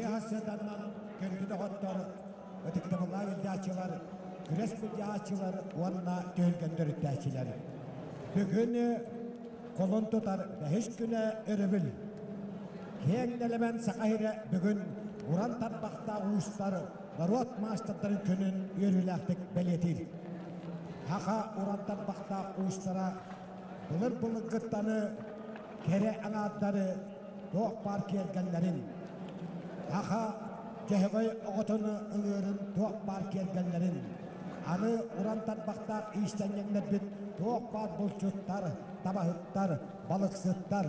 Үтүө сарсыарданнан күндү доҕоттор, ытыктабыллаах илдьааччылар, күрэс былдьааччылар уонна түһүлгэн төрүттээччилэр. Бүгүн кулун тутар бэһис күнэ өрөбүл. Киэҥ нэлэмэн Саха сирэ бүгүн уран тарбахтаах уустар норуот маастардарын күнүн үөрүүлээхтик бэлиэтиир. Саха уран тарбахтаах уустара былыр-былыргыттаны кэрэ аҥаардары туох баар киэргэллэрин, саха дьөһөгөй оҕотун ыҥыырын туох баар киэргэллэрин, аны уран тарбахтаах иистэнньэҥнэрбит туох баар булчуттар, табаһыттар, балыксыттар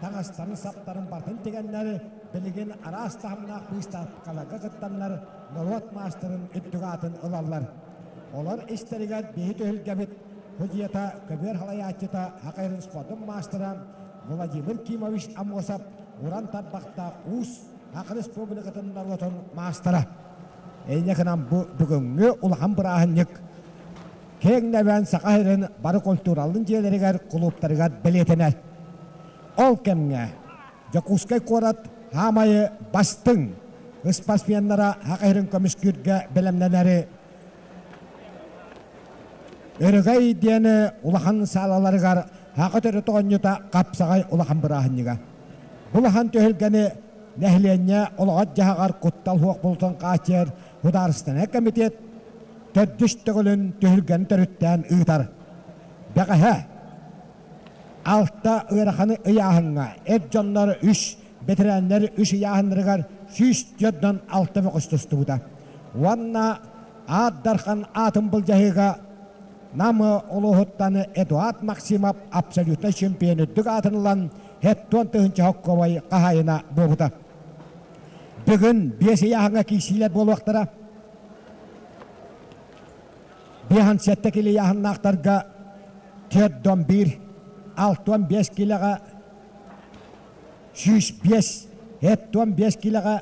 таҥастарын-саптарын барытын тигэннэр, билигин араас таһымнаах быыстапкаларга кыттаннар норуот маастарын үрдүк аатын ылаллар. Олор истэригэр биһи түһүлгэбит судьуйата, көбүөр салайааччыта Хакайрын спордун маастара Владимир Кимович Аммосов уран тарбахтаах уус Саха Республикатын норуотун маастара. Эйне гынан бу бүгүҥҥү улахан бырааһынньык киэҥ нэлээн Саха сирин бары культуралын дьиэлэригэр, кулууптарыгар бэлиэтэнэр. Ол кэмҥэ Дьокуускай куорат хаамайы бастыҥ спортсменнара Саха сирин көмүскүүргэ бэлэмнэнэри Өрөгөй диэн улахан саалаларыгар Саха төрүт оонньуута хапсаҕай улахан бырааһынньыга. Бу улахан түһүлгэни нэһилиэнньэ олоҕор-дьаһаҕар куттал суох буолуутун хааччыйар Судаарыстыбаннай комитет төрдүс төгүлүн түһүлгэни төрүттээн ыытар. Бэҕэһээ алта ыараханы ыйааһыҥҥа эр дьоннор үс, бэтэрээннэр үс ыйааһыннарыгар 146 мөҕүс тустубута. Уонна Аат Дархан аатын былдьаһыыга Нам улууһуттан Эдуард Максимов абсолютнай чемпион үрдүк аатын ылан, 70 тыһыынча хоккобой хаһаайына буолбута. Бүгүн биэс ыйааһыҥҥа киирсиилэр буолуохтара. Биэһэн сэттэ кило ыйааһыннаахтарга 4-1, 65 килоҕа 105, 75 килоҕа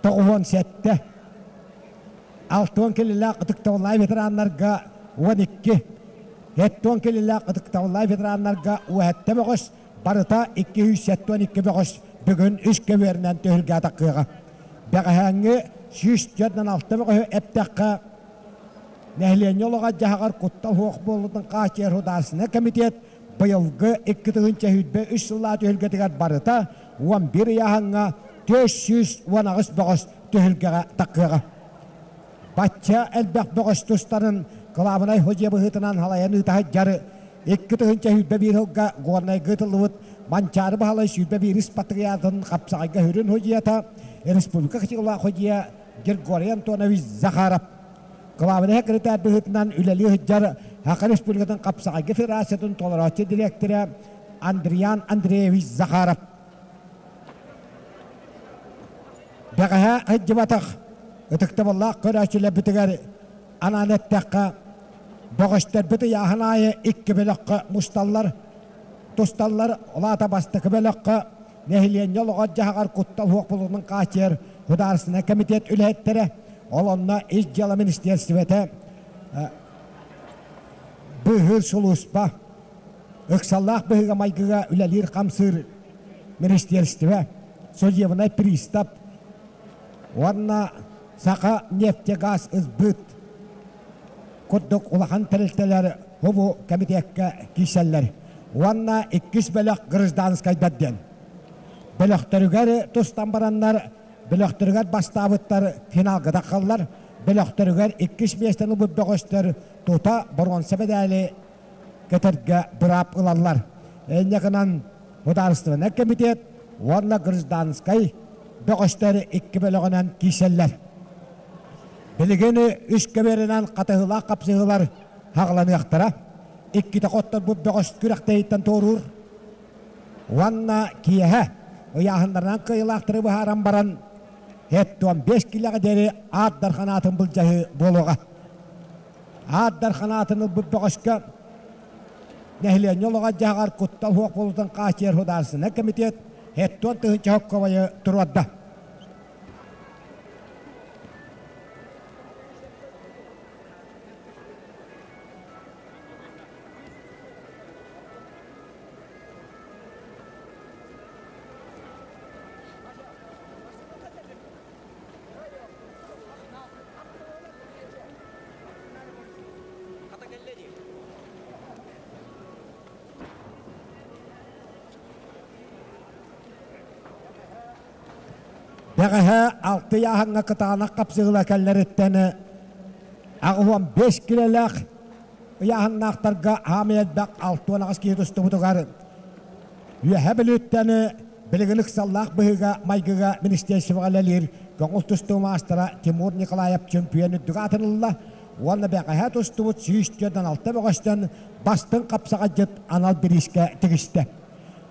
97, 60 килилээх ытыктабыллаах ветераннарга 12, 70 килилээх ытыктабыллаах ветераннарга 17 бөҕөс, барыта 272 бөҕөс бүгүн үс көбүөрүнэн түһүлгэ атаххыаҕа. Бэҕэһээҥҥи 146 бөҕөһү эптэххэ, нэһилиэнньэ олоҕор-дьаһаҕар куттал суох буолуутун хааччыйар Судаарыстыбаннай комитет быйылгы 2023 сыллаах түһүлгэтигэр барыта 11 ыйааһыҥҥа 418 бөҕөс түһүлгэҕэ таххыаҕа. Бачча элбэх бөҕөс тустарын кылаабынай судьуйа быһыытынан салайан ыыта сылдьар 2021 сылга Горнайга ыытыллыбыт Манчаары Баһылай 21 патриотын хапсаҕайга сүрүн судьуйата республика кытыылаах судьуйа Григорий Антонович Захаров Кылаабынай секретарь быһыытынан үлэлии сылдьар Саха Республикатын хапсаҕайга федерациятын толорооччу дириэктэрэ Андриан Андреевич Захаров. Бэҕэһээ сылдьыбатах ытыктабыллаах көрөөччүлэрбитигэр анаан эттэххэ, бөҕөстөрбүт ыйааһын аайы икки бөлөххө мусталлар, тусталлар. Ол аата бастакы бөлөххө нэһилиэнньэ олоҕор-дьаһаҕар куттал суох буолуутун хааччыйар Судаарыстыбаннай комитет үлэһиттэрэ, ол онно Ис дьыала министиэристибэтэ, быыһыыр сулууспа, ыксаллаах быһыыга-майгыга үлэлиир-хамсыыр министиэристибэ, судебнай пристав уонна Саха нефтегаз СБыт курдук улахан тэрилтэлэр бу кэмитиэккэ киирсэллэр. Уонна иккис бөлөх гражданскайдар диэн. Бөлөхтөрүгэр тустан бараннар, бөлөхтөрүгэр бастаабыттар финалга таххаллар, бөлөхтөрүгэр иккис миэстэни ылбыт бөҕөстөр тута боруонса мэдээли кэтэргэ быраап ылаллар. Инньэ гынан Судаарыстыбаннай комитет уонна гражданскай бөҕөстөр икки бөлөҕүнэн киирсэллэр. Билигин үс көбүөрүнэн хатыһыылаах хапсыһыылар хаҕыланыахтара. Иккитэ хотторбут бөҕөс күрэхтэһииттэн туоруур. Уонна киэһэ ыйааһыннарынан кыайыылаахтары быһааран баран, 75 килэҕэ диэри Аат Дархан аатын былдьаһыы буолуоҕа. Аат Дархан аатын ылбыт бөҕөскө нэһилиэнньэ олоҕор-дьаһаҕар куттал суох буолуутун хааччыйар Судаарыстыбаннай комитет 70 тыһыынча соккобайы туруорда. Бэҕэһээ алты ыйааһыҥҥа кытаанах хапсыһыыла кэллэриттэн 85 килэлээх ыйааһыннаахтарга аамай элбэх 68 киһи тустубутугар Үөһээ Бүлүүттэн билигин ыксаллаах быһыыга-майгыга министерствоҕа үлэлиир көҥүл тустуу маастара Тимур Николаев чөмпүйүөн үрдүк аатын ылла уонна бэҕэһээ тустубут 146 бөҕөстөн бастыҥ хапсаҕайдьыт анал бириискэ тигистэ.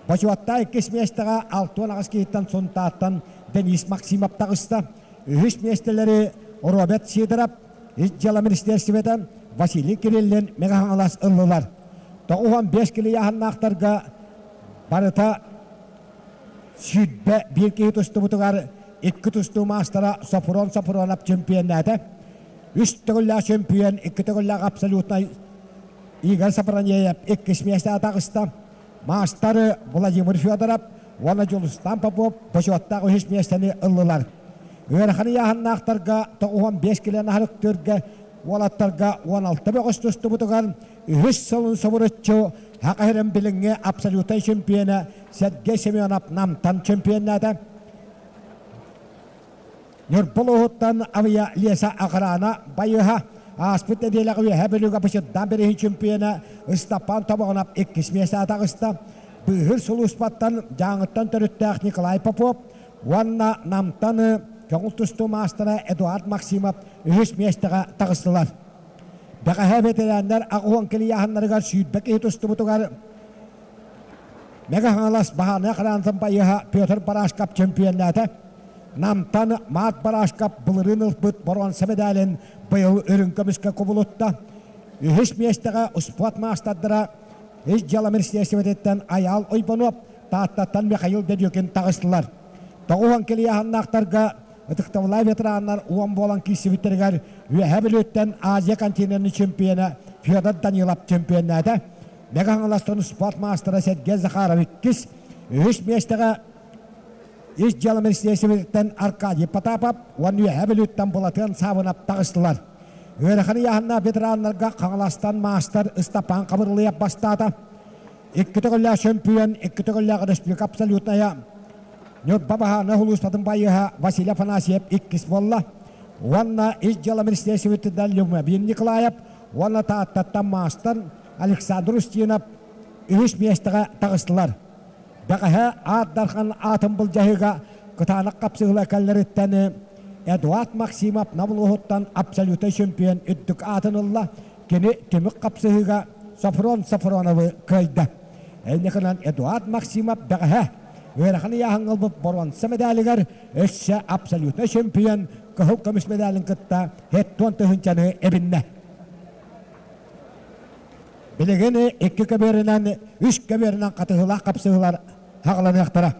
Бочуоттаах иккис миэстэҕэ 68 киһиттэн Сунтаартан Денис Максимов таҕыста. Үһүс миэстэлэри Роберт Сидоров, Ис дьыала министиэристибэтэ Василий Кириллин, Мэҥэ Хаҥалас ыллылар. 95 килийааһыннаахтарга барыта 21 киһи тустубутугар икки тустуу маастара Софрон Софронов чемпионнаата. Үс төгүллээх чемпион, икки төгүллээх абсолютнай Игорь Сапронеев иккис миэстэҕэ таҕыста. Маастар Владимир Федоров уонна Дьулустаан Попов бочуоттаах үһүс миэстэни ыллылар. Ыарахан ыйааһыннаахтарга 95 килэ наһарыктыырга уолаттарга 16 бөҕөс тустубутугар үһүс сылын субуруччу Саха сирин билиҥҥи абсолютнай чемпиона Сергей Семенов Намтан чемпионнаата. Ньурба улууһуттан Авия Леса Охрана байыһа ааспыт нэдиэлэҕэ Үөһээ Бүлүүгэ Бычырдаан бирииһин чемпиона Ыстапаан Тобоҕунап иккис миэстэҕэ таҕыста. Быыһыыр сулууспаттан Дьааҥыттан төрүттээх Николай Попов уонна Намтан көҥүл тустуу маастара Эдуард Максимов үһүс миэстэҕэ таҕыстылар. Бэҕэһээ бэтэрээннэр 80 килийааһыннарыгар 20 киһи тустубутугар Мэҥэ Хаҥалас баһаарынай хараантан байыһа Петр Барашков чемпионнаата. Намтан Марк Барашков былырыын ылбыт боруонса медалин быйыл үрүҥ көмүскэ кубулутта. Үһүс миэстэҕэ успуорт маастардара Ис дьыала министиэристибэтиттэн Айаал Уйбанов, Тааттаттан Михаил Дедюкин таҕыстылар. 90 килийааһыннаахтарга ытыктабыллаах ветераннар уон буолан киирсибиттэригэр Үөһээ Бүлүүттэн Азия континенын чемпиона Федор Данилов чемпионнаата. Мэҥэ Хаҥаластан спорт маастара Сергей Захаров иккис, үһүс миэстэҕэ Ис дьыала министиэристибэтиттэн Аркадий Потапов уонна Үөһээ Бүлүүттэн Былатыан Саабынап таҕыстылар. Ыарахан ыйааһыннаах ветераннарга Хаҥаластан маастар Ыстапаан Хабырылыйап бастаата. Икки төгүллээх чөмпүйүөн, икки төгүллээх республика абсолютная Ньурба баһаарынай сулууспатын байыаһа Василий Афанасьев иккис буолла. Уонна Ис дьыала министиэристибэтиттэн Любомир Николаев уонна Тааттаттан маастар Александр Устинов үһүс миэстэҕэ таҕыстылар. Бэҕэһээ Аар Дархан аатын былдьаһыыга кытаанах хапсыһыыла кэллэриттэн Эдуард Максимов Нам улууһуттан абсолютнай чемпион үрдүк аатын ылла. Кини түмүк хапсыһыыга Софрон Софроновы кыайда. Инникинэн Эдуард Максимов бэҕэһээ ыарахан ыйааһыҥҥа ылбыт боруонса медалигар өссө абсолютнай чемпион кыһыл көмүс медалин кытта 70 тыһыынчаны эбиннэ. Билигин икки көбүөрүнэн, үс көбүөрүнэн хатыһыылаах хапсыһыылар хаҕыланыахтара.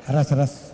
Раз, раз.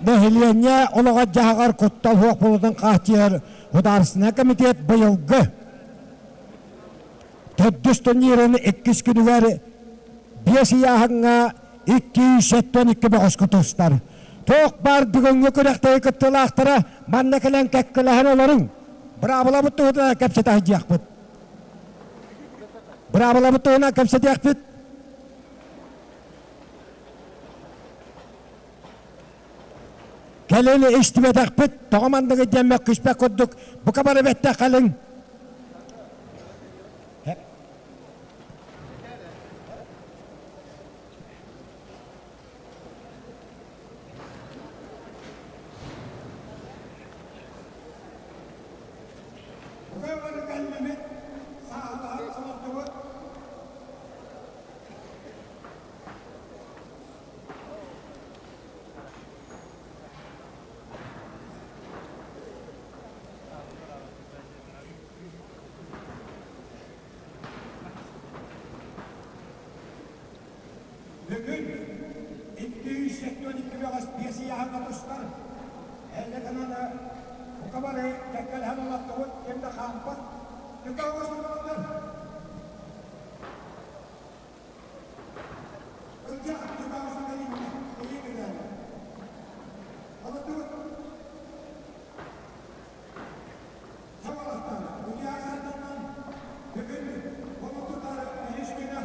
Нэһилиэнньэ олоҕор-дьаһаҕар куттал суох буолуутун хааччыйар Судаарыстыбаннай комитет быйылгы төрдүс турнирын иккис күнүгэр биэс ыйааһыҥҥа 272 бөҕөскө тустар. Туох баар бүгүҥҥү күрэхтэһии кыттыылаахтара манна кэлэн кэккэлэһэн олоруҥ. Быраабылабыт туһунан кэпсэтэ сылдьыахпыт. Быраабылабыт туһунан кэпсэтиэхпит. Кэлин истибэтэхпит, тоҕо манныгы диэн мөккүспэт курдук, бука бары бэттэх кэлиҥ. Бүгүн 272 бөҕөс биэс ыйааһыҥҥа тустар. Эллэ бука бары кэккэлэһэн олордубут, ким да хаампат. Төкө оҥостубутунар. Ылдьаа төкө оҥостубут илиҥ Олордубут. Чабалахтан утуйар-сарданан бүгүн кулун тутар үһүс күнэ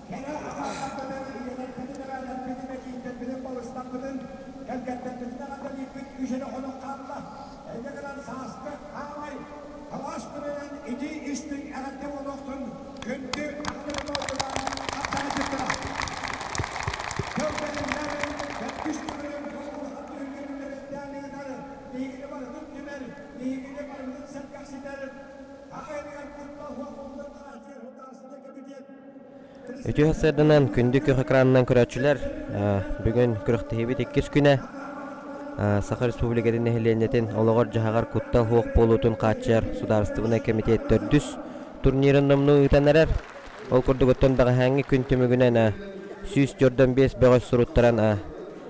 кэрэ аҕаларбытын, ийэлэрбитин, эбээлэрбитин, эдьиийдэрбитин, балыстарбытын, кэргэттэрбитин эҕэрдэлиирбит үс эрэ хонук хаалла. Инньэ гынан сааскы хаамай алаас күнүнэн итии истиҥ эҕэрдэ буолуохтун күндү аҕаларбытын хапсаҕайдыктара. Тыл бэриллэр төрдүс күнүнэн бу улахан түһүлгэни бэлэхтээн ыытар биһигини барытын түмэр, биһигини барыбытын сэргэхситэр аҕайыгар куттал суох буолбут хааччыйар Судаарыстыбаннай кэмитиэт Үтүө сарсыарданан күндү күөх экранынан көрөөччүлэр, бүгүн күрэхтэһиибит иккис күнэ. Саха Республикатын нэһилиэнньэтин олоҕор-дьаһаҕар куттал суох буолуутун хааччыйар Судаарыстыбаннай кэмитиэт төрдүс турнирын номнуо ыытан эрэр. Ол курдук оттон бэҕэһээҥҥи күн түмүгүнэн 145 бөҕөс суруттаран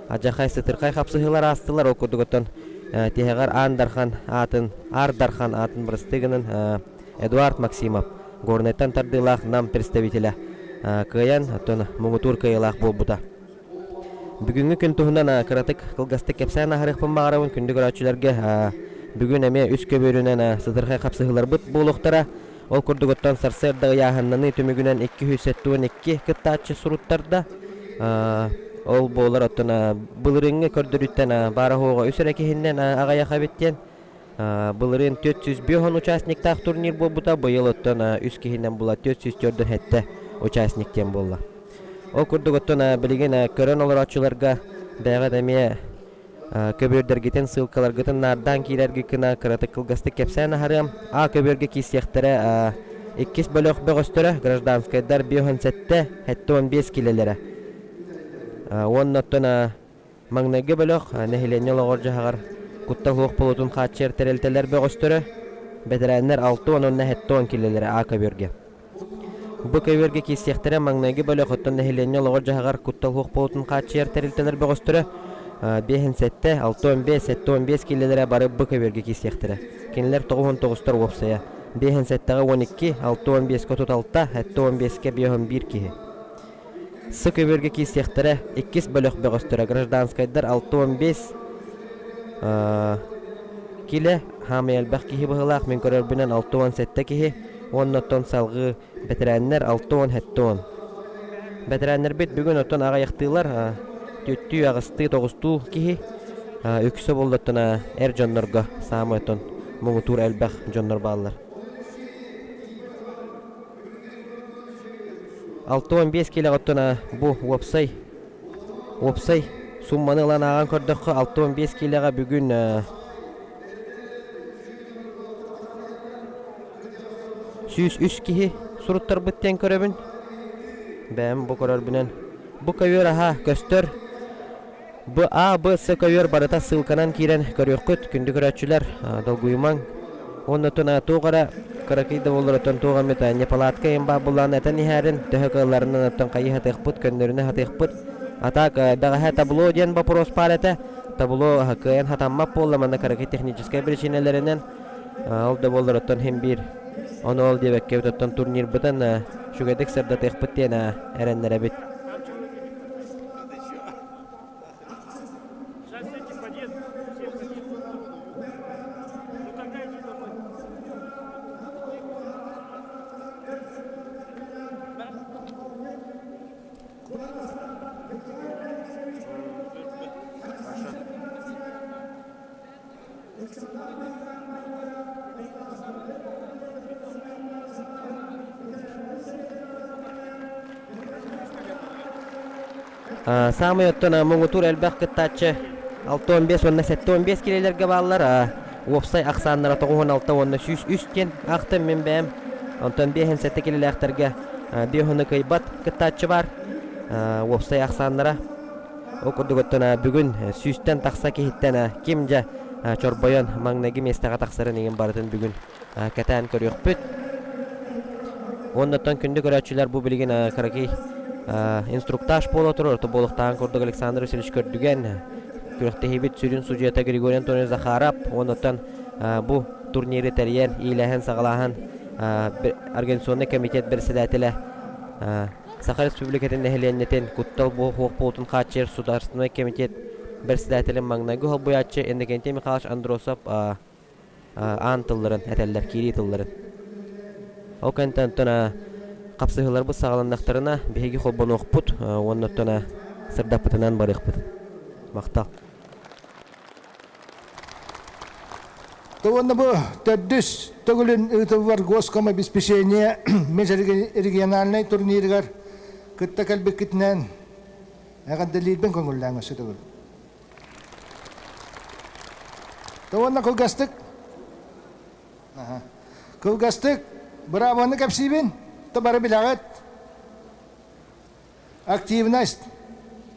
адьахай сытырхай хапсыһыылар аастылар. Ол курдук оттон тиһэҕэр Аан Дархан аатын Аар Дархан аатын бырастыы гынан Эдуард Максимов Горнайтан тардыылаах Нам представителэ кыайан, оттон муҥутуур кыайыылаах буолбута. Бүгүҥҥү күн туһунан кыратык кылгастык кэпсээн аһарыахпын баҕарабын күндү көрөөччүлэргэ. Бүгүн эмиэ үс көбүөрүнэн сытырхай хапсыһыыларбыт буолуохтара. Ол курдук оттон сарсыарда ыйааһыннаныы түмүгүнэн 272 кыттааччы суруттарда. Ол буолар оттон былырыыҥҥы көрдөрүүттэн баара-суоҕа үс эрэ киһиннэн аҕыйах эбит диэн Былырыын 405 участниктаах турнир буолбута, быйыл оттон үс киһинэн була 447 участник диэн буолла. Ол курдук оттон билигин көрөн олорооччуларга бэйэҕит эмиэ көбүөрдэргитин, ссылкаларгытын наардаан киирэргит гына кыратык кылгастык кэпсээн аһарыам. А көбүөргэ киирсиэхтэрэ иккис бөлөх бөҕөстөрө гражданскайдар 57, 75 килэлэрэ. Уонна оттон Маҥнайгы бөлөх нэһилиэнньэ олоҕор-дьаһаҕар куттал суох буолуутун хааччыйар тэрилтэлэр бөҕөстөрө, бэтэрээннэр 60 уонна 70 киилэлэрэ А көбүөргэ. Бу көбүөргэ киирсиэхтэрэ маҥнайгы бөлөх оттон нэһилиэнньэ олоҕор-дьаһаҕар куттал суох буолуутун хааччыйар тэрилтэлэр бөҕөстөрө 57, 65, 75 киилэлэрэ бары бу көбүөргэ киирсиэхтэрэ. Кинилэр 99-тар уопсайа. 57-ҕэ 12, 65-кэ 36, 75-кэ 51 киһи. С көбүөргэ киирсиэхтэрэ иккис бөлөх бөҕөстөрө гражданскайдар 65 килэ хаамай элбэх киһи быһыылаах мин көрөрбүнэн 67 киһи уонна оттон салҕыы бэтэрээннэр 67 Бэтэрээннэрбит бүгүн оттон аҕыйахтыылар түөртүү, аҕыстыы, тоҕустуу киһи үксэ буоллаттан эр дьоннорго саамай оттон муҥутуур элбэх дьоннор бааллар. 65 киилэҕэ оттон бу уопсай уопсай сумманы ылан ааҕан көрдөххө 65 киилэҕэ бүгүн 103 киһи суруттарбыт диэн көрөбүн. Бэйэм бу көрөрбүнэн бу көбүөр аһа көстөр. Б А Б С көбүөр барыта ссылканан киирэн көрүөххүт, күндү көрөөччүлэр, долгуйумаҥ. Уонна оттон туох эрэ кыракый да буоллар оттон туох эмит неполадка иһин баар буоллаҕына этэн иһээрин, төһө кыалларынан оттон хайыһатыахпыт, көннөрүнэ сатыахпыт. А так бэҕэһээ табло диэн вопрос баар этэ. Табло кыайан хатаммат буолла манна кыракый техническэй причинэлэринэн. Ол да буоллар оттон иһин биир ону ол диэбэккэбит оттон турнирбытын үчүгэйдик сырдатыахпыт диэн эрэннэрэбит. Саамай оттон муҥутуур элбэх кыттааччы 65 уонна 75 килэлэргэ бааллар. Уопсай ахсааннара 96 уонна 103 диэн аахтым мин бэйэм. Онтон 57 килэлээхтэргэ 5 кыайбат кыттааччы баар. Уопсай ахсааннара Ол курдук оттон бүгүн сүүстэн тахса киһиттэн ким дьэ чорбойон маҥнайгы миэстэҕэ тахсарын иҥин барытын бүгүн кэтээн көрүөхпүт. Уонна оттон күндү көрөөччүлэр бу билигин кыракый инструктаж буола турар. Орто буолуохтааҕын курдук Александр Васильевич Көрдүгэн күрэхтэһиибит сүрүн судьуйата Григорий Антонович Захаров уонна оттон бу турниры тэрийэн, иилээһин-саҕалааһын организационнай комитет председателэ Саха Республикатын нэһилиэнньэтин куттал суох буолуутун хааччыйар Судаарыстыбаннай комитет председателин маҥнайгы солбуйааччы Иннокентий Михайлович Андросов аан тылларын этэллэр, киирии тылларын. Ол кэнниттэн оттон хапсыһыыларбыт саҕаланнахтарына биһиги холбонуохпут уонна оттон сырдаппытынан барыахпыт. Махтал. Уонна бу төрдүс төгүлүн ыытыллар госкомобеспечение межрегиональнай турнирыгар кытта кэлбиккитинэн эҕэрдэлиирбин көҥүллээҥ өссө төгүл. Уонна кылгастык кылгастык быраабаны кэпсиибин, то бары билэҕит. Активность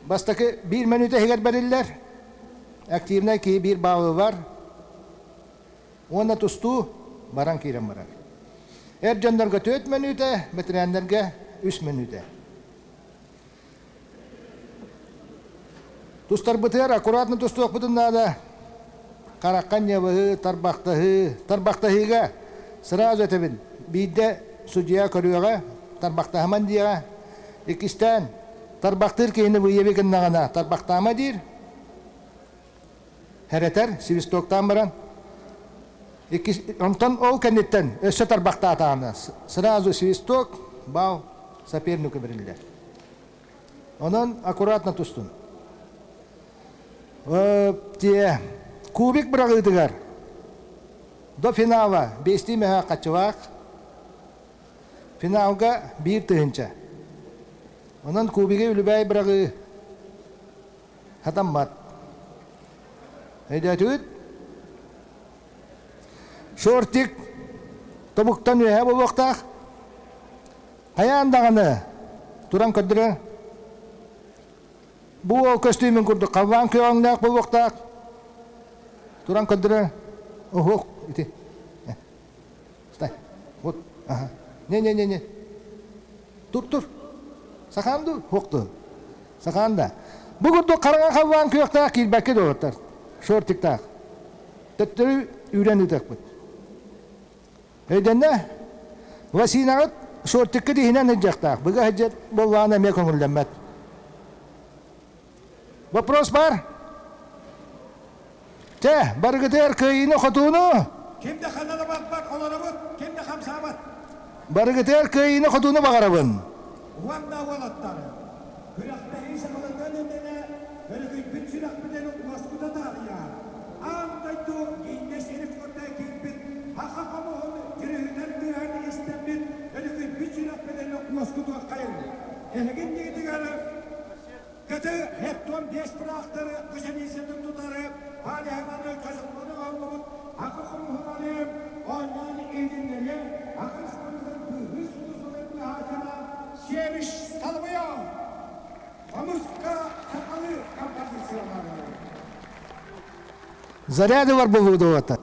бастакы биир мүнүүтэ иһигэр бэриллэр. Активнай киһи биир баалы бар уонна тустуу баран киирэн барар. Эр дьоннорго 4 мүнүүтэ, бэтэрээннэргэ 3 мүнүүтэ. Тустарбытыгар аккуратно тустуохпутун наада. Харахха ньабыһыы, тарбахтаһыы, тарбахтаһыыга сразу этэбин, биирдэ судьуйа көрүөҕэ, тарбахтаһыман диэҕэ. Иккистээн, тарбахтыыр киһини выяви гыннаҕына тарбахтаама диир, хэрэтэр, свистоктаан баран. Иккис, онтон ол кэнниттэн өссө тарбахтаатаҕына сразу свисток, бал сопернику бэриллэр. Онон аккуратно тустун. Тиэ кубик быраҕыытыгар до финала биэстии мөһөөх хаччылаах, финалга 1000. Онон кубигы үлүбээй быраҕыы хатаммат. Өйдөөтүгүт? Шортик тобуктан үөһэ буолуохтаах. Хайаан даҕаны туран көрдөрөр. Бу уол көстүүмүн курдук халлаан күөҕүҥнээх буолуохтаах. Туран көрдөрөр. Оһуох ити. Стай. Вот. Ага. Не-не-не-не. Тур тур. Сахаан дуу, суох дуу? Сахаан да. Бу курдук хараҥа халлаан күөхтээх киирбэккэ доҕоттор. Шортиктаах. Төттөрү үүрэн ыытыахпыт. Өйдөннө? Лосинаҕыт шортиккыт иһинэн сылдьыахтаах. Быга сылдьар буоллаҕына эмиэ көҥүллэммэт. Вопрос бар? Чэ, барыгытыгар кыайыыны-хотууну! Ким да ханна да барбат, олоробут, ким да хамсаабат. Барыгытыгар кыайыыны-хотууну баҕарабын. Уонна уолаттар, күрэхтэһии саҕаланыан иннинэ өрүкүйбүт сүрэхпитин уоскута таарыйа, аан дойду Гиннес рекорда киирбит саха хомуһун дьүрүһүтэр тыаһын истэммит өрүкүйбүт сүрэхпитин уоскутуоххайыҥ. Эһиги иннигитигэр Кыты хеттон биэс тыраахтары кысэлиисэтин тутары палеһананы чочулланы оҥорбут акы хомуһунаны оонньоон иһитиннэриэ акы спортун быыһыыр сулууспатын быһааччыта Сериш Соловьев хомуска сахалыы композициялары. Заряды бар буолуота.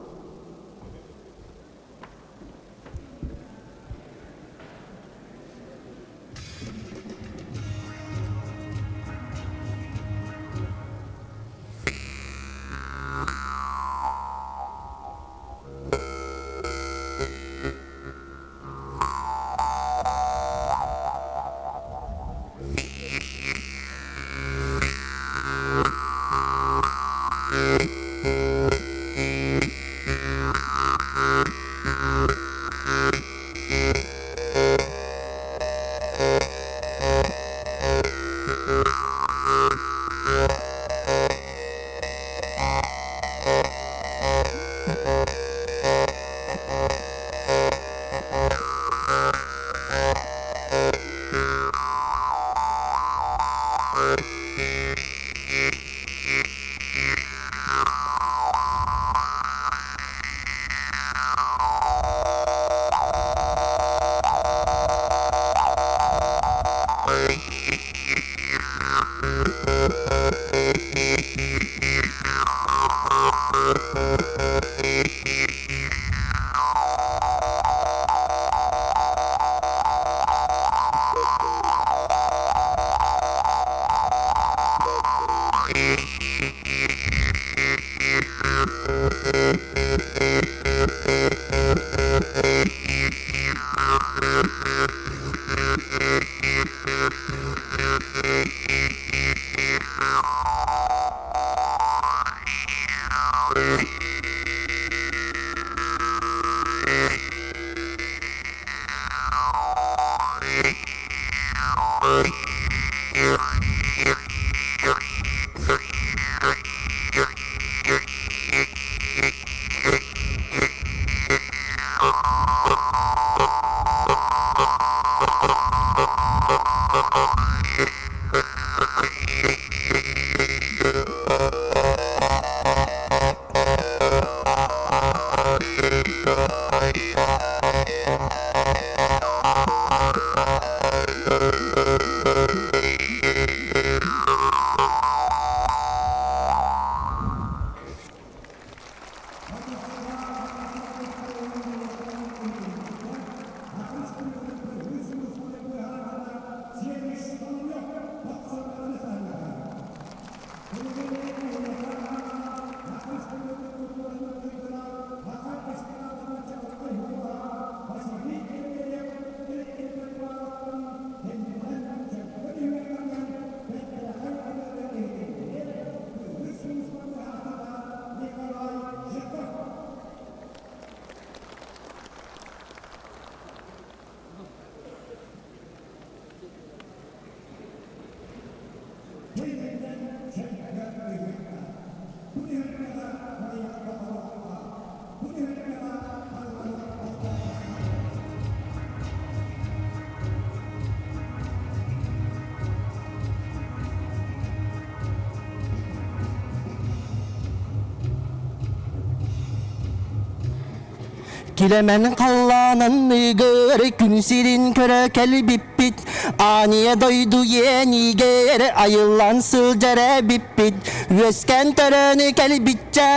Килэмэн халлаан. Халлаан анныгар күн сирин көрө кэлбиппит, Ааньа дойду иэнигэр айыллан сылдьар эбиппит. Үөскэн төрөөнү кэлбиччэ,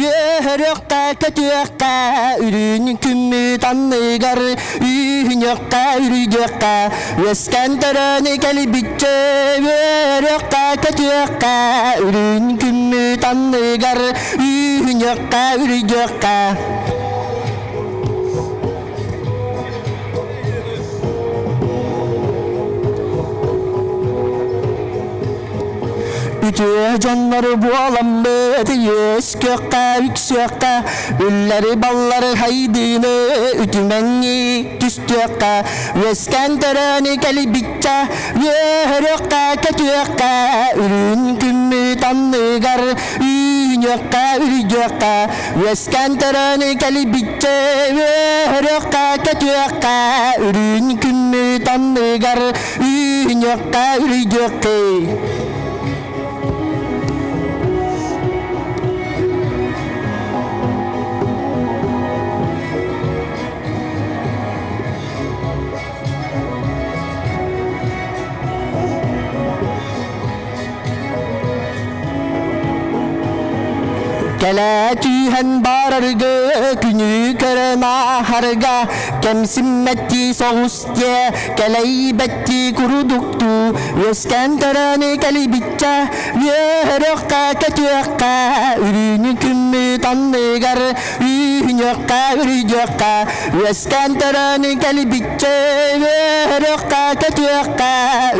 үөһөрүөххэ көтүөххэ, үрүн күммүт анныгар үүнүөххэ үрүйдүөххэ. Үөскэн төрөөнү кэлбиччэ, үөрүөххэ көтүөххэ, үрүн күммүт анныгар үүнүөххэ үрүйдүөххэ. Үтүө дьоннору буоламмыт үөскүөххэ үксүөххэ үллэри-баллары хайдыыны үтүмэҥҥи түстүөххэ үөскээн төрөөнү кэлбиччэ үөһөрүөххэ көтүөххэ үрүн күммүт анныгар үүнүөххэ үрүйдүөххэ Үөскээн төрөөнү кэлбиччэ үөрүөххэ көтүөххэ үрүн күммүт анныгар үүнүөххэ үрүйдүөххэ. Кэлэ түүһэн барарга, күнү көрөн ааһарга, кэмсиммэттии соҕус диэ, кэлэйбэттии курдуктуу, үөскээн төрөөнү кэлибиччэ, үөрүөххэ көтүөххэ, үрүүнү күммүт анныгар, үүнүөххэ үрүйдүөххэ, үөскээн төрөөнү кэлибиччэ, үөрүөххэ көтүөххэ,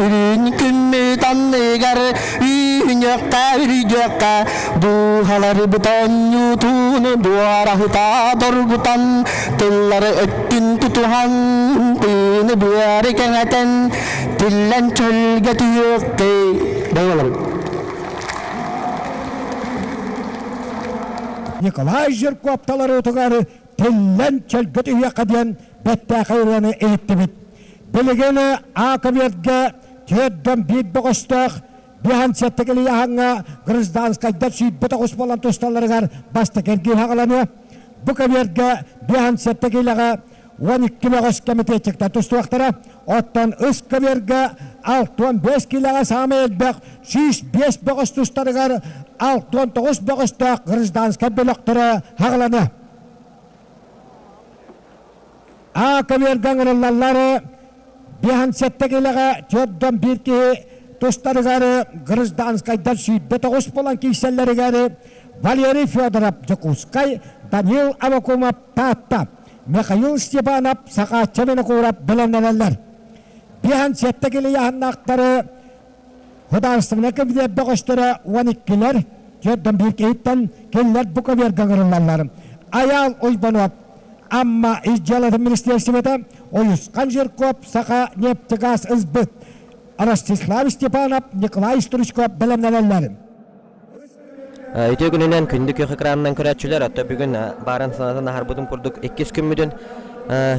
үрүүн күммүт анныгар, үүнүөххэ үрүйдүөххэ, дууһаларбыт оонньуутун дуораһыта доргутан, тыллары өттүн тутуһан, тыыны быары кэҥэтэн, тиллэн чөлгө түһүөххэ. Бэйэлэрин. Николай Жирков таларыытыгар тиллэн чөлгө түһүөххэ диэн бэттээхэй ырыаны иһиттибит. Билигин А-кабиэргэ 41 бөҕөстөөх Биһансеттик Ильяһаҥҥа гражданскайдар 29 буолан тусталларыгар бастакы эргиир хаҕаланыа. Бу кабиэргэ Биһансеттик илэҕэ 12 бөҕөс кэмитиэтчиктэр тустуохтара. Оттон ыс кабиэргэ 65 киилэҕэ саамай элбэх 105 бөҕөс тустарыгар 69 бөҕөстөөх гражданскай бөлөхтөрө хаҕаланыа. А көбүөргэ ыҥырыллаллар 57 киилэҕэ 41 киһи тустарыгар гражданскайдар 29 буолан киирсэллэригэр Валерий Федоров Дьокуускай, Данил Авакумов Таатта, Михаил Степанов Сахаачча Винокуров бэлэмнэнэллэр. 57 киилэ ыйааһыннаахтары Художественнай кэмитиэт бөҕөстөрө 12-лэр, 41 киһиттэн кинилэр бу көбүөргэ ыҥырыллаллар. Айаал Уйбанов, Амма ис дьыалатын министиэристибэтэ, Уйусхан Жирков, Саха нефтегаз СБ, Ростислав Степанов, Николай Стручков бэлэмнэнэллэр. Үтүө күнүнэн күндү күөх экранынан көрөөччүлэр, оттон бүгүн баарын санатан аһарбытым курдук иккис күммүтүн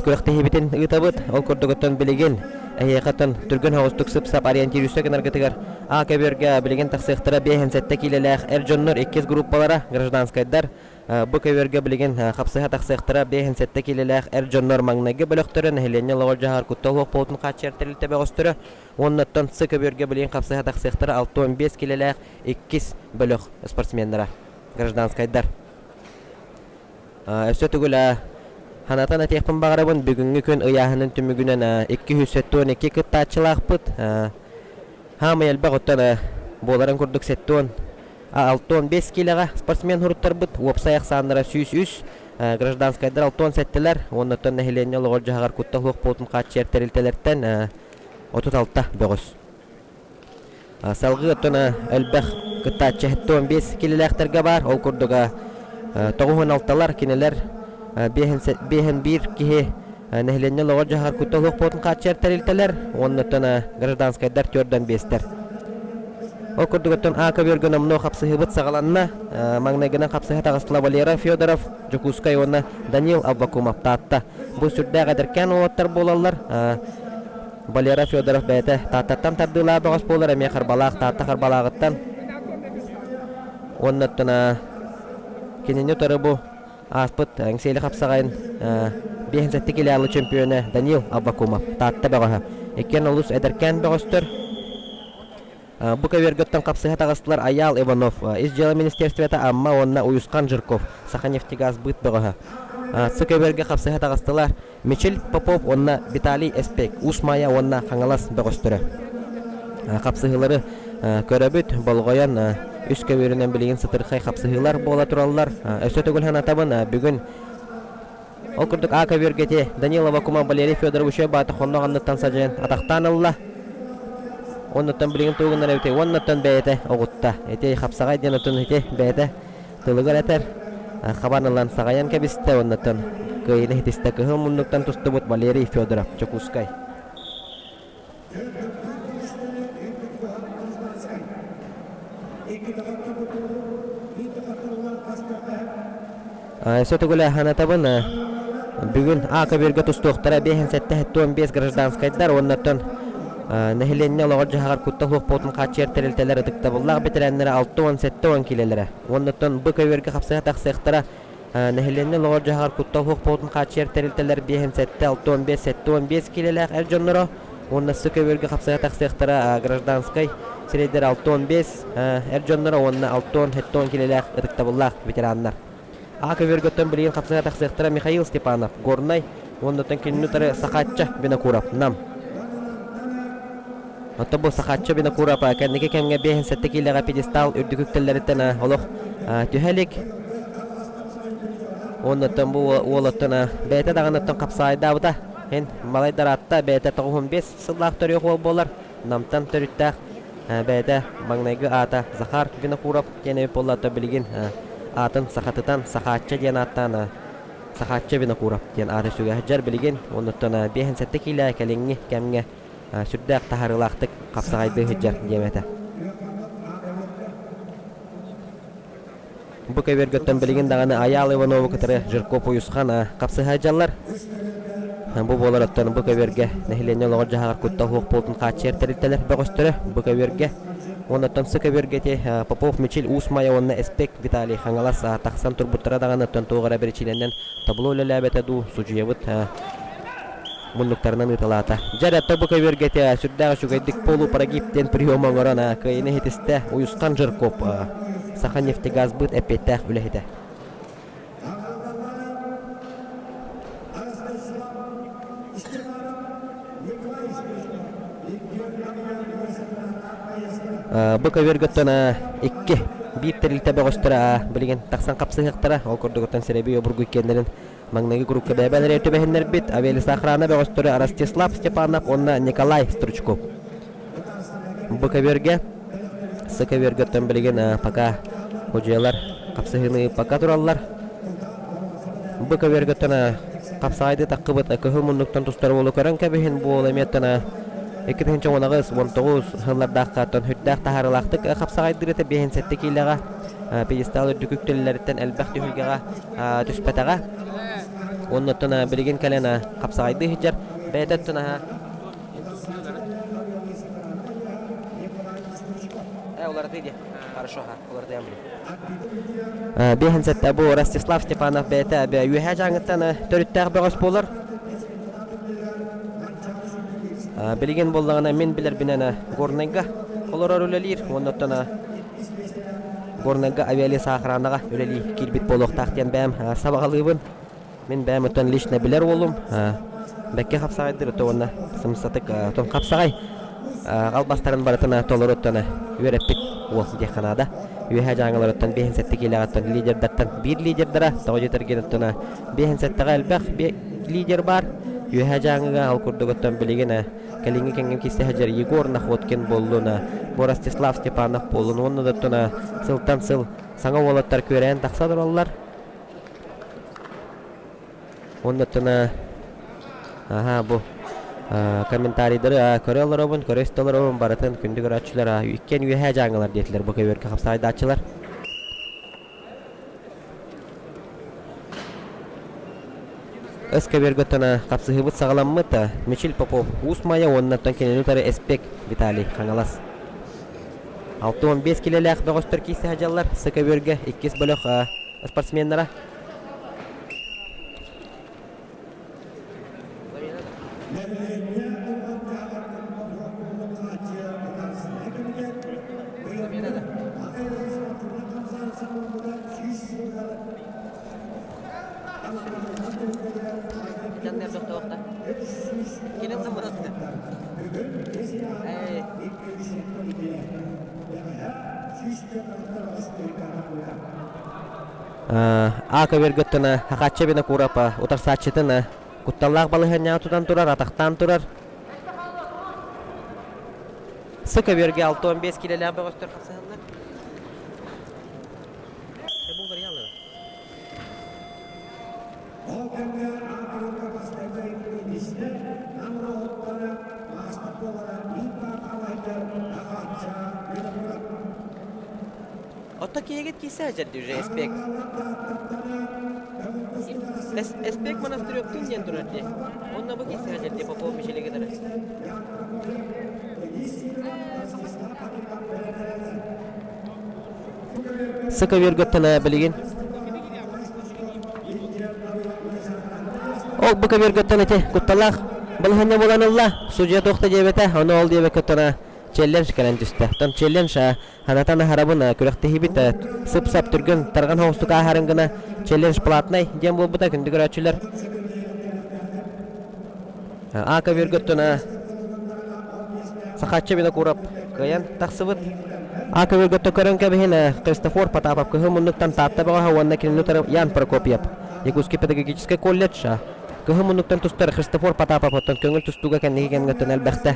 күрэхтэһиибитин ыытабыт. Ол курдук оттон билигин эһиэхэ оттон түргэн соҕустук сып-сап ориентируйса гынаргытыгар А көбүөргэ билигин тахсыахтара 57 киилэлээх эр дьоннор иккис группалара гражданскайдар бу көбүөргэ билигин хапсыһа тахсыахтара 57 киилэлээх эр дьоннор маҥнайгы бөлөхтөрө нэһилиэнньэ олоҕор дьаһар куттал суох буолуутун хааччыйар тэрилтэ бөҕөстөрө уонна оттон С көбүөргэ билигин хапсыһа тахсыахтара 65 киилэлээх иккис бөлөх спортсменнара, гражданскайдар. Өссө төгүл санатан этиэхпин баҕарабын, бүгүҥҥү күн ыйааһынын түмүгүнэн 272 кыттааччылаахпыт. Хаамай элбэх оттон буоларын курдук 70 65 киилэҕэ спортсмен хуруттарбыт, уопсай ахсааннара 103, гражданскайдар 67-лэр, уонна оттон нэһилиэнньэ олоҕор-дьаһаҕар куттал суох буолуутун хааччыйар тэрилтэлэртэн 36 бөҕөс. Салгыы оттон элбэх кыттааччы 75 киилэлээхтэргэ баар. Ол курдук 96-лар кинилэр 51 киһи нэһилиэнньэ олоҕор-дьаһаҕар куттал суох буолуутун хааччыйар тэрилтэлэр уонна оттон гражданскайдар 45-тэр. Ол курдук оттон А көбүөргэ номнуо хапсыһыыбыт саҕаланна. Маҥнайгынан хапсыһа таҕыстыла Валера Федоров, Дьокуускай уонна Данил Аввакумов Таатта. Бу сүрдээх эдэркээн уолаттар буолаллар. Валера Федоров бэйэтэ Тааттаттан тардыылаах бөҕөс буолар, эмиэ Харбалаах Таатта Харбалааҕыттан. Уонна оттон кинини утары бу ааспыт Эҥсиэли хапсаҕайын 57 килэалы чөмпүйүөнэ Данил Аввакумов, Таатта бөҕөһө. Иккиэн олус эдэркээн бөҕөстөр. Бу көбүөргөттөн хапсыһа таҕыстылар Айаал Иванов, Ис дьыала министерствота Амма уонна Уйусхан Жирков, Саханефтегазбыт бөҕөһө. Сы көбүөргэ хапсыһа таҕыстылар Мичил Попов уонна Виталий Эспек, Уус Маайа уонна Хаҥалас бөҕөстөрө. Хапсыһыылары көрөбүт, болҕойон үс көбүөрүнэн билигин сытырхай хапсыһыылар буола тураллар. Өссө төгүл санатабын, бүгүн Ол курдук А көбүөргэтэ Данилова Кума Валерий Федорович баата хоннох анныттан садьайан атахтаан ылла. Оннуттан билигин тугуннар эбитэ уоннаттан бэйэтэ оҕутта. Ити хапсаҕай диэн отун ити бэйэтэ тылыгар этэр. Хабан ылан саҕайан кэбистэ уоннаттан кыайыыны иһитистэ кыһыл муннуктан тустубут Валерий Федоров, Дьокуускай. Өссө төгүл санатабын, бүгүн А көбүөргэ тустуохтара 57-75 гражданскайдар уоннаттан нэһилиэнньэ олоҕор-дьаһаҕар куттал суох буолтун хааччыйар тэрилтэлэр ытыктабыллаах бэтэрээннэрэ 60-70 киилэлэрэ. Уоннаттан Б көбүөргэ хапсыһа тахсыахтара Нэһилиэнньэ олоҕор-дьаһаҕар куттал суох буолуутун хааччыйар тэрилтэлэр 57, 65, 75 киилэлээх эр дьонноро уонна сы көбүөргэ хапсыһа тахсыахтара гражданскай сирэйдэр 65 эр дьонноро уонна 60, 70 киилэлээх ытыктабыллаах ветераннар. А көбүөргөттөн билигин хапсыһа тахсыахтара Михаил Степанов, Горнай, уонна кинини утары Сахаачча Винокуров, Нам. Оттон бу Сахаачча Винокуров кэнники кэмҥэ 57 киилэҕэ пьедестал үрдүк үктэллэриттэн олох түһэ илик. Уоннаттан бу уолаттан бэйэтэ даҕаныттан хапсаайдаабыта. Эн малайдараатта бэйэтэ 95 сыллаах төрүөх уол буолар. Намтан төрүттээх бэйэтэ маҥнайгы аата Захар Винокуров диэн эбит буолла билигин аатын сахатытан Сахаачча диэн ааттаан Сахаачча Винокуров диэн ааты сүгэ сылдьар билигин. Оннуттан 57 киилэ кэлиҥҥи кэмҥэ сүрдээх таһаарыылаахтык хапсаҕайдыы сылдьар диэм этэ. Бу көбүөргөттөн билигин даҕаны Айаал Иванову кытары Жирков Уйусхан хапсыһа сылдьаллар. Бу буолар оттон бу көбүөргэ нэһилиэнньэ олоҕор-дьаһаҕар куттал суох буолтун хааччыйар тэрилтэлэр бөҕөстөрө бу көбүөргэ. Уонна сы көбүөргэ ити Попов Мичил Уус Майа уонна Эспек Виталий Хаҥалас тахсан турбуттара даҕаны оттон туох эрэ биричиинэнэн табло үлэлээбэтэ дуу, судьуйабыт муннуктарынан ыыталаата. Дьэ эрэ бу көбүөргэтэ сүрдээх үчүгэйдик полупрогиб диэн прием оҥорон кыайыыны иһитистэ Уйусхан Жирков, Саханефтегазбыт эппиэттээх үлэһитэ. Бу көбүөргөттөн икки биир тэрилтэ бөҕөстөрө билигин тахсан хапсыһыахтара. Ол курдугуттан Сэрэбий обургу иккиэннэрин Маҥнайгы группа бэйэбэлэри түбэһиннэрбит Авиалесоохрана бөҕөстөрө Ростислав Степанов уонна Николай Стручков. Бу көбүөргэ сы көбүөргөттөн билигин пока худьуйалар хапсыһыыны пока тураллар. Бу көбүөргөттөн хапсаҕайды таххыбыт кыһыл муннуктан тустар уолу көрөн кэбиһин буол эмиэттэн 2018-19 сыллардаахха хүрдээх таһаарыылаахтык хапсаҕайдыыр этэ 57 киилэҕэ пьедестал үрдүк үктэллэриттэн элбэх түһүлгэҕэ түспэтэҕэ. Оннуттан билигин кэлэн хапсаҕайдыы сылдьар. Бэйэтэ оттон уларытыы диэ. Хорошо, уларытыам билин. Биэһин сэттэ бу Ростислав Степанов бэйэтэ үөһээ дьааҥыттан төрүттээх бөҕөс буолар. Билигин буоллаҕына мин билэрбинэн Горнайга олорор үлэлиир. Оннуттан Горнайга авиалесоохранаҕа үлэлии киирбит буолуохтаах диэн бэйэм сабаҕалыыбын. Мин бэйэм оттон лично билэр уолум бэккэ хапсаҕайдыр ото уонна сымсатык отон хапсаҕай албастарын барытын толору оттон үөрэппит уол диэххэ наада. Үөһээ дьааҥыларыттан 57 киилэҕиттэн лидердартан биир лидердара тоҕо диэтэргин оттон 57-ҕэ элбэх лидер баар. Үөһээ дьааҥыга ол курдук оттон билигин Кэлиҥҥи кэмҥэ киирсэ сылдьар Егор Находкин буоллун, бу Ростислав Степанов буоллун уонна да оттон сылтан сыл саҥа уолаттар күөрэйэн тахса тураллар. Уонна оттон аһаа бу комментарийдары көрө олоробун, көрө истэ олоробун барытын күндү көрөөччүлэр иккиэн үөһээ дьааҥылар диэтилэр бу көбүөргэ хапсаайдааччылар. Өс көбүөргөттөн хапсыһыыбыт саҕаламмыт Мичил Попов Уус Майа уонна кинини утары Эспек Виталий Хаҥалас. 65 килэлээх бөҕөстөр киирсэ сылдьаллар Сы көбүөргэ иккис бөлөх спортсменнара. А көбүөргөттөн Хахачча Винокуров утарсааччытын кутталлаах балаһыанньаҕа тутан турар, атахтаан турар. Сы көбүөргэ 65 килэлээх бөҕөстөр хапсыһаллар. Ол кэмҥэ аатырыыга бастакы истэ Нам оҕоһуттара маастар буолара биир баатаалаһыгар Аҕаачча Винокуров. Отто киһигит кисе сылдьар уже эспек. Эспек монастырёктун диэн турар дии. Онно бу кисе сылдьар дии Попов Мичилиги турар. Сыка билигин Ол бу көбүөргөттөн ити кутталаах балаһыанньа буолан ылла. Судьуйа туох да диэбэтэ, ону ол диэбэккэ оттон челлендж кэлэн түстэ. Оттон челлендж ханатан аһарабын күрэхтэһиибит сып-сап түргэн тарҕан соҕустук ааһарын гына челлендж платнай диэн буолбута күндү көрөөччүлэр. А көбүөргөттөн Сахааччы Винокуров кыайан тахсыбыт. А көбүөргөттө көрөн кэбиһин Христофор Потапов кыһыл муннуктан Таатта бөҕөһө уонна кинини утары Ян Прокопьев. Якутский педагогическай колледж кыһыл муннуктан тустар Христофор Потапов оттон көҥүл тустууга кэнники кэмҥэ элбэхтэ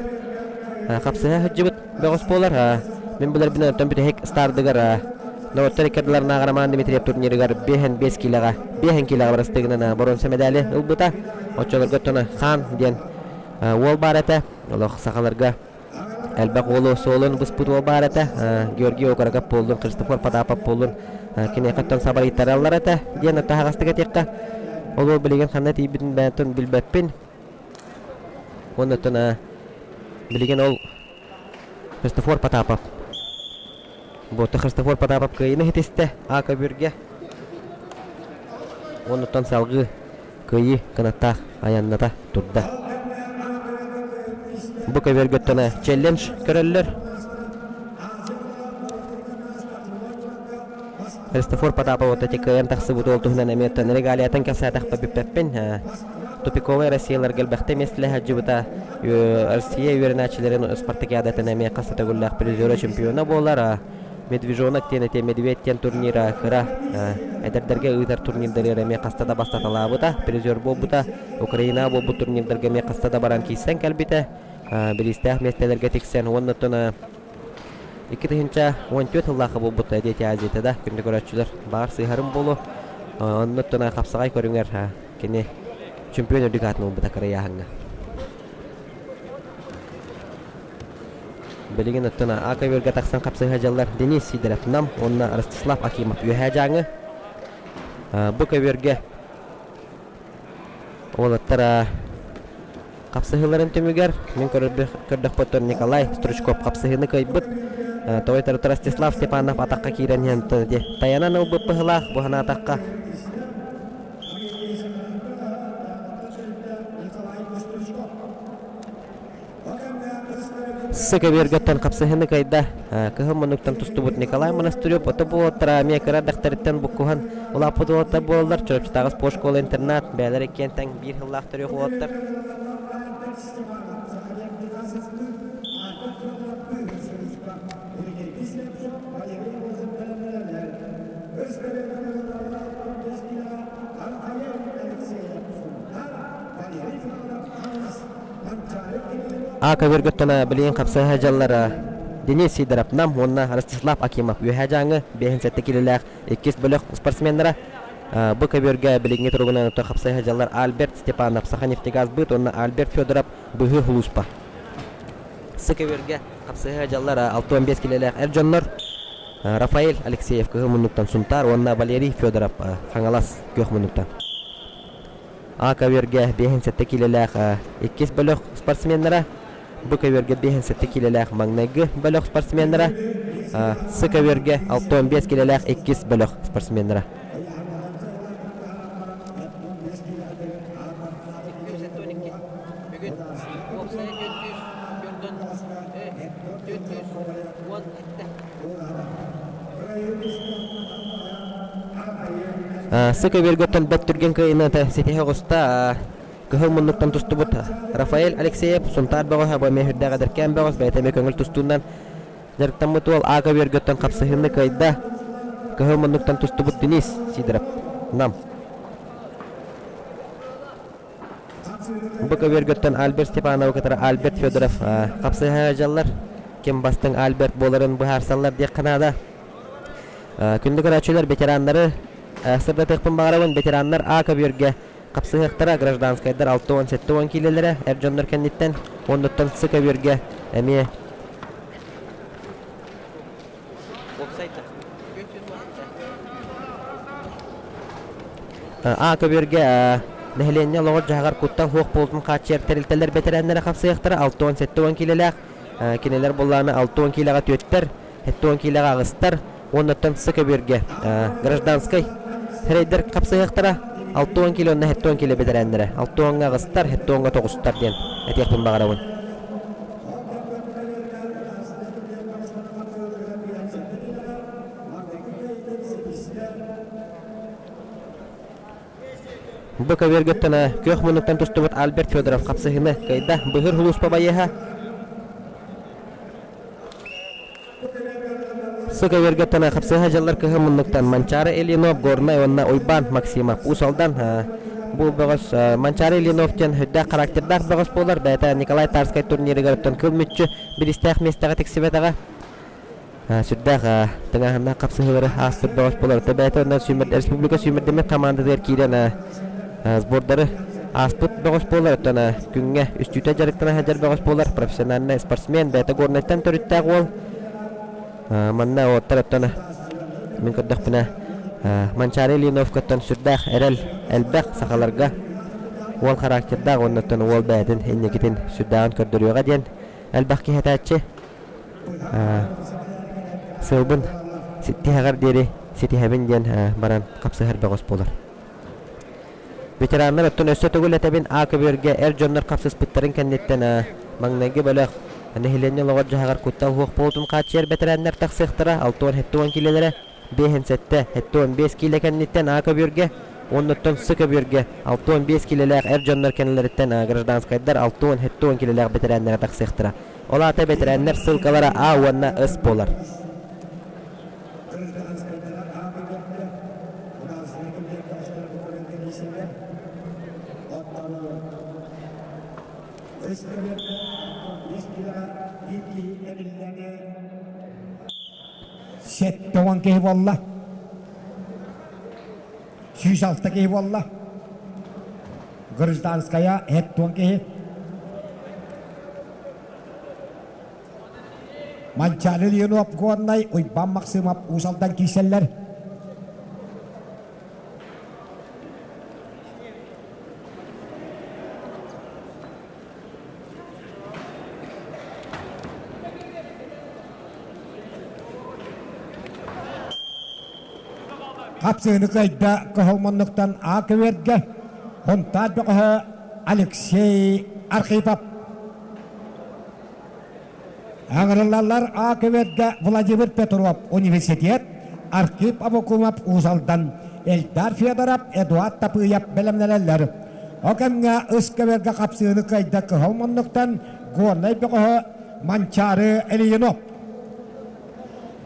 хапсыһа сылдьыбыт бөҕөс буолар. Мин билэрбинэн оттон бүтэһик стардыгар норуоттар иккардыларынааҕы Роман Дмитриев турнирыгар 5 киилэҕэ 5 киилэҕэ бырастыгынан боруонса медали ылбыта. Оччолорго оттон Хаан диэн уол баар этэ. Олох сахаларга элбэх уолу суолун быспыт уол баар этэ. Георгий Окороков буоллун, Христофор Потапов буоллун киниэхэ оттон сабарыйтараллар этэ диэн таһаҕастык этиэххэ. Ол уол билигин ханна тиийбитин бэйэтин билбэппин. Уонна оттон билигин ол Христофор Потапов Буотта Христофор Потапов кыайыыны ситистэ А көбүөргэ. Уонуттан салгыы кыайыы кынаттаах айанната турда. Бу көбүөргөттөн челлендж көрөллөр. Христофор Потапов вот эти кыайан тахсыбыт уол туһунан эмиэ оттон регалиятын кэпсээтэхпэ бүппэппин. Тупиковай Россияларга элбэхтэ миэстэлэһэ сылдьыбыта. Россия үөрэнээччилэрин спартакиадатын эмиэ хас да төгүллээх призера чемпиона буолар. Медвежонок диэн эти Медведь диэн турнира кыра эдэрдэргэ ыытар турнирдарыгар эмиэ хаста да бастаталаабыта, призер буолбута. Украина буолбут турнирдарга эмиэ хаста да баран киирсэн кэлбитэ. Бириистээх миэстэлэргэ тиксэн уонна оттон 2014 сыллаахха буолбут Дети Азията да күндү көрөөччүлэр баар сыыһарым буолуо. Онно оттон хапсаҕай көрүҥэр кини чемпион үрдүк аатын ылбыта кырыйааһыҥҥа. Билигин оттон А көбүөргэ тахсан хапсыһа дьаллар Денис Сидоров Нам уонна Ростислав Акимов Үөһээ Дьааҥы. Бу көбүөргэ уолаттар хапсыһыыларын түмүгэр мин көрдөхпөттөр Николай Стручков хапсыһыыны кыайбыт. Тоҕой Ростислав Степанов атахха киирэн иһэн таянан ылбыт быһылаах бу санаатахха Сыкабергаттан хапсыһыны кыайда. Кыһыл муннуктан тустубут Николай Монастырев ото буолаттара эмиэ кыра эрдэхтэриттэн буккуһан улааппыт уолаттар буолаллар. Чурапчытааҕы спортшкола интернат бэйэлэрэ иккиэн тэҥ биир сыллаах төрүөх уолаттар. А көбүөргөттөн билигин хапсыһа дьаллара Денис Сидоров Нам уонна Ростислав Акимов Үөһээ Дьааҥы 57 килэлээх иккис бөлөх спортсменнара. Бу көбүөргэ билиҥҥи туругунан хапсыһа дьаллар Альберт Степанов Саханефтегазбыт уонна Альберт Федоров Быһыы Сулууспа. Сы көбүөргэ хапсыһа дьаллар 65 килэлээх эр дьоннор Рафаэль Алексеев Кыһыл Муннуктан Сунтаар уонна Валерий Федоров Хаҥалас Күөх Муннуктан. А көбүөргэ 57 киилэлээх иккис бөлөх спортсменнара, Б көбүөргэ 57 киилэлээх маҥнайгы бөлөх спортсменнара, С көбүөргэ 65 киилэлээх иккис бөлөх спортсменнара. Уопсайа 400 417. Сык өбүөргөттөн бэт түргэн кыайыыны ситиһэ оҕуста. Кыһыл муннуктан тустубут Рафаэль Алексеев Сунтаар бөҕөһө бу эмиэ сүрдээх эдэркээн бөҕөс бэйэтэ эмиэ көҥүл тустуунан дьарыктаммыт уол А көбүөргөттөн хапсыһыыны кыайда. Кыһыл муннуктан тустубут Денис Сидоров Нам. Бу көбүөргөттөн Альберт Степановы кытары Альберт Федоров хапсыһа сылдьаллар. Ким бастыҥ Альберт буоларын быһаарсаллар диэххэ наада. Күндү көрөөччүлэр, ветераннары сырдатыахпын баҕарабын. Ветераннар А көбүөргэ хапсыһыахтара, гражданскайдар 60-70 киилэлэрэ эр дьоннор кэнниттэн, оннуттан С көбүөргэ эмиэ А көбүөргэ нэһилиэнньэ олоҕор-дьаһаҕар куттал суох буолтун хааччыйар тэрилтэлэр бэтэрээннэрэ хапсыахтара 60-70 киилэлээх. Кинилэр буллааны 60 киилэҕэ түөттэр, 70 киилэҕэ аҕыстар, уоннаттан С көбүөргэ гражданскай сирэйдэр хапсыһыахтара 60 киилэ уонна 70 киилэ бэтэрээннэрэ 60-ҥа аҕыстар, 70-ҥа тоҕустар диэн этиэхпин баҕарабын. Бу көбүөргүттэн күөх муннуктан тустубут Альберт Федоров хапсыһыыны кыайда. Быһыр сулууспа байыаһа Сы көбүөргүттэн хапсыһа дьыллар кыһын муннуктан Манчаары Ильинов, Горнай уонна Уйбаан Максимов Уус Алдан бу бөҕөс Манчаары Ильинов диэн сүрдээх характердаах бөҕөс буолар. Бэйэтэ Николай Тарскай турнирыгар оттон кыл мүччү бириистээх миэстэҕэ тиксибэтэҕэ. Сүрдээх тыҥааһыннаах хапсыһыылары ааспыт бөҕөс буолар. Бэйэтэ онно республика сүүмэрдэммит хамаандатыгар киирэн сбордары ааспыт бөҕөс буолар. Оттон күҥҥэ үстүүтэ дьарыктана сылдьар бөҕөс буолар. Профессиональный спортсмен, бэйэтэ Горнайтан төрүттээх уол. Манна уоттар оттон мин көрдөхпүнэ Манчаары Ильиновкаттан сүрдээх эрэл элбэх сахаларга уол характердаах уонна оттон уол бэйэтин инникитин сүрдээҕин көрдөрүөҕэ диэн элбэх киһи этээччи. Сыалбын тиһэҕэр диэри ситиһэбин диэн баран хапсыһар бөҕөс буолар. Ветераннар оттон өссө төгүл этэбин А көбүөргэ эр дьоннор хапсыспыттарын кэнниттэн маҥнайгы бөлөх нэһилиэнньэ олоҕор-дьаһаҕар куттал суох буолуутун хааччыйар бэтэрээннэр тахсыахтара 60-70 киилэлэрэ 5-7, 75 киилэ кэнниттэн А көбүөргэ уонна оттон С көбүөргэ 65 киилэлээх эр дьоннор кэннилэриттэн гражданскайдар 60-70 киилэлээх бэтэрээннэрэ тахсыахтара. Ол аата бэтэрээннэр ссылкалара А уонна С буолар. 70 киһи буолла. 106 киһи буолла. Гражданская 70 киһи. Манчаары Ленов Горнай, Уйбан Максимов Уус Алдан киирсэллэр. Хапсыыны кыайда кыһыл муннуктан А көбүөргэ Хунтаар бөҕөһө Алексей Архипов. Аҥырыллаллар А көбүөргэ Владимир Петров университет, Архип Абакумов Уус Алдан, Эльдар Федоров, Эдуард Тапыев бэлэмнэнэллэр. Ол кэмҥэ ыс көбүөргэ хапсыыны кыайда кыһыл муннуктан Горнай бөҕөһө Манчаары Ильинов.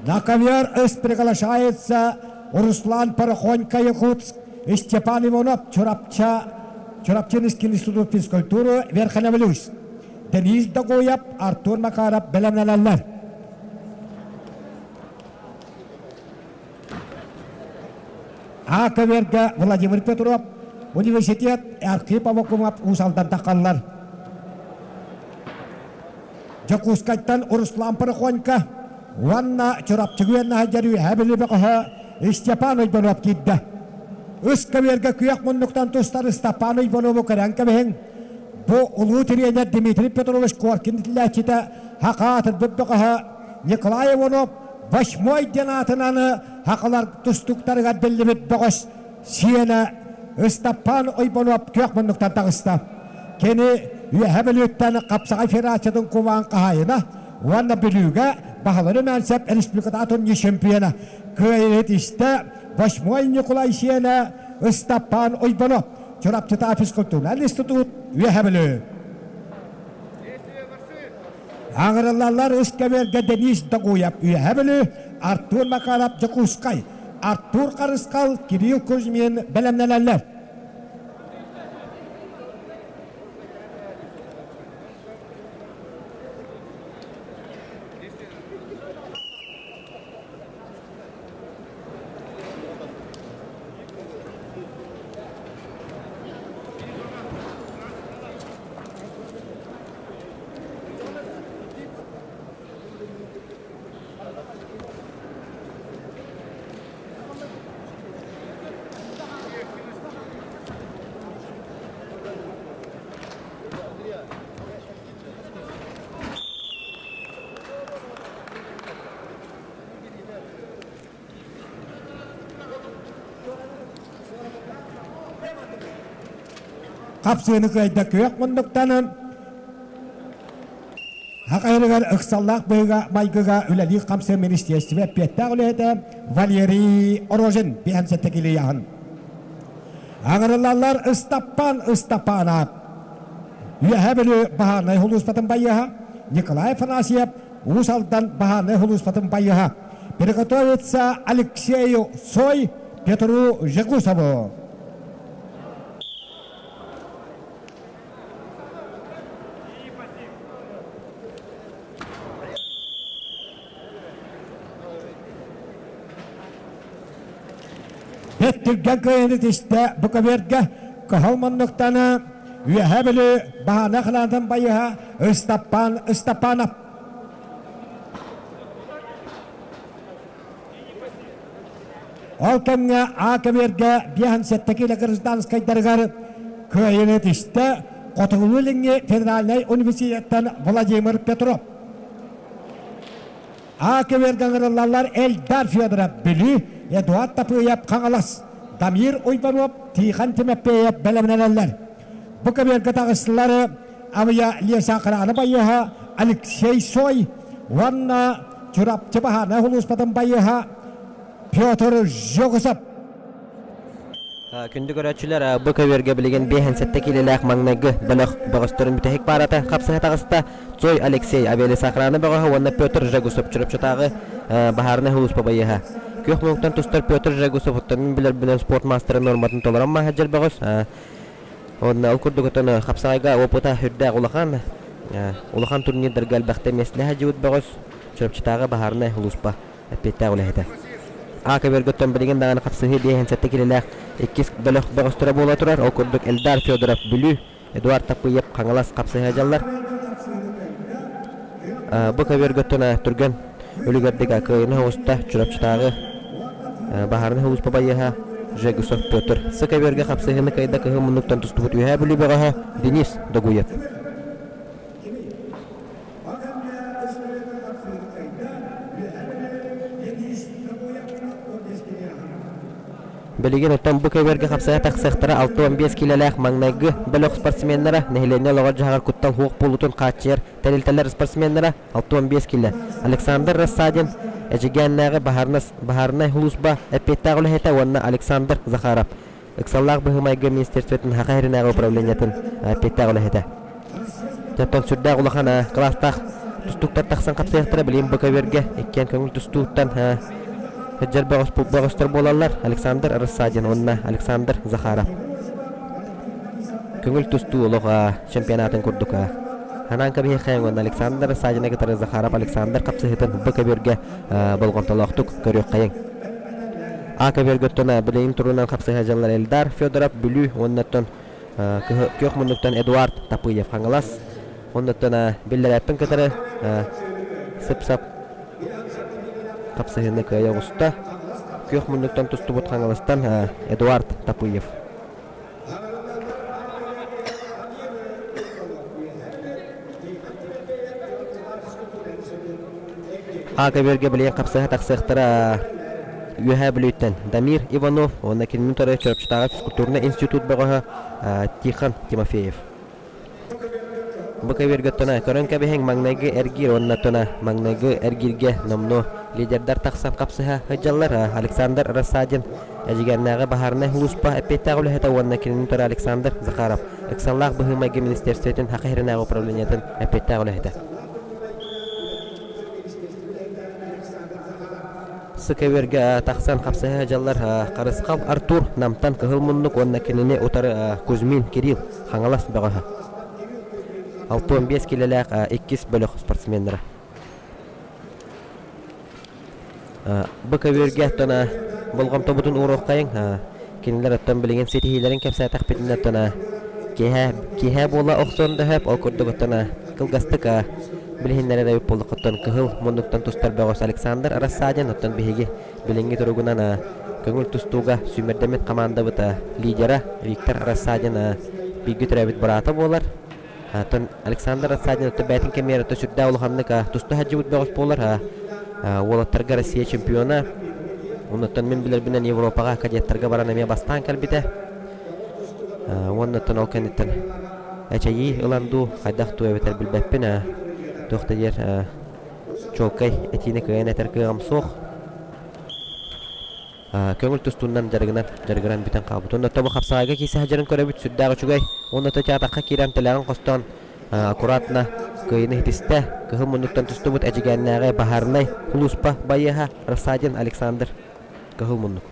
На ковер ыс приглашается Руслан Порохонько Якутск и Степан Иванов Чурапча, Чурапчинский институт физкультуры Верхневилюйск. Денис Догоев, Артур Макаров бэлэмнэнэллэр. А көбүөргэ Владимир Петров, университет Архип Аввакумов Уус Алдан таххаллар. Дьокуускайтан Руслан Порохонько уонна Чурапчы үөннэһэ үөһээ Бүлүү бөҕөһө Степан Уйбанов киирдэ. Үс көбүөргэ күөх муннуктан тустар Степан Уйбанову көрөн кэбиһиҥ. Бу улуу тириэньэр Дмитрий Петрович Коркин итиллээччитэ Хака аатырбыт бөҕөһө Николай Иванов восьмой диэн аатынан хахалар тустуктарыгар биллибит бөҕөс сиэнэ Ыстаппаан Ойбонуоп күөх муннуктан таҕыста. Кини Үөһээ Бүлүүттэн Хапсаҕай Федерациятын кубаан хаһаайына уонна Бүлүүгэ Баһылай Румянцев республикатааҕы турнир чемпиона кыайыыһыт истэ Восьмой Ньукулай сиэнэ Ыстапаан Уйбанов Чурапчытааҕы физкультурнай институт Үөһээ Бүлүү. Аҥырыллаллар үс көбүөргэ Денис Догуев Үөһээ Бүлүү, Артур Макаров Дьокуускай, Артур Харысхал, Кирилл Кузьмин бэлэмнэнэллэр. Хапсыыны кыайда күөх муннуктанан Хахайрыгар ыксаллаах быһыыга майгыга үлэлиир хамсыыр министиэстибэ эппиэттээх үлэһитэ Валерий Рожин биһэн сэттэкилийаһын. Аҥырыллаллар Ыстаппан Ыстапаанап, Үөһээ Бүлүү баһаарынай сулууспатын байыаһа Николай Афанасьев, Уус Алдан баһаарынай сулууспатын байыаһа Приготовиться Алексею Цой, Петру Жегусову. Бэт түргэн кыайыны тистэ бу көбүөргэ кыһыл муннуктаны Үөһээ Бүлүү баһаана хылаантан байыһа Ыстаппаан Ыстапаанап. Ол кэмҥэ А көбүөргэ 57 киилэ гражданскайдарыгар кыайыны тистэ Хотугулуу-Илиҥҥи федеральнай университеттан Владимир Петров. А көбүөргэ ыҥырыллаллар Эльдар Федоров Бүлүү, Эдуард Тапыев Хаҥалас, Дамир Уйбанов, Тихон Тимофеев бэлэмнэнэллэр. Бу көбүөргэ таҕыстылар Авия Леса Храна байыаһа Алексей Сой уонна Чурапчы баһаарынай сулууспатын байыаһа Петр Жогусов. Күндү көрөөччүлэр, бу көбүөргэ билигин 57 киилэлээх маҥнайгы бөлөх бөҕөстөрүн бүтэһик паарата хапсыһа таҕыста. Цой Алексей Авиалесохрана бөҕөһө уонна Петр Жегусов Чурапчытааҕы баһаарынай сулууспа байыаһа. Күөх муҥуктан тустар Петр Жегусовуттан мин билэрбинэн спорт маастарын нуорматын толорон маһа бөҕөс. Уонна ол курдук отон хапсаҕайга опыта үрдээх улахан, улахан турнирдарга элбэхтэ миэстэлэһэ дьыбыт бөҕөс Чурапчытааҕы баһаарынай сулууспа эппиэттээх үлэһитэ. А көбүөргөттөн билигин даҕаны хапсыһыы 57 килэлээх иккис бөлөх бөҕөстөрө буола турар. Ол курдук Эльдар Федоров Бүлүү, Эдуард Таппыев Хаҥалас хапсыһа дьаллар. Бу көбүөргөттөн түргэн үлүгэрдик кыайыны оҕуста Чурапчытааҕы баһаарынай сулууспа байыаһа Жегусов Петр. Сы көбүөргэ хапсыһыыны кыайда кыһыл муннуктан тустубут Үөһээ Бүлүү бөҕөһө Денис Догуев. Билигин оттон бу көбүөргэ хапсыһа тахсыахтара 65 киилэлээх маҥнайгы бөлөх спортсменнара, нэһилиэнньэ олоҕор-дьаһаҕар куттал суох буолуутун хааччыйар тэрилтэлэр спортсменнара 65 киилэ. Александр Рассадин, Эдьигээннээҕи баһаарынай сулууспа эппиэттээх үлэһитэ уонна Александр Захаров, Ыксаллаах быһыы-майгы министерствотын Саха сиринээҕи управлениетын эппиэттээх үлэһитэ. Оттон сүрдээх улахан кылаастаах тустууктар тахсан хапсыахтара билигин бу көбүөргэ иккиэн көҥүл тустууттан сылдьар бөҕөстөр буолаллар Александр Рассадин уонна Александр Захаров. Көҥүл тустуу олох чемпионатын курдук ханаан кэбиһиэххэйиҥ уонна Александр Рассадины кытары Захаров Александр хапсыһыытын бу көбүөргэ болҕомтолоохтук көрүөххэйиҥ. А көбүөргөттөн билигин турунан хапсыһа дьаллар Эльдар Федоров Бүлүү уоннаттан күөх муннуктан Эдуард Тапыев Хаҥалас оннуттан биллэрээппин кытары сып-сап хапсыһыыны кыайа оҕуста. Күөх муннуктан тустубут Хаҥаластан Эдуард Тапыев. А көбүөргэ билигин хапсыһа тахсыахтара Үөһээ Бүлүүттэн Дамир Иванов уонна кинини утары Чурапчытааҕы физкультурнай институт бөҕөһө Тихон Тимофеев. Бу көбүөргэ оттона көрөн кэбиһиҥ маҥнайгы эргиир уонна оттона маҥнайгы эргииргэ номнуо лидердар тахсан хапсыһа сылдьаллар. Александр Рассадин Эдьигээннээҕи баһаарынай сулууспа эппиэттээх үлэһитэ уонна кинини утары Александр Захаров ыксаллаах быһыы-майгы министиэристибэтин Саха сиринээҕи управлениетын эппиэттээх үлэһитэ. Сыкөбүөргэ тахсан хапсыһа сылдьаллар Харысхал Артур Намтан Кыһыл Муннук уонна кинини утары Кузьмин Кирилл Хаҥалас бөҕөһө. 65 килэлээх иккис бөлөх спортсменнара. Бу көбүөргэ оттон болҕомтобутун ууруоххайыҥ. Кинилэр оттон билигин ситиһиилэрин кэпсээтэхпитинэ оттон киэһэ киэһэ буола охсон да сөп. Ол курдук оттон кылгастык билиһиннэрэр эбит буоллаххыттан кыһыл муннуктан тустар бөҕөс Александр Рассадин оттон биһиги билиҥҥи туругунан көҥүл тустууга сүүмэрдэммит хамаандабыт лидера Виктор Рассадин бииргэ төрөөбүт быраата буолар. Оттон Александр Рассадин оттон бэйэтин кэмигэр оттон сүрдээх улаханнык туста сылдьыбыт бөҕөс буолар. Уолаттарга Россия чемпиона. Оннуттан мин билэрбинэн Европаҕа кадеттарга баран эмиэ бастаан кэлбитэ. Уонна оттон ол кэнниттэн эчэйии ылан дуу, хайдах дуу эбэтэр билбэппин. Туох да диэр чуолкай этиини кыайан этэр кыаҕым суох. Көҥүл тустуунан дьарыгынан дьарыгыран бүтэн хаалбыт. Уонна тобу хапсаҕайга киирсэ сылдьарын көрөбүт сүрдээх үчүгэй. Уонна театрга киирэн тэлэҕин хостоон аккуратно кыайыыны ситистэ. Кыһыл муннуктан тустубут Эдьигээннээҕи баһаарынай сулууспа байыаһа Рассадин Александр Кыһыл муннук.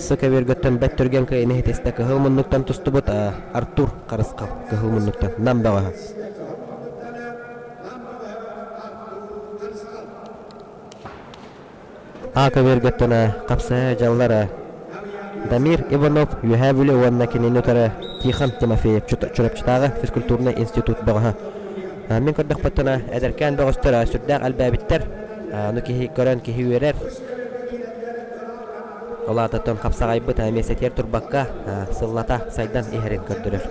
Сыкөбүөргөттөн бэт түргэн кыайыыны ситистэ Кыһыл муннуктан тустубут Артур Харысхал Кыһыл муннуктан Нам бөҕөһө. А көбүөргөттөн хапсыһа дьаллар Дамир Иванов Үөһээ Бүлүү уонна кинини утары Тихон Тимофеев Чурапчытааҕы физкультурнай институт бөҕөһө. Мин көрдөхпүттэн эдэркээн бөҕөстөр сүрдээх элбээбиттэр. Ону киһи көрөн киһи үөрэр. Ол аатыттан хапсаҕайбыт миэстэтигэр турбакка сыллата сайдан иһэрин көрдөрөр.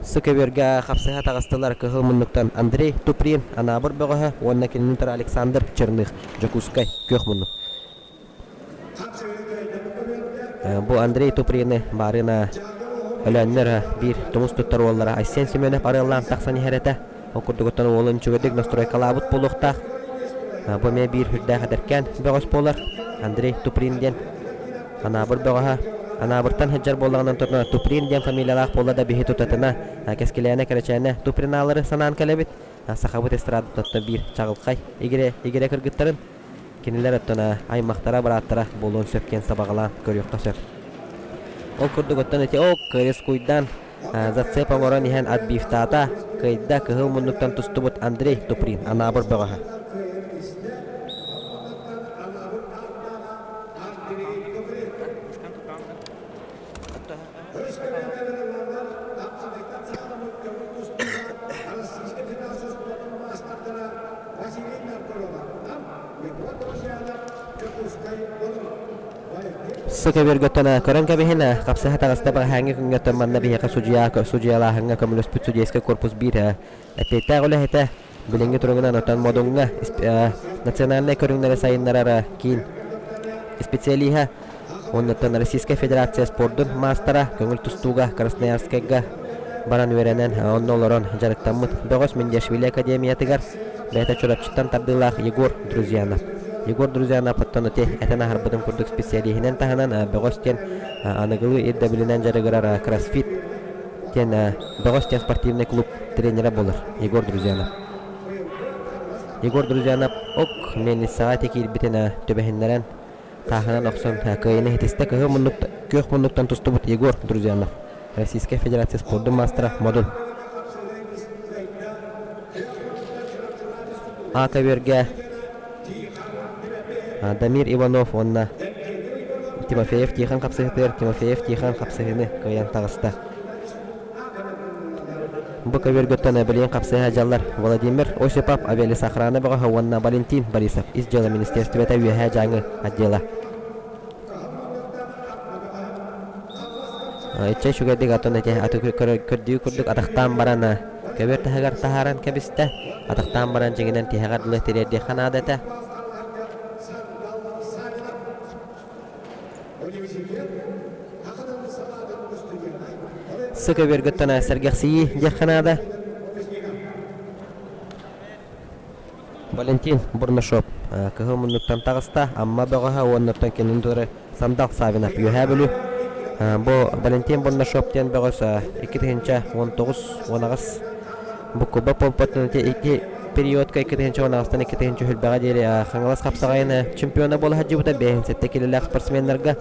Сыкөбүөргэ хапсыһа таҕыстылар кыһыл муннуктан Андрей Туприн, Анаабыр бөҕөһө уонна кинини утары Александр Черных, Дьокуускай, күөх муннук. Бу Андрей Туприны баарына Өлөөннөр биир тумус туттар уоллара Айсен Семенов арыаллаан тахсан иһэр этэ. Ол курдугуттан уолун үчүгэйдик настройкалаабыт буолуохтаах. Бу эмиэ биир үрдээх эдэркээн бөҕөс буолар. Андрей Туприн диэн Анаабыр бөҕөһө. Анаабыртан сылдьар буоллаҕынан тутана Туприн диэн фамилиялаах буолла да биһи тутатына Кэскилээнэ Кэрэчээнэ Тупринаалары санаан кэлэбит. Сахабыт эстрадатыттан биир чаҕылхай игирэ игирэ кыргыттарын кинилэр оттон аймахтара бырааттара буолуон сөп диэн сабаҕалаан көрүөххэ сөп. Ол курдук оттон ити ок рискуйдан зацеп оҥорон иһэн отбивтаата, кыайда кыһыл муннуктан тустубут Андрей Туприн Анаабыр бөҕөһө. Сыкөбүөргөттөн көрөн кэбиһин, хапсыһа таҕыста бэҕэһээҥҥи күҥҥэттэн манна биһиэхэ судьуйа судьуйалааһыҥҥа көмөлөспүт судейскай корпус биир эппиэттээх үлэһитэ Билиҥҥи туругунан оттон Модуҥҥа национальнай көрүҥнэри сайыннарар киин специалиһа уонна Российскай Федерация спордун маастара көҥүл тустууга Красноярскайга баран үөрэнэн онно олорон дьарыктаммыт бөҕөс Миндиашвили академиятыгар бэйэтэ Чурапчыттан тардыылаах Егор Друзьянов. Егор Друзьянов оттон ити этэн аһарбытым курдук специалиһинэн таһынан бөҕөс диэн аныгылыы ирдэбилинэн дьарыгырар кроссфит диэн Бөҕөс диэн спортивный клуб тренерэ буолар Егор Друзьянов. Егор Друзьянов ок мельницаҕа ити киирбитин түбэһиннэрэн тааһынан охсон кыайыыны ситистэ. Кыһыл муннук күөх муннуктан тустубут Егор Друзьянов Российскай Федерация спордун маастара Модун. А көбүөргэ Дамир Иванов уонна Тимофеев Тихон хапсыһытыгар Тимофеев Тихон хапсыһыыны кыайан таҕыста. Бу көбүөргөттөн билигин хапсыһа дьаллар Владимир Осипов авиалесохрана бөҕөһө уонна Валентин Борисов Ис дьыала министиэристибэтэ Үөһээ Дьааҥы отдела. Иччэ үчүгэйдик атын ити аты көрдүү курдук атахтаан баран. Көбүөр таһыгар таһааран кэбистэ. Атахтаан баран дьиҥинэн тиһэҕэр дылы тириэрдиэххэ наада этэ. Сы көбүөргүттэн сэргэхсийии диэххэ наада. Валентин Бурнашов кыһыл муннуктан таҕыста, Амма бөҕөһө уоннаттан кинин туора Сандал Савинов Үөһээ Бүлүү. Бу Валентин Бурнашов диэн бөҕөс 2019-18 бу Куба помпатын ити периодка 2018-тан 2020 диэри Хаҥалас хапсаҕайын чемпиона буола сылдьыбыта 57 килэлээх спортсменнарга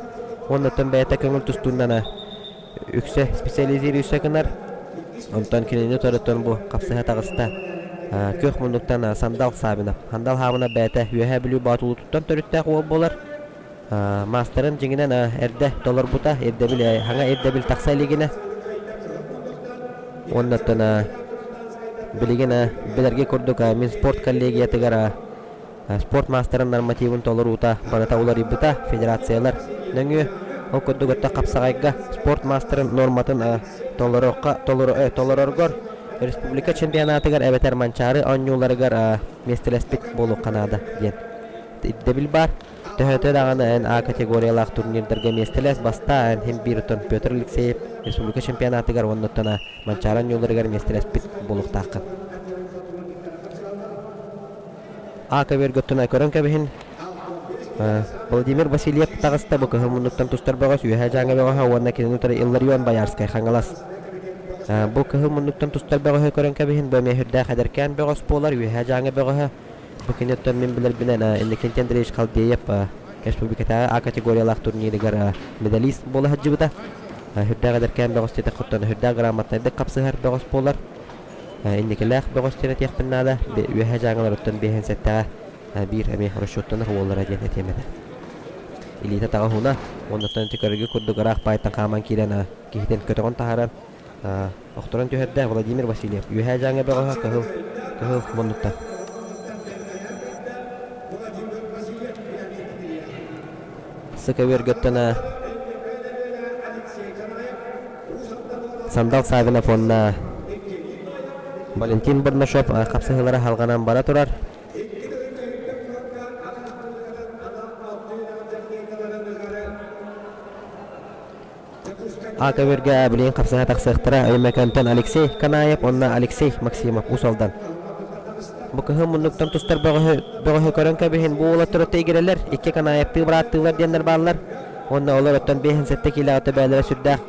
уоннаттан бэйэтэ көҥүл тустууннана үксэ специализируйса гынар. Онтон кинини утарыттан бу хапсыһа таҕыста. Күөх муннуктан Сандал Савинов. Сандал Савинов бэйэтэ Үөһээ Бүлүү Боотулуутуттан төрүттээх уол буолар. Маастарын дьиҥинэн эрдэ толорбута, ирдэбил, хаҥа ирдэбил тахса илигинэ. Уоннаттан билигин билэргэ курдук мин спорт коллегиятыгар Спорт маастарын нормативын толоруута барыта уларыйбыта, федерациялар нөҥүө ол курдук өттө хапсаҕайга спорт маастарын нуорматын толороргор республика чемпионатыгар эбэтэр Манчаары оонньууларыгар миэстэлэспит буолуохха наада диэн ирдэбил баар. Төһөтө даҕаны эн А категориялаах турнирдарга миэстэлэс бастаа эн иһин биир оттон Петр Алексеев республика чемпионатыгар уонна оттон Манчаары оонньууларыгар миэстэлэспит буолуохтааххын. А көбүөргэ оттон көрөн кэбиһин. Владимир Васильев таҕыста бу кыһыл муннуктан тустар бөҕөс Үөһээ Дьааҥы бөҕөһө уонна кинини утары Илларион Боярскай Хаҥалас. Бу кыһыл муннуктан тустар бөҕөһү көрөн кэбиһин бу эмиэ сүрдээх эдэркээн бөҕөс буолар Үөһээ Дьааҥы бөҕөһө. Бу кини оттон мин билэрбинэн Иннокентий Андреевич Халдеев республикатааҕы А категориялаах турнирыгар медалист буола сылдьыбыта. Сүрдээх эдэркээн бөҕөс диэтэххэ сүрдээх грамотнайдык хапсыһар бөҕөс буолар. Инникилээх бөҕөс диэн этиэхпин наада. Үөһээ Дьааҥыларыттан биэһин сэттэҕэ биир эмиэ расчеттанар уоллара диэн этиэм этэ. Илиитэ таҕа уһуна, уоннаттан ити көрөргө курдук ыраах баайтан хааман киирэн киһитин көтөҕөн таһааран охторон түһэрдэ Владимир Васильев. Үөһээ Дьааҥы бөҕөһө кыһыл кыһыл муннуктан. Сыкөбүөргөттөн Сандал Савинов уонна Валентин Бурнашов хапсыһыылара салҕанан бара турар. А көбүргэ билигин хапсыһа тахсыахтара Өймөкөөнтөн Алексей Канаев уонна Алексей Максимов Уус Алдан. Бу кыһын муннуктан тустар бөҕөһү, бөҕөһү көрөн кэбиһин бу уолаттар өттө игирэлэр, икки Канаевтыы бырааттыылар диэннэр бааллар. Уонна олор оттон биэһин сэттэ киилэҕэ төбөөлөрө сүрдээх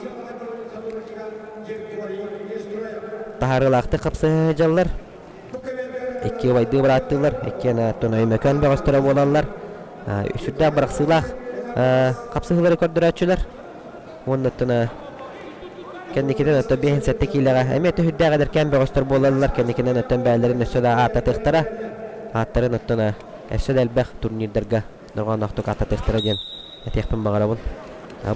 таһаарыылаахтык хапсыһа сылдьаллар. Икки убайдыы бырааттыылар, иккиэн оттон Өймөкөөн бөҕөстөрө буолаллар. Сүрдээх бырахсыылаах хапсыһыылары көрдөрөөччүлэр. Уонна оттон кэнникинэн оттон биэһин сэттэ киилэҕэ эмиэ төһүрдээх эдэркээн бөҕөстөр буолаллар. Кэнникинэн оттон бээлэрин өссө да ааттатыахтара. Ааттарын оттон өссө да элбэх турнирдарга дорҕоонноохтук ааттатыахтара диэн этиэхпин баҕарабын.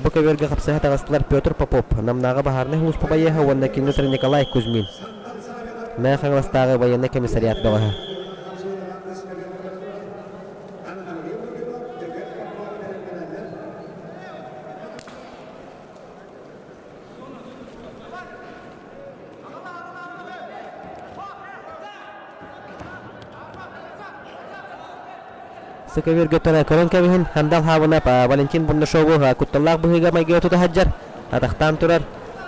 Бу көбүөргэ хапсыһа таҕыстылар Петр Попов, Намнааҕы баһаарынай сулууспа байыаһа уонна кинини утары Николай Кузьмин, Мэҥэ Хаҥаластааҕы военнай комиссариат бөҕөһө. Сыкавиргаттан көрөн кэбиһин, Хандал Хаабынап Валентин Бурнашову кутталлаах быһыыга-майгыга тута сылдьар, атахтаан турар.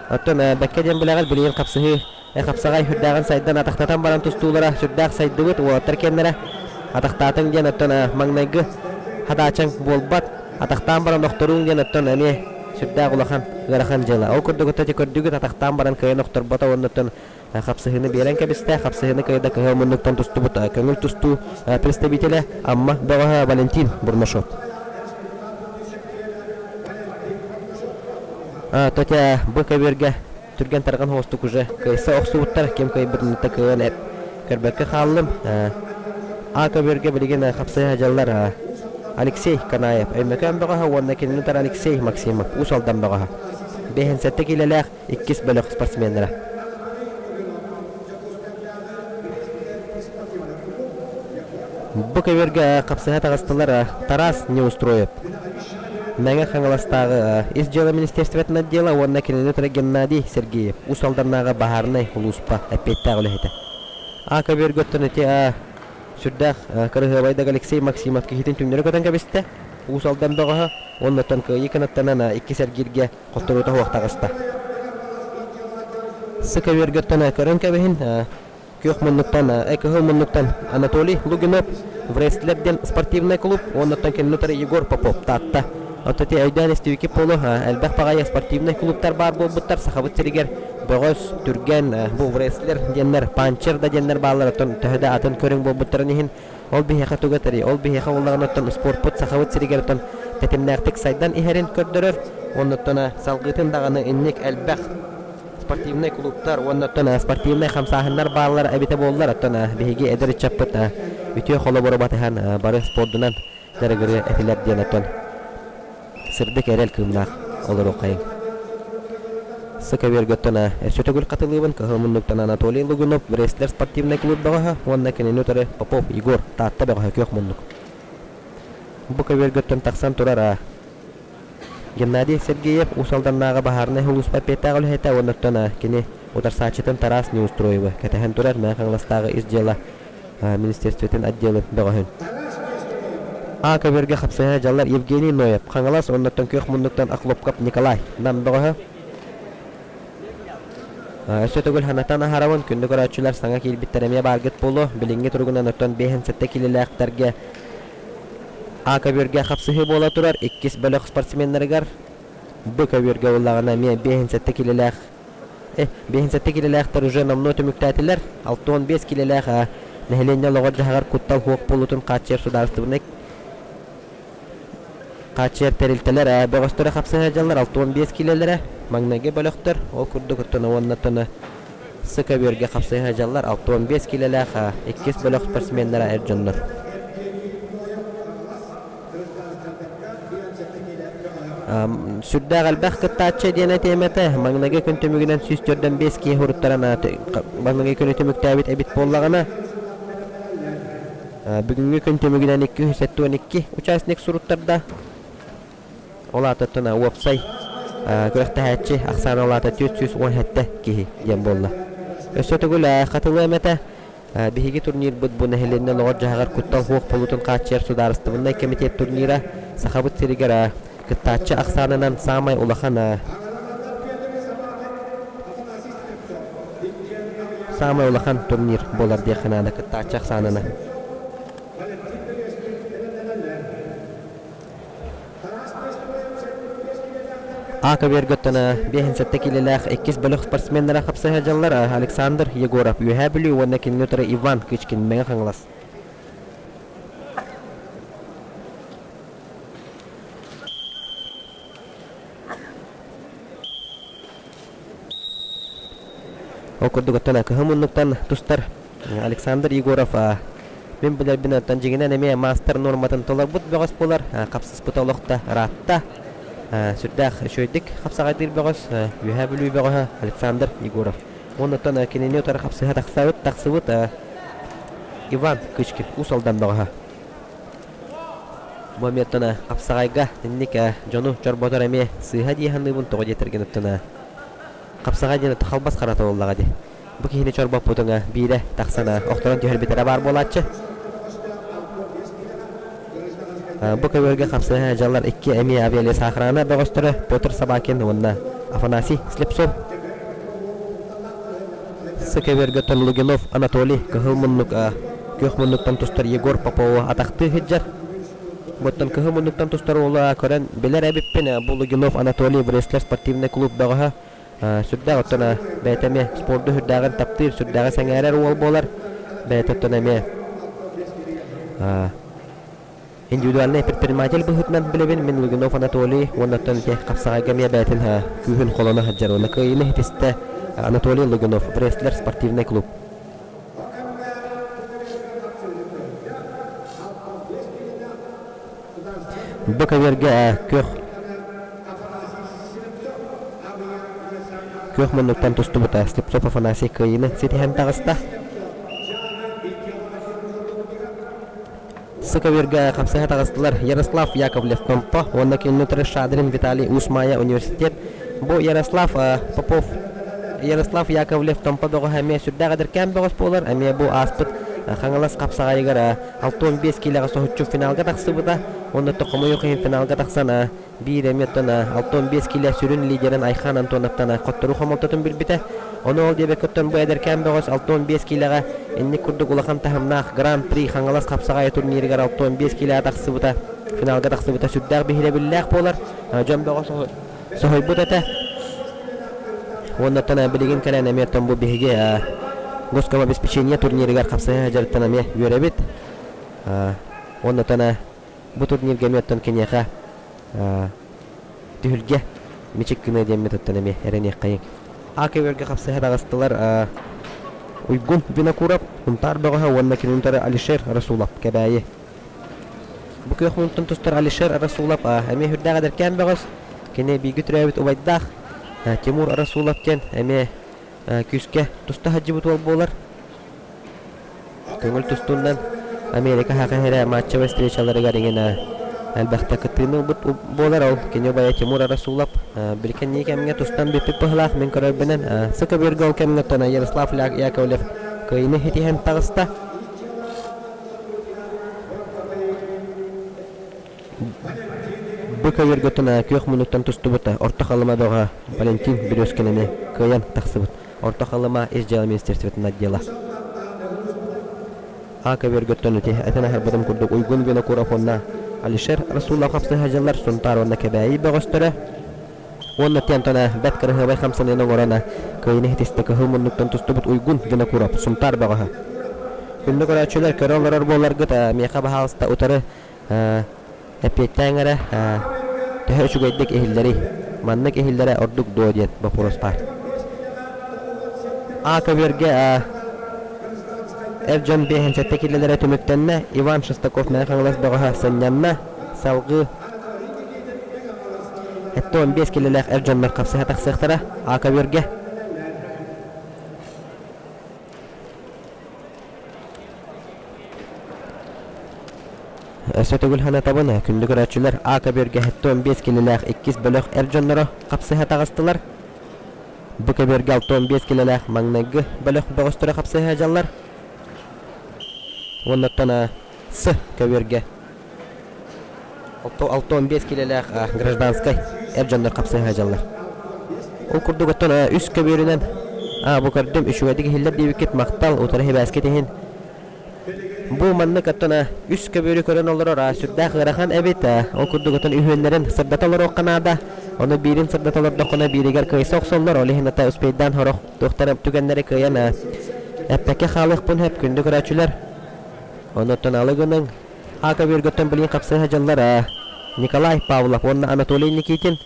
Оттон бэккэ диэн билэҕит, билигин хапсыһыы хапсаҕай сүрдээҕин сайдан атахтатан баран тустуулара сүрдээх сайдыбыт уолаттар киэннэрэ атахтаатыҥ диэн оттон маҥнайгы хадаачаҥ буолбат, атахтаан баран охторууҥ диэн оттон эмиэ сүрдээх улахан ыарахан дьыала. Ол курдук оттон ити көрдүгүт атахтаан баран кыайан охторбото уонна оттон хапсыһыыны биэрэн кэбистэ. Хапсыһыыны кыайда кыһыл муннуктан тустубут көҥүл тустуу представителэ Амма бөҕөһө Валентин Бурнашов. Тотя бу көбүөргэ түргэн тарҕан хоостук уже кыайса охсубуттар ким кыайбытын кыайан эп көрбөккө хааллым. А көбүөргэ билигин хапсыһа дьаллар Алексей Канаев Өймөкөөн бөҕөһө уонна кинини утары Алексей Максимов Уус Алдан бөҕөһө. 57 киилэлээх иккис бөлөх спортсменнара. Бу көбүөргэ хапсыһа таҕыстылар Тарас Неустроев. Мэҥэ Хаҥаластааҕы Ис дьыала министиэристибэтин отдела уонна кинини утары Геннадий Сергеев, Уус Алданнааҕы баһаарынай улууспа эппиэттээх үлэһитэ. А көбүөргөттөн ити сүрдээх кырыһыабайдык Алексей Максимов киһитин түҥнэри көтөн кэбистэ. Уус Алдан бөҕөһө уоннаттан кыайыы кынаттанан иккис эргииргэ хотторуута суох таҕыста. Сы көбүөргөттөн көрөн кэбиһин Күөх муннуктан, кыһыл муннуктан Анатолий Лугинов, Врестлер диэн спортивнай клуб, уоннаттан кинини утары Егор Попов Таатта. Оттон ити өйдөөн истибикки полу элбэх баҕайы спортивнай клубтар баар буолбуттар Сахабыт сиригэр бөҕөс, түргэн, бу врестлер диэннэр, панчер да диэннэр бааллар, оттон төһө да атын көрүҥ буолбуттарын иһин ол биһиэхэ тугу этэрий? Ол биһиэхэ буоллаҕына оттон спорпут Сахабыт сиригэр оттон тэтимнээхтик сайдан иһэрин көрдөрөр, уоннаттан салгыытын даҕаны инник элбэх спортивнай клубтар уонна оттон спортивнай хамсааһыннар бааллар эбитэ буоллар, оттон биһиги эдэр ыччаппыт үтүө холобуру батыһан бары спордунан дьарыгырыа этилэр диэн оттон сырдык эрэл кыымнаах олоруоххайыҥ. Сыка оттон өссө төгүл хатылыыбын Кыһыл муннуктан Анатолий Лугунов Врестлер спортивнай клуб бөҕөһө уонна кинини утары Попов Егор Таатта бөҕөһө күөх муннук. Бу көбүөргөттөн тахсан турар Геннадий Сергеев Уус Алданнааҕы баһаарынай сулууспа эппиэттээх үлэһитэ уонна оттон кини утарсааччытын Тарас Неустроевы кэтэһэн турар Мэҥэ Хаҥаластааҕы ис дьыала министерствотын отделын бөҕөһүн. А көбүөргэ хапсыһа дьаллар Евгений Ноев, Хаҥалас уонна күөх муннуктан Охлопков Николай, Нам бөҕөһө. Өссө төгүл санатан аһарабын, күндү көрөөччүлэр саҥа киирбиттэр эмиэ бааргыт буолуо. Билиҥҥи туругунан оттон 57 киилэлээхтэргэ А көбүөргэ хапсыһыы буола турар иккис бөлөх спортсменнарыгар Б көбүөргэ буоллаҕына эмиэ 57 киилэлээх 57 киилэлээхтэр уже номнуо түмүктээтилэр. 65 киилэлээх нэһилиэнньэ олоҕор-дьаһаҕар куттал суох буолуутун хааччыйар судаарыстыбаннай хааччыйар тэрилтэлэр бөҕөстөрө хапсыһа сылдьаллар 65 киилэлэрэ маҥнайгы бөлөхтөр ол курдук оттон уонна оттон С көбүөргэ хапсыһа сылдьаллар 65 киилэлээх иккис бөлөх спортсменнара эр дьоннор. Сүрдээх элбэх кыттааччы диэн этиэм этэ. Маҥнайгы күн түмүгүнэн 145 киһи уруттаран маҥнайгы күнү түмүктээбит эбит буоллаҕына, бүгүҥҥү күн түмүгүнэн 272 участник суруттарда. Ол аатыттан уопсай күрэхтэһээччи ахсаана ол аата 417 киһи диэн буолла. Өссө төгүл хатылыам этэ, биһиги турнирбыт бу нэһилиэнньэ олоҕор-дьаһаҕар куттал суох буолуутун хааччыйар судаарыстыбаннай кэмитиэт турнира Сахабыт сиригэр кыттааччы ахсаанынан саамай улахан саамай улахан турнир буолар диэххэ наада кыттааччы ахсаанынан. А көбүөргөттөн 57 киилэлээх иккис бөлөх спортсменнара хапсыһа дьаллар Александр Егоров Үөһээ Бүлүү уонна кинини утары Иван Кычкин Мэҥэ Хаҥалас. Ол курдук оттон кыһыл муннуктан тустар Александр Егоров мин билэрбин оттон дьиҥинэн эмиэ маастар нуорматын толорбут бөҕөс буолар, хапсыспыта олох да ыраатта. Сүрдээх үчүгэйдик хапсаҕайдыыр бөҕөс, Үөһээ Бүлүү бөҕөһө Александр Егоров. Уонна оттон кинини утары хапсыһа тахсыбыт, тахсыбыт Иван Кычкин Уус Алдан бөҕөһө. Бу эмиэ оттон хапсаҕайга инник дьону чорботор эмиэ сыыһа дии саныыбын, тоҕо диэтэргин оттон хапсаҕай диэн халбас харата буоллаҕа дии. Бу киһини чорбоппутуҥа биирэ тахсан охторон түһэрбитэрэ баар буолааччы. Бу көбүөргэ хапсыһа дьаллар икки эмиэ авиалесоохрана бөҕөстөрө Петр Собакин уонна Афанасий Слепцов. С көбүөргэ Томлугинов Анатолий кыһыл муннук күөх муннуктан тустар Егор Попову атахтыы сылдьар. Оттон кыһыл муннуктан тустар уолу көрөн билэр эбиппин. Бу Лугинов Анатолий Бреслер спортивнай клуб бөҕөһө сүрдээх оттон бэйэтэ эмиэ спорду сүрдээҕин таптыыр, сүрдээҕи сэҥээрэр уол буолар. Бэйэтэ оттон эмиэ индивидуальнай предприниматель быһыытынан билэбин. Мин Лугинов Анатолий уонна оттон ити хапсаҕайга эмиэ бэйэтин күүһүн холоно сылдьар уонна кыайыыны ситистэ Анатолий Лугинов, Бреслер спортивный клуб. Бу көбүөргэ күөх күөх муннуктан тустубута Слепцов Афанасий кыайыыны ситиһэн таҕыста. Сыковирга хапсыһа таҕыстылар Ярослав Яковлев Томпо уонна кинини утары Шадрин Виталий Уус-Маайа университет. Бу Ярослав Попов Ярослав Яковлев Томпо бөҕөһө эмиэ сүрдээх эдэркээн бөҕөс буолар. Эмиэ бу ааспыт Хаҥалас хапсаҕайыгар 65 киилэҕэ соһуччу финалга тахсыбыта. Уонна хомойуох иһин финалга тахсан Биир эмиэ оттон 65 киилэ сүрүн лидерин Айхан Антоновтан хотторуу хомолтотун билбитэ. Ону ол диэбэккэ оттон бу эдэркээн бөҕөс 65 киилэҕэ инник курдук улахан таһымнаах Гран-при Хаҥалас хапсаҕайа турнирыгар 65 киилэҕэ тахсыбыта, финалга тахсыбыта сүрдээх биһирэбиллээх буолар. Дьон бөҕө соһуйбут этэ. Уонна оттон билигин кэлэн эмиэ оттон бу биһиги Госкомобеспечение турнирыгар хапсыһа сылдьарыттан эмиэ үөрэбит. Уонна оттон Бу турнирга эмиэ оттон киниэхэ түһүлгэ мичик гыныа диэммит оттон эмиэ эрэниэххэйиҥ. А көбүөргэ хапсыһа таҕыстылар Уйгун Винокуров, Сунтаар бөҕөһө уонна кинини утары Алишер Расулов, Кэбээйи. Бу күөх мунтан тустар Алишер Расулов эмиэ сүрдээх эдэркээн бөҕөс. Кини бииргэ төрөөбүт убайдаах Тимур Расулов диэн эмиэ күүскэ туста сылдьыбыт уол буолар. Көҥүл тустуунан Америка саха сирэ матчевай встречаларыгар иҥин элбэхтэ кыттыыны ылбыт буолар. Ол кини убайа Тимур Расулов биликэннии кэмҥэ тустан бүппүт быһыылаах мин көрөрбүнэн сы көбүөргэ ол кэмҥэ оттон Ярослав Яковлев кыайыыны ситиһэн таҕыста. Бу көбүөргэ оттон күөх муннуктан тустубут Орто Халыма бөҕө Валентин Березкин эмиэ кыайан тахсыбыт. Орто Халыма Ис дьыала министерствотын отдела. А көбүөргөттөн ити этэн аһарбытым курдук Уйгун Винокуров уонна Алишер Расулов хапсыһа дьыллар Сунтаар уонна Кэбээйи бөҕөстөрө уонна Тентона бэрт кыраһыабай хамсаныыны оҥорон кыайыыны ситистэ кыһыл муннуктан тустубут Уйгун Винокуров Сунтаар бөҕөһө. Күндү көрөөччүлэр көрө олорор буоларгыт миэхэ баһаалыста утары Эппиэттээҥ эрэ, төһө үчүгэйдик иһиллэрий? Маннык иһиллэрэ ордук дуо диэн боппуруос баар. А көбүөргэ эр дьон 57 киилэлэрэ түмүктэннэ. Иван Шестаков Мэҥэ Хаҥалас бөҕөһө сынньанна. Салгыы 75 киилэлээх эр дьоннор хапсыһа тахсыахтара. А көбүөргэ Өссө төгүл санатабын, күндү көрөөччүлэр, А көбүөргэ 75 килэлээх иккис бөлөх эр дьонноро хапсыһа таҕыстылар. Бу көбүөргэ 65 килэлээх маҥнайгы бөлөх бөҕөстөрө хапсыһа сылдьаллар. Уонна оттон С көбүөргэ 65 килэлээх гражданскай эр дьоннор хапсыһа сылдьаллар. Ол курдук оттон үс көбүөрүнэн бу көрдүм үчүгэйдик иһиллэр диэбиккит махтал утары сибээскит иһин. Бу маннык оттон үс көбүөрү көрөн олорор сүрдээх ыарахан эбит. Ол курдук оттон үһүөннэрин сырдата олоруохха наада. Ону биирин сырдата олордоххуна бииригэр кыайса охсоллор. Ол иһин ата успейдаан сорох туохтара түгэннэри кыайан эппэккэ хаалыахпын сөп күндү көрөөччүлэр. Онуттан алы гыныҥ. А көбүөргөттөн билигин хапсыһа дьыллар Николай Павлов уонна Анатолий Никитин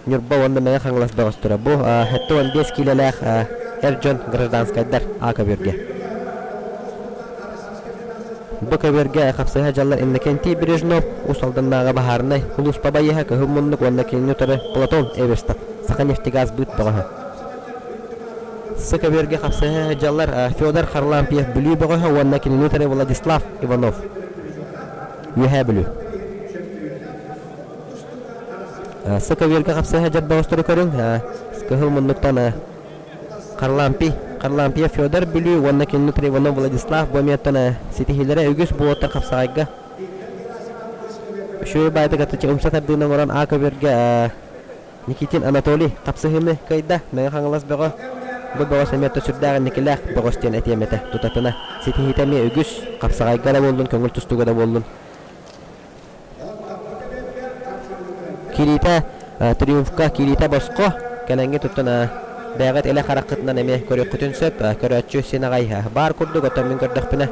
Ньурба уонна Мэҥэ Хаҥалас бөҕөстөрө. Бу 75 киилэлээх эр дьон гражданскайдар А көбүөргэ. Бу көбүөргэ хапсыһа дьаллар Иннокентий Бережнов, Уус Алданнааҕы баһаарынай улууспа байыаһа Кыһыл Муннук уонна кинини утары Платон Эверстов, Саханефтегаз быыт бөҕөһө. С көбүөргэ хапсыһа сылдьаллар Федор Харлампьев Бүлүү бөҕөһө уонна кинини утары Владислав Иванов Үөһээ Бүлүү. С көбүөргэ хапсыһа сылдьар бөҕөстөрү көрүҥ. Кыһыл муннуктан Харлампий, Харлампьев Федор Бүлүү уонна кинини утары Иванов Владислав бу эмиэттэн ситиһиилэрэ үгүс буолуоттар хапсаҕайга. Үчүгэй баайдык умса тардыыны оҥорон А көбүөргэ Никитин Анатолий хапсыһыыны кыайда. Мэҥэ Хаҥалас бөҕө бу бөҕөс эмиэ сүрдээх инникилээх бөҕөс диэн этиэм этэ. Тутатына ситиһиитэ эмиэ үгүс, хапсаҕайга да буоллун, көҥүл тустууга да буоллун. Кириитэ триумфка кириитэ босхо, кэлэҥҥи туттан бэйэҕит илэ хараххытынан эмиэ көрүөххүтүн сөп. Көрөөччү син аҕай баар курдук, оттон мин көрдөхпүнэ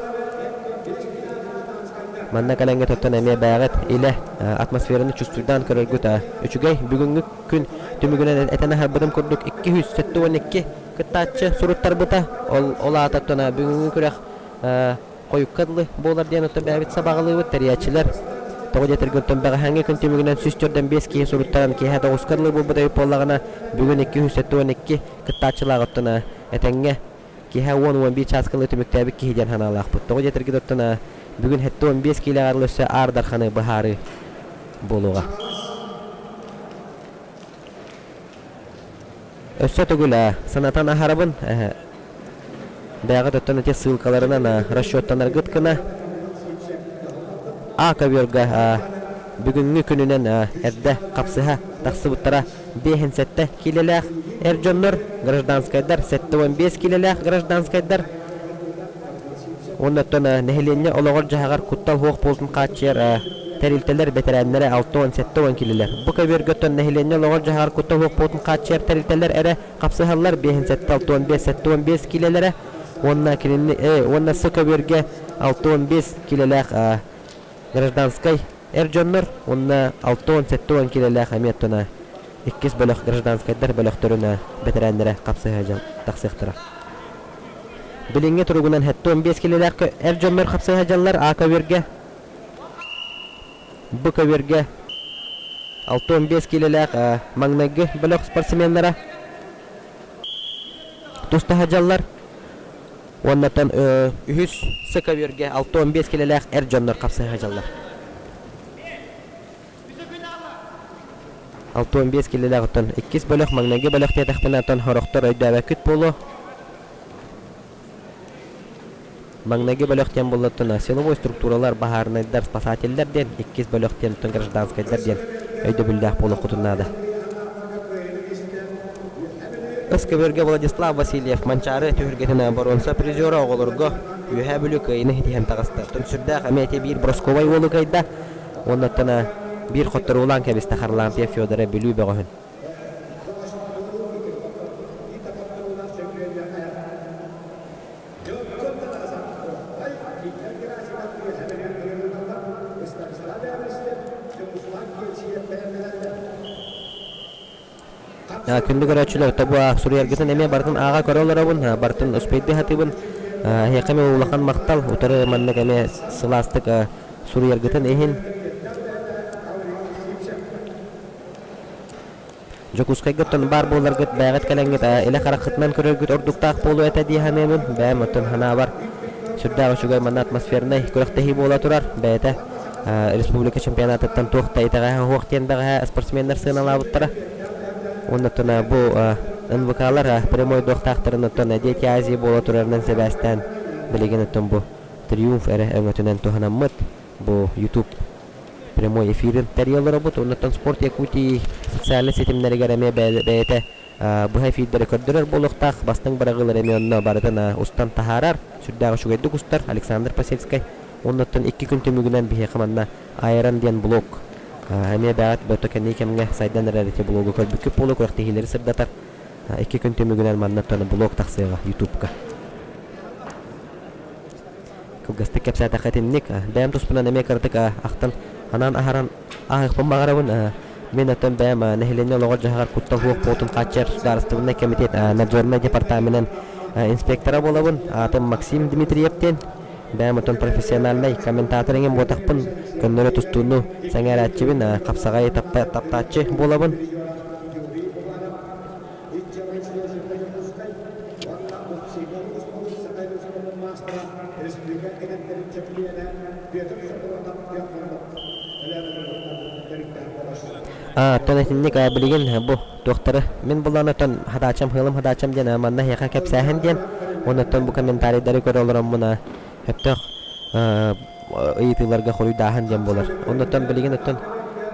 Манна кэлэҥҥит оттон эмиэ бэйэҕит илэ атмосфераны чувствуйдаан көрөргүт үчүгэй. Бүгүҥҥү күн түмүгүнэн этэн аһарбытым курдук 272 кыттааччы суруттарбыта. Ол, ол аата оттон бүгүҥҥү күрэх хойукка дылы буолар диэн оттон бэйэбит сабаҕалыыбыт тэрийээччилэр. Тоҕо диэтэргэ оттон бэҕэһээҥҥи күн түмүгүнэн 145 киһи суруттаран киэһэ тоҕуска дылы буолбут эбит буоллаҕына, бүгүн 272 кыттааччылаах оттон этэҥҥэ Киэһэ 10-11 чааскалыы түмүктээбит киһи диэн санаалаахпыт. Тоҕо диэтэргит оттон. Бүгүн 75 киилэҕэр өссө Аар Дарханы быһаарыы буолуоҕа. Өссө төгүл санатан аһарабын, бэйэҕит оттон ити ссылкаларынан расчеттанаргыт гына А көбүөргэ бүгүҥҥү күнүнэн эрдэ хапсыһа тахсыбыттара 57 киилэлээх эр дьоннор, гражданскайдар 75 киилэлээх гражданскайдар Уонна оттон нэһилиэнньэ олоҕор-дьаһаҕар куттал суох буолтун хааччыйар тэрилтэлэр бэтэрээннэрэ 60-70 киилэлэр. Бу көбүөргэ оттон нэһилиэнньэ олоҕор-дьаһаҕар куттал суох буолтун хааччыйар тэрилтэлэр эрэ хапсыһаллар 57-65 75 киилэлэрэ уонна кинини уонна С көбүөргэ 65 киилэлээх гражданскай эр дьоннор уонна 60-70 киилэлээх эмиэ оттон иккис бөлөх гражданскайдар бөлөхтөрүн бэтэрээннэрэ хапсыһа тахсыахтара. Билиҥҥи туругунан 75 киилэлээх эр дьоннор хапсыһа сылдьаллар А көбүөргэ, Б көбүөргэ 65 киилэлээх маҥнайгы бөлөх спортсменнара туста сылдьаллар. Уоннаттан үһүс С көбүөргэ 65 киилэлээх эр дьоннор хапсыһа сылдьаллар. 65 киилэлээх оттон иккис бөлөх маҥнайгы бөлөх диэтэхпинэ оттон сорохтор өйдөөбөккүт буолуо. Маҥнайгы бөлөх диэн буоллаттан силовой структуралар, баһаарынайдар, спасателлэр диэн, иккис бөлөх диэн оттон гражданскайдар диэн өйдөбүллээх буолуоххутун наада. Ыс көбүөргэ Владислав Васильев Манчаары түһүлгэтин боруонса призера оҕолорго Үөһээ Бүлүү кыайыыны ситиһэн таҕыста. Оттон сүрдээх эмиэ ити биир бросковай уолу кыайда. Уонна биир хотторуулаан кэбистэ Харлампьев Федора Бүлүү бөҕөһүн. Күндү көрөөччүлэр, тобу суруйаргытын эмиэ барытын ааҕа көрө олоробун, барытын успейдыы сатыыбын. Эһиэхэ эмиэ улахан махтал, утары маннык эмиэ сылаастык суруйаргытын иһин. Дьокуускайга оттон баар буоларгыт бэйэҕит кэлэҥҥит илэ хараххытынан көрөргүт ордуктаах буолуо этэ дии саныыбын. Бэйэм оттон санаабар сүрдээх үчүгэй манна атмосфернай күрэхтэһии буола турар. Бэйэтэ республика чемпионатыттан туох да итэҕэһэ суох диэн бэҕэһээ спортсменнар сыаналаабыттара. Уонна оттон бу НВК-лар прямой дуохтаахтарын оттон Дети Азии буола турарынан сибээстээн билигин оттон бу Триумф эрэ өҥөтүнэн туһанаммыт бу YouTube прямой эфирин тэрийэ олоробут. Оннуттан Спорт Якутии социальнай ситимнэригэр эмиэ бэйэтэ быһа эфирдэри көрдөрөр буолуохтаах. Бастыҥ быраҕыылар эмиэ онно барытын устан таһаарар. Сүрдээх үчүгэйдик устар Александр Посельскай. Оннуттан икки күн түмүгүнэн биһиэхэ манна Айрон диэн блог эмиэ бэҕэт бөтө кэнники кэмҥэ сайдан эрэр ити блогу көрбүккүт буолуо күрэхтэһиилэри сырдатар. Икки күн түмүгүнэн манна блог тахсыаҕа Ютубка. Кылгастык кэпсээтэххэ итинник. Бэйэм туспунан эмиэ кыратык ахтан, анаан аһаран ааһыахпын баҕарабын. Мин оттон бэйэм нэһилиэнньэ олоҕор-дьаһаҕар куттал суох буолуутун хааччыйар судаарыстыбаннай кэмитиэт надзорнай департаменын инспектора буолабын. Аатым Максим Дмитриев диэн. Бэйэм оттон профессиональнай комментатор эҥин буотахпын, көннөрү тустууну сэҥээрээччибин, хапсаҕайы таптааччы буолабын. Оттон итинник билигин бу туохтары мин булан оттон хадаачам хыылым хадаачам диэн манна эһиэхэ кэпсээһин диэн уонна оттон бу комментарийдары көрө олороммун сөптөөх ыйытыыларга хоруйдааһын диэн буолар. Оннуттан билигин оттон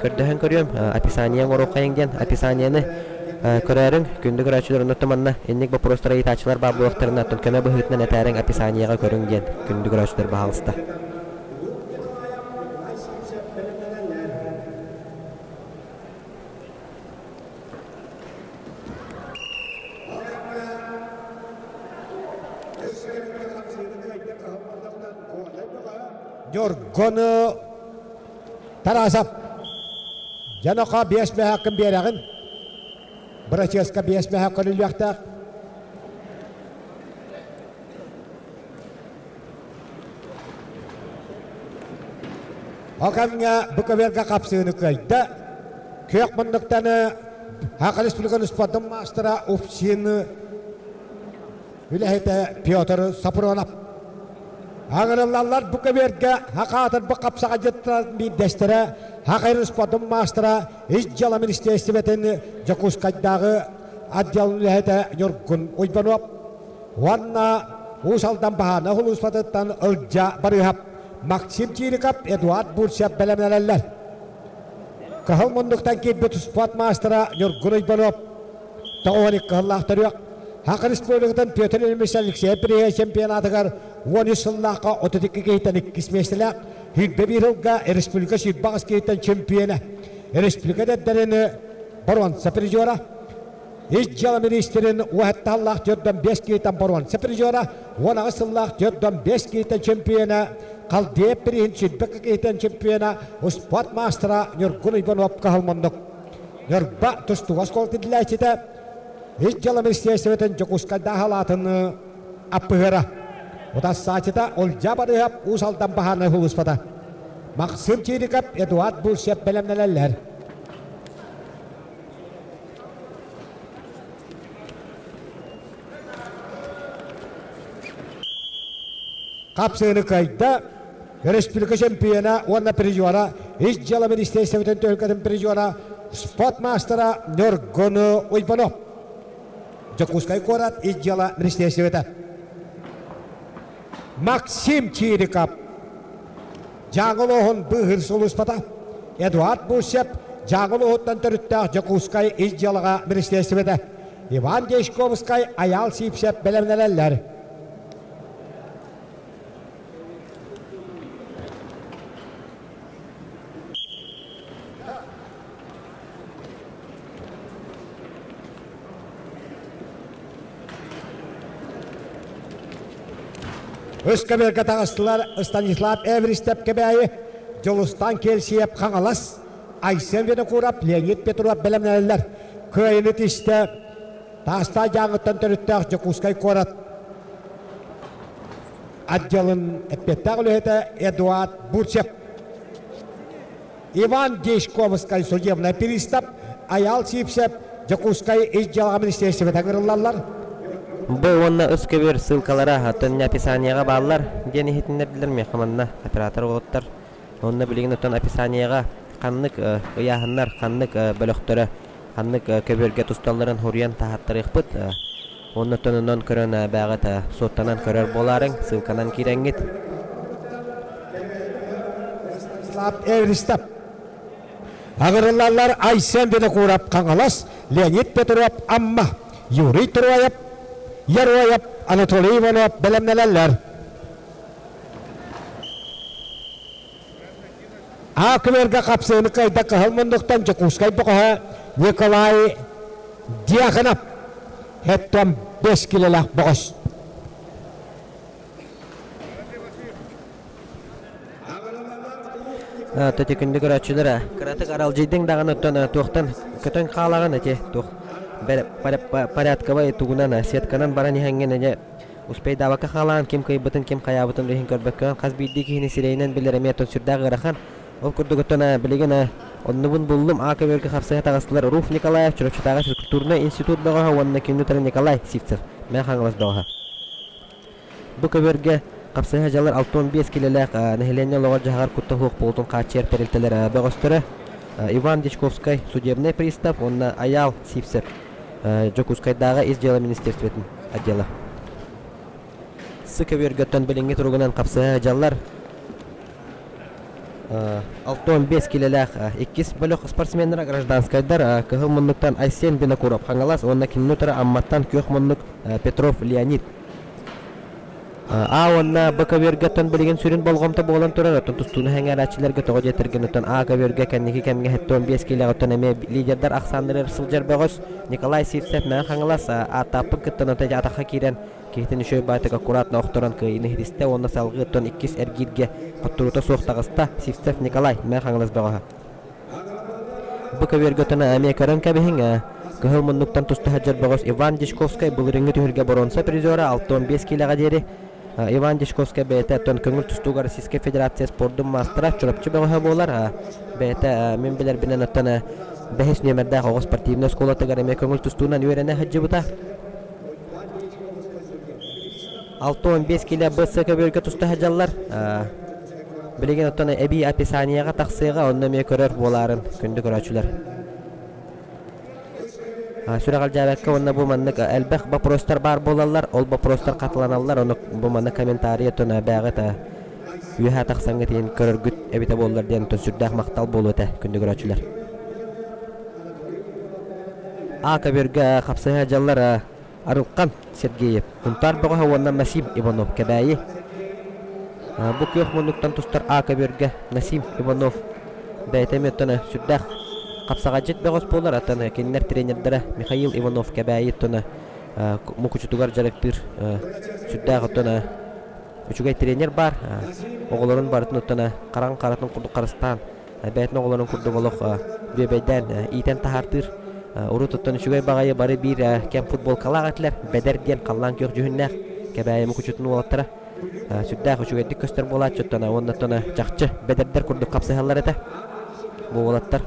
көрдөһөн көрүөм, описание оҥоруоххайыҥ диэн описаниены көрөөрүҥ, күндү көрөөччүлэр оннуттан манна инник боппуруостары ыйытааччылар баар буолуохтарына оттон көмө быһыытынан этээриҥ описаниеҕа көрүҥ диэн күндү көрөөччүлэр баһаалыста. Ньургуну Тарасов дьоноко биэс мөһөөккүн биэрэҕин бырачыаска биэс мөһөөк көрүллүөхтээх Ол кэмҥэ бу көбүөргэ хапсыыны кыайда. Күөх муннуктаны Саха Республикатын спордун маастара УФСИН үлэһитэ Петр Сапронов. Аҥырыллаллар бу көбүөргэ хакаатырбыт хапсаҕайдьыттар биирдэстэрэ Хахайр спордун маастара Ис дьыала министиэристибэтин Дьокуускайдааҕы отделын үлэһитэ Ньургун Уйбанов уонна Уус Алдан баһаарынай сулууспатыттан Ылдьа Барыыһап, Максим Чириков, Эдуард Бурцев бэлэмнэнэллэр. Кыһыл муннуктан киирбит спорт маастара Ньургун Уйбанов 92 сыллаах төрүөх Саха Республикатын Петр Ильич Алексеев бирииһэ чемпионатыгар 13 сыллаахха 32 киһиттэн иккис миэстэлээх, 21 сылга республика 28 киһиттэн чемпиона, республика эдэрдэрин боруонса призера, Ис дьыала министрин уоһаттааллаах 45 киһиттэн боруонса призера, 18 сыллаах 45 киһиттэн чемпиона, Халдеев бирииһин 22 киһиттэн чемпиона, спорт маастара Ньургун Иванов Каһылмоннук. Ньурба тустууга оскуола тиллээччитэ Ис дьыала министиэристибэтин Дьокуускайдааҕы алаатын аппыһыара. Утассааччыта Ольдьа Барыһап Уус Алдан баһаарынай сулууспата. Максим Чириков, Эдуард Бурсев бэлэмнэнэллэр. Хапсыыны кыайда республика чемпиона уонна призера Ис дьыала министерствотын түһүлгэтин призера спорт маастара Ньургун Уйбанов. Дьокуускай куорат Ис дьыала министерствота. Максим Чириков Дьааҥы улууһун быыһыыр сулууспата Эдуард Бусев Дьааҥы улууһуттан төрүттээх Дьокуускай Ис дьыалаҕа министерствота Иван Дьячковскай Айаал Сивцев бэлэмнэнэллэр. Өскөбүөргэ таҕыстылар Станислав Эверистеп Кэбээйи, Дьулустан Кельсиев Хаҥалас, Айсен Винокуров, Леонид Петров бэлэмнэнэллэр. Кыайыны тистэ Таастаах Дьааҥыттан төрүттээх Дьокуускай куорат отделын эппиэттээх үлэһитэ Эдуард Бурцев. Иван Дьячковскай судебнай пристав, Айаал Сивцев Дьокуускай ис дьыалаҕа министиэристибэтэ ыҥырыллаллар. Бу уонна үс көбүөр ссылкалара оттон описаниеҕа бааллар диэн иһитиннэрдилэр миэхэ манна оператор уолаттар. Онно билигин оттон описаниеҕа ханнык ыйааһыннар, ханнык бөлөхтөрө, ханнык көбүөргэ тусталларын суруйан таһааттарыахпыт. Уонна оттон онон көрөн бээҕит суоттанан көрөр буолаарыҥ, ссылканан киирэҥҥит. Эристап. Аҕырыллаллар Айсен Винокуров Хаҥалас, Леонид Петров Амма, Юрий Троев, Яроев, Анатолий Иванов бэлэмнэнэллэр. А күлэргэ хапсыыны кыайда Кыһыл муннуктан Дьокуускай бөҕөһө Николай Дьяконов хэттон 5 килолаах бөҕөс. Төтө күндү көрөөччүлэр кыратык аралдьыйдыҥ даҕаны оттон туохтан көтөн хаалаҕын ити туох порядковай тугунан сетканан баран иһэҥҥин эне успейдаабакка хаалаан ким кыайбытын ким хайаабытын иһин көрбөккө хас биирдии киһини сирэйинэн билэр эмиэ оттон сүрдээх ыарахан ол курдук оттон билигин оннубун буллум А көбүөргэ хапсыһа таҕыстылар Руф Николаев Чурапчытааҕы физкультурнай институт бөҕөһө уонна кинини утары Николай Сивцев Мэҥэ Хаҥалас бөҕөһө Бу көбүөргэ хапсыһа дьалар 65 килэлээх нэһилиэнньэ олоҕор-дьаһаҕар куттал суох буолуутун хааччыйар тэрилтэлэр бөҕөстөрө Иван Дьячковскай судебнай пристав уонна Айаал Сивцев Дьокуускайдааҕы Ис дьыала министерствотын отдела. Сы көбүөргөттөн билиҥҥи туругунан хапсыһа дьаллар 65 килэлээх иккис бөлөх спортсменнара гражданскайдар Кыһыл муннуктан Айсен Винокуров Хаҥалас уонна кинини утары Амматтан Күөх муннук Петров Леонид. А уонна Б көбүөргэттэн билигин сүрүн болҕомто буолан турар, оттон тустууну сэҥээрээччилэргэ тоҕо диэтэргин оттон А көбүөргэ кэнники кэмҥэ 75 киилэҕиттэн эмиэ лидердар ахсааннарыгар сылдьар бөҕөс Николай Сивцев Мэҥэ Хаҥалас ааттааппын кыттан оттон атахха киирэн киһитин үчүгэй баайтык аккуратно охторон кыайыыны иһитистэ уонна салҕыы оттон иккис эргииргэ хотторуута суох таҕыста Сивцев Николай Мэҥэ Хаҥалас бөҕөһө. Бу көбүөргэ оттон эмиэ көрөн кэбиһиҥ Кыһыл муннуктан туста сылдьар бөҕөс Иван Дьячковскай былырыыҥҥы түһүлгэ боруонса призера 65 киилэҕэ диэри Иван Дьячковскай бэйэтэ оттон көҥүл тустууга Российскай Федерация спордун маастара Чурапчы бөҕөһө буолар. Бэйэтэ мин билэрбинэн оттон бэһис нүөмэрдээх оҕо спортивнай оскуолатыгар эмиэ көҥүл тустуунан үөрэнэ сылдьыбыта. 65 килэ БС көбүөргэ туста сылдьаллар. Билигин оттон эбии описаниеҕа тахсыаҕа, онно эмиэ көрөр буолаарын күндү көрөөччүлэр. Сүрэҕэлдьээбэккэ уонна бу маннык элбэх боппуруостар баар буолаллар, ол боппуруостар хатыланаллар, ону бу маннык комментарий оттон бэйэҕит үөһэ тахсаҥҥыт иһин көрөргүт эбитэ буоллар диэн оттон сүрдээх махтал буолуо этэ күндү көрөөччүлэр. А көбүөргэ хапсыһа дьаллар Арылхан Сергеев, Сунтаар бөҕөһө уонна Насим Иванов Кэбээйи. Бу күөх муннуктан тустар А көбүөргэ Насим Иванов бэйэтэ эмиэ оттон сүрдээх хапсаҕайдьыт бөҕөс буолар, оттон кинилэр тренердэрэ Михаил Иванов Кэбээйи оттон мукучутугар дьарыктыыр сүрдээх оттон үчүгэй тренер баар. Оҕолорун барытын оттон хараҥ харатын курдук харыстаан бэйэтин оҕолорун курдук олох бүөбэйдээн иитэн таһаартыыр. Урут оттон үчүгэй баҕайы бары биир кэм футболкалаах этилэр. Бэдэр диэн халлаан күөх дьүһүннээх Кэбээйи Мукучутун уолаттара сүрдээх үчүгэйдик көстөр буолааччы оттон уонна оттон чахчы бэдэрдэр курдук хапсыһаллар этэ. Бу уолаттар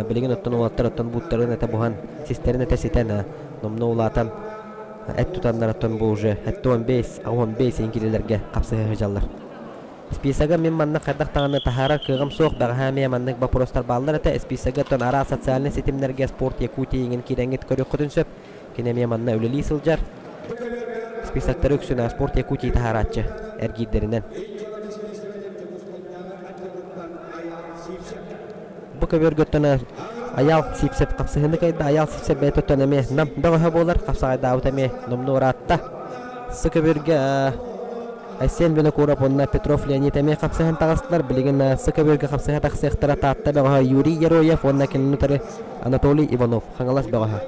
билигин оттон уолаттар оттон бууттарын этэ буһан, систэрин этэ ситэн номнуо улаатан эт тутаннар оттон бу уже 75, 85 иҥкилилэргэ хапсыһа сылдьаллар. Списога мин маннык хайдах даҕаны таһаарар кыаҕым суох, бэҕэһээ эмиэ маннык боппуруостар бааллар этэ. Списога оттон араас социальнай ситимнэргэ Спорт Якутии иҥин киирэҥҥит көрүөххүтүн сөп. Кини эмиэ манна үлэлии сылдьар. Списоктары үксүн Спорт Якутии таһаарааччы эргиирдэринэн. Бу көбүөргөттөн Айаал Сипсеп хапсыһыыны кыайда. Айаал Сипсеп бэйэтиттэн эмиэ нам бөҕөһө буолар. Хапсаҕайдаабыта эмиэ номнуо ыраатта. Сы көбүөргэ Айсен Винокуров уонна Петров Леонид эмиэ хапсыһан таҕыстылар. Билигин сы көбүөргэ хапсыһа тахсыахтара Таатта бөҕөһө Юрий Яроев уонна кинини утары Анатолий Иванов, Хаҥалас бөҕөһө.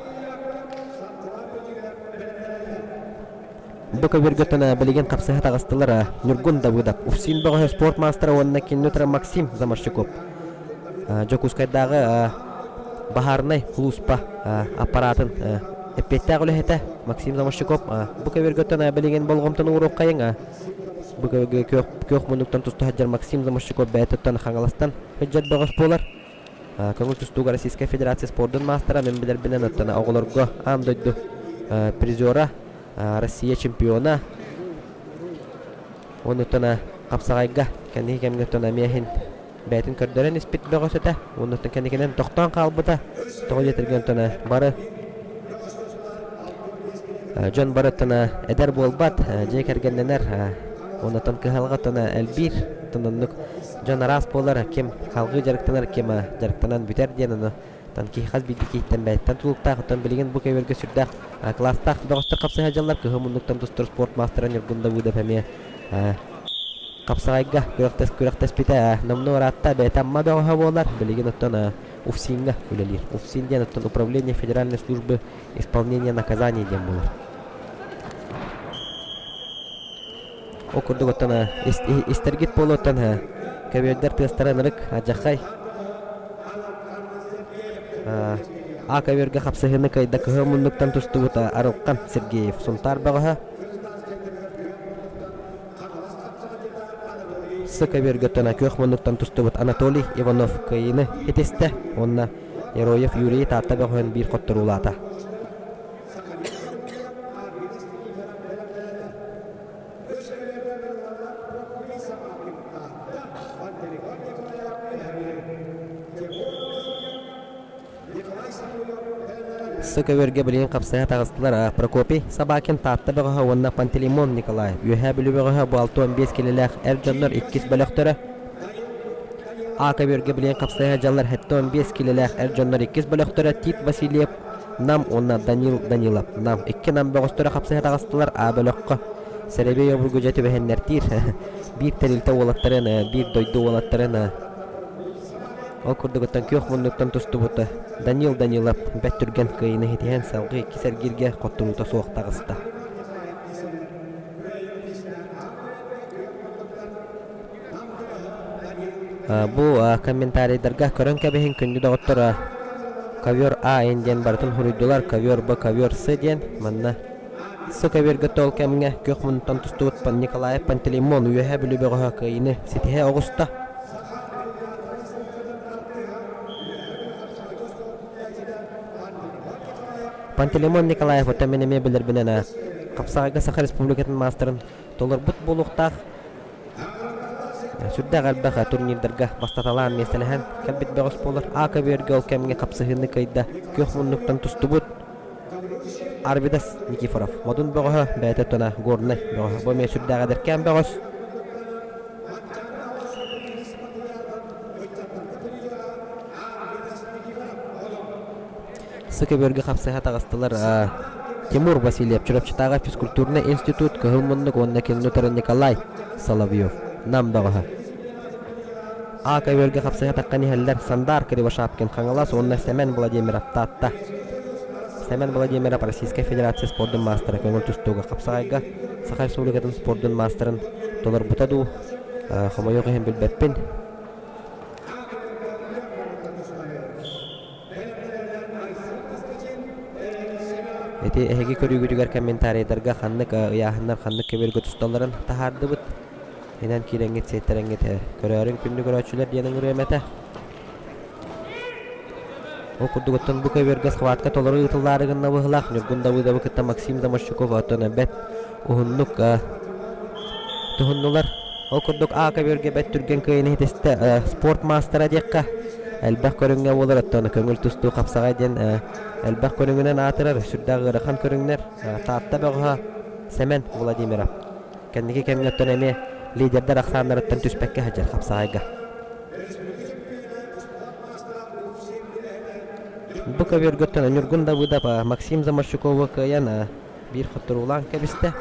Бу көбүөргэ оттон билигин хапсыһа таҕыстылар Ньургун Давыдов, УФСИН бөҕөһө спорт маастара уонна кинини утары Максим Заморщиков. Дьокуускайдааҕы баһаарынай сулууспа аппараатын эппиэттээх үлэһитэ Максим Заморщиков бу көбүөргэ оттон билигин болҕомтону ууруоххайыҥ. Бу көбүөргэ күөх муннуктан туста сылдьар Максим Заморщиков бэйэтиттэн Хаҥаластан сылдьар бөҕөс буолар. Көҥүл тустууга Российскай Федерация спордун маастара, мин билэрбинэн оттон оҕолорго аан дойду призера, Россия чемпиона. Онуттан хапсаҕайга кэнники кэмҥэ оттон эмиэ иһин бэйэтин көрдөрөн испит бөҕөс этэ. Онуттан кэнникинэн тохтоон хаалбыта. Тоҕо диэтэргэ оттон бары дьон бары оттон эдэр буолбат, дьиэ кэргэннэнэр, онуттан кыһалҕа оттон элбиир. Оттон оннук Дьон араас буолар, ким халҕыы дьарыктанар, ким дьарыктанан бүтэр диэн ону оттон киһи хас биирдии киһиттэн бэйэттэн тутулуктаах. Оттон билигин бу көбүөргэ сүрдээх кылаастаах бөҕөстөр хапсыһа дьаллар. Кыһыл муннуктан тустар спорт маастара Ньургун Давыдов эмиэ хапсаҕайга күрэхтэс күрэхтэспитэ номнуо ыраатта. Бэйэтэ Амма бөҕөһө буолар. Билигин оттон УФСИН-ҥа үлэлиир. УФСИН диэн оттон Управление Федеральной службы исполнения наказаний диэн буолар. Ол курдук оттон истэргит буолуоттан көбүөрдэр тыастара ынырык адьахай. А көбүөргэ хапсыһыыны кыайда кыһыл муннуктан тустубута Арылхан Сергеев Сунтаар бөҕөһө. С көбүөргэ оттон күөх муннуктан тустубут Анатолий Иванов кыайыыны ситистэ уонна Яроев Юрий Таатта бөҕөһүн биир хотторуулаата. Сы көбүөргэ билигин хапсыһа таҕыстылар Прокопий Собакин Таатта бөҕөһө уонна Пантелеймон Николаев Үөһээ Бүлүү бөҕөһө бу 65 килэлээх эр дьоннор иккис бөлөхтөрө А көбүөргэ билигин хапсыһа дьаллар 75 килэлээх эр дьоннор иккис бөлөхтөрө Тит Васильев Нам уонна Данил Данилов Нам икки Нам бөҕөстөрө хапсыһа таҕыстылар А бөлөххө Сэрэбиэй обургу дьэ түбэһиннэртиир биир тэрилтэ уолаттарын биир дойду уолаттарын ол курдугуттан күөх муннуктан тустубут Данил Данилов бэрт түргэн кыайыыны ситиһэн салгыы иккис эргииргэ хотторуута суох таҕыста. Бу комментарийдарга көрөн кэбиһин күндү доҕоттор ковер А диэн барытын суруйдулар ковер Б ковер С диэн манна С көбүөргэ тол кэмҥэ күөх муннуттан тустубут Николаев Пантелеймон Үөһээ Бүлүү бөҕөһө кыайыыны ситиһэ оҕуста. Пантелеймон Николаев оттон мин эмиэ билэрбинэн. Хапсаҕайга Саха Республикатын маастарын толорбут буолуохтаах. Сүрдээх элбэх турнирдарга бастаталаан миэстэлэһэн кэлбит бөҕөс буолар. А көбүөргэ ол кэмҥэ хапсыһыыны кыайда. Күөх муннуктан тустубут Арвидас Никифоров. Модун бөҕөһө бэйэтэ туна Горнай бөҕөһө. Бу эмиэ сүрдээх эдэркээн бөҕөс. Сы көбүөргэ хапсыһа таҕыстылар Тимур Васильев, Чурапчытааҕы физкультурнай институт Кыһыл муннук уонна кинини утары Николай Соловьев, Нам бөҕөһө. А көбүөргэ хапсыһа таххан иһэллэр Сандар Кривошапкин Хаҥалас уонна Сэмэн Владимиров Таатта. Сэмэн Владимиров Российскай Федерация спордун маастара көҥүл тустууга хапсаҕайга Саха Республикатын спордун маастарын толорбута дуу, хомойуох иһин билбэппин. Ити эһиги көрүүгүтүгэр комментарийдарга ханнык ыйааһыннар ханнык көбүөргэ тусталларын таһаардыбыт. Инэн киирэҥҥит сиэттэрэҥҥит көрөөрүҥ күндү көрөөччүлэр диэн ыҥырыам этэ. Ол курдук оттон бу көбүөргэ схватка толору ыытыллаары гынна быһыылаах Ньургун Давыдовы кытта Максим Замощуков оттон бэт уһуннук туһуннулар. Ол курдук А көбүөргэ бэт түргэн кыайыыны ситистэ спорт маастара диэххэ элбэх көрүҥҥэ буолар оттон көҥүл тустуу хапсаҕай диэн элбэх көрүҥүнэн аатырар сүрдээх ыарахан көрүҥнэр Таатта бөҕөһө Сэмэн Владимиров кэнники кэмҥэ оттон эмиэ лидердэр ахсааннарыттан түспэккэ сылдьар хапсаҕайга. Бу көбүөргөттөн Ньургун Давыдов Максим Заморщиковы кыайан биир хотторуулаан кэбистэ.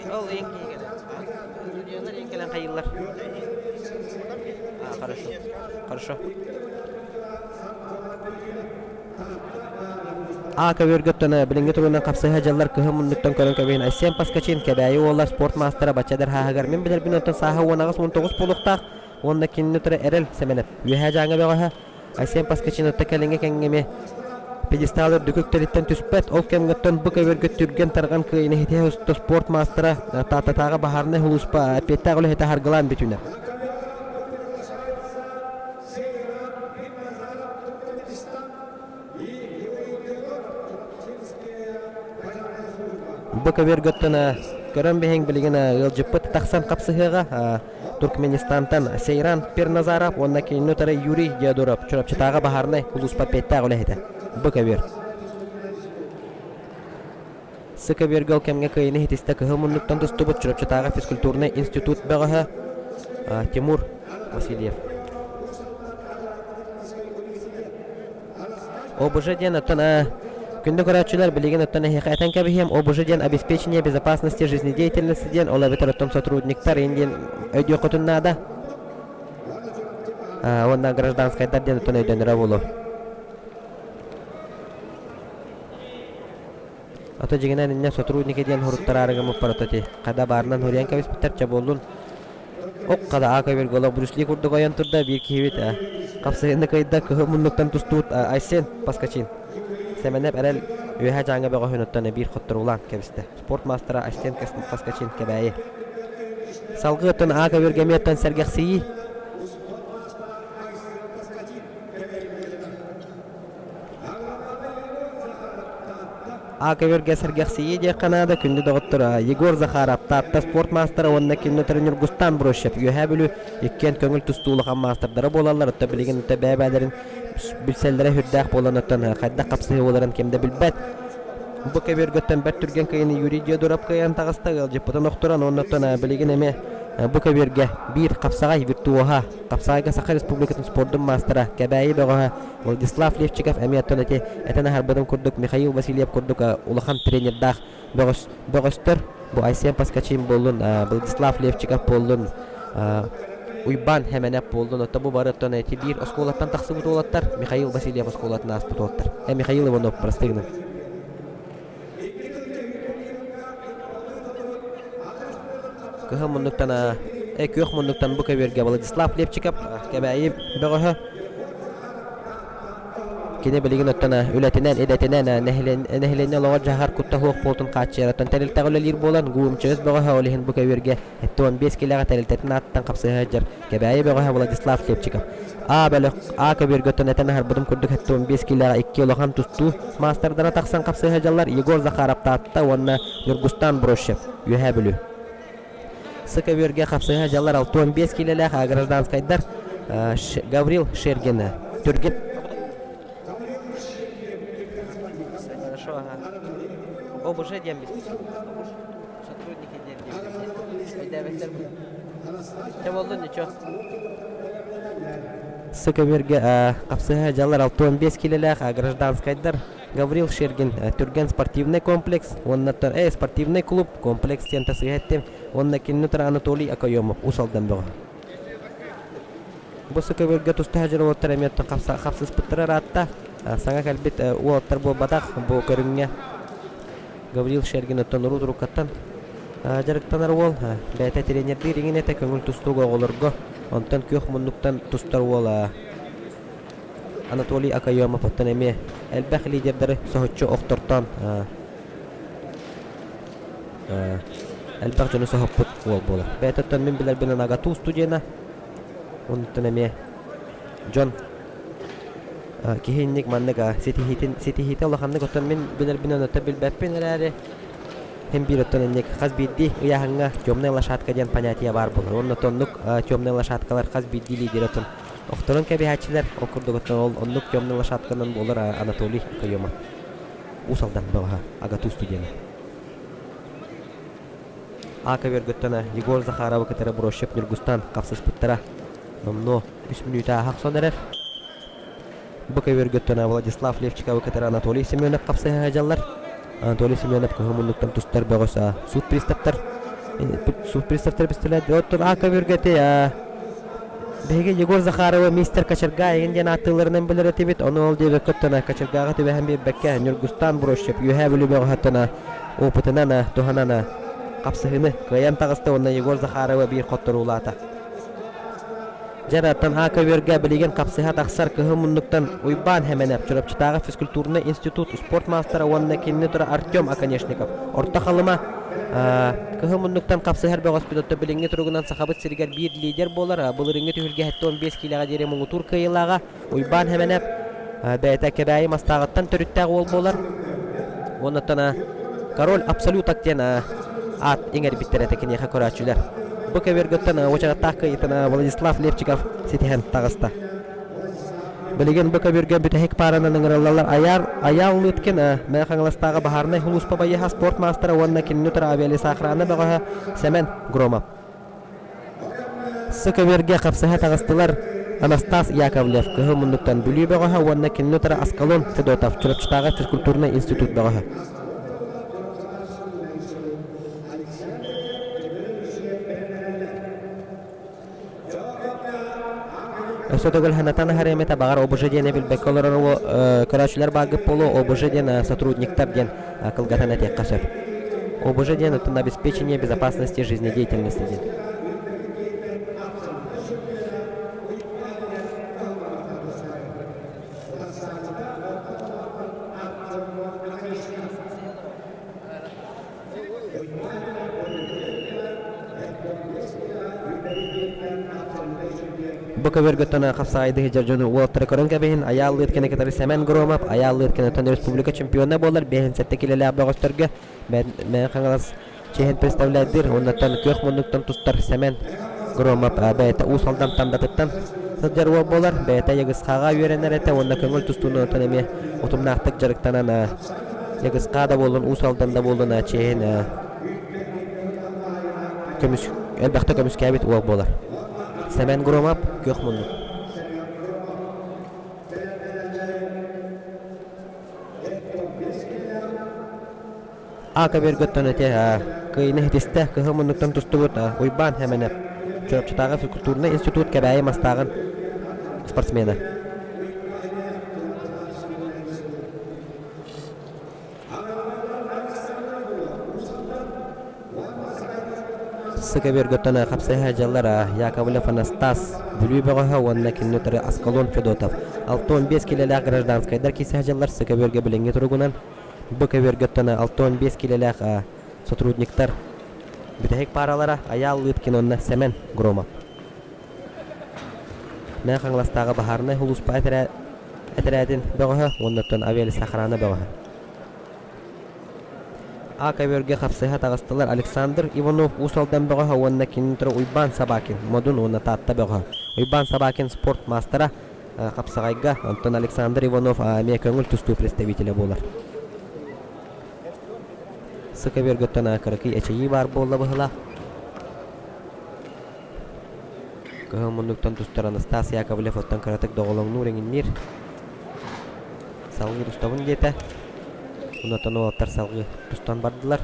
Ол ең Судьялар ең кэлэн хайыыллар. А, хорошо. Хорошо. А көбүөргөттөн билиҥҥи туругунан хапсыһа дьаллар кыһын муннуктан көрөн көбүһүн Айсен Паскачин Кэбээйи уола спорт маастара бачча дэрхааһыгар мин билэрбин оттон сааһа 18-19 буолуохтаах уонна кинини утары Эрэл Сэмэнэп Үөһээ Дьааҥы бөҕөһө Айсен Паскачин отто кэлиҥҥи кэмҥэ эмиэ пьедестал үрдүк үктэлиттэн түспэт ол кэмҥэ оттон бу көбүөргэ түргэн тарҕан кыайыыны ситиһэ уста спорт маастара Тааттатааҕы баһаарынай сулууспа эппиэттээх үлэһитэ Харгылаан бүтүнэ. Бу көбүөргөттөн көрөн биһиҥ билигин ыалдьыппыт тахсан хапсыһыаҕа Туркменистантан Сейран Перназаров уонна кинини утары Юрий Диодоров Чурапчытааҕы баһаарынай улууспа эппиэттээх үлэһитэ. Бу көбүөр. Сы көбүөргэ ол кэмҥэ кыайыыны ситистэ кыһыл муннуктан тустубут Чурапчытааҕы физкультурнай институт бөҕөһө Тимур Васильев. ОБЖ диэн оттон күндү көрөөччүлэр билигин оттон эһиэхэ этэн кэбиһиэм ОБЖ диэн обеспечение безопасности жизнедеятельности диэн ол эбэтэр оттон сотрудниктар иин диэн өйдүөххүтүн наада уонна гражданскайдар диэн оттон өйдөнөрө буолуо. Ото дьиҥинэн инньэ сотрудники диэн суруттараары гыммыппар ото ити хада баарынан суруйан кэбиспиттэр чэ буоллун. Ок хада ака Вирголов Брюс Ли курдук ойон турда биир киһибит хапсыһыыны кыайда кыһыл муннуктан тустубут Айсен Паскачин. Сэмэнэп эрэл Үөһээ Дьааҥы бөҕөһүн оттон биир хотторуулаан кэбистэ. Спорт маастара Айсен Паскачин Кэбээйи. Салгыы оттон А көбүргэ эмиэ оттон сэргэхсийии. А көбүргэ сэргэхсийии диэххэ наада күндү доҕоттор Егор Захаров Таатта спорт маастара уонна кинини утары Ньургустаан Брощев Үөһээ Бүлүү иккиэн көҥүл тустуу улахан маастардара буолаллар оттон билигин бэйэ-бэйэлэрин билсэллэрэ сүрдээх буолан оттон хайдах хапсыһыы буоларын ким да билбэт. Бу көбүөргөттөн бэрт түргэн кыайыыны Юрий Диодоров кыайан таҕыста ыалдьыппытын охторон уонна оттон билигин эмиэ бу көбүөргэ биир хапсаҕай виртуоһа Хапсаҕайга Саха Республикатын спордун маастара Кэбээйи бөҕөһө Владислав Левчиков эмиэ оттон ити этэн аһарбытым курдук Михаил Васильев курдук улахан тренердаах бөҕөс бөҕөстөр бу Айсен Паскачин буоллун Владислав Левчиков буоллун Уйбаан Хэмэнэп буоллун оттон бу бары оттон ити биир оскуолаттан тахсыбыт уолаттар Михаил Васильев оскуолатын ааспыт уолаттар Михаил Иванов прости гынан Кыһыл муннуктан күөх муннуктан бу көбүөргэ Владислав Лепчиков Кэбээйи бөҕөһө. Кини билигин оттон үлэтинэн, идэтинэн нэһилиэнньэ олоҕор-дьаһаҕар куттал суох буолтун хааччыйар. Оттон тэрилтэҕэ үлэлиир буолан, ГУМЧС бөҕөһө ол иһин бу көбүөргэ 75 киилэҕэ тэрилтэтин ааттан хапсыһа сылдьар Кэбээйи бөҕөһө Владислав Лепчиков. А бөлөх А көбүөргэ оттон этэн аһарбытым курдук 75 киилэҕэ икки улахан тустуу маастардара тахсан хапсыһа сылдьаллар Егор Захаров Таатта уонна Ньургустаан Брощев Үөһээ Бүлүү. Сы көбүөргэ хапсыһа дьаллар 65 киилэлээх гражданскайдар Гаврил Шергин Түргэн Хорошо, ага. ОБЖ диэн сотрудники диэн диэбиттэр. Чэ буоллун ничего. Сы көбүөргэ хапсыһа дьаллар 65 киилэлээх гражданскайдар Гаврил Шергин Түргэн спортивный комплекс уонна спортивный клуб комплекс диэн тасыһа эттим уонна кинини утары Анатолий Окоемов Уус Алдан бөҕө. Бу көбүөргэ туста сылдьар уолаттар эмиэ хапсыспыттара ыраатта. Саҥа кэлбит уолаттар буолбатах бу көрүҥҥэ Гаврил Шергин оттон урут уруккаттан дьарыктанар уол бэйэтэ тренердиир иҥин этэ көҥүл тустууга оҕолорго онтон күөх муннуктан тустар уол Анатолий Окоемов оттон эмиэ элбэх лидердэри соһуччу охтортоон элбэх дьону соһуппут уол буолар. Бэйэтэ оттон мин билэрбинэн АГАТУ студена. Онтон эмиэ дьон киһи инник маннык ситиһиитин ситиһиитэ улаханнык оттон мин билэрбинэн оттон билбэппин эрээри Һин биир оттон инник хас биирдии ыйааһыҥҥа темная лошадка диэн понятие баар буолар. Уонна оннук темная лошадкалар хас биирдии лидер оттон охторон кэбиһээччилэр. Ол курдук оттон ол оннук темная лошадканан буолар Анатолий Каема. Уус Алдан бөҕөһө АГАТУ студена. А көбүөргөттөн Егор Захаровы кытары Брощев Ньургустан хапсыспыттара. Номнуо үс мүнүүтэ ааһа охсон эрэр. Бу көбүөргөттөн Владислав Левчиковы кытары Анатолий Семенов хапсыһа сылдьаллар. Анатолий Семенов кыһыл муннуктан тустар бөҕөс суут приставтар суут приставтар пистолет оттон А көбүөргөти биһиги Егор Захаровы мистер Кочерга эҥин диэн ааттыылларынан билэр этибит. Ону ол диэбэккэ оттон Кочергаҕа түбэһэн биэрбэккэ Ньургустаан Брощев Үөһээ Бүлүү бөҕөһөттөн опытынан туһанан хапсыһыыны кыайан таҕыста уонна Егор Захаровы биир хотторуулаата. Дьараттан А көбүөргэ билигин хапсыһа тахсар кыһыл муннуктан Уйбаан Хэмэнэп, Чурапчытааҕы физкультурнай институт спорт маастара уонна кинини тура Артем Оконешников. Орто Халыма кыһыл муннуктан хапсыһар бөҕөспүт отто билиҥҥи туругунан Сахабыт сиригэр биир лидер буолар. Былырыыҥҥы түһүлгэ 75 киилэҕэ диэри муҥутуур кыайыылааҕа Уйбаан Хэмэнэп бэйэтэ Кэбээйи Мастааҕыттан төрүттээх уол буолар. Уонна Король Абсолюток диэн аат иҥэрбиттэр этэ киниэхэ көрөөччүлэр. Бу көбүөргөттөн уочараттаах кыайыытын Владислав Левчиков ситиһэн таҕыста. Билигин бу көбүөргэ бүтэһик пааранан ыҥырыллаллар Аяр Аял Лыткин Мэҥэ Хаҥаластааҕы баһаарынай сулууспа байыаһа спорт маастара уонна кинини утары авиалесоохрана бөҕөһө Сэмэн Громов. Сы көбүөргэ хапсыһа таҕыстылар Анастас Яковлев кыһыл муннуктан Бүлүү бөҕөһө уонна кинини утары Аскалон Федотов Чурапчытааҕы физкультурнай институт бөҕөһө. Өссө төгүл санатан аһарыам этэ, баҕар ОБЖ диэни билбэккэ олорор көрөөччүлэр бааргыт буолуо, ОБЖ диэн сотрудниктар диэн кылгатан этиэххэ сөп. ОБЖ диэн оттон обеспечение безопасности жизнедеятельности диэн. Бу көбүөргөттөн хапсаҕайдыы сылдьар дьону уолаттары көрөн кэбиһин, Айаал Лыткины кытары Сэмэн Громов, Айаал Лыткин республика чемпиона буолар 57 килэлээх бөҕөстөргө Мэҥэ Хаҥалас чиэһин представляйдыыр уоннаттан күөх муннуктан тустар Сэмэн Громов бэйэтэ Уус Алдан Тандатыттан сылдьар уол буолар. Бэйэтэ Ягысхаҕа үөрэнэр этэ уонна көҥүл тустууну онтон эмиэ утумнаахтык дьарыктанан Ягысхаа да буоллун, Уус Алдан да буоллун чиэһин көмүс элбэхтэ көмүскээбит уол буолар. Сэмэн Громов күөх муннук. А көбүөргөттөн ити кыайыны ситистэ кыһыл муннуктан тустубут Уйбаан Хэмэнэп Чурапчытааҕы физкультурнай институт Кэбээйи Мастааҕын спортсмена. Сыкаберготтан хапсыһа дьаллар Яковлев Анастас, Бүлүү бөҕөһө уонна кинини утары Аскалон Федотов. 65 килэлээх гражданскайдар киирсэ дьаллар Сыкабергэ билиҥҥи туругунан Б көбүөргөттөн 65 килэлээх сотрудниктар бүтэһик пааралара Айаал Лыткин уонна Сэмэн Громов. Мэҥэ Хаҥаластааҕы баһаарынай сулууспа этэрээтин бөҕөһө уонна оттон авиалесоохрана бөҕөһө. А көбүөргэ хапсыһа таҕыстылар Александр Иванов Уус Алдан бөҕөһө уонна кинини утары Уйбаан Собакин Модун уонна Таатта бөҕөһө. Уйбаан Собакин спорт маастара хапсаҕайга, онтон Александр Иванов эмиэ көҥүл тустуу представителэ буолар. Сы көбүөргөттөн кыракый эчэйии баар буолла быһыылаах. Кыһыл муннуктан тустар Анастас Яковлев оттон кыратык доҕолоҥнуур эҥинниир. Салгыы тустабын диэтэ. Онтон уолаттар салгыы тустан бардылар.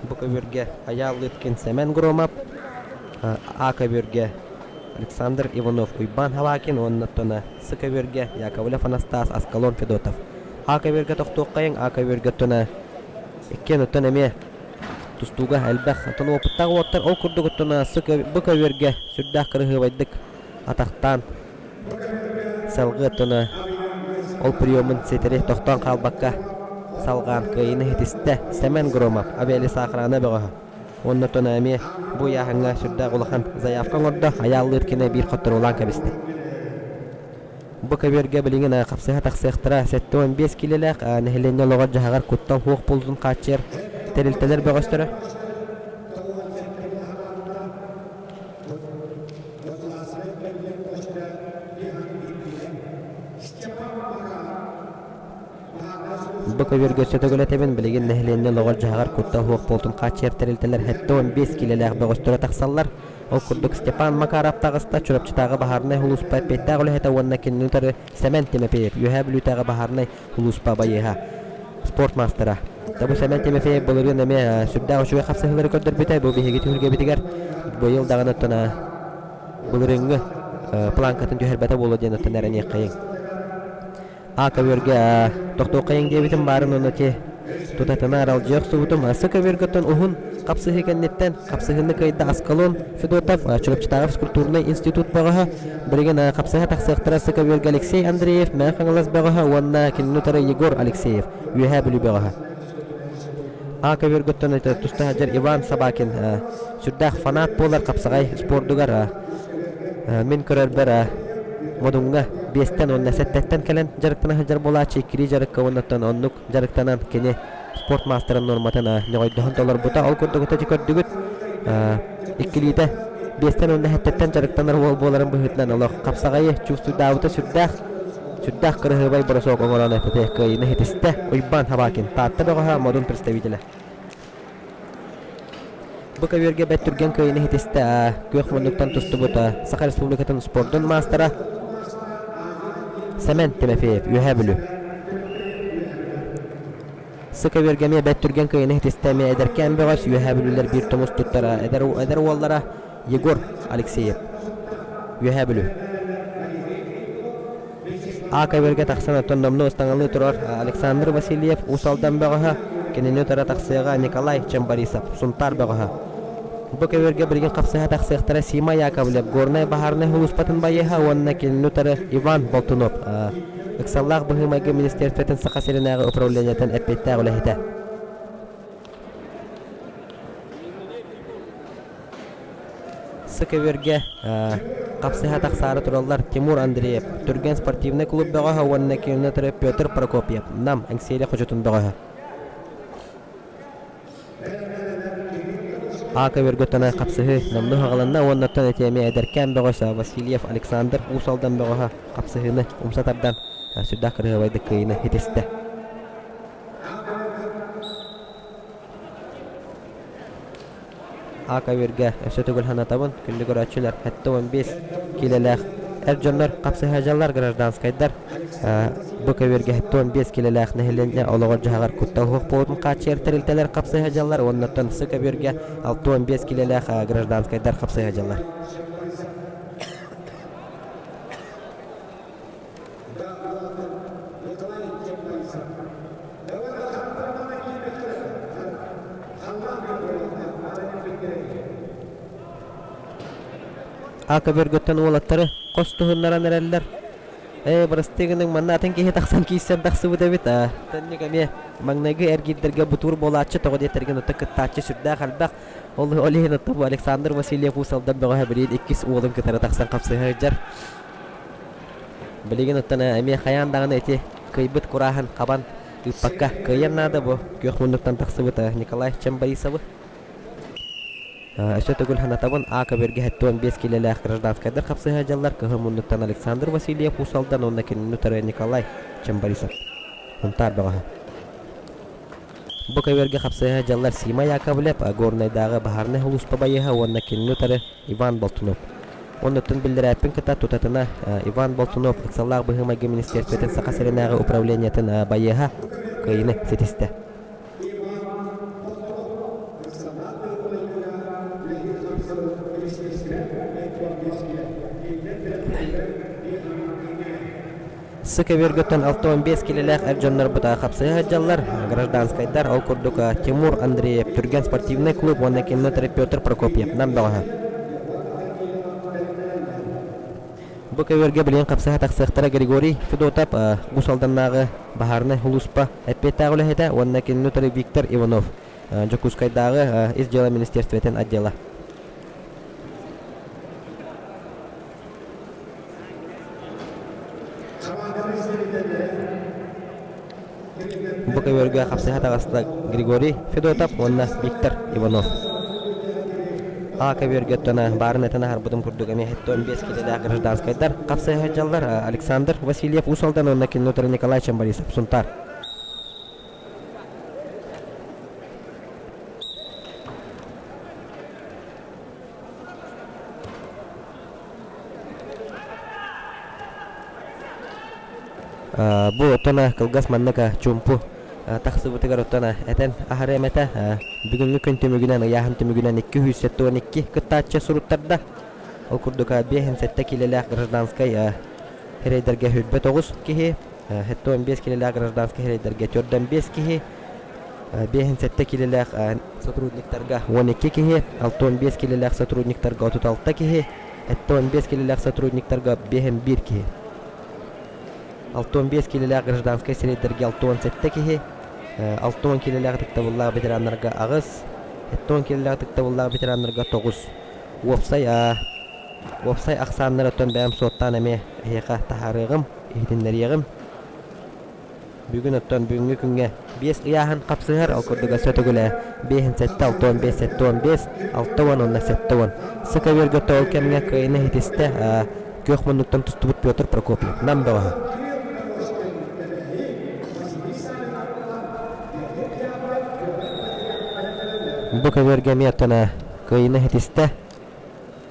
Бу көбүөргэ Айаал Лыткин Сэмэн Громов, А көбүөргэ Александр Иванов Уйбаан Халакин уонна оттон С көбүөргэ Яковлев Анастас Аскалон Федотов. А көбүөргэ тохтуоххайыҥ, А көбүөргэ оттон иккиэн оттон эмиэ тустууга элбэх оттон уопуттаах уолаттар ол курдук оттон С Б көбүөргэ сүрдээх кырыһыабайдык атахтаан салгыы оттон ол приемун ситэри тохтоон хаалбакка салҕаан кыайыыны ситистэ Сэмэн Громов авиалесоохрана бөҕөһө. Уонна оттон эмиэ бу ыйааһыҥҥа сүрдээх улахан заявка оҥордо, айааллыыр кини биир хотторуулаан кэбистэ. Бу көбүөргэ билигин хапсыһа тахсыахтара 75 киилэлээх нэһилиэнньэ олоҕор-дьаһаҕар куттал суох буолуутун хааччыйар тэрилтэлэр бөҕөстөрө. Бу көбүөргэ өссө төгүл этэбин, билигин нэһилиэнньэ олоҕор-дьаһаҕар куттал суох буолтун хааччыйар тэрилтэлэр 75 киилэлээх бөҕөстөрө тахсаллар. Ол курдук Степан Макаров таҕыста Чурапчытааҕы баһаарынай сулууспа эппиэттээх үлэһитэ уонна кинини утары Сэмэн Тимофеев, Үөһээ Бүлүүтээҕи баһаарынай сулууспа байыаһа, спорт маастара. Бу Сэмэн Тимофеев былырыын эмиэ сүрдээх үчүгэй хапсыһыылары көрдөрбүтэ. Бу биһиги түһүлгэбитигэр быйыл даҕаны оттон былырыыҥҥы планкатын түһэрбэтэ буолуо диэн оттон эрэниэххэйиҥ. А көбүөргэ тохтуоххайыҥ диэбитим баарын уонна ити тутатына аралдьыйа охсубутум. С көбүөргөттөн уһун хапсыһыы кэнниттэн хапсыһыыны кыайда Аскалон Федотов, Чурапчытааҕы физкультурнай институт бөҕөһө. Билигин хапсыһа тахсыахтара С көбүөргэ Алексей Андреев, Мэҥэ Хаҥалас бөҕөһө уонна кинини утары Егор Алексеев, Үөһээ Бүлүү бөҕөһө. А көбүөргөттөн туста сылдьар Иван Собакин сүрдээх фанат буолар хапсаҕай спордугар мин көрөрбөр Модуҥҥа биэстэн уонна сэттэттэн кэлэн дьарыктана сылдьар буолааччы иккилии дьарыкка уоннаттан оннук дьарыктанан кини спорт маастарын нуорматын ньоҕойдоһон толорбута. Ол курдук ити көрдүгүт иккилиитэ биэстэн уонна сэттэттэн дьарыктанар уол буоларын быһыытынан олох хапсаҕайы чувствуйдаабыта сүрдээх сүрдээх кыраһыабай бросок оҥорон этэ кыайыыны ситистэ Уйбаан Хабакин Таатта бөҕөһө Модун представителэ. Бу көбүөргэ бэрт түргэн кыайыыны ситистэ күөх муннуктан тустубут Саха Республикатын спордун маастара Сэмэн Тимофеев, Үөһээ Бүлүү. Сы көбүөргэ эмиэ бэрт түргэн кыайыыны ситистэ эмиэ эдэркээн бөҕөс Үөһээ Бүлүүлэр биир тумус туттара эдэр, эдэр уоллара Егор Алексеев, Үөһээ Бүлүү. А көбүөргэ тахсан оттон номнуо ыстаҥалыы турар Александр Васильев Уус Алдан бөҕөһө, кинини утары тахсыаҕа Николай Чембарисов, Сунтаар бөҕөһө. Бу көбүөргэ билигин хапсыһа тахсыахтара Сима Яковлев, Горнай баһаарынай сулууспатын байыаһа уонна кинини утары Иван Болтунов, ыксаллаах быһыы-майгы министерствотын Саха сиринээҕи управлениетын эппиэттээх үлэһитэ. Сыкөбүөргэ хапсыһа тахсаары тураллар Тимур Андреев, Түргэн спортивнай клуб бөҕөһө уонна километры Петр Прокопьев, Нам Эҥсиэли хочотун бөҕөһө. А көбүөргэ тонай хапсыһыы номнуо хаҕыланна уонна оттон ити эмиэ эдэркээн бөҕөс Васильев Александр Уус Алдан бөҕөһө хапсыһыыны умса тардан сүрдээх кырыһыабайдык кыайыыны ситистэ. А көбүөргэ өссө төгүл санатабын, күндү көрөөччүлэр, 75 киилэлээх эр дьоннор хапсыһаадьаллар гражданскайдар бу көбүөргэ 75 киилэлээх нэһилиэнньэ олоҕор-дьаһаҕар куттал суох буолуутун хааччыйар тэрилтэлэр хапсыһаадьаллар уонна С көбүөргэ 65 киилэлээх гражданскайдар хапсыһаадьаллар. Ака бөргөттөн уолаттары хос туһуннаран эрэллэр. Ээ, бырастыы гыныҥ, манна атын киһи тахсан киирсэн тахсыбыт эбит. Аа, төннүк эмиэ маҥнайгы эргиирдэргэ бутуур буолааччы, тоҕо диэтэргин оттон кыттааччы сүрдээх элбэх. Ол, ол иһин оттон бу Александр Васильев Уус Алдан бөҕөһө билигин иккис уолун кытары тахсан хапсыһа сылдьар. Билигин оттон эмиэ хайаан даҕаны ити кыайбыт курааһын хабан ыыппакка кыайыан наада бу күөх муннуктан тахсыбыт Николай Чемборисовы. Өссө төгүл санатабын, А көбүөргэ 75 киилэлээх гражданскайдар хапсыһа дьаллар кыһыл муннуктан Александр Васильев Уус Алдан уонна кинини утары Николай Чемборисов. Сунтаар бөҕөһө. Бу көбүөргэ хапсыһа дьаллар Сима Яковлев, Горнайдааҕы баһаарынай сулууспа байыаһа уонна кинини утары Иван Болтунов. Оннуттан биллэрээппин кытта тутатына Иван Болтунов ыксаллаах быһыы-майгы министиэристибэтин Саха сиринээҕи управлениетын байыаһа кыайыыны ситистэ. Сы көбүөргөттөн 65 килэлээх эр дьоннорбут хапсыһа сылдьаллар. Гражданскайдар, ол курдук Тимур Андреев, Түргэн спортивнай клуб уонна кинотер Петр Прокопьев Нам бөҕөһө. Бу көбүөргэ билигин хапсыһа тахсыахтара Григорий Федотов, Уус Алданнааҕы баһаарынай сулууспа эппиэттээх үлэһитэ уонна кинини утары Виктор Иванов, Дьокуускайдааҕы Ис дьыала министиэристибэтин отдела. Бу көбүөргэ хапсыһа таҕыста Григорий Федотов уонна Виктор Иванов. А көбүөргэ оттон баарын этэн аһарбытым курдук эмиэ 75 киилэлээх гражданскайдар хапсыһа сылдьаллар Александр Васильев Уус Алдан уонна кинини утары Николай Чемборисов Сунтаар. Бу оттон кылгас маннык чуумпу тахсыбытыгар оттон этэн аһарыам этэ. Бүгүҥҥү күн түмүгүнэн, ыйааһын түмүгүнэн 272 кыттааччы суруттарда. Ол курдук 57 киилэлээх гражданскай рейдергэ 29 киһи, 75 киилэлээх гражданскай рейдергэ 45 киһи, 57 киилэлээх сотрудниктарга 12 киһи, 65 киилэлээх сотрудниктарга 36 киһи, 75 киилэлээх сотрудниктарга 51 киһи. 65 киилэлээх гражданскай сирэйдэргэ 67 киһи, 60 киилэлээх ытыктабыллаах ветераннарга 8, 70 киилэлээх ытыктабыллаах ветераннарга 9. Уопсай уопсай ахсааннары оттон бэйэм суоттаан эмиэ эһиэхэ таһаарыаҕым, иһитиннэриэҕим. Бүгүн оттон бүгүҥҥү күҥҥэ биэс ыйааһын хапсыһар, ол курдук өссө төгүл биэһин сэттэ, 65, 75, 60 уонна 70. Сыка үөргөттө ол кэмҥэ кыайыны иһитистэ күөх муннуктан тустубут Петр Прокопьев Нам бөҕөһө. Бу көбүөргэ эмиэ оттон кыайыны иһитистэ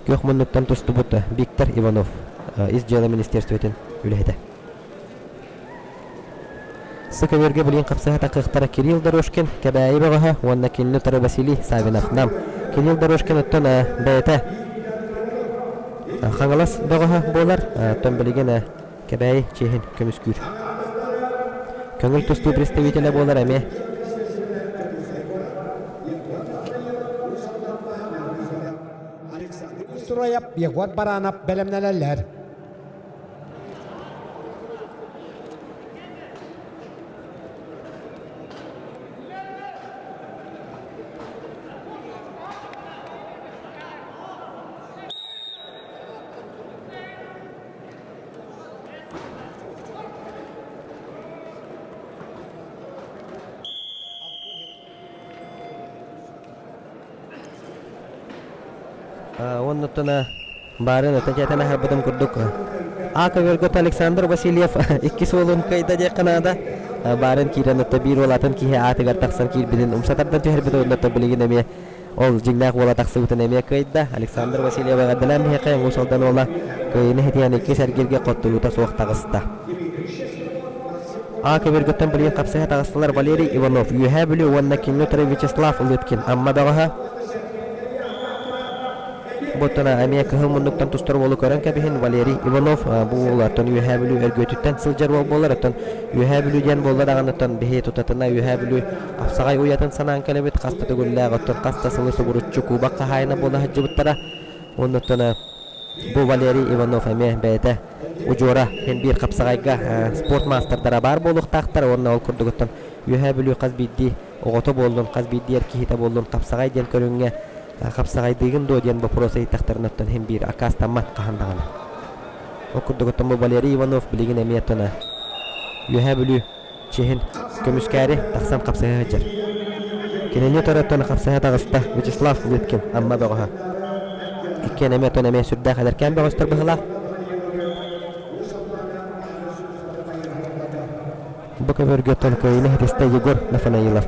күөх муннуктан тустубут Виктор Иванов Ис дьыала министерствотын үлэһитэ. Сыкөбүөргэ билигин хапсыһа таххыахтара Кирилл Дорожкин, Кэбээйи бөҕөһө уонна кинини утары Василий Саввинов Нам. Кирилл Дорожкин оттон бэйэтэ Хаҥалас бөҕөһө буолар, оттон билигин Кэбээйи чиэһин көмүскүүр. Көҥүл тустуу представителэ буолар эмиэ. Строев Егор Баранов бэлэмнэнэллэр. Уонна Баарын этэн аһарбытым курдук А көбөргөт Александр Васильев иккис уолун кыайда диэххэ наада. Баарын киирэн отто биир уол атын киһи аатыгар тахсан киирбитин умсатардан түһэрбит уонна билигин эмиэ ол дьиҥнээх уола тахсыбытын эмиэ кыайда. Александр Васильев эҕэрдэлээн биһиэхэ Уус Алдан уола кыайыыны ситиһэн иккис эргииргэ хотторуута суох таҕыста. А көбөргөттөн билигин хапсыһа таҕыстылар Валерий Иванов, Үөһээ Бүлүү уонна кинини утары Вячеслав Лыткин, Амма бөҕөһө. Бу оттон эмиэ кыһыл муннуктан тустар уолу көрөн кэбиһин Валерий Иванов бу уол оттон Үөһээ Бүлүү Өргүөтүттэн сылдьар уол буолар. Оттон Үөһээ Бүлүү диэн буолла даҕаны оттон биһи тутатына Үөһээ Бүлүү хапсаҕай уйатын санаан кэлэбит. Хас да төгүллээх оттон хас да сылы субуруччу кубок хаһаайына буола сылдьыбыттара. Уонна оттон. Бу Валерий Иванов эмиэ бэйэтэ удьуора син биир хапсаҕайга спорт маастардара баар буолуохтаахтар уонна ол курдугуттан Үөһээ Бүлүү хас биирдии оҕото буоллун, хас биирдии эр киһитэ буоллун хапсаҕай диэн көрүҥҥэ хапсаҕайдыыгын дуо диэн боппуруос ыйыттахтарына оттон син биир аккаастаммат хаһан даҕаны. Ол курдук оттон бу Валерий Иванов билигин эмиэ оттон Үөһээ Бүлүү чиһин көмүскээри тахсан хапсыһа сылдьар. Кинини утары хапсыһа таҕыста Вячеслав Лыткин, Амма бөҕөһө. Иккиэн эмиэ оттон эмиэ сүрдээх эдэркээн бөҕөстөр быһыылаах. Бу көбөргө толкуйуну иһитистэ Егор Нафанаилов.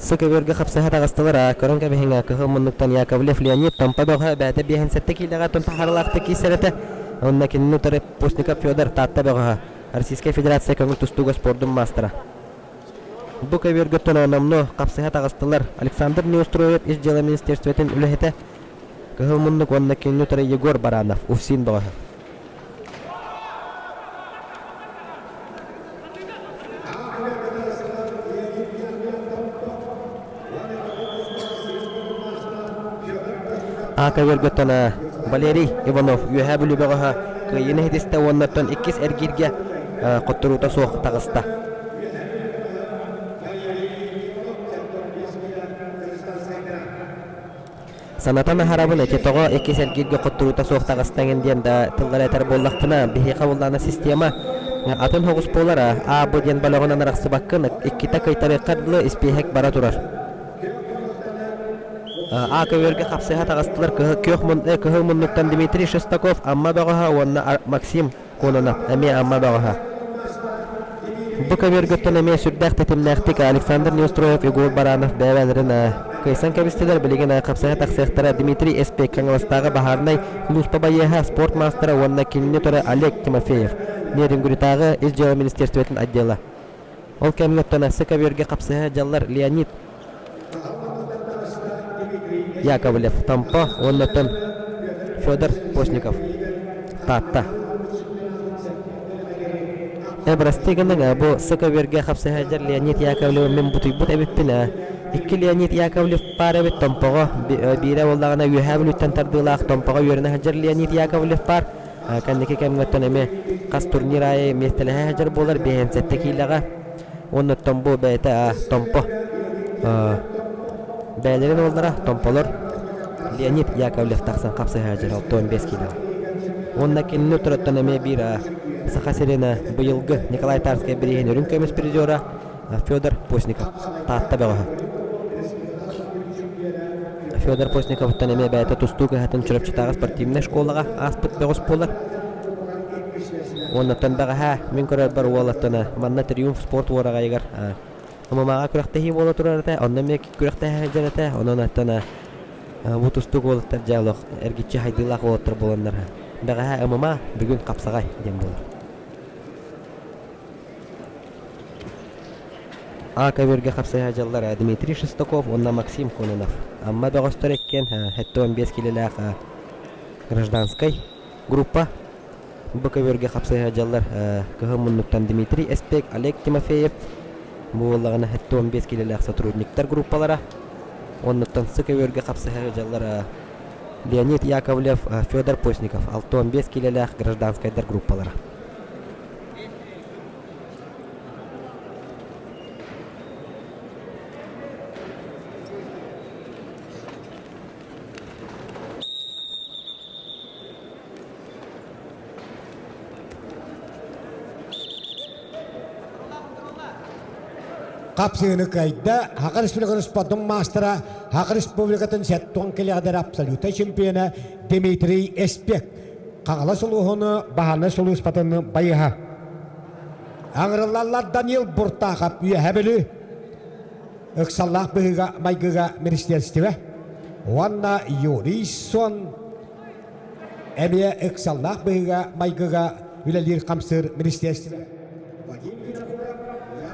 Сыкыбырга хапсыһа таҕыстылар аа, көрөн кэбиһиҥ кыһыл муннуктан Яковлев Леонид Томпо бөҕө бэйэтэ биэһин сэттэ киилэҕэ тон таһаарылаахтык киирсэр этэ. Онно кинини утары Постников Федор Таатта бөҕөһө, Российскай Федерация көҥүл тустууга спордун маастара. Бу көбүөргэ номнуо хапсыһа таҕыстылар Александр Неустроев ис дьыала министерствотын үлэһитэ, Кыһыл муннук уонна кинини утары Егор Баранов, УФСИН бөҕөһө. Аата өргөттөн Валерий Иванов Үөһээ Бүлүү бөҕөһө кыайыыны иһитистэ уоннаттан иккис эргииргэ хотторуута суох таҕыста. Санатан аһарабын эти тоҕо иккис эргииргэ хотторуута суох таҕыстаҥын диэн да тыллары этэр буоллахпына, биһиэхэ буоллаҕына система атын соҕус буолар, А, Б диэн бөлөҕүнэн арахсыбаккын, иккитэ кыйтарыахха дылы испииһэк бара турар. А көбүөргэ хапсыһа таҕыстылар күөх кыһыл муннуктан Дмитрий Шестаков Амма бөҕөһө уонна Максим Кононов эмиэ Амма бөҕөһө. Бу көбүөргүттэн эмиэ сүрдээх тэтимнээхтик Александр Неустроев, Егор Баранов бэйэлэрин кыайсан кэбистилэр. Билигин хапсыһа тахсыахтара Дмитрий Эспек Хаҥаластааҕы баһаарынай сулууспа байыаһа, спорт маастара уонна кинини утары Олег Тимофеев, Нерюнгритааҕы ис дьыала министерствотын отдела. Ол кэмҥэ Тонассы көбүөргэ хапсыһа дьаллар Леонид Яковлев, Томпо уонна Федор Постников, Таатта. Э, бырастыы гыныҥ, бу сы көбүөргэ хапсыһа Леонид Яковлев мин бутуйбут эбиппин ээ. Икки Леонид Яковлев баар эбит Томпоҕо, биирэ буоллаҕына Үөһээ Бүлүүттэн тардыылаах Томпоҕо үөрэнэ сылдьар Леонид Яковлев баар. Кэнники кэмҥэ эмиэ хас турнир аайы миэстэлэһэ сылдьар буолар, 57 киилэҕэ. Уонна бу бэйэтэ Томпо бэйэлэрин уоллара Томполор Леонид Яковлев тахсан хапсыһа сылдьар 65 киилэҕэ. Уонна кинини тураттан эмиэ биир Саха сирин быйылгы Николай Тарскай бирииһин үрүҥ көмүс призера Федор Постников Таатта бөҕөһө. Федор Постниковтан эмиэ бэйэтэ тустуу кыһатын Чурапчытааҕы спортивнай школаҕа ааспыт бөҕөс буолар. Уоннаттан бэҕэһээ мин көрөрбөр уолаттан манна Триумф спорт уораҕайыгар ММА-ҕа күрэхтэһии буола турар этэ, онно эмиэ күрэхтэһэ сылдьар этэ. Онон оттон бу тустуук уолаттар дьэ олох эргиччи хайдыылаах уолаттар буоланнар бэҕэһээ ММА бүгүн хапсаҕай диэн буолар. А көбүөргэ хапсыһа дьыллар Дмитрий Шестаков уонна Максим Кононов. Амма бөҕөстөр иккиэн 75 киилэлээх гражданскай группа. Бу көбүөргэ хапсыһа дьыллар кыһыл муннуктан Дмитрий Эспек, Олег Тимофеев бу буоллаҕына 75 киилэлээх сотрудниктар группалара. Оннуттан сы көбүөргэ хапсыһа дьыллар Леонид Яковлев, Федор Постников 65 киилэлээх гражданскайдар группалара. Хапсыыны кыайда Саха Республикатын спордун маастара, Саха Республикатын сеттон килэҕдэр абсолютнай чемпиона Дмитрий Эспек. Хаҥалас улууһун баһаарынай сулууспатын байыһа. Аҥырыллаллар Данил Буртахов Үөһэ Бүлүү ыксаллаах быһыыга майгыга министиэристибэ уонна Юрий Сон эмиэ ыксаллаах быһыыга майгыга үлэлиир хамсыыр министиэристибэ.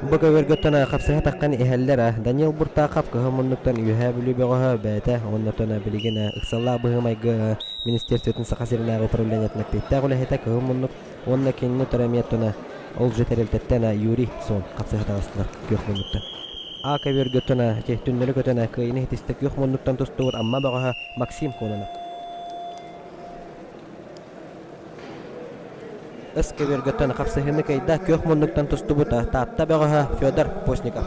Бу көбүөргөттөн хапсыһа таххан иһэллэр Данил Буртахов кыһыл муннуктан Үөһээ Бүлүү бөҕөһө бэйэтэ уонна билигин ыксаллаах быһыы-майгы. министерствотын Саха сиринээҕи управлениетын эппиэттээх үлэһитэ Кыһыл муннук уонна кинини утары эмиэ туна ол же тэрилтэттэн Юрий Сон хапсыһа таҕыстылар күөх муннуктан. А көбүөргэ туна түннэри көтөн кыайыыны ситистэ күөх муннуктан тустубут Амма бөҕөһө Максим Кононов. Ыс көбүөргөттөн хапсыһыыны кыайда күөх муннуктан тустубут Таатта бөҕөһө Федор Постников.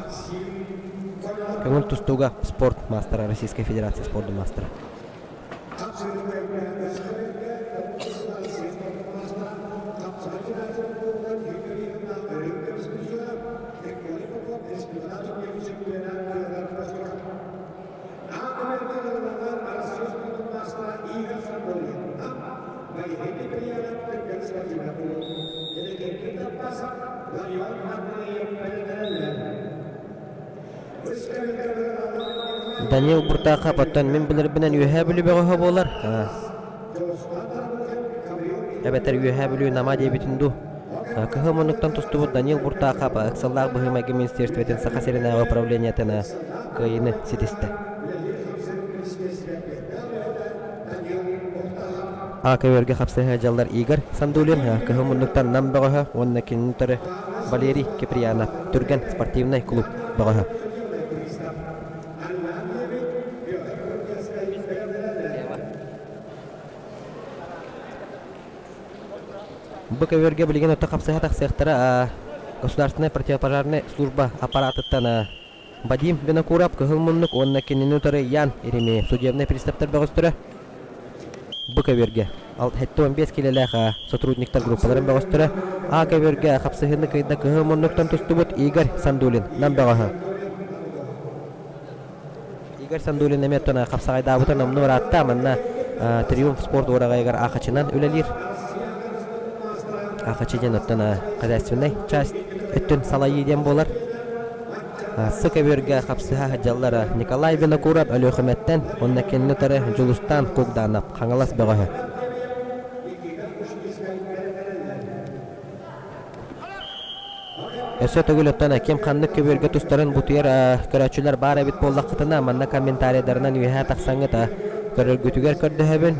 Көҥүл тустууга спорт маастара Российской Федерации спордун маастара. Данил Буртахов оттон мин билэрбинэн Үөһээ Бүлүү бөҕөһө буолар. Эбэтэр Үөһээ Бүлүү Нама диэбитин дуу. Кыһыл муннуктан тустубут Данил Буртахов ыксаллаах быһыы-майгы министерствотын Саха сиринээҕи управлениетын кыайыыны ситистэ. А көбүөргэ хапсыһыы дьаллар Игорь Сандулин, Кыһыл муннуктан Нам бөҕөһө уонна кинини утары Валерий Киприянов, Түргэн спортивнай клуб бөҕөһө. Бу көбүөргэ билигин отто хапсыһа тахсыахтара Государственная противопожарная служба аппаратыттан Вадим Винокуров Кыһыл муннук уонна кинини утары Ян Еремеев судебнай приставтар бөҕөстөрө Б көбүөргэ 75 килэлээх сотрудниктар группаларын бөҕөстөрө А көбүөргэ хапсыһыыны кыйда Кыһыл муннуктан тустубут Игорь Сандулин Нам бөҕөһө Игорь Сандулин эмиэ оттон хапсаҕайдаабыта номнуо ыраатта. Манна Триумф спорт уораҕайыгар аахачынан үлэлиир. Аахачы диэн оттон хозяйственнай часть өттүн салайыы диэн буолар. Сы көбүөргэ хапсыһа сылдьаллар Николай Винокуров Өлүөхүмэттэн уонна кинини утары Дьулустаан Кугданов Хаҥалас бөҕөһө. Өссө төгүл оттон ким ханнык көбүөргэ тустарын бутуйар көрөөччүлэр баар эбит буоллаххытына, манна комментарийдарынан үөһээ тахсаҥҥыт көрөргүтүгэр көрдөһөбүн.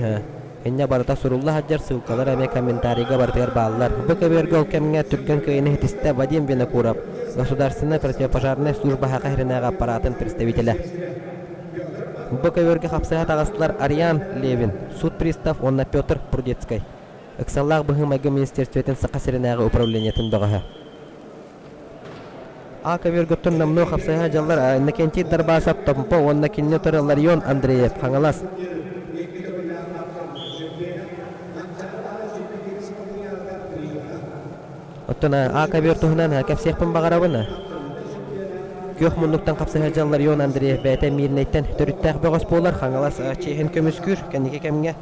Инньэ барыта сурулла сылдьар ссылкалар эмиэ комментарийга барытыгар бааллар. Бу көбүөргэ ол кэмҥэ түргэн кыайыыны ситистэ Вадим Винокуров, Государственная противопожарная служба Саха сиринээҕи аппаратын представителэ. Бу көбүөргэ хапсыһа таҕыстылар Ариан Левин, суд пристав уонна Петр Прудецкай. Ыксаллаах быһыы-майгы министерствотын Саха сиринээҕи управлениетын бөҕөһө. А көбүөргөттөн номнуо хапсыһа дьаллар Иннокентий Дарбасов Томпо уонна кинини утары Ларион Андреев Хаҥалас. Оттон А көбүөр туһунан кэпсиэхпин баҕарабын. Күөх муннуктан хапсыһа дьаллар Ларион Андреев бэйэтэ Мирнэйтэн төрүттээх бөҕөс буолар Хаҥалас чиэһин көмүскүүр кэнники кэмҥэ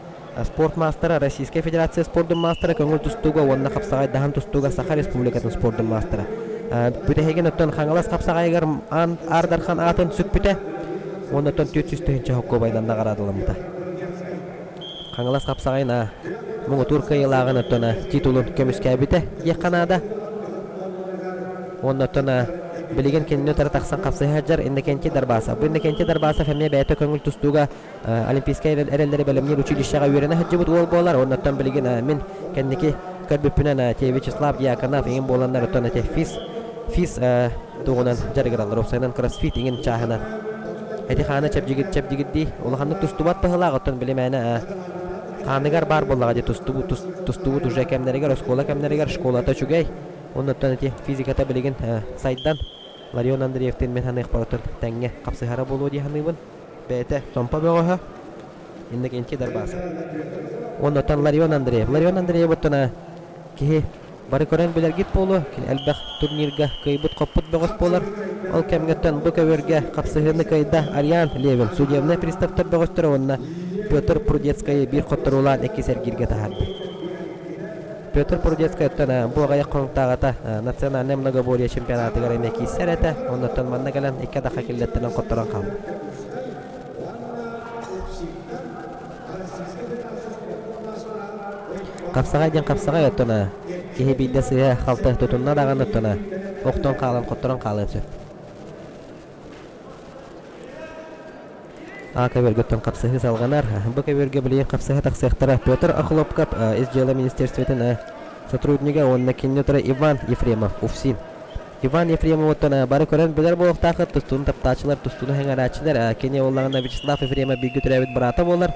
Спорт маастара, Российскай Федерация спордун маастара, көҥүл тустууга уонна хапсаҕайдаһан тустууга Саха Республикатын спордун маастара. Бүтэһигин оттон Хаҥалас хапсаҕайыгар Аан Аар Дархан аатын сүкпүтэ уонна оттон 400 тыһыынча хоккуобайынан наҕараадаламмыта. Хаҥалас хапсаҕайын муҥутуур кыайыылааҕын оттон титулун көмүскээбитэ диэххэ наада. Уонна оттон билигин кинини утары тахсан хапсыһа сылдьар Иннокентий Дарбасов. Бу Иннокентий Дарбасов эмиэ бэйэтэ көҥүл тустууга Олимпийскай эрэллэри бэлэмниир училищеҕа үөрэнэ сылдьыбыт уол буолар. Оннуттан билигин мин кэнники көрбүппүнэн те Вячеслав Дьяконов иҥин буоланнар оттон эти физ физ тугунан дьарыгыраллар. Уопсайынан кроссфит иҥин чааһынан. Эти хаана чэбдигир чэбдигирдии улаханнык тустубат быһылаах оттон билимээнэ хааныгар баар буоллаҕа дии тустубут тустубут уже кэмнэригэр оскуола кэмнэригэр школата үчүгэй. Оннуттан ити физиката билигин сайдан Ларион Андреевтыын мин саныахпар оттон тэҥҥэ хапсыһара буолуо дии саныыбын. Бэйэтэ Томпо бөҕөһө, Иннокентий Дарбасов. Уонна Ларион Андреев. Ларион Андреев оттон киһи бары көрөн билэргит буолуо, кини элбэх турнирга кыайбыт-хоппут бөҕөс буолар. Ол кэмҥэттэн бу көбүөргэ хапсыһыыны кыайда Ариан Левин, судебнай приставтар бөҕөстөрө уонна Петр Прудецкайы биир хотторуулаан иккис эргииргэ таһаарда. Петр Прудецкай оттон бу аҕыйах хонуктааҕыта национальнай многоборье чемпионатыгар эмиэ киирсэр этэ. Оннуттан манна кэлэн икки атахха киллэттэрэн хотторон хаалла. Хапсаҕай диэн хапсаҕай оттон киһи биирдэ сыыһа халты тутунна даҕаны оттон охтон хаалан хотторон хаалыан сөп. А көбүөргөттөн хапсыһыы салҕанар. Бу көбүөргэ билигин хапсыһа тахсыахтара Петр Охлопков, Ис дьыала министерствотын сотруднига уонна кинини утары Иван Ефремов, УФСИН. Иван Ефремовыттан бары көрөн билэр буолуохтааххыт, тустууну таптааччылар, тустууну сэҥээрээччилэр. Кини буоллаҕына Вячеслав Ефремов бииргэ төрөөбүт быраата буолар.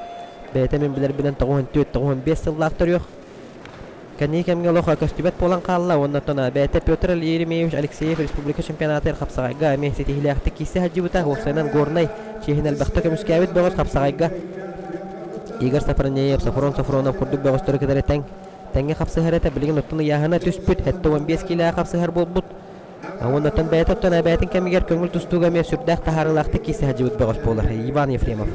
Бэйэтэ мин билэрбинэн 94-95 сыллаах төрүөх. Кэнники кэмҥэ олох көстүбэт буолан хаалла уонна оттон бэйэтэ Петр Еремеевич Алексеев республика чемпионатыгар хапсаҕайга эмиэ ситиһиилээхтик киирсэ сылдьыбыта. Уопсайынан Горнай чиэһин элбэхтэ көмүскээбит бөҕөс хапсаҕайга Игорь Сафронеев, Софрон Софронов курдук бөҕөстөрү кытары тэҥ тэҥҥэ хапсыһар этэ. Билигин оттон ыйааһына түспүт, 75 киилэҕэ хапсыһар буолбут. Уонна оттон бэйэтэ оттон эбээтин кэмигэр көҥүл тустууга эмиэ сүрдээх таһаарыылаахтык киирсэ сылдьыбыт бөҕөс буолар Иван Ефремов.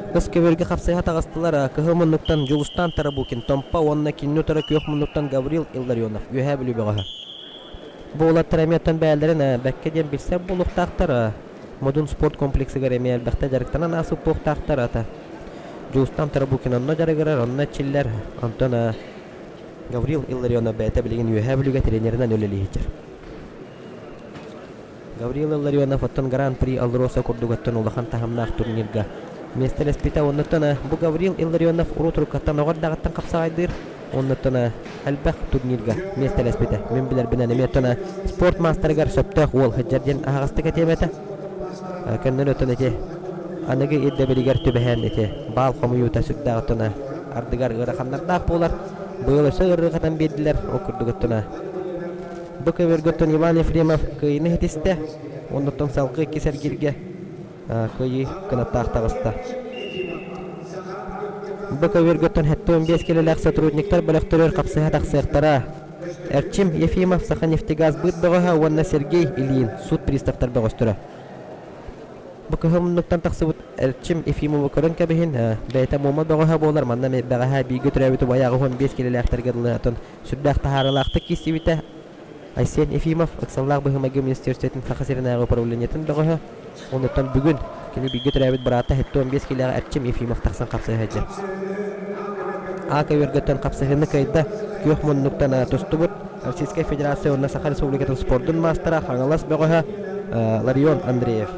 Кыс көбүөргэ хапсыһа таҕыстылар Кыһыл муннуктан Дьулустаан Тарабукин, Томпо уонна кинини утары күөх муннуктан Гаврил Илларионов, Үөһээ Бүлүү бөҕөһө. Бу уолаттар эмиэ оттон бэйэлэрин бэккэ диэн билсэр буолуохтаахтар. Модун спорт комплексыгар эмиэ элбэхтэ дьарыктанан ааспыт буолуохтаахтар. Ата Дьулустаан Тарабукин онно дьарыгырар, онно эрчиллэр. Онтон Гаврил Илларионов бэйэтэ билигин Үөһээ Бүлүүгэ тренеринэн үлэлии сылдьар. Гаврил Илларионов оттон Гран-при Алроса курдук оттон улахан таһымнаах турнирга миэстэлэспитэ. Оннуттан бу Гаврил Илларионов урут уруккаттан оҕо эрдэҕиттэн хапсаҕайдыыр. Оннуттан элбэх турнирга миэстэлэспитэ. Мин билэрбинэн эмиэ оттон спорт маастарыгар сөптөөх уол сылдьар диэн аһаҕастык этиэм этэ. Көннөрү оттон ити аныгы ирдэбилигэр түбэһэн ити баал хомуйуута сүрдээх оттон ардыгар ыараханнардаах буолар. Быйыл өссө ыарырҕатан биэрдилэр. Ол курдук оттон бу көбүөргэ оттон Иван Ефремов кыайыыны ситистэ. Оннуттан салгыы иккис эргииргэ кыайыы кынаттаах таҕыста. Бу көбүөргэ оттон 75 килэлээх сотрудниктар бөлөхтөрүгэр хапсыһа тахсыахтара. Эрчим Ефимов Саханефтегаз быыт бөҕөһө уонна Сергей Ильин суут приставтар бөҕөстөрө. Бу кыһыл муннуктан тахсыбыт Эрчим Ефимовы көрөн кэбиһин, бэйэтэ Муома бөҕөһө буолар, манна бэҕэһээ бииргэ төрөөбүт убайа 85 килэлээхтэргэ дылы отон сүрдээх таһаарыылаахтык киирсибитэ. Айсен Ефимов ыксаллаах быһыы-майгы министерствотын Саха сиринээҕи управлениетын бөҕөһө. Онуттан бүгүн кини бииргэ төрөөбүт быраата 75 киилэҕэ Эрчим Ефимов тахсан хапсыһа сылдьар. А көбүөргэттэн хапсыһыыны кыайда күөх муннуктан тустубут Российскай Федерация уонна Саха Республикатын спордун маастара Хаҥалас бөҕөһө Ларион Андреев.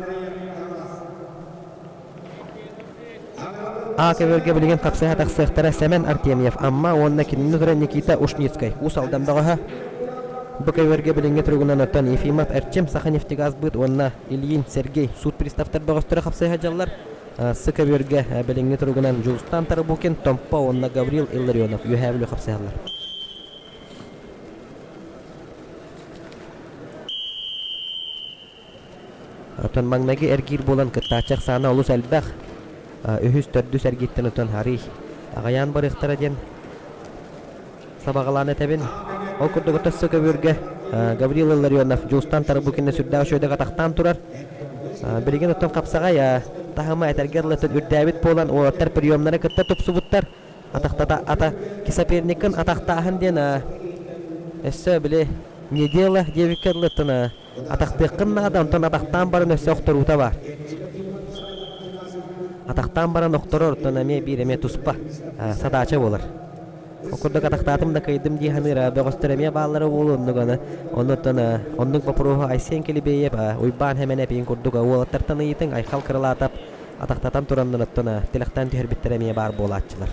А көбүөргэ билигин хапсыһа тахсыахтара Сэмэн Артемьев, Амма уонна кинини утары Никита Ушницкай, Уус Алдан бөҕөһө. Бу көбүөргэ билиҥҥи туругунан оттон Ефимов Эрчим, Саханефтегазбыт уонна Ильин Сергей суут приставтар бөҕөстөрө хапсыһа сылдьаллар. Сы көбүөргэ билиҥҥи туругунан Дьулустан Тарабукин, Томпо уонна Гаврил Илларионов Үөһээ Бүлүү хапсыһаллар. Оттон маҥнайгы эргиир буолан кыттааччы ахсаана олус элбэх. Үһүс, төрдүс эргииртэн оттон арыый аҕыйаан барыахтара диэн сабаҕалаан этэбин. Ол курдук оттон көбүөргэ Гаврил Илларионов Дьулустан Тарабукина сүрдээх үчүгэйдик атахтаан турар. Билигин оттон хапсаҕай таһыма этэргэ дылы үрдээбит буолан уолаттар приемнары кытта тупсубуттар. Атахтата ата соперниккын атахтааһын диэн өссө били не дело диэбиккэ дылыттан Атахтыаххын наада, онтон атахтаан баран өссө охторуута баар. Атахтаан баран охторор, оттон эмиэ биир эмиэ туспа садаача буолар. Ол курдук атахтаатым да кыайдым дии саныыр бөҕөстөр эмиэ бааллара буолуо оннук аны оннуттан оннук боппуруоһу Айсен Килибеев, Уйбаан Хэмэнэп иин курдук уолаттартан ыйытыҥ Айхал Крылатов атахтатан тураннар оттон тилэхтээн түһэрбиттэрэ эмиэ баар буолааччылар.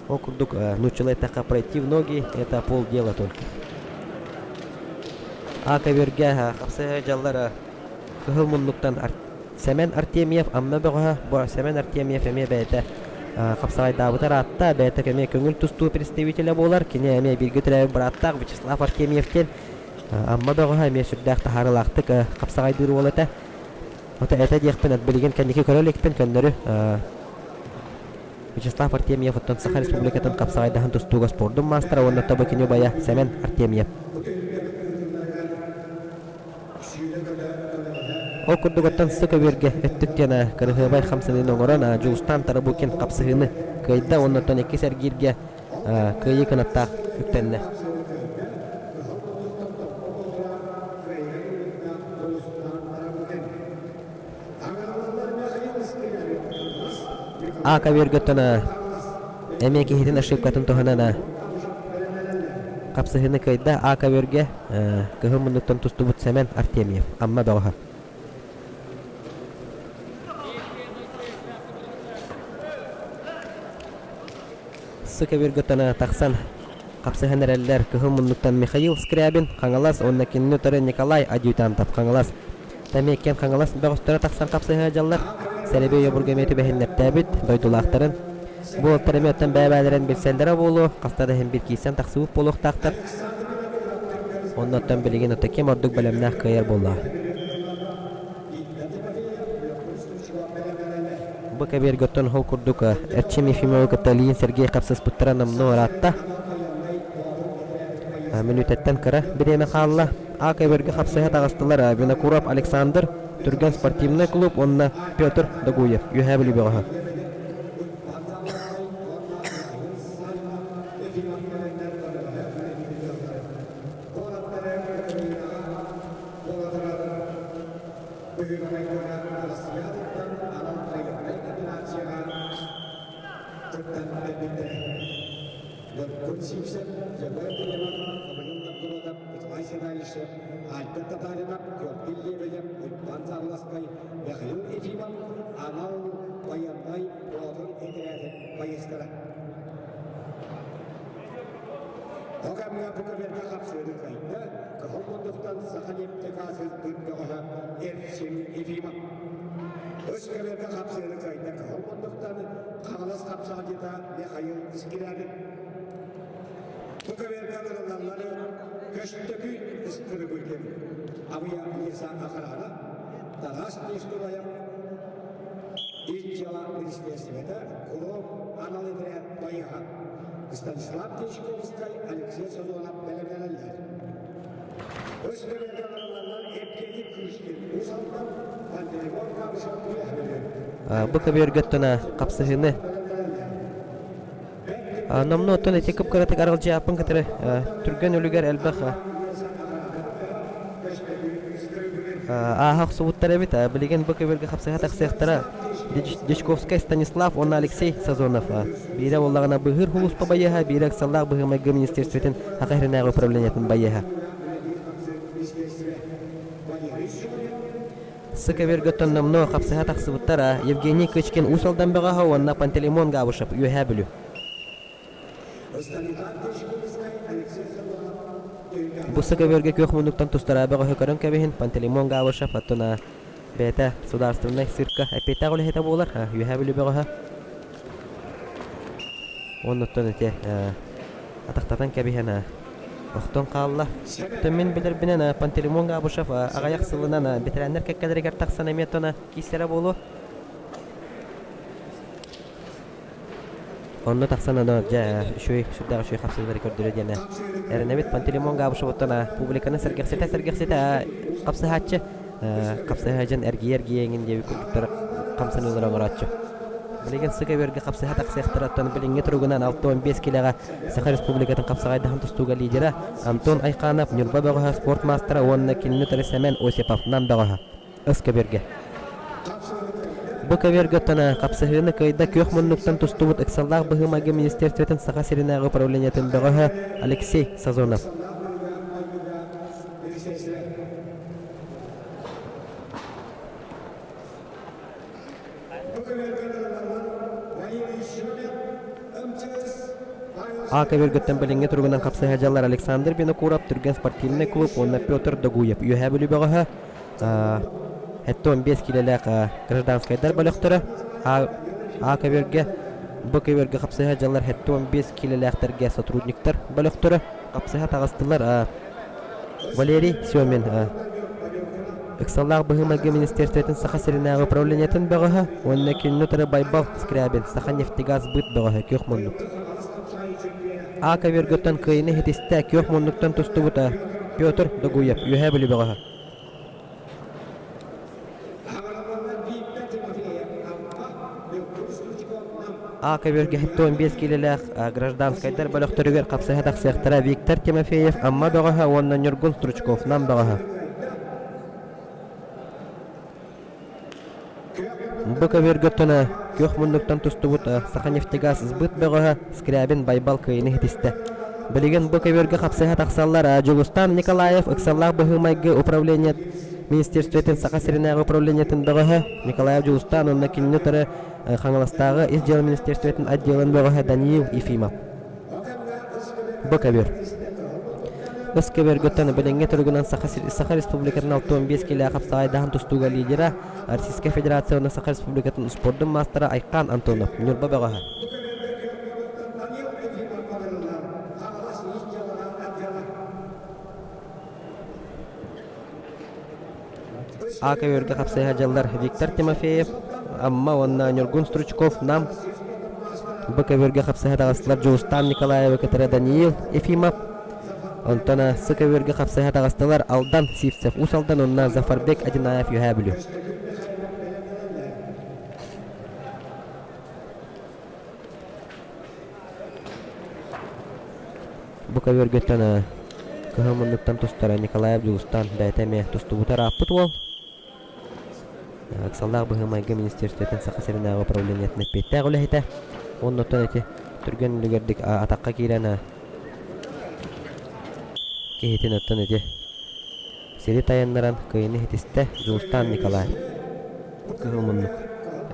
Ол курдук нууччалыы эттэххэ пройти в ноги это полдела только. А көбүөргэ хапсыһа дьаллар кыһыл муннуктан Сэмэн Артемьев Амма бөҕөһө бу Сэмэн Артемьев эмиэ бэйэтэ хапсаҕайдаабыта ыраатта бэйэтэ эмиэ көҥүл тустуу представителэ буолар кини эмиэ бииргэ төрөөбүт бырааттаах Вячеслав Артемьев диэн Амма бөҕөһө эмиэ сүрдээх таһаарыылаахтык хапсаҕайдыыр уол этэ Ото этэ диэхпин билигин кэнники көрө иликпин көннөрү Вячеслав Артемьев оттон Саха Республикатын хапсаҕайдаһан тустууга спордун маастара уонна тобо кини убайа Сэмэн Артемьев. Ол курдук оттон сы көбүөргэ өттүк диэн кырыһыабай хамсаныыны оҥорон Дьулустаан Тарабукин хапсыһыыны кыайда уонна оттон иккис эргииргэ кыайыы кынаттаах үктэннэ. А көбүөргөттөн эмиэ киһитин ошибкатын туһанан хапсыһыыны кыайда. А көбүөргэ кыһыл муннуктан тустубут Сэмэн Артемьев, Амма бөҕөһө. Сыкөбүргүттэн тахсан хапсыһан эрэллэр кыһыл муннуктан Михаил Скрябин, Хаҥалас уонна кинини утары Николай Адъютантов, Хаҥалас. Тэмиэккэн Хаҥалас бөҕөстөрө тахсан хапсыһа сылдьаллар. Сэрэбиэй обургу эмиэ түбэһиннэртээбит дойдулаахтарын. Бу уолаттар эмиэ оттон бэйэ-бэйэлэрин билсэллэрэ буолуо, хаста да иһин биир киирсэн тахсыбыт буолуохтаахтар. Онно оттон билигин ото ким ордук бэлэмнээх кыайар буоллаҕа. Бу кэбиэргэ оттон ол курдук Эрчим Ефимовы кытта Ильин Сергей хапсыспыттара номнуо ыраатта. Мүнүүтэттэн кыра бириэмэ хаалла. А кэбиэргэ хапсыһа таҕыстылар Винокуров Александр, Түргэн спортивнай клуб уонна Петр Догуев, Үөһээ Бүлүү бөҕөһө. Ол кэмҥэ бу кэмэргэ хапсыаны кыайда, кыһыл муннуктан саха нефтегаз ылбыт бөҕөһө Эрчим Ефимов. Үс кэмэргэ хапсыаны кыайда кыһыл муннуктан Хаҥалас хапсаҕайдьыта Михаил Скрябин. Бу кэмэргэ ылыллаллары Көстөкүүн Ыскырыбыкин, Абыйа Леса Охрана, Тарас Нестураев, Ис дьыала министиэристибэтэ Куром анал этэрээт байыһа Станислав Дьячковскай, Алексей Сазонов бэлэмнэнэллэр. Үс көмөлгө барыллаллар Евгений Кышкин, Уус Алдан, Пантелеймон Габышев үөһэ Бу көбүөргөттөн хапсыһыыны Номнуо оттон ити кып-кыратык аралдьыйааппын кытары түргэн үлүгэр элбэх ааһа охсубуттар эбит. Билигин бу көбүөргэ хапсыһа тахсыахтара Дьячковскай Станислав уонна Алексей Сазонов. Биирэ буоллаҕына быыһыыр сулууспа байыаһа, биирэ ыксаллаах быһыы-майгы министерствотын Саха сиринээҕи управлениетын байыаһа. Сыкөбүөргөттөн номнуо хапсыһа тахсыбыттара Евгений Кычкин Уус Алдан бөҕөһө уонна Пантелеймон Габышев Үөһээ Бүлүү. Бу сыкөбүөргэ күөх муннуктан тустара бөҕөһө көрөн кэбиһин Пантелеймон Габышев оттон бэйэтэ судаарыстыбаннай цирка эппиэттээх үлэһитэ буолар Үөһээ Бүлүү бөҕөһө. Оннуттан ити атахтатан кэбиһэн охтон хаалла. Оттон мин билэрбинэн Пантелеймон Габышев аҕыйах сылынан бэтэрээннэр кэккэлэригэр тахсан эмиэ оттон киирсэрэ буолуо. Онно тахсан аны дьэ үчүгэй сүрдээх үчүгэй хапсыһыылары көрдөрө диэн эрэнэбит. Пантелеймон Габышевыттан публиканы сэргэхситэ-сэргэхситэ хапсыһааччы хапсыһа дьон эргийэ-эргийэ эҥин диэбит курдуктар хамсаныылары оҥорооччу. Билигин сыка үөргэ хапсыһа тахсыахтара, оттон билиҥҥи туругунан 65 килэҕэ Саха Республикатын хапсаҕайдаһан тустууга лидера Антон Айханов, Ньурба бөҕөһө спорт маастара уонна кинини утары Сэмэн Осипов, Нам бөҕөһө. Ыс көбүөргэ. Бу көбүөргэ оттон хапсыһыыны кыайда күөх муннуктан тустубут ыксаллаах быһыы-майгы министерствотын Саха сиринээҕи управлениетын бөҕөһө Алексей Сазонов. А көбүөргүттэн билиҥҥи туругунан хапсыһа дьаллар Александр Винокуров, Түргэн спортивнай клуб уонна Петр Догуев Үөһээ Бүлүү бөҕөһө 75 киилэлээх гражданскайдар бөлөхтөрө А, А көбүөргэ Б көбүөргэ хапсыһа дьаллар 75 киилэлээхтэргэ сотрудниктар бөлөхтөрө хапсыһа таҕыстылар. Валерий Семин Ыксаллаах быһыы-майгы министерствотын Саха сиринээҕи управлениетын бөҕөһө уонна кинини утары Байбал Скрябин Саха нефтегаз быт бөҕөһө күөх муннук. А көбүөргөттөн кыайыны ситистэ күөх муннуктан тустубута Петр Догуев Үөһээ Бүлүү бөҕөһө. А көбүөргэ 75 киилэлээх гражданскайдар бөлөхтөрүгэр хапсыһа тахсыахтара Виктор Тимофеев Амма бөҕөһө уонна Ньургун Стручков Нам бөҕөһө. Бу көбүөргэ оттон күөх муннуктан тустубут Саханефтегаз сбыт бөҕөһө Скрябин Байбал кыайыны ситистэ. Билигин бу көбүөргэ хапсыһа тахсаллар Дьулустан Николаев ыксаллаах быһыы-майгы управлениет министерствотын Саха сиринээҕи управлениетын бөҕөһө Николаев Дьулустаан уонна кинини утары Хаҥаластааҕы Ис дьыала министерствотын отделын бөҕөһө Даниил Ефимов. Бу көбүөр. Ыс көбүөргүттэн билиҥҥи туругунан Саха, Саха Республикатын 65 киилээх хапсаҕайдаһан тустууга лидера, Российскай Федерация уонна Саха Республикатын спордун маастара Айхаан Антонов, Ньурба бөҕөһө. А көбүөргэ хапсыһа дьаллар Виктор Тимофеев, Амма уонна Ньургун Стручков, Нам. Б көбүөргэ хапсыһа таҕыстылар Дьулустаан Николаевы кытары Даниил Ефимов. Онтон С көбүөргэ хапсыһа таҕыстылар Алдан Сивцев, Уус Алдан уонна Зафарбек Одинаев Үөһээ Бүлүү. Бу көбүөргүттэн кыһыл муннуктан тустара Николаев Дьулустаан бэйэтэ эмиэ тустубута ырааппыт уол. Ыксаллаах быһыы-майгы министерствотын Саха сиринээҕи управлениетын эппиэттээх үлэһитэ. Уонна оттон ити түргэн үлүгэрдик атахха киирэн киһитин оттон ити Сири тайаннаран кыайыыны ситистэ Дьулустаан Николаев. Кыһыл муннук.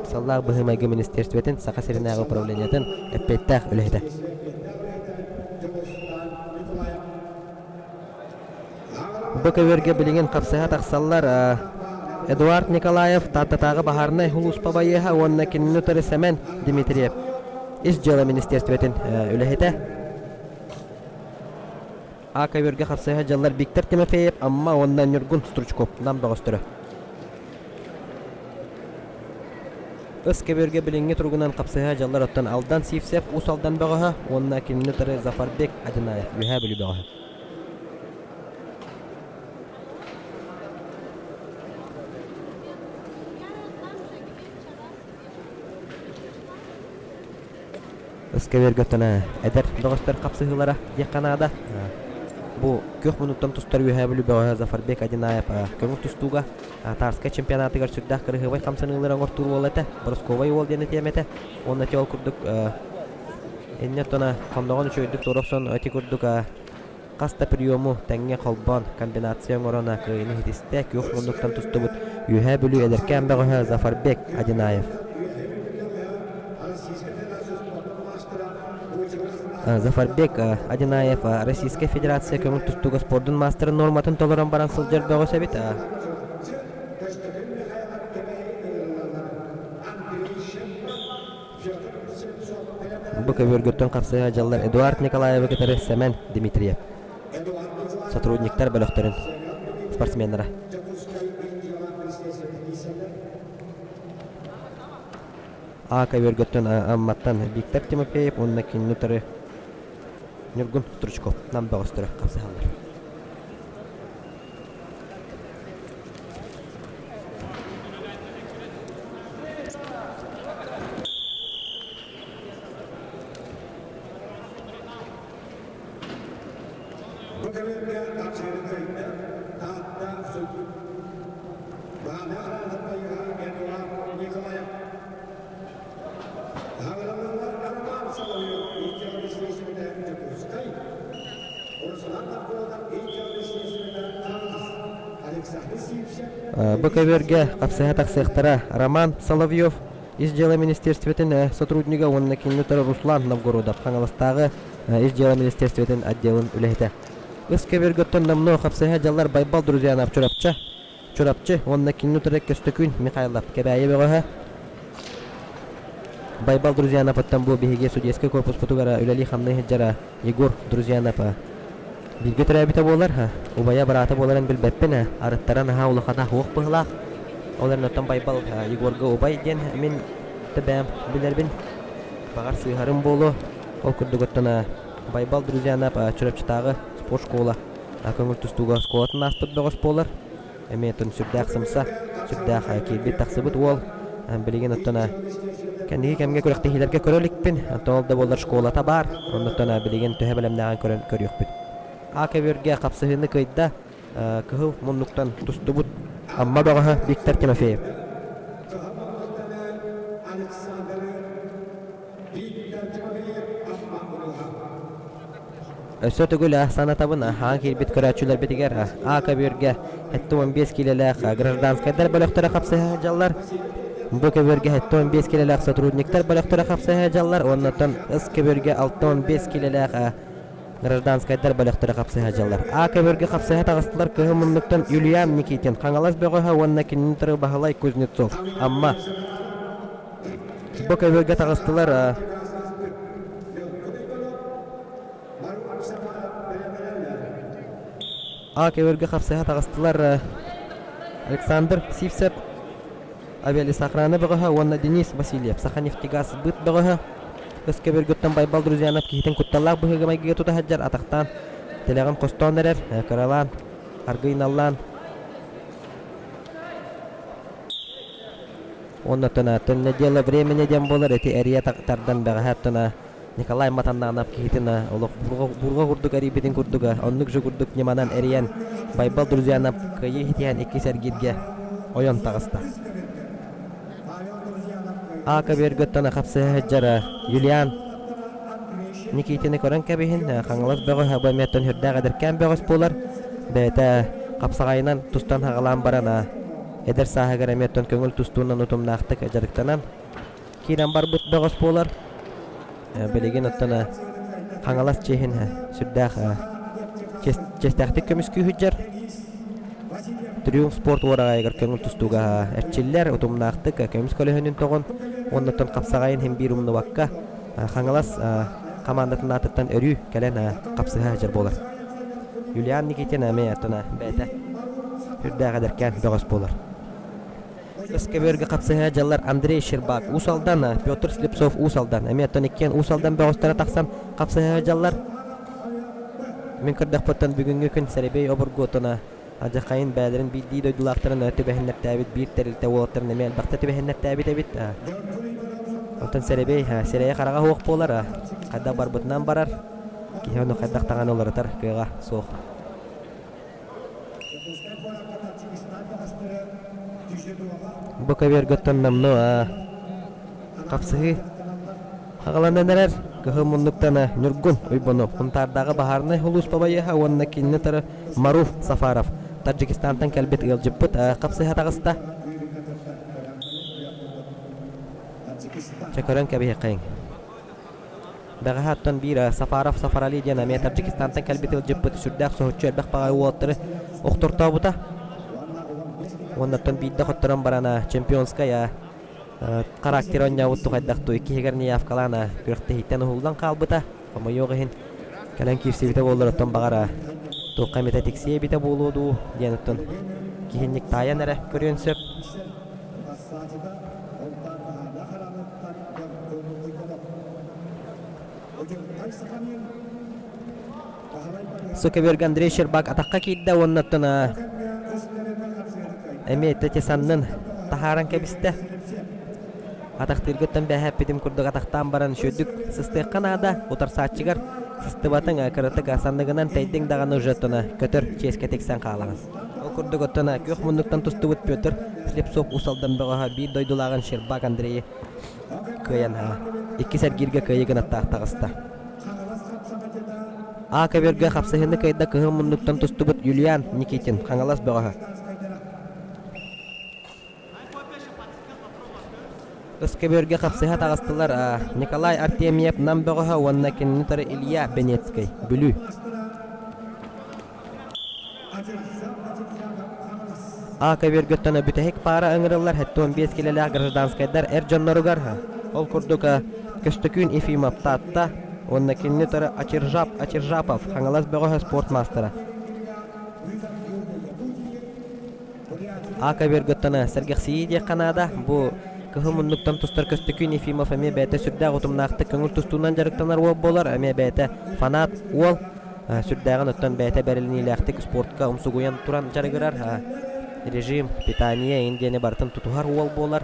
Ыксаллаах быһыы-майгы министерствотын Саха сиринээҕи управлениетын эппиэттээх үлэһитэ. Бу көбүөргэ билигин хапсыһа тахсаллар Эдуард Николаев Тааттатааҕы баһаарынай сулууспа байыаһа уонна кинини утары Сэмэн Дмитриев Ис дьыала министерствотын үлэһитэ. А көбүөргэ хапсыһа дьаллар Виктор Тимофеев, Амма уонна Ньургун Стручков Нам бөҕөстөрө. Ыс көбүөргэ билиҥҥи туругунан хапсыһа дьаллар оттон Алдан Сивцев Уус Алдан бөҕөһө уонна кинини утары Зафарбек Одинаев Үөһээ Бүлүү бөҕөһө. Ыскэбиэргэ оттон эдэр бөҕөстөр хапсыһыылара диэххэ наада. Бу күөх муннуктан тустар Үөһээ Бүлүү бөҕөһө Зафарбек Одинаев көҥүл тустууга Тарскай чемпионатыгар сүрдээх кырыһыабай хамсаныылары оҥортуур уол этэ. Боросковай уол диэн этиэм этэ. Уонна ити ол курдук инньэ оттон хонноҕун үчүгэйдик туора охсон ити курдук Хас да приему тэҥҥэ холбоон, комбинация оҥорон кыайыыны ситистэ күөх муннуктан тустубут Үөһээ Бүлүү эдэркээн бөҕөһө Зафарбек Одинаев. Зафарбек Одинаев Российскай Федерация көҥүл тустууга спордун маастарын нуорматын толорон баран сылдьар бөҕөс эбит. Бу көбүөргүттэн хапсыһа дьаллар Эдуард Николаевы кытары Сэмэн Дмитриев. Сотрудниктар бөлөхтөрүн спортсменнара. А көбүөргүттэн Амматтан Виктор Тимофеев уонна кинини утары Ньургун Стручков нам бөҕөстөрө хапсыһаллар. Бу кэмҥэ тапсыыны кыайда Таатта Суйгун. Баана Араанаппайга Эдуард Николаев. Хаҥалалар Роман Соловьев иитиэҕэ Дьокуускай. Бу көбүөргэ хапсыһа тахсыахтара Роман Соловьев, Ис дьыала министерствотын сотруднига уонна кинини утары Руслан Новгородов Хаҥаластааҕы Ис дьыала министерствотын отделын үлэһитэ. Ыс көбүөргэ оттон номнуо хапсыһа дьаллар Байбал Друзьянов Чурапчы, Чурапчы уонна кинини утары Көстөкүүн Михайлов Кэбээйи бөҕөһө. Байбал Друзьянов оттон бу биһиги судейскай корпуспутугар үлэлии-хамныы сылдьара Егор Друзьянов бииргэ төрөөбүтэ буолар, убайа быраата буоларын билбэппин, арыттара наһаа улахана суох быһыылаах. Ол эрэн оттон Байбал Егорга убай диэн мин да бэйэм билэрбин, баҕар сыыһарым буолуо. Ол курдук оттон Байбал Друзьянов Чурапчытааҕы спорт школа көҥүл тустууга оскуолатын ааспыт бөҕөс буолар. Эмиэ оттон сүрдээх сымса, сүрдээх киирбит-тахсыбыт уол. Билигин оттон кэнники кэмҥэ күрэхтэһиилэргэ көрө иликпин. Оттон ол да буоллар школата баар. Оннуттан билигин төһө бэлэмнээҕин көрөн көрүөхпүт. А көбүөргэ хапсыһыыны кыайда кыһыл муннуктан тустубут Амма бөҕөһө Виктор Тимофеев. Александр Виктор Тимофеев Амма улууһа. Өссө төгүл санатабын, хаан киирбит көрөөччүлэрбитигэр А көбүөргэ 75 киилэлээх гражданскайдар бөлөхтөрө хапсыһа сылдьаллар. Бу көбүөргэ 75 киилэлээх сотрудниктар бөлөхтөрө хапсыһа сылдьаллар уонна оттон С көбүөргэ 65 киилэлээх гражданскайдар бөлөхтөрө хапсыһа сылдьаллар. А көбүөргэ хапсыһа таҕыстылар кыһыл муннуктан Юлиан Никитин, Хаҥалас бөҕөһө уонна кинини утары Баһылай Кузнецов, Амма. Бу көбүөргэ таҕыстылар А көбүөргэ хапсыһа таҕыстылар Александр Сивцев, авиалесоохрана бөҕөһө уонна Денис Васильев, Саханефтегаз быт бөҕөһө. Өс көбүөргүттэн Байбал Друзьянов киһитин кутталлаах быһыыга-майгыга тута сылдьар атахтаан, тилэҕин хостоон эрэр, кыралаан, аргыйналлаан Уонна оттон неделя времени диэн буолар ити эрийэ тардан бэҕэһээ оттон Николай Матаннанов киһитин олох бурҕа курдук эрийбитин курдуга оннук же курдук ньыманан эрийэн Байбал Друзьянов кыайыы ситиһэн иккис эргииргэ ойон таҕыста. А көбүөргэ оттон хапсыһа сылдьар Юлиан Никитини көрөн кэбиһин Хаҥалас бөҕө бу эмиэ оттон сүрдээх эдэркээн бөҕөс буолар. Бэйэтэ хапсаҕайынан тустан хаҕалаан баран эдэр сааһыгар эмиэ оттон көҥүл тустуунан утумнаахтык дьарыктанан киирэн барбыт бөҕөс буолар. Билигин оттон Хаҥалас чиэһин сүрдээх чиэстээхтик көмүскүү сылдьар. Триумф спорт уораҕайыгар көҥүл тустууга эрчиллэр, утумнаахтык көмүс көлөһүнүн тоҕон уонна оттон хапсаҕайын иһин биир умнубакка Хаҥалас хамаандатын аатыттан өрүү кэлэн хапсыһа сылдьар буолар. Юлиан Никитин эмиэ оттон бэйэтэ үрдээх эдэркээн бөҕөс буолар. Өскөбүөргэ хапсыһа дьаллар Андрей Щербак Уус Алдан, Петр Слепцов Уус Алдан. Эмиэ оттон иккиэн Уус Алдан бөҕөстөрө тахсан хапсыһа дьаллар. Мин көрдөхпүттэн бүгүҥҥү күн сэрэбиэй обургу оттон Адьахайын бээлэрин биирдии дойдулаахтарын түбэһиннэртээбит биир тэрилтэ уолаттарын эмиэ элбэхтэ түбэһиннэртээбит эбит. Онтон сэрэбиэй сирэйэ-хараҕа суох буолар, хайдах барбытынан барар, киһи ону хайдах даҕаны уларытар кыаҕа суох. Бу көбүөргөттөн номнуо хапсыһыы хаҕаланан эрэр. Кыһыл муннуктан Ньургун Уйбанов, Хунтаардааҕы баһаарынай сулууспа байыаһа уонна кинини утары Маруф Сафаров, Таджикистантан кэлбит ыалдьыппыт хапсыһа таҕыста. Чэ көрөн кэбиһиэххэйиҥ. Бэҕэһээ оттон биир Сафаров Сафарали диэн эмиэ Таджикистантан кэлбит ыалдьыппыт сүрдээх соһуччу элбэх баҕайы уолаттары охтортообута. Уонна оттон биирдэ хотторон баран чемпионскай характер оонньообут тухайдах туу иккиһигэр неявкалаан күрэхтэһииттэн уһуллан хаалбыта. Хомойуох иһин кэлэн киирсибитэ буоллар оттон баҕар туохха эмитэ тиксиэ эбитэ буолуо дуу диэн оттон киһинник таайан эрэ көрүөн сөп. Сукаберг Андрей Щербак атахха киирдэ уонна оттон эмиэ ити саннын таһааран кэбистэ. Атахтыыргыттан бэһээппитим курдук атахтаан баран үчүгэйдик сыстыахха наада. Утарсааччыгар сыстыбатыҥ, кыратык санныгынан тэйдиҥ даҕаны уже оттон көтөр чиэскэ тиксэн хаалаҕын. Ол курдук оттон күөх муннуктан тустубут Петр Слепцов Уус Алдан бөҕөһө биир дойдулааҕын Щербак Андрейы кыайан иккис эргииргэ кыайыы гынаттаах таҕыста. А көбүөргэ хапсыһыыны кыайда кыһыл муннуктан тустубут Юлиан Никитин, Хаҥалас бөҕөһө. Өскөбүөргэ хапсыһа таҕыстылар Николай Артемьев Нам бөҕөһө уонна кинини утары Илья Бенецкэй, Бүлүү. А көбүөргөттөн бүтэһик паара ыҥырыллар 75 килэлээх гражданскайдар эр дьонноругар. Ол курдук Көстөкүүн Ефимов Таатта уонна кинини утары Ачиржап Ачиржапов Хаҥалас бөҕөһө спорт маастара. А көбүөргөттөн сэргэхсийии диэххэ наада. Бу кыһыл муннуктан тустар Көстөкүүн Ефимов эмиэ бэйэтэ сүрдээх утумнаахтык көҥүл тустуунан дьарыктанар уол буолар, эмиэ бэйэтэ фанат уол. Сүрдээҕин оттон бэйэтэ бэриллиилээхтик спортка умсугуйан туран дьарыгырар. Режим, питание иҥин диэни барытын тутуһар уол буолар.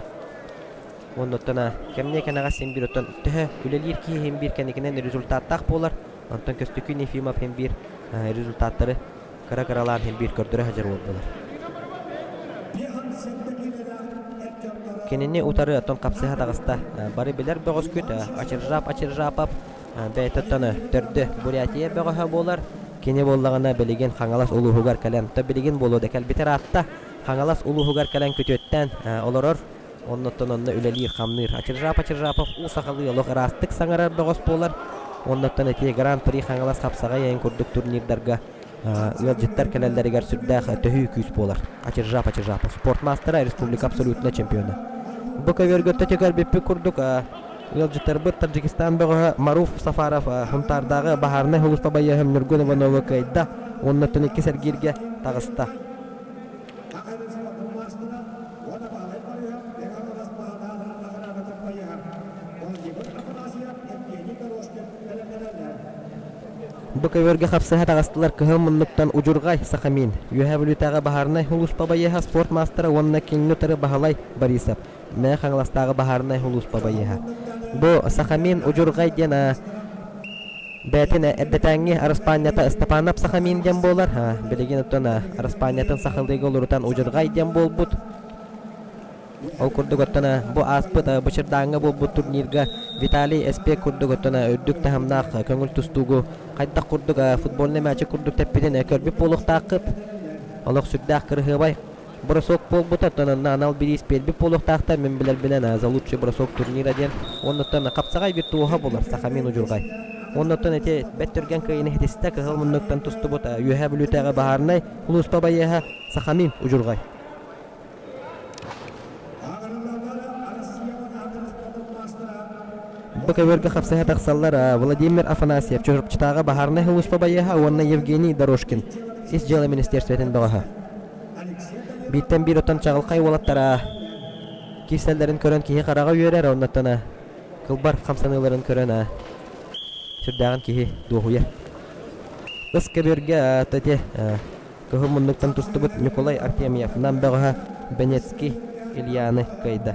Уонна оттон кэмниэ кэнэҕэс син биир оттон төһө үлэлиир киһи иһин биир кэнникинэн результаттаах буолар. Онтон Көстөкүүн Ефимов иһин биир результаттары кыра-кыралаан иһин биир көрдөрө сылдьар уол буолар. Кинини утары оттон хапсыһа таҕыста. Бары билэр бөҕөскүт Ачиржап Ачиржапов. Бэйэтэ төрдө Бурятия бөҕөһө буолар. Кини буоллаҕына билигин Хаҥалас улууһугар кэлэн, то билигин буолуо да кэлбитэ ыраатта. Хаҥалас улууһугар кэлэн күтүөттээн олорор. Оннуттан онно үлэлиир-хамныыр. Ачыржап Ачыржапов уу сахалыы олох ыраастык саҥарар бөҕөс буолар. Оннуттан ити Гран-при Хаҥалас хапсаҕай айан курдук турнирдарга ыалдьыттар кэлэллэригэр сүрдээх төһүү күүс буолар. Ачыржап Ачыржапов спорт маастара, республика абсолютно чемпиона. Бу көбүөргэ өттө көрбүппүт курдук ыалдьыттарбыт Таджикистан бөҕөһө Маруф Сафаров Хунтаардааҕы баһаарынай сулууспа байыаһын Ньургун Ивановы кыайда уонна иккис эргииргэ таҕыста. Бу көбүөргэ хапсыһа таҕыстылар кыһыл муннуктан Удьурҕай Сахамин, Үөһээ Бүлүүтээҕи баһаарынай сулууспа байыаһа спорт маастара уонна кинини утары Баһылай Борисов, Мэҥэ Хаҥаластааҕы баһаарынай сулууспа байыаһа. Бу Сахамин Удьурҕай диэн бэйэтин эрдэтээҥҥи араспаанньата Ыстапаанап Сахамин диэн буолар. Билигин оттон араспаанньатын сахалыыга уларытан Удьурҕай диэн буолбут. Ол курдук оттон бу ааспыт Бычырдааҥҥа буолбут турнирга Виталий Эспек курдук оттон үрдүк таһымнаах көҥүл тустуугу хайдах курдук футбольнай мээчик курдук тэппитин көрбүт буолуохтааххыт. Олох сүрдээх кырыһыабай бросок буолбута, оттон онно анал бириис биэрбит буолуохтаахтар, мин билэрбинэн за лучший бросок турнира диэн. Оннуттан хапсаҕай виртуоһа буолар Сахамин Удьурҕай. Оннуттан ити бэт түргэн кыайыыны ситистэ кыһыл муннуктан тустубут Үөһээ Бүлүүтээҕи баһаарынай сулууспа байыаһа Сахамин Удьурҕай. Бу көбүөргэ хапсыһа тахсаллар Владимир Афанасьев, Чурапчытааҕы баһаарынай сулууспа байыаһа уонна Евгений Дорожкин, Ис дьыала министиэрстибэтин бөҕөһө. Бииртэн биир оттон чаҕылхай уолаттара киирсэллэрин көрөн киһи хараҕа үөрэр, оннуттан кылбар хамсаныыларын көрөн сүрдээҕин киһи дуоһуйар. Ыс көбүөргэ ити Кыһыл муннуктан тустубут Ньукулай Артемьев Нам бөҕөһө Бенецкий Ильяны кыайда.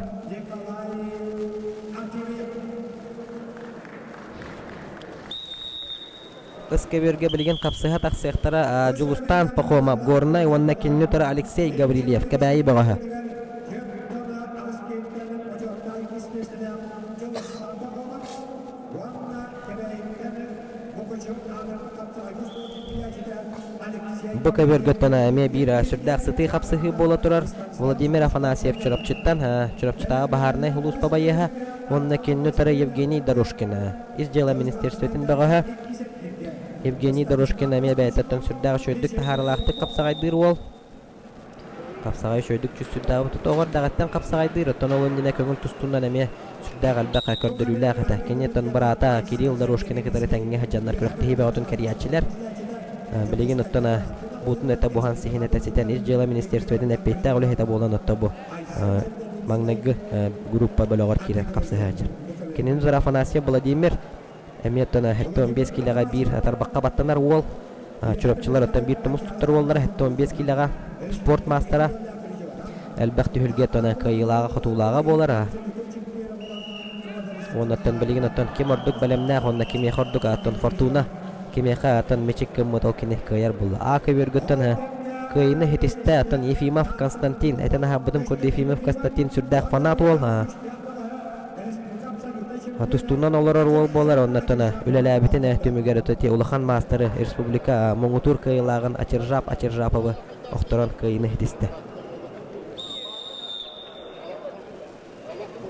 Ыс көбүөргэ билигин хапсыһа тахсыахтара Дьулустаан Пахомов Горнай уонна кинини утары Алексей Гаврильев Кэбээйи бөҕөһө. Бу көбүөргөттөн эмиэ биир сүрдээх сытыы хапсыһыы буола турар Владимир Афанасьев Чурапчыттан Чурапчытааҕы баһаарынай сулууспа байыаһа уонна кинини утары Евгений Дорожкин Ис дьыала министиэрстибэтин бөҕөһө Евгений Дорожкин эмиэ бэйэтиттэн сүрдээх үчүгэйдик таһаарыылаахтык хапсаҕайдыыр уол. Хапсаҕай үчүгэйдик түсүрдээбит тоҕо эрдэҕиттэн хапсаҕайдыыр, оттон ол иннинэ көҥүл тустуунан эмиэ сүрдээх элбэх көрдөрүүлээх этэ. Кини оттон быраата Кирилл Дорожкины кытары тэҥҥэ сылдьаннар күрэхтэһии бөҕөтүн кэрийээччилэр. Билигин оттон буутун этэ буһан сиһин этэ ситэн Ис дьыала министиэрстибэтин эппиэттээх үлэһитэ буолан отто бу маҥнайгы группа бөлөҕөр киирэн хапсыһааччы. Кинини утары Афанасьев Владимир Эмиэ оттон 75 киилэҕэ биир тарбахха баттанар уол. Чурапчылар оттон биир тумус туттар уоллара 75 киилэҕэ спорт маастара. Элбэх түһүлгэ оттон кыайыылааҕа-хотуулааҕа буолар. Уонна оттон билигин оттон ким ордук бэлэмнээх уонна кимиэхэ ордук оттон Фортуна кимиэхэ оттон мичик гыммыт ол кини кыайар буолла. А көбүөргүттэн кыайыыны ситистэ оттон Ефимов Константин этэн аһарбытым курдук Ефимов Константин сүрдээх фанат уол. Тустуунан олорор уол буолар, оннуттан үлэлээбитин түмүгэр ити улахан маастары республика муҥутуур кыайыылааҕын Ачыржап Ачыржаповы охторон кыайыыны ситистэ.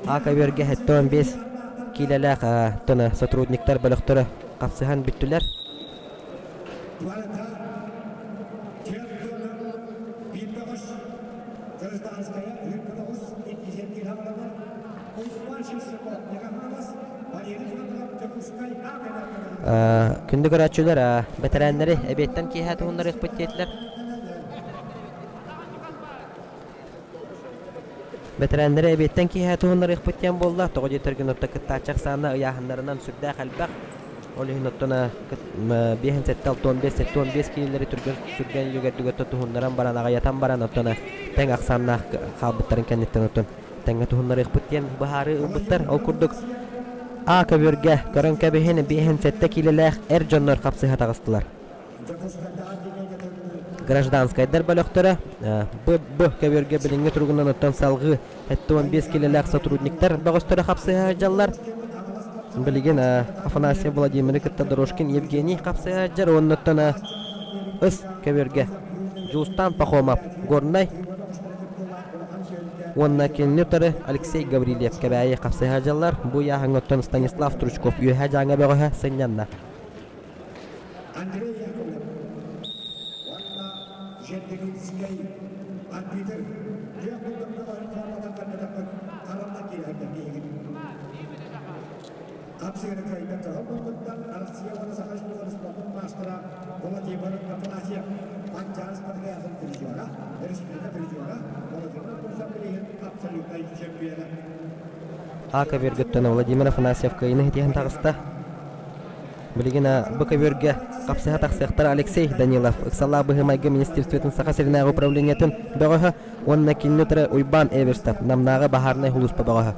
А көбүөргэ 75 киилэлээх тона сотрудниктар бөлөхтөрө хапсыһан бүттүлэр. Күндү көрөөччүлэр, бэтэрээннэри эбиэттэн киэһэ туһуннарыахпыт диэтилэр. Бэтэрээннэри эбиэттэн киэһэ туһуннарыахпыт диэн буолла. Тоҕо диэтэргин отто кыттааччы ахсаана ыйааһыннарынан сүрдээх элбэх. Ол иһин оттон 5 7 65 75 киилэлэри түргэн түргэн үлүгэрдик отто туһуннаран баран аҕыйатан баран оттон тэҥ ахсааннаах хаалбыттарын кэнниттэн оттон тэҥҥэ туһуннарыахпыт диэн быһаарыы ылбыттар. Ол курдук А көбүөргэ көрөн кэбиһин 5 7 киилэлээх эр дьоннор хапсыһа таҕыстылар. Гражданскайдар бөлөхтөрө Б Б көбүөргэ билиҥҥи туругунан оттон салҕыы 75 киилэлээх сотрудниктар бөҕөстөрө хапсыһа сылдьаллар. Билигин Афанасьев Владимиры кытта Дорожкин Евгений хапсыһааччар уоннаттан ыс көбүөргэ Дьулустаан Пахомов Горнай уонна кинини утары Алексей Гаврильев Кэбээйи хапсыһааччалар бу ыйааһыҥҥа Станислав Стручков Үөһээ Дьааҥы бөҕөһө сынньанна. Андрей Яковлев уонна Жертвинскэй арбитр күөх муннукка баран форматын көрбөтөххүт харанна киирэрдэр киһигит. Хапсыганы кыайда кыһыл муннуктан Россия уонна Саха Республикатын спордун маастара Владимир Афанасьев, Манчаары спартакиадатын призера, республика призера Владимир Курсов билигин абсолютнай чемпиона. А көбүөргүттэн Владимир Афанасьев кыайыыны ситиһэн таҕыста. Билигин бу көбүөргэ хапсыһа тахсыахтара Алексей Данилов, ыксалаах быһыы-майгы министерствотын Саха сиринээҕи управлениетын бөҕөһө уонна кинини утары Уйбаан Эверстов, Намнааҕы баһаарынай сулууспа бөҕөһө.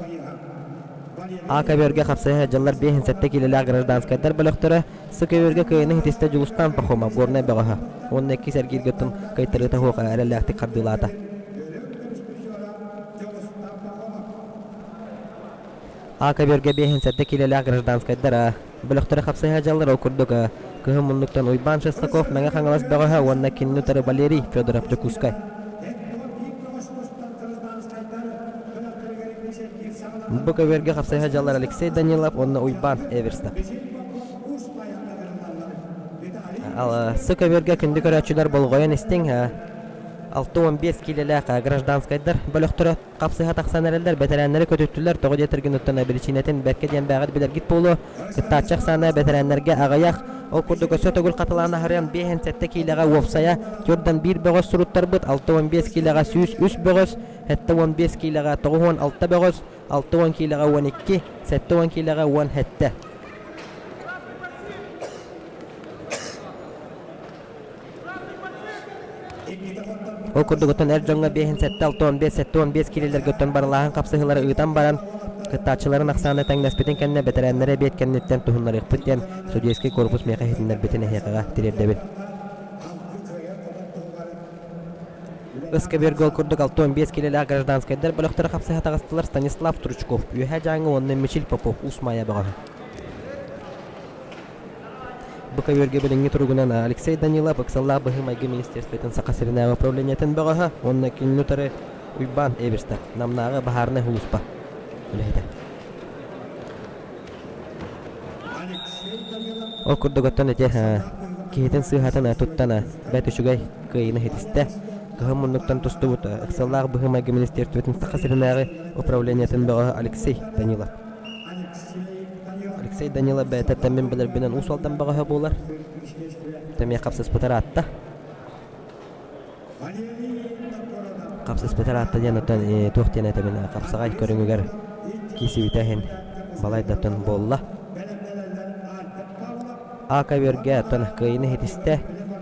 А көбүөргэ хапсыһа дьыллар 57 киилэлээх гражданскайдар бөлөхтөрө С көбүөргэ кыайыыны ситистэ Дьулустаан Пахомов, Горнай бөҕөһө уонна иккис эргииргэ оттон кыайтарыыта суох эрэллээхтик хардыылаата. А көбүөргэ 57 киилэлээх гражданскайдар бөлөхтөрө хапсыһа дьаллар ол курдук кыһын муннуктан Уйбаан Шестаков Мэҥэ Хаҥалас бөҕөһө уонна кинини утары Валерий Федоров Дьокуускай. Бу көбүөргэ хапсыһа дьаллар Алексей Данилов уонна Уйбаан Эверстов. Сы көбүөргэ күндү көрөөччүлэр болҕойон истиҥ 65 киилэлээх гражданскайдар бөлөхтөрө хапсыһа тахсан эрэллэр, бэтэрээннэри көтүттүлэр, тоҕо диэтэргин оттон биричиинэтин бэркэ диэн бээҕит билэргит буолуо. Кыттааччы ахсаана бэтэрээннэргэ аҕыйах. Ол курдук өссө төгүл хатылаан аһарыам 57 киилэҕэ уопсайа 41 бөҕөс суруттарбыт, 65 киилэҕэ 103 бөҕөс, 75 киилэҕэ 96 бөҕөс, 60 киилэҕэ 12, 70 киилэҕэ 17. Ол курдук оттон эр дьоҥҥо 57, 65, 75 киилэлэргэ оттон барылааһын хапсыһыылары ыытан баран, кыттааччыларын ахсаана тэҥнэспитин кэннэ бэтэрээннэри эбиэт кэнниттэн туһуннарыахпыт диэн судейский корпус миэхэ иһитиннэрбитин эһиэхэҕэ тириэрдэбин. Ыскэбиэргэ ол курдук 65 киилэлээх гражданскайдар бөлөхтөрө хапсыһа таҕыстылар Станислав Стручков, Үөһээ Дьааҥы уонна Мичил Попов, Уус Маайа бөҕөһө. Бу көбүөргэ билиҥҥи туругунан Алексей Данилов ыксаллаах быһыы-майгы министерствотын Саха сиринээҕи управлениетын бөҕөһө уонна кинини утары Уйбаан Эверстов, Намнааҕы баһаарынай сулууспа үлэһитэ. Ол курдук оттон ити киһитин сыыһатын туттан бэрт үчүгэй кыайыыны ситистэ. Кыһын муннуктан тустубут ыксаллаах быһыы-майгы министерствотын Саха сиринээҕи управлениетын бөҕөһө Алексей Данилов. Алексей Данилов бэйэтэ мин билэрбинэн Уус Алдан бөҕөһө буолар. Эмиэ хапсыспытар аатта. Хапсыспытар аатта диэн оттон туох диэн этэбин хапсаҕай көрүҥүгэр киирсибитэ иһин балайдаттан буолла. А көбүөргэ оттон кыайыыны ситистэ.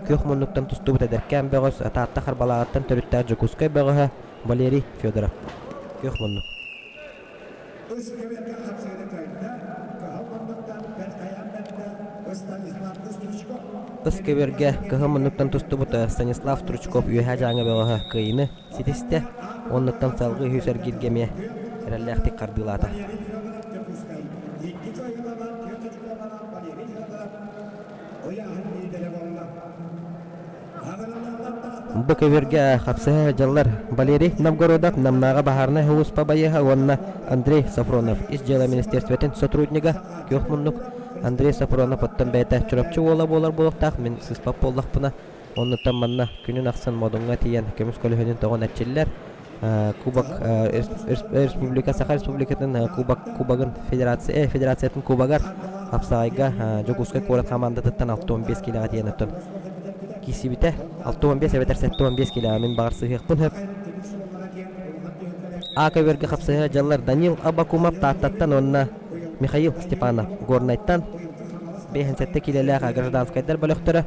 Күөх муннуктан тустубут эдэркээн бөҕөс Таатта Харбалааҕыттан төрүттээх Дьокуускай бөҕөһө Валерий Федоров. Күөх муннук. Үс көбүөргэ хапсыһыыны кыайда, кыһыл муннуктан бэрт хайаан бэрдэ Станислав Стручков. Ыс көбүөргэ кыһыл муннуктан тустубут Станислав Стручков Үөһээ Дьааҥы бөҕөһө кыайыыны ситистэ. Оннуттан салгыы үһүс эргииргэ эмиэ эрэллээхтик хардыылаата. Валерий Федоров Дьокуускай икки кыайыыланан түөрт очукуоланан Валерий Федоров ыйааһын лиидэрэ буолла. Бу көбүөргэ хапсыһа сылдьаллар Валерий Новгородов, Намнааҕы баһаарынай сулууспа байыаһа уонна Андрей Софронов, Ис дьыала министерствотын сотруднига, күөх муннук Андрей Софронов оттон бэйэтэ Чурапчы уола буолар буолуохтаах, мин сыыспат буоллахпына, оннуттан манна күнүн ахсын Модуҥҥа тиийэн көмүс көлөһүнүн тоҕон эрчиллэр. Кубок Республика Саха Республикатын Кубок Кубогын федерация федерациятын кубогар хапсаҕайга Дьокуускай куорат хамаандатыттан 65 киилэҕэ тиийэн оттон киирсибитэ 65 эбэтэр 75 киилэҕэ мин баҕар сыһыахпын сөп. А көбүөргэ хапсыһа дьаллар Данил Абакумов Тааттаттан уонна Михаил Степанов Горнайтан 57 киилэлээх гражданскайдар бөлөхтөрө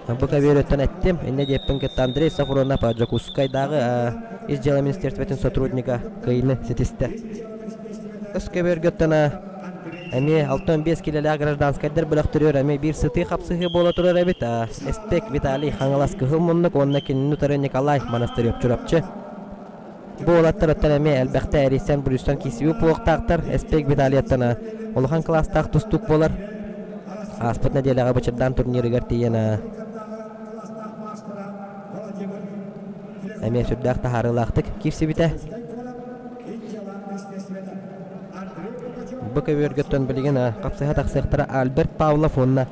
Бу көбүөрүттэн эттим, инньэ диэппин кытта Андрей Сафронов Дьокуускайдааҕы Ис дьыала министерствотын сотруднига кыайыыны ситистэ. Өс көбүөргүттэн эмиэ 65 киилэлээх гражданскайдар бөлөхтөрүгэр эмиэ биир сытыы хапсыһыы буола турар эбит. Эспек Виталий Хаҥалас Кыһыл Муннук уонна кинини утары Николай Монастырев Чурапчы. Бу уолаттар оттон эмиэ элбэхтэ эрийсэн-буруйсан киирсибит буолуохтаахтар. Эспек Виталияттан. улахан кылаастаах тустуук буолар. Ааспыт нэдиэлэҕэ Бычырдаан турнирыгар тиийэн эмиэ сүрдээх таһаарыылаахтык киирсибитэ. Бу көбүөргөттөн билигин хапсыһа тахсыахтара Альберт Павлов уонна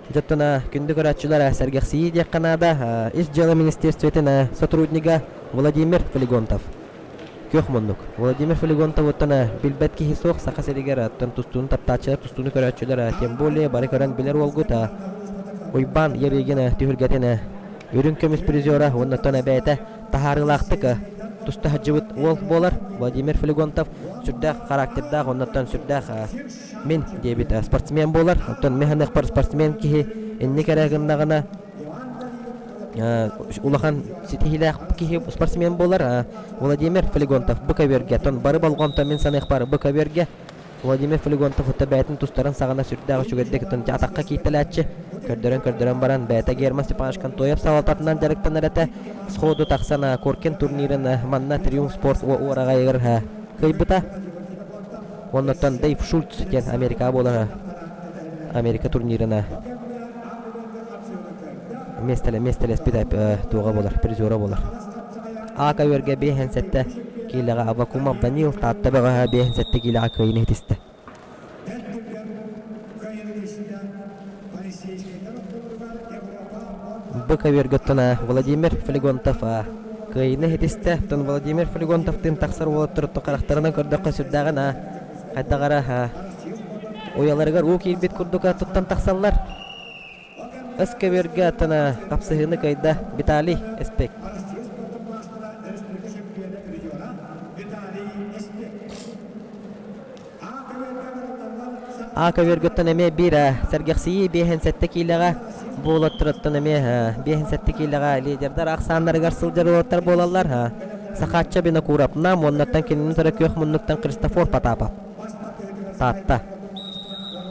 дьоттон күндү көрөөччүлэр сэргэхсийии диэххэ наада Ис дьыала министерствотын сотруднига Владимир Флегонтов. Күөх муннук. Владимир Флегонтов оттон билбэт киһи суох Саха сиригэр оттон тустууну таптааччылар, тустууну көрөөччүлэр тем более бары көрөн билэр уолгут Уйбаан Ярыгин түһүлгэтин үрүҥ көмүс призера уонна оттон эбээтэ таһаарыылаахтык туста сылдьыбыт уол буолар. Владимир Флегонтов сүрдээх характердаах оннуттан сүрдээх мин диэбит спортсмен буолар. Оттон мин саныахпар спортсмен киһи инник эрэ гыннаҕына улахан ситиһиилээх киһи спортсмен буолар. Владимир Флегонтов бу көбүөргэ, оттон бары болҕомто мин саныахпар бу көбүөргэ Владимир Флегонтов ытта бэйэтин тустарын саҕана сүрдээх үчүгэйдик ытын атахха кииртэлээччи. Көрдөрөн-көрдөрөн баран бэйэтэ Герман Степанович Контоев салалтатынан дьарыктанар этэ. Сходу тахсан Коркин турнирын манна Триумф спорт уораҕайыгар кыайбыта. Оннуттан Дэйв Шульц диэн Америкаҕа буолар Америка турнирын миэстэлэспит туоҕа буолар, призера буолар. А көбүөргэ 57 киилэҕэ Аввакумов Данил Таатта бөҕөһө 57 киилэҕэ кыайыыны ситистэ. Бу көбүөргөттөн Владимир Флегонтов кыайыыны ситистэ. Оттон Владимир Флегонтовтыын тахсар уолаттар харахтарынан көрдөххө сүрдээҕин хайдах эрэ уйаларыгар уу киирбит курдук туттан тахсаллар. Өс көбүөргэ аттана хапсыһыыны кыайда Виталий Эспек. А көбүөргөттөн эмиэ биир сэргэхсийии 57 киилэҕэ буолаттарыттан эмиэ 57 киилэҕэ лидердар ахсааннарыгар сылдьар уолаттар буолаллар. Сахаачча Винокуров Нам уоннаттан кинини утары күөх муннуктан Христофор Потапов. Таатта.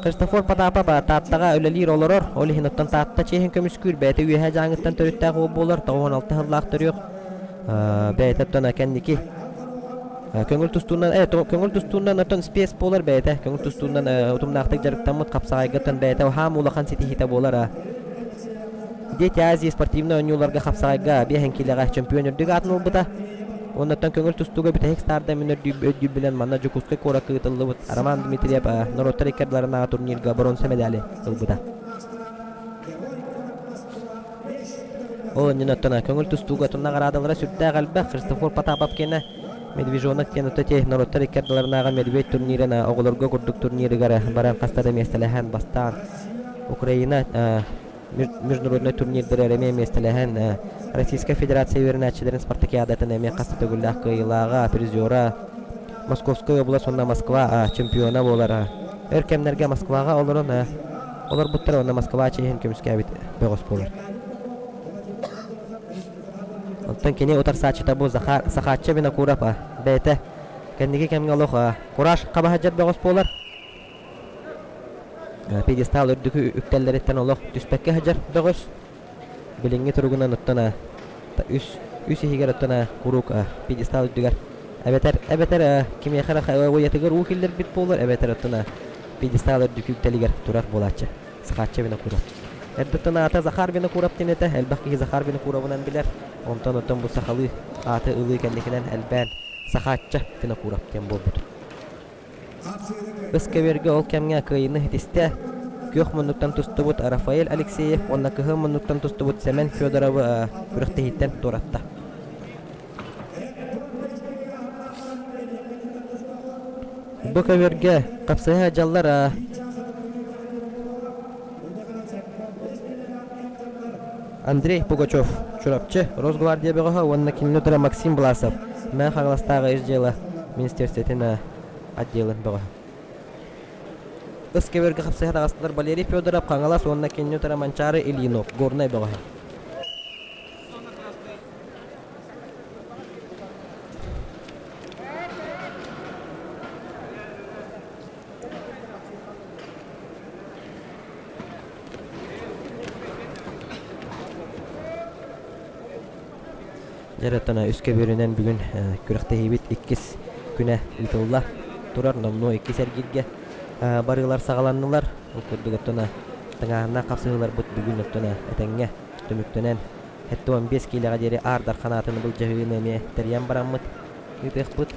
Христофор Потапов Тааттаҕа үлэлиир олорор, ол иһин оттон Таатта чиэһин көмүскүүр, бэйэтэ Үөһээ Дьааҥыттан төрүттээх уол буолар, 96 сыллаах төрүөх, бэйэтэ оттон кэнники көҥүл тустуунан көҥүл тустуунан оттон спец буолар бэйэтэ көҥүл тустуунан утумнаахтык дьарыктаммыт хапсаҕайгыттан бэйэтэ хаам улахан ситиһиитэ буолар Дети Азии спортивнай оонньууларга хапсаҕайга биэһэн киилэҕэ чөмпүйүөн үрдүк аатын ылбыта. Оннуттан көҥүл тустууга бүтэһик старда мин өйдүүрбүнэн манна Дьокуускай куоракка ыытыллыбыт Роман Дмитриев норуоттар икки ардыларынааҕы турнирга боруонса медали ылбыта. Ол иннинэ оттон көҥүл тустууга наҕараадалара сүрдээх элбэх. Христофор Потапов киэнэ Медвежонок диэн ити норуоттар икки ардыларынааҕы Медведь турнирын оҕолорго курдук турнирыгар баран хаста да миэстэлэһэн бастаан Украина международнай турнирдары эмиэ миэстэлэһэн Российскай Федерация үөрэнээччилэрин спартакиадатын эмиэ хас да төгүллээх кыайыылааҕа, призера, Московскай область уонна Москва чемпиона буолар. Өр кэмнэргэ Москваҕа олорон олорбуттара уонна Москва чиэһин көмүскээбит бөҕөс буолар. Оттон кини утарсааччыта бу Захар Сахаачча Винокуров бэйэтэ кэнники кэмҥэ олох кураж хабаһадьар бөҕөс буолар. Пьедестал үрдүкү үктэллэриттэн олох түспэккэ сылдьар бөҕөс. Билиҥҥи туругунан оттон үс үс иһигэр оттон куруук пьедестал үрдүгэр эбэтэр эбэтэр кимиэхэ эрэ уйатыгар уу киллэрбит буолар эбэтэр оттон пьедестал үрдүкү үктэлигэр турар буолааччы. Сахаачча Винокуров. Эрдэттэн аата Захар Винокуров диэн этэ. Элбэх киһи Захар Винокуровынан билэр. Онтон оттон бу сахалыы ааты ылыы кэнникинэн элбээн Сахаачча Винокуров диэн буолбут. Ыскэбиэргэ ол кэмҥэ кыайыыны ситистэ. Күөх муннуктан тустубут Рафаэль Алексеев уонна кыһыл муннуктан тустубут Сэмэн Федоровы күрэхтэһииттэн туоратта. Бу көбүөргэ хапсыһа дьаллар Андрей Пугачев, Чурапчы, Росгвардия бөҕөһө уонна кинини утары Максим Власов, Мэҥэ Хаҥаластааҕы ис дьыала министерствотын отделын бөҕөһө. Ыс көбүөргэ хапсыһа таҕыстылар Валерий Федоров, Хаҥалас уонна кинини утары Манчаары Ильинов, Горнай бөҕөһө. Дьэ, үс көбүөрүнэн бүгүн күрэхтэһиибит иккис күнэ ыытылла турар. Номнуо иккис эргииргэ. барыылар саҕаланнылар. Ол курдук оттон тыҥааһыннаах хапсыһыыларбыт бүгүн оттон этэҥҥэ түмүктэнэн 75 киилэҕэ диэри Аар Дархан аатын былдьаһыыны эмиэ тэрийэн бараммыт ыытыахпыт.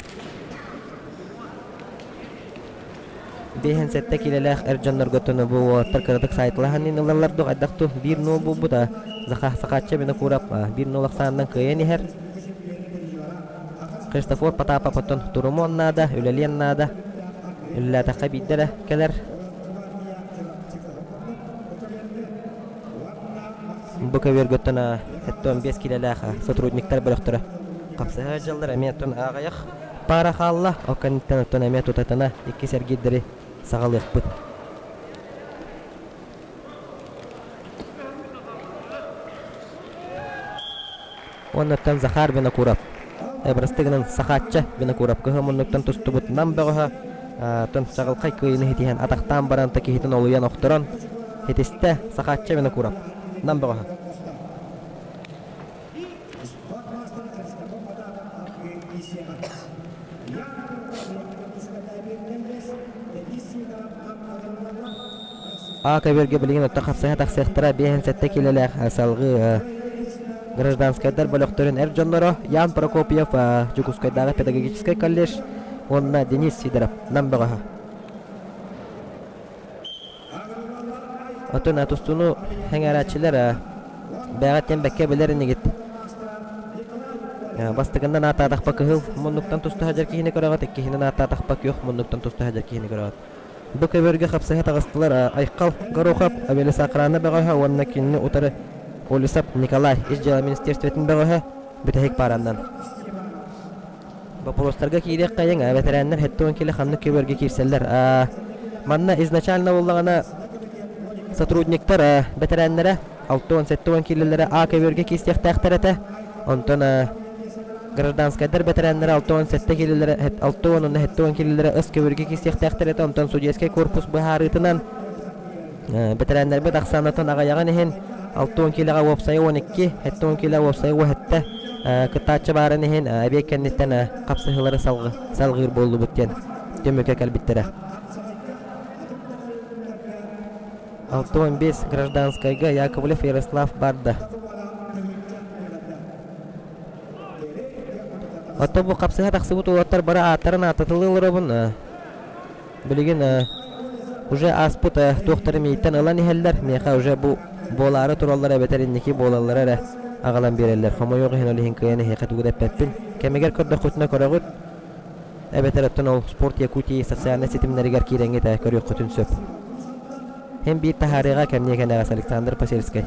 57 киилэлээх эр дьоннорго оттон бу уолаттар кыратык саайталаһан ылаллар дуо хайдах ту биир нуол буолбута Сахаачча Винокуров биир нуол ахсаанынан кыайан иһэр. Христофор Потапов оттон турумуон наада, үлэлиэн наада. Үлэлээтэххэ биирдэ эрэ кэлэр. Бу көбүөргэ оттон 75 киилэлээх сотрудниктар бөлөхтөрө хапсыһа сылдьаллар. Эмиэ оттон аҕыйах паара хаалла. Ол кэнниттэн оттон эмиэ тутатына иккис эргиирдэри саҕалыахпыт. Уоннаттан Захар Винокуров, бырастыы гынан Сахаачча Винокуров кыһыл муннуктан тустубут Нам бөҕөһө тон чаҕылхай кыайыыны ситиһэн атахтаан баран та киһитин олуйан охторон ситистэ Сахаачча Винокуров Нам бөҕөһө. А көбүөргэ билигин оттон хапсыһа тахсыахтара 57 киилэлээх салгыы гражданскайдар бөлөхтөрүн эр дьонноро Ян Прокопьев Дьокуускайдааҕы педагогическай колледж уонна Денис Сидоров Нам бөҕөһө. Оттон тустууну сэҥээрээччилэр бэйэҕиттэн бэккэ билэр инигит. Бастакынан ааттаатахпа кыһыл муннуктан туста сылдьар киһини көрөҕүт, иккиһинэн ааттаатахпа күөх муннуктан туста сылдьар киһини көрөҕүт. Бу көбүөргэ хапсыһа таҕыстылар Айхал Горохов, Авелисакрана бөҕөһө уонна кинини утары Олесов Николай Ис дьыала министерствотын бөҕөһө бүтэһик паараннан. Боппуруостарга киириэххэйиҥ, бэтэрээннэр 70 кило ханнык көбүөргэ киирсэллэр. Манна изначально буоллаҕына сотрудниктар бэтэрээннэрэ 60-70 киилэлэрэ А көбүөргэ киирсиэхтээхтэр этэ. Онтон гражданскайдар бэтэрээннэрэ 67 киилэлэрэ 60 уонна 70 киилэлэрэ С көбүөргэ киирсиэхтээхтэр этэ. Онтон судейскай корпус быһаарыытынан Бэтэрээннэрбит ахсааннартан аҕыйаҕын иһин 60 киилэҕэ уопсайа 12, 70 киилэ уопсайа 17 кыттааччы баарын иһин эбиэт кэнниттэн хапсыһыылары салҕыыр буоллубут диэн түмүккэ кэлбиттэрэ. 65 гражданскайга Яковлев Ярослав барда. Оттон бу хапсыһа тахсыбыт уолаттар бары ааттарын ааттатылыы олоробун. Билигин уже ааспыт туохтары мииттэн ылан иһэллэр, миэхэ уже бу буолаары тураллар эбэтэр инники буолаллара эрэ аҕалан биэрэллэр. Хомойуох иһин ол иһин кыайан эһиэхэ тугу да эппэппин. Кэмигэр көрдөххүтүнэ көрөҕүт, эбэтэр оттон ол Спорт Якутии социальнай ситимнэригэр киирэҥҥит көрүөххүтүн сөп. Һин биир таһаарыыга кэмниэ кэнэҕэс Александр Посельскай.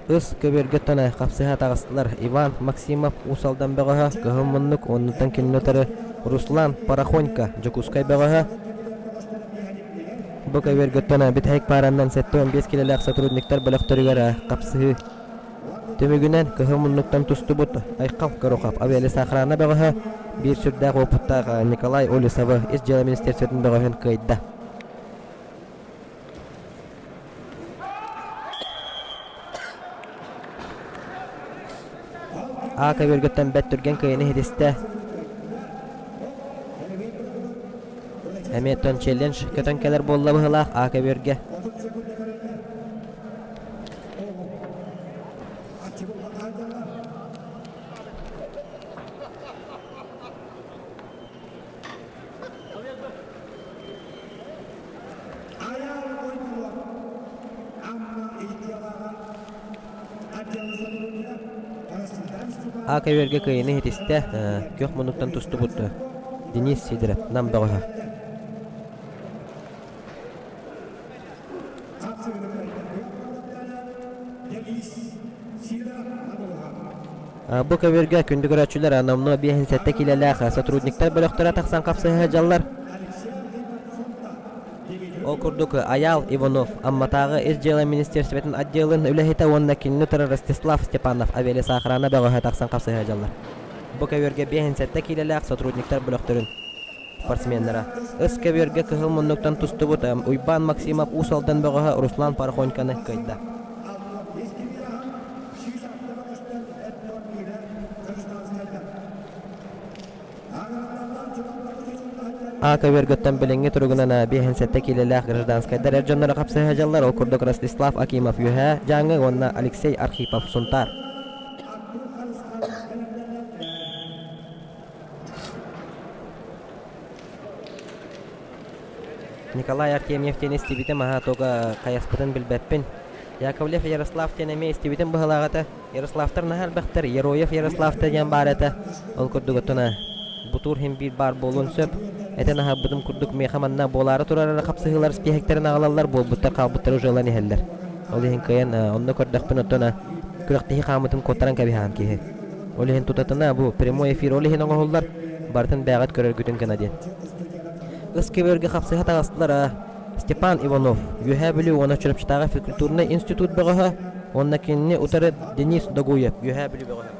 Ыс көбүөргэ тона хапсыһа таҕыстылар Иван Максимов Уус Алдан бөҕөһө, Кыһыл Муннук уоннуттан кинини утары Руслан Порохонько Дьокуускай бөҕөһө. Бу көбүөргэ тона бүтэһик паараннан 75 килэлээх сотрудниктар бөлөхтөрүгэр хапсыһыы Түмүгүнэн, кыһыл муннуктан тустубут Айхал Горохов авиалесоохрана бөҕөһө биир сүрдээх уопуттаах Николай Олесовы Ис дьыала министерствотын бөҕөһүн кыайда. А көбүөргүттэн бэрт түргэн кыайыны ситистэ. Эмиэ тон челлендж көтөн кэлэр буолла быһыылаах А көбүөргэ. А көбүөргэ кыайыыны ситистэ, күөх муннуктан тустубут Денис Сидоров Нам бөҕөһө. Бу көбүөргэ күндү көрөөччүлэр номнуо 57 киилэлээх сотрудниктар бөлөхтөрө тахсан хапсыһа сылдьаллар. Ол курдук Айаал Иванов Амматааҕы Ис дьыала министерствотын отделын үлэһитэ уонна кинини утары Ростислав Степанов авиалесоохрана бөҕөһө тахсан хапсыһа сылдьаллар. Бу көбүөргэ 57 киилэлээх сотрудниктар бөлөхтөрүн спортсменнара. Ыс көбүөргэ кыһыл муннуктан тустубут Уйбаан Максимов Уус Алдан бөҕөһө Руслан Порохоньконы кыайда. А көбүөргөттөн билиҥҥи туругунан 57 киилэлээх гражданскайдар эр дьонноро хапсыһа сылдьаллар, ол курдук Ростислав Акимов Үөһээ Дьааҥы уонна Алексей Архипов Сунтаар. Николай Артемьев диэн истибитим аһа туга хайаспытын билбэппин. Яковлев Ярослав диэн эмиэ истибитим быһылаах этэ. Ярославтар наһаа элбэхтэр. Ероев Ярославта диэн баар этэ. Ол курдук оттон бутуур иһин биир баар буолуон сөп. Этэн аһарбытым курдук миэхэ манна буолаары турар эрэ хапсыһыылар испииһэктэрин аҕалаллар, буолбуттар хаалбыттар уже ылан иһэллэр. Ол иһин кыайан онно көрдөхпүн оттон күрэхтэһии хаамытын куоттаран кэбиһэҕин киһи. Ол иһин тутатына бу прямой эфир ол иһин оҥоһуллар, барытын бэйэҕит көрөргүтүн гына диэн. Ыс көбүөргэ хапсыһа таҕыстылар Степан Иванов, Үөһээ Бүлүү уонна Чурапчытааҕы физкультурнай институт бөҕөһө уонна кинини утары Денис Догуев, Үөһээ Бүлүү бөҕөһө.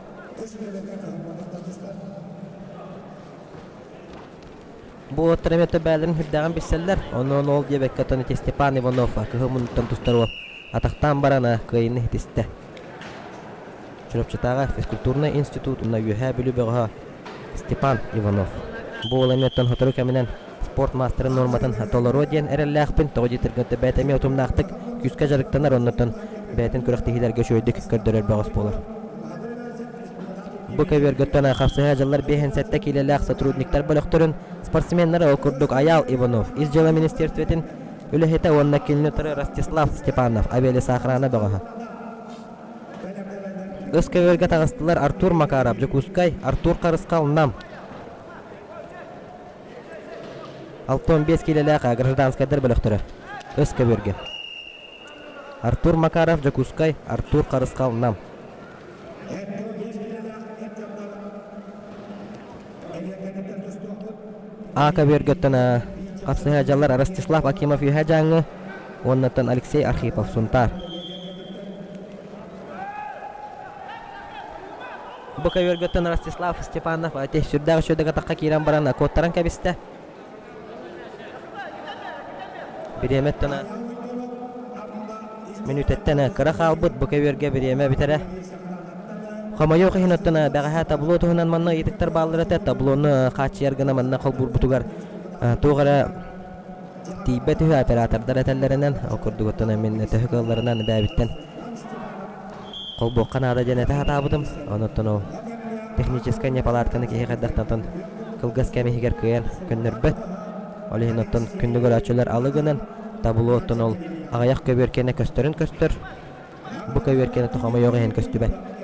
Бу уолаттар эмиэ бээлэрин сүрдээҕин билсэллэр. Онон ол диэбэккэ оттон ити Степан Иванов кыһыл муннуттан тустар уол атахтаан баран кыайыыны ситистэ. Чурапчытааҕы физкультурнай институт уонна Үөһээ Бүлүү бөҕөһө Степан Иванов. Бу уол эмиэ оттон сотору кэминэн спорт маастарын нуорматын толоруо диэн эрэллээхпин. Тоҕо диэтэргэ бэйэтэ эмиэ утумнаахтык күүскэ дьарыктанар, оннуттан бэйэтин күрэхтэһиилэргэ үчүгэйдик көрдөрөр бөҕөс буолар. Бу көбүөргөттөн хапсыһа дьыллар 57 киилэлээх сотрудниктар бөлөхтөрүн спортсменнара ол курдук Айаал Иванов, Ис дьыала министерствотын үлэһитэ уонна кинини утары Ростислав Степанов, авиалесоохрана бөҕөһө. Ыс көбүөргэ таҕыстылар Артур Макаров, Дьокуускай, Артур Харысхал, Нам. 65 киилэлээх гражданскайдар бөлөхтөрө. Ыс көбүөргэ. Артур Макаров, Дьокуускай, Артур Харысхал, Нам. А көбүөргөттөн хапсыһа дьаллар Ростислав Акимов Үөһээ Дьааҥы уоннаттан Алексей Архипов Сунтаар. Бу көбүөргөттөн Ростислав Степанов сүрдээх үчүгэйдик атахха киирэн баран куоттаран кэбистэ. Бириэмэттэн мүнүүтэттэн кыра хаалбыт бу көбүөргэ бириэмэ бүтэрэ. Хомойуох иһин оттон бэҕэһээ табло туһунан манна ыйытыктар бааллар этэ. Таблону хааччыйар гына манна холбуурбутугар туох эрэ тиийбэт үһү оператордар этэллэринэн, ол курдук оттон мин төһө кыалларынан бэйэбиттэн холбуохха наада диэн этэ сатаабытым. Онуттан ол техническай неполадканы киһи хайдахтан кылгас кэм иһигэр кыайан көннөрбөт. Ол иһин оттон күндү көрөөччүлэр алы гынан табло оттон ол аҕыйах көбүөркэнэ көстөрүн көстөр. Бу көбүөркэнэ хомойуох иһин көстүбэт.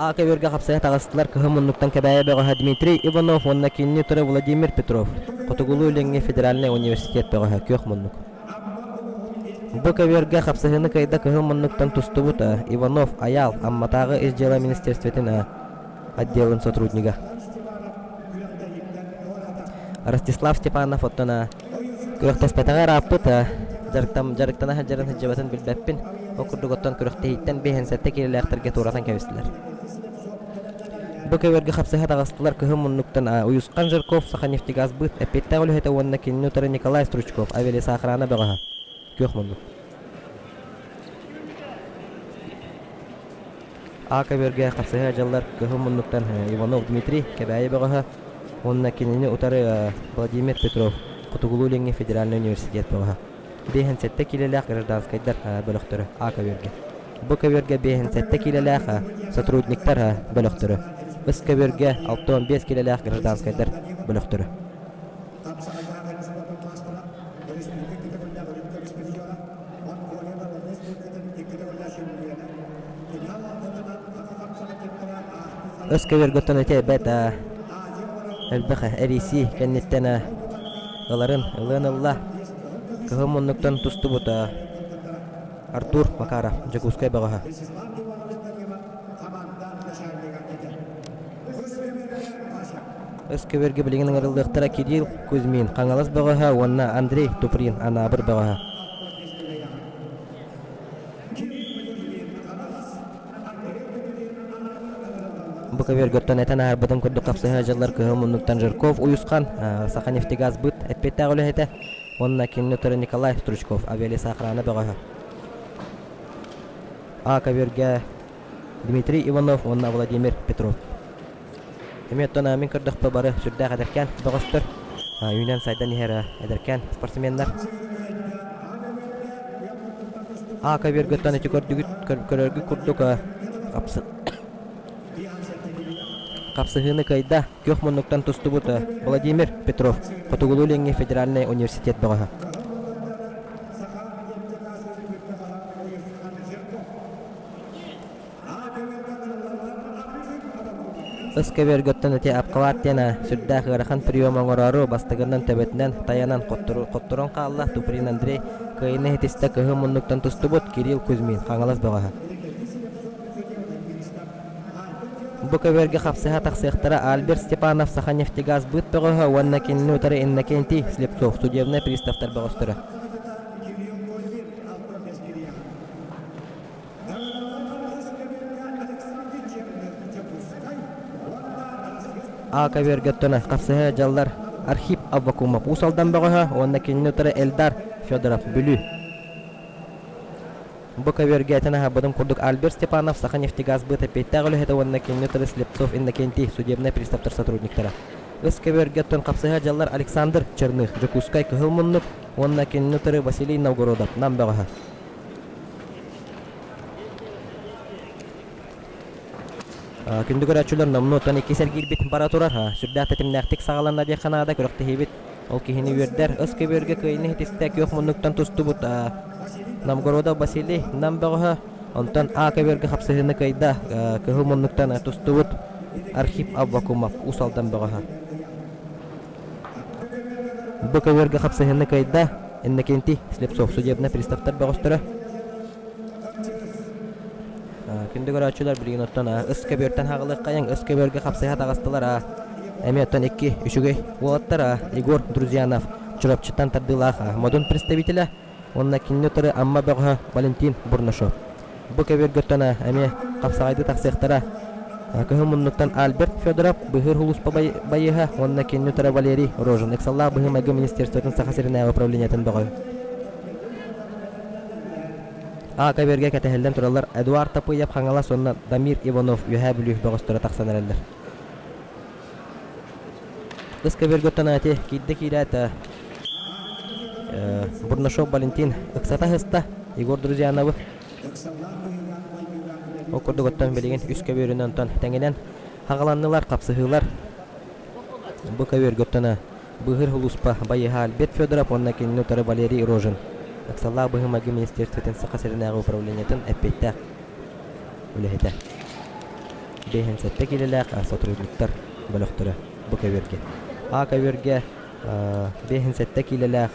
А көбүөргэ хапсайа таҕыстылар кыһын муннуктан Кэбээйи бөҕөһө Дмитрий Иванов уонна кинини утары Владимир Петров, Хотугулуу-Илиҥҥи федеральнай университет бөҕөһө күөх муннук. Бу көбүөргэ хапсыһыыны кыайда кыһыл муннуктан тустубут Иванов Айаал Амматааҕы ис дьыала министерствотын отделын сотруднига. Ростислав Степанов оттон Күрэхтэспэтэҕэ ырааппыт, дьарыктана сылдьарын сылдьыбатын билбэппин. Ол курдук оттон күрэхтэһииттэн 57 киилэлээхтэргэ туоратан кэбистилэр. Бу көбүөргэ хапсыһа таҕыстылар кыһын муннуктан Уйусхан Жирков Саханефтегазбыт эппиэттээх үлэһитэ уонна кинини утары Николай Стручков авиалесоохрана бөҕөһө. Күөх муннук. А көбүөргэ хапсыһа дьаллар кыһыл муннуктан Иванов Дмитрий Кэбээйи бөҕөһө уонна кинини утары Владимир Петров Хотугулуу-Илиҥҥи федеральнай университет бөҕөһө. 57 киилэлээх гражданскайдар бөлөхтөрө А көбүөргэ. Б көбүөргэ 57 киилэлээх сотрудниктар бөлөхтөрө. С көбүөргэ 65 киилэлээх гражданскайдар бөлөхтөрө. Хапсаҕайдаах хайысхалартан маастара, өрөспүүбүлүкэ иккитэ көрүллээх үрүҥ көмүс призера, Монголия народнай республикатын иккитэ көрүллээх чөмпүйүөнэ, финал алтатынан саха хапсаҕай чемпиона ааспыт Өс көбүөргөттөн ити эбэт элбэх эрийсии кэнниттэн ыларын ылыан ылла. Кыһыл муннуктан тустубут Артур Макаров, Дьокуускай бөҕөһө. Өскөбөргө билигин ыҥырыллыахтара Кирилл Кузьмин, Хаҥалас бөҕөһө уонна Андрей Туприн, Анаабыр бөҕөһө. Бу көбүөргөттөн этэн аһарбытым курдук хапсыһа дьыллар кыһыл муннуктан Жирков Уйусхан, Саханефтегазбыт эппиэттээх үлэһитэ уонна кинини утары Николай Стручков авиалесоохрана бөҕөһө. А көбүөргэ Дмитрий Иванов уонна Владимир Петров. Эмиэ оттон мин көрдөхпө бары сүрдээх эдэркээн бөҕөстөр, үүнэн сайдан иһэр эдэркээн спортсменнар. А көбүөргөттөн ити көрдүгүт көрөргүт курдук хапсыһыыны кыайда күөх муннуктан тустубут Владимир Петров, Хотугулуу-Илиҥҥи федеральнай университет бөҕөһө. Ыс көбүөргөттөн ити Апкалаат диэн сүрдээх ыарахан прием оҥороору бастакынан төбөтүнэн тайанан хотторон хаалла. Туприн Андрей кыайыыны иһитистэ кыһыл муннуктан тустубут Кирилл Кузьмин, Хаҥалас бөҕөһө. Бу көбүөргэ хапсыһа тахсыахтара Альберт Степанов Саханефтегаз быт бөҕөһө уонна кинини утары Иннокентий Слепцов судебнай приставтар бөҕөстөрө. А көбүөргэ хапсыһа дьаллар Архип Аввакумов Уус Алдан бөҕөһө уонна кинини утары Эльдар Федоров Бүлүү. Бу көбүөргэ этэн аһарбытым курдук Альберт Степанов Саханефтегазбыт эппиэттээх үлэһитэ уонна кинини утары Слепцов Иннокентий судебнай приставтар сотрудниктара. Ыс көбүөргэ оттон хапсыһа дьаллар Александр Черных Дьокуускай Кыһыл Муннук уонна кинини утары Василий Новгородов Нам бөҕөһө. Күндү көрөөччүлэр, номнуоттан иккис эргиирбит бара турар. Сүрдээх тэтимнээхтик саҕаланна диэххэ наада күрэхтэһиибит. Ол киһини үөрдэр. Ыс көбүөргэ кыайыыны иһитистэ күөх муннуктан тустубут Новгородов Василий Нам бөҕөһө. Онтон А көбүөргэ хапсыһыыны кыайда кыһыл муннуктан тустубут Архип Аввакумов Уус Алдан бөҕөһө. Бу көбүөргэ хапсыһыыны кыайда Иннокентий Слепцов судебнай приставтар бөҕөстөрө. Күндү көрөөччүлэр, билигин оттон ыс көбүөртэн хаҕылыаххайыҥ, ыс көбүөргэ хапсыһа таҕыстылар. Эмиэ оттон икки үчүгэй уолаттар Егор Друзьянов Чурапчыттан тардыылаах модун представителэ уонна кинини утары Амма бөҕөһө Валентин Бурнашов. Бу көбүөргөттөн эмиэ хапсаҕайдыы тахсыахтара. Кыһыл муннуктан Альберт Федоров, Быһыыр улууспа байыһа уонна кинини утары Валерий Рожин, ыксаллаах быһыы-майгы министерствотын Саха сиринээҕи управлениетын бөҕөһө. А көбүөргэ кэтэһиллэн тураллар Эдуард Тапыев Хаҥалас уонна Дамир Иванов Үөһээ Бүлүү бөҕөстөрө тахсан эрэллэр. Ыс көбүөргөттөн ати киирдэ киирээт Бурнашов Валентин ыксата сыста Егор Друзьяновы. Ол курдук оттон билигин үс көбүөрүнэн онтон тэҥинэн хаҕаланнылар, хапсыһыылар. Бу көбүөргөттөн Быыһыыр сулууспа байыһа Альберт Федоров уонна кинини утары Валерий Рожин, ыксаллаах быһыы-майгы министерствотын Саха сиринээҕи управлениетын эппиэттээх үлэһитэ. 57 киилэлээх сотрудниктар бөлөхтөрө бу көбүөргэ. А көбүөргэ 57 киилэлээх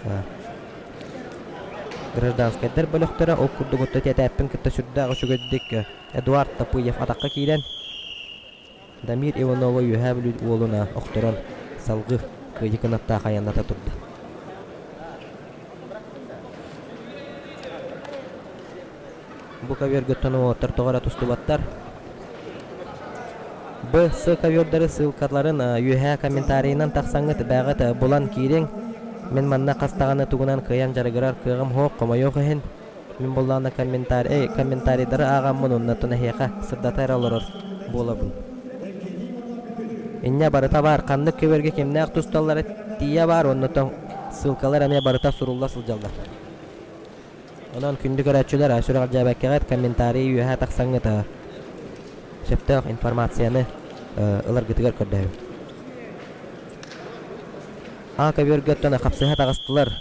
гражданскайдар бөлөхтөрө ол курдук отто тиэтээппин кытта сүрдээх үчүгэйдик Эдуард Тапыев атахха киирэн Дамир Иванова Үөһээ Бүлүү уолун охторон салгыы кыайыы кынаттаах айанната турда. Бу көбүөргөттөн уолаттар тоҕо эрэ тустубаттар. Б, С ковёрдары ссылкаларын үөһээ комментарийынан тахсаҥҥыт бээҕит булан киириҥ. Мин манна хас даҕаны тугунан кыайан дьарыгырар кыаҕым суох, хомойуох иһин. Мин буоллаҕына комментарий, комментарийдары ааҕаммын уонна эһиэхэ сырдата эрэ олорор буолабын. Инньэ барыта баар, ханнык көбүөргэ кимнээх тусталлара тиийэ баар уонна ссылкалар эмиэ барыта сурулла сылдьаллар. Онон күндү көрөөччүлэр, сүрэҕэлдьээбэккэҕит комментарий үөһэ тахсаҥҥыт сөптөөх информацияны ыларгытыгар көрдөһөбүн. А көбүөргэ оттон хапсыһа таҕыстылар.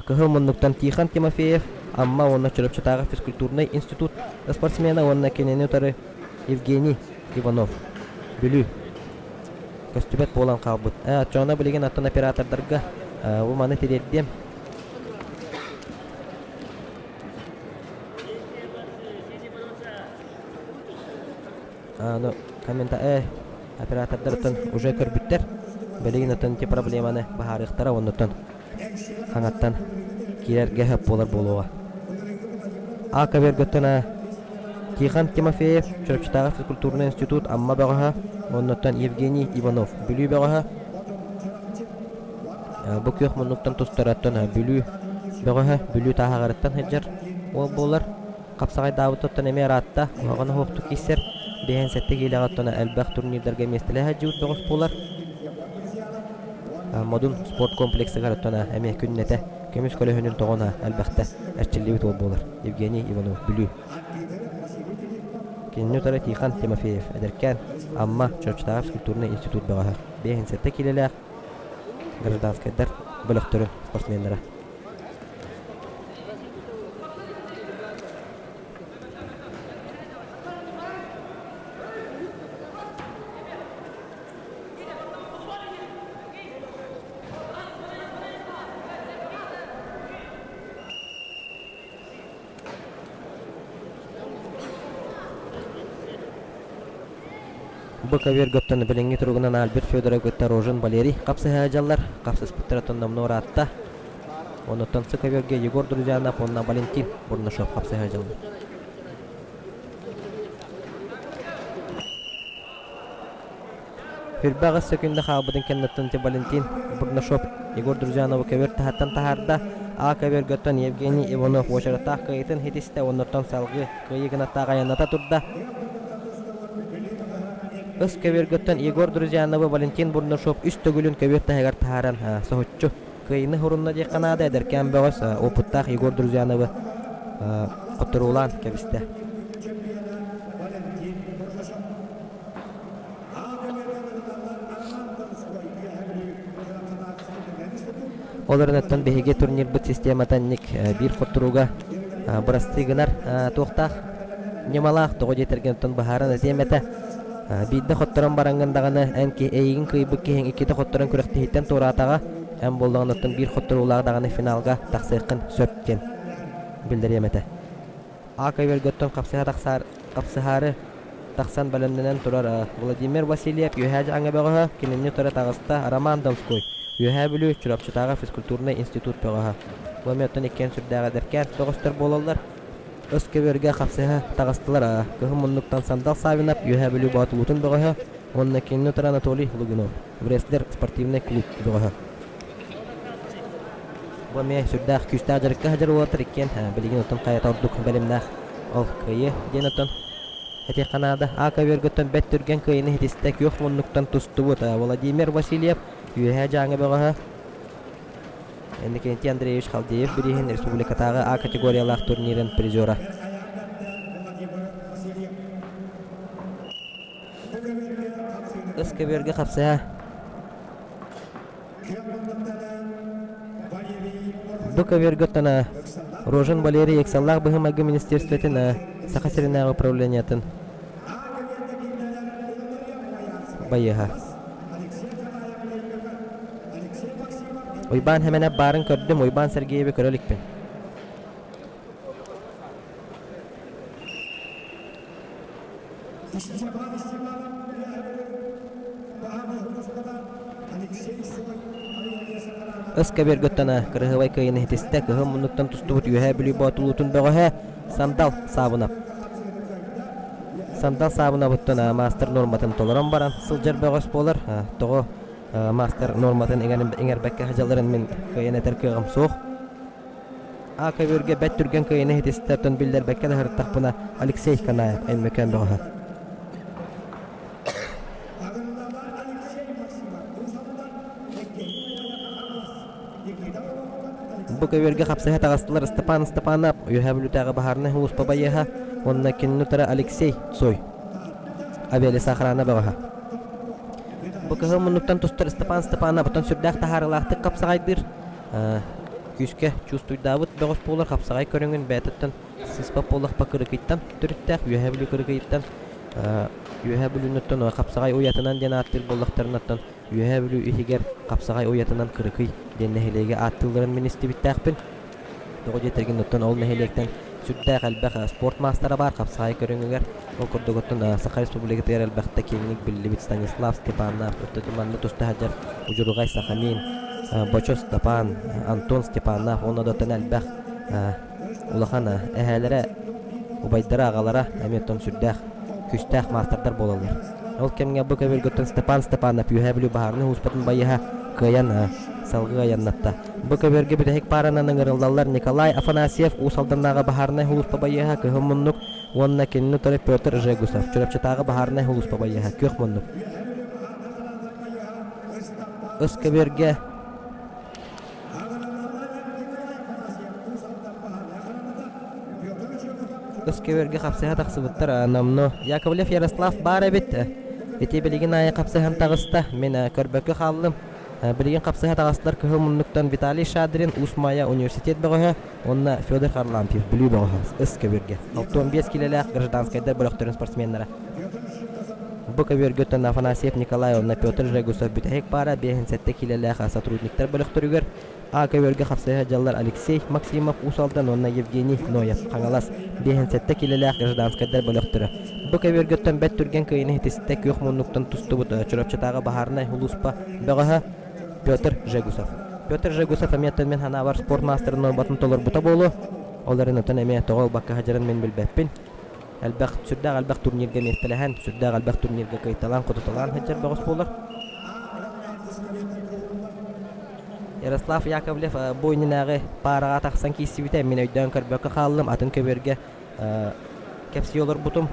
Кыһыл муннуктан Тихон Тимофеев, Амма уонна Чурапчытааҕы физкультурнай институт спортсмена уонна кинини утары Евгений Иванов, Бүлүү, көстүбэт буолан хаалбыт. Оччоҕуна билигин оттон оператордарга бу маны тириэрдиэм. Ну, коммента оператордар оттон уже көрбүттэр. Билигин оттон ити проблеманы быһаарыахтара оннуттан хаҥаттан киирэргэ сөп буолар буолуоҕа. А көбүөргөттөн. Тихон Тимофеев, Чурапчытааҕы физкультурнай институт Амма бөҕөһө, оннуттан Евгений Иванов, Бүлүү бөҕөһө. Бу күөх муннуктан тустараттан Бүлүү бөҕөһө Бүлүү тааһаҕарыттан сылдьар уол буолар. Хапсаҕайдаабытыттан эмиэ ыраатта, куһаҕан оһуохтук киирсэр. 57 киилэҕэ оттон элбэх турнирдарга миэстэлэһэ сылдьыбыт бөҕөс буолар. Модун спорт комплексыгар оттон эмиэ күннэтэ көмүс көлөһүнүн тоҕон элбэхтэ эрчиллибит уол буолар. Евгений Иванов, Бүлүү. Кинини утары Тихон Тимофеев, эдэркээн Амма Чурапчытааҕы физкультурнай институт бөҕөһө, 57 киилэлээх гражданскайдар бөлөхтөрүн спортсменнара. Бу көбүөргөттөн билиҥҥи туругунан Альберт Федоров кытта Рожин Валерий хапсыһа дьаллар. Хапсыспыттара номнуо ыраатта. Онуттан сы көбүөргэ Егор Друзьянов уонна Валентин Бурнашов хапсыһа дьаллар. 28 сөкүүндэ хаалбытын кэнниттэн Валентин Бурнашов Егор Друзьяновы көбүөр таһыттан таһаарда. А көбүөргөттөн Евгений Иванов уочараттаах кыайыытын ситистэ, оннуттан салгыы кыайыы гынаттаах айанната турда. Ыс көбүөргөттөн Егор Друзьяновы Валентин Бурнашов үс төгүлүн көбүөр таһыгар таһааран соһуччу кыайыыны хурунна диэххэ наада эдэркээн бөҕөс опыттаах Егор Друзьяновы хотторуулаан кэбистэ. Ол эрэнэттэн биһиги турнирбыт системата инник биир хотторууга бырастыы гынар туохтаах ньымалаах тоҕо диэтэргин оттон быһааран этиэм этэ. Биирдэ хотторон бараҥҥын даҕаны эн эйигин кыайбыт киһиҥ иккитэ хотторон күрэхтэһииттэн туораатаҕа эн буоллаҕына оттон биир хотторуулаах даҕаны финалга тахсыаххын сөп диэн биллэриэм этэ. А көбүөргөттөн хапсыһа тахсаар хапсыһаары тахсан бэлэмнэнэн турар Владимир Васильев Үөһээ Дьааҥы бөҕөһө, кинини утары таҕыста Роман Донской, Үөһээ Бүлүү Чурапчытааҕы физкультурнай институт бөҕөһө. Бу эмиэ оттон иккиэн сүрдээх эдэркээн бөҕөстөр буолаллар. Өс көбүөргэ хапсыһа таҕыстылар Кыһын муннуктан Сандал Савинов, Үөһээ Бүлүү Боотулуутун бөҕөһө уонна кинини утары Анатолий Лугинов, Врестлер спортивнай клуб бөҕөһө. Бу эмиэ сүрдээх күүстээх дьарыкка сылдьар уолаттар иккиэн билигин оттон хайата ордук бэлэмнээх ол кыайыы диэн оттон этиэххэ наада. А көбүөргөттөн бэрт түргэн кыайыыны ситистэ күөх муннуктан тустубут Владимир Васильев Үөһээ Дьааҥы бөҕөһө Иннокентий Андреевич Халдеев бирииһин республикатааҕы А категориялаах турнирын призера. Ыс көбүөргэ хапсыһа Бу көбүөргэ Рожин Валерий ыксаллаах быһыы-майгы министерствотын Саха сиринээҕи управлениетын байыаһа. Уйбаан Хэмэнэп баарын көрдүм, Уйбаан Сергееви көрө иликпин. Ыс көбүөргөттөн кырыһыбай кыайыны ситистэ, кыһыл муннуктан тустубут Үөһээ Бүлүү Боотулуутун бөҕөһө Сандал Саабынап. Сандал Саабынабыттан маастар нуорматын толорон баран сылдьар бөҕөс буолар. Тоҕо маастар нуорматын иҥэрбэккэ сылдьалларын мин кыайан этэр кыаҕым суох. А көбүөргэ бэрт түргэн кыайыыны ситистэ, оттон биллэрбэккэ да сырыттахпына Алексей Канаев Өймөкөөн бөҕөһө. Бу көбүөргэ хапсыһа таҕыстылар Степан Степанов, Үөһээ Бүлүүтээҕи баһаарынай сулууспа байыаһа уонна кинини утары Алексей Цой, авиалесоохрана бөҕөһө. Бу кыһыл муннуктан тустар Степан Степанов оттон сүрдээх таһаарыылаахтык хапсаҕайдыыр. Күүскэ чувствуйдаабыт бөҕөс буолар хапсаҕай көрүҥүн бэйэтиттэн сыыспат буоллахпа Кырыкыйтан төрүттээх Үөһээ Бүлүү Кырыкыйыттан Үөһээ Бүлүүнүттэн хапсаҕай уйатынан диэн ааттыыр буоллахтарына Үөһээ Бүлүү иһигэр хапсаҕай уйатынан Кырыкый диэн нэһилиэги ааттыылларын мин истибиттээхпин. Тоҕо диэтэргин оттон ол нэһилиэктэн сүрдээх элбэх спорт маастара баар хапсаҕай көрүҥүгэр. Ол курдук оттон Саха Республикатыгар элбэхтэ киэҥник биллибит Станислав Степанов, оттон манна туста сылдьар Удьурҕай Сахамин, Бочо Степан, Антон Степанов уонна да оттон элбэх улахан эһээлэрэ. Убайдара, аҕалара эмиэ оттон сүрдээх күүстээх маастардар буолаллар. Ол кэмҥэ бу көбүөргөттөн Степан Степанов Үөһээ Бүлүү баһаарынай ууспатын байыһа кыайан салгыы айаннатта. Бу көбүөргэ бүтэһик пааранан ыҥырыллаллар Николай Афанасьев Уус Алданнааҕы баһаарынай сулууспа байыаһа Кыһыл муннук уонна кинини утары Петр Жегусов Чурапчытааҕы баһаарынай сулууспа байыаһа Күөх муннук. Ыс көбүөргэ Ыс көбүөргэ хапсыһа тахсыбыттар номнуо Яковлев Ярослав баар эбит. Ити билигин аайы хапсыһан таҕыста. Мин көрбөккө хааллым. Билигин хапсыһа таҕыстылар кыһыл муннуктан Виталий Шадрин, Уус Майа университет бөҕөһө уонна Федор Харлампьев Бүлүү бөҕөһө ыс көбүөргэ. 65 киилэлээх гражданскайдар бөлөхтөрүн спортсменнара. Бу көбүөргөттөн Афанасьев Николай уонна Петр Жегусов бүтэһик паара 57 киилэлээх сотрудниктар бөлөхтөрүгэр А көбүөргэ хапсыһа дьаллар Алексей Максимов Уус Алдан уонна Евгений Ноев Хаҥалас 57 киилэлээх гражданскайдар бөлөхтөрө. Бу көбүөргөттөн бэрт түргэн кыайыыны ситистэ күөх муннуктан тустубут Чурапчытааҕы баһаарынай улууспа бөҕөһө Петр Жегусов. Петр Жегусов эмиэ мин санаабар спорт маастарын нуорматын толорбута буолуо. Ол эрэн отон эмиэ тоҕо ылбакка сылдьарын мин билбэппин. Элбэх, сүрдээх элбэх турнирга миэстэлэһэн, сүрдээх элбэх турнирга кыайталаан, хотуталаан сылдьар бөҕөс буолар. Ярослав Яковлев бу иннинээҕи паараҕа тахсан киирсибитэ, мин өйдөөн көрбөккө хааллым, атын көбүөргэ кэпсии олорбутум.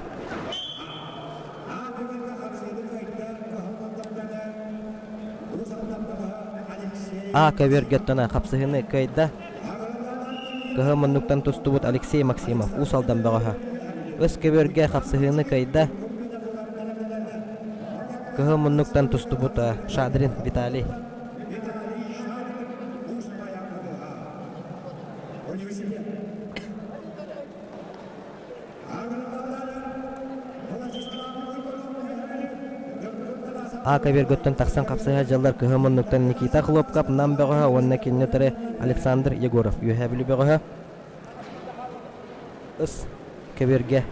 А көбүөргэттэн хапсыһыыны кыайда. Кыһыл муннуктан тустубут Алексей Максимов, Уус Алдан бөҕөһө. Өс көбүөргэ хапсыһыыны кыайда. Кыһыл муннуктан тустубут Шадрин Виталий. А көбүөргөттөн тахсан хапсыһа дьаллар кыһыл муннуктан Никита Хлопков Нам бөҕөһө уонна кинини утары Александр Егоров Үөһээ Бүлүү бөҕөһө Ыс көбүөргэ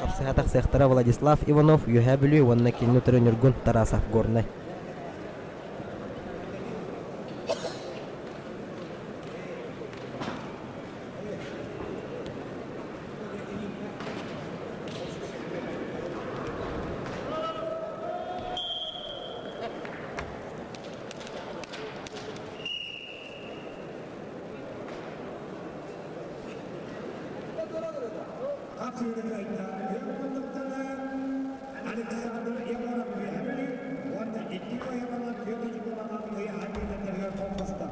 хапсыһа тахсыахтара Владислав Иванов Үөһээ Бүлүү уонна кинини утары Ньургун Тарасов Горнай. Александр Егоров Үөһэ Бүлүү уонна икки кыайыыланан Петр Егорован ыйааһын биэрэллэригэр холбосто.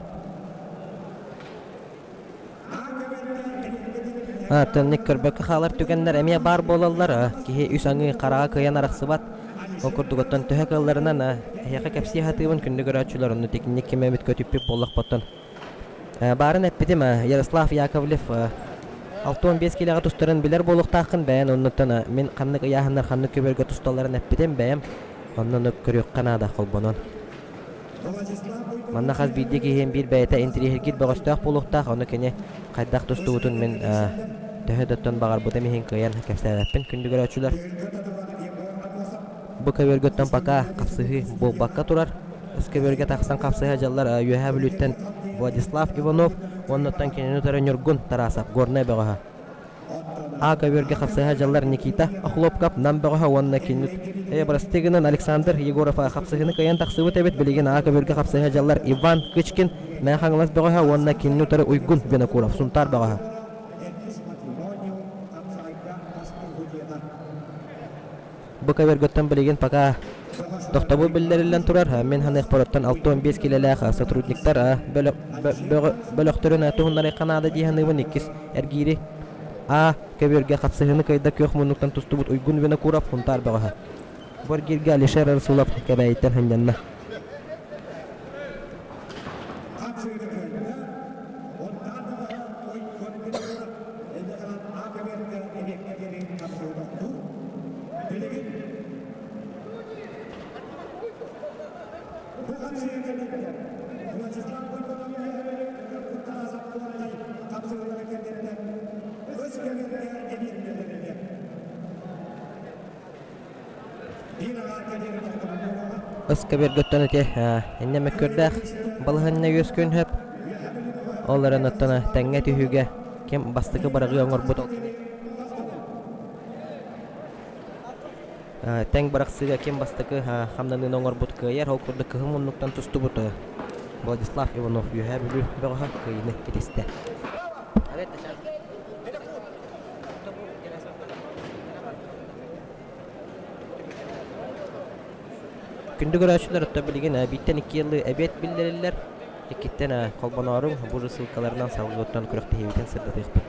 Төннүк көрбөккө хаалар түгэннэр эмиэ баар буолаллар. Киһи үс аҥыы хараҕа кыайан арахсыбат. Ол курдук оттон төһө кыалларынан эһиэхэ кэпсии сатыыбын күндү көрөөччүлэр онно тикинник ким эмит көтүппүт буоллахпыттан. Баарын эппитим Ярослав Яковлев 65 киилэҕэ тустарын билэр буолуохтааххын бэйэн оннуттан мин ханнык ыйааһыннар ханнык көбүөргэ тусталларын эппитим бэйэм онно көрүөххэ наада холбонон. Манна хас биирдии киһи биир бэйэтэ интэриэһиргиир бөҕөстөөх буолуохтаах, ону кини хайдах тустубутун мин төһө да оттон баҕарбытым иһин кыайан кэпсээбэппин күндү көрөөччүлэр. Бу көбүөргөттөн пока хапсыһыы буолбакка турар. Өс көбүөргэ тахсан хапсыһа дьаллар Үөһээ Бүлүүттэн Владислав Иванов уоннаттан кинини утары Ньургун Тарасов Горнай бөҕөһө. А көбүөргэ хапсыһа дьаллар Никита Охлопков Нам бөҕөһө уонна кинини э, бырастыы гынан Александр Егоров хапсыһыыны кыайан тахсыбыт эбит. Билигин А көбүөргэ хапсыһа дьаллар Иван Кычкин Мэҥэ Хаҥалас бөҕөһө уонна кинини утары Уйгун Винокуров Сунтаар бөҕөһө. Бу көбүөргөттөн билигин пока тохтобул биллэриллэн турар. Мин ханыахпар 65 килэлээх сотрудниктар бөлөхтөрүн туһуннарыахха наада дии саныыбын иккис эргиири А көбүөргэ хапсыһыыны кыайда күөх муннуктан тустубут Уйгун Винокуров Хунтаар бөҕөһө. Бу эргииргэ Алишер Расулов Кэбээйиттэн сынньанна. Ыскабергөттөн ити иннэ мөккүөрдээх балаһынньа үөскүөн сөп. Ол эрэн оттон тэҥҥэ түһүүгэ Ким бастакы быраҕыы оҥорбут ол кини. Тэҥ бырахсыыга ким бастакы хамнаныыны оҥорбут кыайар, ол курдук кыһыл муннуктан тустубут Владислав Иванов Үөһээ Бүлүү бөҕөһө кыайыыны ситистэ. Күндү көрөөччүлэр, оттон билигин бииртэн икки ыалы эбиэт биллэриллэр. Иккиттэн холбонооруҥ бу ссылкаларынан салгыы оттон күрэхтэһиибитин сырдатыахпыт.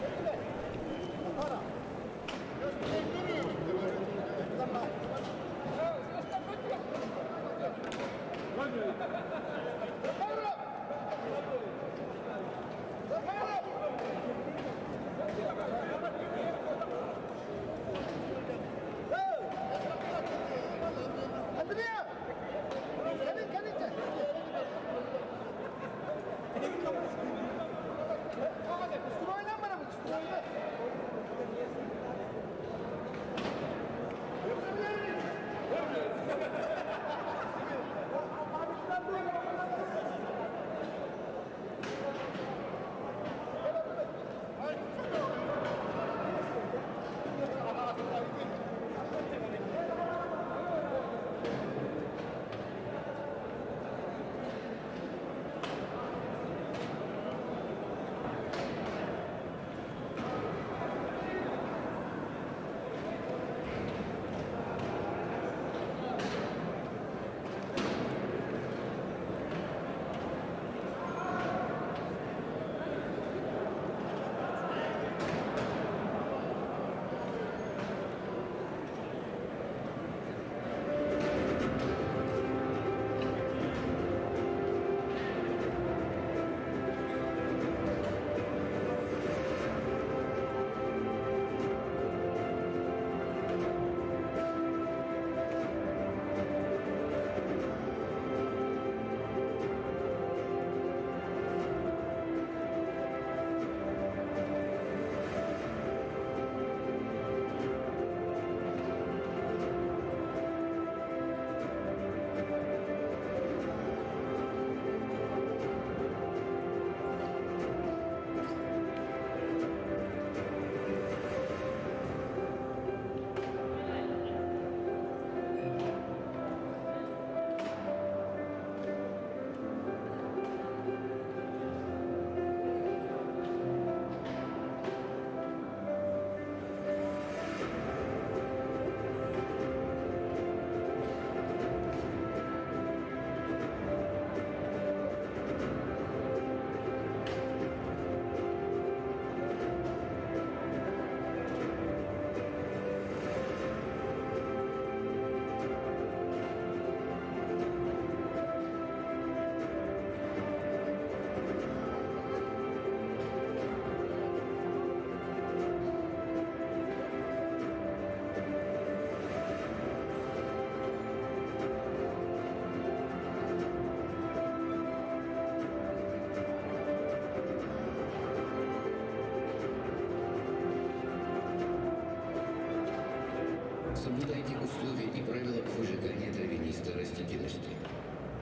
Соблюдайте условия и правила выжигания травянистой растительности.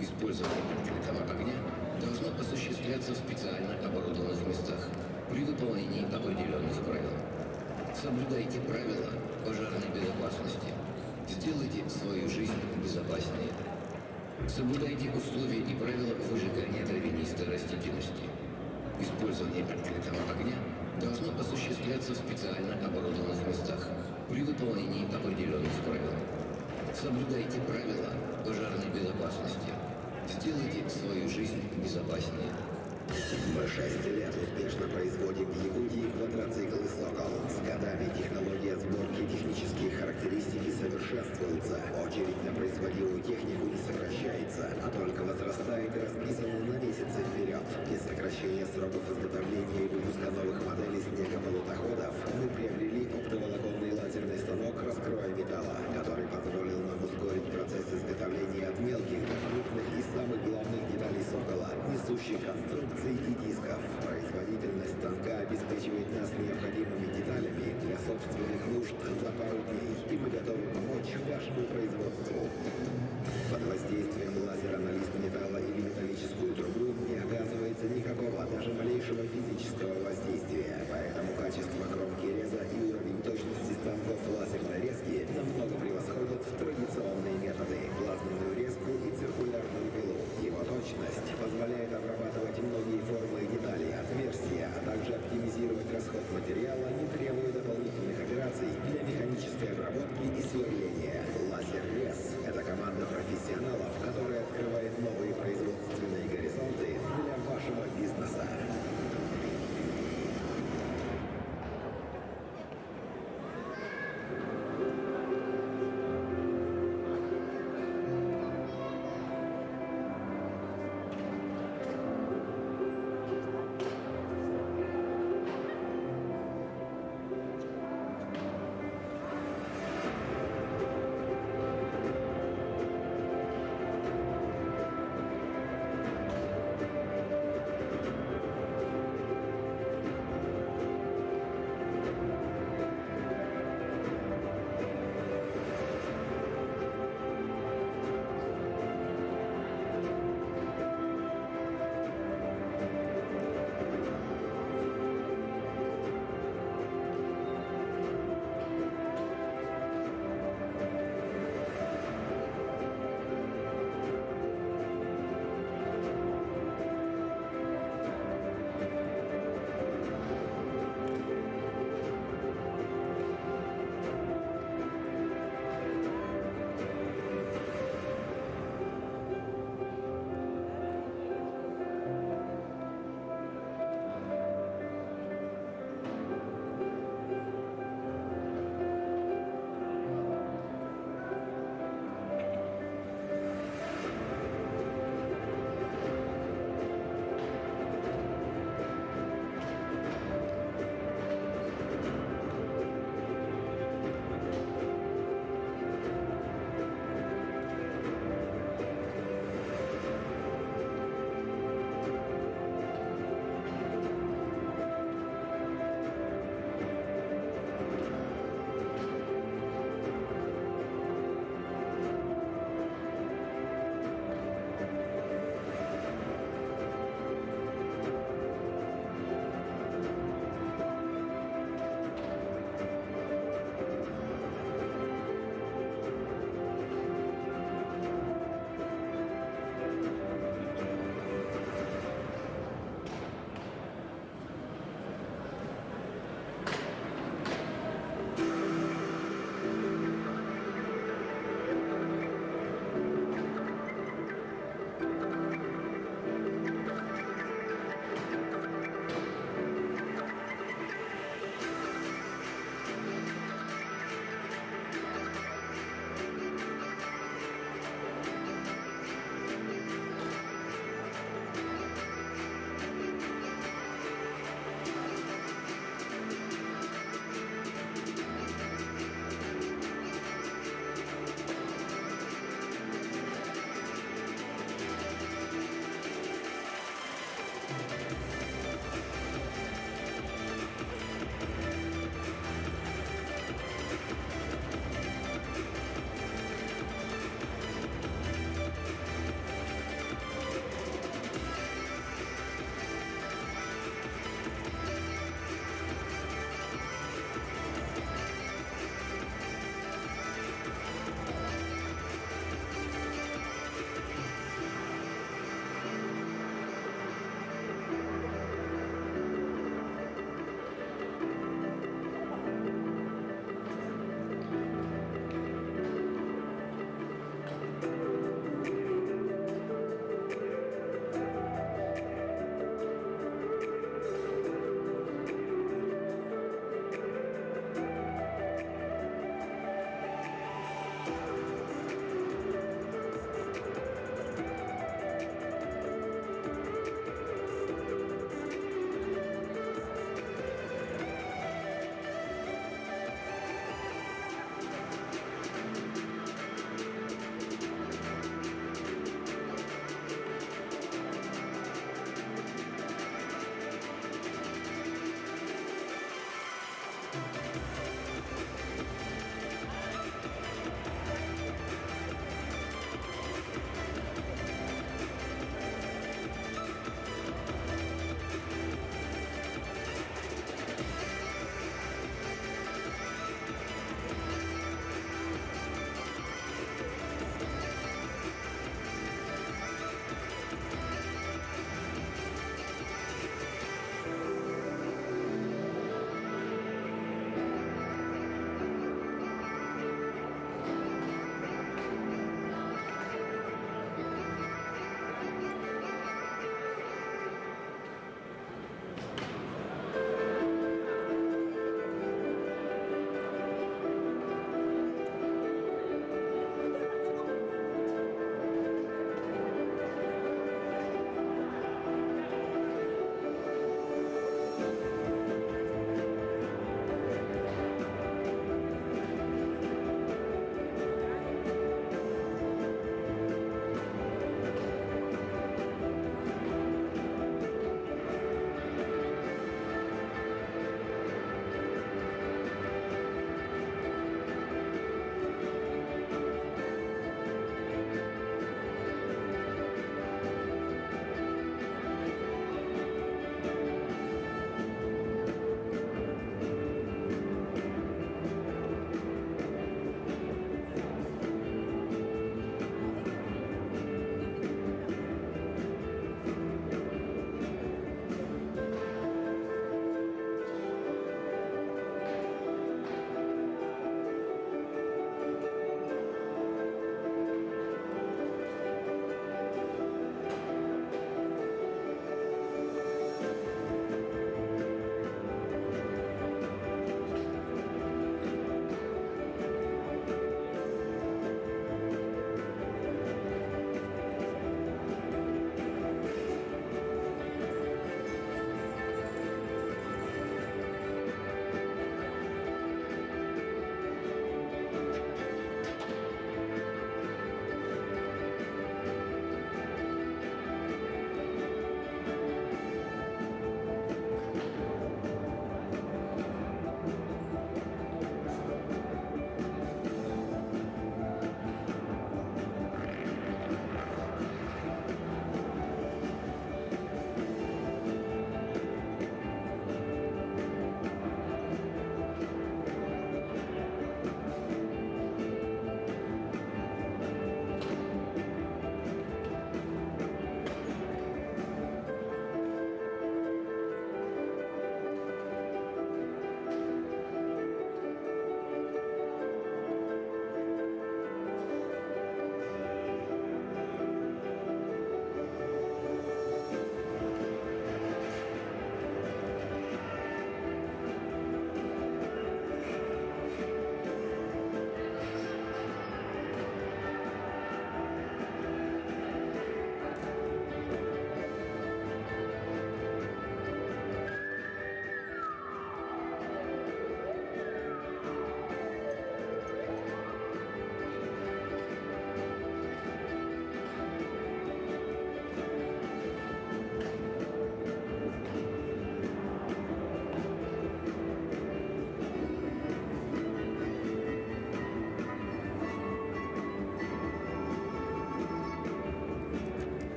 Использование открытого огня должно осуществляться в специально оборудованных местах при выполнении определенных правил. Соблюдайте правила пожарной безопасности. Сделайте свою жизнь безопаснее. Соблюдайте условия и правила выжигания травянистой растительности. Использование открытого огня должно осуществляться в специально оборудованных местах при выполнении определенных правил. Соблюдайте правила пожарной безопасности. Сделайте свою жизнь безопаснее. Мы 6 лет успешно производим в Якутии квадроциклы «Сокол». С годами технология сборки и технические характеристики совершенствуются. Очередь на производимую технику не сокращается, а только возрастает и расписана на месяцы вперед. Для сокращения сроков изготовления и выпуска новых моделей снегополутоходов мы приобрели оптоволоконный лазерный станок «Раскрой металла», который позволил нам ускорить процесс изготовления от мелких до крупных и самых главных деталей «Сокола», несущих конструкций и дисков. Производительность станка обеспечивает нас необходимыми деталями для собственных нужд за пару дней, и мы готовы помочь вашему производству. Под воздействием лазера на лист металла или металлическую трубу не оказывается никакого, даже малейшего физического воздействия.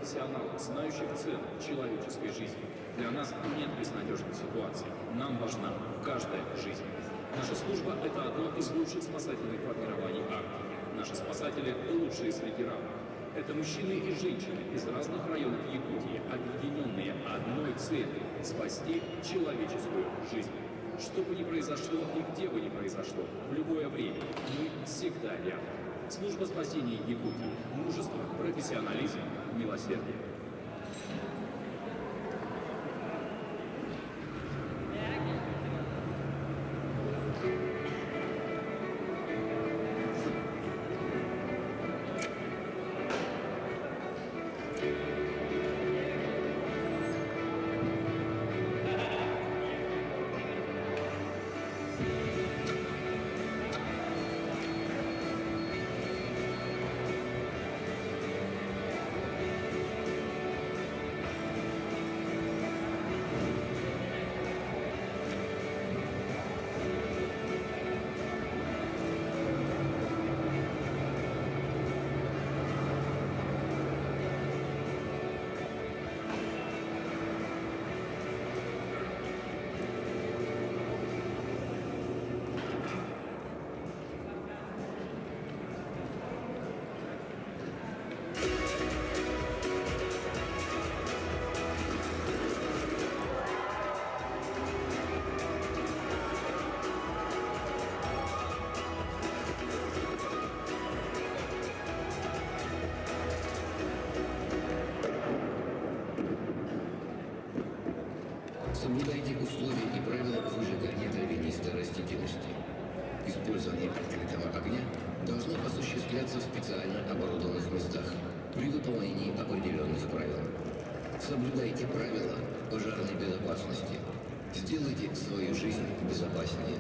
профессионалов, знающих цену человеческой жизни. Для нас нет безнадежных ситуаций. Нам важна каждая жизнь. Наша служба – это одно из лучших спасательных формирований Арктики. Наши спасатели – лучшие среди равных. Это мужчины и женщины из разных районов Якутии, объединенные одной целью – спасти человеческую жизнь. Что бы ни произошло и где бы ни произошло, в любое время мы всегда рядом. Служба спасения Якутии. Мужество, профессионализм, милосердие. Соблюдайте условия и правила выжигания травянистой растительности. Использование открытого огня должно осуществляться в специально оборудованных местах при выполнении определенных правил. Соблюдайте правила пожарной безопасности. Сделайте свою жизнь безопаснее.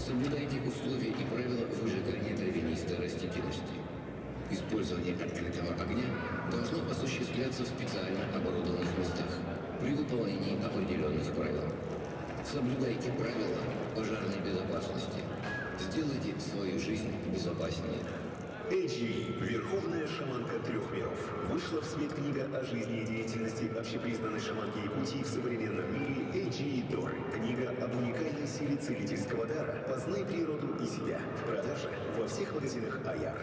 Соблюдайте условия и правила выжигания травянистой растительности. Использование открытого огня должно осуществляться в специально оборудованных местах при выполнении определенных правил. Соблюдайте правила пожарной безопасности. Сделайте свою жизнь безопаснее. AG Верховная шаманка трех миров. Вышла в свет книга о жизни и деятельности общепризнанной шаманки Якутии в современном мире AG Дор. Книга об уникальной силе целительского дара. Познай природу и себя. В продаже во всех магазинах Аяр.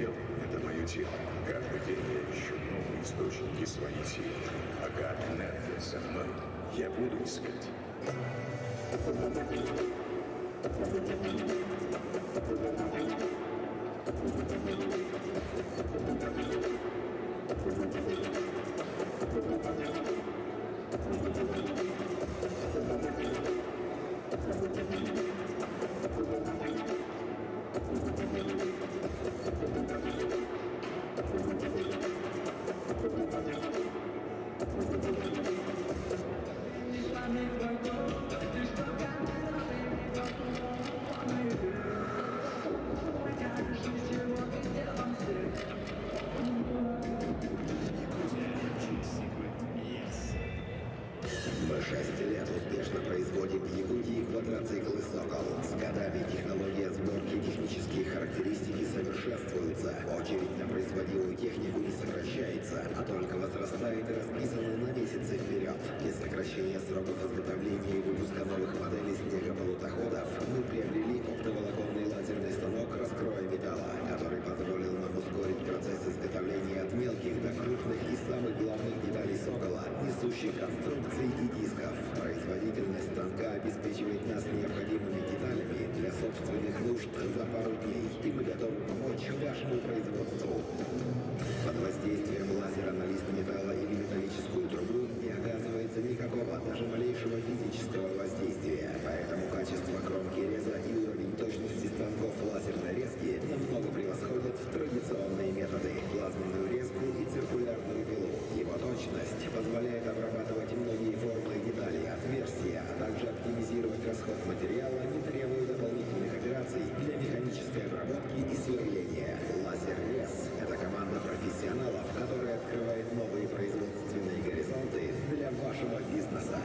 Предел – это мое тело. Каждый день я ищу новые источники своей силы. Пока энергия со мной, я буду искать. Мы шесть лет успешно производим в Якутии квадроциклы «Сокол». С годами технология сборки и технические характеристики совершенствуются. Очередь на производимую технику не сокращается, а только возрастает и расписана на месяцы вперед. Для сокращения сроков изготовления и выпуска новых моделей снегополутоходов мы приобрели оптоволоконный лазерный станок «Раскроя металла», который позволил нам ускорить процесс изготовления от мелких до крупных и самых главных деталей «Сокола», несущих конструкций и дисков. Производительность станка обеспечивает нас необходимыми деталями для собственных нужд за пару дней, и мы готовы помочь вашему производству. Под воздействием лазера на лист металла или металлическую трубу не оказывается никакого, даже малейшего физического воздействия. Поэтому качество кромки реза и уровень точности станков лазерной резки намного превосходят традиционные методы – плазменную резку и циркулярную пилу. Его точность позволяет обрабатывать многие формы и детали, отверстия, а также оптимизировать расход материала, не требуя дополнительных операций для механической обработки и сверления. Лазер-рез – это команда профессионалов, которая открывает новые производственные горизонты для вашего бизнеса.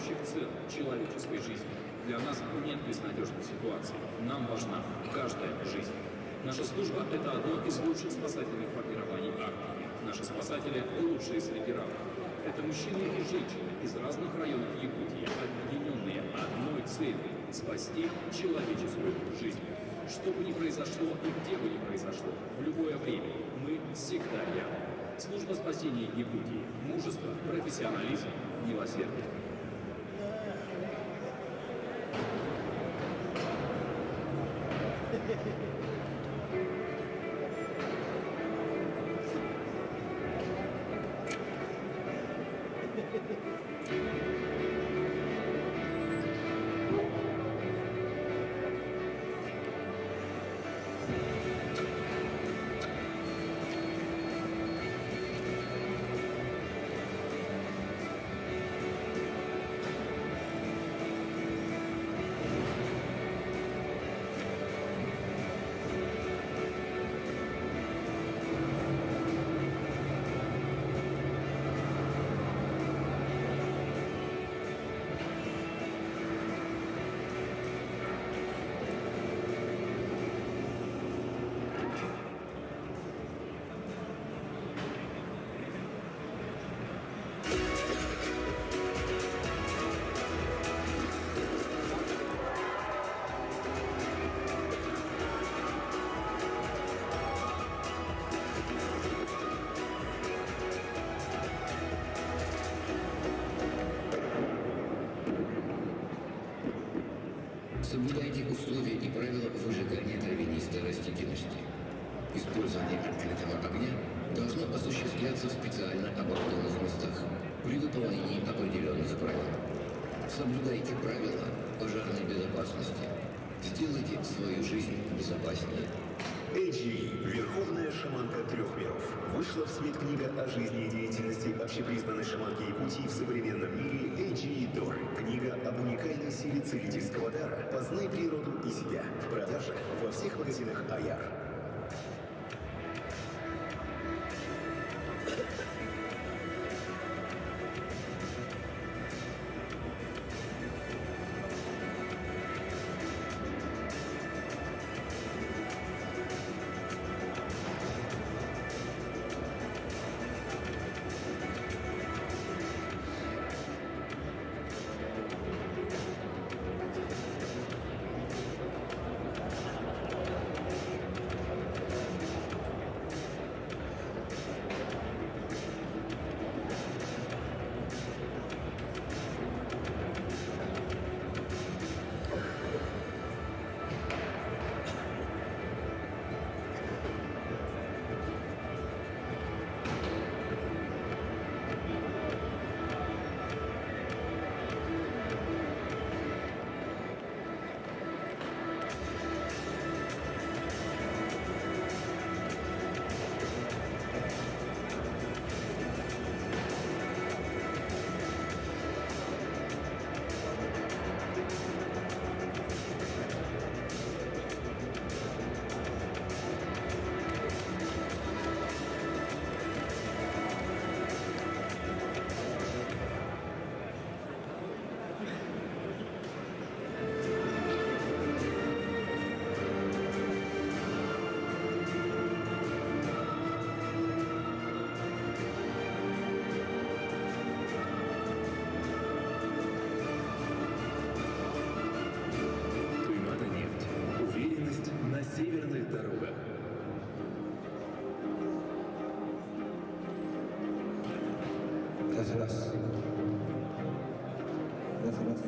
знающих цену человеческой жизни. Для нас нет безнадежных ситуаций. Нам важна каждая жизнь. Наша служба – это одно из лучших спасательных формирований Арктики. Наши спасатели – лучшие среди равных. Это мужчины и женщины из разных районов Якутии, объединенные одной целью – спасти человеческую жизнь. Что бы ни произошло и где бы ни произошло, в любое время мы всегда рядом. Служба спасения Якутии. Мужество, профессионализм, милосердие. Соблюдайте условия и правила выжигания травянистой растительности. Использование открытого огня должно осуществляться в специально оборудованных местах при выполнении определенных правил. Соблюдайте правила пожарной безопасности. Сделайте свою жизнь безопаснее. Эйджи, верховная шаманка трех миров. Вышла в свет книга о жизни и деятельности общепризнанной шаманки Якутии в современном мире Эйджи Дор. Книга об уникальной силе целительского дара. Познай природу и себя. В продаже во всех магазинах Аяр. Туймада нефть. Уверенность на северных дорогах. Раз, раз. Раз, раз.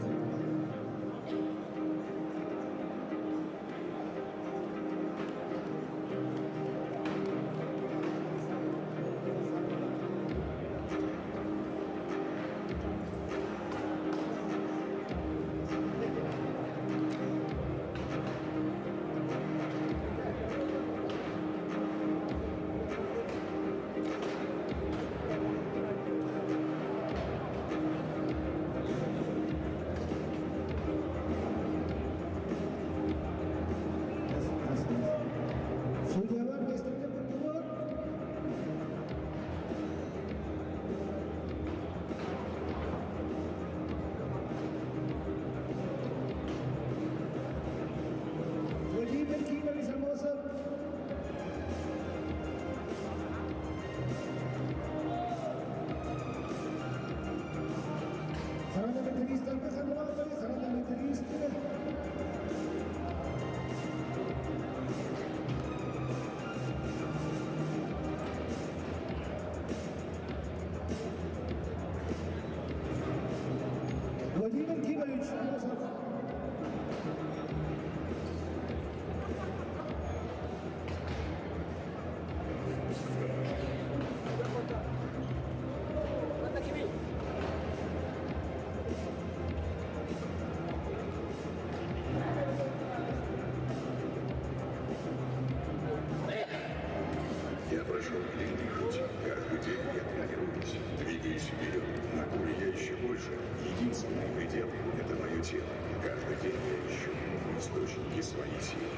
прошел длинный путь. Каждый день я тренируюсь, двигаюсь вперед. На поле я еще больше. Единственный предел – это мое тело. Каждый день я ищу новые источники своей силы.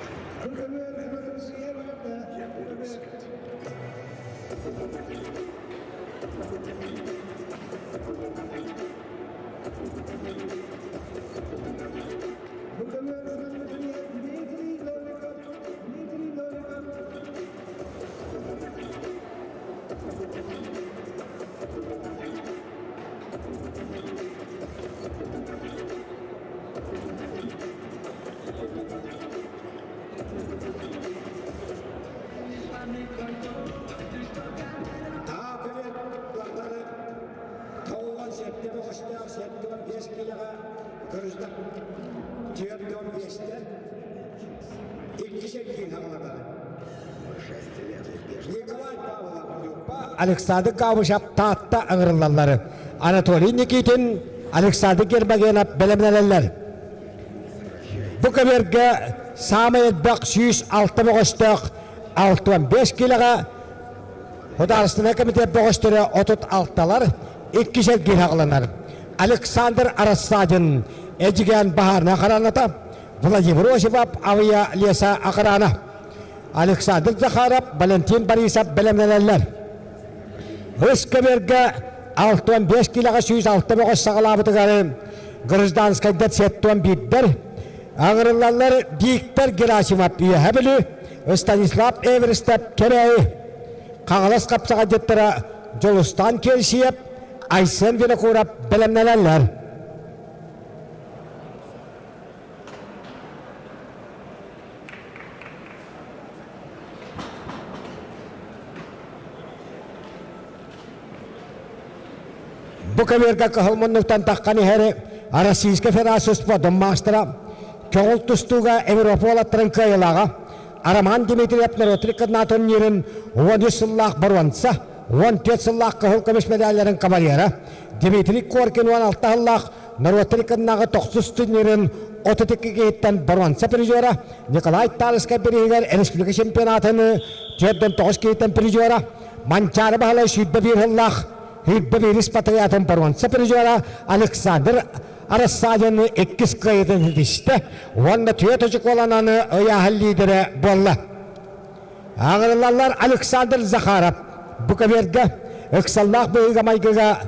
Я буду искать. Тоҕус сэттэ бөҕөстөөх 75 киилэҕэ көрүстэ 45-тэн иккис эргиир хаҕалатар. Николай Павлов Александр Гавышев Таатта ыҥырыллаллар. Анатолий Никитин, Александр Гермогенов бэлэмнэнэллэр. Бу көбүөргэ саамай элбэх 106 бөҕөстөөх 65 киилэҕэ Художественнай комитет бөҕөстөрө 36-лар, иккис эргиир хаҕыланар. Александр Рассадин Эдьигээн баһаарына хараната, Владимир Осипов Авия леса охрана. Александр Захаров, Валентин Борисов бэлэмнэнэллэр. Үс көбүөргэ 65 киилэҕэ 106 бөҕөс саҕалаабытыгар гражданскайдар 71-дэр, аҥырыллаллар Виктор Герасимов Үөһэ Бүлүү, Станислав Эверстов Кэбээйи, Хаҥалас хапсаҕайдьыттара Дьулустаан Кельсиев, Айсен Винокуров бэлэмнэнэллэр. Бу көбүөргэ кыһыл муннуктан таххан иһэр Российскай Федерация спордун маастара, көҕүл тустууга Европа уолаттарын кыайыылааҕа Роман Дмитриев норуот кынна турнирын 13 сыллаах боруонса, 14 сыллаах кыһыл көмүс медалларын кавалера, Дмитрий Коркин 16 сыллаах норуоттар кыннааҕы тохсус турнирын 32 киһиттэн боруонса призера, Николай Тарскай бирииһигэр республика чемпионатын 49 киһиттэн призера, Манчаары Баһылай 21 сыллаах 21 патриотын боруонса призера Александр Арассаадьаны иккис кыайыытын ситистэ уонна түөрт очукуолананы ыйааһын лидерэ буолла. Аҕырыллаллар Александр Захаров бу көбүөргэ ыксаллаах быһыыга-майгыга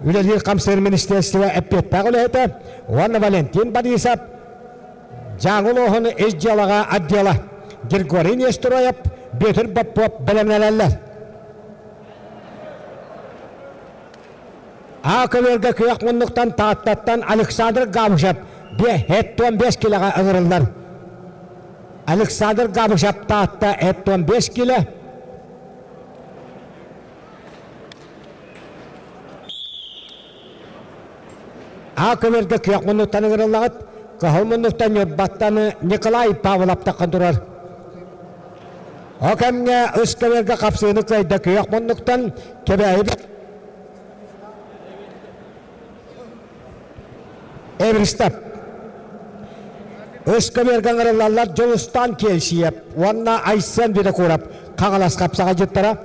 үлэлиир хамсыыр министерство эппиэттээх үлэһитэ уонна Валентин Борисов Дьааҥы улууһун ис дьыалаҕа отдела Григорий Нестроев, Бүөтүр Боппуоп бэлэмнэнэллэр. А көбүөргэ күөх муннуктан Тааттаттан Александр Габышев 75 килэҕэ ыҥырыллар. Александр Габышев Таатта 75 килэ. А көбүөргэ күөх муннуктан ыҥырыллаҕыт. Кыһыл муннуктан Ньурбаттан Николай Павлов таххан турар. О кэмҥэ үс көбүөргэ хапсыыны кыайда күөх муннуктан Кэбээйи Эверстов. Үс көбүөргэ ыҥырыллаллар Дьулустаан Кельсиев уонна Айсен Винокуров Хаҥалас хапсаҕайдьыттара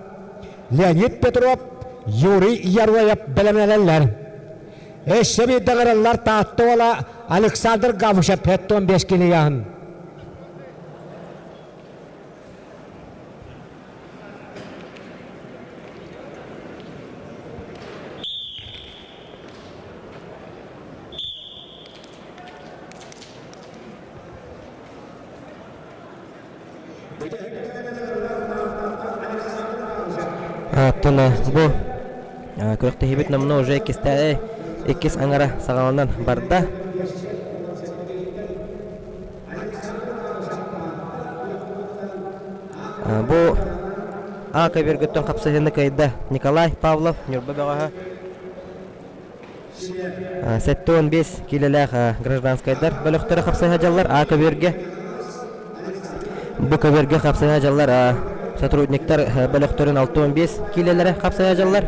Леонид Петров, Юрий Яроев бэлэмнэнэллэр. Өссө биирдэ ыҥырыллар Таатта уола Александр Гавушев 75 килограмм. Оттон бу күрэхтэһиибит номнуо уже иккистээх иккис аҥара саҕаланан барда. Бу А көбүөргүттэн хапсыһыыны кыайда Николай Павлов, Ньурба бөҕөһө. 75 киилэлээх гражданскайдар бөлөхтөрө хапсыһа дьаллар А көбүөргэ. Бу көбүөргэ хапсыһа дьаллар сотрудниктар бөлөхтөрүн 65 киилэлэрэ хапсыһа дьаллар.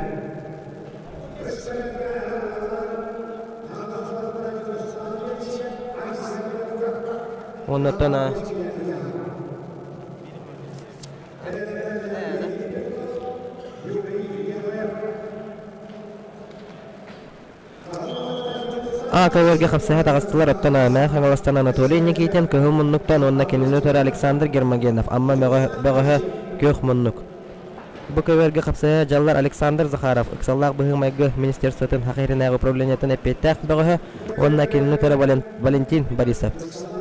Оннуттан. А көбүөргэ хапсыһа таҕыстылар, оттон Мэҥэ Хаҥаластан Анатолий Никитин кыһыл муннуктан уонна кинини утары Александр Гермогенов Амма бөҕөһө күөх муннук. Бу көбүөргэ хапсыһа дьаллар Александр Захаров ыксаллаах быһыы-майгы министерствотын Саха сиринээҕи управлениетын эппиэттээх бөҕөһө уонна кинини утары Валентин Борисов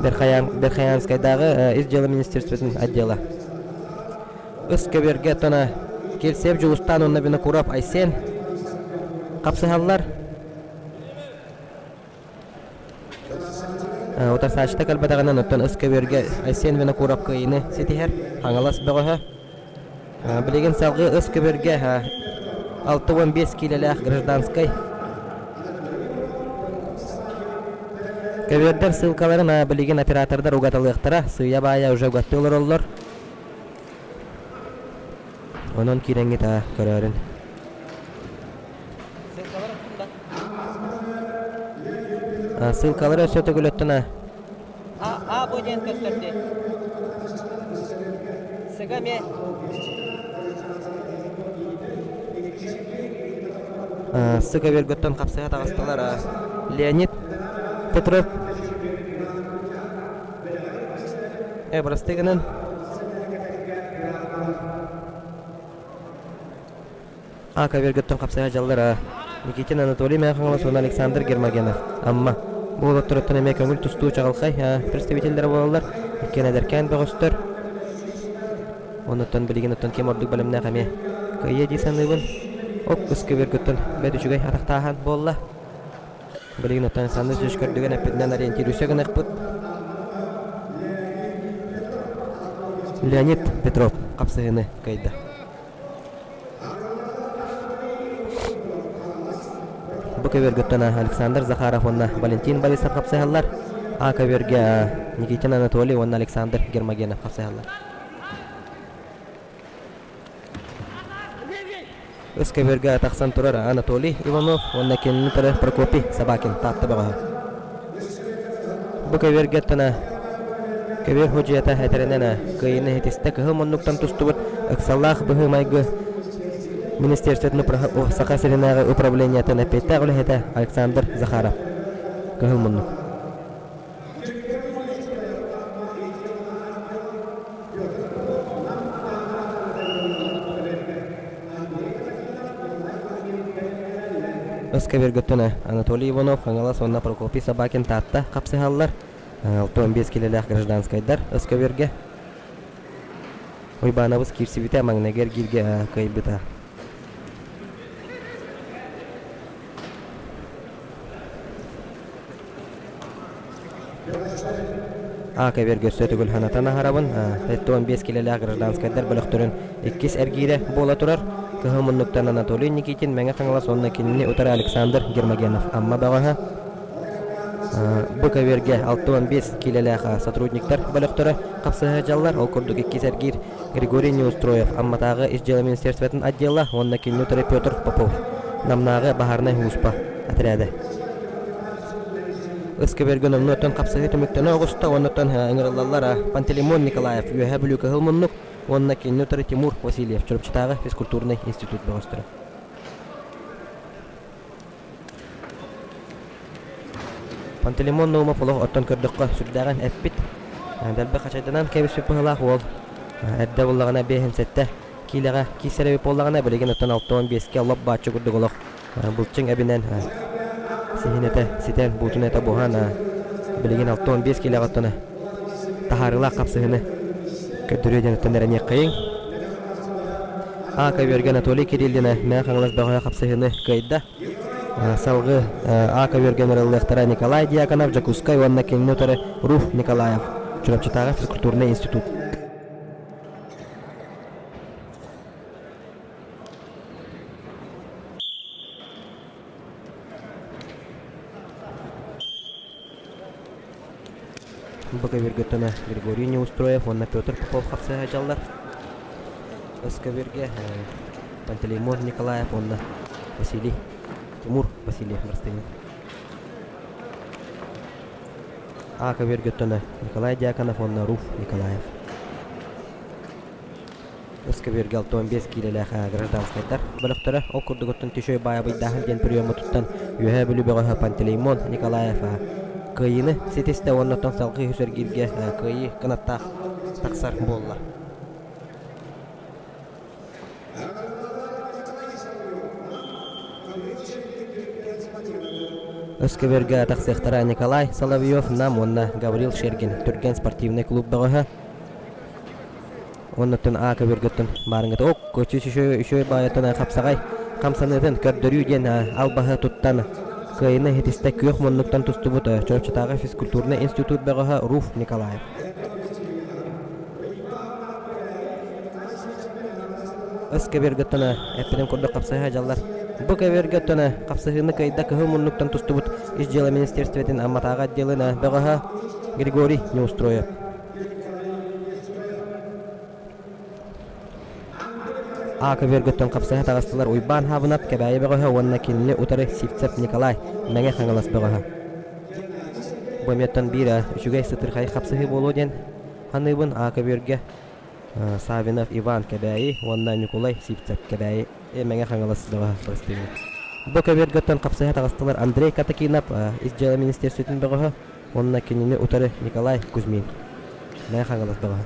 Верхоянскайдааҕы ис дьыала министерствотын отдела. Ыс көбүөргэ тона Кирсиев Дьулустаан уонна Винокуров Айсен хапсыһаллар. Утарсааччыта кэлбэтэҕинэн оттон ыс көбүөргэ Айсен Винокуров кыайыыны ситиһэр Хаҥалас бөҕөһө. Билигин салгыы ыс көбүөргэ 65 киилэлээх гражданскай көбүөрдэр ссылкаларын билигин оператордар угаталыахтара, сыыйа-баайа уже угаттыы олороллор. Онон киирэҥҥит аа көрөөрүн. Ссылкалары өссө төгүл өттүн а. А, А бу диэн көстөрдү. Сыга эмиэ. Сыга бөргөттөн хапсыһа таҕыстылар. Леонид Петров Э, бырастыы гынан. А көбүөргөттөн хапсыһа дьаллар Никитин Анатолий Мэхаҥалас уонна Александр Гермогенов Амма бу уолаттарыттан эмиэ көҥүл тустуу чаҕылхай представителлэрэ буолаллар иккиэн эдэркээн бөҕөстөр онуттан билигин оттон ким ордук бэлэмнээх эмиэ кыайыа дии саныыбын оп ыс көбүөргөттөн бэт үчүгэй атахтааһан буолла Билигин оттон Александр Сергеевич көрдүгэн эппитинэн ориентируйся гыныахпыт. Леонид Петров хапсыһыыны кыайда. Бу көбүөргүттэн Александр Захаров уонна Валентин Борисов хапсыһаллар. А көбүөргэ Никитин Анатолий уонна Александр Гермогенов хапсыһаллар. Өс көбүөргэ тахсан турар Анатолий Иванов уонна кинини утары Прокопий Собакин Таатта бөҕөһө. Бу көбүөргэ тына көбүөр ходьуйата этэринэн кыайыыны ситистэ кыһыл муннуктан тустубут ыксаллаах быһыы-майгы министерствотын Саха сиринээҕи управлениетын эппиэттээх үлэһитэ Александр Захаров. Кыһыл муннук. Өскөбүргүттэн Анатолий Иванов, Хаҥалас уонна Прокопий Собакин Таатта хапсыһаллар. 65 килэлээх гражданскайдар Өскөбүргэ. Уйбаанабыс киирсибитэ маҥнайгы эргииргэ кыайбыта. А көбүөргэ өссө төгүл санатан аһарабын. 75 килэлээх гражданскайдар бөлөхтөрүн иккис эргиирэ буола турар. Кыһыл муннуктан Анатолий Никитин, Мэҥэ Хаҥалас уонна кинини утары Александр Гермогенов Амма бөҕөһө. Бу көбүөргэ 65 килэлээх сотрудниктар бөлөхтөрө хапсыһа сылдьаллар. Ол курдук иккис эргиир Григорий Неустроев Амматааҕы ис дьыала министерствотын отдела уонна кинини утары Петр Попов Намнааҕы баһаарынай сулууспа отряда. Ыскэбэргэ номнуоттан хапсыһыы түмүктэнэ оҕуста уоннаттан ыҥырыллаллар Пантелеймон Николаев Үөһээ Бүлүү Кыһыл Муннук уонна кинини утары Тимур Васильев Чурапчытааҕы физкультурнай институт бөҕөстөрө. Пантелеймон Наумов олох оттон көрдөххө сүрдээҕин эппит. Дэлби хачайданан кэбиспит быһыылаах уол эрдэ буллаҕына биэһин сэттэ киилэҕэ киирсэр эбит буоллаҕына билигин оттон 65-кэ лоп бааччы курдук олох былчыҥ эбинэн сиһин этэ ситэн буутун этэ буһан билигин 65 киилэҕэ оттон таһаарыылаах хапсыһыны көрдөрүө диэн оттон эрэниэххэйиҥ. А көбүөргэ Анатолий Кириллина Мэҥэ Хаҥалас бөҕөһө хапсыһыыны кыайда. Салгыы А көбүөргэ ыҥырыллыахтара Николай Дьяконов, Дьокуускай уонна кинини утары Руф Николаев, Чурапчытааҕы физкультурнай институт. Бу көбүөргэ Григорий Неустроев уонна Петр Попов хапсыһа сылдьаллар. Өс көбүөргэ Пантелеймон Николаев уонна Василий Тимур Васильев бырастыйын. А көбүөргэ Николай Дьяконов уонна Руф Николаев. Өскөбүөргэ 65 киилэлээх гражданскайдар бөлөхтөрө ол курдугуттан Түшөй баайабыйдааһын диэн приему туттан Үөһээ Бүлүү бөҕөһө Пантелеймон Николаев кыайыыны ситистэ уонна оттон салгыы үһүс эргииргэ кыайыы кынаттаах тахсар буолла. Өскөбүөргэ тахсыахтара Николай Соловьев, Нам уонна Гаврил Шергин Түргэн спортивнай клуб бөҕөһө. Оннуттан А көбүөргөттөн баарыҥҥыта ок үчүгэй баайыттан хапсаҕай хамсаныытын көрдөрүү диэн албаһы туттан кыайыыны иһитистэ күөх муннуктан тустубут Чурапчытааҕы физкультурнай институт бөҕөһө Руф Николаев. Өс көбүөргөттөн эппитим курдук хапсыһа дьаллар. Бу көбүөргөттөн хапсыһыыны кыайда кыһыл муннуктан тустубут Ис дьыала министерствотын Амматааҕы отделын бөҕөһө Григорий Неустроев. А көбүөргөттөн хапсыһа таҕыстылар Уйбаан Хаабынап, Кэбээйи бөҕөһө уонна кинини утары Сивцев Николай, Мэҥэ Хаҥалас бөҕөһө. Бу эмиэттэн биир үчүгэй сытырхай хапсыһыы буолуо диэн саныыбын А көбүөргэ Савинов Иван Кэбээйи уонна Ньукулай Сивцев Кэбээйи Мэҥэ Хаҥалас бөҕөһө бырастыыбын. Бу көбүөргөттөн хапсыһа таҕыстылар Андрей Катакинов, Ис дьыала министерствотын бөҕөһө уонна кинини утары Николай Кузьмин. Мэҥэ Хаҥалас бөҕөһө.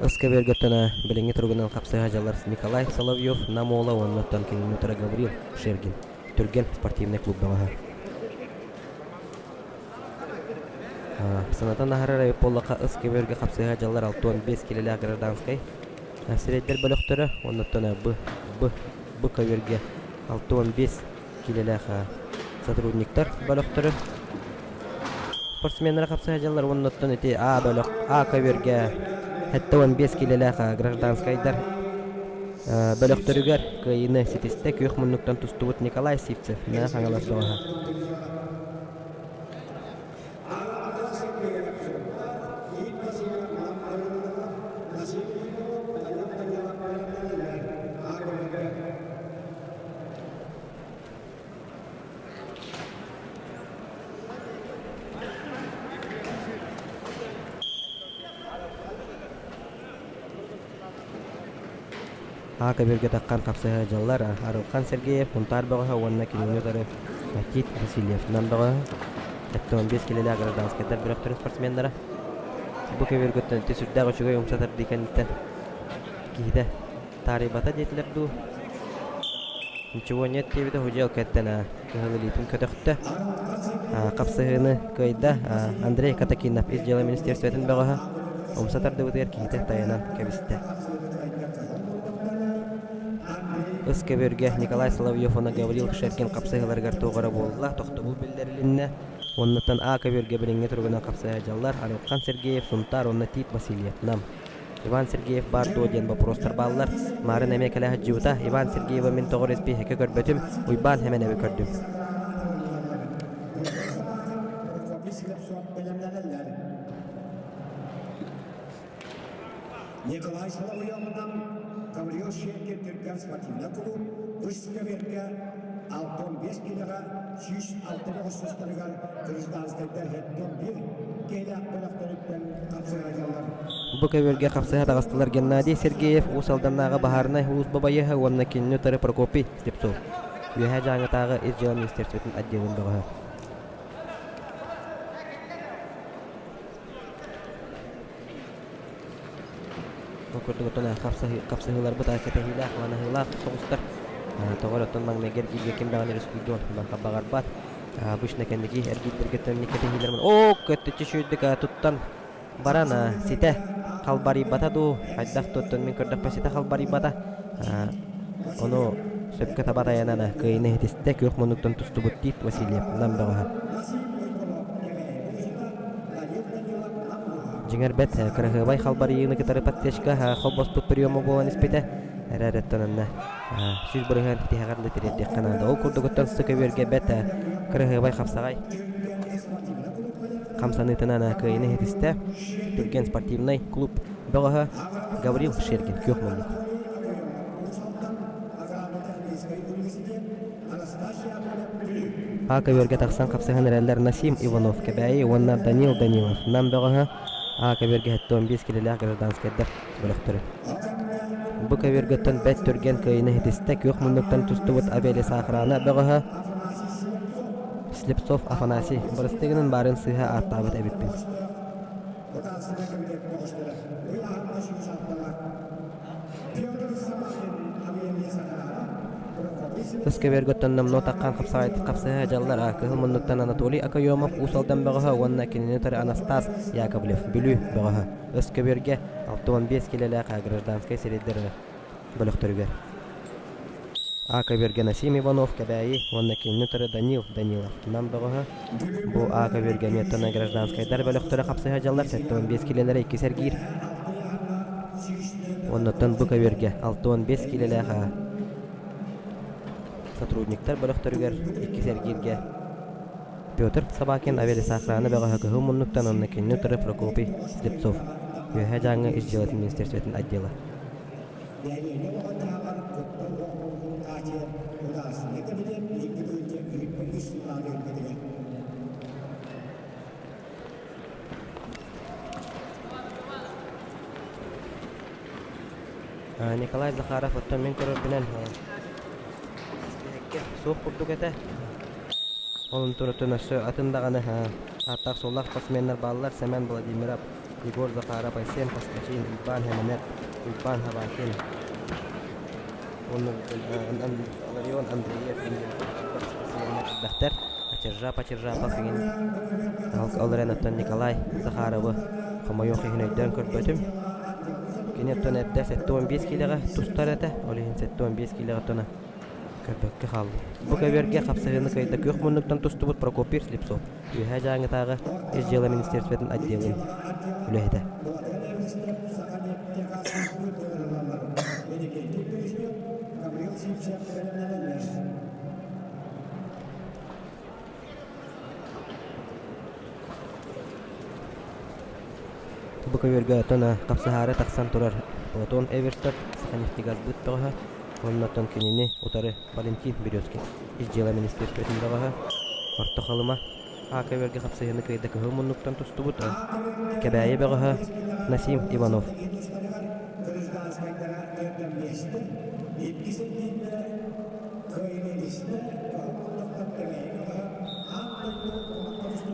Ыскэбиэргэттэн билиҥҥи туругунан хапсыһа дьаллар Николай Соловьев, Нам уола уонна оттон кинини утары Гаврил Шергин, Түргэн спортивнай клуб бөҕөһө. Санатан аһарар эбит буоллахха, ыскэбиэргэ хапсыһа дьаллар 65 килэлээх гражданскай сирэйдэр бөлөхтөрө, оннуттан Б, Б, Б көбүөргэ 65 киилэлээх сотрудниктар бөлөхтөрө спортсменнара хапсыһа дьаллар уонна оттон ити А бөлөх А көбүөргэ 75 киилэлээх гражданскайдар бөлөхтөрүгэр кыайыыны ситистэ күөх муннуктан тустубут Николай Сивцев Мэҥэ Хаҥалас бөҕөһө. А көбүөргэ таххан хапсыһа дьаллар Арылхан Сергеев Сунтаар бөҕөһө уонна кинини утары Тит Васильев Нам бөҕөһө 75 килэлээх гражданскайдар бөлөхтөрүн спортсменнара бу көбүөргөттөн ити сүрдээх үчүгэй умса тардыы кэнниттэн киһитэ Таарыйбата диэтилэр дуу? Ничего нет диэбитэ Худьел кэттэн кыһыл илиитин көтөхтө. Хапсыһыыны кыайда Андрей Катакинов ис дьыала министерствотын бөҕөһө умса тардыбытыгар киһитэ тайанан кэбистэ. Ыс көбүөргэ Николай Соловьев уонна Гаврил Шеркин хапсыһыыларыгар туох эрэ буолла, тохтобул биллэрилиннэ. Оннуттан А көбүөргэ билиҥҥи туругунан хапсыһа дьаллар Арылхан Сергеев, Сунтаар уонна Тит Васильев, Нам. Иван Сергеев баар дуо диэн боппуруостар бааллар. Маарын эмиэ кэлэ сылдьыбыта. Иван Сергеевы мин тоҕо испииһэккэ көрбөтүм, Уйбаан Хэмэнэби көрдүм. Николай Соловьевынан Гаврил Шенкин түргэн спортивнай кулууп үс көбүөргэ 65 килоҕа 106 сустарыгар гражданскайдар 71 киһилээх бөлөхтөрүттэн хапсыһаллар. Бу көбүөргэ хапсыһа таҕыстылар Геннадий Сергеев, Уус Алданнааҕы баһаарынай сулууспа байыаһа уонна кинини утары Прокопий Слепцов, Үөһээ Дьааҥытааҕы ис дьыала министерствотын отделын бөҕөһө. Ол курдук оттон хапсыһыыларбыт кэтэһиилээх, манаһыылаах соҕустар. Тоҕо эрэ оттон маҥнайгы эргииргэ ким даҕаны рискуйдуон баҕарбат. Обычно кэнники эргиирдэргэ төннүк кэтэһиилэр оо көттүччү сүүрдүк туттан баран ситэ халбарыйбата дуу хайдах туттан мин көрдөхпө ситэ халбарыйбата ону сөпкө таба тайанан кыайыны иһитистэ күөх муннуктан тустубут Тит Васильев Нам бөҕөһө Дьиҥэр бэт кыраһыабай халбарыйыыны кытары подтечка холбоспут приема буолан испитэ. Эрээрэттэн онно 100% тиһэҕэр да тириэрдиэххэ наада. Ол курдугуттан сы көбүөргэ бэт кыраһыабай хапсаҕай хамсаныытынан кыайыны иһитистэ. Түргэн спортивнай клуб. бөҕөһө Гаврил Шергин күөх муннук. А көбүөргэ тахсан хапсыһан эрэллэр Насим Иванов Кэбээйи уонна Данил Данилов Нам бөҕөһө А көбүөргэ 75 килэлээх гражданскайдар бөлөхтөрө. Бу көбүөргөттөн бэт түргэн кыайыыны ситистэ күөх муннуктан тустубут Авели Сахрана бөҕөһө Слепцов Афанасий бырастыгынан баарын сыыһа ааттаабыт эбиппин. Тыс көбүөргөттөн номнуо таххан хапсаҕайдык хапсыһа дьаллар а кыһыл муннуктан Анатолий Окоемов Уус Алдан бөҕөһө уонна кинини утары Анастас Яковлев Бүлүү бөҕөһө өс көбүөргэ 65 килэлээх гражданскай сирэйдэр бөлөхтөрүгэр А көбүөргэ Насим Иванов Кэбээйи уонна кинини утары Данил Данилов Нам бөҕөһө бу А көбүөргэ эмиэ гражданскайдар бөлөхтөрө хапсыһа дьаллар 75 килэлэрэ иккис эргиир Оннуттан бу көбүөргэ 65 киилэлээх сотрудниктар бөлөхтөрүгэр иккис эргииргэ Петр Собакин авиалесоохрана бөҕөһө кыһыл муннуктан уонна кинини утары Прокопий Слепцов Үөһээ Дьааҥы ис дьыалатын министерствотын отдела. Николай Захаров оттон мин көрөрбүнэн испииһэккэ суох курдук этэ. Ол онтон өссө атын даҕаны ааттаах-суоллаах спортсменнар бааллар Семен Владимиров, Егор Захаров, Айсен Поскачин, Уйбаан Хэмэнэп, Уйбаан Хабакин уонна Ларион Андреев спортсменнар элбэхтэр. Ачыржап Ачыржапов иҥин ол эрэн оттон Николай Захаровы хомойуох иһин өйдөөн көрбөтүм. Кини оттон эрдэ 75 киилэҕэ тустар этэ, ол иһин 75 киилэҕэ оттон көрбөккө хааллым. Бу көбүөргэ хапсыһыыны кыайда күөх муннуктан тустубут Прокопий Слепцов, Үөһээ Дьааҥытааҕы Ис дьыала министерствотын отделын үлэһитэ. Бу көбүөргэ оттон хапсыһаары тахсан турар Платон Эверстов Саханефтегазбыт бөҕөһө уонна оттон кинини утары Валентин Березкин ис дьыала министерствотын бөҕөһө Орто Халыма А көбүөргэ хапсыһыыны кыайда кыһыл муннуктан тустубут Кэбээйи бөҕөһө Насим Иванов.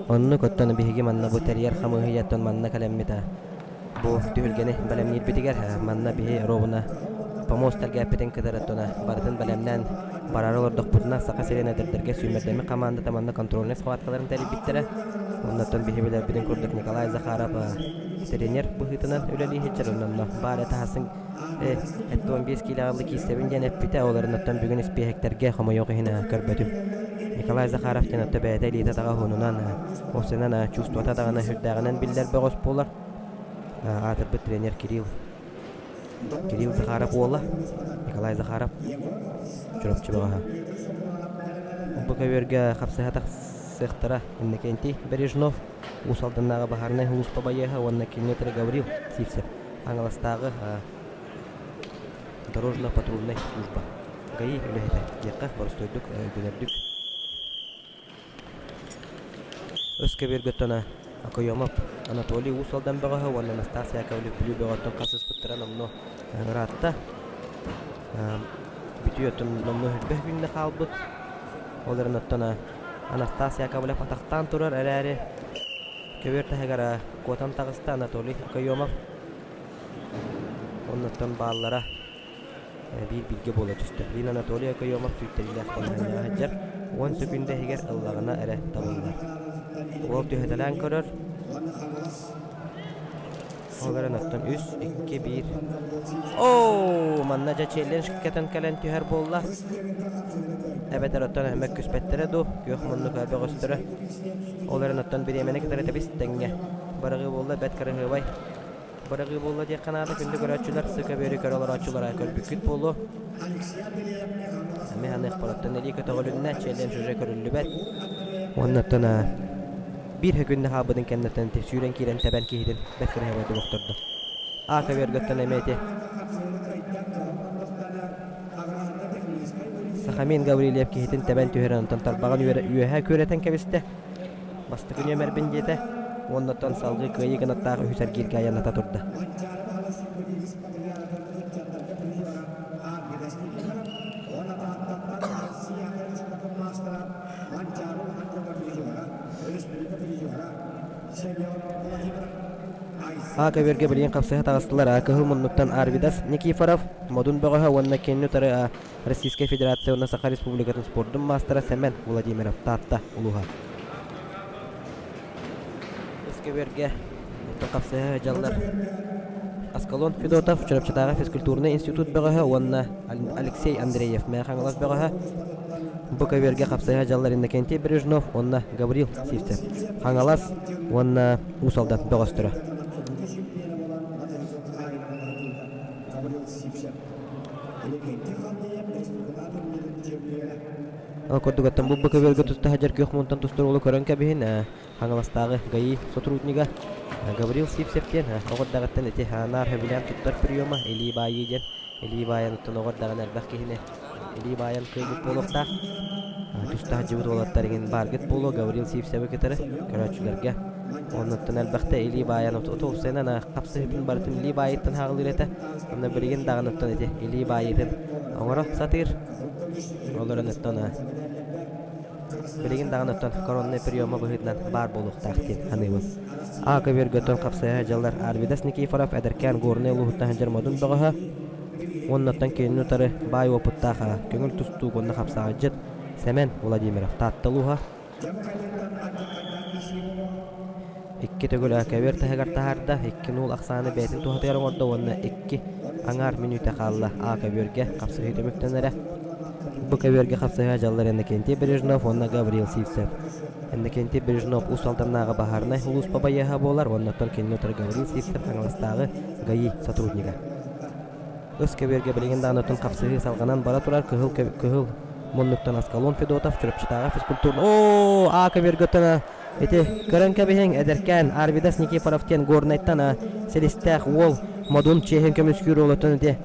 Оннук оттон биһиги манна бу тэрийэр хамыыһыйаттан манна кэлэммит бу түһүлгэни бэлэмниирбитигэр манна биһи ровно помост тэлгээппитин кытары оттон барытын бэлэмнээн бараары олордохпутуна Саха сирин эдэрдэргэ сүүмэрдэммит хамаандата манна контрольнай схваткаларын тэрийбиттэрэ. Оннуттан биһи билэрбитин курдук Николай Захаров тренер быһыытынан үлэлии сылдьар онно баар этаһасын 75 киилэҕэ киирсэбин диэн эппитэ, ол эрэн оттон бүгүн испииһэктэргэ хомойуох иһин көрбөтүм. Николай Захаров диэн отто бэйэтэ илиитэ таҕа уһунунан, уопсайынан чувствота даҕаны сүрдээҕинэн биллэр бөҕөс буолар. Аатырбыт тренер Кирилл Кирилл Захаров уола Николай Захаров Чурапчы бөҕөһө. Бу көбүөргэ хапсыһа тахсыахтара Иннокентий Бережнов, Уус Алданнааҕы баһаарынай сулууспа байыаһа уонна Кинетр Гаврил Сивцев Хаҥаластааҕы дорожно-патрульнай служба ГАИ үлэһитэ диэххэ боростуойдук өйдөнөрдүк Өс көбүөргөттөн Окоемов Анатолий Уус Алдан бөҕөһө уонна Анастас Яковлев Бүлүү бөҕөттөн хасыспыттара номнуо ыраатта. Бүтүү оттон номнуо хүрбэх күннэ хаалбыт. Ол эрэн оттон Анастас Яковлев атахтаан турар эрээри Көбүөр таһыгар куотан таҕыста Анатолий Окоемов. Оннуттан бааллара биир бииргэ буола түстэ. Билигин Анатолий Окоемов сүүйтэриилээх балаһыанньаҕа сылдьар. Уон сөкүүндэ иһигэр ыллаҕына эрэ табыллар. Уол түһэтэлээн көрөр. Ол эрэн оттон үс, икки, биир. Оо, манна дьэ челлендж кэтэн кэлэн түһэр буолла. Эбэтэр оттон мөккүспэттэрэ дуу, күөх муннук бөҕөстөрө. Ол эрэн оттон бириэмэни кытары тэбис тэҥҥэ. Быраҕыы буолла бэрт кыраһыабай. Быраҕыы буолла диэххэ наада күндү көрөөччүлэр, сыка бөрү көрө олорооччулара көрбүккүт буолуо. Эмиэ ханыахпар оттон илии көтөҕүлүннэ, челлендж уже көрүллүбэт. Уонна оттон биир күннэ хаалбытын кэнниттэн сүүрэн киирэн тэбэн киһитин бэрт кыраһыабайдык охтордо. А көбүөргөттөн эмиэ ити Сахамин Гаврильев киһитин тэбэн түһэрэн онтон тарбаҕын үөһэ күөрэтэн кэбистэ. Бастакы нүөмэрбин диэтэ уонна оттон салгыы кыайыы кынаттаах үһүс эргииргэ айанната турда. А көбүөргэ билигин хапсыһа таҕыстылар А кыһыл муннуктан Арвидас Никифоров, Модун бөҕөһө уонна кинини утары А Российскай Федерация уонна Саха Республикатын спордун маастара Сэмэн Владимиров Таатта улууһа. Өскөбүөргэ хапсыһа сылдьаллар Аскалон Федотов, Чурапчытааҕы физкультурнай институт бөҕөһө уонна Алексей Андреев Мэҥэ Хаҥалас бөҕөһө. Бу көбүөргэ хапсыһа сылдьаллар Иннокентий Бережнов уонна Гаврил Сивцев. Хаҥалас уонна Уус Алдан бөҕөстөрө. Ол курдук оттон бу көбүөргэ туста сылдьар күөх мунтан тустар уолу көрөн кэбиһин Хаҥаластааҕы ГАИ сотруднига Гаврил Сивцев диэн оҕо эрдэҕиттэн ити наар сөбүлээн туттар приема илии баайыы диэн илии баайан оттон оҕо эрдэҕинэ элбэх киһини илии баайан кыайбыт буолуохтаах. Тустаах сылдьыбыт уолаттар иҥин бааргыт буолуо Гаврил Сивцевы кытары көрөөччүлэргэ. Оннуттан элбэхтэ илии баайан оту хапсыһыытын барытын илии баайыттан хаалыыр этэ. Онно билигин даҕаны оттон ити илии баайыытын оҥоро сатыыр. Олорон оттон Билигин даҕаны оттон короннай приема быһыытынан баар буолуохтаах диэн саныыбын. А көбүөргэ оттон хапсыһа дьаллар Арвидас Никифоров эдэркээн Горнай улууһуттан сылдьар модун бөҕөһө уонна оттон кинини утары баай уопуттаах көҥүл тустуук уонна хапсаҕайдьыт Сэмэн Владимиров Таатта улууһа Икки төгүл көбүөр таһыгар таһаарда, икки нуул ахсааны бэйэтин туһатыгар оҥордо уонна икки аҥаар мүнүүтэ хаалла А көбүөргэ хапсыһыы түмүктэнэрэ. Бу көбүөргэ хапсыһыы дьаллар Иннокентий Бережнов уонна Гаврил Сивцев. Иннокентий Бережнов Уус Алданнааҕы баһаарынай сулууспа байыаһа буолар уонна оттон кинини утары Гаврил Сивцев Хаҥаластааҕы ГАИ сотруднига. Ыс көбүөргэ билигин даҕаны оттон хапсыһыы салҕанан бара турар кыһыл кыһыл муннуктан Аскалон Федотов Чурапчытааҕы физкультурно оо А көбүөргэ оттон Ити көрөн кэбиһиҥ, эдэркээн Арвидас Никифоров диэн Горнайтан силистээх уол модун чиэһин көмүскүүр уолуттан ити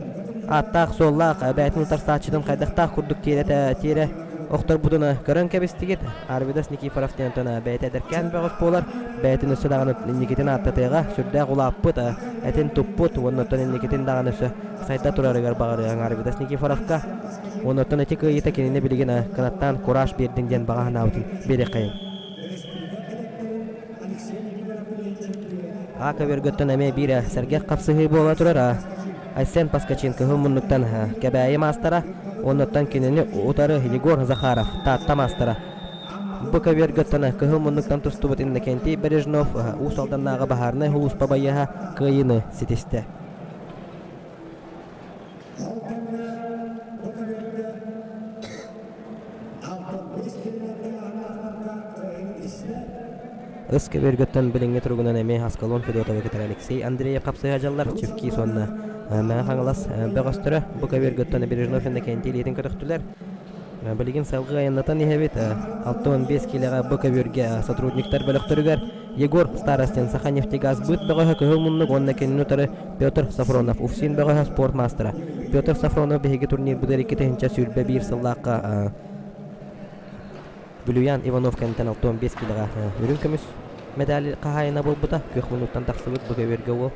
ааттаах-суоллаах бэйэтин утарсааччытын хайдахтаах курдук тиэрэ тиэрэ охторбутун көрөн кэбистигит. Арвидас Никифоров диэн онтон бэйэтэ эдэркээн бөҕөс буолар, бэйэтин өссө даҕаны инникитин ааттатыаҕа, сүрдээх улааппыт, этин туппут уонна оттон инникитин даҕаны өссө сайда турарыгар баҕарыаҕыҥ Арвидас Никифоровка. Уонна оттон ити кыайыыта кинини билигин кынаттаан кураж биэрдин диэн баҕа санаабытын биэриэххэйиҥ. А көбүөргөттөн эмиэ биир сэргэх хапсыһыы буола турар. Айсен Поскачин кыһыл муннуктан Кэбээйи маастара, оннуттан кинини утары Егор Захаров, Таатта маастара. Бу көбүөргөттөн кыһыл муннуктан тустубут Иннокентий Бережнов Уус Алданнааҕы баһаарынай сулууспа байыаһа кыайыыны ситистэ. Ол кэмҥэ бу көбүөргэ 65 километр анаахтарга кыайыы истэ. Ыс көбүөргөттөн билиҥҥи туругунан эмиэ Аскалон Федотовы кытары Алексей Андреев хапсыһа дьаллар Чевкис уонна Мэҥэ Хаҥалас бөҕөстөрө бу көбүөргөттөн Бережнов Иннокентий илиитин көтөхтүлэр. Билигин салгыы айаннатан иһэбит. 65 киилэҕэ бу көбүөргэ сотрудниктар бөлөхтөрүгэр Егор Старостин Саханефтегазбыт бөҕөһө Кыһыл муннук уонна кинини утары Петр Сафронов УФСИН бөҕөһө спорт маастара. Петр Сафронов биһиги турнирбытыгар 2021 сыллаахха Бүлүйан Иванов кэнниттэн 65 киилэҕэ үрүҥ көмүс медаль хаһаайына буолбута. Күөх муннуктан тахсыбыт бу көбүөргэ уол.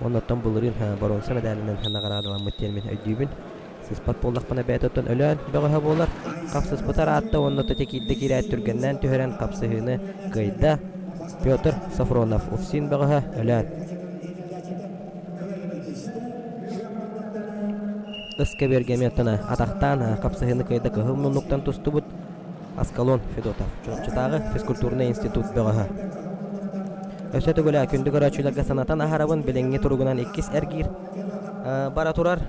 Оннуттан былырыын боруонса медалынан наҕараадаламмыт диэн мин өйдүүбүн. Сыспат буоллахпына бэйэтэ оттон өлөөн бөҕөһө буолар. Хапсыспыта ыраатта уонна тете киирдэ киирээт түргэннээн түһэрэн хапсыһыыны кыайда. Петр Сафронов УФСИН бөҕөһө өлөөн. Ыс кэбиэргэ эмиэ оттон атахтаан хапсыһыыны кыайда кыһыл муннуктан тустубут Аскалон Федотов, Чурапчытааҕы физкультурнай институт бөҕөһө. Өссө төгүл күндү көрөөччүлэргэ санатан аһарабын билиҥҥи туругунан иккис эргиир бара турар.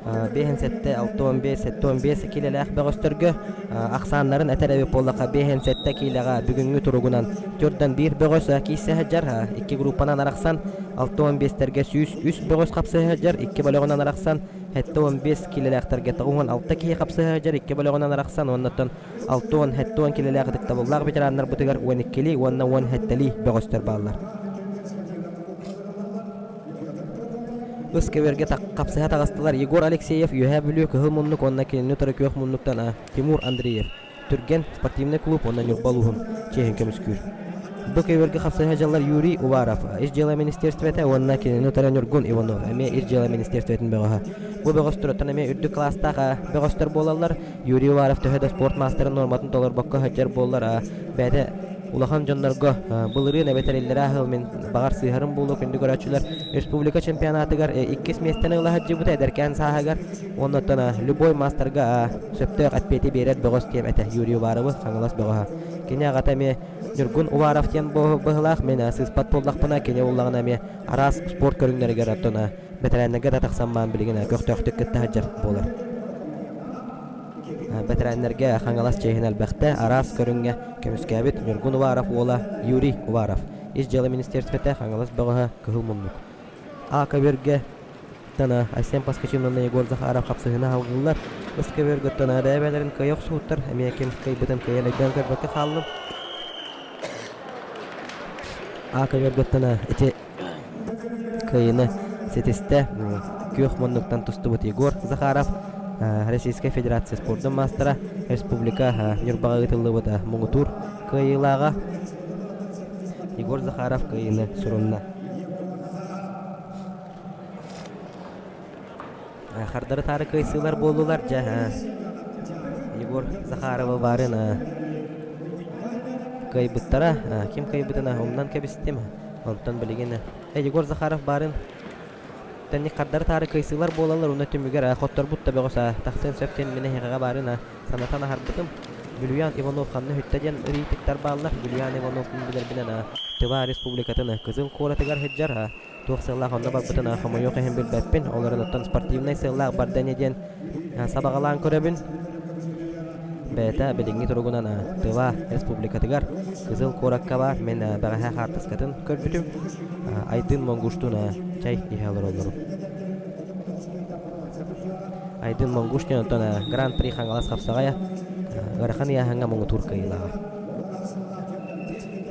57, 65, 75 киилэлээх бөҕөстөргө ахсааннарын этэр эбит буоллахха 57 киилэҕэ бүгүҥҥү туругунан төрдөн биир бөҕөс киирсэ сылдьар, икки группанан арахсан 65-тэргэ 103 бөҕөс хапсыһа сылдьар, икки бөлөҕүнэн арахсан 75 киилэлээхтэргэ 96 киһи хапсыһа сылдьар, икки бөлөҕүнэн арахсан уоннаттан 60 70 киилэлээх ытыктабыллаах ветераннарбытыгар 12-лии уонна 17-лии бөҕөстөр бааллар. Ыс көбүөргэ хапсыһа таҕыстылар Егор Алексеев, Үөһээ Бүлүү Кыһыл муннук уонна кинини утары күөх муннуктан Тимур Андреев, Түргэн спортивнай клуб уонна Ньурба улууһун чиэһин көмүскүүр. Бу көбүөргэ хапсыһа дьаллар Юрий Уваров, Ис дьыала министиэристибэтэ уонна кинини утары Ньургун Иванов, эмиэ Ис дьыала министиэристибэтин бөҕөһө. Бу бөҕөстөр эмиэ үрдүк кылаастаах бөҕөстөр буолаллар. Юрий Уваров төһө да спорт маастарын нуорматын толорбокко сылдьар буоллар, бэйэтэ улахан дьоннорго былырыын эбэтэр иллэрээ сыл мин баҕар сыыһарым буолуо күндү көрөөччүлэр республика чемпионатыгар иккис миэстэни ыла сылдьыбыта эдэркээн сааһыгар уонна оттон любой маастарга сөптөөх эппиэти биэрэр бөҕөс диэм этэ Юрий Уваровы Хаҥалас бөҕөһө кини аҕата эмиэ Ньургун Уваров диэн быһыылаах мин сыыспат буоллахпына кини буллаҕына эмиэ араас спорт көрүҥнэригэр оттон бэтэрээннэргэ да тахсан баан билигин көхтөөхтүк кытта сылдьар буолар Бэтэрээннэргэ Хаҥалас чиэһин элбэхтэ араас көрүҥҥэ көмүскээбит Ньургун Уваров уола Юрий Уваров, Ис дьыала министиэристибэтэ Хаҥалас бөҕөһө Кыһыл муннук. А көбүөргэ тана Айсен Поскачин уонна Егор Захаров хапсыһыыны салгыыллар. Ыс көбүөргэ тана бэйэ-бэйэлэрин кыайа охсуһуттар, эмиэ ким кыайбытын кыайан өйдөөн көрбөккө хааллым. А көбүөргэ тана ити Кыайыыны ситистэ күөх муннуктан тустубут Егор Захаров, Российскай Федерация спордун маастара, республика Ньурбаҕа ыытыллыбыт муҥутуур кыайыылааҕа Егор Захаров кыайыыны сурунна. Хардары-таары кыайсыылар буоллулар дьэ Егор Захаровы баарын кыайбыттара. Ким кыайбытын умнан кэбистим. Онтон билигин Егор Захаров баарын тэнник хардары-таары кыайсыылар буолаллар уонна түмүгэр хотторбут да бөҕөс тахсыан сөп диэн мин эһиэхэҕэ баарын санатан аһарбытым. Бүлүйээн Иванов ханна үһүттэ диэн ыйытыктар бааллар. Бүлүйээн Иванов мин билэрбинэн Тыва Республикатын Кызыл куоратыгар сылдьар. Туох сыаллаах онно барбытын хомойуох иһин билбэппин. Ол эрэн оттон спортивнай сыаллаах барда ини диэн сабаҕалаан көрөбүн. Бэйэтэ билиҥҥи туругунан Тыва Республикатыгар Кызыл куоракка баар. Мин бэҕэһээ хаартыскатын көрбүтүм. Айдын Монгуштуун чай иһэ олороллорум. Айдын Монгуш диэн оттон Гран-при Хаҥалас хапсаҕайа ыарахан ыйааһыҥҥа муҥутуур кыайыылааҕа.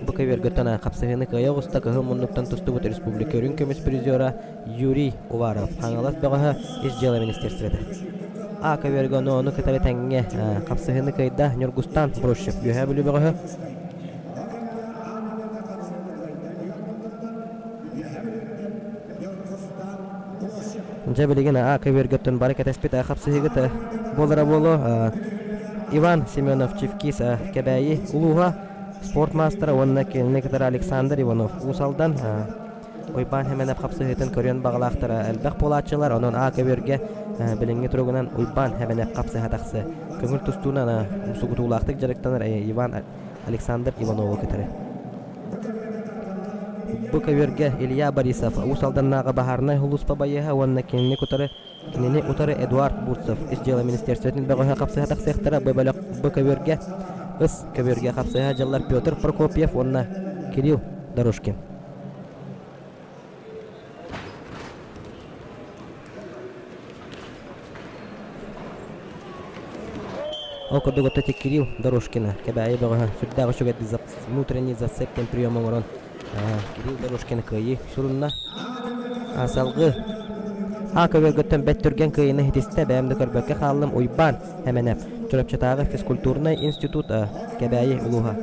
Бу көбүөргөттөн хапсыһыыны кыайа оҕуста кыһыл муннуктан тустубут республика үрүҥ көмүс призера Юрий Уваров, Хаҥалас бөҕөһө Ис дьыала министерствота. А көбүөргэ ону ону кытары тэҥҥэ хапсыһыыны кыайда Ньургустан Брущев, Үөһээ Бүлүү бөҕөһө. Дьэ билигин А көбүөргөттөн бары кэтэспит хапсыһыыгыт буолара буолуо. Иван Семенов Чевкис Кэбээйи улууһа спорт маастара уонна кинини кытары Александр Иванов Уус Алдан Уйбаан Хэмэнэп хапсыһыытын көрүөн баҕалаахтара элбэх буолааччылар, онон А көбүөргэ билиҥҥи туругунан Уйбаан Хэмэнэп хапсыһа тахсыа. Көҥүл тустуунан умсугутуулаахтык дьарыктанар Иван Александр Иванову кытары. Бу көбүөргэ Илья Борисов Уус Алданнааҕы баһаарынай сулууспа байыаһа уонна кинини кытары Кинини утары Эдуард Бурцев Ис дьыала министерствотын бөҕөһө хапсыһа тахсыахтара бу бөлөх бу көбүөргэ ыс көбүөргэ хапсыһа дьыллар Петр Прокопьев уонна Кирилл Дорожкин. Ол курдук оттон Кирилл Дорожкина Кэбээйи бөҕөһө сүрдээх үчүгэйдик внутренний зацеп диэн прием оҥорон Кирилл Дорожкин кыайыы сурунна. Салгыы А көбүөргөттөн бэт түргэн кыайыыны ситистэ, бэйэм да көрбөккө хааллым Уйбаан Эмэнэп, Чурапчытааҕы физкультурнай институт Кэбээйи улууһа.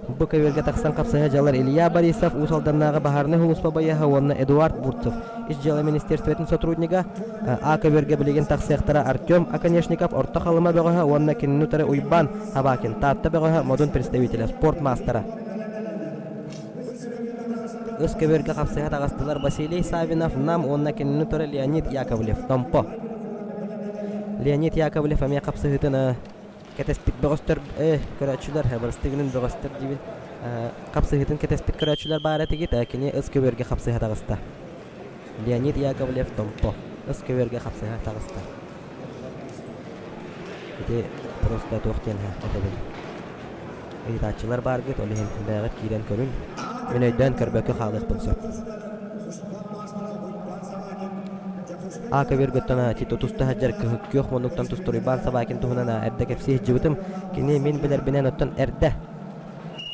Бу көбүөргэ тахсан хапсыһа дьалар Илья Борисов, Уус Алданнааҕы баһаарынай сулууспа байыаһа уонна Эдуард Бурцев, Ис дьыала министерствотын сотруднига, А көбүөргэ билигин тахсыахтара Артем Оконешников, Орто Халыма бөҕөһө уонна кинини утары Уйбаан Табакин, Таатта бөҕөһө, Модун представителэ, спорт маастара. Ыс көбүөргэ хапсыһа таҕыстылар Василий Савинов, Нам уонна кинини утары Леонид Яковлев, Томпо. Леонид Яковлев эмиэ хапсыһыытын кэтэспит бөҕөстөр көрөөччүлэр бырастыгынан бөҕөстөр диибин хапсыһыытын кэтэспит көрөөччүлэр баар этигит кини ыс көбүөргэ хапсыһа таҕыста Леонид Яковлев Томпо ыс көбүөргэ хапсыһа таҕыста ити просто туох диэн этэбин ыйытааччылар бааргыт ол иһин бэйэҕит киирэн көрүҥ мин өйдөөн көрбөккө хаалыахпын сөп А көбүөргөттөн Тито туста сылдьар күөх муннуктан тустар Уйбаан Собакин туһунан эрдэ кэпсии сылдьыбытым. Кини мин билэрбинэн оттон эрдэ.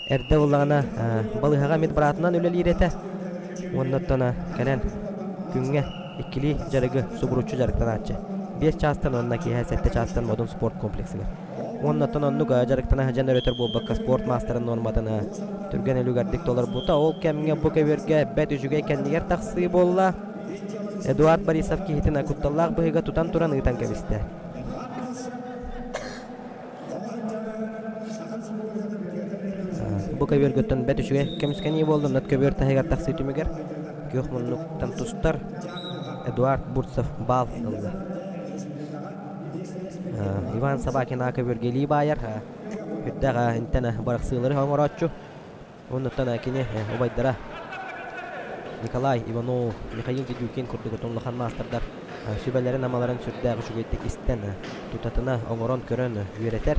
Эрдэ буоллаҕына балыыһаҕа медбратынан үлэлиир этэ. Уонна оттон кэлэн күҥҥэ иккилии дьарыгы субуруччу дьарыктанааччы. Биэс чаастан уонна киэһэ сэттэ чаастан Модун спорт комплексыгар. Уонна оттон оннук дьарыктана сылдьан өрөтөр буолбакка спорт маастарын нуорматын түргэн үлүгэрдик толорбута. Ол кэмҥэ бу көбүөргэ бэрт үчүгэй кэннигэр тахсыы буолла. Эдуард Борисов киһитин кутталлаах быһыыга тутан туран ыытан кэбистэ. Бу көбүөргүттэн бэрт үчүгэй көмүскэнии буолла. Оннот көбүөр таһыгар тахсыы түмүгэр күөх муннуктан тустар Эдуард Бурцев баал ылла. Иван Собакин аа көбүөргэ илии баайар. Үрдээх интэн бырахсыылары оҥорооччу. Оннуттан кини убайдара Николай Иванов, Михаил Дедюкин курдук улахан маастардар сүбэлэрин-амаларын сүрдээх үчүгэйдик истэн, тутатына оҥорон көрөн үөрэтэр.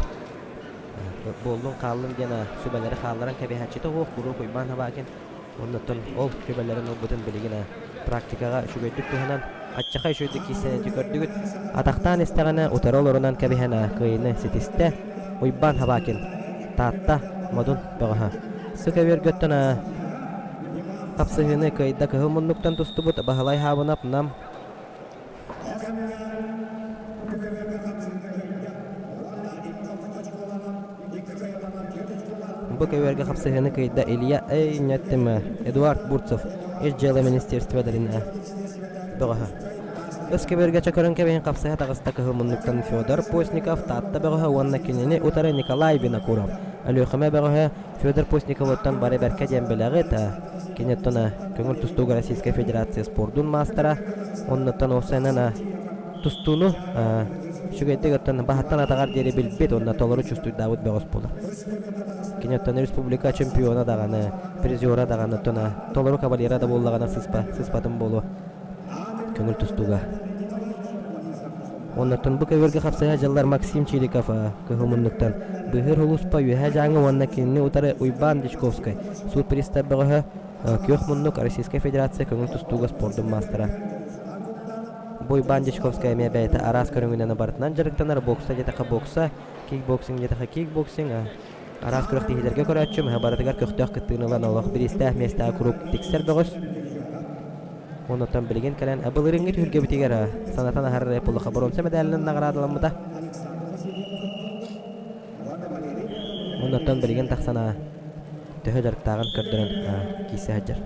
Буоллун хааллын диэн сүбэлэри хаалларан кэбиһээччитэ суох куруук Уйбаан Собакин Оннуттан ол сүбэлэрин ылбытын билигин практикаҕа үчүгэйдик туһанан, аччаха үчүгэйдик киирсэн ити көрдүгүт. Атахтаан истэҕинэ утары олорунан кэбиһэн кыайыыны ситистэ. Уйбаан Хабакин, Таатта, Модун бөҕөһө. Сык өбүөргөттөн хапсыһыыны кыайда кыһыл муннуктан тустубут Баһылай Хаабынап Нам Бу көбүөргэ хапсыһыыны кыайда Илья Эйнеттиме, Эдуард Бурцев, Ис дьыала министерстволарын бөҕөһө. Өс көбүөргэ чөкөрөн кэбиһин хапсыһа таҕыста кыһыл муннуктан Федор Постников, Таатта бөҕөһө уонна кинини утары Николай Винокуров. Өлүөхүмэ бөҕөһө Федор Постниковыттан бары бэркэ диэн билэҕит. Кини оттон көҥүл тустууга Российскай Федерация спордун маастара. Оннуттан уопсайынан тустууну үчүгэйдик оттон баһыттан атаҕар диэри билбит уонна толору чувствуйдаабыт бөҕөс буолар. Кини оттон республика чемпиона даҕаны, призера даҕаны оттон толору кавалера да буоллаҕына сыспа, сыспатын буолуо көҥүл тустууга. Оннуттан бу көбүөргэ хапсыһа дьыллар Максим Чириков кыһыл муннуктан Быыһыыр улууспа Үөһээ Дьааҥы уонна кинини утары Уйбаан Дьячковскай суут пристав бөҕөһө Күөх муннук Российскай Федерация көҥүл тустууга спордун маастара. Бу Уйбаан Дьячковскай эмиэ бэйэтэ араас көрүҥүнэн барытынан дьарыктанар бокса диэтэххэ бокса, кикбоксинг диэтэххэ кикбоксинг, араас күрэхтэһиилэргэ көрөөччүм барытыгар көхтөөх кыттыыны ылан олох бириистээх миэстэҕэ куруук тиксэр бөҕөс. Оннуттан билигин кэлэн былырыыҥҥы түһүлгэбитигэр санатан аһарар Эпулаха боруонса мэдээлинэн наҕараадаламмыта. Оннуттан билигин тахсан төһө дьарыктааҕын көрдөрөн киирсэ сылдьар.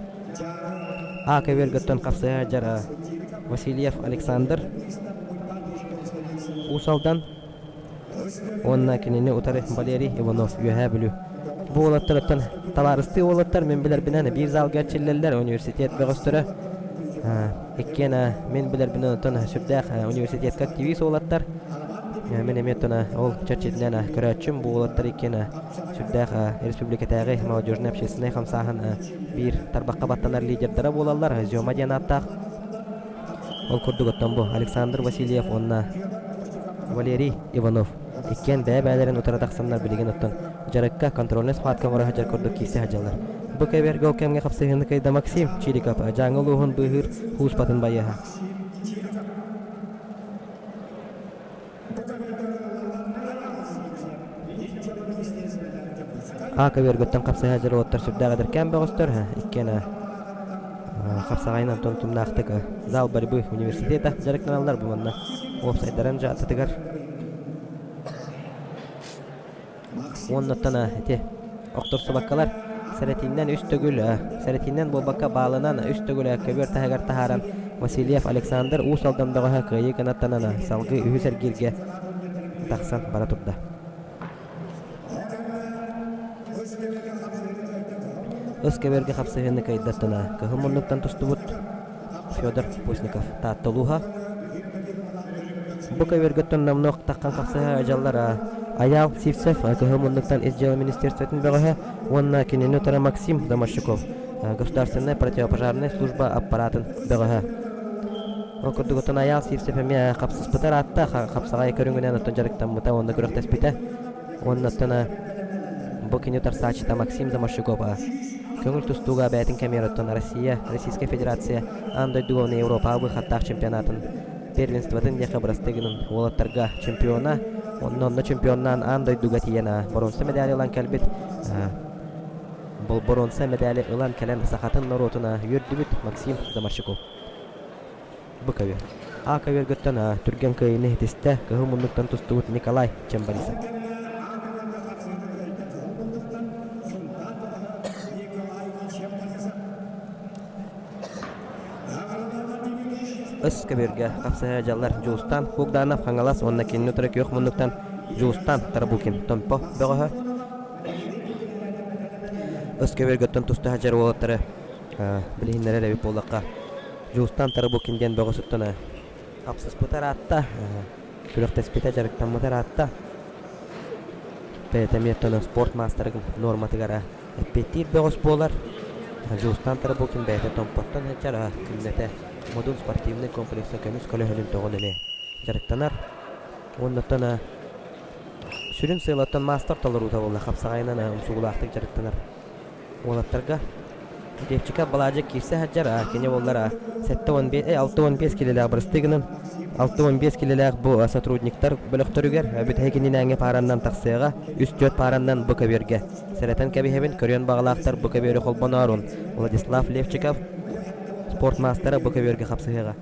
А көбүөргөттөн хапсыһа сылдьар Васильев Александр Уус Алдан Уонна кинини утары Валерий Иванов, Үөһээ Бүлүү. Бу уолаттарыттан табаарыстыы уолаттар мин билэрбинэн биир залга эрчиллэллэр университет бөҕөстөрө. Иккиэн мин билэрбинэн оттон сүрдээх университетка активист уолаттар. Мин эмиэ оттон ол чэрчитинэн көрөөччүм бу уолаттар иккиэн сүрдээх республикатааҕы молодежнай общественнай хамсааһын биир тарбахха баттанар лидердара буолаллар. Зёма диэн ааттаах Ол курдук оттон бу Александр Васильев уонна Валерий Иванов иккиэн бэйэ-бэйэлэрин утары тахсаннар билигин оттон дьарыкка контрольнай схватка оҥоро сылдьар курдук киирсэ сылдьаллар. Бу кэбиэргэ ол кэмҥэ хапсыһыыны кыайда Максим Чириков Дьааҥы улууһун быыһыыр Хууспатын байыаһа. А көбүөргүттэн хапсыһа дьоруоттар сүрдээх эдэркээн бөҕөстөр, иккиэн хапсаҕайынан тумнаахтык зал борьбы университета дьарыктаналлар бу манна уопсайдарын дьаататыгар Уоннаттан ити охторсубаккалар сэрэтииннэн үс төгүл сэрэтииннэн буолбакка баалынан үс төгүл көбүөр таһыгар таһааран Васильев Александр Уус Алдан бөҕөһө кыайыы кынаттанан салгыы үһүс эргииргэ тахсан бара турда. Ыс көбүөргэ хапсыһыыны кыайдаттана кыһыл муннуктан тустубут Федор Постников Таатта улууһа. Бу көбүөргөттөн номнуо таххан хапсыһа дьаллар Айаал Сивцев Кыһыл муннуктан Ис дьыала министерствотын бөҕөһө уонна кинини утары Максим Домощуков Государственная противопожарная служба аппаратын бөҕөһө. Ол курдук оттон Айаал Сивцев эмиэ хапсыспыта ыраатта, хапсаҕай көрүҥүнэн оттон дьарыктаммыта уонна күрэхтэспитэ. Уонна оттон бу кини утарсааччыта Максим Заморщиков көҥүл тустууга бэйэтин кэмигэр оттон Россия, Российскай Федерация аан дойдуга уонна Европаҕа быыхаттаах чемпионатын первенствотын диэххэ бырастыы гынан уолаттарга чемпиона, онно онно чемпионнаан аан дойдуга тиийэн боруонса медали ылан кэлбит. Боруонса мэдээли ылан кэлэн сахатын норуотун үөрдүбүт Максим Заморщиков. Бу көбүөр. А көбүөргөттөн түргэн кыайыыны ситистэ кыһыл муннуктан тустубут Николай Чембарисов. Өс көбүөргэ хапсыһа дьаллар Дьулустан Кугданов Хаҥалас уонна кинини утары күөх муннуктан Дьулустан Тарабукин Томпо бөҕөһө. Өс көбүөргөттөн туста сылдьар уолаттары билиһиннэрэр эбит буоллахха Дьулустан Тарабукин диэн бөҕөсүттэн хапсыспыта ыраатта, күрэхтэспитэ, дьарыктаммыта ыраатта. Бэйэтэ эмиэ оттон спорт маастарын нуорматыгар эппиэттиир бөҕөс буолар. Дьулустан Тарабукин бэйэтэ Томпоттон сылдьар, күннэтэ Модун спортивнай комплекса көмүс көлөһөнүн тоҕон эмиэ дьарыктанар. Уоннаттан сүрүн сыалаттан маастар толоруута буолла хапсаҕайынан умсугулаахтык дьарыктанар. Уолаттарга Левчиков Балаадьык киирсэ сылдьар, кини буоллар 75, 65 килэлээх бырастыы гынан 65 килэлээх бу сотрудниктар бөлөхтөрүгэр бүтэһик иннинээҥҥи паараннан тахсыаҕа, үс-түөрт паараннан бу көбүөргэ сэрэтэн кэбиһэбин, көрүөн баҕалаахтар бу көбүөрү холбоноорун Владислав Левчиков спорт маастара бу көбүөргэ хапсыһыаҕа.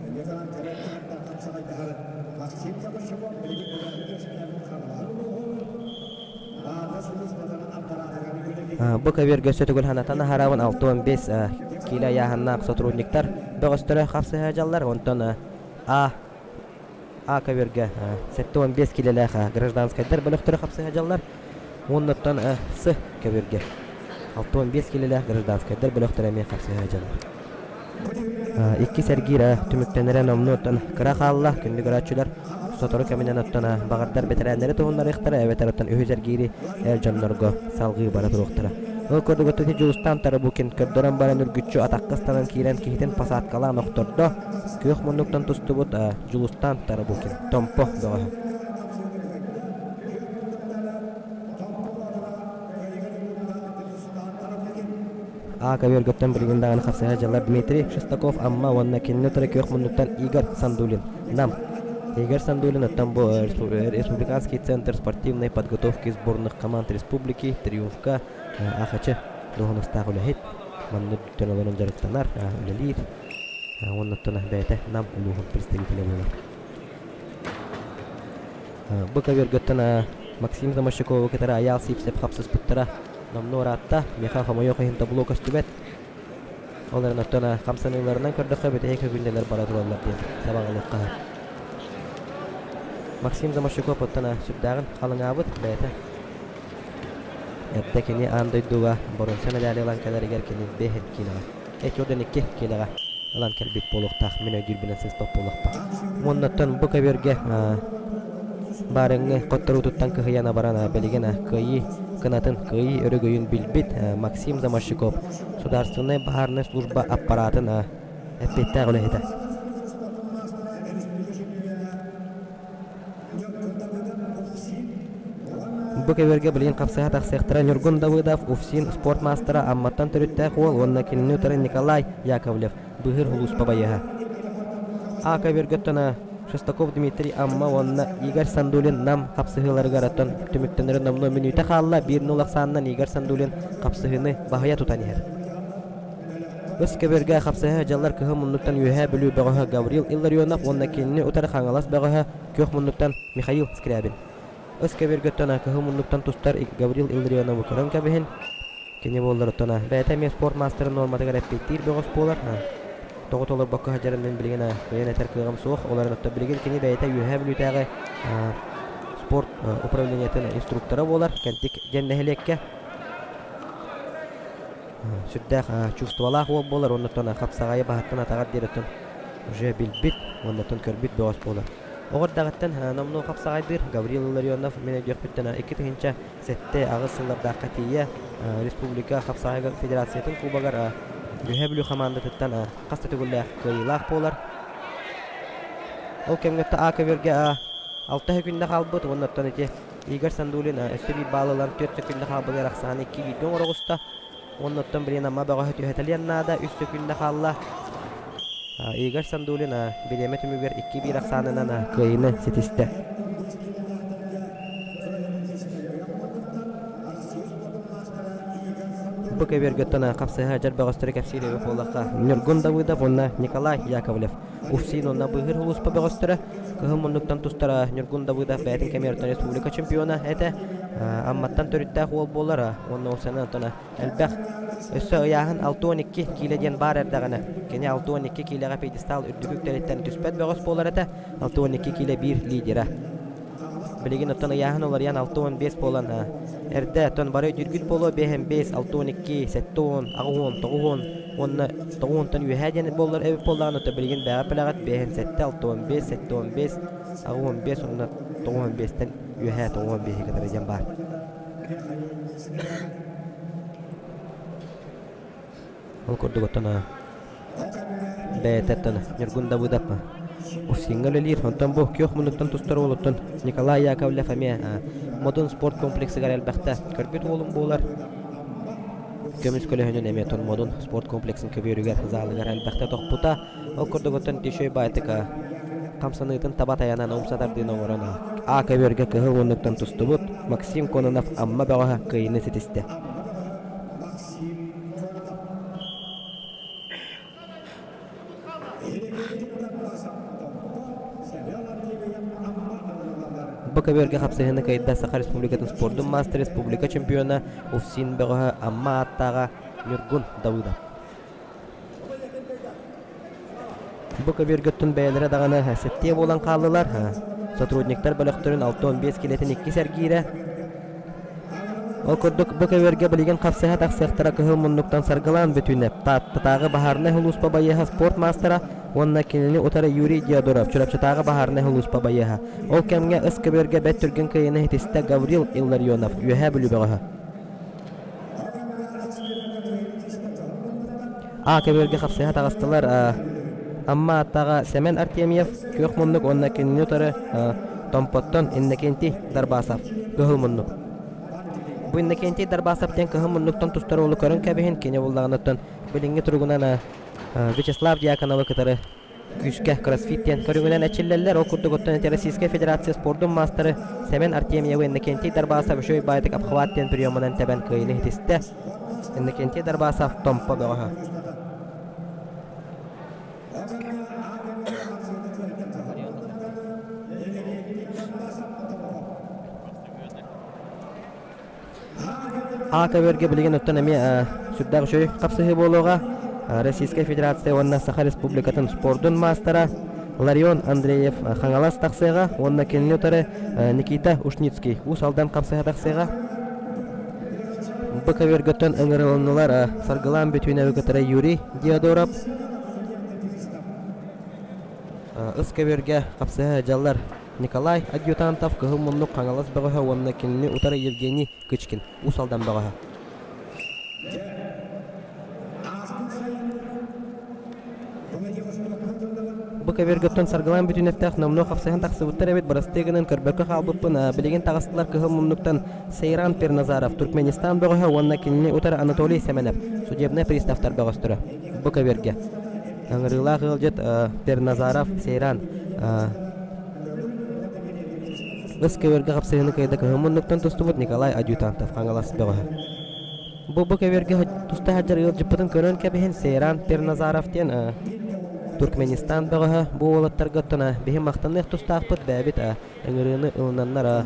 Бу көбүөргэ өссө төгүл санатан аһарабын 65 киилэ ыйааһыннаах сотрудниктар бөҕөстөрө хапсыһа дьаллар, онтон А А көбүөргэ 75 киилэлээх гражданскайдар бөлөхтөрө хапсыһа дьаллар, уоннаттан С көбүөргэ 65 киилэлээх гражданскайдар бөлөхтөрө эмиэ хапсыһа дьаллар. Иккис эргиир түмүктэнэрэ номнуо оттон кыра хаалла. Күндү көрөөччүлэр, сотору кэминэн оттон баҕардар бэтэрээннэри туһуннарыахтара эбэтэр оттон үһүс эргиири эр дьоннорго салҕыы бара туруохтара. Ол курдук оттон Дьулустаан Тарабукин көрдөрөн баран үргүччү атахха ыстанан киирэн киһитин посадкалаан охтордо. Күөх муннуктан тустубут Дьулустаан Тарабукин Томпо бөҕөһө. А көбүөргөттөн билигин даҕаны хапсыһа дьыллар Дмитрий Шестаков Амма уонна кинини утары күөх муннуктан Игорь Сандулин Нам. Игорь Сандулин оттон бу Республиканский центр спортивной подготовки сборных команд республики Триумфка АХЧ дуоһунастаах үлэһит. Маннык бүтэн олорон дьарыктанар, үлэлиир. Уоннаттан бэйэтэ Нам улууһун представителэ буолар. Бу көбүөргөттөн Максим Замощакову кытары Айаал Сивцев хапсыспыттара номнуо ыраатта. Миэхэ хомойуох иһин табло көстүбэт. Ол эрэн оттон хамсаныыларынан көрдөххө бүтэһик күннэлэр бара тураллар диэн сабаҕалыахха сөп. Максим Замощаков оттон сүрдээҕин халыҥаабыт бэйэтэ. Эрдэ кини аан дойдуга боруонса мэдээли ылан кэлэригэр кини бэһин киилэҕэ 42 киилэҕэ ылан кэлбит буолуохтаах мин өйдүүрбүнэн сыыспат буолуохпа. Уоннаттан бу көбүөргэ баарыҥҥы хотторуутуттан кыһыйан абаран билигин кыайыы кынатын, кыайыы өрөгөйүн билбит Максим Заморщиков Судаарственнай баһаарынай служба аппараатын эппиэттээх үлэһитэ. Бу көбүөргэ билигин хапсыһа тахсыахтара Ньургун Давыдов, УФСИН спорт маастара Амматтан төрүттээх уол уонна кинини утары Николай Яковлев, быыһыыр сулууспа байыаһа. А көбүөргэ Шестаков Дмитрий Амма уонна Игорь Сандулин Нам хапсыһыыларыгар оттон түмүктэнэрэ номнуо мүнүүтэ хаалла, 1-0 ахсаанынан Игорь Сандулин хапсыһыыны баһыйа тутан иһэр. Ыс көбүөргэ хапсыһа дьаллар кыһыл муннуктан Үөһээ Бүлүү бөҕөһө Гаврил Илларионов уонна кинини утары Хаҥалас бөҕөһө күөх муннуктан Михаил Скрябин. Ыс көбүөргөттөн кыһыл муннуктан тустар Гаврил Илларионову көрөн кэбиһин. Кини буоллар оттон бэйэтэ эмиэ спорт маастарын нуорматыгар эппиэттиир бөҕөс буолар. Тоҕо толорбокко сылдьарын мин билигин кыайан этэр кыаҕым суох. Ол эрэн оттон билигин кини бэйэтэ Үөһээ Бүлүүтээҕи спорт управлениетын инструктора буолар. Кэнтик диэн нэһилиэккэ сүрдээх чувстволаах уол буолар уонна хапсаҕайы баһыттан атаҕар диэри оттон уже билбит уонна көрбүт бөҕөс буолар. Оҕо эрдэҕиттэн номнуо хапсаҕайдыыр Гаврил Илларионов мин өйдүөхпүттэн 2007-8 сыллардаахха тиийэ республика хапсаҕайга федерациятын кубогар Үөһээ Бүлүү хамаандатыттан хас да төгүллээх кыайыылаах буолар. Ол кэмҥэ А көбүөргэ алта күннэ хаалбыт уонна оттон ити Игорь Сандулин өссө биир баал ылан түөрт сөкүүндэ хаалбытыгар ахсааны икки бииргэ оҥоро оҕуста. Уонна оттон билигин Амма бөҕөһө түһэтэлиэн наада, үс сөкүүндэ хаалла. Игорь Сандулин бириэмэ түмүгэр 2-1 ахсаанынан кыайыыны ситистэ. Бу көбүөргөттөн хапсыһа дьар бөҕөстөрү кэпсиир эбит буоллахха, Ньургун Давыдов уонна Николай Яковлев УФСИН уонна Быыһыыр сулууспа бөҕөстөрө кыһыл муннуктан тустара Ньургун Давыдов бэйэтин кэмигэр республика чемпиона этэ. Амматтан төрүттээх уол буолар уонна ол сана оттон элбэх өссө ыйааһын 62 киилэ диэн баар эрдэҕинэ кини 62 киилэҕэ пьедестал үрдүк үктэриттэн түспэт бөҕөс буолар этэ 62 киилэ биир лидера Билигин оттон ыйааһын уларыйан 65 буолан эрдэ оттон бары өйдүүргүт буолуо 55, 62, 70, 80, 90 уонна 90-тан үөһээ диэн буоллар эбит буоллаҕына оттон билигин бэҕэ пилэҕит 57, 65, 75, 85 уонна 95-тэн үөһээ 95-и кытары диэн баар. Ол курдук оттон бэйэтэ оттон Ньургун Давыдов Устиҥҥа үлэлиир. Онтон бу күөх муннуктан тустар уолуттан Николай Яковлев эмиэ Модун спорт комплексыгар элбэхтэ көрбүт уолум буолар. Көмүс көлөһүнүн эмиэ оттон Модун спорт комплексын көбүөрүгэр залыгар элбэхтэ тохпута. Ол курдук оттон Тишой Байтыка хамсаныытын таба тайанан умса тардыыны оҥорон А көбүөргэ кыһыл муннуктан тустубут Максим Кононов Амма бөҕөһө кыайыыны ситистэ. Бу көбүөргэ хапсыһыыны кыайда Саха Республикатын спордун маастар республика чемпиона УФСИН бөҕөһө Амма ааттааҕа Ньургун Давыдов. Бу көбүөргөттөн бэйэлэрэ даҕаны сэттиэ буолан хааллылар. Сотрудниктар бөлөхтөрүн 65 килэтин иккис эргиирэ. Ол курдук бу көбүөргэ билигин хапсыһа тахсыахтара кыһыл муннуктан саргылаан бүтүүнэ Тааттатааҕы баһаарынай сулууспа байыаһа спорт маастара уонна кинини утары Юрий Диодоров Чурапчытааҕы баһаарынай сулууспа байыаһа. Ол кэмҥэ ыс көбүөргэ бэрт түргэн кыайыыны ситистэ Гаврил Илларионов Үөһээ Бүлүү бөҕөһө. А көбүөргэ хапсыһа таҕыстылар Амма ааттааҕа Сэмэн Артемьев, Күөх Муннук уонна кинини утары Томпоттон Иннокентий Дарбасов, Кыһыл Муннук. Бу Иннокентий Дарбасов диэн Кыһыл Муннуктан тустар уолу көрөн кэбиһин, кини буллаҕыныттан билиҥҥи туругунан Вячеслав Дьяконовы кытары күүскэ кроссфит диэн көрүҥүнэн эрчиллэллэр. Ол курдук оттон ити Российскай Федерация спордун маастары Сэмэн Артемьевы Иннокентий Дарбасов үчүгэй баайдык обхват диэн приемунан тэбэн кыайыыны ситистэ. Иннокентий Дарбасов Томпо бөҕөһө. А көбүөргэ билигин оттон эмиэ сүрдээх үчүгэй хапсыһыы буолуоҕа. Российскай Федерация уонна Саха Республикатын спордун маастара Ларион Андреев Хаҥалас тахсыаҕа уонна кинини утары Никита Ушницкий Уус Алдан хапсыһа тахсыаҕа. Бу көбүөргөттөн ыҥырылыннылар Саргылаан Бүтүүнэби кытары Юрий Диодоров. Ыс көбүөргэ хапсыһа дьаллар Николай Адъютантов Кыһыл Муннук Хаҥалас бөҕөһө уонна кинини утары Евгений Кычкин Уус Алдан бөҕөһө. Бу көбүөргөттөн саргылаан бүтүнэттээх номнуо хапсыһан тахсыбыттар эбит бырастыы гынан көрбөккө хаалбыппын билигин таҕыстылар Кыһыл Муннуктан Сейран Перназаров Туркменистан бөҕөһө уонна кинини утары Анатолий Сэмэнов судебнай приставтар бөҕөстөрө бу көбүөргэ ыҥырыылаах ыалдьыт Перназаров Сейран Ыс көбүөргэ хапсыһыыны кыайда кыһын муннуктан тустубут Николай Адъютантов Хаҥалас бөҕөһө. Бу бу көбүөргэ туста сылдьар ыалдьыппытын көрөн кэбиһин Сейран Перназаров диэн Туркменистан бөҕөһө бу уолаттарга оттон биһи махтаныах тустаахпыт бэйэбит ыҥырыыны ылынаннар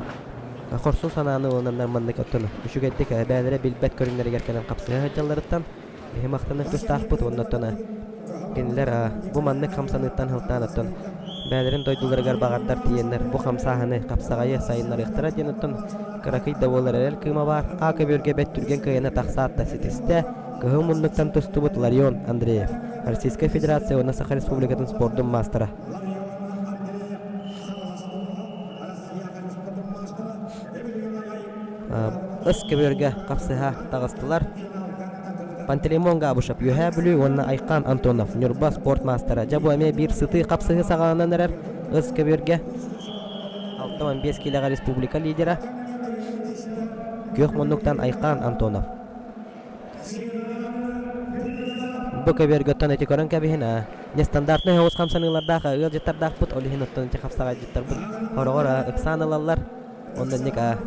хорсун санааны ылынаннар маннык оттон үчүгэйдик бэйэлэрэ билбэт көрүҥнэригэр кэлэн хапсыһа сылдьалларыттан Биһи махтаныах тустаахпыт уонна оттон кинилэр бу маннык хамсаныыттан сылтаан оттон бэйэлэрин дойдуларыгар баҕардар тиийэннэр бу хамсааһыны хапсаҕайы сайыннарыахтара диэн оттон кыракый да буолар эрэл кыыма баар А көбүөргэ бэт түргэн кыайыыны тахсаат да ситистэ кыһыл муннуктан тустубут Ларион Андреев Российскай Федерация уонна Саха Республикатын спордун маастара Ыс көбүөргэ хапсыһа таҕыстылар. Пантелеймон Габышев, Үөһээ Бүлүү уонна Айхан Антонов, Ньурба спорт маастара. Дьэ бу эмиэ биир сытыы хапсыһыы саҕаланан эрэр ыс көбүөргэ 65 киилэҕэ республика лидера Күөх муннуктан Айхан Антонов. Бу көбүөргөттөн ити көрөн кэбиһин аа. Нестандартнай соҕус хамсаныылардаах ыалдьыттардаахпыт, ол иһин оттон ити хапсаҕайдьыттарбыт хороҕор ыксаан ылаллар. Онно инник аа.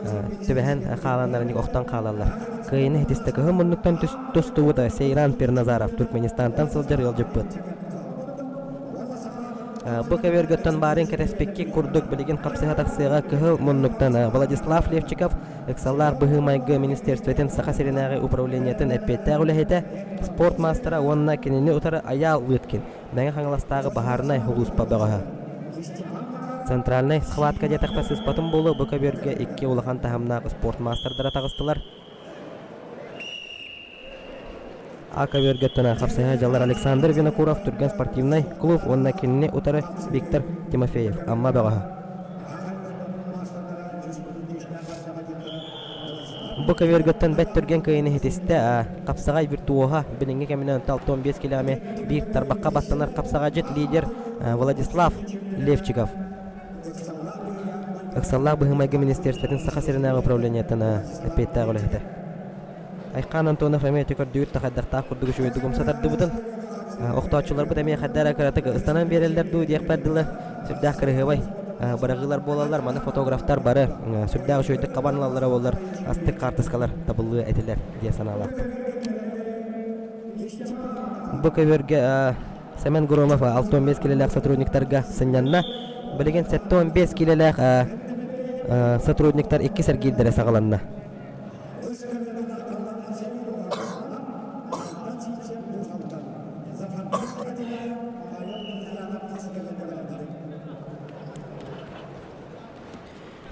Түбэһэн хааланнар охтон хаалаллар. Кыайыыны ситистэ кыһыл муннуктан тустубут Сейран Пирназаров Туркменистантан сылдьар ыалдьыппыт. Бу көбүөргөттөн баарын кэтэспикки курдук билигин хапсыһа тахсыаҕа кыһыл муннуктан Владислав Левчиков ыксаллаах быһыы-майгы министерствотын Саха сиринээҕи управлениетын эппиэттээх үлэһитэ, спорт маастара уонна кинини утары Айаал Лыткин, Мэҥэ Хаҥаластааҕы баһаарынай сулууспа бөҕөһө. Центральнай схватка диэтэхпэ сыыспатым буолуо, бу көбүөргэ икки улахан таһымнаах спорт маастардара таҕыстылар. А көбүөргэттэн хапсыһа дьаллар Александр Винокуров Түргэн спортивнай клуб уонна кинини утары Виктор Тимофеев Амма бөҕөһө. Бу көбүөргэттэн бэт түргэн кыайыыны ситистэ. Хапсаҕай виртуоһа билиҥҥи кэминэн 65 километр биир тарбахха баттанар хапсаҕайдьыт лидер Владислав Левчиков. Ыксаллаах быһыы-майгы министерствотын Саха сиринээҕи управлениетын эппиэттээх үлэһитэ. Айхаан Антонов эмиэ ити көрдүүр да хайдахтаах курдук үчүгэйдик умса тардыбытын, охтооччуларбыт эмиэ хайда эрэ кыратык ыстанан биэрэллэр дуу диэхпэр дылы сүрдээх кырыһыабай быраҕыылар буолаллар. Маны фотографтар бары сүрдээх үчүгэйдик хабан ылаллара буоллар астык хаартыскалар табыллыа этилэр диэн санаалаахпын. Бу көбүөргэ Сэмэн Громов 65 килэлээх сотрудниктарга сынньанна. Билигин 75 килэлээх сотрудниктар иккис эргиирдэрэ саҕаланна.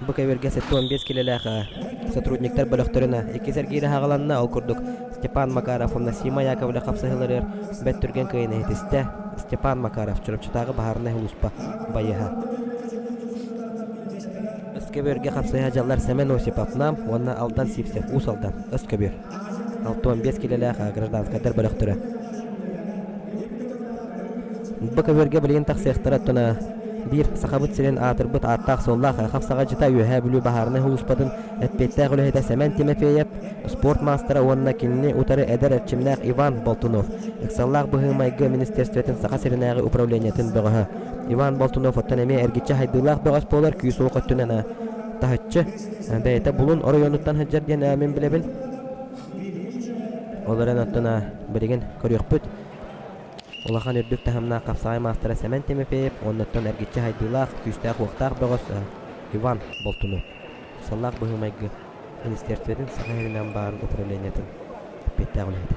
Бу кэбиргэ 75 килэлээх сотрудниктар бөлөхтөрүн иккис эргиирэ хаҕаланна. Ол курдук Степан Макаров уонна Сима Яковлев хапсыһыыларыгар бэрт түргэн кыайыыны ситистэ. Степан Макаров Чурапчытааҕы баһаарынай сулууспа байыһа. Өскөбүөргэ хапсыһа дьаллар Сэмэн Осипов Нам уонна Алдан Сивцев Уус Алдан Өскөбүөр 65 килэлээх гражданскайдар бөлөхтөрө. Бу көбүөргэ билигин тахсыахтара оттон биир Сахабыт сирин аатырбыт ааттаах-суоллаах хапсаҕайдьыта Үөһээ Бүлүү баһаарынай сулууспатын эппиэттээх үлэһитэ Сэмэн Тимофеев, спорт маастара уонна кинини утары эдэр эрчимнээх Иван Болтунов, ыксаллаах быһыы-майгы министерствотын Саха сиринээҕи управлениетын бөҕөһө. Иван Болтунов оттон эмиэ эргиччи хайдыылаах бөҕөс буолар күүс-уох өттүнэн таһыччы бэйэтэ Булун оройуонуттан сылдьар диэн мин билэбин. Ол эрэн оттон билигин көрүөхпүт. Улахан үрдүк таһымнаах хапсаҕай маастара Сэмэн Тимофеев уонна оттон эргиччи хайдыылаах, күүстээх-уохтаах бөҕөс Иван Болтунов. Ыксаллаах быһыы-майгы министерствотын Саха сиринэн баарын управлениетын эппиэттээх үлэһитэ.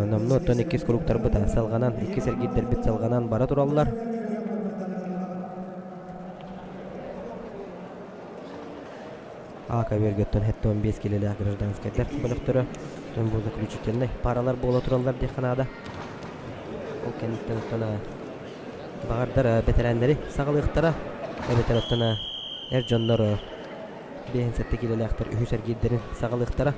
Номнуо оттон иккис кругтарбыт салҕанан, иккис эргиирдэрбит салҕанан бара тураллар. А көбүөргөттөн 75 килэлээх гражданскайдар бөлөхтөрө дьон бу заключительнай паралар буола тураллар диэххэ наада. Ол кэнниттэн оттон баҕардар бэтэрээннэри саҕалыахтара эбэтэр оттон эр дьоннор 57 килэлээхтэр үһүс эргиирдэрин саҕалыахтара.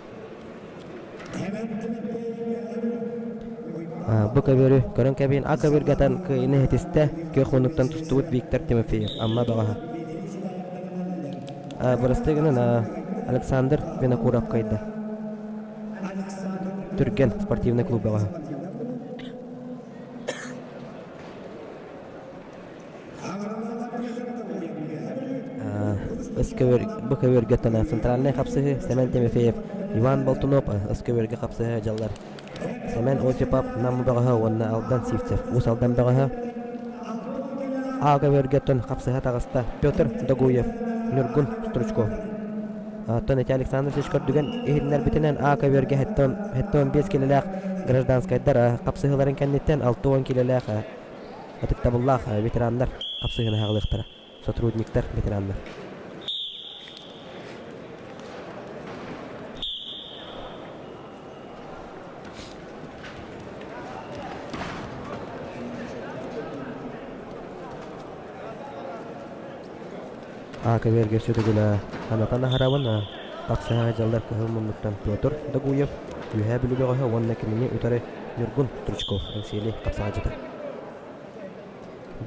Бу көбүөрү көрөн кэбиһин А көбүөргэ атан кыайыыны ситистэ күөх муннуктан тустубут Виктор Тимофеев Амма бөҕөһө. Бырастыы гынан Александр Винокуров кыайда. Түргэн спортивный клуб бөҕөһө. Бу көбүөргэ центральнай хапсыһыы Сэмэн Тимофеев, Иван Болтунов ыс көбүөргэ хапсыһыы дьаллар. Сэмэн Осипов Нам бөҕөһө уонна Алдан Сивцев Уус Алдан бөҕөһө. А көбүөргэттэн хапсыһа таҕыста Петр Догуев, Ньургун Стручков. Оттон ити Александр Васильевич көрдүгэн иһитиннэрбитинэн А көбүөргэ 75 килэлээх гражданскайдар хапсыһыыларын кэнниттэн 60 килэлээх ытыктабыллаах ветераннар хапсыһыыны аҕалыахтара. Сотрудниктар, ветераннар. А көбүөргэ сүтүгүнэ анатан аһарабын тахсыһа дьаллар кыһыл муннуктан Петр Догуев, Үөһээ Бүлүү бөҕөһө уонна кинини утары Ньургун Стручков Эҥсиэли хапсаҕайдьыта.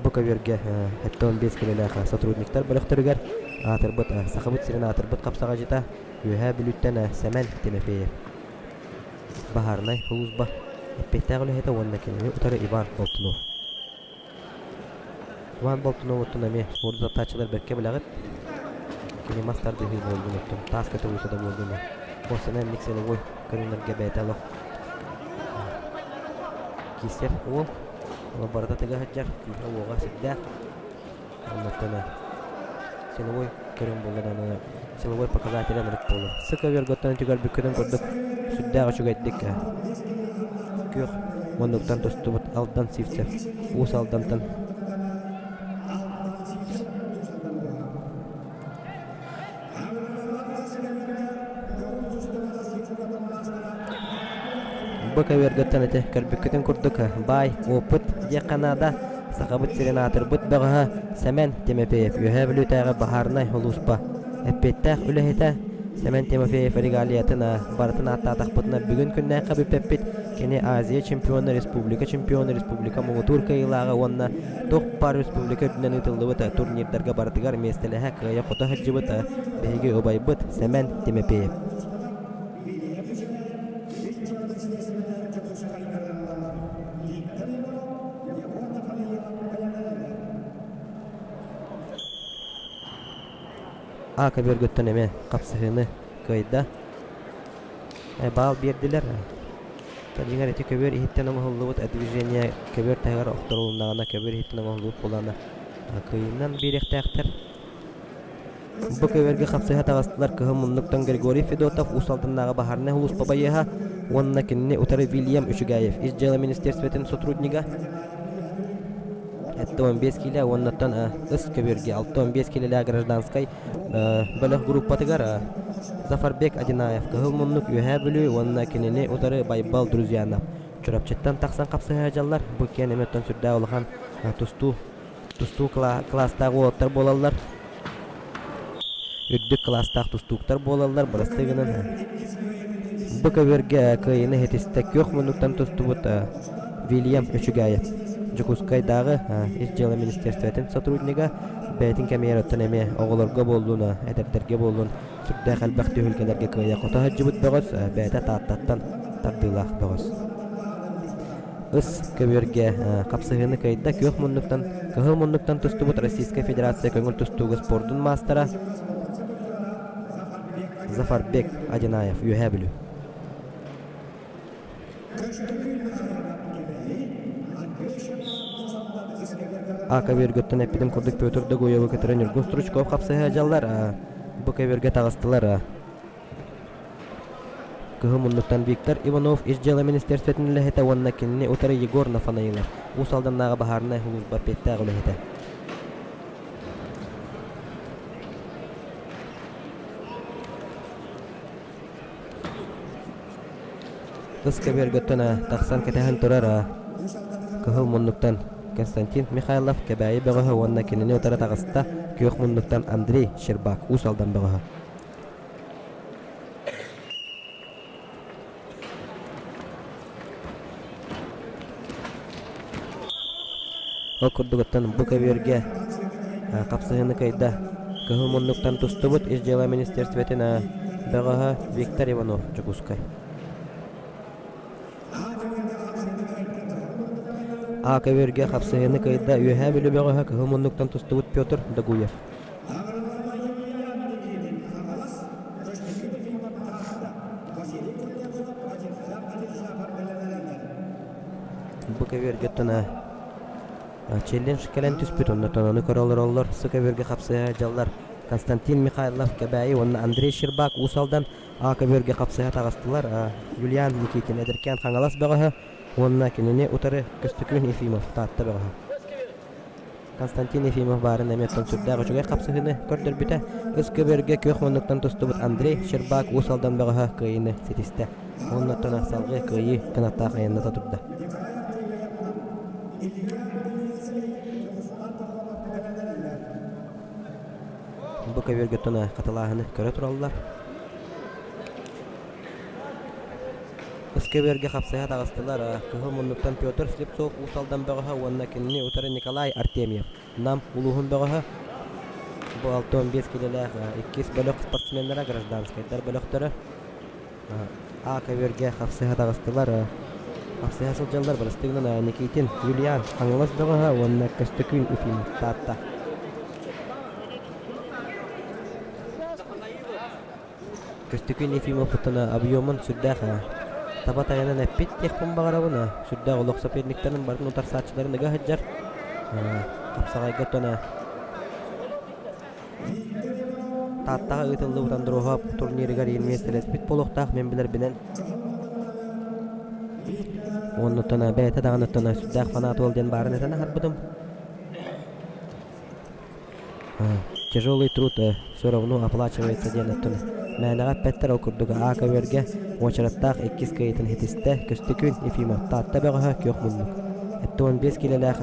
Бу көбүөргэ 75 килэлээх сотрудниктар бөлөхтөрүгэр аатырбыт Сахабыт сирин аатырбыт хапсаҕайдьыта Үөһээ Бүлүүттэн Сэмэн Тимофеев. Баһаарынай сулууспа эппиэттээх үлэһитэ уонна кинини утары Иван Болтунов. Иван Болтуновуттан эмиэ спорду таптааччылар бэркэ билэҕит. Кини мас тардыһыы буоллун оттон таас көтөҕүүтэ да буоллун уопсайынан инник силовой көрүҥнэргэ бэйэтэ олох киирсэр уол. Олох барыта тыга сылдьар, күүһэ-уоҕа сүрдээх. Оннуттан силовой көрүҥ буолла даҕаны силовой показатель ынырык буолар. Сыка Верготтан үтүгэрбиккитин курдук сүрдээх үчүгэйдик күөх муннуктан тустубут Алдан Сивцев Уус Алдантан Бу көбүөргүттэн ити көрбүккүтүн курдук баай опыт диэххэ наада. Сахабыт сирин аатырбыт бөҕөһө Сэмэн Тимофеев Үөһээ Бүлүүтээҕи баһаарынай сулууспа эппиэттээх үлэһитэ Сэмэн Тимофеев регалиятын барытын ааттаатахпытына бүгүн күннээххэ бүппэппит. Кини Азия чемпиона, республика чемпиона, республика муҥутуур кыайыылааҕа уонна туох баар республика үрдүнэн ыытыллыбыт турнирдарга барытыгар миэстэлэһэ кыайа-хото сылдьыбыт биһиги убайбыт Сэмэн Тимофеев. А көбүөргүттэн эмиэ хапсыһыыны кыайда. Баал биэрдилэр. Дьиҥэр ити көбүөр иһиттэн оҥоһуллубут движение көбүөр таһыгар охторулуннаҕына көбүөр иһиттэн оҥоһуллубут буоллаҕына кыайыынан биэриэхтээхтэр. Бу көбүөргэ хапсыһа таҕыстылар Кыһыл муннуктан Григорий Федотов, Уус Алданнааҕы баһаарынай сулууспа байыаһа уонна кинини утары Вильям Үчүгэев, Ис дьыала министерствотын сотруднига. 75 киилэ уоннаттан ыс көбүөргэ 65 киилэлээх гражданскай бөлөх группатыгар Зафарбек Одинаев, Кыһыл муннук Үөһээ Бүлүү уонна кинини утары Байбал Друзьянов Чурапчыттан тахсан хапсыһа сылдьаллар. Бу киэн эмиэ оттон сүрдээх улахан тустуу тустуу кылаастаах уолаттар буолаллар. Үрдүк кылаастаах тустууктар буолаллар. Бырастыы гынан бу көбүөргэ кыайыыны ситистэ күөх муннуктан тустубут Вильям Үчүгэйэп. Дьокуускайдааҕы Ис дьыала министерствотын сотруднига бэйэтин кэмигэр оттон эмиэ оҕолорго буоллун, эдэрдэргэ буоллун сүрдээх элбэх түһүлгэлэргэ кыайа-хото сылдьыбыт бөҕөс, бэйэтэ Тааттаттан тардыылаах бөҕөс. Ыс көбүөргэ хапсыһыыны кыайда күөх муннуктан, кыһыл муннуктан тустубут Российскай Федерация көҥүл тустууга спордун маастара Зафарбек Одинаев, Үөһээ Бүлүү. А көбүөргүттэн эппитим курдук Петр Догуевы кытары Ньургун Стручков хапсыһа дьаллар. Бу көбүөргэ таҕыстылар. Кыһыл муннуктан Виктор Иванов Ис дьыала министерствотын үлэһитэ уонна кинини утары Егор Нафанаилов, Уус Алданнааҕы баһаарынай сулууспа эппиэттээх үлэһитэ. Кыс көбүөргөттөн тахсан кэтэһэн турар кыһыл муннуктан Константин Михайлов Кэбээйи бөҕөһө уонна кинини утары таҕыста күөх муннуктан Андрей Щербак Уус Алдан бөҕөһө. Ол курдугуттан бу көбүөргэ хапсыһыыны кыайда Кыһыл муннуктан тустубут Ис дьыала министерствотын бөҕөһө Виктор Иванов, Дьокуускай. А көбүөргэ хапсыһыыны кыайда Үөһээ Бүлүү бөҕөһө Кыһыл муннуктан тустубут Петр Догуев. Бу көбүөргэ тына челлендж кэлэн түспүт, оннотон ону көрө олороллор, сы көбүөргэ хапсыһа дьаллар Константин Михайлов Кэбээйи уонна Андрей Щербак Уус Алдан А көбүөргэ хапсыһа таҕыстылар. Юлиан Никитин эдэркээн Хаҥалас бөҕөһө уонна кинини утары Көстөкүүн Ефимов Таатта бөҕөһө. Константин Ефимов баарын эмиэ оттон сүрдээх үчүгэй хапсыһыыны көрдөрбүтэ. Ыс көбүөргэ күөх муннуктан тустубут Андрей Щербак Уус Алдан бөҕөһө кыайыыны ситистэ. Уонна оттон салгыы кыайыы кынаттаах айанната турда. Бу көбүөргэ оттон хатылааһыны көрө тураллар. Ыскэбиэргэ хапсыһа таҕыстылар Кыһыл муннуктан Петр Слепцов Уус Алдан бөҕөһө уонна кинини утары Николай Артемьев Нам улууһун бөҕөһө. Бу 65 килэлээх иккис бөлөх спортсменнара гражданскайдар бөлөхтөрө. А көбүөргэ хапсыһа таҕыстылар. Хапсыһа сылдьаллар бырастыгынан Никитин Юлиан Хаҥалас бөҕөһө уонна Көстөкүүн Ефимов Таатта. Көстөкүүн Ефимов оттон объемун сүрдээх таба тайанан эппит диэхпин баҕарабын. Сүрдээх олох соперниктарын барын утарсааччыларын ыга сылдьар. Хапсаҕайга оттон Тааттаҕа ыытыллыбыт Андроһов турнирыгар иһин миэстэлэспит буолуохтаах мин билэрбинэн. Уонна бэйэтэ даҕаны сүрдээх фанат уол диэн баарын этэн аһарбытым. Тяжелый труд все равно оплачивается диэн оттон мээнэҕэ эппэттэр ол курдук А көбүөргэ уочараттаах иккис кыайыытын ситистэ Көстөкүүн Ефимов Таатта бөҕөһө күөх муннук. 75 киилэлээх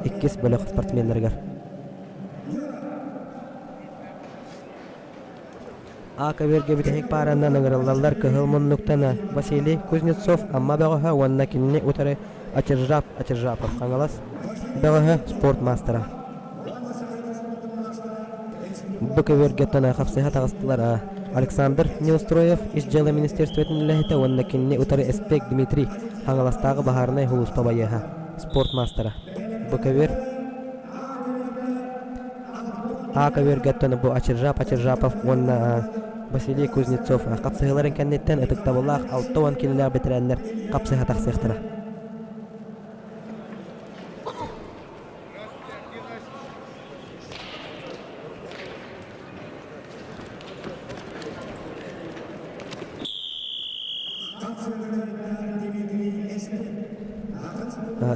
иккис бөлөх спортсменнарыгар. А көбүөргэ бүтэһик пааранан ыҥырыллаллар кыһыл муннуктан Василий Кузнецов Амма бөҕөһө уонна кинини утары Ачыржап Ачыржапов Хаҥалас бөҕөһө спорт маастара. Бу көбүөргэ хапсыһа таҕыстылар Александр Неустроев Ис дьыала министерствотын үлэһитэ уонна кинини утары Эспек Дмитрий Хаҥаластааҕы баһаарынай сулууспа байыаһа спорт маастара. Бу көбүөр А көбүөргэттэн бу Ачыржап Ачыржапов уонна Василий Кузнецов хапсыһыыларын кэнниттэн ытыктабыллаах 60 киилэлээх бэтэрээннэр хапсыһа тахсыахтара.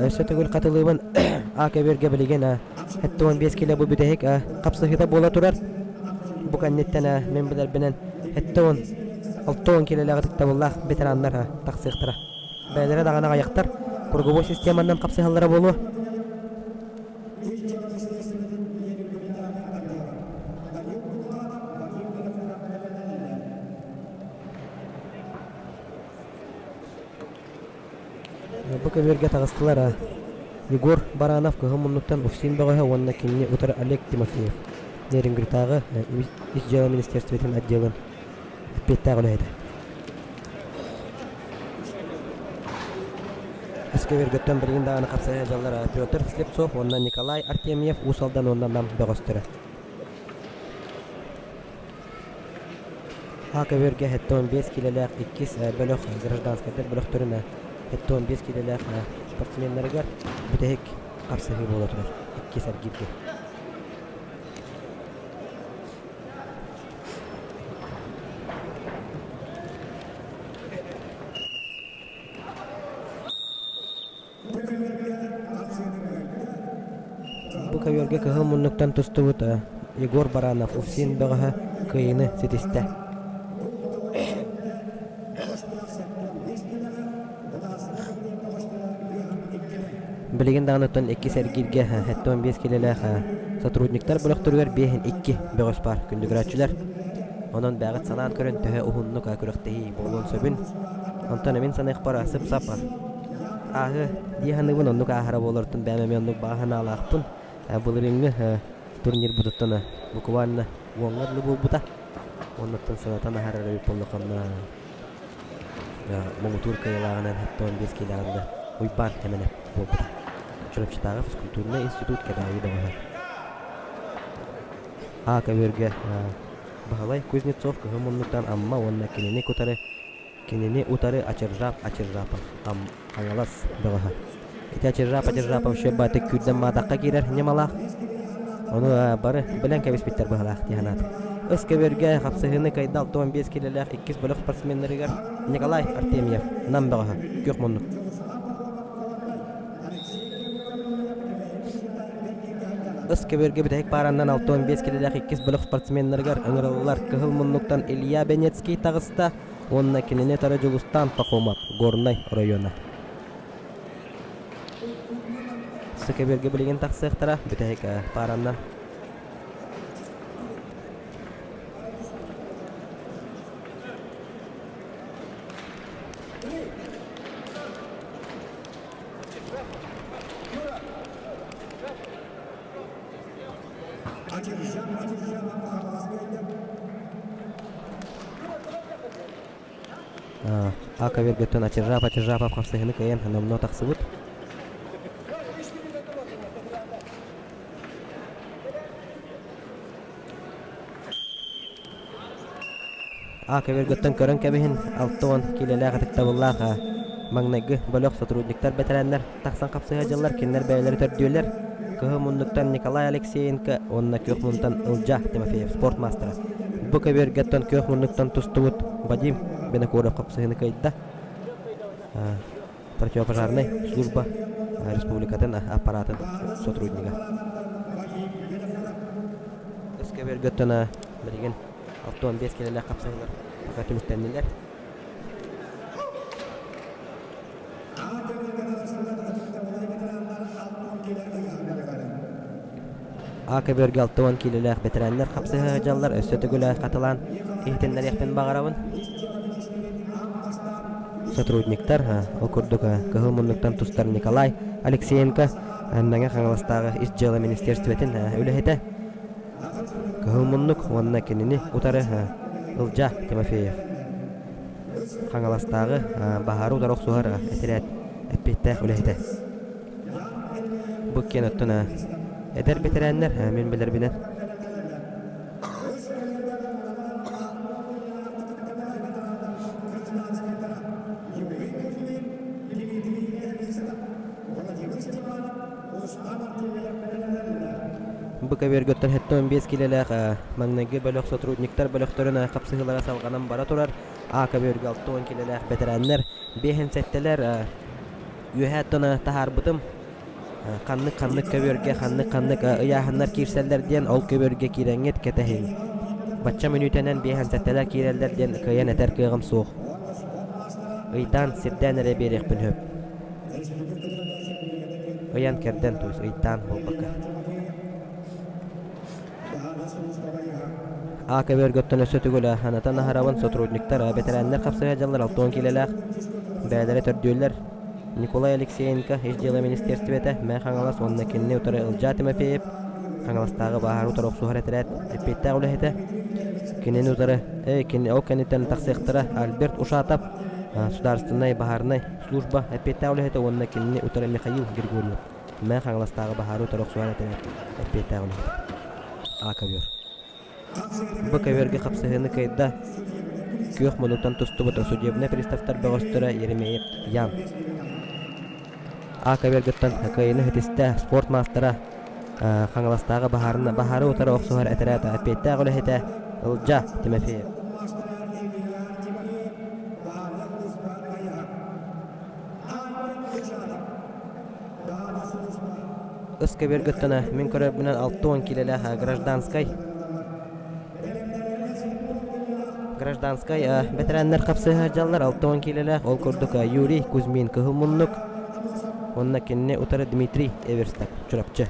Өссө төгүл хатылыыбын А көбүөргэ билигин 75 кило бу бүтэһик хапсыһыыта буола турар. Бу кэнниттэн мин билэрбинэн 70 60 килолээх ытыктабыллаах ветераннар тахсыахтара. Бэйэлэрэ даҕаны аҕыйахтар круговой системанан хапсыһаллара буолуо. Бу көбүөргэ таҕыстылар Егор Баранов кыһыл муннуктан Уфсин бөҕөһө уонна кинини утары Олег Тимофеев Нерюнгритааҕы Ис дьыала министерствотын отделын эппиэттээх үлэһитэ. Өскөбүөргөттөн билигин даҕаны хапсыһа дьаллар Петр Слепцов уонна Николай Артемьев Уус Алдан уонна Нам бөҕөстөрө. А көбүөргэ 75 киилэлээх иккис бөлөх гражданскайдар бөлөхтөрүн 75 киилэлээх спортсменнарыгар бүтэһик хапсыһыы буола турар иккис эргииргэ. Бу көбүөргэ кыһыл муннуктан тустубут Егор Баранов Уфсин бөҕөһө кыайыыны ситистэ. Билигин даҕаны оттон иккис эргииргэ 75 киилэлээх сотрудниктар бөлөхтөрүгэр 5-2 бөҕөс баар күндү көрөөччүлэр. Онон бэҕит санаан көрөн төһө уһуннук күрэхтэһии буолуон сөбүн. Онтон мин саныахпар сып-сап ааһы дии саныыбын оннук ааһара буолартын бэйэм эмиэ оннук баҕа санаалаахпын. Былырыыҥҥы турнирбытыттан буквально уоҥҥа дылы буолбута. Оннуттан санатан аһарар эбит буоллаххына муҥутуур кыайыылааҕынан 75 киилэҕин да Уйбаан Эмэнэ буолбута. Чурапчытааҕы физкультурнай институт Кэбээйи бөҕөһө. А көбүөргэ Баһылай Кузнецов кыһыл муннуктан Амма уонна кинини кутары Кинини утары Ачыржап Ачыржапов Хаҥалас бөҕөһө. Ити Ачыржап Ачыржапов Щербатык күүрдэн маатахха киирэр ньымалаах. Ону бары билэн кэбиспиттэр быһалаах дии санаатым. Ыс көбүөргэ хапсыһыыны кыайда 65 киилэлээх иккис бөлөх спортсменнарыгар Николай Артемьев, Нам бөҕөһө, күөх муннук. Ыс көбүөргэ бүтэһик паараннан 65 киилэлээх иккис бөлөх спортсменнарыгар ыҥырыллар кыһыл муннуктан Илья Бенецкий таҕыста уонна кинини утары Дьулустаан Пахомов, Горнай оройуона. Сыкыбиргэ билигин тахсыахтара, бүтэһик паараннан. А көбүөргөттөн Ачыржап Ачыржапов хапсыһыыны кыайан номнуо тахсыбыт. А көбүөргөттөн көрөн кэбиһин 60 киилэлээх ытыктабыллаах маҥнайгы бөлөх сотрудниктар бэтэрээннэр тахсан хапсыһа дьыллар кинилэр бэйэлэрэ төрдүөлэр Кыһыл муннуктан Николай Алексеенко уонна күөх мунтан Ылдьаа Тимофеев спорт маастара. Бу көбүөргэттэн күөх муннуктан тустубут Вадим Винокуров хапсыһыыны кыайда. Противопожарнай служба республикатын аппаратын сотруднига. Өскөбүөргэттэн билигин 65 килэлээх хапсыһыылар пока түмүктэннилэр. А көбүөргэ 60 киилэлээх бэтэрээннэр хапсыһа сылдьаллар, өссө төгүл хатылаан иһитиннэриэхпин баҕарабын. Сотрудниктар, ол курдук Кыһыл муннуктан тустар Николай Алексеенко, Мэҥэ Хаҥаластааҕы Ис дьыала министиэристибэтин үлэһитэ, Кыһыл муннук уонна кинини утары Ылдьаа Тимофеев. Хаҥаластааҕы баһаары утары охсуһар этэрээт эппиэттээх үлэһитэ. Бу киэн оттон эдэр бэтэрээннэр мин билэрбинэн Бу көбүөргөттөн 75 киилэлээх маҥнайгы бөлөх сотрудниктар бөлөхтөрүн хапсыһыылара салҕанан бара турар. А көбүөргэ 60 киилэлээх бэтэрээннэр биэһин сэттэлэр үөһээ тона таһаарбытым. Ханнык-ханнык көбүөргэ ханнык-ханнык ыйааһыннар киирсэллэр диэн ол көбүөргэ киирэҥҥит кэтэһиҥ. Бачча мүнүүтэнэн биэһин сэттэлэр киирэллэр диэн кыайан этэр кыаҕым суох. Ыйдаан, сирдээн эрэ биэриэхпин сөп. Ыйан-кэрдэн, то есть ыйдаан буолбакка. А көбүөргөттөн өссө төгүл анатан аһарабын сотрудниктар, бэтэрээннэр хапсыһа дьаллар 60 киилэлээх бэйэлэрэ төрдүөллэр. Николай Алексеенко Ис дьыала министиэристибэтэ Мэ Хаҥалас уонна кинини утары Ылдьаа Тимофеев Хаҥаластааҕы баһаары утары охсуһар этэрээт эппиэттээх үлэһитэ. Кинини утары э, кини ол кэнниттэн тахсыахтара Альберт Ушатов Судаарыстыбаннай баһаарынай служба эппиэттээх үлэһитэ уонна кинини утары Михаил Григорьев Мэ Хаҥаластааҕы баһаары утары охсуһар этэрээт эппиэттээх үлэһитэ. А ковер. Бу көбүөргэ хапсыһыыны кыайда күөх муннуктан тустубут судебнай приставтар бөҕөстөрө Еремеев Ян. А көбүөргүттэн кыайыыны ситистэ спорт маастара Хаҥаластааҕы баһаарына баһаары утары охсуһар этэрээт эппиэттээх үлэһитэ Ылдьаа Тимофеев. Ыс көбүөргүттэн мин көрөрбүнэн 60 киилэлээх гражданскай гражданскай бэтэрээннэр хапсыһа сылдьаллар 60 киилэлээх ол курдук Юрий Кузьмин Кыһыл Муннук уонна кинини утары Дмитрий Эверстов Чурапчы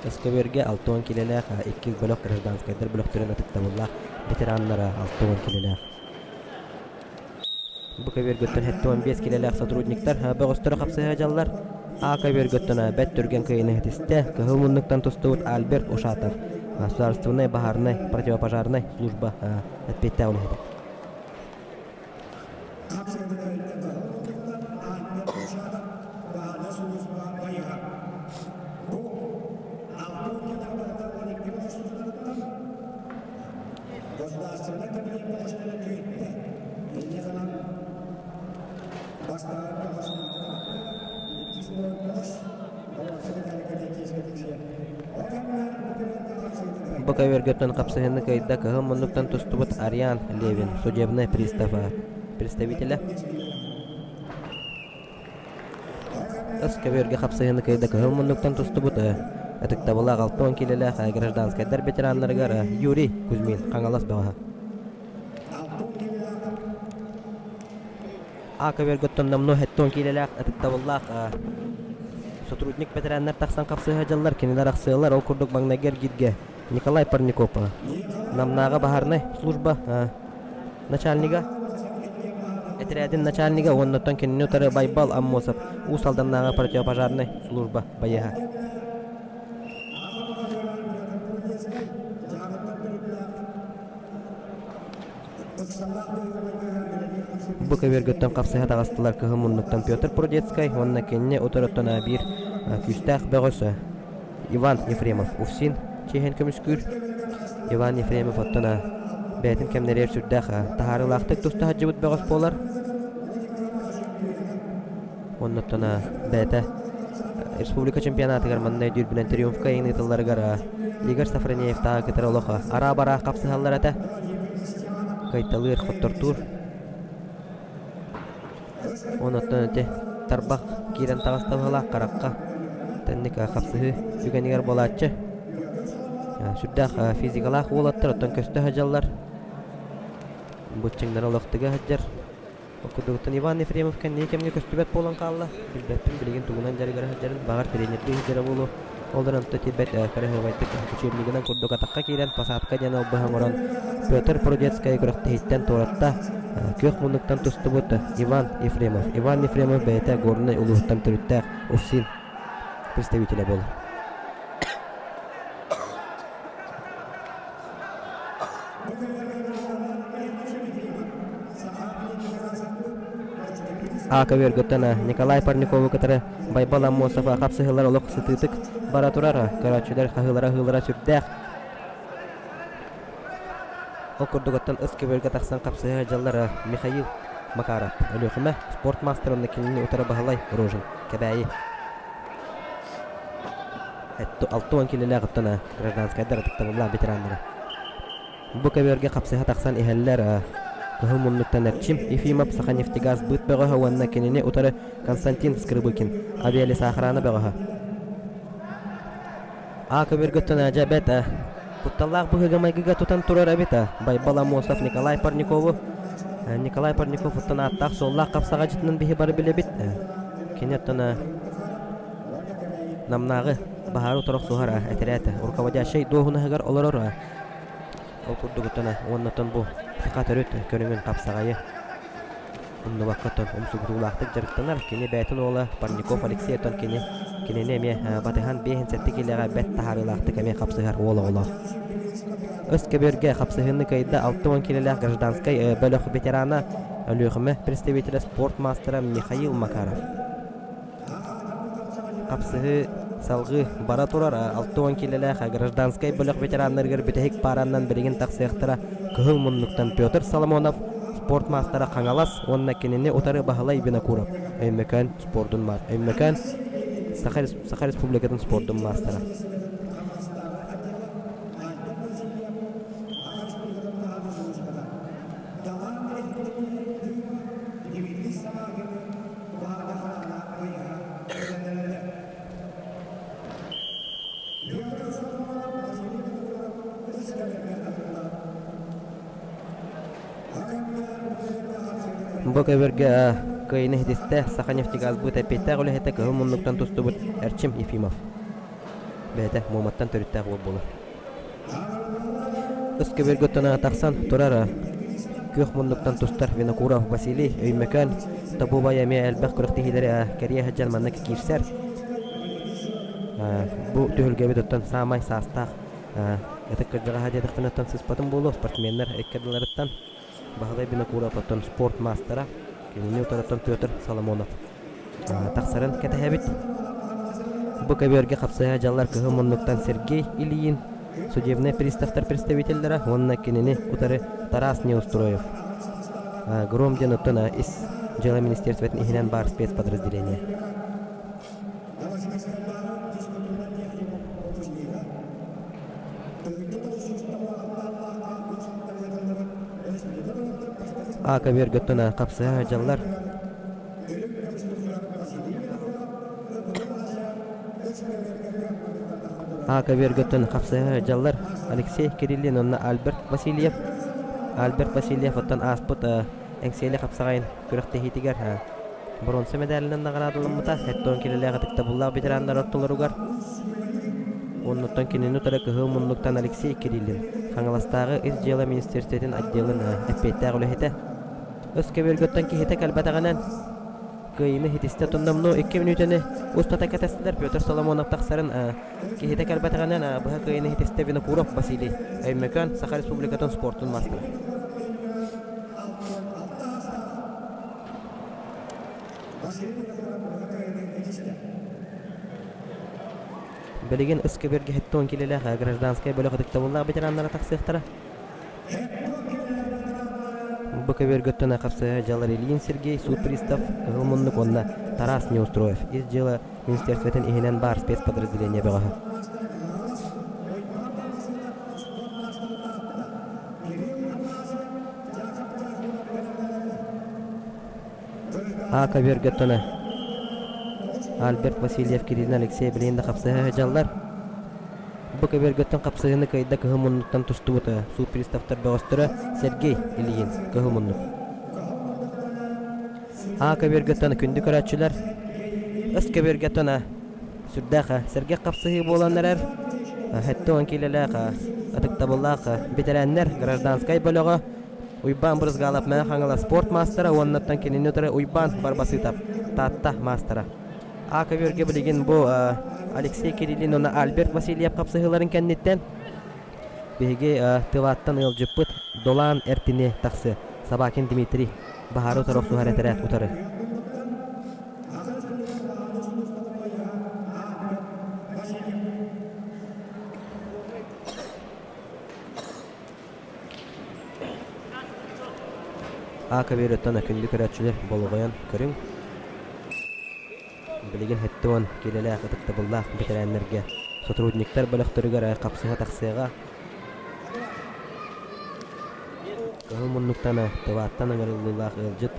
Өскөбүөргэ 60 киилэлээх иккис бөлөх гражданскайдар бөлөхтөрүн ытыктабыллаах ветераннара 60 киилэлээх Бу көбүөргөттөн 75 киилэлээх сотрудниктар бөҕөстөрө хапсыһа дьаллар. А көбүөргөттөн бэт түргэн кыайыыны ситистэ. Кыһыл муннуктан тустубут Альберт Ушатов, государственнай баһаарынай противопожарнай служба эппиэттээх үлэһитэ. Государственнай кабинет бөҕөстөрө күүттэ. Инньэ гынан бастаан бөҕөс иккис бөҕөс Бу көбүөргөттөн хапсыһыыны кыайда кыһыл муннуктан тустубут Ариан Левин, судебный пристав представителэ. Ыс көбүөргэ хапсыһыыны кыайда кыһыл муннуктан тустубут ытыктабылаах 60 киилэлээх гражданскайдар ветераннарыгар Юрий Кузьмин Хаҥалас бөҕөһө. А көбүөргөттөн номнуо 70 киилэлээх ытыктабыллаах сотрудник бэтэрээннэр тахсан хапсыһа дьаллар кинилэр ахсыалар ол курдук маҥнайгы эргииргэ Николай Парников Намнааҕы баһаарынай служба начальнига этэрээтин начальнига уонна оттон кинини утары Байбал Аммосов Уус Алданнааҕы противопожарнай служба байыаһа. Бу көбүөргүттэн хапсыһа таҕыстылар кыһыл муннуктан Петр Прудецкай уонна кинини утарыттан биир күүстээх бөҕөс Иван Ефремов УФСИН чиэһин көмүскүүр. Иван Ефремов оттон бэйэтин кэмнэригэр сүрдээх таһаарыылаахтык туста сылдьыбыт бөҕөс буолар. Оннуттан бэйэтэ республика чемпионатыгар манна өйдүүрбүнэн триумфка иҥ ыытылларыгар Игорь Сафронеевтааҕы кытары олох араа-бараа хапсыһаллар этэ. Кыайталыыр, хоттортуур. Онуттан ити тарбах киирэн таҕыста быһыылаах харахха тэнник хапсыһыы түгэнигэр буолааччы. Сүрдээх физикалаах уолаттар оттон көстө сылдьаллар. Быччыҥнара олохтуга сылдьар. Ол курдугуттан Иван Ефремов кэнники кэмҥэ көстүбэт буолан хаалла. Билбэппин билигин тугунан дьарыгыра сылдьарын, баҕар тренердии сылдьара буолуо. Ол эрэн онто тиийбэт кыраһыабайдык учебнигынан курдук атахха киирэн посадка диэн албаһы оҥорон Петр Прудецкай күрэхтэһииттэн туоратта. Күөх муннуктан тустубут Иван Ефремов. Иван Ефремов бэйэтэ Горнай улууһуттан төрүттээх УФСИН представителэ буолар. А көбүөргүттэн Николай Парникову кытары Байбал Аммосов хапсыһыылар олох сытыытык бара турар. Көрөөччүлэр хаһыылара-хаһыылара сүрдээх. Ол курдук оттон ыс көбүөргэ тахсан хапсыһа дьаллар Михаил Макаров, Өлүөхүмэ спорт маастара уонна кинини утары Баһылай Рожин, Кэбээйи. 60 килэлээх оттон гражданскайдар ытыктабыллаах ветераннара. Бу көбүөргэ хапсыһа тахсан иһэллэр Кыһыл муннуктан Эрчим Ефимов Саханефтегаз быт бөҕөһө уонна кинини утары Константин Скрыбыкин авиалесоохрана бөҕөһө. А көбүөргөттөн дьэ бэт кутталлаах быһыыга-майгыга тутан турар эбит Байбал Аммосов Николай Парникову Николай Парников оттон ааттаах-суоллаах хапсаҕайдьытынан биһи бары билэбит. Кини оттон Намнааҕы баһаары утары охсуһар этэрээт руководящай дуоһунаһыгар олорор ол курдугуттан уоннаттан бу саха төрүт көрүҥүн хапсаҕайы умнубакка оттон умсугутуулаахтык дьарыктанар. Кини бэйэтин уола Парников Алексей оттон кини кинини эмиэ батыһан 5-7 киилэҕэ бэрт таһаарыылаахтык эмиэ хапсыһар уол оҕолоох. Өс көбүөргэ хапсыһыыны кыайда 60 киилэлээх гражданскай бөлөх ветерана Өлүөхүмэ представителэ спорт маастара Михаил Макаров. Хапсыһыы салҕыы бара турар 60 киилэлээх гражданскай бөлөх ветераннарыгар бүтэһик паараннан билигин тахсыахтара Кыһыл муннуктан Петр Соломонов, спорт маастара Хаҥалас уонна кинини утары Баһылай Винокуров, Өймөкөөн спордун Өймөкөөн Саха, Саха Республикатын спордун маастара. Бу көбүргэ кыайыны иһитистэ Саханефтегазбыт эппиэттээх үлэһитэ кыһыл муннуктан тустубут Эрчим Ефимов. Бэйэтэ Муоматтан төрүттээх уол буолар. Ыс көбүөргэ оттон тахсан турар күөх муннуктан тустар Винокуров Василий Өймөкөөн Тобубай эмиэ элбэх күрэхтэһиилэри кэрийэ сылдьан маннык киирсэр. Бу түһүлгэбит оттон саамай саастаах ытык кырдьаҕаһа диэтэхпинэ оттон сыыспатым буолуо спортсменнар икки ардыларыттан Баһылай Винокуров оттон спорт маастара кинини утарыттан Петр Соломонов тахсарын кэтэһэбит. Бу көбүөргэ хапсыһа дьаллар кыһыл муннуктан Сергей Ильин, судебнай приставтар представителлэрэ уонна кинини утары Тарас Неустроев. Гром диэн оттон ис дьыала министерствотын иһинэн баар спецподразделение. А көбүөргэ оттон хапсыһа дьаллар А көбүөргөттөн хапсыһа сылдьаллар Алексей Кириллин уонна Альберт Васильев. Альберт Васильев оттон ааспыт Эҥсиэли хапсаҕайын күрэхтэһиитигэр боруонса мэдээлинэн наҕараадаламмыта. 70 килэлээх ытыктабыллаах ветераннар ортолоругар. Оннуттан кинини утары кыһыл муннуктан Алексей Кириллин, Хаҥаластааҕы Ис дьыала министиэристибэтин отделын эппиэттээх үлэһитэ. Өс көбүөргөттөн киһитэ кэлбэтэҕинэн Кыайыыны ситистэ туннамну 2 мүнүүтэни устата кэтэстилэр Петр Соломонов тахсарын киһитэ кэлбэтэҕинэн быһа кыайыыны ситистэ Винокуров Василий Өймөкөөн Саха Республикатын спортун маастара. Билигин ыс көбүөргэ 70 киилэлээх гражданскай бөлөх ытыктабыллаах ветераннара тахсыахтара. Бу көбүөргөттөн хапсыһа дьалар Ильин Сергей, суут пристав, Кыһыл муннук уонна Тарас Неустроев ис дьыала министерствотын иһинэн баар спецподразделение бөҕөһө. А көбүөргөттөн Альберт Васильев, Кириллин Алексей билигин да хапсыһа сылдьаллар. Бу көбүөргөттөн хапсыһыыны кыайда кыһыл муннуктан тустубут суут приставтар бөҕөстөрө Сергей Ильин, Кыһыл муннук. А көбүөргөттөн күндү көрөөччүлэр, С көбүөргөттөн сүрдээх сэргэх хапсыһыы буолан эрэр. 70 киилэлээх ытыктабыллаах бэтэрээннэр гражданскай бөлөҕө Уйбаан Брызгалов Мэҥэ Хаҥалас спорт маастара уоннаттан кинини утары Уйбаан Барбасытов Таатта маастара. А көбүөргэ билигин бу Алексей Кириллин уонна Альберт Васильев хапсыһыыларын кэнниттэн биһиги Тываттан ыалдьыппыт Долаан Эртини тахсы Собакин Дмитрий баһаары утары охсуһар этэрээт утары. А көбүөрүттэн күндү көрөөччүлэр болҕойон көрүҥ. Билигин 70 киилэлээх ытыктабыллаах бэтэрээннэргэ сотрудниктар бөлөхтөрүгэр хапсыһа тахсыаҕа. Кыһыл муннуктан Тывааттан ыҥырыллыылаах ыалдьыт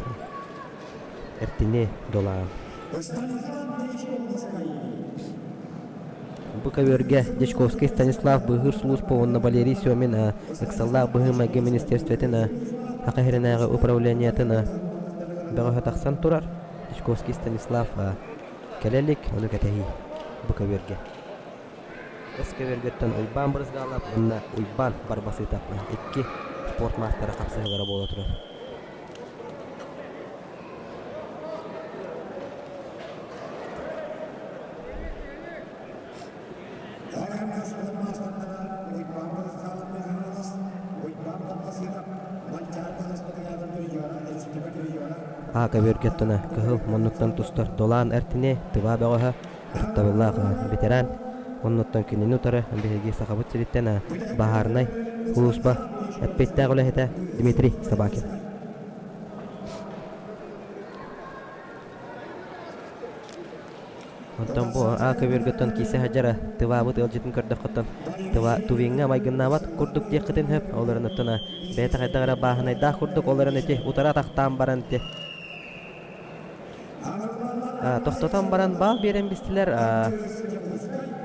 Эртини долаан. Бу көбүөргэ Дьячковский Станислав быыһыыр сулууспа уонна Валерий Семин ыксаллаах быһыы-майгы министиэристибэтин Саха сиринээҕи управлениетын бөҕөһө тахсан турар. Дьячковский Станислав кэлэ илик, ону кэтэһии бу көбүөргэ. Ыс көбүөргөттөн Уйбаан Брызгалов уонна Уйбаан Барбасытов икки спорт маастара хапсыһыылара буола турар. А көбүөргэттэн кыһыл муннуктан тустар Долаан Эртини Тыва бөҕөһө ытыктабыллаах ветеран оннуттан кинини утары биһиги Сахабыт сириттэн баһаарынай сулууспа эппиэттээх үлэһитэ Дмитрий Собакин. Онтон бу А көбүөргөттөн киисэ сылдьара Тываабыт ыалдьытын көрдөххөттөн Тыва Тувиҥҥа майгыннаабат курдук диэххитин сөп. Ол эрэн оттон бэйэтэ хайдах эрэ бааһынайдаах курдук ол эрэн ити утары атахтаан баран ити Тохтотон баран баал биэрэн бистилэр.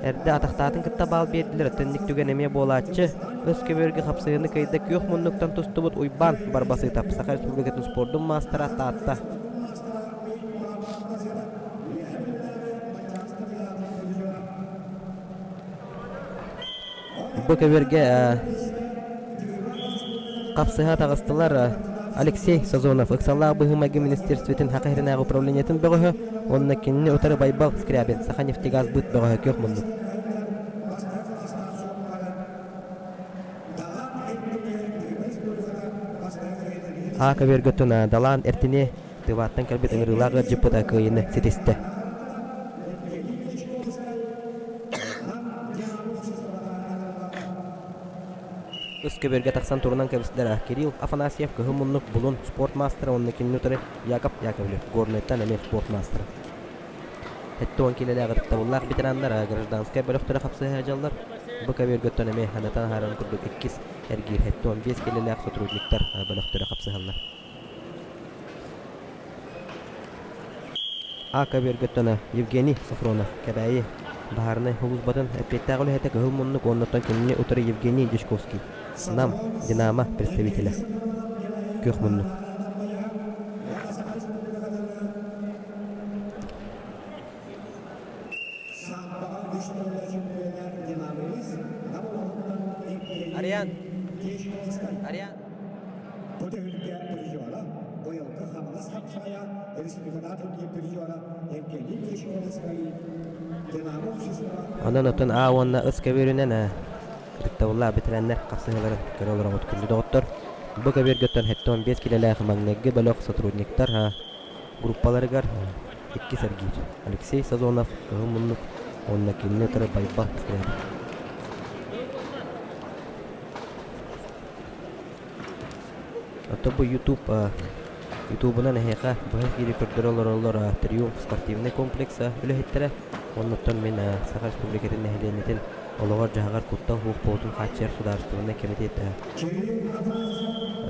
Эрдэ атахтаатын кытта баал биэрдилэр. Өттөннүк түгэн эмиэ буолааччы. Өс көбүөргэ хапсыһыыны кыайда күөх муннуктан тустубут Уйбаан Барбасытов, Саха Республикатын спордун маастара Таатта. Бу көбүөргэ хапсыһа таҕыстылар Алексей Сазонов, ыксаллаах быһыы-майгы министерствотын Саха сиринээҕи управлениетын бөҕөһө уонна кинини утары Байбал Скрябин, Саханефтегазбыт бөҕөһө күөх муннук. А көбүөргөттөн Далаан Эртини Тываттан кэлбит ыҥырыылаах ыалдьыппыт кыайыыны ситистэ. Ыс көбүөргэ тахсан турунан кэбистилэр Кирилл Афанасьев кыһыл муннук Булун спорт маастара уонна кинини утары Яков Яковлев Горнайтан эмиэ спорт маастара. 70 киилэлээх ытыктабыллаах ветераннар гражданскай бөлөхтөрө хапсыһа сылдьаллар. Бу көбүөргөттөн эмиэ санатан аһарарын курдук иккис эргиир 75 киилэлээх сотрудниктар бөлөхтөрө хапсыһаллар. А көбүөргөттөн Евгений Софронов, Кэбээйи баһаарынай сулууспатын эппиэттээх үлэһитэ Кыһыл муннук уоннаттан кинини утары Евгений Дьячковский, Нам, Динамо представителэ. Күөх муннук. Ариан! Ариан! Бу түһүлгэ призера, быйылгы Хаҥалас хапсаҕайа республикатааҕы турнир призера Евгений Дьячковский, Динамо общество Онон оттон А уонна Ыс көбүөрүнэн ытыктабыллаах бэтэрээннэр хапсыһыыларын көрө олороҕут күндү доҕоттор. Бу көбүөргэ оттон 75 килэлээх маҥнайгы бөлөх сотрудниктар группаларыгар. Иккис эргиир. Алексей Сазонов, Кыһыл муннук уонна кинини утары Байбал Скрябин. Оттон бу YouTube Ютубунан эһиэхэ быһа эфири көрдөрө олороллор Триумф спортивнай комплекса үлэһиттэрэ. Оннуттан мин Саха Республикатын нэһилиэнньэтин олоҕор-дьаһаҕар куттал суох буолуутун хааччыйар судаарыстыбаннай кэмитиэт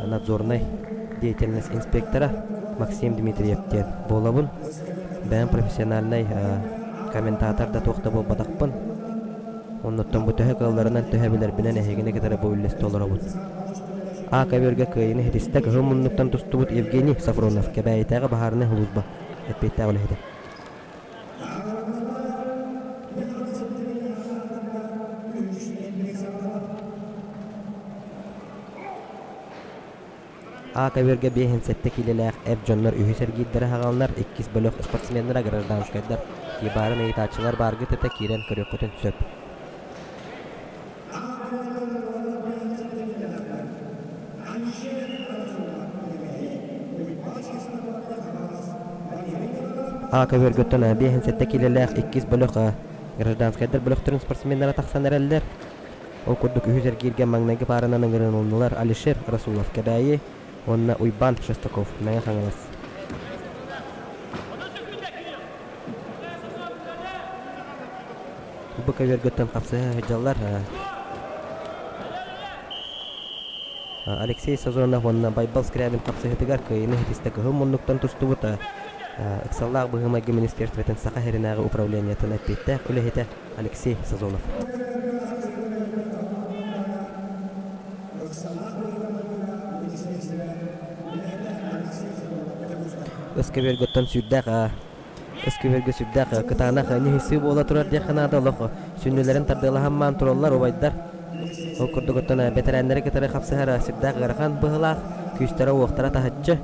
надзорнай деятельность инспектора Максим Дмитриев диэн буолабын. Бэйэм профессиональнай комментатор да туох да буолбатахпын. Оннуттан бу төһө кыалларынан төһө билэрбинэн эһигини кытары бу үллэстэ олоробут. А көбүөргэ кыайыыны ситистэ кыһыл муннуктан тустубут Евгений Сафронов Кэбээйитээҕи баһаарынай сулууспа эппиэттээх үлэһитэ. А көбүөргэ 57 киилэлээх эр дьоннор үһүс эргиирдэрэ хаҕаллар, иккис бөлөх спортсменнара гражданскайдар кибаарын ыйытааччылар бааргыт этэ киирэн көрүөххүтүн сөп. А көбүөргүттэн 57 киилэлээх иккис бөлөх гражданскайдар бөлөхтөрүн спортсменнара тахсан эрэллэр. Ол курдук үһүс эргииргэ маҥнайгы пааранан ыҥырылыннылар Алишер Расулов Кэбээйи уонна Уйбаан Шестаков Мэҥэ Хаҥалас. Бу көбүөргүттэн хапсыһа сылдьаллар Алексей Сазонов уонна Байбал Скрябин хапсыһыытыгар кыайыыны ситистэ кыһыл муннуктан тустубут ыксаллаах быһыы-майгы министерствотын Саха сиринээҕи управлениетын эппиэттээх үлэһитэ Алексей Сазонов. Өскөбүөргөттөн сүрдээх Өскөбөргө сүрдээх кытаанах ньыһыссыы буола турар диэххэ наада олох сүнньүлэрин тардыалаһан тураллар убайдар. Ол курдук оттон бэтэрээннэри кытары хапсыһар сүрдээх ыарахан быһыылаах, күүстэрэ-уохтара таһыччы.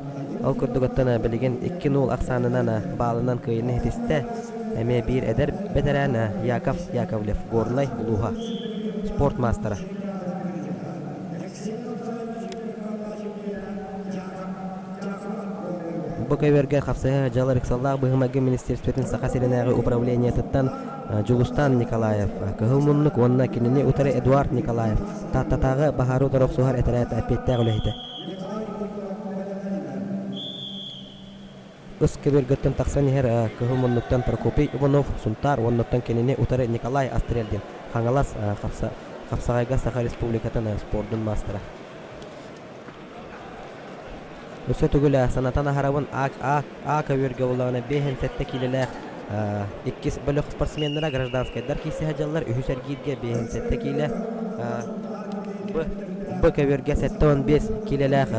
Ол курдук оттон билигин 2-0 ахсаанынан баалынан кыайыыны ситистэ. Эмиэ биир эдэр бэтэрээн Яков Яковлев, Горнай улууһа, спорт маастара. Бу көбүөргэ хапсыһыы дьыала ыксаллаах быһыы-майгы министиэристибэтин Саха сиринээҕи управлениетыттан Дьулустаан Николаев, Кыһыл Муннук уонна кинини утары Эдуард Николаев, Тааттатааҕы баһаары утары охсуһар этэрээт эппиэттээх үлэһитэ. Ыс көбүөргөттөн тахсан иһэр Кыһыл Муннуктан Прокопий Иванов, Сунтаар уоннаттан кинини утары Николай Астрельдин, Хаҥалас хапсаҕайга Саха Республикатын спордун маастара. Өссө төгүл санатан аһарабын А А А көбүөргэ буоллаҕына 57 киилэлээх иккис бөлөх спортсменнара гражданскайдар киирсиһэ дьаллар үһүс эргииргэ 57 киилэ Б Б көбүөргэ 75 киилэлээх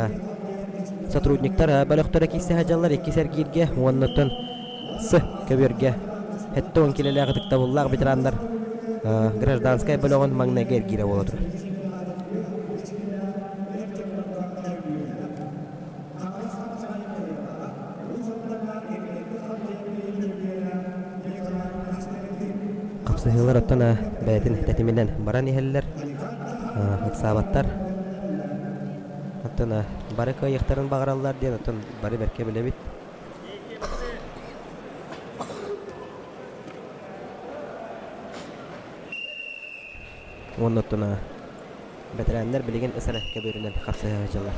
сотрудниктар бөлөхтөрө киирсиһэ дьаллар иккис эргииргэ уоннаттан С көбүөргэ 70 киилэлээх ытыктабыллаах ветераннар гражданскай бөлөҕүн маҥнайгы эргиирэ буола турар. Хапсыһыылар оттон бэйэтин тэтиминэн баран иһэллэр, ыксаабаттар. Оттон бары кыайыахтарын баҕараллар диэн оттон бары бэркэ билэбит. Уонна оттон Бэтэрээннэр билигин ыс эрэ көбүөрүнэн хапсыһа сылдьаллар.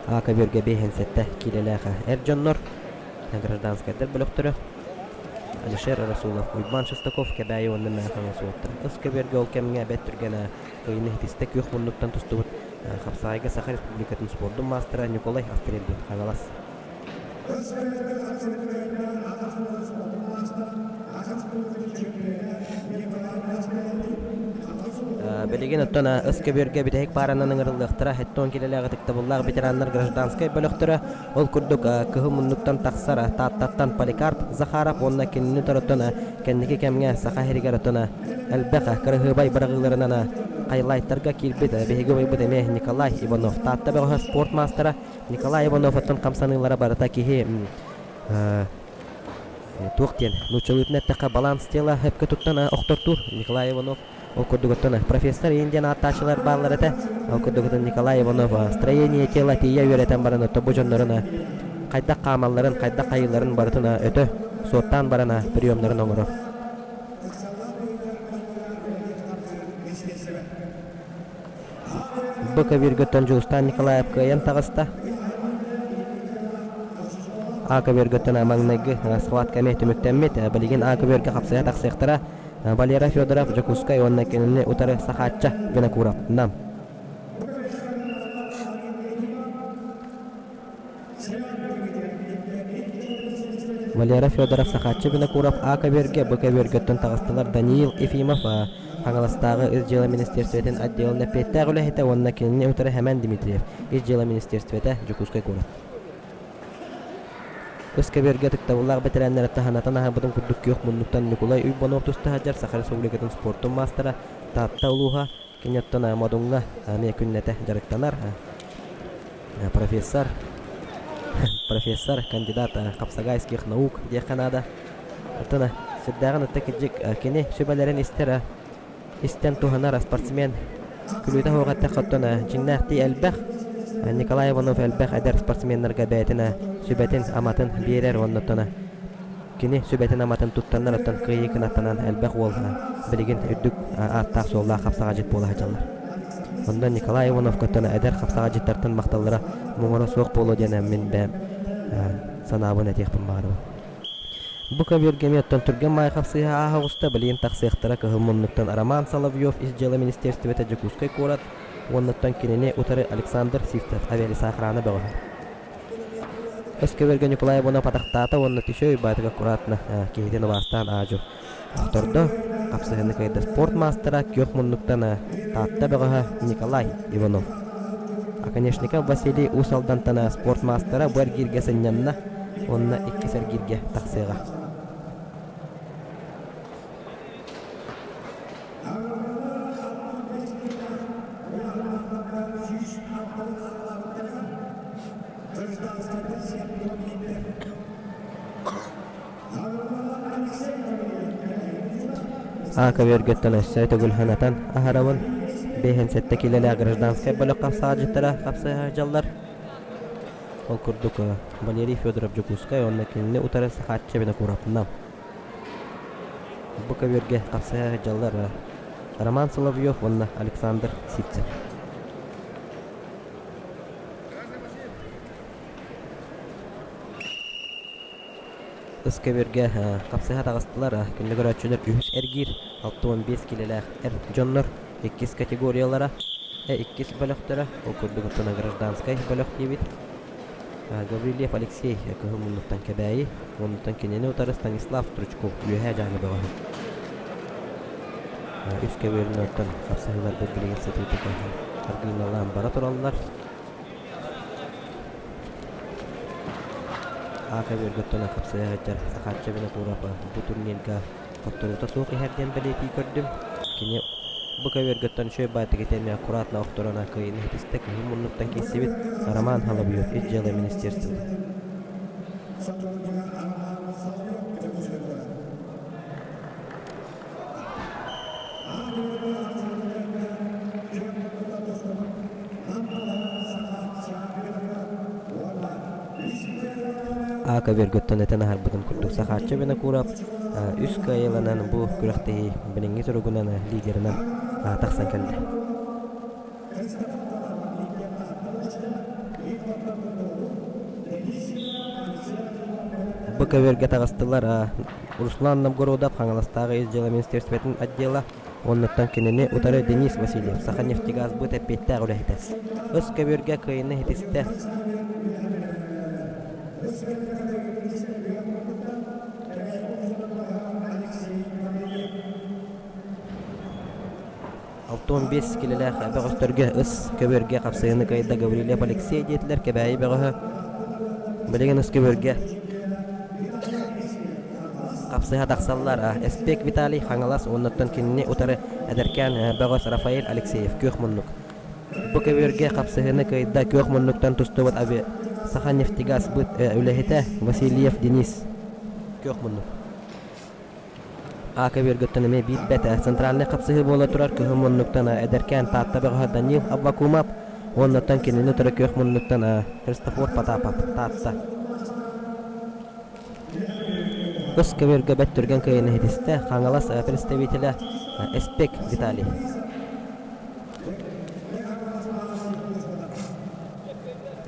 А көбүөргэ 57 киилэлээх эр дьоннор гражданскайдар бөлөхтөрө Алишер Расулов, Уйбаан Шестаков, Кэбээйи уонна Мэҥэ суоттар. Ыс көбүөргэ ол кэмҥэ бэрт түргэн кыайыыны ситистэ күөх муннуктан тустубут Хапсаҕайга Саха Республикатын спордун маастара Николай Астрельдин Хаҥалас. Билигин оттон ыс көбүөргэ бүтэһик пааранан ыҥырыллыахтара 70 килэлээх ытыктабыллаах ветераннар гражданскай бөлөхтөрө Ол курдук, кыһыл муннуктан тахсар Тааттаттан Поликарп Захаров уонна кинини тороттон кэнники кэмҥэ Саха сиригэр оттон элбэх кыраһыабай быраҕыыларынан хайлайтарга киирбит биһиги убайбыт эмиэ Николай Иванов. Таатта бөҕөһө спорт маастара Николай Иванов оттон хамсаныылара барыта киһи. Туох диэн нууччалыытын эттэххэ баланс тела сөпкө туттан охтортуур Николай Иванов. Ол курдугуттан профессор иин диэн ааттааччылар бааллар этэ. Ол курдугуттан Николай Иванов строение тела тиийэ үөрэтэн баран отто бу дьоннорун хайдах хаамалларын, хайдах хайыыларын барытын өтө суоттаан баран приемнарын оҥорор. Бу көбүөргөттөн Дьулустаан Николаев кыайан таҕыста. А көбүөргөттөн маҥнайгы схватка эмиэ түмүктэммит. Билигин А көбүөргэ хапсыһа тахсыахтара. Валера Федоров Дьокуускай уонна кинини утары Сахаачча Винокуров Нам. Валера Федоров Сахааччы Винокуров А көбүөргэ Б көбүөргэттэн таҕыстылар Даниил Ефимов Хаҥаластааҕы Ис дьыала министиэристибэтин отделын эппиэттээх үлэһитэ уонна кинини утары Хэмэн Дмитриев Ис дьыала министиэристибэтэ Дьокуускай куорат. Ыс көбүөргэ ытыктабыллаах бэтэрээннэри таһынатан аһарбытын курдук күөх муннуктан Ньукулай Уйбанов туста сылдьар Саха Республикатын спортун маастара Таатта улууһа кини оттон Модуҥҥа эмиэ күннэтэ дьарыктанар профессор профессор кандидат хапсагайских наук диэххэ наада оттон сүрдээҕин ытта кырдьык кини сүбэлэрин истэр истэн туһанар спортсмен күлүүтэ суох эттэххэ оттон дьиҥнээхтии элбэх Николай Иванов элбэх эдэр спортсменнарга бэйэтин сүбэтин-аматын биэрэр уонна оттон кини сүбэтин-аматын туттаннар оттон кыайыы кынаттанан элбэх уол билигин үрдүк ааттаах-суоллаах хапсаҕадьыт буола сылдьаллар. Онно Николай Ивановка оттон эдэр хапсаҕадьыттартан махталлара муҥура суох буолуо диэн мин бэйэм санаабын этиэхпин баҕарабын. Бу көбүөргэ эмиэ оттон Түргэн Маайхов сыыһа ааһа оҕуста, билигин тахсыахтара кыһыл муннуктан Роман Соловьев ис дьыала министиэристибэтэ Дьокуускай куорат уоннаттан кинини утары Александр Сивцев авиалесоохрана бөҕөһө. Өс көбүөргэ Ньукулай Иванов атахтаата уонна Түшө Уйбаатык аккуратно киһитин убаастаан аадьу охтордо. Хапсыһыны кыайда спорт маастара күөх муннуктан Таатта бөҕөһө Николай Иванов. Оконешников Василий Уус Алдантан спорт маастара бу эргииргэ сынньанна уонна иккис эргииргэ тахсыаҕа. А көбүөргэттэн өссө төгүл санатан аһарабын. 57 киилэлээх гражданскай бөлөх хапсаҕадьыттара хапсыһа сылдьаллар. Ол курдук Валерий Федоров Дьокуускай уонна кинини утары Сахааччы Винокуровна. Бу көбүөргэ хапсыһа сылдьаллар Роман Соловьев уонна Александр Сивцев. Ыс көбүөргэ хапсыһа таҕыстылар. Күндү көрөөччүлэр үһүс эргиир 65 киилэлээх эр дьоннор иккис категориялара, иккис бөлөхтөрө, ол курдук оттон гражданскай бөлөх диэбит. Гаврильев Алексей кыһыл муннуктан Кэбээйи, оннуттан кинини утары Станислав Стручков Үөһээ Дьааҥы бөҕөһө. Үс көбүөрүнэн оттон хапсыһыыларбыт билигин сытыытык аргыыналаан бара тураллар. А көбүөргэ оттон хапсыһа сылдьар Сахаачча Винокуров бу турнирга хотторуута суох иһэр диэн бэлиэтии көрдүм. Кини бу көбүөргэттэн үчүгэй баайтык итиэннэ аккуратно охторон кыайыыны ситистэ кыһыл муннуктан киирсибит Роман Соловьев ис дьыала министерствота. А көбүөргөттөн этэн аһарбытым курдук Сахааччы Винокуров үс кыайыыланан бу күрэхтэһии билиҥҥи туругунан лидеринэн тахсан кэллэ. Бу көбүөргэ таҕыстылар Руслан Новгородов Хаҥаластааҕы ис дьыала министерствотын отдела Оннуттан кинини утары Денис Васильев, Саханефтегазбыт эппиэттээх үлэһитэ. Ыс көбүөргэ кыайыыны ситистэ. 65 килэлээх бөҕөстөргө ыс көбүөргэ хапсыһыыны кыайда Гаврильев Алексей диэтилэр Кэбээйи бөҕөһө. Билигин ыс көбүөргэ Хапсыһа тахсаллар Эспек Виталий Хаҥалас уоннаттан кинини утары эдэркээн бөҕөс Рафаэль Алексеев күөх муннук. Бу көбүөргэ хапсыһыыны кыайда күөх муннуктан тустубут Саханефтегазсбыт үлэһитэ Васильев Денис. Күөх муннук. А көбүөргүттэн эмиэ биир бэт центральнай хапсыһыы буола турар кыһыл муннуктан эдэркээн Таатта бөҕөһө Данил Аввакумов уоннаттан кинини утары күөх муннуктан Христофор Потапов Таатта. Ыс көбүөргэ бэт түргэн кыайыыны ситистэ Хаҥалас представителэ Эспек Виталий.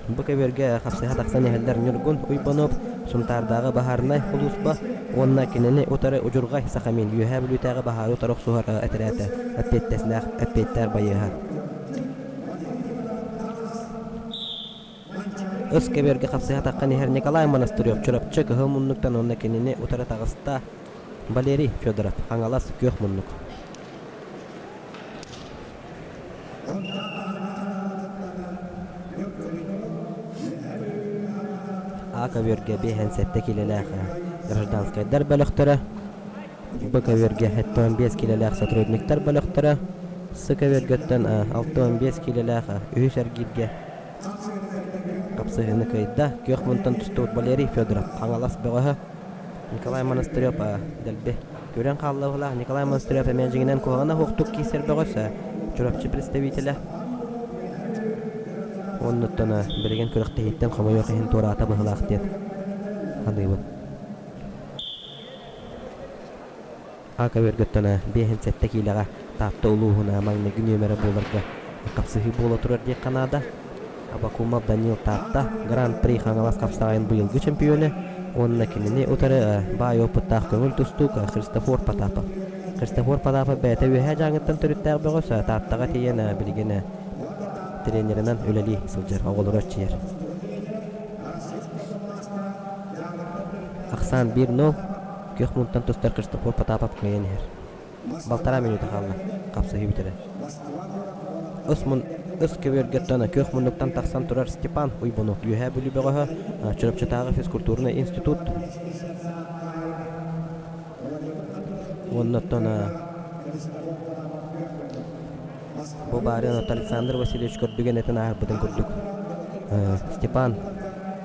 Бу көбүөргэ хапсыһа тахсан иһэллэр Ньургун Уйбанов, Сунтаардааҕы баһаарынай сулууспа уонна кинини утары Удьурҕай Сахамин Үөһээ Бүлүүтээҕи баһаары утары охсуһар этэрээтэ эппиэттэстээх эппиэттээх байыаһа. Ыс көбүөргэ хапсыһа таххан иһэр Николай Монастырев Чурапчы Кыһыл муннуктан уонна кинини утары таҕыста Валерий Федоров Хаҥалас Күөх муннук. А көбүөргэ 57 киилэлээх гражданскайдар бөлөхтөрө, Б көбүөргэ 75 киилэлээх сотрудниктар бөлөхтөрө, С көбүөргэттэн 65 киилэлээх үһүс эргииргэ хапсыһыыны кыайда. Күөх мунтан тустубут Валерий Федоров Хаҥалас бөҕөһө Николай Монастырев дэлби көрөн хаалла Николай Монастырев эмиэ дьиҥинэн куһаҕана суохтук киирсэр бөҕөс Чурапчы представителэ. Оннуттан билигин күрэхтэһииттэн хомойуох иһин туораата быһыылаах диэн саныыбын. А көбүөргөттөн 57 киилэҕэ Таатта улууһун маҥнайгы нүөмэрэ буоларга хапсыһыы буола турар диэххэ наада. Абакумов Данил Таатта Гран-при Хаҥалас хапсаҕайын быйылгы чемпиона уонна кинини утары баай опыттаах көҥүл тустуук Христофор Потапов. Христофор Потапов бэйэтэ Үөһээ Дьааҥыттан төрүттээх бөҕөс Тааттаҕа тиийэн билигин тренеринэн үлэлии сылдьар, оҕолору эрчийэр. Ахсаан 1-0 Күөх мунтан тустар Христофор Потапов кыайан иһэр. Балтараа мүнүүтэ хаалла. Хапсыһыы бүтэрэ. Ыс, мун, ыс көбүөргэттэн күөх муннуктан тахсан турар Степан Уйбунов Үөһээ Бүлүү бөҕөһө Чурапчытааҕы физкультурнай институт уонна оттон Бу баарыан от Александр Васильевич көрдүгэн этэн ааһарбытын курдук Степан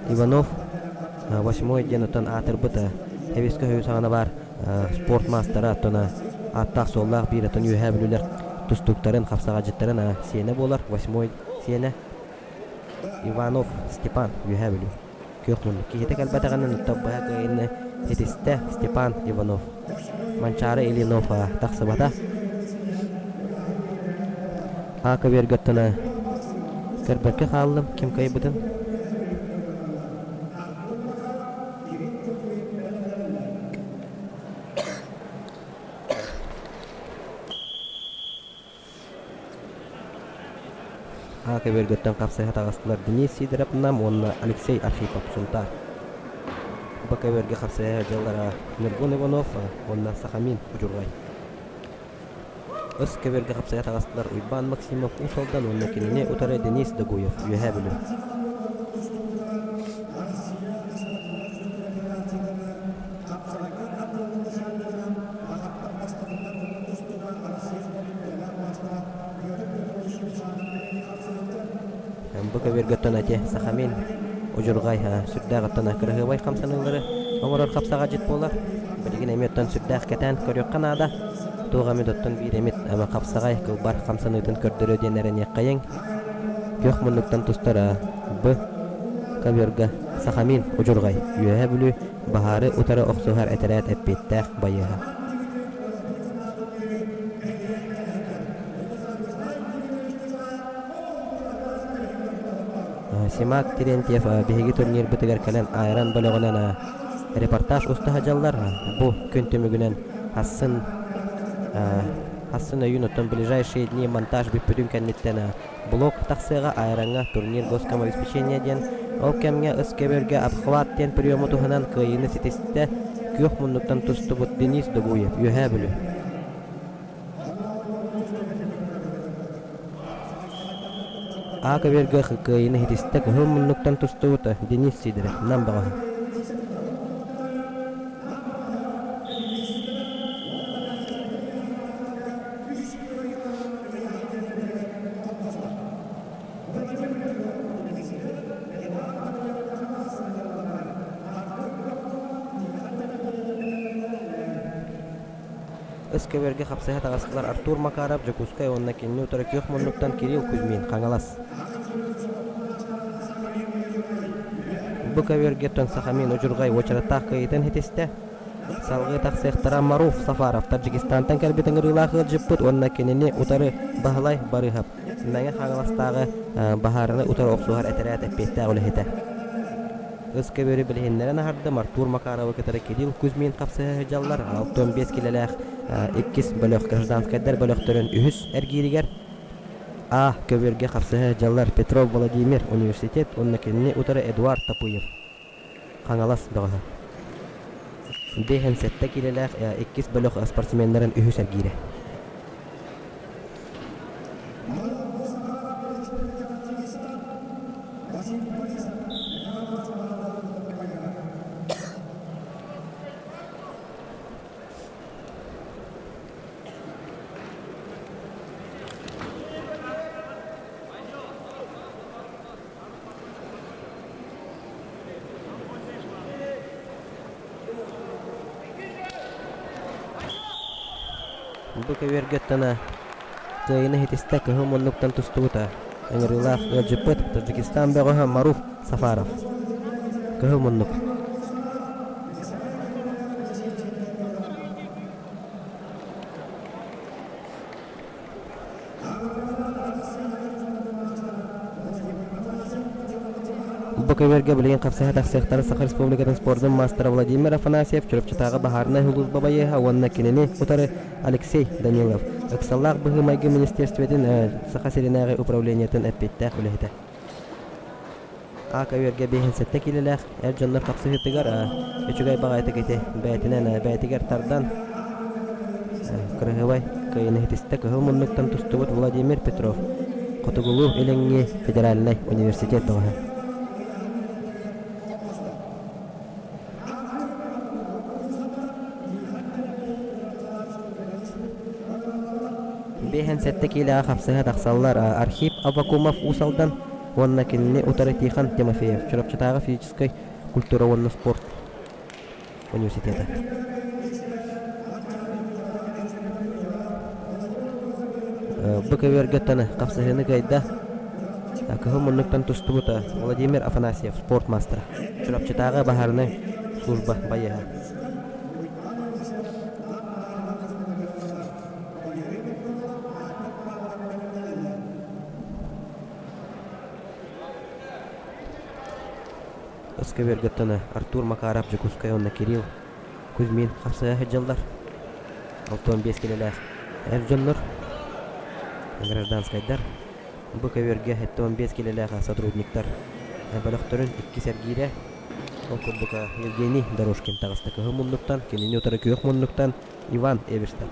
Иванов восьмой диэн оттон аатырбыт эбискэ өһү саҕана баар спорт маастара оттон ааттаах-суоллаах биир оттон Үөһээ Бүлүүлэр тустууктарын, хапсаҕайдьыттарын сиэнэ буолар восьмой сиэнэ Иванов Степан Үөһээ Бүлүү. Күөх муннук киһитэ кэлбэтэҕинэн быһа кыайыыны ситистэ Степан Иванов. Манчаары Ильинов тахсыбата. А көбүөргэттэн көрбөккө хааллым ким кыайбытын. А көбүөргөттөн хапсыһа таҕыстылар Денис Сидоров Нам уонна Алексей Архипов Сунтаар. Б көбүөргэ хапсыһа дьыллара Ньургун Иванов уонна Сахамин Удьурҕай. Ыс көбүөргэ хапсыһа таҕыстылар Уйбаан Максимов Уус Алдан уонна кинини утары Денис Догуев Үөһээ Бүлүү. Бу көбүөргэ ити Сахамин удьурҕай сүрдээх оттон кыраһыабай хамсаныылары оҥорор хапсаҕадьыт буолар. Билигин эмиэ оттон сүрдээх кэтээн көрүөххэ наада. Туох эмит оттон биир эмит хапсаҕай кылбар хамсаныытын көрдөрүө диэн эрэниэххэйиҥ. Күөх муннуктан тустар Б көбүөргэ Сахамин удьурҕай Үөһээ Бүлүү баһаары утары охсуһар этэрээт эппиэттээх байыаһа. Симак Терентьев биһиги турнирбытыгар кэлэн айран бөлөҕүнэн репортаж уста сылдьаллар. Бу күн түмүгүнэн Хассын Хассын өйүүн оттон ближайшие дни монтаж бүппүтүн кэнниттэн блок тахсыаҕа Айраҥҥа турнир госкомобеспечения диэн ол кэмҥэ ыс көбүөргэ обхват диэн приему туһанан кыайыыны ситистэ күөх муннуктан тустубут Денис Догуев Үөһээ Бүлүү. А көбүөргэ кыайыыны ситистэ кыһыл муннуктан тустубут Денис Сидоров Нам бөҕөһө. Ыс көбүөргэ хапсыһа таҕыстылар Артур Макаров, Дьокуускай уонна кинини утары күөх муннуктан Кирилл Кузьмин, Хаҥалас. Бу көбүөргэ Тонсахамин удьурҕай уочараттаах кыайыытын ситистэ. Салгыы тахсыахтара Маруф Сафаров Таджикистантан кэлбит ыҥырыылаах ыалдьыппыт уонна кинини утары Баһылай Барыыһап, Мэҥэ Хаҥаластааҕы баһаарыны утары охсуһар этэрээт эппиэттээх үлэһитэ. Ыс көбүөрү билиһиннэрэн аһардым Артур Макаровы кытары Кирилл Кузьмин хапсыһа сылдьаллар. 65 килэлээх иккис бөлөх гражданскайдар бөлөхтөрүн үһүс эргииригэр А көбүөргэ хапсыһа сылдьаллар Петров Владимир университет уонна кинини утары Эдуард Тапыев Хаҥалас бөҕөһө. 57 киилэлээх иккис бөлөх спортсменнарын үһүс эргиирэ. Бу көбүөргэ тана кыайыыны ситистэ кыһыл муннуктан тустубута. Ыҥырыылаах ыалдьыппыт Таджикистан бөҕөһө Маруф Сафаров. Кыһыл муннук. Бу көбүөргэ билигин хапсыһа тахсыахтара Саха Республикатын спордун маастара Владимир Афанасьев, Чурапчытааҕы баһаарынай сулууспа байыаһа уонна кинини утары Алексей Данилов, ыксаллаах быһыы-майгы министиэристибэтин Саха сиринээҕи управлениетын эппиэттээх үлэһитэ. А көбүөргэ 57 киилэлээх эр дьоннор хапсыһыытыгар үчүгэй баҕайытык ити бэйэтинэн бэйэтигэр тардан кырыһыбай кыайыыны ситистэ кыһыл муннуктан тустубут Владимир Петров Хотугулуу-Илиҥҥи федеральнай университет бөҕөһө. 57 киилэҕэ хапсыһа тахсаллар Архип Аввакумов Уус Алдан уонна кинини утары Тихон Тимофеев, Чурапчытааҕы физическэй культура уонна спорт университета. Бу көбүөргэ хапсыһыыны кыайда кыһыл муннуктан тустубута Владимир Афанасьев, спорт маастара, Чурапчытааҕы баһаарынай служба байыаһа. Өскөбүөргэттэн Артур Макаров Дьокуускай уонна Кирилл Кузьмин хапсыһа сылдьаллар. 65 килэлээх эр дьоннор, гражданскайдар. Бу көбүөргэ 75 килэлээх сотрудниктар бөлөхтөрүн иккис эргиирэ. Ол курдук Евгений Дорожкин таҕыста кыһыл муннуктан, кинини утары күөх муннуктан Иван Эверстов.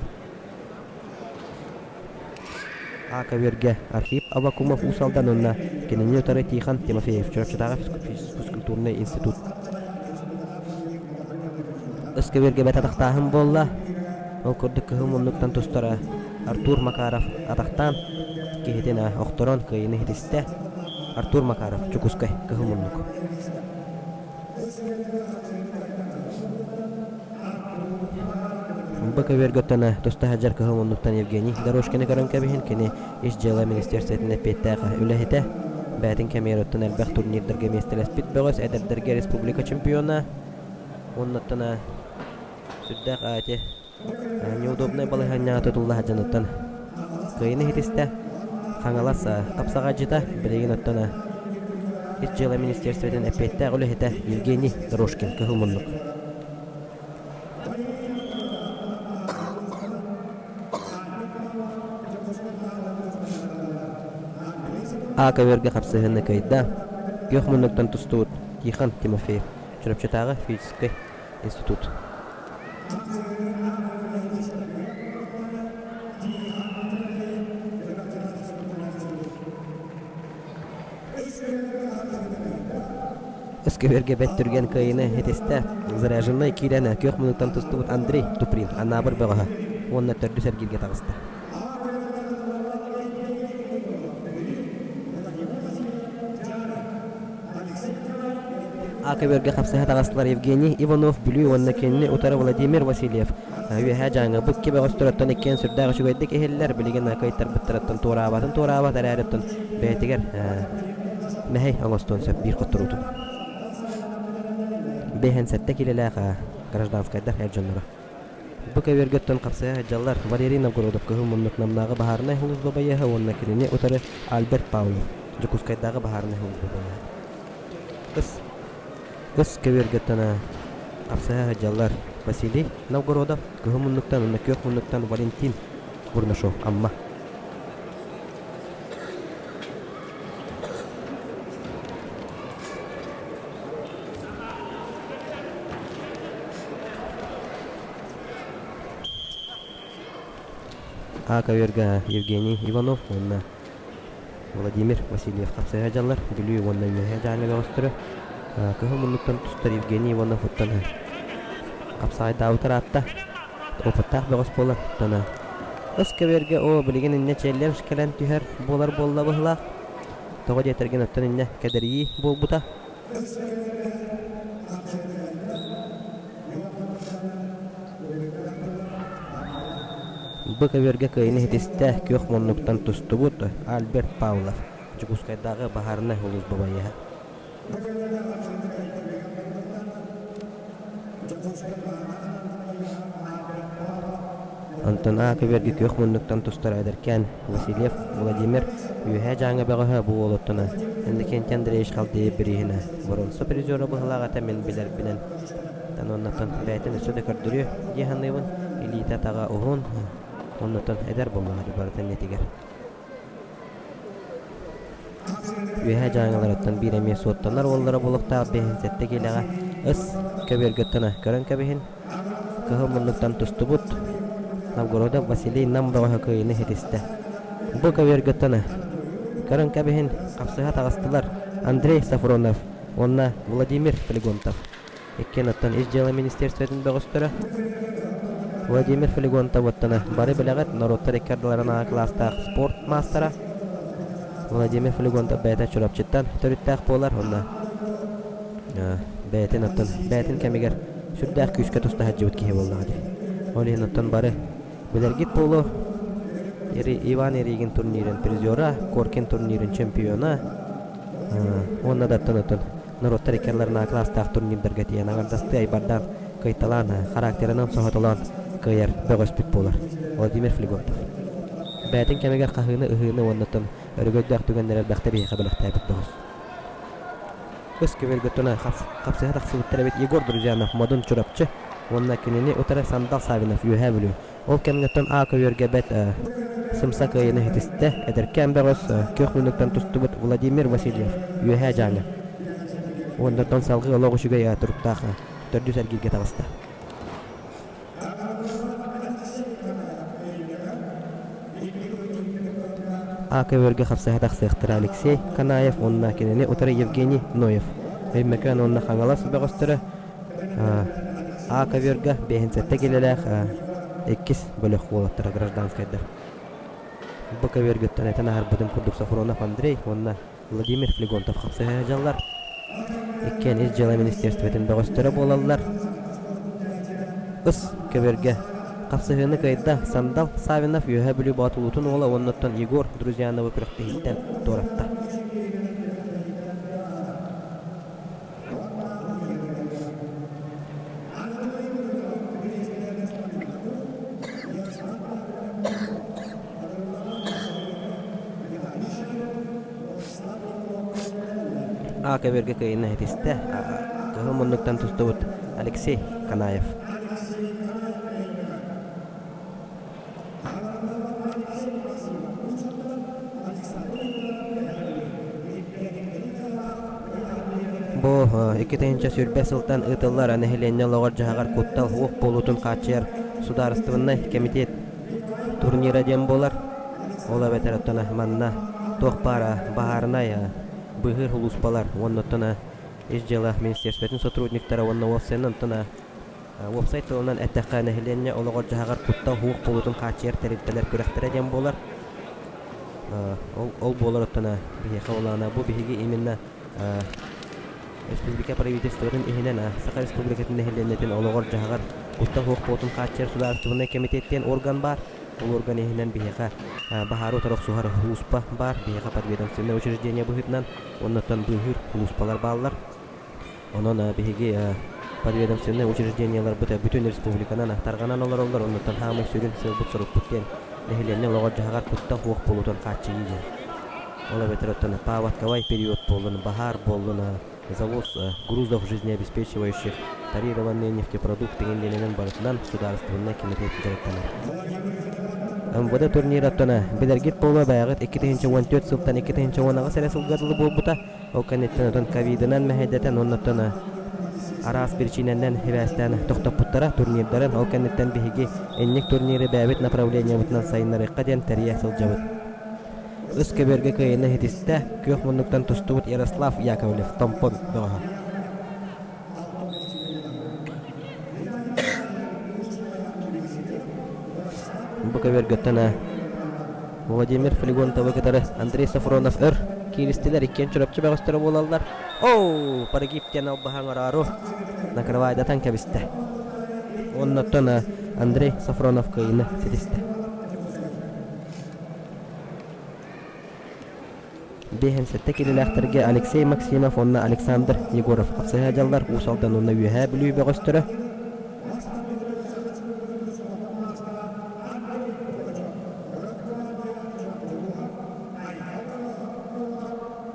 А көбүөргэ Архип Аввакумов Уус Алдан уонна кинини утары Тихон Тимофеев Чурапчытааҕы физкультурнай институт. Ыс көбүөргэ бэрт атахтааһын буолла. Ол курдук кыһыл муннуктан тустара Артур Макаров атахтаан киһитин охторон кыайыыны ситистэ. Артур Макаров, Дьокуускай, кыһыл муннук. Бу көбүөргөттөн туста сылдьар кыһыл муннуктан Евгений Дорожкины көрөн кэбиһин, кини Ис дьыала министиэристибэтин эппиэттээх үлэһитэ, бэйэтин кэмигэр оттон элбэх турнирдарга миэстэлэспит бөҕөс, эдэрдэргэ республика чемпиона, уоннаттан сүрдээх ити неудобнай балаһыанньаҕа тутулла сылдьаныттан кыайыыны ситистэ. Хаҥалас хапсаҕайдьыта билигин оттон Ис дьыала министиэристибэтин эппиэттээх үлэһитэ Евгений Дорожкин кыһыл муннук. А көбүөргэ хапсыһыыны кыайда. Күөх муннуктан тустубут Тихон Тимофеев, Чурапчытааҕы физическэй институт. Өскөбүөргэ бэт түргэн кыайыыны ситистэ. Заряженнай киирэн күөх муннуктан тустубут Андрей Туприн Анаабыр бөҕөһө уонна төрдүс эргииргэ таҕыста. А көбүөргэ хапсыһа таҕыстылар Евгений Иванов Бүлүү уонна кинини утары Владимир Васильев. Үөһээ Дьааҥы бу икки бөҕөстөрөттөн иккиэн сүрдээх үчүгэйдик иһиллэр, билигин кыайтарбыттарыттан туораабатын туораабат эрээриттэн бэйэтигэр мэһэй оҥостуон сөп биир хотторуутун. 57 киилэлээх гражданскайдар эр дьонноро. Бу көбүөргэттэн хапсыһа сылдьаллар Валерий Новгородов Кыһыл Муннук Намнааҕы баһаарынай сулууспа байыаһа уонна кинини утары Альберт Павлов Дьокуускайдааҕы баһаарынай сулууспа байыаһа. Ыс Ыс көбүөргэттэн хапсыһа сылдьаллар Василий Новгородов Кыһыл Муннуктан уонна Күөх Муннуктан Валентин Бурнашов Амма. А көбүөргэ Евгений Иванов уонна Владимир Васильев хапсыһа дьаллар Бүлүү уонна Үөһээ Дьааҥы бөҕөстөрө. Кыһыл муннуктан тустар Евгений Иванов оттон хапсаҕайдаабыт ыраатта. Опыттаах бөҕөс буолар. Оттон ыс көбүөргэ оо билигин иннэ челлендж кэлэн түһэр буолар буолла быһылаах. Тоҕо диэтэргин оттон иннэ кэдэрийии буолбута. Бу көбүөргэ кыайыыны ситистэ күөх муннуктан тустубут Альберт Павлов, Дьокуускайдааҕы баһаарынай сулууспа байыаһа. Онтон А көбүөргэ күөх муннуктан тустар эдэркээн Васильев Владимир Үөһээ Дьааҥы бөҕөһө бу уолуттан Иннокентий Андреевич Халдеев бирииһинэ боруонса призера быһыылаах этэ мин билэрбинэн оннуттан бэйэтин өссө да көрдөрүө дии саныыбын. Илиитэ-атаҕа уһун, оннуттан эдэр буоллаҕа дии барыта иннитигэр. Үөһээ Дьааҥыларыттан биир эмиэ суоттанар уоллара буолуохтаах 57 киилэҕэ ыс көбүөргэ көрөн кэбиһин. Кыһыл муннуктан тустубут Новгородов Василий Нам бөҕөһө кыайыыны ситистэ. Бу көбүөргэ көрөн кэбиһин хапсыһа таҕыстылар Андрей Сафронов уонна Владимир Флегонтов. Иккиэн оттон Ис дьыала министерствотын бөҕөстөрө Владимир Флегонтов оттон бары билэҕит норуоттар икки ардыларынааҕы кылаастаах спорт маастара Владимир Флегонтов бэйэтэ Чурапчыттан төрүттээх буолар уонна бэйэтин оттон бэйэтин кэмигэр сүрдээх күүскэ туста сылдьыбыт киһи буоллаҕа дии. Ол иһин оттон бары билэргит буолуо Иван Ярыгин турнирын призера, Коркин турнирын чемпиона уонна да оттон оттон норуоттар икки кылаастаах турнирдарга тиийэн аҥардастыы айбардаан кыайталаан, характерынан соһотолоон кыайар бөҕөспүт буолар Владимир Флегонтов. Бэйэтин кэмигэр хаһыыны, ыһыыны уонна оттон өрөгөйдөөх түгэннэри элбэхтэ биһиэхэ бэлэхтээбит бөҕөс. Ыс көбүөргэ туна хапсыһа тахсыбыттар эбит Егор Друзьянов Модун Чурапчы уонна кинини утары Сандал Савинов Үөһээ Бүлүү. Ол кэмҥэ А көбүөргэ бэт сымса кыайыыны ситистэ. Эдэркээн бөҕөс күөх муннуктан тустубут Владимир Васильев Үөһээ Дьааҥы. Уонна салгыы олох үчүгэй туруктаах төрдүс эргииргэ таҕыста. А көбүөргэ хапсыһа тахсыахтара Алексей Канаев уонна кинини утары Евгений Ноев. Өймөкөөн уонна Хаҥалас бөҕөстөрө А көбүөргэ 57 киилэлээх иккис бөлөх уолаттара гражданскайдар. Бу көбүөргүттэн этэн аһарбытым курдук Софронов Андрей уонна Владимир Флегонтов хапсыһа сылдьаллар. Иккиэн Ис дьыала министерствотын бөҕөстөрө буолаллар. Ыс көбүөргэ хапсыһыыны кыайда Сандал Савинов Үөһээ Бүлүү Боотулуутун уола уонна оттон Егор Друзьяновы күрэхтэһииттэн туоратта. А көбүөргэ кыайыыны ситистэ. Кыһыл муннуктан тустубут Алексей Канаев. Бу 2020 сылтан ыытыллар нэһилиэнньэ олоҕор-дьаһаҕар куттал суох буолуутун хааччыйар судаарыстыбаннай кэмитиэт турнира диэн буолар. Ол эбэтэр оттон манна туох баар баһаарынай быыһыыр сулууспалар уонна оттон Ис дьыала министерствотын сотрудниктара уонна уопсайынан оттон Уопсай тылынан эттэххэ, нэһилиэнньэ олоҕор-дьаһаҕар куттал суох буолуутун хааччыйар тэрилтэлэр күрэхтэрэ диэн буолар. Ол, ол буолар оттон биһиэхэ ол аана бу биһиги именно. Республика правительствотын иһинэн Саха Республикатын нэһилиэнньэтин олоҕор-дьаһаҕар куттал суох буолуутун хааччыйар судаарыстыбаннай кэмитиэт диэн орган баар. Ол орган иһинэн биһиэхэ баһаары утары охсуһар сулууспа баар. Биһиэхэ подведомственнай учреждение быһыытынан оннуттан быыһыыр сулууспалар бааллар. Онон биһиги подведомственнай учреждениеларбыт бүтүн республиканан тарҕанан олороллор. Оннуттан хаамай сүрүн сыалбыт-сорукпут диэн нэһилиэнньэ олоҕор-дьаһаҕар куттал суох буолуутун хааччыйыы диэн. Ол эбэтэр оттон паводковай период буоллун, баһаар буоллун, завоз грузов жизнеобеспечивающих тарированные нефтепродукты диэнинэн барытынан судаарыстыбаннай кэмитиэт дьарыктанар. МВД турнираттан билэргит буолуо бэйэҕит 2014 сылтан 2018 эрэ сылга дылы буолбута. Ол кэнниттэн отон ковидынан мэһэйдэтэн уонна араас биричиинэнэн сибээстээн тохтоппуттара турнирдарын. Ол кэнниттэн биһиги инник турниры бэйэбит направлениебытынан сайыннарыахха диэн тэрийэ сылдьабыт. Ыс көбүөргэ кыайыыны ситистэ, күөх муннуктан тустубут Ярослав Яковлев Томпон бөҕөһө. Бу көбүөргөттөн Владимир Флегонтовы кытары Андрей Сафронов өр кииристилэр, иккиэн Чурапчы бөҕөстөрө буолаллар. Оу, прогиб диэн албаһа оҥороору накрывайдатан кэбистэ. Оннуттан Андрей Сафронов кыайыыны ситистэ. 57 киилэлээхтэргэ Алексей Максимов уонна Александр Егоров хапсыһа дьаллар Уус Алдан уонна Үөһээ Бүлүү бөҕөстөрө.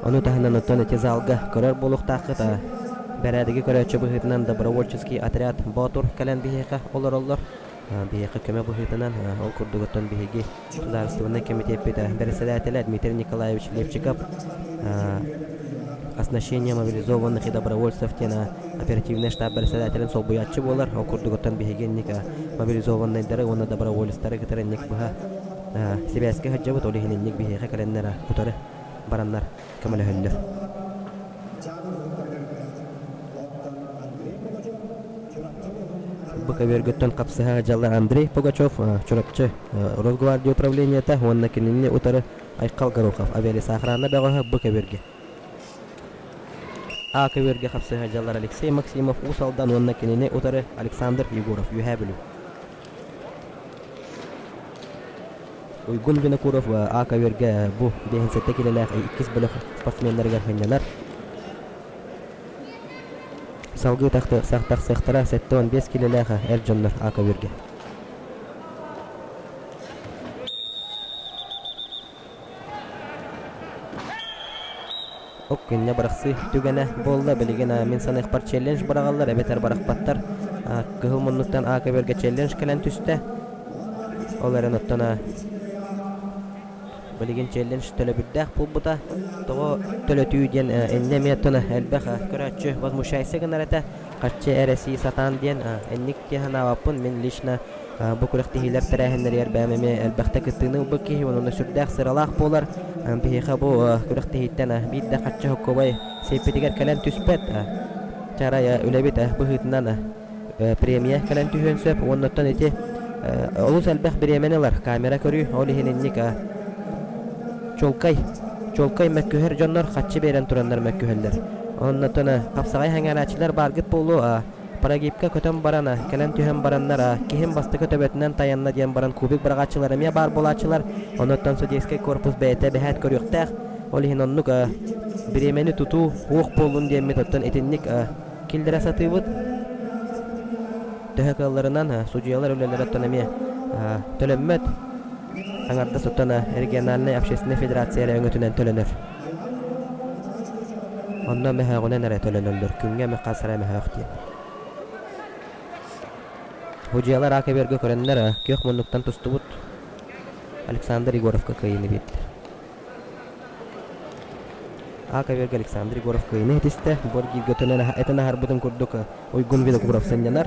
Ону таһынан оттон ити залга көрөр буолуохтааххыт бэрээдэги көрөөччү быһыытынан добровольческий отряд Боотур кэлэн биһиэхэ олороллор. Биһиэхэ көмө быһыытынан ол курдук оттон биһиги Судаарыстыбаннай кэмитиэппит бэрэссэдээтэлэ Дмитрий Николаевич Левчиков оснащение мобилизованных и добровольцев диэн оперативнай штаб бэрэссэдээтэлин солбуйааччы буолар. Ол курдук оттон биһиги инник мобилизованнайдары уонна доброволецтары кытары инник быһа сибээскэ сылдьабыт. Ол иһин инник биһиэхэ кэлэннэр утары бараннар көмөлөһөллөр. Бу көбүөргүттэн хапсыһа дьаллар Андрей Пугачев, Чурапчы Росгвардия управлениета уонна кинини утары Айхал Горохов авиалесоохрана бөҕөһө бу көбүөргэ. А көбүөргэ хапсыһа дьаллар Алексей Максимов Уус Алдан уонна кинини утары Александр Егоров Үөһээ Бүлүү. Уйгун Винокуров А көбүөргэ бу 57 килэлээх иккис бөлөх спортсменнарыгар сынньанар. Салгыы тахсыахтара 75 килэлээх эр дьоннор А көбүөргэ. Ок күннэ бырахсыы түгэнэ буолла. Билигин мин саныахпар челлендж быраҕаллар эбэтэр бырахпаттар. Кыһыл муннуктан А көбүөргэ челлендж кэлэн түстэ. Ол эрэн оттон билигин челлендж төлөбүрдээх буолбута. Тоҕо төлөтүү диэн иннэ эмиэ оттон элбэх көрөөччү возмущайся гынар этэ. Харчы эрэ сии сатаан диэн инник дии санаабаппын. Мин лично Бу күрэхтэһиилэр тэрээһиннэригэр бэйэм эмиэ элбэхтэ кыттыыны ылбыт киһи уонна сүрдээх сыралаах буолар. Биһиэхэ бу күрэхтэһииттэн биир да харчы хоккобай сиэппитигэр кэлэн түспэт. Чарай үлэбит быһыытынан премия кэлэн түһүөн сөп. Уонна оттон ити олус элбэх бириэмэни ылар камера көрүү. Ол иһин инник чуолкай чуолкай мөккүһэр дьоннор харчы биэрэн тураннар мөккүһэллэр. Оннотон хапсаҕай сэҥээрээччилэр бааргыт буолуо. Прогибка көтөн баран, кэлэн түһэн бараннар, киһим бастакы төбөтүнэн тайанна диэн баран кубик быраҕааччылар эмиэ баар буолааччылар. Онуттан судейскай корпус бэйэтэ бэһээт көрүөхтээх. Ол иһин оннук бириэмэни тутуу уох буоллун диэммит оттон итинник киллэрэ сатыыбыт. Төһө кыалларынан судьуйалар үлэлэрэ оттон эмиэ төлөммөт. Аҥардас оттон региональнай общественнай федерация эрэ өҥөтүнэн төлөнөр. Онно мөһөөҕүнэн эрэ төлөнөллөр, күҥҥэ эмэ хас эрэ мөһөөх диэн. Судьуйалар аак эбиэргэ көрөннөр, күөх муннуктан тустубут Александр Егоровка кыайыыны биэрдилэр. Аак эбиэргэ Александр Егоров кыайыыны ситистэ. Бу эргииргэ этэн аһарбытын курдук Уйгун Винокуров сынньанар.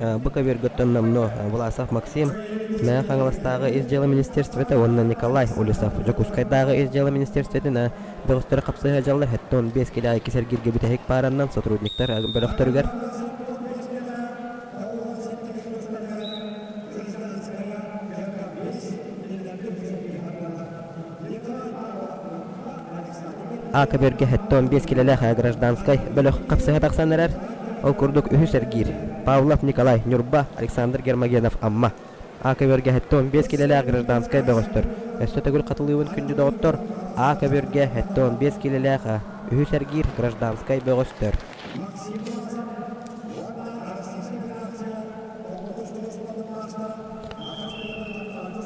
Бу көбүөргөттөн номнуо Власов Максим, Мэҥэ Хаҥаластааҕы Ис дьыала министерствота уонна Николай Олесов Дьокуускайдааҕы Ис дьыала министерствотын бөҕөстөрө хапсыһа дьаллар 75 килэ иккис эргииргэ бүтэһик паараннан сотрудниктар бөлөхтөрүгэр А көбүөргэ 75 килэлээх гражданскай бөлөх хапсыһа тахсан эрэр. Ол курдук үһүс эргиир Павлов Николай Ньурба, Александр Гермогенов Амма. А көбүөргэ 75 килэлээх гражданскай бөҕөстөр. Өссө төгүл хатылыыбын күндү доҕоттор. А көбүөргэ 75 килэлээх үһүс эргиир гражданскай бөҕөстөр.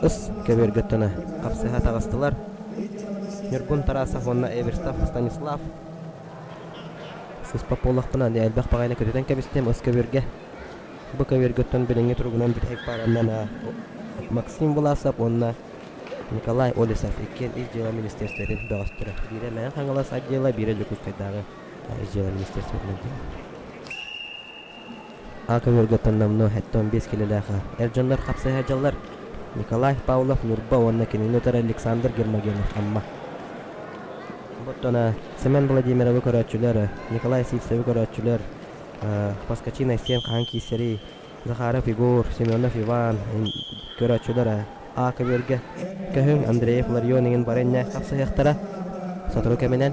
Ыс көбүөргэ хапсыһа таҕыстылар. Ньургун Тарасов уонна Эверстов Станислав сыспат буоллахпына элбэх баҕайыны көтүтэн кэбистим ыс көбүөргэ. Бу көбүөргөттөн билиҥҥи туругунан бүтэһик паараннан Максим Власов уонна Николай Олесов иккиэн Ис дьыала министерствотын бөҕөстөрө. Биирэ Мэҥэ Хаҥалас отдела, биирэ Дьокуускайдааҕы Ис дьыала министерствотын отдела. А көбүөргөттөн номнуо 75 килэлээх эр дьоннор хапсыһа дьаллар Николай Павлов Ньурба уонна кинини утары Александр Гермогенов Амма. Оттон Семен Владимировы көрөөччүлэр, Николай Сивцеви көрөөччүлэр, Поскачин Айсен хаһан киирсэрий, Захаров Егор, Семенов Иван көрөөччүлэр А көбүөргэ көһүҥ Андреев Ларион иҥин бары иннэ хапсыһыахтара. Сотору кэминэн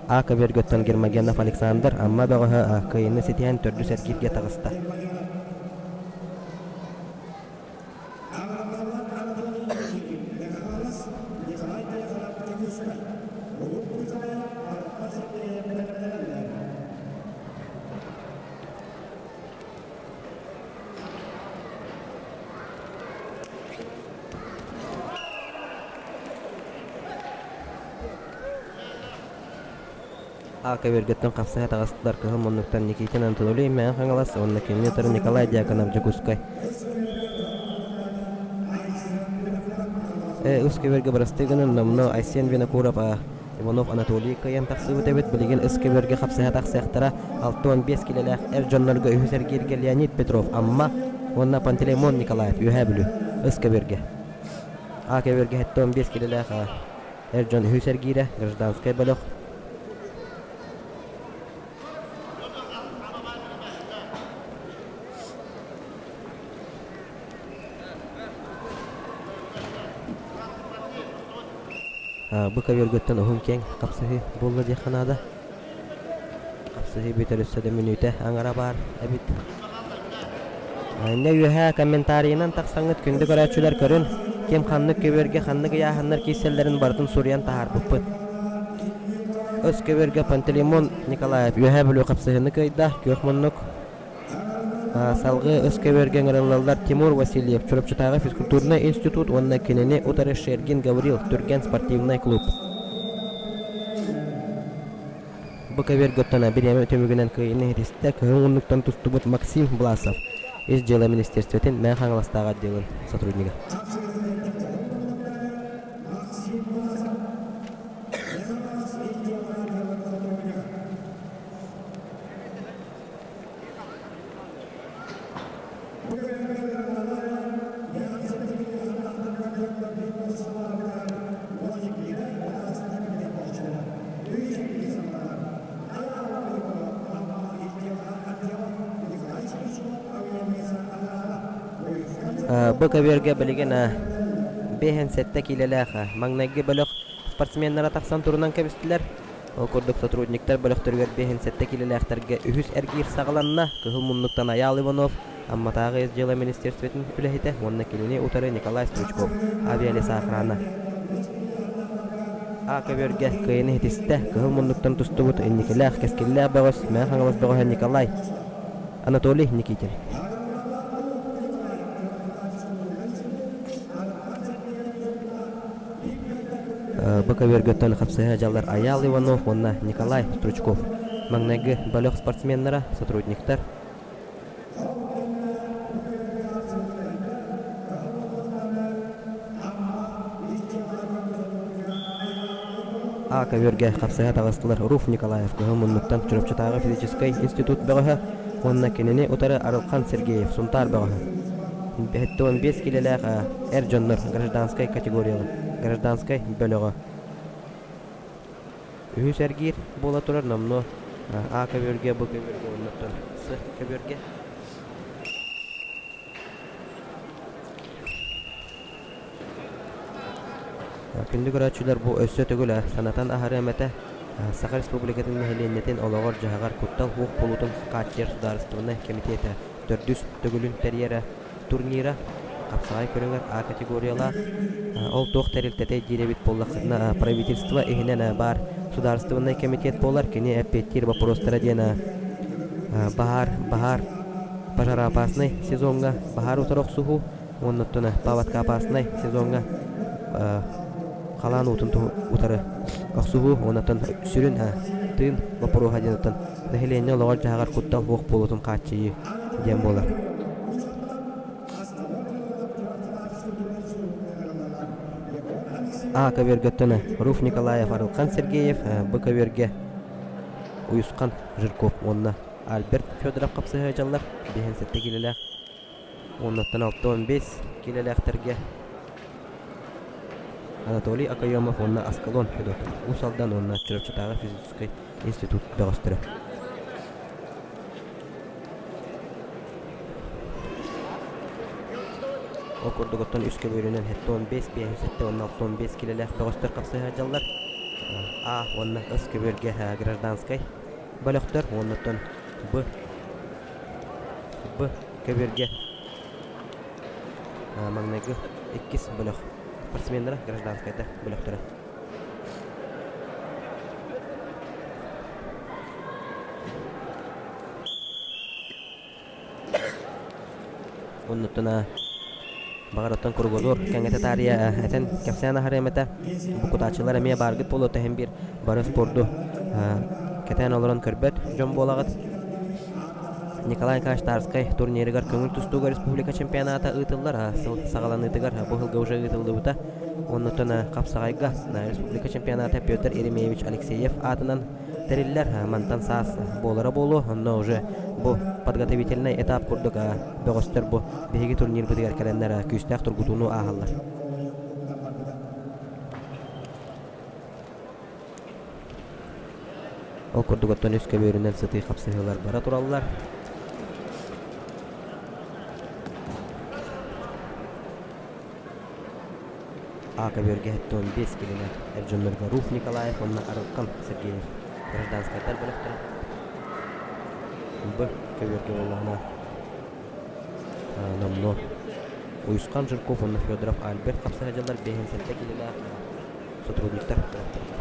А көбүөргөттөн Гермогенов Александр Амма бөҕөһө кыайыыны ситиһэн төрдүс эргииргэ таҕыста. А көбүөргөттөн хапсыһа таҕыстылар кыһыл муннуктан Никитин Анатолий Мэҥэ Хаҥалас уонна кинини утары Николай Дьяконов Дьокуускай. Э, үс көбүөргэ бырастыы гынан номнуо Айсен Винокуров Иванов Анатолий кыайан тахсыбыт эбит. Билигин ыс көбүөргэ хапсыһа тахсыахтара 65 килэлээх эр дьоннорго үһүс эргииргэ Леонид Петров Амма уонна Пантелеймон Николаев Үөһээ Бүлүү ыс көбүөргэ. А көбүөргэ 75 килэлээх эр дьон үһүс эргиирэ гражданскай бөлөх Бу көбүөргүттэн уһун киэҥ хапсыһыы буолла диэххэ наада. Хапсыһыы бүтэр өссө да мүнүүтэ аҥара баар эбит. Иннэ үөһээ комментарийынан тахсаҥҥыт күндү көрөөччүлэр көрүн, ким ханнык көбүөргэ ханнык ыйааһыннар киирсэллэрин барытын суруйан таһаарбыппыт. Өс көбүөргэ Пантелеймон Николаев Үөһээ Бүлүү хапсыһыыны кыайда, күөх муннук Салгыы өс-көбүөргэ ыҥырыллаллар Тимур Васильев, Чурапчытааҕы физкультурнай институт уонна кинини утары Шергин Гаврил, Түргэн спортивнай клуб. Бу көбүөргөттөн бириэмэ түмүгүнэн кыайыыны иһитистэ кыһыл муннуктан тустубут Максим Власов, Ис дьыала министерствотын Мэҥэ Хаҥаластааҕы отделын сотруднига. Бу көбүөргэ билигин 57 киилэлээх маҥнайгы бөлөх спортсменнара тахсан турунан кэбистилэр. Ол курдук сотрудниктар бөлөхтөрүгэр 57 киилэлээхтэргэ үһүс эргиир саҕаланна. Кыһыл муннуктан Айаал Иванов, Амматааҕы ис дьыала министерствотын үлэһитэ уонна кинини утары Николай Стручков, авиалесоохрана. А көбүөргэ кыайыны ситистэ. Кыһыл муннуктан тустубут инникилээх, кэскиллээх бөҕөс Мэҥэ Хаҥалас бөҕөһө Николай Анатолий Никитин. Бу көбүөргөттөн хапсыһа дьаллар Айаал Иванов уонна Николай Стручков. Маҥнайгы бөлөх спортсменнара, сотрудниктар. А көбүөргэ хапсыһа таҕыстылар Руф Николаев кыһыл муннуктан Чурапчытааҕы физическэй институт бөҕөһө уонна кинини утары Арылхан Сергеев Сунтаар бөҕөһө. 75 киилэлээх эр дьоннор гражданскай категориялар гражданскай бөлөҕө. Үһүс эргиир буола турар номнуо А көбүөргэ, Б көбүөргэ уонна С көбүөргэ. Күндү көрөөччүлэр, бу өссө төгүл санатан аһарыам этэ, Саха Республикатын нэһилиэнньэтин олоҕор-дьаһаҕар куттал суох буолуутун хааччыйар судаарыстыбаннай кэмитиэтэ төрдүс төгүлүн тэрийэрэ турнира хапсаҕай көрүҥэр А категориялаах. Ол туох тэрилтэтэй диир эбит буоллаххытына, правительство иһинэн баар судаарыстыбаннай кэмитиэт буолар, кини эппиэттиир боппуруостара диэн баһаар, баһаар пожароопасный сезоҥҥа баһаар утары охсуһуу уонна оттон паводкоопасный сезоҥҥа халаан уутун утары охсуһуу уонна оттон сүрүн тыын боппуруоһа диэн оттон нэһилиэнньэ олоҕор-дьаһаҕар куттал суох буолуутун хааччыйыы диэн буолар. А көбүөргэттэн Руф Николаев, Арылхан Сергеев, Б көбүөргэ Уйусхан Жирков уонна Альберт Федоров хапсыһа сылдьаллар. 57 киилэлээх уоннаттан 65 киилэлээхтэргэ Анатолий Окоемов уонна Аскалон Федотов Уус Алдан уонна Чурапчытааҕы физическэй институт бөҕөстөрө. Ол курдук оттон үс көбүөрүнэн 75, 57 уонна 65 киилэлээх бөҕөстөр хапсыһа сылдьаллар. А уонна С көбүөргэ гражданскай бөлөхтөр уонна оттон Б Б көбүөргэ маҥнайгы иккис бөлөх спортсменнара гражданскайдар бөлөхтөрө. Оннуттан баҕар оттон кругозор кэҥэтэ таарыйа этэн кэпсээн аһарыам этэ. Бу кутааччылар эмиэ бааргыт буолуо тэһин биир бары спорду кэтээн олорон көрбөт дьон буолаҕыт. Николай Николаевич Тарскай турнирыгар көҥүл тустууга республика чемпионата ыытыллар. Сыл саҕаланыытыгар бу сылга уже ыытыллыбыта. Оннуттан хапсаҕайга республика чемпионата Петр Еремеевич Алексеев аатынан тэриллэр. Мантан саас буолара буолуо. Онно уже бу подготовительнай этап курдук бөҕөстөр бу биһиги турнирбытыгар кэлэннэр күүстээх тургутууну ааһаллар. Ол курдук оттон үс көбүөрүнэн сытыы хапсыһыылар бара тураллар. А көбүөргэ 75 килэлээх эр дьоннорго Руф Николаев уонна Арылхан Сергеев гражданскайдар бөлөхтөрө. Б көбүөргэ буоллаҕына номнуо Уйусхан Жирков уонна Федоров Альберт хапсыһа дьыллар 57 килэлээх сотрудниктар бөлөхтөрө.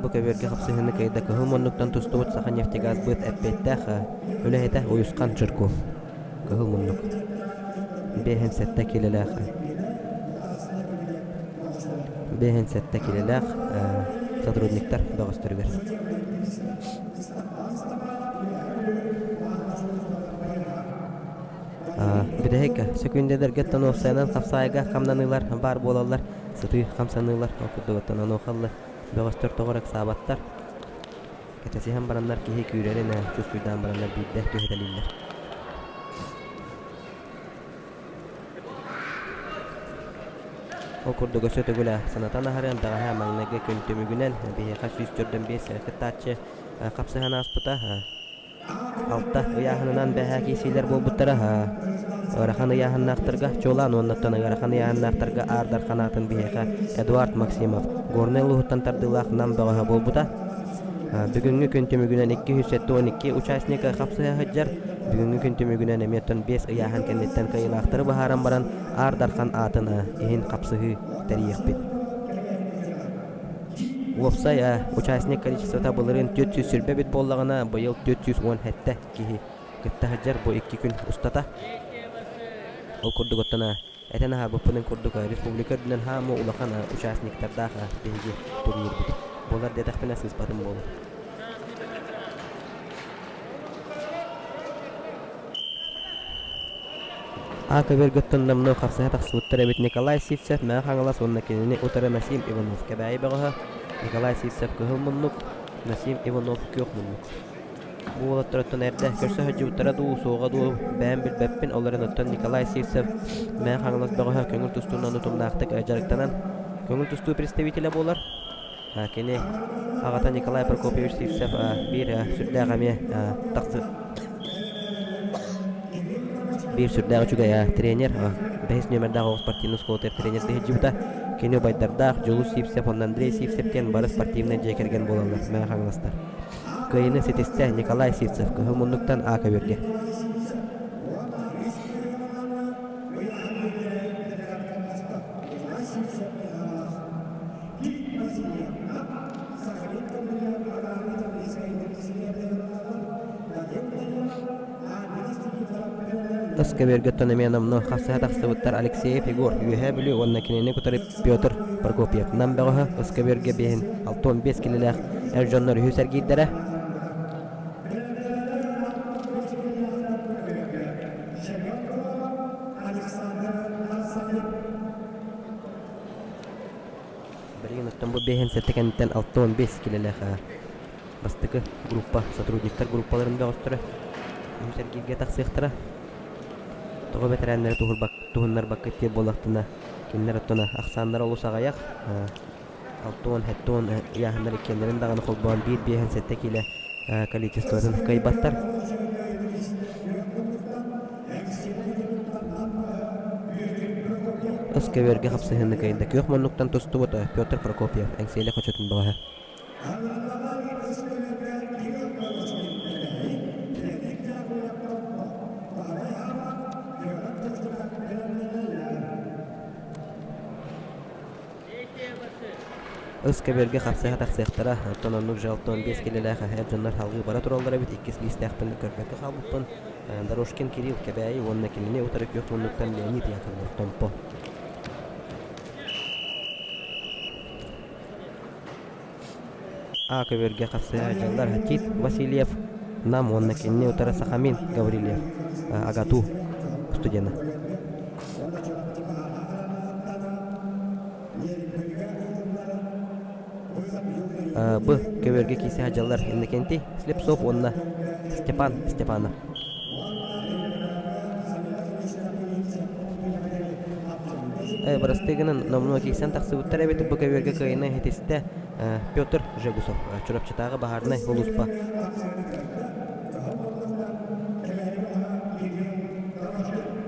Бу көбүөргэ хапсыһыыны кыайда кыһыл муннуктан тустубут Саханефтегазбыт эппиэттээх үлэһитэ Уйусхан Жирков. Кыһыл муннук. 57 киилэлээх 57 киилэлээх сотрудниктар бөҕөстөрүгэр. Бүтэһик сөкүүндэлэргэ уопсайынан хапсаайга хамнаныылар баар буолаллар, сытыы хамсаныылар ол курдук оттон онуоха бөҕөстөр тоҕо эрэ ыксаабаттар. Кэтэсиһэн бараннар киһи күүрэрин чувствуйдаан бараннар биирдэ түһэтэлииллэр. Ол курдук өссө төгүл санатан аһарыам бэҕэһээ маҥнайгы күн түмүгүнэн биһиэхэ 145 кыттааччы хапсыһан ааспыта. Алта ыйааһынынан бэһээ киирсиилэр буолбуттара. Ыарахан ыйааһыннаахтарга чуолаан уоннаттан ыарахан ыйааһыннаахтарга Аар Дархан аатын биһиэхэ Эдуард Максимов Горнай улууһуттан тардыылаах Нам бөҕөһө буолбута. Бүгүҥҥү күн түмүгүнэн 272 участник хапсыһа сылдьар. Бүгүҥҥү күн түмүгүнэн эмиэ оттон биэс ыйааһын кэнниттэн кыайыылаахтары быһааран баран Аар Дархан аатын иһин хапсыһыы тэрийиэхпит. Уопсай участник количествота былырыын 420 эбит буоллаҕына, быйыл 417 киһи кытта сылдьар бу икки күн устата. Ол курдук оттон. Этэн аһарбыппын курдук республика үрдүнэн хаамы улахан участниктардаах биһиги турнирбыт. Буолар диэтэхпинэ сыыспатым буолуо. А көбүөргөттөн номнуо хапсыһа тахсыбыттар эбит Николай Сивцев Мэҥэ Хаҥалас уонна кинини утары Насим Иванов Кэбээйи бөҕөһө, Николай Сивцев Кыһыл муннук, Насим Иванов Күөх муннук. Бу уолаттар оттон эрдэ көрсө сылдьыбыттара дуу, суоҕа дуу бэйэм билбэппин, ол эрэн оттон Николай Сивцев Мэҥэ Хаҥалас бөҕөһө көҥүл тустуунан утумнаахтык дьарыктанан көҥүл тустуу представителэ буолар. Кини аҕата Николай Прокопьевич Сивцев биир сүрдээх эмиэ тахсы биир сүрдээх үчүгэй тренер, бэһис нүөмэрдээх оҕо спортивнай оскуолатыгар тренер сылдьыбыта. Кини убайдардаах Дьулус Сивцев уонна Андрей Сивцев диэн бары спортивнай дьиэ кэргэн буолаллар, Мэҥэ Хаҥаластар. Кыайыыны ситистэ Николай Сивцев кыһыл муннуктан А көбүөргэ. Тас көбүөргэттэн эмиэ номнуо хасыһа тахсыбыттар Алексеев Егор, Үөһээ Бүлүү уонна кинини кытары Петр Прокопьев. Нам бөҕөһө ыс көбүөргэ биэһин 65 килэлээх эр дьоннор үһүс эргиирдэрэ. Билигин оттон бу биэһин сэттэ кэнниттэн 65 килэлээх бастакы группа сотрудниктар группаларын бөҕөстөрө үһүс эргииргэ тахсыахтара. Тоҕо бэтэрээннэри туһуннарбаккыт диир буоллахтына, кинилэр оттон ахсааннара олус аҕыйах. Алтуон, хэттуон ыйааһыннар иккиэннэрин даҕаны холбоон биир биэһин сэттэ киилэ количествотын кыайбаттар. Тас көбүөргэ хапсыһыыны кыайда күөх муннуктан тустубут Петр Прокопьев Эҥсиэли хочотун бөҕөһө. Ыс көбүөргэ хапсыһа тахсыахтара, оттон оннук жалтон биэс килэлээх эр дьоннор салгыы бара тураллар эбит, иккис лиистээхпин көрбөккө хаалбыппын. Дорожкин Кирилл Кэбээйи уонна кинини утары күөх муннуктан Леонид Яковлев Томпо. А көбүөргэ хапсыһа дьаллар Тит Васильев Нам уонна кинини утары Сахамин Гаврильев АГАТУ студена. Б көбүөргэ киирсэ сылдьаллар Иннокентий Слепцов уонна Степан Степанов. Бырастыы гынан номнуо киирсэн тахсыбыттар эбит бу көбүөргэ кыайыыны ситистэ Петр Жегусов, Чурапчытааҕы баһаарынай сулууспа.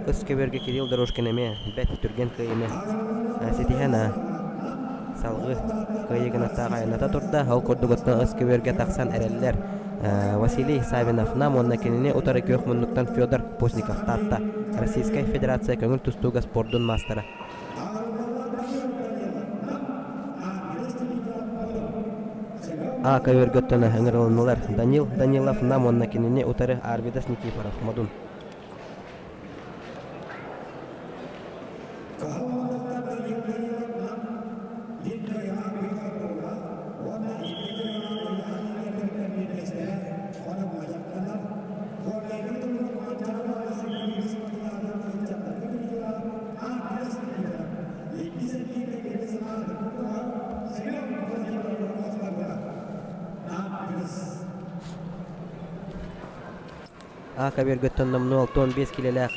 Ыс көбүөргэ Кирилл Дорожкин эмиэ бэрт түргэн кыайыыны ситиһэн салгыы кыайыы гынаттаах айанната турда. Ол курдук оттон ыс көбүөргэ тахсан эрэллэр Василий Савинов Нам уонна кинини утары күөх муннуктан Федор Постников Таатта Российскай Федерация көҥүл тустууга спордун маастара. А көбүөргөттөн ыҥырылыннылар Данил Данилов Нам уонна кинини утары Арвидас Никифоров Модун. А көбүөргөттөн номнуо 65 киилэлээх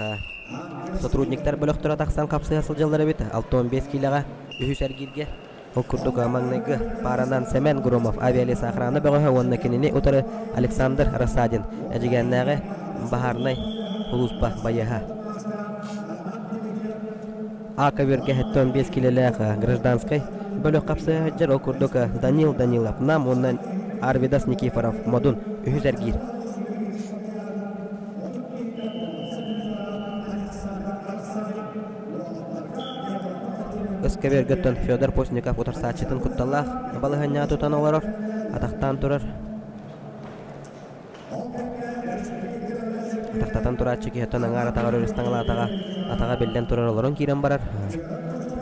сотрудниктар бөлөхтөрө тахсан хапсыһа сылдьаллар эбит. 65 киилэҕэ үһүс эргииргэ Ол курдук маҥнайгы пааранан Сэмэн Громов авиалесоохрана бөҕөһө уонна кинини утары Александр Рассадин Эдьигээннээҕи баһаарынай сулууспа байыаһа. А көбүөргэ 75 киилэлээх гражданскай бөлөх хапсыһа сылдьар. Ол курдук Данил Данилов Нам уонна Арвидас Никифоров Модун үһүс эргиир. Ыскэбиэргэттэн Федор Постников утарсааччытын кутталлаах балаһыанньаҕа тутан олорор, атахтаан турар. Атахтатан турааччы киһи оттон аҥаар атаҕар өрүс таҥалаатаҕа, атаҕа биллэн турар олорон киирэн барар.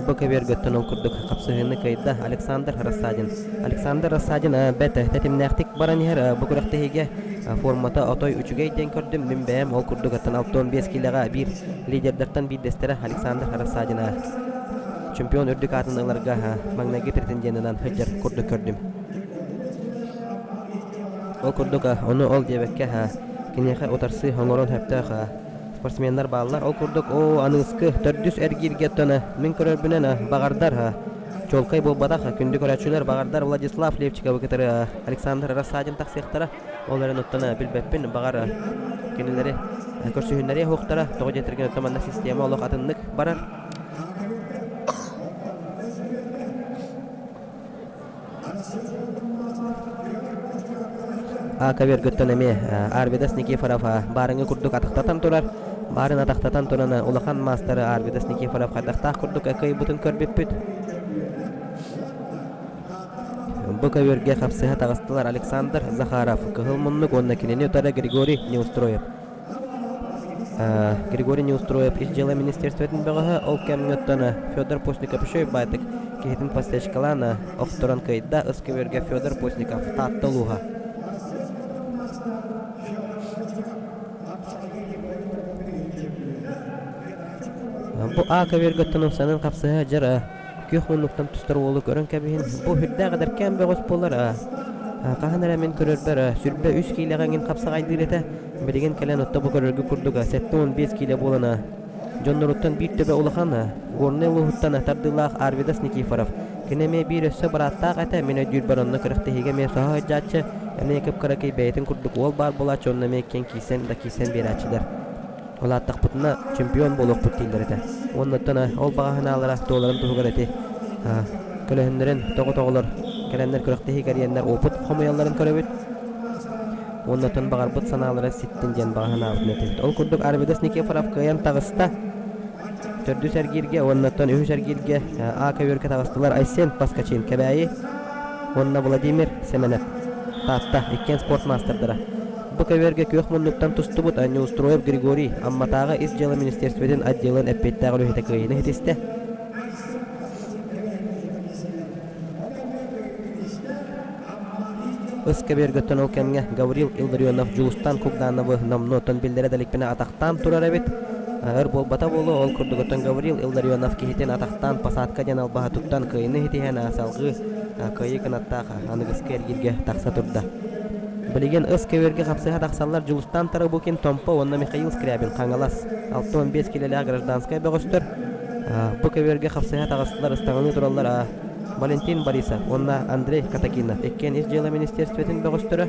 Бу көбүөргөттөн ол курдук хапсыһыыны кыайда Александр Рассадин. Александр Рассадин бэрт тэтимнээхтик баран иһэр. Бу күрэхтэһиигэ формата отой үчүгэй диэн көрдүм. Мин бэйэм ол курдук оттон 65 киилэҕэ биир лидердэртэн биирдэстэрэ Александр Рассадин чемпион үрдүк аатын ыларга маҥнайгы претенденынан сылдьар курдук көрдүм. Ол курдук ону ол диэбэккэ киниэхэ утарсыы оҥорон сөптөөх спортсменнар бааллар. Ол курдук оо аныгыскы төрдүс эргииргэ оттон мин көрөрбүнэн баҕардар чуолкай буолбатах күндү көрөөччүлэр баҕардар Владислав Левчиковы кытары Александр Рассадин тахсыахтара. Ол эрэн оттон билбэппин баҕар кинилэри көрсүһүннэриэ суохтара. Тоҕо диэтэргин оттон манна система олох атыннык барар. Ака-Өргөттөн эмиэ Арвидас Никифоров баарыҥҥы курдук атахтатан турар. Баарын атахтатан туран улахан маастары Арвидас Никифоров хайдахтаах курдук кыайбытын көрбүппүт. Бу көбүөргэ хапсыһа таҕыстылар Александр Захаров, Кыһыл Муннук уонна кинини утары Григорий Неустроев. Григорий Неустроев ис дьыала министерствотын бөҕөһө ол кэмҥэ оттон Федор Постников үчүгэй баайдык киһитин подсечкалаан охторон кыайда ыс көбүөргэ Федор Постников Таатта улууһа. Бу А көбүөргэ оттон умсанан хапсыһа дьар күөх муннуктан тустар уолу көрөн кэбиһин. Бу сүрдээх эдэркээн бөҕөс буолар. Хаһан эрэ мин көрөрбөр сүрбэ үс киилэҕэ эҥин хапсаҕайдыыр этэ. Билигин кэлэн отто бу көрөргө курдук 75 киилэ буолан дьонноруттан биир төбө улахан Горнай улууһуттан тардыылаах Арвидас Никифоров. Кини эмиэ биир өссө бырааттаах этэ. Мин өйдүүрбэр онно күрэхтэһиигэ эмиэ соһо сылдьааччы, эмиэ кып-кыракый бэйэтин курдук уол баар буолааччы уонна эмиэ киэҥ киирсэн да киирсэн биэрээччилэр. Улааттахпытына чемпион буолуохпут дииллэр этэ. Уонна оттон ол баҕа санаалара туоларын туһугар эти көлөһүннэрин тоҕо-тоҕолор кэлэннэр күрэхтэһии кэрийэннэр опыт хомуйалларын көрөбүт. Уонна оттон баҕарбыт санаалара ситтин диэн баҕа санаабытын этэбит. Ол курдук Арвидас Никифоров кыайан таҕыста. Төрдүс эргииргэ уонна оттон үһүс эргииргэ А көбүөргэ таҕыстылар Айсен Паскачин Кэбээйи уонна Владимир Сэмэнэп Таатта иккиэн спорт маастардара. Бу көбүөргэ күөх муннуктан тустубут Неустроев Григорий Амматааҕы ис дьыала министерствотын отделын эппиэттээх үлэһитэ кыайыыны ситистэ. Ыс көбүөргөттөн ол кэмҥэ Гаврил Илларионов Дьулустан Кугдановы номнуо оттон биллэрэ да иликпинэ атахтаан турар эбит. Өр буолбата буолуо, ол курдук оттон Гаврил Илларионов киһитин атахтаан посадка диэн албаһа туттан кыайыыны ситиһэн салҕыы кыайыы кынаттаах аныгыскы эргииргэ тахса турда. Билигин ыс көбүөргэ хапсыһа тахсаллар Дьулустан Тарабукин Томпо уонна Михаил Скрябин Хаҥалас 65 килэлээх гражданскай бөҕөстөр бу көбүөргэ хапсыһа таҕыстылар ыстаҥалыы тураллар Валентин Борисов уонна Андрей Катакинов иккиэн ис дьыала министерствотын бөҕөстөрө.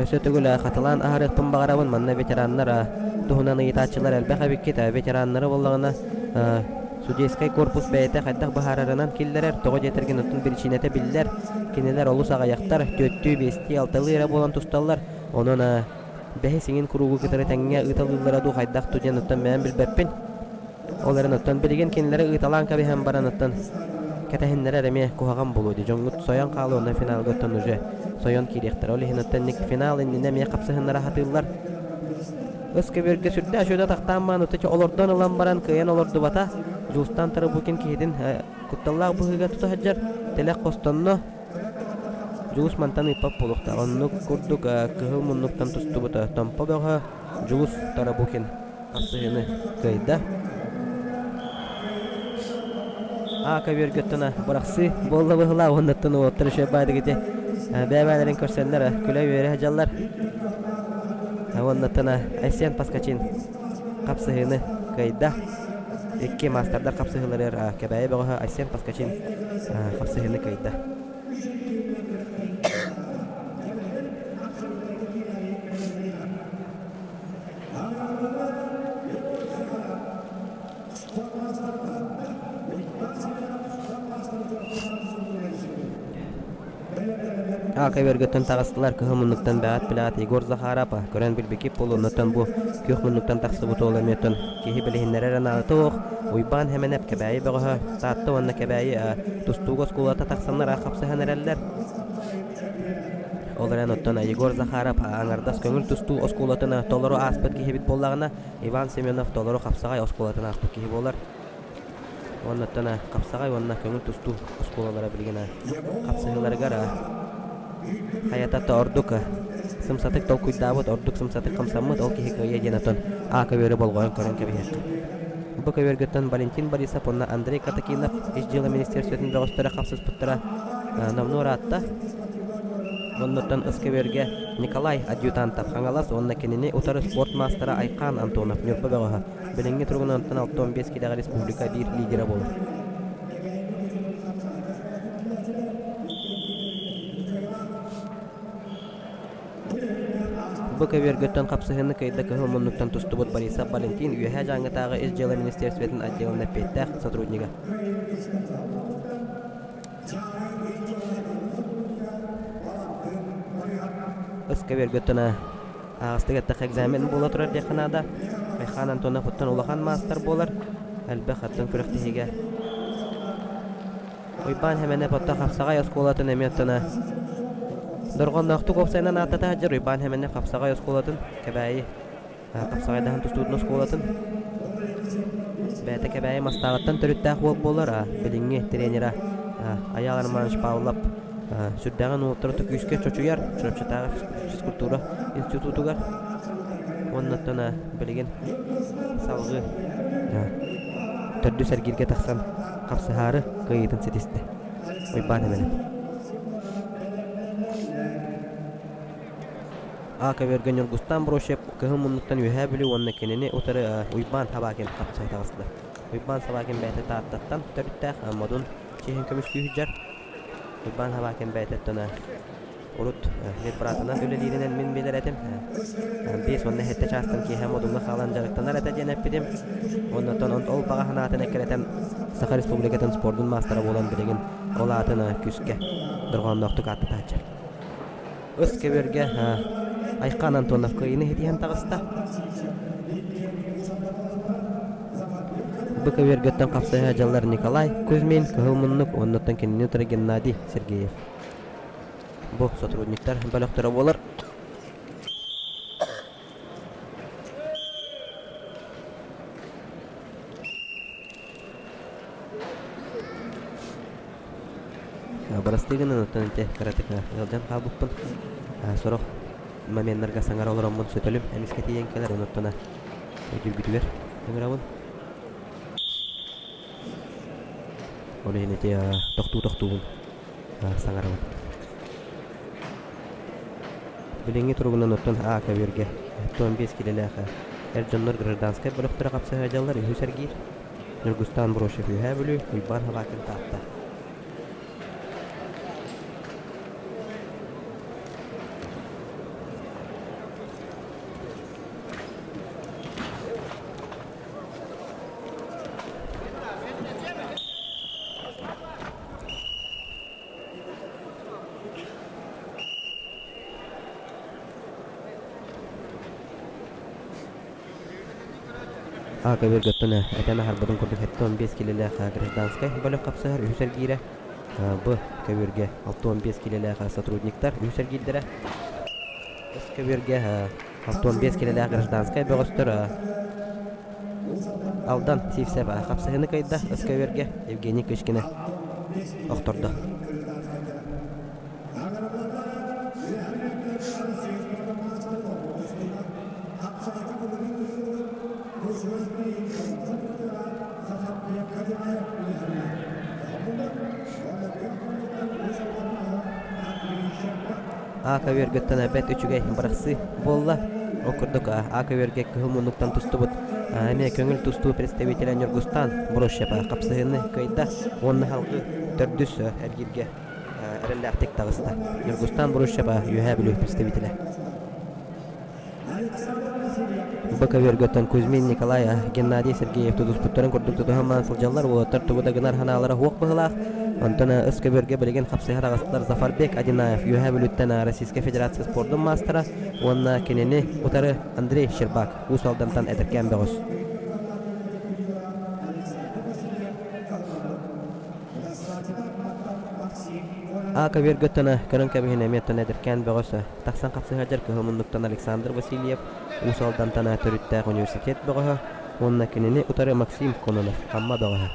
Өссө төгүл хатылаан аһарыахпын баҕарабын. Манна ветераннар туһунан ыйытааччылар элбэх эбиккит. Ветераннары буоллаҕына судейскай корпус бэйэтэ хайдах быһаарарынан киллэрэр. Тоҕо диэтэргин оттон биричиинэтэ биллэр. Кинилэр олус аҕыйахтар, түөртүү, биэстии, алталыы эрэ буолан тусталлар. Онон бэһис иҥин куруугу кытары тэҥҥэ ыыталыыллара дуу хайдах дуу диэн оттон бэйэм билбэппин. Ол эрэн оттон билигин кинилэри ыыталаан кэбиһэн баран оттон кэтэһиннэрэр эмиэ куһаҕан буолуо дии. Дьоҥҥут сойон хаалыа онно финалга оттон уже сойон киириэхтэрэ. Ол иһин оттон инник финал иннинэ эмиэ хапсыһыннара сатыыллар. Ыс көбүөргэ сүрдээх үчүгэй атахтаан маан утучу олордон ылан баран кыайан олордубата. Дьулустан Тарабукин киһитин кутталлаах быһыыга тута сылдьар. Тилэх хостонно. Дьулус мантан ыыппат буолуохтаах. Оннук курдук кыһыл муннуктан тустубута Томпо бөҕө Дьулус Тарабукин хапсыһыыны кыайда. А көбүөргөттөн бырахсыы буолла быһылаа уоннаттан уолаттар үчүгэй баайдык ити бэйэ-бэйэлэрин көрсөннөр күлэ-үөрэ сылдьаллар. Уоннаттан Айсен Паскачин хапсыһыыны кыайда. Икки маастардар хапсыһыыларыгар Кэбээйи бөҕөһө Айсен Паскачин хапсыһыыны кыайда. Аакай өргөттөн таҕыстылар кыһыл муннуктан бэҕэт билэҕит Егор Захаров көрөн билбикип буолуоннаттан бу күөх муннуктан тахсыбыт уол эмиэ киһи билиһиннэрэр анаата суох. Уйбаан Хэмэнэп Кэбээйи бөҕөһө, Таатта уонна Кэбээйи тустууга оскуолата тахсаннар хапсыһан эрэллэр. Ол эрэн оттон Егор Захаров аҥардас көҥүл тустуу оскуолатын толору ааспыт киһибит буоллаҕына, Иван Семенов толору хапсаҕай оскуолатын ааспыт киһи буолар. Уоннаттан хапсаҕай уонна көҥүл тустуу оскуолалара билигин хапсыһыыларыгар хайата ордук сымсатык толкуйдаабыт, ордук сымсатык хамсаммыт ол киһи кыайыа диэн оттон А көбүөрү болҕойон көрөн кэбиһиэххэ. Бу көбүөргүттэн Валентин Борисов уонна Андрей Катакинов Ис дьыала министиэристибэтин бөҕөстөрө хапсыспыттара номнуо ыраатта. Оннуттан ыс көбүөргэ Николай Адъютантов Хаҥалас уонна кинини утары спорт маастара Айхаан Антонов Ньурба бөҕөһө Билиҥҥи туругунан онтон 65 киилэҕэ республика биир лидерэ буолар. Бу көбүөргөттөн хапсыһыыны кыайда кыһыл муннуктан тустубут Борисов Валентин Үөһээ Дьааҥытааҕы Ис дьыала министиэристибэтин отделын эппиэттээх сотруднига. Ыс көбүөргөттөн Аҕыстык эттэххэ экзамен буола турар диэххэ наада. Айхаан Антонов оттон улахан маастар буолар. Элбэх оттон күрэхтэһиигэ Уйбаан Хэмэнэп оттон Хапсаҕай оскуолатын эмиэ оттон дорҕоонноохтук уопсайынан ааттата сылдьар Уйбаан Хэмэнэп Хапсаҕай оскуолатын Кэбээйи Хапсаҕайдаһан тустуутун оскуолатын бэйэтэ Кэбээйи Мастааҕыттан төрүттээх уол буолар. Билиҥҥи тренера Айаал Романович Павлов сүрдээҕин уолаттары күүскэ чочуйар Чурапчытааҕы физкультура институтугар уоннаттан билигин салгыы төрдүс эргииргэ тахсан хапсыһаары кыайыытын ситистэ. Уйбаан Эмэнэп. А көбүөргэ Ньургустаан Брощев кыһыл муннуктан Үөһээ Бүлүү уонна кинини утары Уйбаан Собакин хапсыһа таҕыстылар. Уйбаан Собакин бэйэтэ Тааттаттан төрүттээх Модун чиэһин көмүскүү сылдьар. Уйбаан Собакин бэйэтэ урут медбратынан үлэлииринэн мин билэр этим. 57 чаастан киэһэ Модуҥҥа хаалан дьарыктанар этэ диэн эппитим. Оннуттан ол баҕа санаатын эккирэтэн Саха Республикатын спордун маастара буолан билигин ол аатын күүскэ дорҕоонноохтук ааттатааччы. Ыс көбүөргэ Айхан Антонов кыайыыны ситиһэн таҕыста. Бу көбүөргэттэн хапсыһа дьаллар Николай Кузьмин, Кыһыл Муннук уоннаттан кинини утары Геннадий Сергеев. Бу сотрудниктар бөлөхтөрө буолар. Бырастыы гынан оттон ити кыратык ыалдьан хаалбыппын. Сорох моменнарга саҥара олороммун сөтөлүм эмискэ тиийэн кэлэр, онуттан өйдүүргүтүгэр ыҥырабын. Ол иһин ити тохтуу-тохтуубун саҥарабын. Билиҥҥи туругунан оттон А көбүөргэ 15 килэлээх эр дьоннор гражданскай бөлөхтөрө хапсыһа дьаллар үһүс эргиир. Ньургустаан Брошев Үөһээ Бүлүү, Уйбаан Хабакин Таатта. А көбүөргэттэн этэн аһарбытын курдук 75 килэлээх гражданскай бөлөх хапсыһар үһүс эргиирэ. Б көбүөргэ 65 килэлээх сотрудниктар үһүс эргиирдэрэ. С көбүөргэ 65 килэлээх гражданскай бөҕөстөр Алдан Сивцев хапсыһыыны кыайда С көбүөргэ Евгений Кычкина охтордо. А көбүөргүттэн эбэт үчүгэй бырахсыы буолла. Ол курдук А көбүөргэ кыһыл муннуктан тустубут эмиэ көҥүл тустуу представителэ Ньургустаан Брощев хапсыһыыны кыайда уонна салгыы төрдүс эргииргэ эрэллээхтик таҕыста. Ньургустаан Брощев Үөһээ Бүлүү представителэ. Бу көбүөргөттөн Кузьмин Николай, Геннадий Сергеев тутуспуттарын курдук тутуһан баран сылдьаллар, уолаттар тугу да гынар санаалара суох быһыылаах. Онтон ыс көбүөргэ билигин хапсыһа таҕыстылар Зафарбек Одинаев, Үөһээ Бүлүүттэн Российскай Федерация спордун маастара уонна кинини утары Андрей Щербак, Уус Алдантан эдэркээн бөҕөс. А көбүөргөттөн көрөн кэбиһин эмиэ оттон эдэркээн бөҕөс тахсан хапсыһа кыһыл муннуктан Александр Васильев Уус Алдантан төрүттээх университет бөҕөһө уонна кинини утары Максим Кононов Амма бөҕөһө.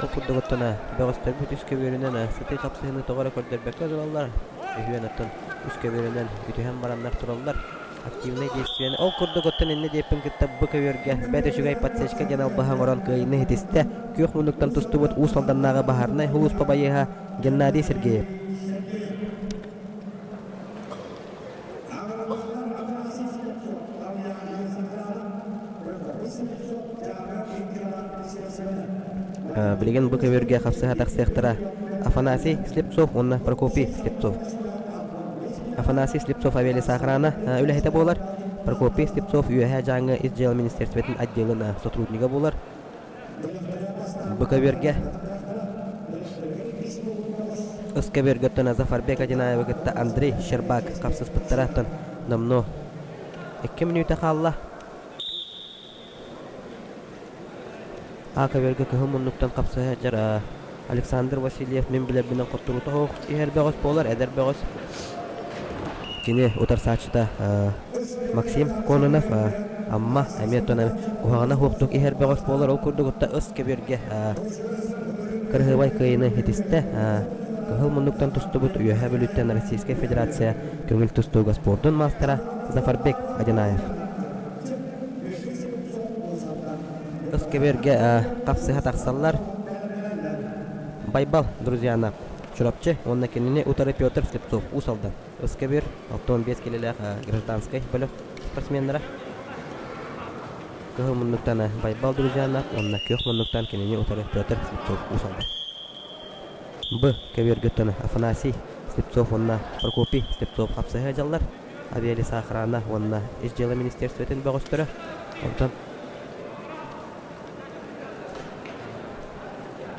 Ол курдук оттон бөҕөстөрбүт үс көбүөрүнэн сытыы хапсыһыыны тоҕо эрэ көрдөрбөккө тураллар. Үһүөн оттон үс көбүөрүнэн үтүһэн бараннар тураллар. Активнай действиени ол курдук оттон иннэ диэппин кытта бу көбүөргэ бэрт үчүгэй подсечка диэн албаһы оҥорон кыайыыны ситистэ. Күөх муннуктан тустубут Уус Алданнааҕы баһаарынай сулууспа байыаһа Геннадий Сергеев. Билигин бу көбүөргэ хапсыһа тахсыахтара Афанасий Слепцов уонна Прокопий Слепцов. Афанасий Слепцов авиалесоохрана үлэһитэ буолар. Прокопий Слепцов Үөһээ Дьааҥы ис дьыала министерствотын отделын сотруднига буолар. Бу көбүөргэ Ыс көбүөргөттөн Зафарбек Одинаевы кытта Андрей Щербак хапсыспыттара оттон номнуо икки мүнүүтэ хаалла. А көбүөргэ кыһыл муннуктан хапсыһа сылдьар Александр Васильев мин билэрбинэн хотторуута суох иһэр бөҕөс буолар, эдэр бөҕөс. Кини утарсааччыта Максим Кононов Амма эмиэ оттон куһаҕана суохтук иһэр бөҕөс буолар. Ол курдук ытта ыс көбүөргэ кырыһыбай кыайыыны ситистэ. Кыһыл муннуктан тустубут Үөһээ Бүлүүттэн Российскай Федерация көҥүл тустууга спордун маастара Зафарбек Одинаев. Ыс көбүөргэ хапсыһа тахсаллар. Байбал Друзьяна Чурапчы уонна кинини утары Петр Слепцов Уус Алдан Ыс көбүөр 65 килэлээх гражданскай бөлөх спортсменнара. Кыһыл муннуктан Байбал Друзьянов уонна күөх муннуктан кинини утары Петр Слепцов Уус Алдан. Б. Көбүөргөттөн Афанасий Слепцов уонна Прокопий Слепцов хапсыһа дьаллар. Авиалесоохрана уонна Ис дьыала министерствотын бөҕөстөрө. Онтон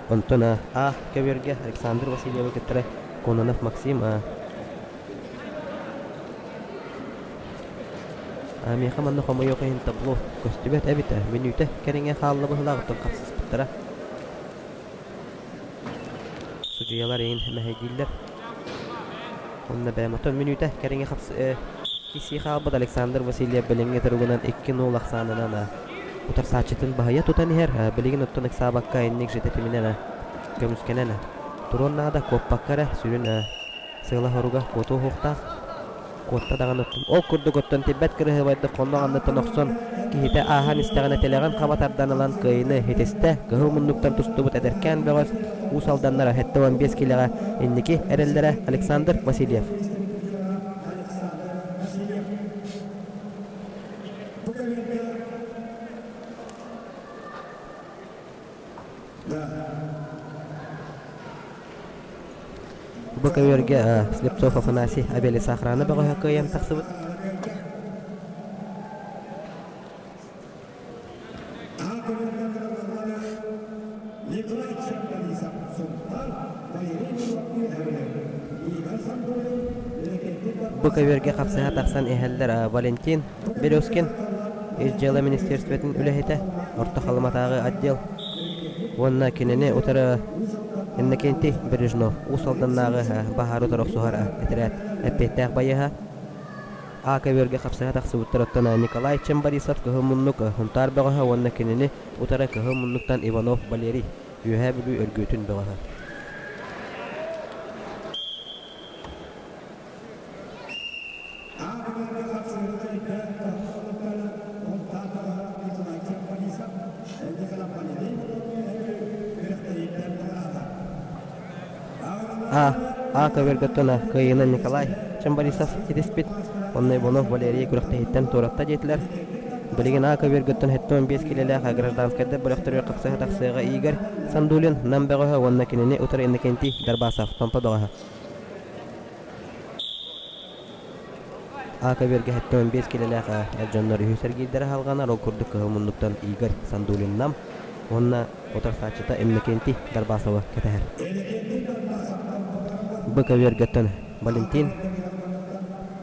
Онтон А. Көбүөргэ Александр Васильевы кытары Кононов Максим Миэхэ манна хомойуох иһин табло көстүбэт эбит мүнүүтэ кэриҥэ хаалла быһыылаах хапсыспыттара. Судьуйалар иһин мэһэйдииллэр. Онно бэйэм оттон мүнүүтэ кэриҥэ хапс кисии хаалбыт Александр Васильев билиҥҥи туругунан 2-0 ахсаанынан утарсааччытын баһыйа тутан иһэр. Билигин оттон ыксаабакка инник житэтиминэн көмүскэнэн туруон наада куоппакка эрэ сүрүн сыала-соруга куотуо суохтаах. Куотта даҕаны оттон ол курдук оттон тирбэт кырыһыбайдык хоннох анныттан охсон киһитэ ааһан истэҕинэ тилэҕин хаба тардан ылан кыайыыны ситистэ. Кыһыл муннуктан тустубут эдэркээн бөҕөс Уус Алданнара 75 киилэҕэ инники эрэллэрэ Александр Васильев. Бу көбүөргэ Слепцов Афанасий Авиалесоохрана бөҕөһө кыайан тахсыбыт. Бу көбүөргэ хапсыһа тахсан иһэллэр Валентин Березкин, Ис дьыала министерствотын үлэһитэ, Орто Халыматааҕы отдел уонна кинини утары Иннокентий Бережнов, Уус Алданнааҕы баһаары утары охсуһар этэрээт эппиэттээх байыаһа. А көбүөргэ хапсыһа тахсыбыттар оттон Николай Чемборисов Кыһыл Муннук Сунтаар бөҕөһө уонна кинини утары Кыһыл Муннуктан Иванов Валерий, Үөһээ Бүлүү Өргүөтүн бөҕөһө. А. А. Көбүөргөттөн кыайыынан Николай Чемборисов ситиспит. Онно Иванов Валерий күрэхтэһииттэн туоратта диэтилэр. Билигин А көбүөргөттөн 75 килэлээх гражданскайдар бөлөхтөрүгэр хапсыһа тахсыаҕа Игорь Сандулин Нам бөҕөһө уонна кинини утары Иннокентий Дарбасов Томпо бөҕөһө. А көбүөргэ 75 килэлээх эр дьоннор үһүс эргиирдэрэ салҕанар, ол курдук кыһыл муннуктан Игорь Сандулин Нам уонна утарсааччыта Иннокентий Дарбасовы кэтэһэр. Б көбүөргэттэн Валентин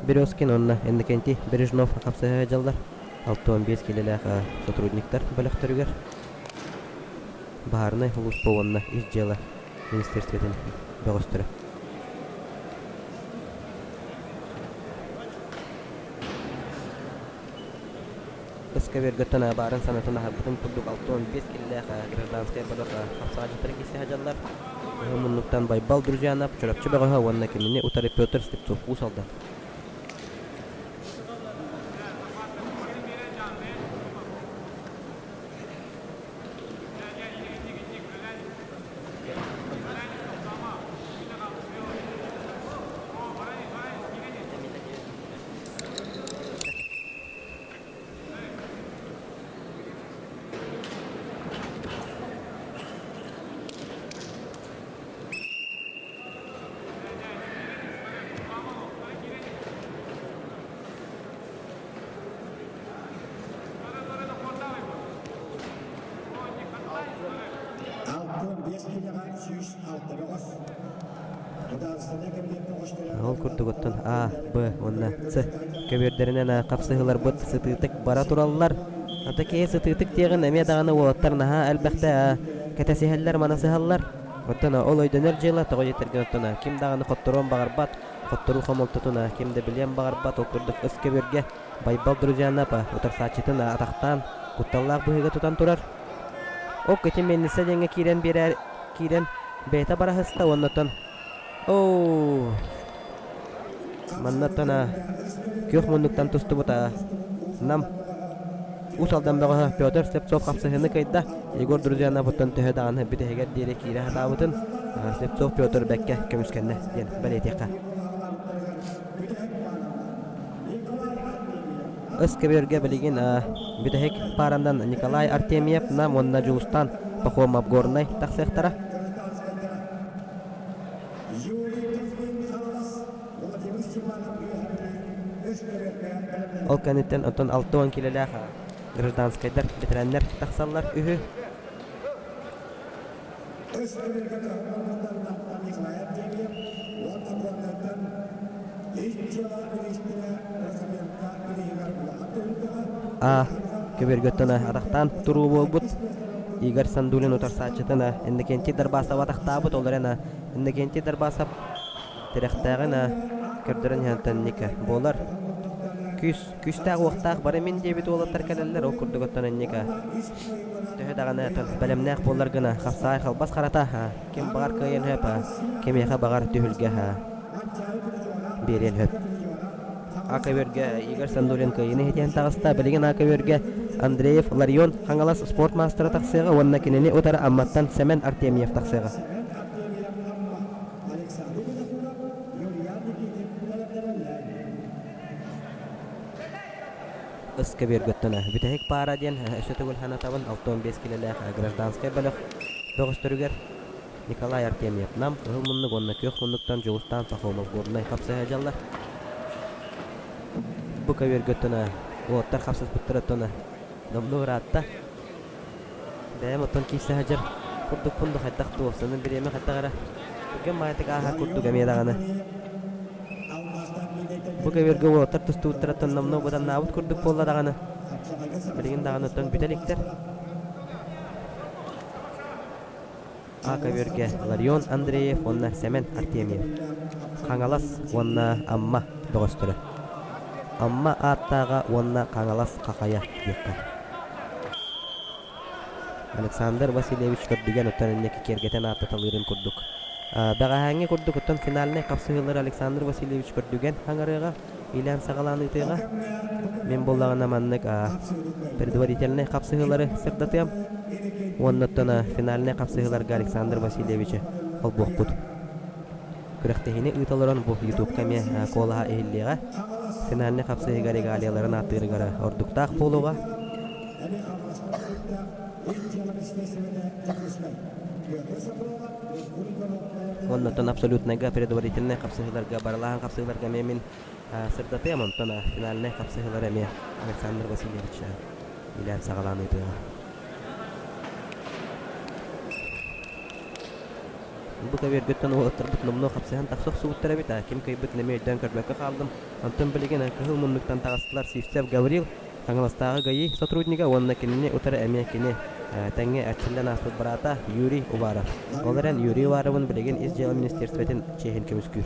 Березкин уонна Иннокентий Бережнов хапсыһа сылдьаллар. 65 килэлээх сотрудниктар бөлөхтөрүгэр Баһаарынай сулууспа уонна ис дьыала министерствотын бөҕөстөрө. Ыскавергаттан баарын санатын аһарбытын курдук 65 киллээх гражданскай бөлөх хапсаҕайдьыттара киирсэ сылдьаллар. Кыһыл муннуктан Байбал Друзьянов, Чурапчы бөҕөһө уонна кинини утары Петр Слепцов Уус Алдан. Ол курдук оттон А, Б уонна С көбүөрдэринэн хапсыһыыларбыт сытыытык бара тураллар. Ата киһи сытыытык диэҕин эмиэ даҕаны уолаттар наһаа элбэхтэ кэтэсиһэллэр, манасыһаллар. Оттон ол өйдөнөр дьыала тоҕо диэтэргин оттон ким даҕаны хотторуон баҕарбат, хотторуу хомолтотун ким да билиэн баҕарбат. Ол курдук ыс көбүөргэ Байбал Друзьянов утарсааччытын атахтаан кутталлаах быһыыга тутан турар. Ок ити мельница диэҥҥэ киирэн биэрээр киирэн бэйэтэ бараһыста уонна оттон оо манна оттон күөх муннуктан тустубута Нам Уус Алдан бөҕөһө Петр Слепцов хапсыһыыны кыайда. Егор Друзьянов оттон төһө даҕаны бүтэһигэр диэри киирэ сатаабытын Слепцов Петр бэккэ көмүскэннэ диэн бэлиэтиэххэ. Ыс көбүөргэ билигин бүтэһик пааранан Николай Артемьев Нам уонна Дьулустаан Пахомов Горнай тахсыахтара. Ол кэнниттэн оттон 60 килэлээх гражданскайдар, бэтэрээннэр тахсаллар үһү. Өс көбүөргэ кыһалҕаларынан Николай Артемьев уонна Горнайтан Ис дьыала миниистирэ Прокопенко бирииһигэр улахан түһүлгэҕэ А. Көбүөргөттөн атахтаан туруу буолбут Игорь Сандулин утарсааччытын Иннокентий Дарбасов атахтаабыт, ол эрэн Иннокентий Дарбасов тирэхтээҕин көрдөрөн иһэн Ника буолар. Күүс, күүстээх-уохтаах бары мин диэбит уолаттар кэлэллэр, ол курдук оттон Ника Төһө даҕаны бэлэмнээх буоллар гына хапсаҕай халбас харата ким баҕар кыайыан сөп, кимиэхэ баҕар түһүлгэ биэриэн сөп. А-көбүөргэ Игорь Сандулин кыайыыны иһитиэн таҕыста. Билигин А-көбүөргэ Андреев Ларион Хаҥалас спорт маастара тахсыаҕа уонна кинини утары Амматтан Сэмэн Артемьев тахсыаҕа. Ыскэбиэргөттөн бүтэһик паара диэн өссө төгүл санатабын 65 килэлээх гражданскай бөлөх бөҕөстөрүгэр Николай Артемьев Нам, Кыһыл муннук уонна Күөх муннуктан Дьулустаан Пахомов Горнай хапсыһа дьаллар. Бу көбүөргөттөн уолаттар хапсыспыттарыттан номнуо ыраатта. Бэйэм оттон киирсэ сылдьар курдукпун да хайдах туолсанын бириэмэ хайдах эрэ түргэн баҕайытык ааһар курдук эмиэ даҕаны. Бу көбүөргэ уолаттар тустубуттарыттан номнуо быданнаабыт курдук буолла даҕаны. Билигин даҕаны оттон бүтэ иликтэр. А көбүөргэ Ларион Андреев уонна Сэмэн Артемьев. Хаҥалас уонна Амма бөҕөстөрө. Амма ааттааҕа уонна Хаҥалас хахайа диэххэ. Александр Васильевич көрдүгэн оттон инники киэргэтэн ааттаталыырын курдук. Бэҕэһээҥҥи курдук оттон финальнай хапсыһыылары Александр Васильевич көрдүгэн хаҥарыаҕа, иилээн саҕалаан ыытыаҕа. Мин буоллаҕына маннык предварительнай хапсыһыылары сырдатыам. Уонна оттон финальнай хапсыһыыларга Александр Васильевичы холбуохпут. Күрэхтэһиини ыыта олорон бу Ютубка эмиэ куолаһа иһиллиэҕэ. Финальнай хапсыһыыга регалияларын ааттыырыгар ордуктаах буолуоҕа. Уонна оттон абсолютнайга предварительнай хапсыһыыларга барылаһан хапсыһыыларга эмиэ мин. сырдатыам, онтон финальнай хапсыһыылары эмиэ Александр Васильевич билэн саҕалаан ыытыаҕа. Бу көбүөргүттэн уолаттарбыт номнуо хапсыһан тахса охсубуттар эбит, ким кыайбытын эмиэ өйдөөн көрбөккө хааллым. Онтон билигин кыһыл муннуктан таҕыстылар Сивцев Гаврил, Хаҥаластааҕы ГАИ сотруднига уонна кинини утары эмиэ кини тэҥҥэ эрчиллэн ааспыт быраата Юрий Уваров. Ол эрэн Юрий Уваровын билигин Ис дьыала министиэристибэтин чиэһин көмүскүүр.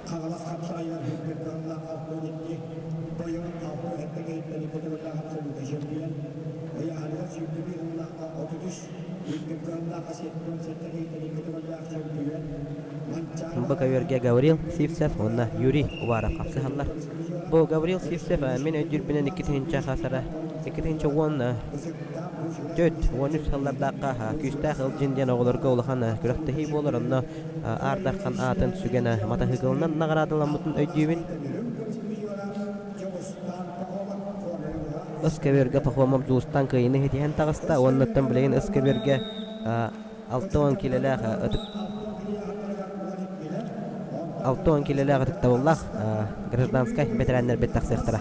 Хаҥалас хапсаҕайыгар сүүрбэт кыһыллаах 62, Бойон 67 киһиттэн көтөҕүллээх абсолюта чемпион, ыйааһыныгар 21 сыллаахха 33, үрдүк кыһыллаахха 77 киһиттэн көтөҕүллээх чемпион, Бу көбүөргэ Гаврил Сивцев уонна Юрий Уваров хапсыһаллар. Бу Гаврил Сивцев мин өйдүүрбүнэн 2000 хасара 2010 4-13 сыллардаахха күүстээх Ылдьын диэн оҕолорго улахан күрэхтэһии буолар. Онно Аар Дархан аатын сүгэн матаһыыкылынан наҕараадаламмытын өйдүүбүн. Ыс көбүөргэ Пахомов Дьулустаан кыайыыны ситиһэн таҕыста уонна билигин ыс көбүөргэ 60 киилэлээх ытык 60 киилэлээх ытыктабыллаах гражданскай бэтэрээннэрбит тахсыахтара.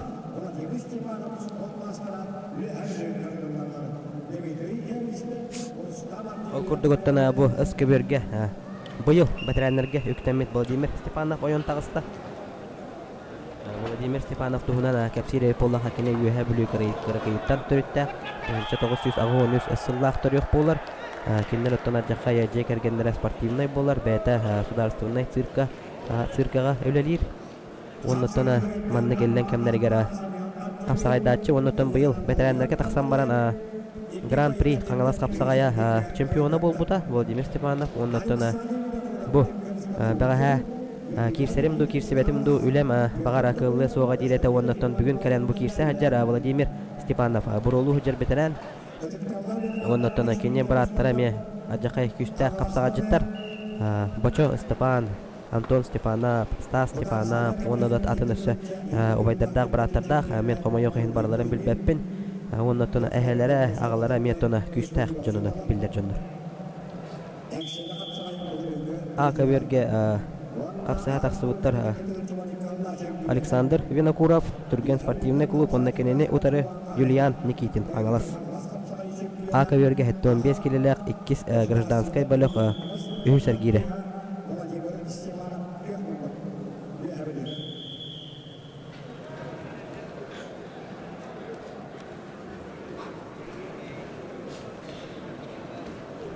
Ол курдук оттон бу ыс көбүөргэ быйыл бэтэрээннэргэ үктэммит Владимир Степанов ойон таҕыста. Владимир Степанов туһунан кэпсиир эбит буоллахха кини Үөһээ Бүлүү кыракыйыттан төрүттээх 1983 сыллаах төрүөх буолар. Кинилэр оттон алдьархай дьиэ кэргэннэрэ спортивнай буолар, бэйэтэ судаарыстыбаннай цирка циркаҕа үлэлиир. Уонна оттон маннык иллэҥ кэмнэригэр хапсаҕайдааччы уонна оттон быйыл бэтэрээннэргэ тахсан баран Гран-при Хаҥалас хапсаҕайа чемпиона буолбута Владимир Степанов уонна оттон бу бэҕэһээ киирсэрим дуу киирсибэтим дуу үлэм баҕар кыаллыа суоҕа диир этэ уонна оттон бүгүн кэлэн бу киирсэ сылдьар Владимир Степанов буруолуу сылдьар бэтэрээн уонна оттон кини бырааттара эмиэ алдьархай күүстээх хапсаҕайдьыттар Бочо Степан Антон Степанов, Стас Степанов уонна да атын өссө убайдардаах бырааттардаах мен хомойуох иһин барыларын билбэппин уонна оттон эһэлэрэ аҕалара эмиэ оттон күүстээх дьонунан биллэр дьоннор. А көбүөргэ хапсыһа тахсыбыттар Александр Винокуров, Түргэн спортивный клуб уонна кинини утары Юлиан Никитин Хаҥалас. А көбүөргэ 75 килэлээх иккис гражданскай бөлөх үһүс эргиирэ.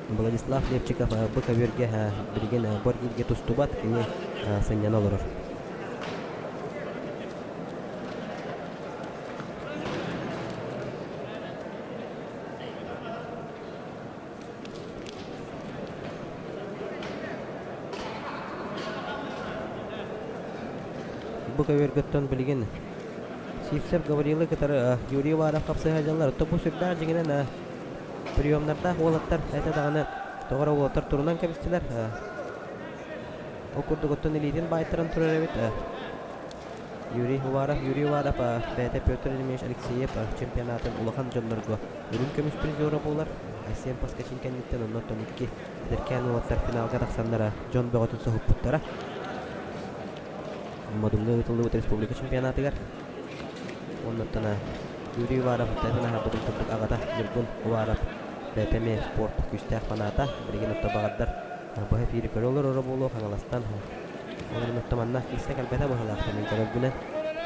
Владислав Лепчиков бу көбүөргэ билигин бу эргииргэ тустубат, кини сынньана олорор. Бу көбүөргөттөн билигин Сивцев Гаврилы кытары Юрий Уваров хапсыһа дьаллар. Оттон бу сүрдээх дьиҥинэн приемнардаах уолаттар этэ даҕаны тоҕо эрэ уолаттар турунан кэбистилэр. Ол курдук оттон илиитин баайтаран турар эбит. Юрий Уваров, Юрий Уваров бэйэтэ Петр Ильич Алексеев чемпионатын улахан дьоннорго үрүҥ көмүс призера буолар. Айсен Поскачин кэнниттэн онно оттон икки эдэркээн уолаттар финалга тахсаннара дьон бөҕөтүн соһуппуттара. Модуҥҥа ыытыллыбыт республика чемпионатыгар. Оннуттан Юрий Уваров тэтин аһарбытын курдук аҕата Ньургун Уваров бэйэтэ эмиэ спорт күүстээх фаната. Билигин отто баҕардар быһа эфири көрө олороро буолуо Хаҥаластан. Ол эрэн отто манна киирсэ кэлбэтэ быһыылаах мин көрөрбүнэн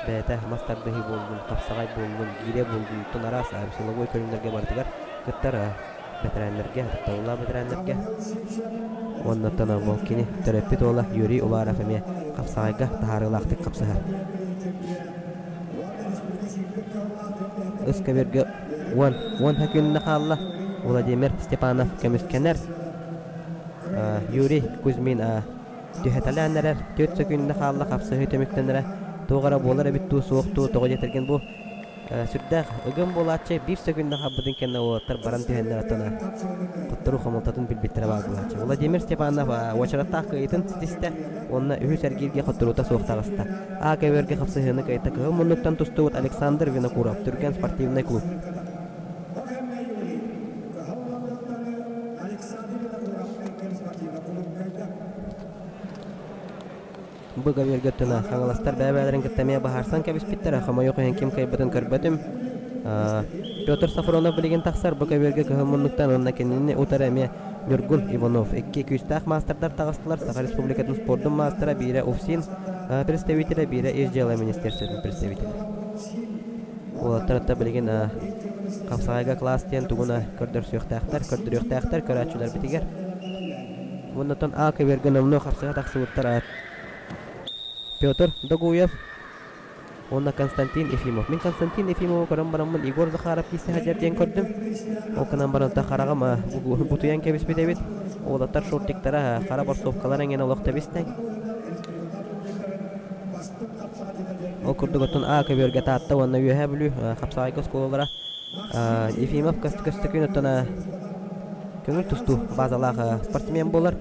бэйэтэ мас тардыһыы буоллун, хапсаҕай буоллун, гиирэ буоллун, оттон араас силовой көрүҥнэргэ барытыгар кыттар бэтэрээннэргэ, ытыктабыллаах бэтэрээннэргэ уонна оттон бу кини төрөппүт уола Юрий Уваров эмиэ хапсаҕайга таһаарыылаахтык хапсыһар. Ыс көбүөргэ уон уон күннэ хаалла Владимир Степанов көмүскэнэр. Юрий Кузьмин түһэтэлээн эрэр түөрт сөкүүндэ хаалла хапсыһыы түмүктэнэрэ туох эрэ буолар эбит дуу суох дуу тоҕо диэтэргин бу Сүрдээх ыгым буолааччы, биир сөкүүндэ хаалбытын кэннэ уолаттар баран түһэннэр оттон хотторуу хомолтотун билбиттэрэ баар буолааччы. Владимир Степанов уочараттаах кыайыытын ситистэ уонна үһүс эргииргэ хотторуута суох таҕыста. А көбүөргэ хапсыһыыны кыайта кыһыл муннуктан тустубут Александр Винокуров, Түргэн спортивнай клуб. Бу көбүөргэ өттүнэ хаҥаластар бэйэ-бэйэлэрин кытта эмиэ быһаарсан кэбиспиттэрэ, хомойуох иһин ким кыайбытын көрбөтүм. Петр Софронов билигин тахсар бу көбүөргэ кыһыл муннуктан уонна кинини утары эмиэ Ньургун Иванов. Икки күүстээх маастардар таҕыстылар. Саха Республикатын спордун маастара биирэ УФСИН представителэ, биирэ Ис дьыала министерствотын представителэ. Уолаттар отто билигин хапсаҕайга класс диэн тугун көрдөрсүөхтээхтэр, көрдөрүөхтээхтэр көрөөччүлэрбитигэр. Уоннатан А көбүөргэ номнуо хапсыһа тахсыбыттар Петр Догуев уонна Константин Ефимов. Мин Константин Ефимовы көрөн бараммын Егор Захаров киирсэ сылдьар диэн көрдүм. Ол гынан баран хараҕым бутуйан кэбиспит эбит. Уолаттар шортиктара, хара борсовкалар эҥин олох тэбис-тэҥ. Ол курдук оттон А көбүөргэ Таатта уонна Үөһээ Бүлүү хапсаҕайга оскуолалара Ефимов Көстөкүүн оттон көҥүл тустуу базалаах спортсмен буолар.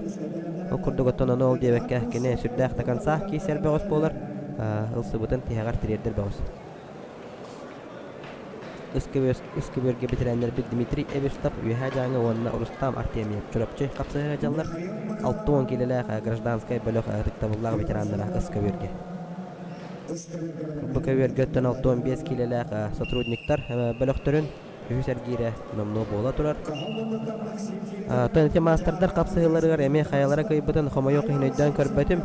Ол курдук оттон ону ол диэбэккэ кини сүрдээх до конца киирсэр бөҕөс буолар. Ылсыбытын тиһэҕэр тириэрдэр бөҕөс. Үс көбүөргэ бэтэрээннэрбит Дмитрий Эверстов Үөһээ Дьааҥы уонна Рустам Артемьев Чурапчы хапсыһа дьаллар. 60 киилэлээх гражданскай бөлөх ытыктабыллаах ветераннара ыс көбүөргэ. Бу көбүөргэ өттөн 65 киилэлээх сотрудниктар бөлөхтөрүн үһүс эргиирэ номнуо буола турар. Оттон ити маастардар хапсыһыыларыгар эмиэ хайалара кыайбытын хомойуох иһин өйдөөн көрбөтүм.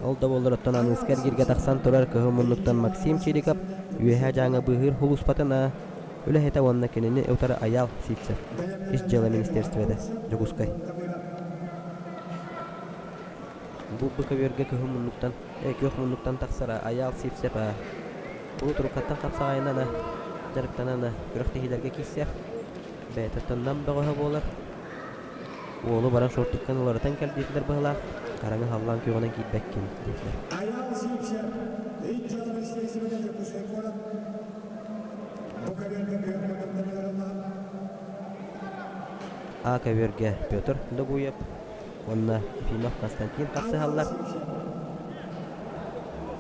Ол да буоллар оттон аныыска эргииргэ тахсан турар кыһыл муннуктан Максим Чириков Үөһээ Дьааҥы быыһыыр сулууспатын үлэһитэ уонна кинини утары Айаал Сивцев, Ис дьыала министиэристибэтэ, Дьокуускай. Бу бу көбүөргэ кыһыл муннуктан, э, күөх муннуктан тахсар Айаал Сивцев урут уруккаттан хапсаҕайынан дьарыктанан күрэхтэһиилэргэ киирсэр. Бэйэтэ Нам бөҕөһө буолар. Уолу баран шортиккын уларытан кэл диэтилэр быһыылаах, хараҥа халлаан күөҕүнэн киирбэккин диэтилэр. Айаал Сивцев, Ис дьыала министиэристибэтэ Дьокуускай куорат бу көбүөргэ күөх муннуктан ыҥырыллар. А көбүөргэ Петр Догуев уонна Ефимов Константин хапсыһаллар.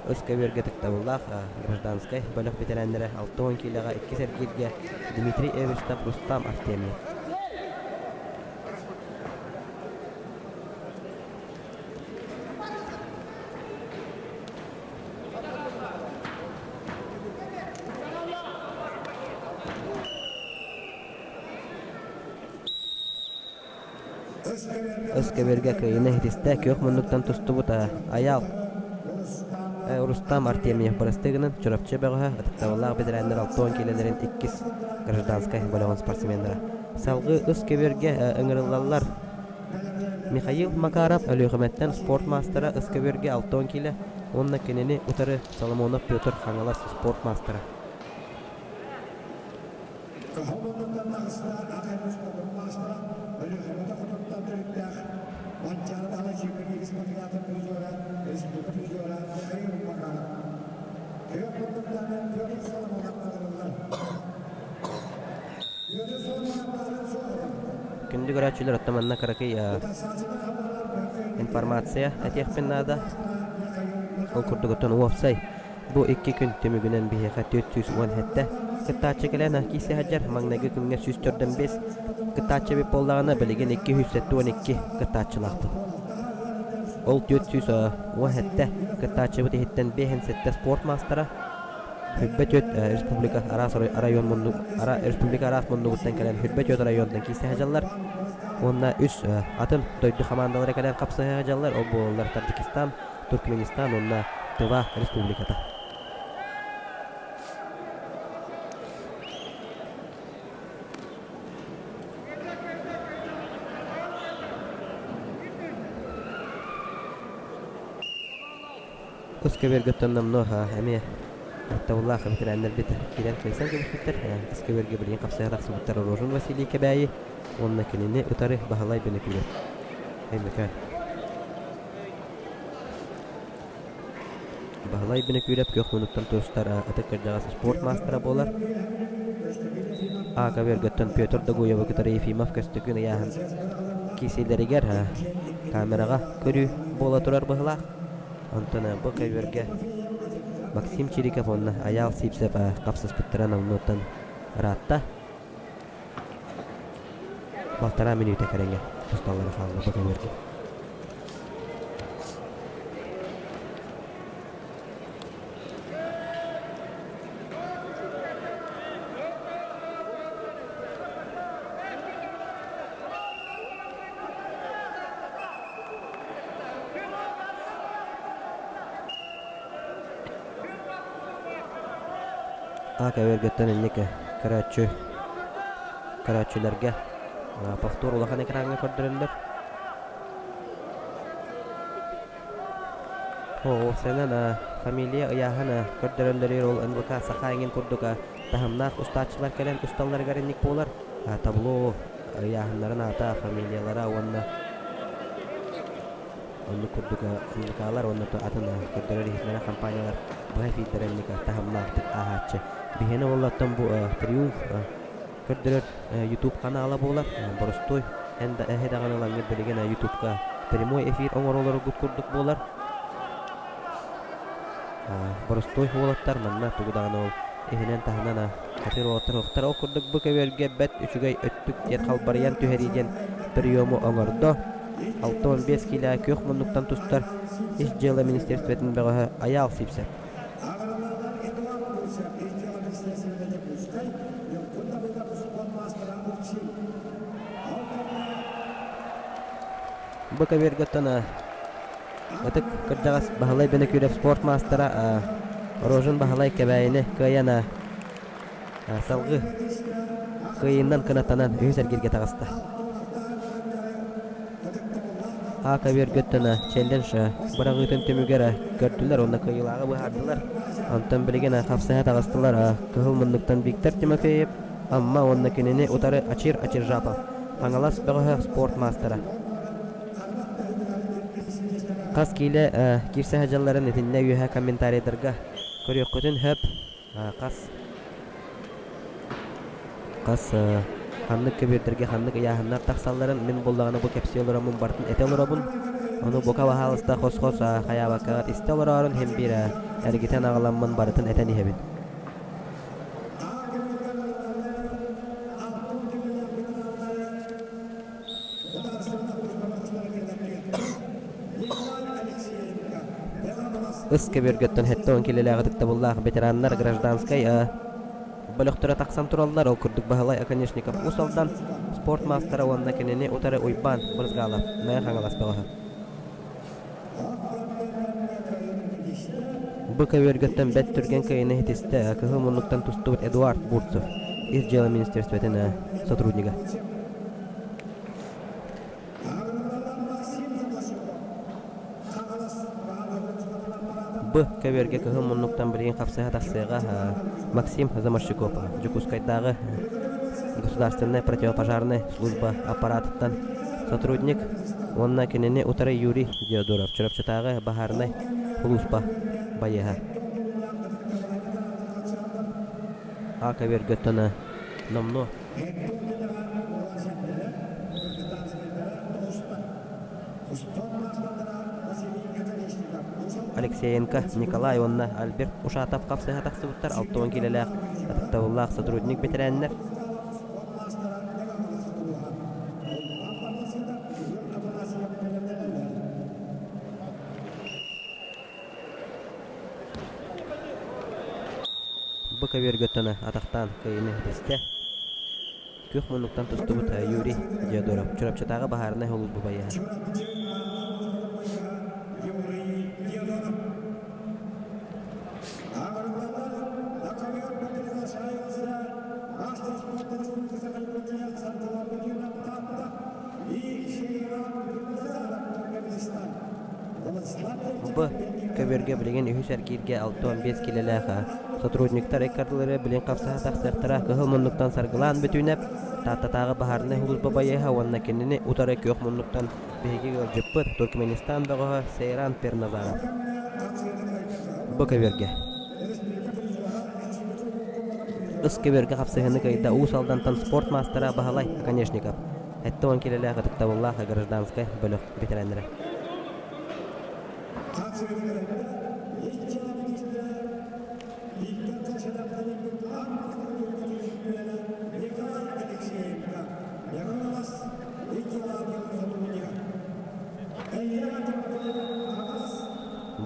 Ыс көбүөргэ ытыктабыллаах гражданскай бөлөх бэтэрээннэрэ 60 киилэҕэ иккис эргииргэ Дмитрий Эверстов, Рустам Артемьев. Өскөбүргэ кыайыыны иһитистэ күөх муннуктан тустубут Айаал Рустам Артемьев бырастыы гынан Чурапчы бөҕөһө ытыктабыллаах бэтэрээннэр 60 киилэлэрин иккис гражданскай бөлөҕүн спортсменнара. Салгыы үс көбүөргэ ыҥырыллаллар. Михаил Макаров Өлүөхүмэттэн спорт маастара ыс көбүөргэ 60 киилэ уонна кинини утары Соломонов Петр Хаҥалас спорт маастара. Кыһыл муннуктан таҕыста ат спордун маастара, Өлүөхүмэтэ хотуттан төрүттээх Манчаары Баһылай Чимкин спартакиадатын призера, республика призера Михаил Макаров. Күөх муннуктан Петр Соломонов ыҥырыллар. Петр Соломонов баарын суоҕа. Күндү көрөөччүлэр, оттон манна кыракый информация этиэхпин наада. Ол курдук оттон уопсай Бу икки күн түмүгүнэн биһиэхэ 417 кыттааччы кэлэн киирсэ сылдьар. Маҥнайгы күҥҥэ 145 кыттааччы эбит буоллаҕына, билигин 272 кыттааччылаахпыт. Ол 417 кыттааччыбыт иһиттэн 57 спорт маастара, 24 республика араас район муннук, республика араас муннугуттан кэлэн 24 районтан киирсэ сылдьаллар. Уонна үс атын дойду хамаандалара кэлэн хапсыһа сылдьаллар. Ол буолаллар Таджикистан, Туркменистан уонна Тыва Республиката. Кус көбүөргөттөн номнуо эмиэ аттабыллаах ветераннарбыт киирэн кыайсан кэбиспиттэр. Ис көбүөргэ билигин хапсыһа тахсыбыттар Рожин Василий Кэбээйи уонна кинини утары Баһылай Бөнөкүүрэп. Өймөкөөн. Баһылай Бинокуурап күөх муннуктан тустар ытык кырдьаҕас спорт маастара буолар. А көбүөргөттөн Петр Догуевы кытары Ефимов Көстөкүүн ыйааһын киирсиилэригэр камераҕа көрүү буола турар быһыылаах. Онтон бу көбүөргэ Максим Чириков уонна Айаал Сивцев хапсыспыттара номнуоттан ыраатта. Балтараа мүнүүтэ кэриҥэ тусталлара хаалла бу көбүөргэ. А көбүөргөттөн инник көрөөччү көрөөччүлэргэ повтор улахан экраҥҥа көрдөрөллөр. Уопсайынан фамилия ыйааһын көрдөрөллөрүгэр ол НВК саха эҥин курдук таһымнаах устааччылар кэлэн усталларыгар инник буолар. Табло ыйааһыннарын аата, фамилиялара уонна оннук курдук НВК-лар уонна атын көрдөрөр-иһитиннэрэр компаниялар быһа эфирдэрэ инник таһымнаахтык ааһааччы. Биһиэнэ уоллартан бу Триумф көрдөрөр YouTube ханаала буолар. Боростуой эн да эһэ даҕаны ылаҥҥыт билигин YouTube-ка прямой эфир оҥоролоргут курдук буолар. Боростуой уолаттар манна тугу даҕаны ол иһинэн-таһынан хатыр уолаттар уохтар ол курдук бу көбүөргэ бэрт үчүгэй өттүк диэн халбарыйан түһэрии диэн приему оҥордо. 65 киилэ күөх муннуктан тустар Ис дьыала министерствотын бөҕөһө Айаал Сивцев. Аҕалаларынан Эдуард Бурцев, Ис дьыала министерствотын Якутскай, Ньургун Давыдов спорт маастара Урсин. Ол кэннэ Бу көбүөргэ ытык кырдьаҕас Баһылай Бенекүров спорт маастара Рожин Баһылай Кэбээйини кыайан салгыы кыайыынан кынаттанан үһүс эргииргэ таҕыста. А көбүөргөттөн челлендж быраҕыытын түмүгэр көрдүлэр уонна кыайыылааҕы быһаардылар. Онтон билигин хапсыһа таҕыстылар кыһыл муннуктан Виктор Тимофеев, Амма уонна кинини утары Ачир Ачиржапов, Хаҥалас бөҕөһө спорт маастара. Хас киилэ киирсэ сылдьалларын итиннэ үөһэ комментарийдарга көрүөххүтүн сөп. Хас хас ханнык көбүөрдэргэ ханнык ыйааһыннар тахсалларын мин буоллаҕына бу кэпсии олороммун барытын этэ олоробун. Ону бука баһаалыста хос-хос хайаабаккаҕыт истэ олороорун иһин биир эргитэн аҕаламмын барытын этэн иһэбин. Ыс көбүөргэттэн 70 киилэлээх ытыктабыллаах ветераннар гражданскай бөлөхтөрө тахсан тураллар. Ол курдук Баһылай Оконешников Уус Алдан спорт маастара уонна кинини утары Уйбаан Брызгалов Мэҥэ Хаҥалас бөҕөһө. Бу көбүөргэттэн бэрт түргэн кыайыыны ситистэ кыһыл муннуктан тустубут Эдуард Бурцев, Ис дьыала министерствотын сотруднига. Б көбүөргэ кыһыл муннуктан билигин хапсыһа тахсыаҕа Максим Заморщиков Дьокуускайдааҕы государственнай противопожарнай служба аппаратыттан сотрудник уонна кинини утары Юрий Диодоров Чурапчытааҕы баһаарынай сулууспа байыаһа. А көбүөргэ оттон номнуо Алексеенко Николай уонна Альберт Ушатов хапсыһа тахсыбыттар 60 киилэлээх ытыктабыллаах сотрудник бэтэрээннэр. Бу көбүөргөттөн атахтаан кыайыыны ситистэ. Күөх муннуктан тустубут Юрий Диодоров, Чурапчытааҕы баһаарынай сулууспа байыаһа. Б көбүөргэ билигин үһүс эргииргэ 65 киилэлээх сотрудниктар ыккардылары билин хапсаһа тахсыахтара кыһыл муннуктан саргылаан бүтүүнэп Тааттатааҕы баһаарынай сулууспа байыаһа уонна кинини утары күөх муннуктан биһиги ыалдьыппыт Туркменистан бөҕөһө Сейран Перназаров. Бу көбүөргэ Ыс көбүөргэ хапсыһыыны кыайда Уус Алдантан спорт маастара Баһылай Оконешников. 70 киилэлээх ытыктабыллаах гражданскай бөлөх ветераннара.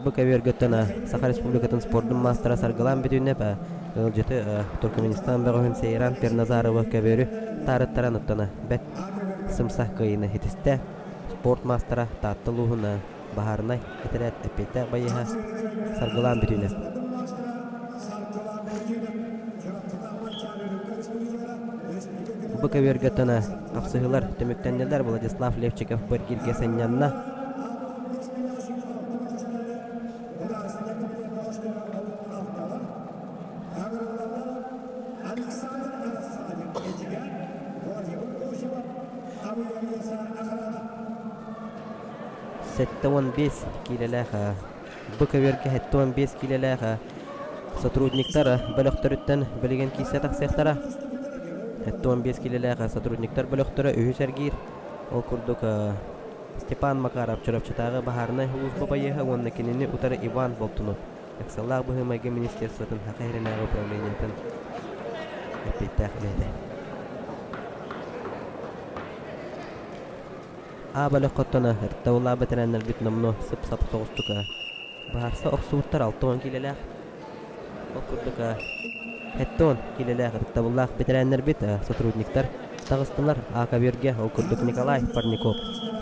Бу көбүөргөттөн Саха Республикатын спордун маастара Саргылаан Бүтүннэп ыалдьыты Туркменистан бөҕөһүн Сейран Перназарова көбүөрү таарыттаран оттоно бэрт сымса кыайыыны ситистэ. Спорт маастара Таатта улууһун баһаарынай этэрээт эппиэттээх байыаһа Саргылаан Бүтүнэп. Бу көбүөргэ тына хапсыһыылар түмүктэннилэр. Владислав Левчиков быргиргэ сынньанна. 75 киилэлээх Бу көбүөргэ 75 киилэлээх сотрудниктар бөлөхтөрүттэн билигин киирсэ тахсыахтара. 75 киилэлээх сотрудниктар бөлөхтөрө үһүс эргиир. Ол курдук Степан Макаров Чурапчытааҕы баһаарынай сулууспа байыаһа уонна кинини утары Иван Болтунов ыксаллаах быһыы-майгы министерствотын Саха сиринээҕи управлениетын эппиэттээх үлэһитэ. А бөлөххө ытыктабыллаах бэтэрээннэрбит номнуо сып-сап соҕустук быһаарса охсубуттар 60 киилэлээх. Ол курдук 70 киилэлээх ытыктабыллаах бэтэрээннэрбит сотрудниктар таҕыстылар А көбүөргэ ол курдук Николай Парников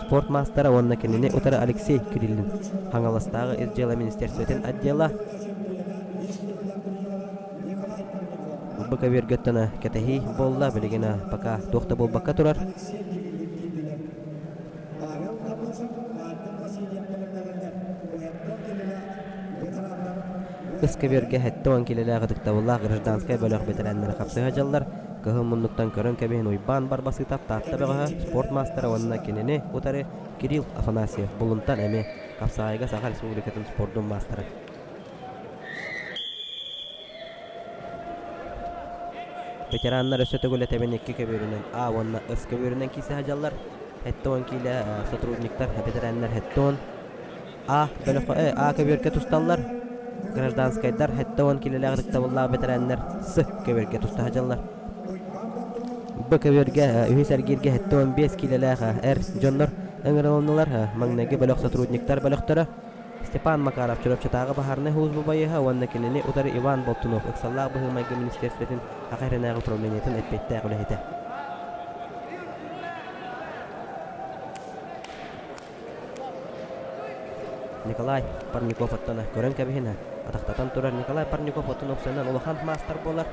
спорт маастара уонна кинини утары Алексей Кириллин Хаҥаластааҕы ис дьыала министерствотын отдела Бу көбүөргэ кэтэһии буолла билигин пока туох да буолбакка турар. Ыс көбүөргэ 70 киилэлээх ытыктабыллаах гражданскай бөлөх бэтэрээннэрэ хапсыһа дьаллар. Кыһыл муннуктан көрөн кэбиһин Уйбаан Барбасытов Таатта бөҕөһө, спорт маастара уонна кинини утары Кирилл Афанасьев Булунтан эмиэ хапсаҕайга Саха Республикатын спордун маастара. Ветераннар өссө төгүл этэбин икки көбүөрүнэн А уонна С көбүөрүнэн киирсэ сылдьаллар. 70 киилэ сотрудниктар, бэтэрээннэр 70 А бөлөххө А көбүөргэ тусталлар. Гражданскайдар 70 киилэлээх ытыктабыллаах бэтэрээннэр С көбүөргэ туста сылдьаллар. Б көбүөргэ үһүс эргииргэ 75 киилэлээх эр дьоннор ыҥырылыннылар. Маҥнайгы бөлөх сотрудниктар бөлөхтөрө Степан Макаров Чурапчытааҕы баһаарынай сулууспа байыаһа уонна кинини утары Иван Болтунов ыксаллаах быһыы-майгы министиэристибэтин Саха сиринээҕи управлениетын эппиэттээх үлэһитэ. Николай Парников оттон көрөн кэбиһин атахтатан турар Николай Парников оттон охсуонан улахан маастар буолар.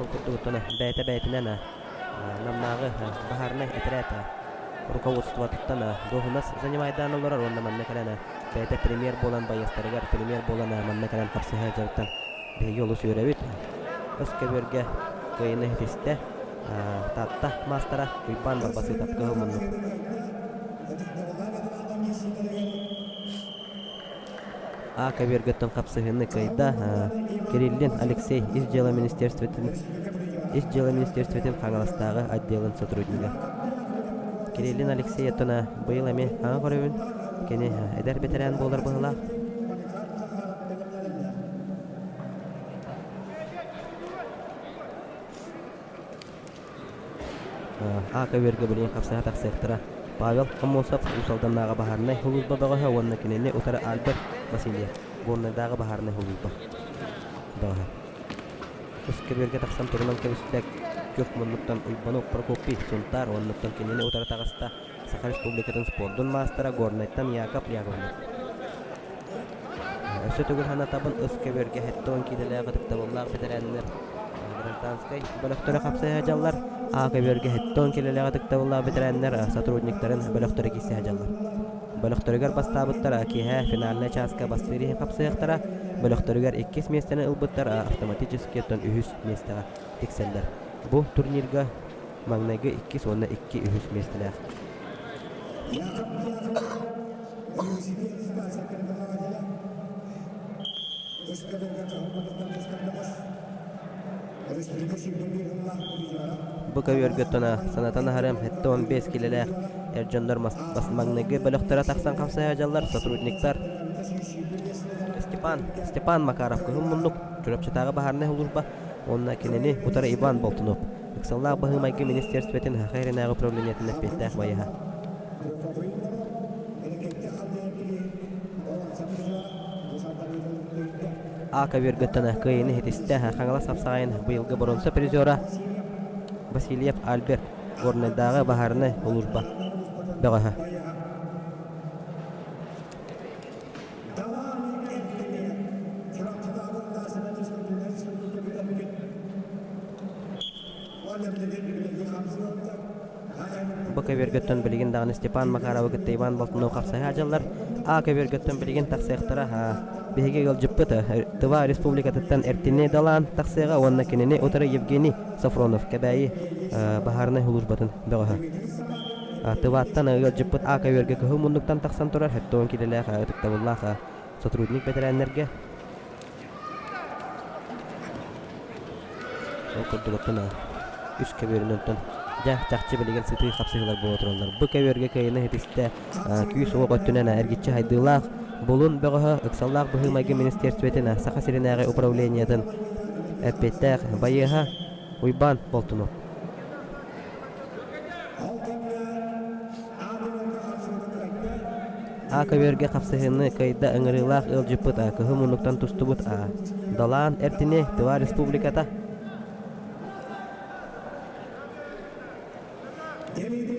Ол курдук оттон бэйэтэ бэйэтинэн Намнааҕы баһаарынай этэрээт руководствотыттан дуоһунас занимайдаан олорор уонна манна кэлэн бэйэтэ премьер буолан байыастарыгар премьер буолан манна кэлэн хапсыһа сылдьарыттан биһиги олус үөрэбит. Өс көбүөргэ кыайыыны ситистэ Таатта маастара Уйбаан Барбасыытап кыһыл муннук. А көбүөргөттөн хапсыһыыны кыайда Кириллин Алексей Ис дьыала министерствотын Ис дьыала министерствотын Хаҥаластааҕы отделын сотруднига. Кириллин Алексей оттон быйыл эмиэ хаҥа көрөбүн. Кини эдэр бэтэрээн буолар быһыылаах. А көбүөргэ билигин хапсыһа тахсыахтара. Павел Аммосов Уус Алданнааҕы баһаарынай сулууспа бөҕөһө уонна кинини утары Альберт Васильев Горнайдааҕы баһаарынай сулууспа бөҕөһө. Ус көбүөргэ тахсан турунан кэбистэ күөх муннуктан Уйбанов Прокопий Сунтаар уоннуттан кинини утары таҕыста Саха Республикатын спордун маастара Горнайтан Яков Яковлев. Өссө төгүл санатабын, ыс көбүөргэ 70 киилэлээх ытыктабыллаах бэтэрээннэр гражданскай бөлөхтөрө хапсыһа сылдьаллар. А көбүөргэ 70 киилэлээх ытыктабыллаах бэтэрээннэр сотрудниктарын бөлөхтөрө киирсэ сылдьаллар. Бөлөхтөрүгэр бастаабыттар киэһэ финальнай чааска бастыыр иһин хапсыһыахтара. Бөлөхтөрүгэр иккис миэстэни ылбыттар автоматически оттон үһүс миэстэҕэ тиксэллэр. Бу турнирга маҥнайгы иккис уонна икки үһүс миэстэлээх. Бу көбүөргэ тона санатан аһарыам 75 киилэлээх эр дьоннор маҥнайгы бөлөхтөрө тахсан хапсыһа дьаллар сотрудниктар Степан Степан Макаров кыһыл муннук Чурапчытааҕы баһаарынай сулууспа уонна кинини утары Иван Болтунов Ыксаллаах быһыы-майгы министиэристибэтин Саха сиринээҕи управлениетын эппиэттээх байыһа. А көбүөргөттөн кыайыыны ситистэ Хаҥалас хапсаҕайын быйылгы боруонса призера Васильев Альберт Горнайдааҕы баһаарынай сулууспа бөҕөһө. Б көбүөргөттөн билигин даҕаны Степан Макаровы кытта Иван Болтунов хапсыһа дьаллар. А көбүөргөттөн билигин тахсыахтара. Биһиги ыалдьыппыт Тыва Республикатыттан Эртини далаан тахсыаҕа уонна кинини утары Евгений Софронов Кэбээйи баһаарынай сулууспатын бөҕөһө. Тываттан ыалдьыппыт А көбүөргэ кыһыл муннуктан тахсан турар 70 киилэлээх ытыктабыллаах сотрудник бэтэрээннэргэ Ол курдук оттон үс көбүөрүнэн оттон дьэ чахчы билигин сытыы хапсыһыылар буола тураллар. Бу көбүөргэ кыайыыны ситистэ күүс-уох өттүнэн эргиччи хайдыылаах Булун бөҕөһө ыксаллаах быһыы-майгы министиэристибэтин Саха сиринээҕи управлениетын эппиэттээх байыаһа Уйбаан Болтунов. А көбүөргэ хапсыһыыны кыайда ыҥырыылаах ыалдьыппыт кыһыл муннуктан тустубут Далаан Эртини Тыва Республиката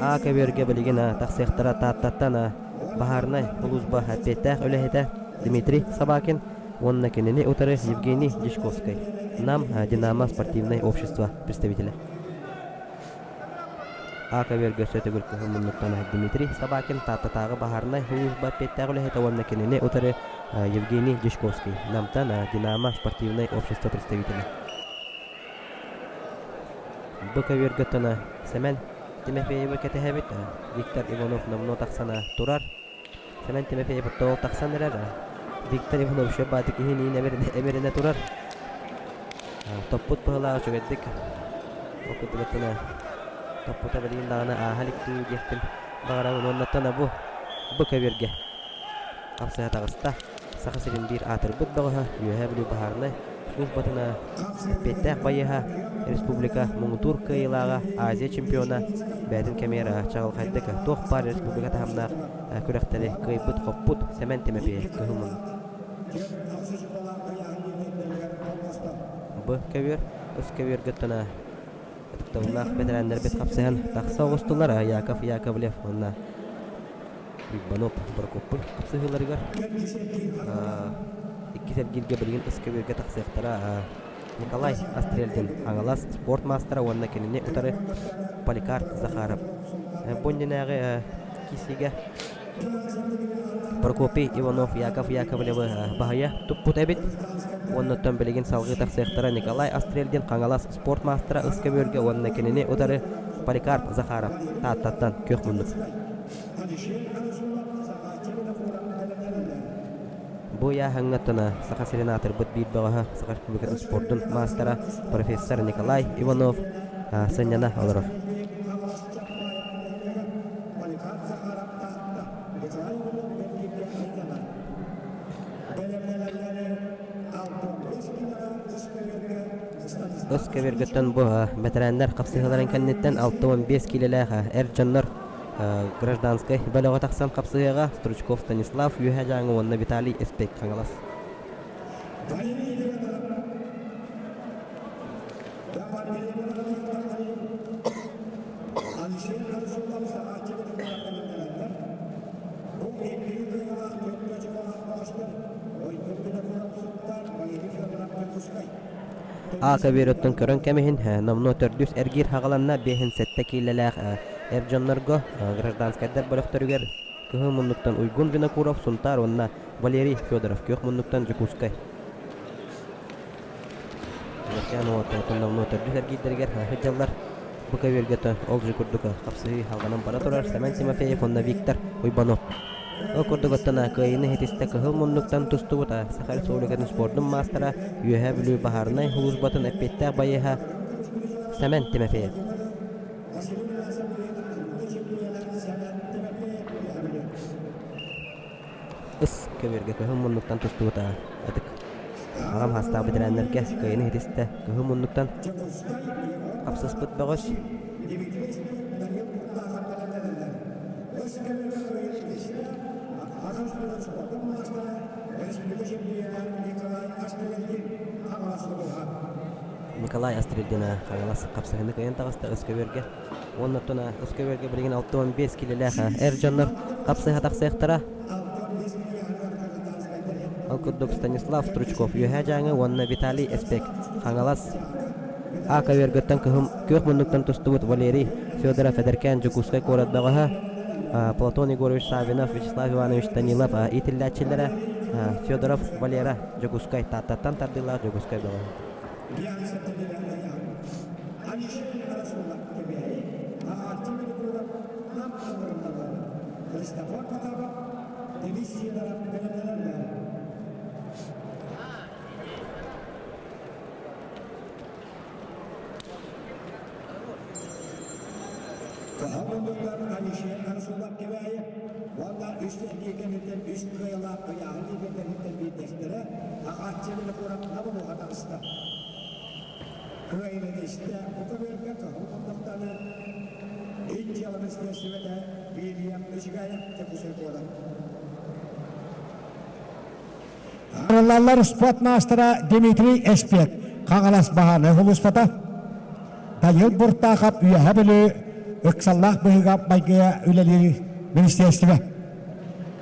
А көбүөргэ билигин тахсыахтара Тааттаттан баһаарынай сулууспа эппиэттээх үлэһитэ Дмитрий Собакин уонна кинини утары Евгений Дьячковскай, Нам Динамо спортивнай общество представителэ. А көбүөргэ өссө төгүл кыһыл муннуктан Дмитрий Собакин Тааттатааҕы баһаарынай сулууспа эппиэттээх үлэһитэ уонна кинини утары Евгений Дьячковский, Намтан Динамо спортивнай общество представителэ. Бу көбүөргэ тона Сэмэн Тимофеевы кэтэһэбит, Виктор Иванов номнуо тахсан турар. Сэмэн Тимофеев оттоол тахсан эрэр. Виктор Иванов баатык иһин эмиринэ турар. Топпут быһылаах үчүгэйдик. Ол курдугуттан топпута билигин даҕаны ааһа илик дуу диэхпин баҕарабын. Уоннаттан бу бу көбүөргэ хапсыһа таҕыста. Саха сирин биир аатырбыт бөҕөһө Үөһээ Бүлүү баһаарынай службатына эппиэттээх байыаһа, республика муҥутуур кыайыылааҕа, Азия чемпиона бэйэтин кэмигэр чаҕылхайдык туох баар республика таһымнаах күрэхтэри кыайбыт-хоппут Сэмэн Тимофеев кыһыл муннук. Бу көбүөр ыс көбүөргэ тона ытыктабыллаах бэтэрээннэрбит хапсыһан тахса оҕустулар Яков Яковлев уонна Уйбаноп Прокоппун хапсыһыыларыгар иккис эргииргэ билигин ыс көбүөргэ тахсыахтара Николай Астрельдин Хаҥалас спорт маастара уонна кинини утары Поликарп Захаров. Бу иннинээҕи киирсиигэ Прокопий Иванов Яков Яковлевы баһыйа туппут эбит. Уонна оттон билигин салҕыы тахсыахтара Николай Астрельдин Хаҥалас спорт маастара ыс көбүөргэ уонна кинини утары Поликарп Захаров Тааттаттан күөх муннук. Бу ыйааһыҥҥа тона Саха сирин аатырбыт биир бөҕөһө Саха Республикатын спордун маастара профессор Николай Иванов сынньана олорор. Ыс көбүөргөттөн бу бэтэрээннэр хапсыһыыларын кэнниттэн 65 киилэлээх эр дьоннор Гражданскай бөлөҕө тахсан хапсыһыаҕа Стручков Станислав, Үөһээ Дьааҥы уонна Виталий Эспек Хаҥалас. А көбүөрүттэн көрөн кэмиһин номнуо төрдүс эргиир хаҕаланна 57 киилэлээх Эр дьоннорго гражданскайдар бөлөхтөрүгэр Кыһыл муннуктан Уйгун Винокуров, Сунтаар уонна Валерий Федоров, Күөх муннуктан Дьокуускай. Эдэркээн уолаттар номнуо төрдүс эргиирдэригэр сылдьаллар. Бу көбүөргэ ол же курдук хапсыһыы халҕанан бара турар Сэмэн Тимофеев уонна Виктор Уйбанов. Ол курдук оттон кыайыыны ситистэ Кыһыл муннуктан тустубут Саха Республикатын спордун маастара, Үөһээ Бүлүү баһаарынай сулууспатын эппиэттээх байыаһа Сэмэн Тимофеев. Ыс көбүөргэ кыһыл муннуктан тустубута ытык аҕам саастаах бэтэрээннэргэ кыайыыны ситистэ кыһыл муннуктан хапсыспыт бөҕөс Николай Астрильдина Хаҥалас хапсыһыыны кыайан таҕыста ыс көбүөргэ. Уонна оттон ыс көбүөргэ билигин 65 киилэлээх эр дьоннор хапсыһа тахсыахтара. Ол курдук Станислав Стручков Үөһээ Дьааҥы уонна Виталий Эспек Хаҥалас. А көбүөргөттөн кыһым күөх муннуктан тустубут Валерий Федоров эдэркээн Дьокуускай куорат бөҕөһө, Платон Егорович Саввинов, Вячеслав Иванович Данилов иитиллээччилэрэ, Федоров Валера Дьокуускай Тааттаттан тардыылаах Дьокуускай бөҕөһө. Арыллаллар спорт маастара Дмитрий Эспек Хаҥалас баһааны улууспата. Данил Буртаахап Үөһэ Бүлүү ыксаллаах быһыыга майгыга үлэлиир министиэристибэ.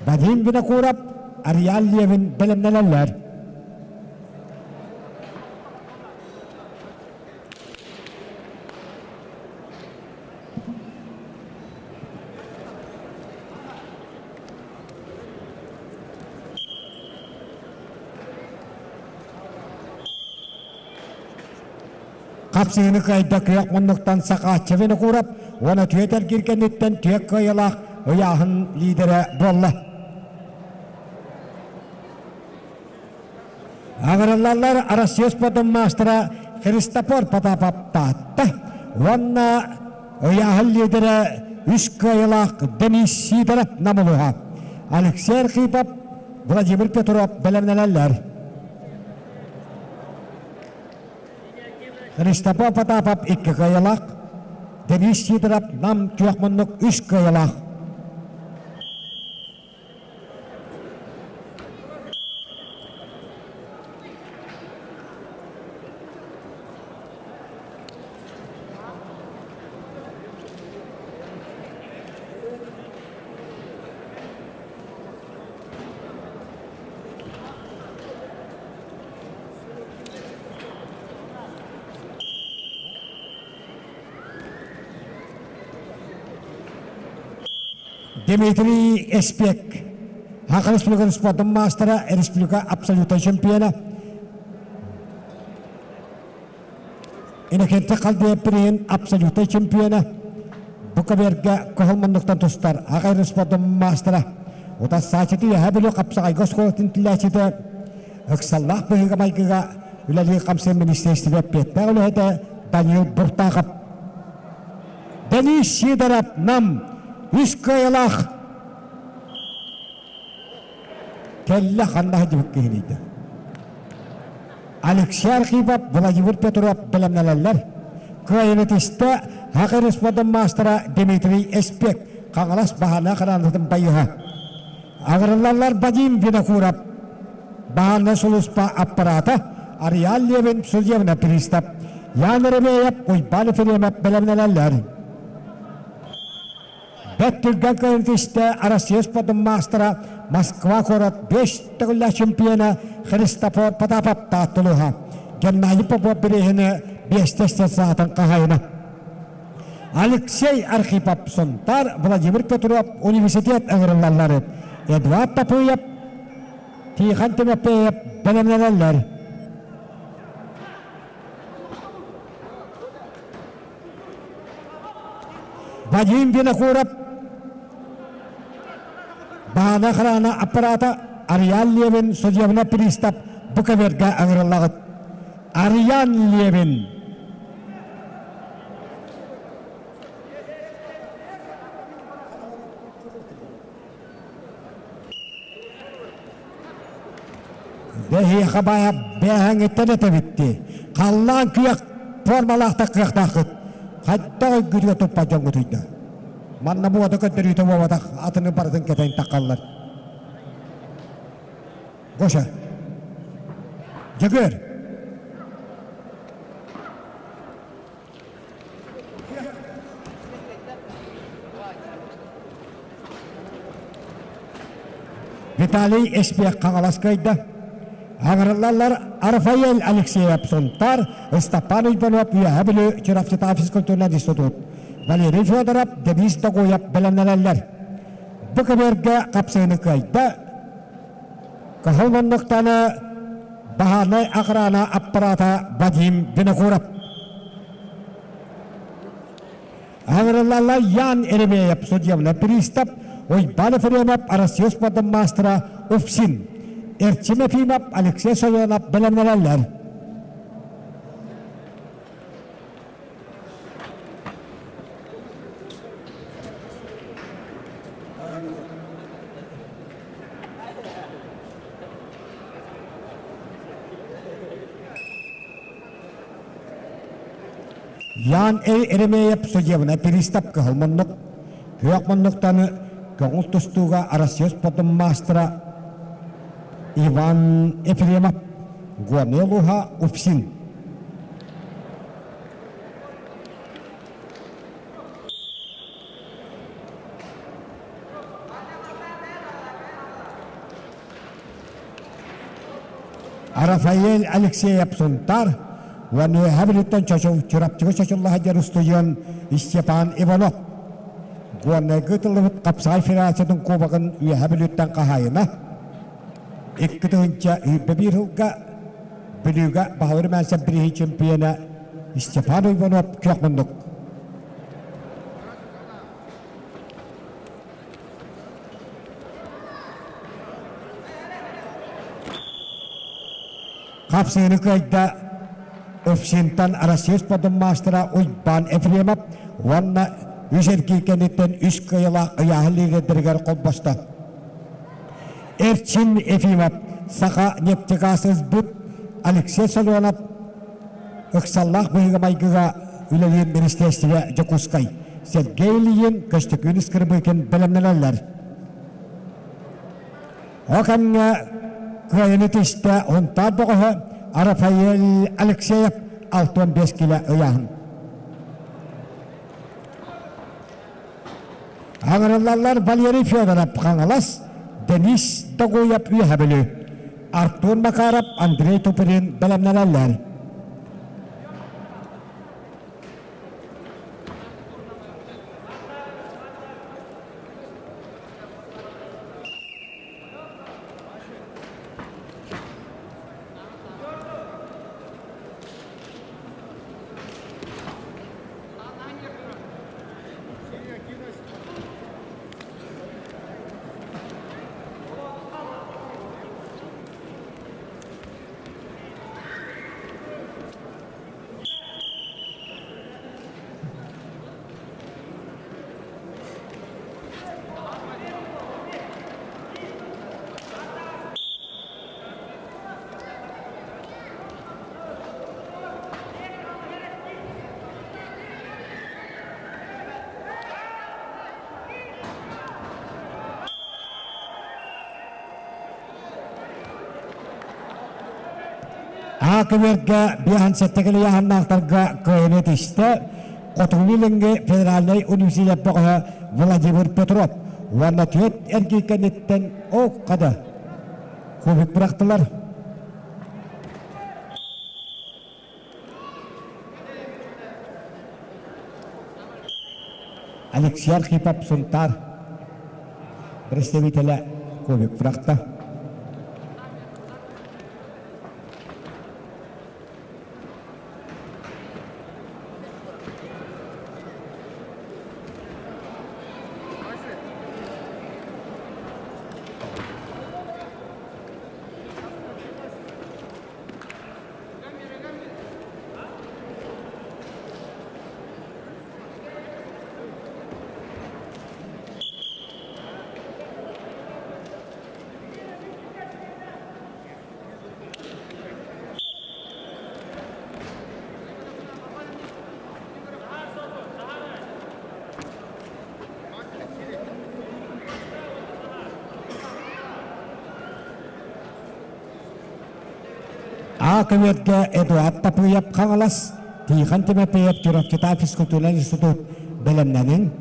Вадим Винокуров Ариал Левин бэлэмнэнэллэр. Хапсыһыыны кыайда күөх муннуктан Сахааччы Винокуров уонна түөрт эргиир кэнниттэн түөрт кыайыылаах ыйааһын лиидэрэ буолла. Аҕырыллаллар Россия спордун маастара Христофор Потапов Таатта уонна ыйааһын лидерэ үс кыайыылаах Денис Сидоров Намылыһа, Алексей Архипов, Владимир Петров бэлэмнэнэллэр. Христофор Потапов икки кыайыылаах, Денис Сидоров Нам күөх муннук үс кыайыылаах. Дмитрий Эспек, Саха Республикатын спордун маастара, республика абсолютнай чемпиона. Иннокентий Халдеев приһин абсолютнай чемпиона. Бу көбүөргэ кыһыл муннуктан тустар Аҕай спордун маастара. Утассааччыты Үөһээ Бүлүү хапсаҕайга оскуолатын тиллээччитэ ыксаллаах быһыыга-майгыга үлэлиир хамсыыр министиэристибэ эппиэттээх үлэһитэ Данил Буртахов. Денис Сидоров Нам үс кыайылаах кэллэ ханна сылдьыбыт киһилийдэ. Алексей Архипов, Владимир Петров бэлэмнэнэллэр. Кыайынытыста Саха Республикатын маастара Дмитрий Эспек Хаҥалас баһаана хараанатын байыһа. Аҕырыллаллар Вадим Винокуров, баһаарынай сулууспа аппарата, Ариал Левин судебный пристав, Ян Еремеев, Уйбаан Ефремов бэлэмнэнэллэр. Бэт түргэн кыайынтистэ Россия спордун маастара Москва куорат 5 төгүллээх чемпиона Христофор Потапов тааттылыһа. Геннадий Попов бирииһини биэстэ саатын хаһайына. Алексей Архипов Сунтаар, Владимир Петров университет ыҥырыллаллар. Эдуард Тапыев, Тихон Тимофеев бэлэмнэнэллэр. Вадим Винокуров Баана охрана аппарата Ариан Левин судебный пристав бу көбүөргэ ыҥырыллаҕыт. Ариан Левин Бэһиэхэ баайа бээһэҥҥиттэн этэбитти. Халлаан күөх формалаахтар кыахтааххыт. Хайдах өйгүтүгэр туппат дьоҥҥутуйда. Манна муода көрдөрүүтэ буолбатах, атыны барытын кэтэн таххаллар. Гоша. Дьөгүөр. Виталий Эспиэх Хаҥалас кыайда. Аҥырыллаллар. Рафаэль Алексеев Сунтар, Ыстапаан Уйбанов Үөһэ Бүлүү Чурапчытааҕы физкультурнай институт, Валерий Федоров, Денис Догуев бэлэмнэнэллэр. Бу көбүөргэ хапсыыны кыайда Кыһыл муннуктаны баһаарнай охрана аппарата Вадим Винокуров. Аҕырыллалла Ян Еремеев судебный пристав, Уйбан Ефремов Россия спордун маастара Уфсин, Эрчим Ефимов Алексей Сойонов бэлэмнэнэллэр. Ян Эй Еремеев судебнай пристав кыһыл муннук, күөх муннуктан көҥүл тустууга Россия спордун маастара Иван Ефремов, Горнай улууһа Упсин. Рафаэль Алексеев Сунтаар уонна Үөһээ Бүлүүттэн Чочул Чурапчыга чочулла сылдьар устудьуон Степан Иванов. Горнайга ыытыллыбыт хапсаҕай федерациятын кубогын Үөһээ Бүлүүттэн хаһаайына 2021 сылга Бүлүүгэ Баһылай Румянцев бирииһин чемпиона Степан Иванов күөх муннук. Хапсыыны кыайда Өвсинтан Россия спордун маастара Уйбаан Ефремов уонна үс эргии кэнниттэн үс кыайыылаах ыйааһын лидердэригэр холбосто. Эрчин Ефимов Саха нефтегаз СБУТ Алексей Солонов ыксаллаах быһыыга-майгыга үлэлиир министиэристибэ Дьокуускай Сергей Ильин, Көстөкүүн Скрыбыкин бэлэмнэнэллэр. Ол кэмҥэ кыайыны түстэ Һунтаар бөҕөһө Рафаэль Алексеев 65 кило ыйааһын. Аҥырыллаллар Валерий Федоров Хаҥалас, Денис Догуев Үөһэ Бүлүү, Артур Макаров, Андрей Туприн бэлэмнэнэллэр. Аакыбырга биэһэн сэттэ килийааһыннаахтарга кыайыны түстэ Хотугу Илиҥҥи федеральнай университет бөҕөһө Владимир Петров уонна түөрт эргий кэнниттэн ооккада кубик бырахтылар. Алексей Архипов Сунтаар представителэ кубик бырахта. А көмөргө Эдуард Тапыев Хаҥалас, Тихон Тимофеев Чурапчытаа физкультурнай институт бэлэмнэниҥ.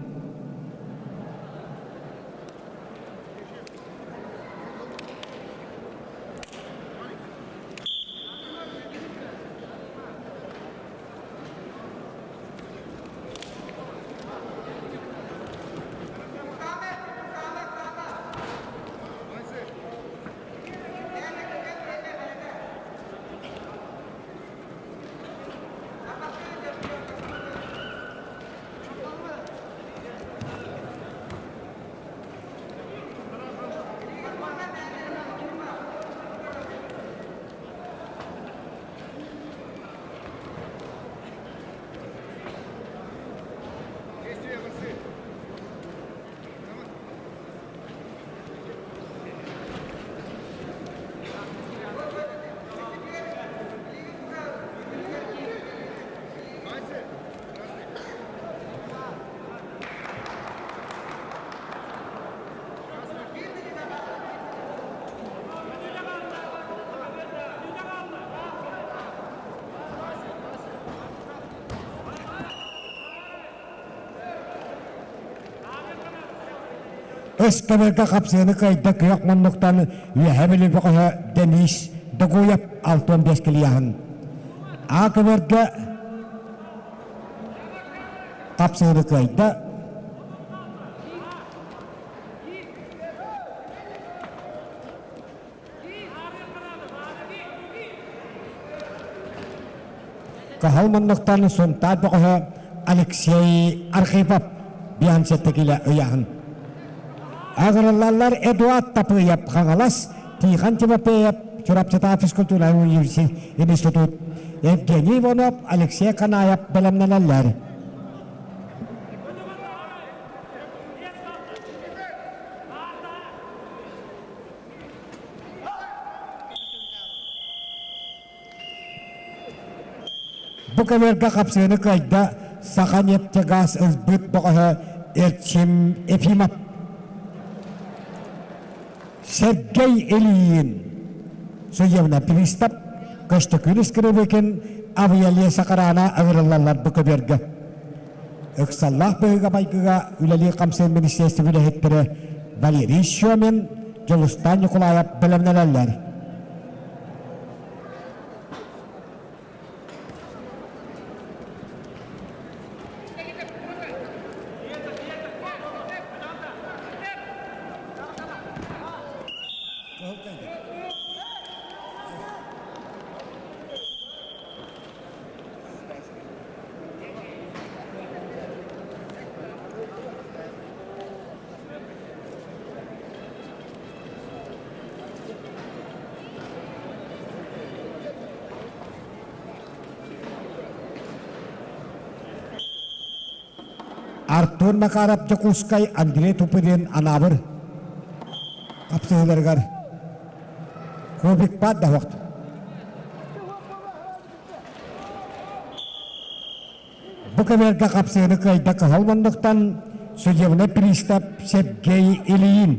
Өскөбөргө хапсыаны кыайда күөх муннуктан Үөһэ Бүлүү бөҕөһө Денис Догуев 65 килиаһын. А көбөргө хапсыаны кыайда Кыһыл муннуктан Сунтаар бөҕөһө Алексей Архипов биянсеттэ килэ ыйаһын. Агырыллаллар Эдуард Тапыев Хаҥалас, Тихон Тимофеев Чурапчытаа физкультура институт, Евгений Иванов, Алексей Канаев бэлэмнэнэллэр. Бу көбүөргэ хапсыыны кыайда Саханефтегаз ылбыт бөҕөһө Эрчим Ефимов. Сергей Ильин судебный пристав Көстөкүүн Скрыбыкин авиалеса хараана ыҥырыллаллар бу көбүөргэ. Ыксаллаах быһыыга-майгыга үлэлии хамсыыр министиэристибэ үлэһиттэрэ Валерий Семин, Дьулустаан Ньукулаайап бэлэмнэнэллэр. Артур Макаров Дьокуускай Андрей Тупырин Анаабыр хапсыһыыларыгар кубик баар да суох. Бу көбүөргэ хапсыһыыны кыайда кыһыл муннуктан судебный пристав Сергей Ильин.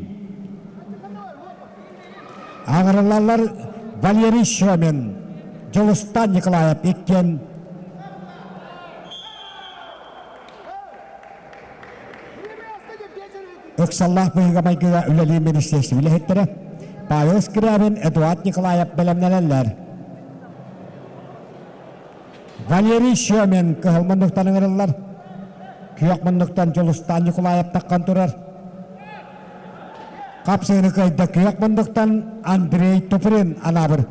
Аҕырыллаллар Валерий Шемин, Дьулустан Николаев иккиэн Ыксаллаах быһыыга-майгыга үлэлиир министиэристибэ үлэһиттэрэ Павел Скрябин, Эдуард Николаев бэлэмнэнэллэр. Валерий Шемин кыһыл муннуктан ыҥырыллар. Күөх муннуктан Дьулустаан Ньукулаев таххан турар. Хапсыыны кыайда күөх муннуктан Андрей Туприн анаабыр.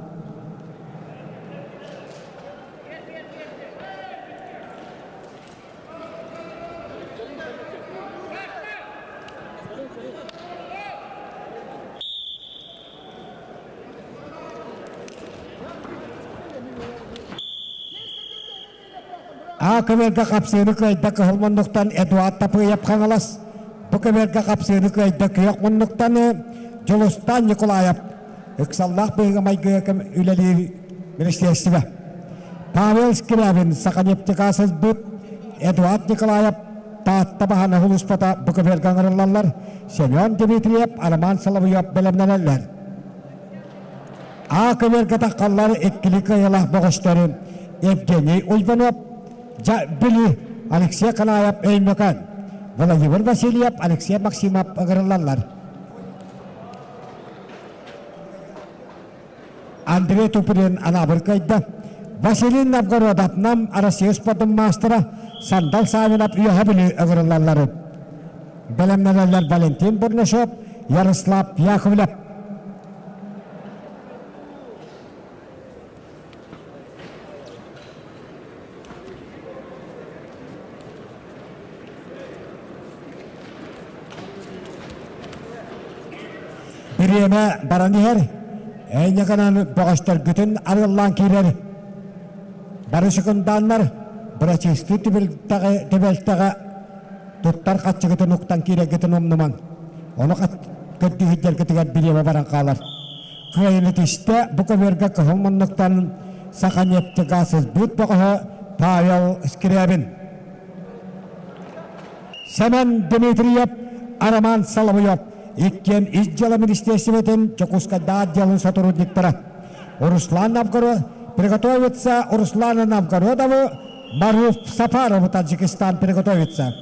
А көбүөргэ хапсыыны кыайда кыһыл муннуктан Эдуард Тапыев Хаҥалас. Бу көбүөргэ хапсыыны кыайда күөх муннуктан Дьулустаан Николаев. Ыксаллаах быһыыга-майгыга үлэлиир министиэристибэ. Павел Скрябин Саханефтегаз ылбыт Эдуард Николаев Таатта баһана сулууспата бу көбүөргэ ыҥырыллаллар. Семен Дмитриев, Роман Соловьев бэлэмнэнэллэр. А көбүөргэ таххаллар иккили кыайыылаах бөҕөстөрү Евгений Ульванов, Били, Алексей Канаев Өймөкөөн, Владимир Васильев, Алексей Максимов ыҥырыллаллар. Андрей Туприн Анаабыр кыайда. Василий Новгородов Нам Россия спордун маастара Сандал Савинов Үөһэ Бүлүү ыҥырыллаллары. Бэлэмнэнэллэр Валентин Бурнашов, Ярослав Яковлев. Бириэмэ баран иһэр, эйньэкэнэн бөҕөстөргүтүн арыаллаан киирэр. Бары секундааннар бырачыыстыы түбэлтэҕэ туттар хаччыгытын уктан киирэргитин умнумаҥ. Ону көрдүү бириэмэ баран хаалар. Кыайыны түстэ бу көбүөргэ кыһыл муннуктан Саханефтегаз ылбыт бөҕөһө Павел Скрябин. Сэмэн Дмитриев, Роман Соловьев иккиэн ис дьыала министиэристибэтин Дьокуускайдаах отделын сотрудниктара. Руслан Новгород приготовится Руслану Новгородову, Маруф Сафарову Таджикистан приготовится.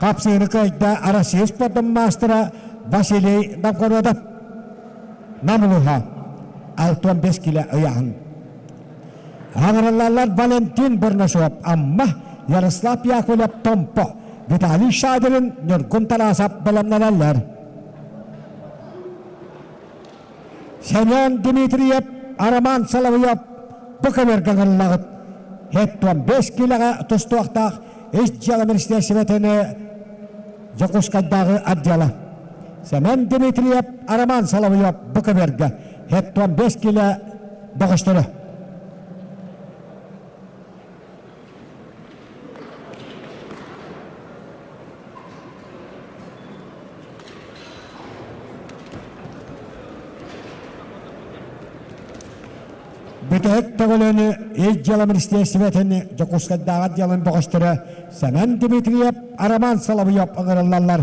Хапсыыны кыайда Россия спордун маастара Василий Новгородов. Нам улууһа 65 килэ ыйааһын. Аҥараллаллар Валентин Бурнашов Амма, Ярослав Яковлев Томпо, Виталий Шадрин, Ньургун Тарасов бэлэмнэнэллэр. Семен Дмитриев, Роман Соловьев бу көбөргө ыҥырыллаҕыт. Хеттон 5 килэҕэ тустуохтаах ис дьыала министиэристибэтини Дьокуускайдааҕы отдела. Семен Дмитриев, Роман Соловьев бу көбөргө Хеттон 5 килэ бөҕөстөрө. Бүтэһик төгүлүнү Ил дьыала министиэристибэтин Дьокуускайдааҕы отделын бөҕөстөрө Сэмэн Дмитриев, Роман Соловьев ыҥырыллаллар.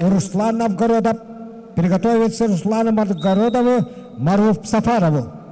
Руслан Новгородов приготовится Руслану Новгородову, Маруф Сафарову.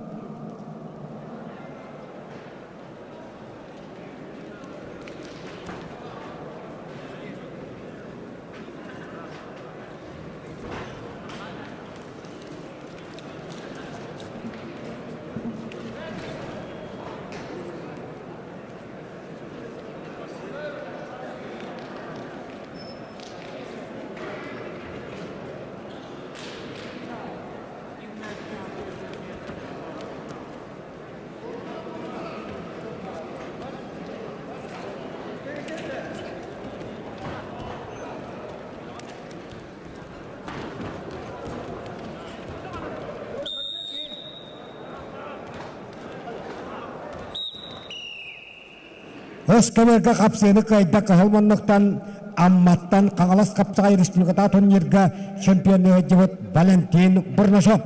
Өс-көбөргө хапсыыны кыайда кыһыл муннуктан Амматтан Хаҥалас Хапсаҕай республиката турнирга чемпионныы сылдьыбыт Валентин Бурнашов.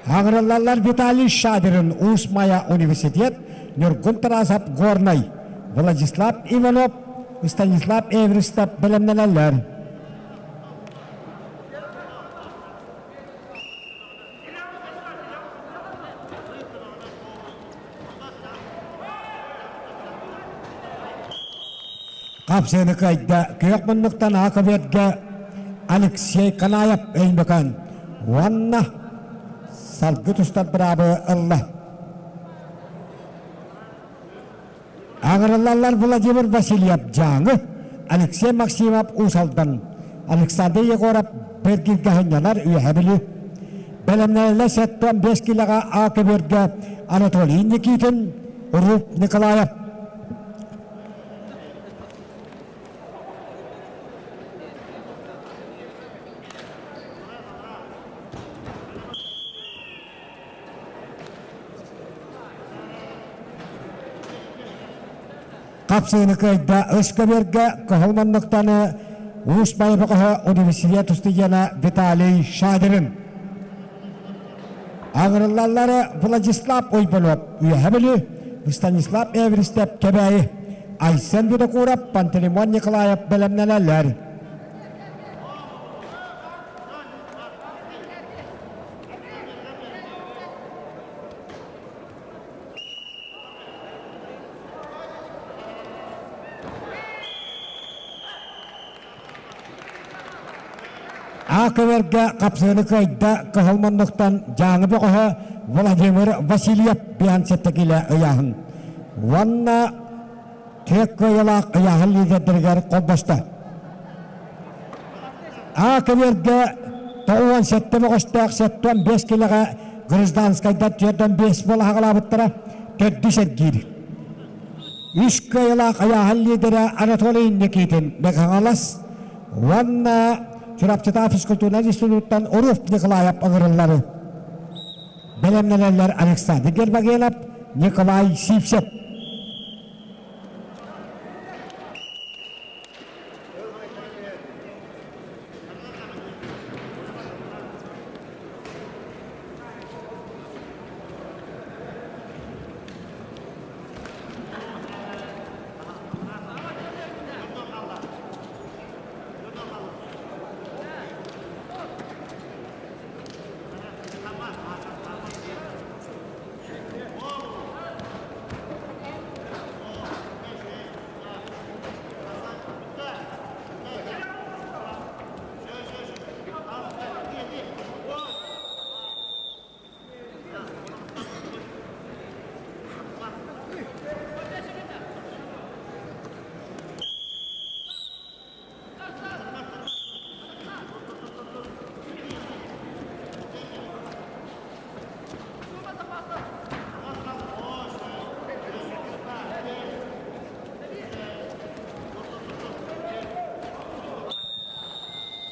Аҕырыллаллар Виталий Шадрин Уус Майа университет, Ньургун Тарасов Горнай, Владислав Иванов, Станислав Эверстов бэлэмнэнэллэр. Хапсыыны кыайда күөх муннуктан Аковетгэ Алексей Канаев Өймөкөөн уонна салгы тустар быраабы ылла. Аҕырыллаллар Владимир Васильев Дьааҥы, Алексей Максимов Уус Алдан, Александр Егоров Бэргиргэ сынньанар Үөһэ Бүлүү. Бэлэмнэнэллэр 75 килэҕэ А көбүөргэ Анатолий Никитин, Руп Николаев. Хапсыыны кыайда үс көбүөргэ кыһыл муннуктаны Уус Байбаҕаһа университет устудьуона Виталий Шадрин. Аҥырыллаллары Владислав Уйбанов Үөһэ Бүлүү, Станислав Эверстев Кэбээйи, Айсен Винокуров, Пантелеймон Николаев бэлэмнэнэллэр. А-көбөргө хапсыыны кыайда кыһыл муннуктан Дьааҥы бөҕөһө Владимир Васильев биһан килэ ыйааһын уонна түөрт кыайыылаах ыйааһын лидердэригэр холбосто. А көбүөргэ 97 бөҕөстөөх 75 килэҕэ гражданскайдар 45 балаһаҕалаабыттара төрдүс эргиир. Үс кыайыылаах айааһын лидерэ Анатолий Никитин Мэхаҥалас уонна Чурапчытаах физкультурнай институттан Руф Николаев ыҥырыллары. Бэлэмнэнэллэр Александр Гермогенов, Николай Сивцев.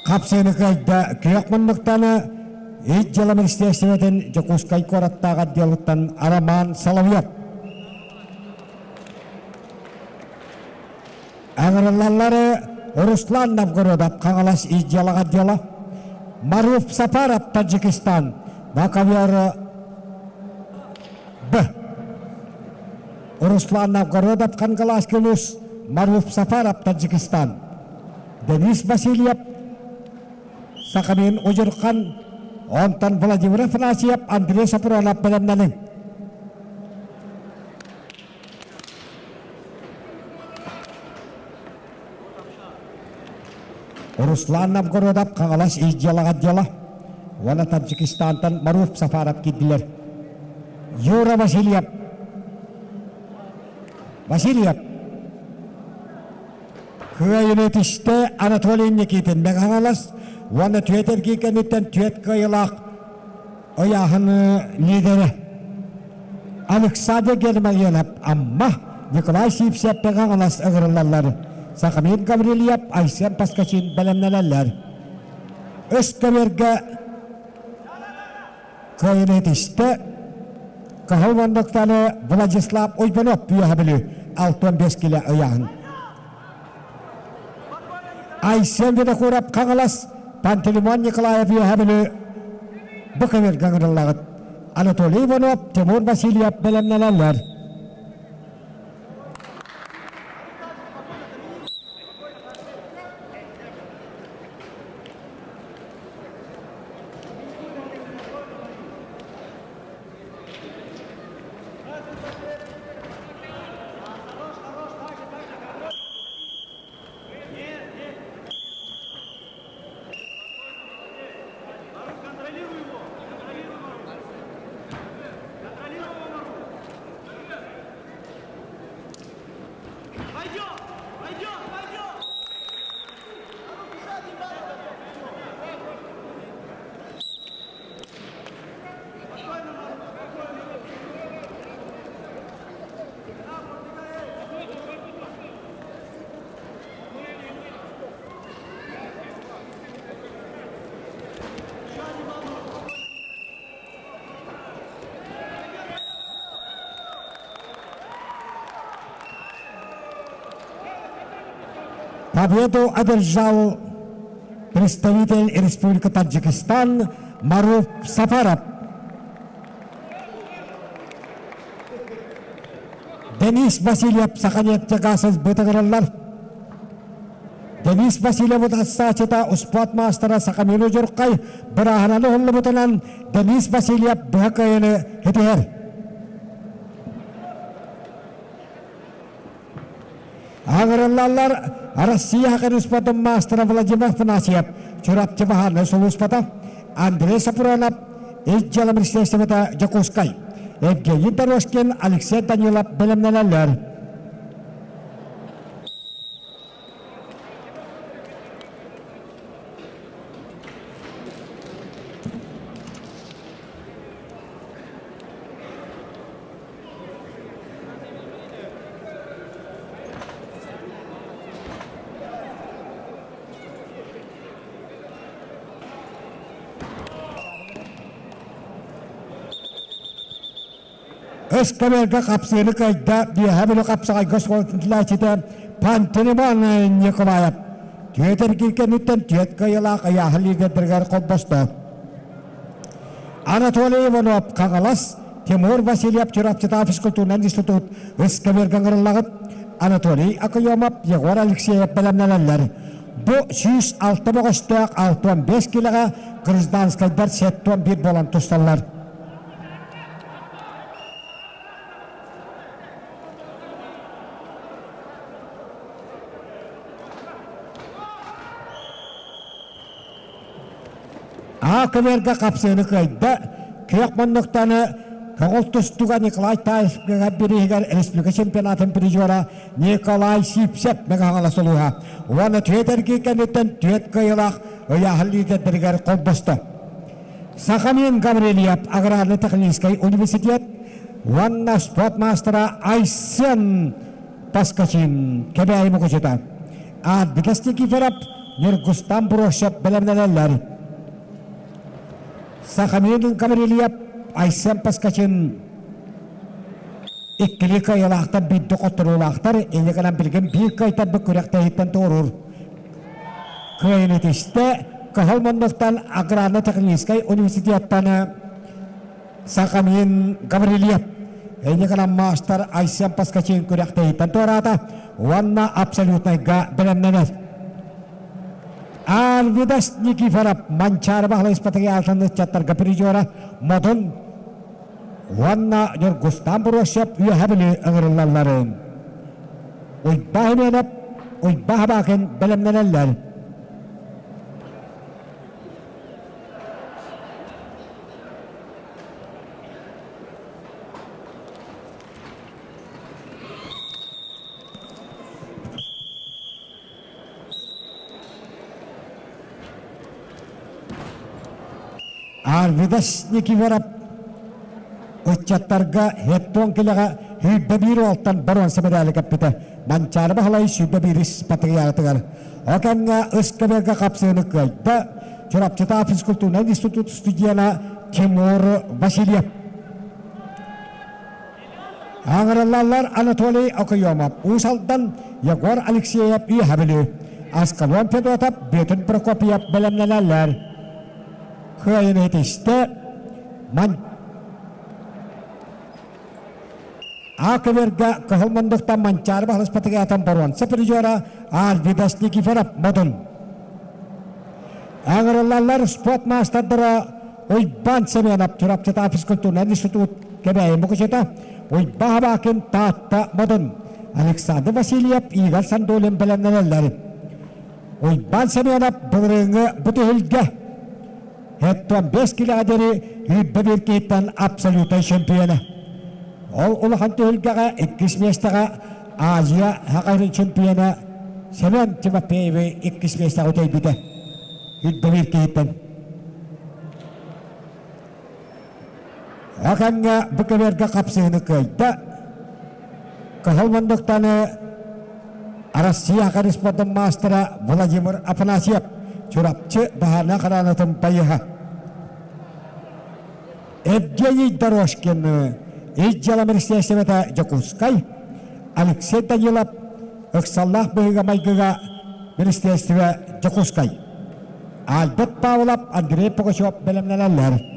Хапсыыны кыайда күөх муннуктаны Ис дьыала министиэристибэтин Дьокуускай куораттааҕы отделыттан Роман Соловьев. Ыҥырыллаллары Руслан Новгородов Хаҥалас ис дьыалаҕа отдела, Маруф Сапаров Таджикистан, Бакавер Б. Руслан Новгородов Хангаласский улуус, Маруф Сафаров Таджикистан. Денис Васильев, Сахамин Удьурхан, онтон Владимир Афанасьев, Андрей Сапронов бэлэмнэниҥ. Руслан Новгородов Хаҥалас ис дьыалаҕа отдела уонна Таджикистантан Маруф Сафаров киирдилэр. Юра Васильев Васильев Кыайыыны түстэ Анатолий Никитин Мэҥэ Хаҥалас уонна түөрт эргии кэнниттэн түөрт кыайыылаах ыйааһын лидерэ Александр Гермогенов Амма, Николай Сивцев Мэҥэ Хаҥалас ыҥырыллаллар. Сахамин Гаврильев, Айсен Поскачин бэлэмнэнэллэр. Өс көбүөргэ Кыайыыны түстэ Кыһыл муннуктаны Владислав Уйбанов Үөһэ Бүлүү 65 килэ ыйааһын. Айсен Винокуров Хаҥалас, Пантелеймон Николаев Үөһэ Бүлүү бу көбүөргэ ыҥырыллаҕыт. Анатолий Иванов, Тимур Васильев бэлэмнэнэллэр. Победу одержал представитель Республики Таджикистан Маруф Сафаров. Денис Васильев Саханеттегасыз бытыгырыллар. Денис Васильев утарсааччыта успуорт маастара Сахамин Удьурхай бырааһынаны уһуллубутунан Денис Васильев быһа кыайыыны ситиһэр. Аҕырыллаллар Россия хакын маастара Владимир Афанасьев, Чурапчы баһаарынай сулууспата, Андрей Сапронов, Ис дьыала министерствота Дьокуускай, Евгений Дорожкин, Алексей Данилов бэлэмнэнэллэр. Өскөбөргө хапсыыны кыайда Үөһээ Бүлүү хапсаҕайга оскуолатын тилээччитэ Пантелеймон Николаев. Түөрт эргиир кэнниттэн түөрт кыайыылаах ыйааһын лидердэригэр холбосто. Анатолий Иванов Хаҥалас, Тимур Васильев Чурапчытааҕы физкультурнай институт ыскэбиэргэ ыҥырыллаҕыт, Анатолий Акоемов, Егор Алексеев бэлэмнэнэллэр. Бу 106 бөҕөстөөх 65 килэҕэ гражданскайдар 71 буолан тусталлар. Аа көбүөргэ хапсыыны кыайда, күөх муннуктаны көҕүл тустууга Николай Таевскайга бирииһигэр республика чемпионатын призера Николай Сивцев Мэҥэ Хаҥалас улууһа уонна түөрт эргии кэнниттэн түөрт кыайыылаах ыйааһын лидердэригэр холбосто. Сахамин Гаврильев аграрно-техническэй университет уонна спорт маастара Айсен Поскачин Кэбээйи Мукучута. Аат Никифоров. Ньургустан Брощев бэлэмнэнэллэр. Сахамин Гаврильев, Айсен Поскачин иккилии кыайыылаахтар биирдэ хотторуулаахтар инньэ гынан билигин биир кыайтарбыт күрэхтэһииттэн туоруур. Кыайыыны тистэ Кыһыл муннуктан аграрно-техническай университеттан Сахамин Гаврильев инньэ гынан маастар Айсен Поскачин күрэхтэһииттэн туораата уонна абсолютнайга бэлэмнэнэр. Арвидас Никифоров Манчаары Баһылай Спартакиадатын ыччаттарга призера Модун уонна Ньургустаан Буросев Үөһэ Бүлүү ыҥырыллалларын. Уйбаа Химиэнэп, Уйбаа Хабаакин бэлэмнэнэллэр. Арвидас Никифоров ыччаттарга хеттон килэҕэ 101 уолтан боруонса медали кэппитэ. Манчаары Баһылай 101 патриархатыгар. О кэмҥэ СКБ-га хапсыыны кыайда Чурапчытаа физкультурнай институт студена Тимур Васильев. Аҥырыллаллар Анатолий Окоемов, Уус Алдан, Егор Алексеев, Үөһэ Бүлүү, Аскалон Федотов, Бүөтүр Прокопьев бэлэмнэнэллэр. Кыайыны ситистэ Ман А-көбүөргэ Кыһыл Мундуктан Манчаары баһылыспатыгар боруонса призера Арвидас Никифоров Модун. Аҥырыллаллар спорт маастардара Уйбаан Семенов Чурапчытаа физкультурнай институт Кэбээйи Мукучута, Уйбаа Абакин Таатта Модун, Александр Васильев Игорь Сандулин бэлэмнэнэллэр. Уйбаан Семенов былырыыҥҥы бу түһүлгэ Хэттон 5 килэҕэ диэри үүрбэ биир киһиттэн абсолютнай чемпиона. Ол улахан түһүлгэҕэ иккис миэстэҕэ Азия Хакайрын чемпиона Семен Тимофеевы иккис миэстэҕэ үтэйбитэ. Үүрбэ биир киһиттэн. Акаҥҥа бу көбүөргэ хапсыһыны кыайда. Кыһыл мундуктаны Россия корреспондент маастара Владимир Афанасьев Чурапчы баһаарынай хараанатын байыһа. Евгений Дорожкин Ис дьыала министиэристибэтэ Дьокуускай, Алексей Данилов Ыксаллаах быһыыга-майгыга министиэристибэ Дьокуускай. Альберт Павлов, Андрей Пугачев бэлэмнэнэллэр.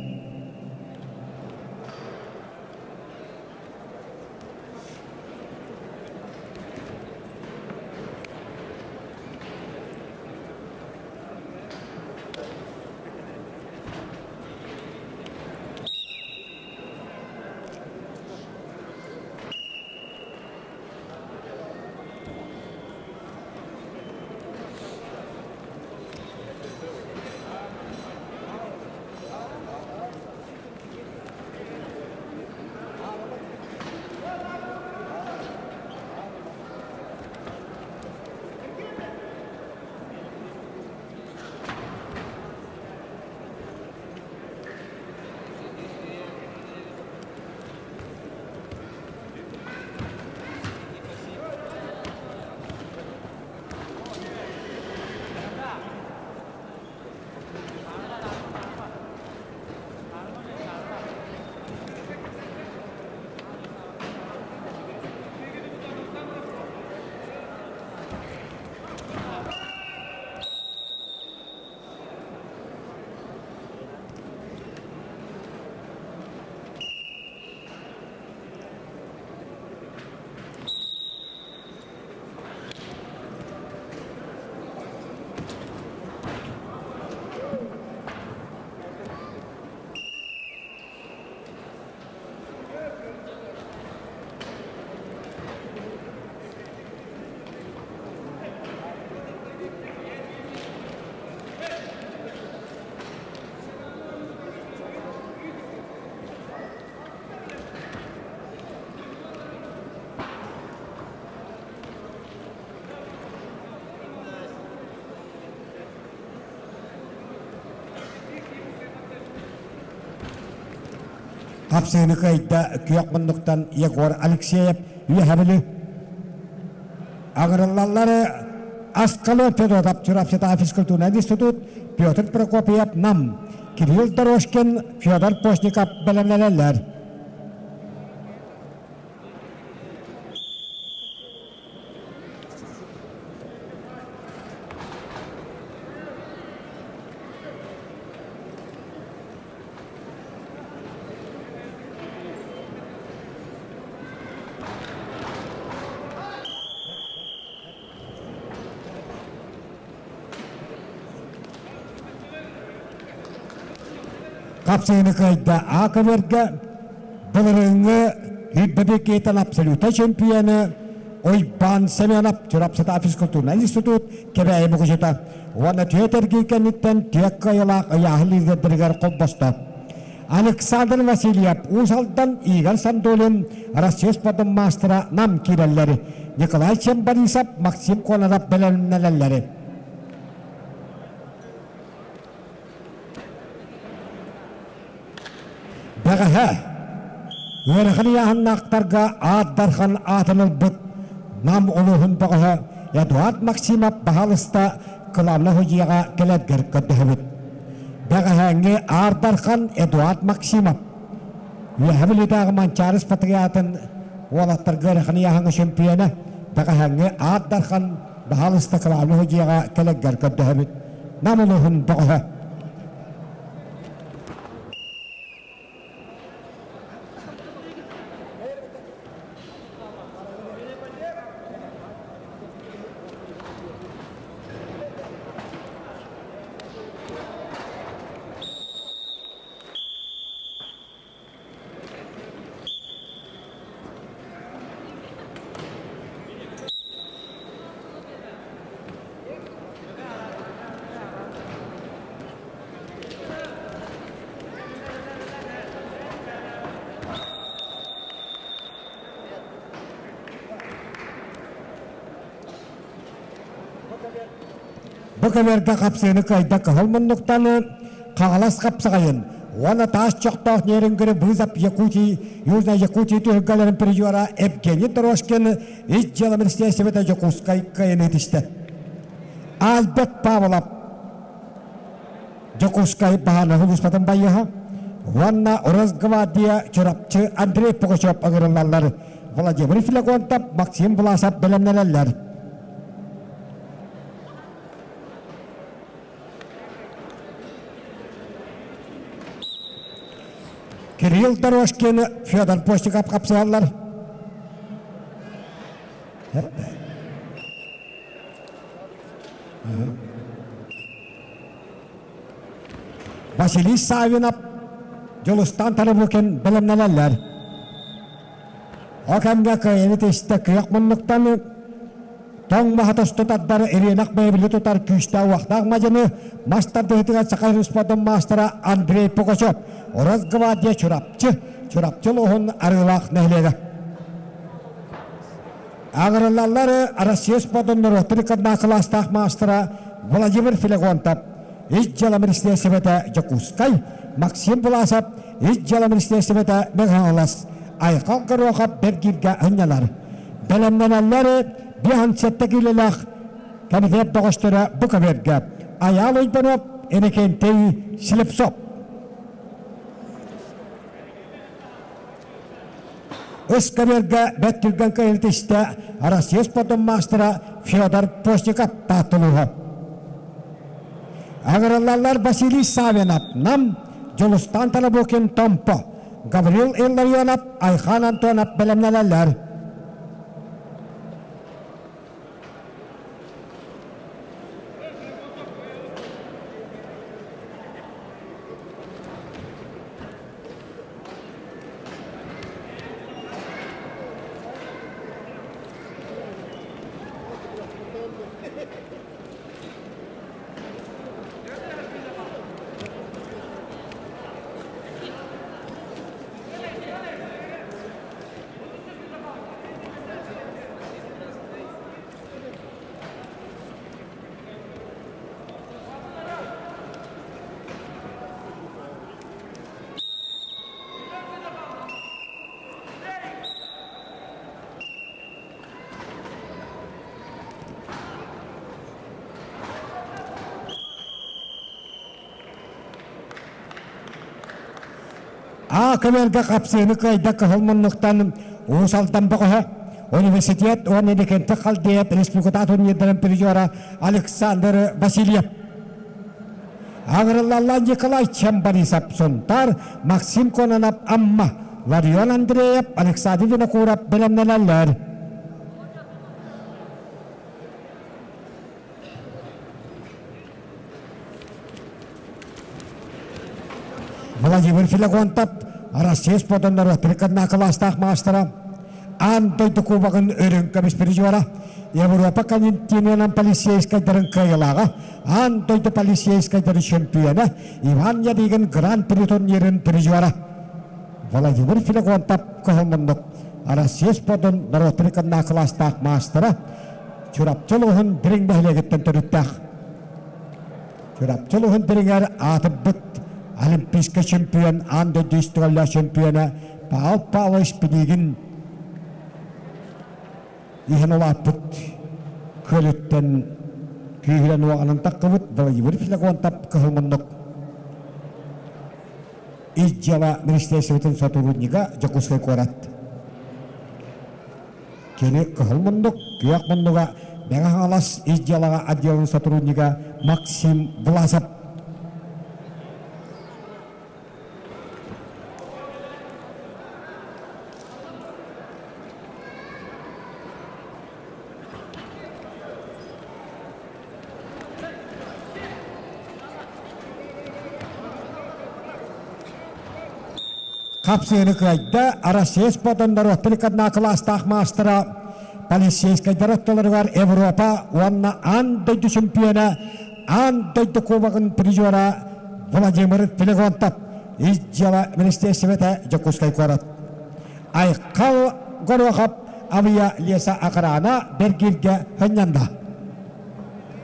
Хапсыыны кыайда күөх муннуктан Егор Алексеев Үөһэ Бүлүү. Аҥырыллаллары. Аскалон Федотов Чурапчытааҕы физкультурнай институт, Петр Прокопьев Нам, Кирилл Дорожкин, Федор Постников бэлэмнэнэллэр. Хапсыһыыны кыайда А-көбүөргэ былырыыҥҥы Үрбэбикиитэн абсолютнай чемпионы Уйбаан Семенов Чурапчытааҕы физкультурнай институт Кэбээйи мукучута уонна түөрт эргиир кэнниттэн түөрт кыайыылаах ыйааһын лидердэригэр холбосто. Александр Васильев, Уус Алдан, Игорь Сандулин, Россия спордун маастара Нам киирэллэр. Николай Чембарисов, Максим Кононов бэлэмнэнэллэр. Бэҕэһээ ыарахан ыйааһыннаахтарга Аат Дархан аатын ылбыт Нам улууһун бөҕөһө Эдуард Максимов баһаалыста кылаанна судьуйаҕа кэлэргэр көрдөһөбүт. Бэҕэһээҥҥи Аар Дархан Эдуард Максимов Үөһэ Бүлүүтээҕи Манчаары спартакиадатын уолаттарга ыарахан ыйааһыҥҥа чөмпүйүөнэ бэҕэһээҥҥи Аар Дархан баһаалыста кылаанна судьуйаҕа кэлэргэр көрдөһөбүт. Нам улууһун бөҕөһө. Бу кэмэргэ хапсыыны кыайда кыһыл муннуктан Хаҥалас хапсаҕайын уонна таас чохтоох Нерюнгри вызов Якутии Южной Якутии түһүлгэлэрин призера Евгений Дорожкин ис дьыала министиэристибэтэ Дьокуускай кыайан этистэ. Альберт Павлов Дьокуускай баһаарынай сулууспатын байыаһа уонна Росгвардия Чурапчы Андрей Пугачев ыҥырыллаллар. Владимир Флегонтов, Максим Власов бэлэмнэнэллэр. Кирилл Дорожкин, Федор Постников хапсыһаллар. Василий Савинов, Дьулустан Тарабукин бэлэмнэнэллэр. Ол кэмҥэ кыайыны тистэ күөх муннуктан тоҥ маһа тосту тардар ириэнэх бэйэбили тутар күүстээх-уохтаах мадьыны мас тардыһыытыгар Саха Республикатын маастара Андрей Пугачев, Росгвардия Чурапчы, Чурапчы улууһун Арыылаах нэһилиэгэ. Аҕырыллаллар Россия спордун норуоттар иккардынан кылаастаах маастара Владимир Филегонтов, Ис дьыала министиэристибэтэ Дьокуускай, Максим Власов, Ис дьыала министиэристибэтэ Мэҥэ Айхал Горохов бэргииргэ ынньанар. Бэлэмнэнэллэр 57 киилэлээх комитет бөҕөстөрө бу көбүөргэ Айаал Уйбанов, Иннокентий Слепцов. Үс көбүөргэ бэрт түргэн кыайыытистэ Россия спордун маастара Федор Постников Тааттылууһа. Ыҥырыллаллар Василий Савинов, Нам, Дьулустан Тарабукин, Томпо, Гаврил Илларионов, Айхан Антонов бэлэмнэнэллэр. А көмөлгө хапсыыны кыайда кыһыл муннуктан Уус Алдан бөҕөһө, университет уонна Инникинти Халдеев республиката турнирдарын призера Александр Васильев. Аҕырыллалла Николай Чембарисов Сунтар, Максим Кононов Амма, Ларион Андреев, Александр Винокуров бэлэмнэнэллэр. Владимир Филогонтов Россия спордун норуоттарын кытына кылаастаах маастара, аан дойду кубогын өрүн көмүс призера, Европа континенын полицейскайдарын кыайылааҕа, аан дойду полицейскайдарын чемпиона Иван Ядыгин Гран-при турнирын призера. Владимир Филогонтов кыһыл Россия спордун норуоттарын кытына кылаастаах маастара, Чурапчы улууһун Дириҥ нэһилиэгиттэн төрүттээх. Чурапчы улууһун Дириҥэр аатырбыт олимпийскай чемпион, аан дойду үстүгэллээх чемпиона Павел Павлович Пинигин иһэн улааппыт күөлүттэн күүһүрэн уоҕанан таххыбыт Владимир Филогонтов кыһыл муннук ис дьыала министерствотын сотруднига Дьокуускай куорат. Кини кыһыл муннук, күөх муннуга Мэҥэ Хаҥалас ис дьыалаҕа отделын сотруднига Максим Власов. Хапсыыны кыайда Россия спордун норуоттар иккардына кылаастаах маастара полицейскайдар ортолоругар Европа уонна аан дойду чемпиона, аан дойду кубогын призера Владимир Филигонтов ис дьыала министиэристибэтэ Дьокуускай куорат. Айхал Горохов авиа леса охрана бэргииргэ хынньанна.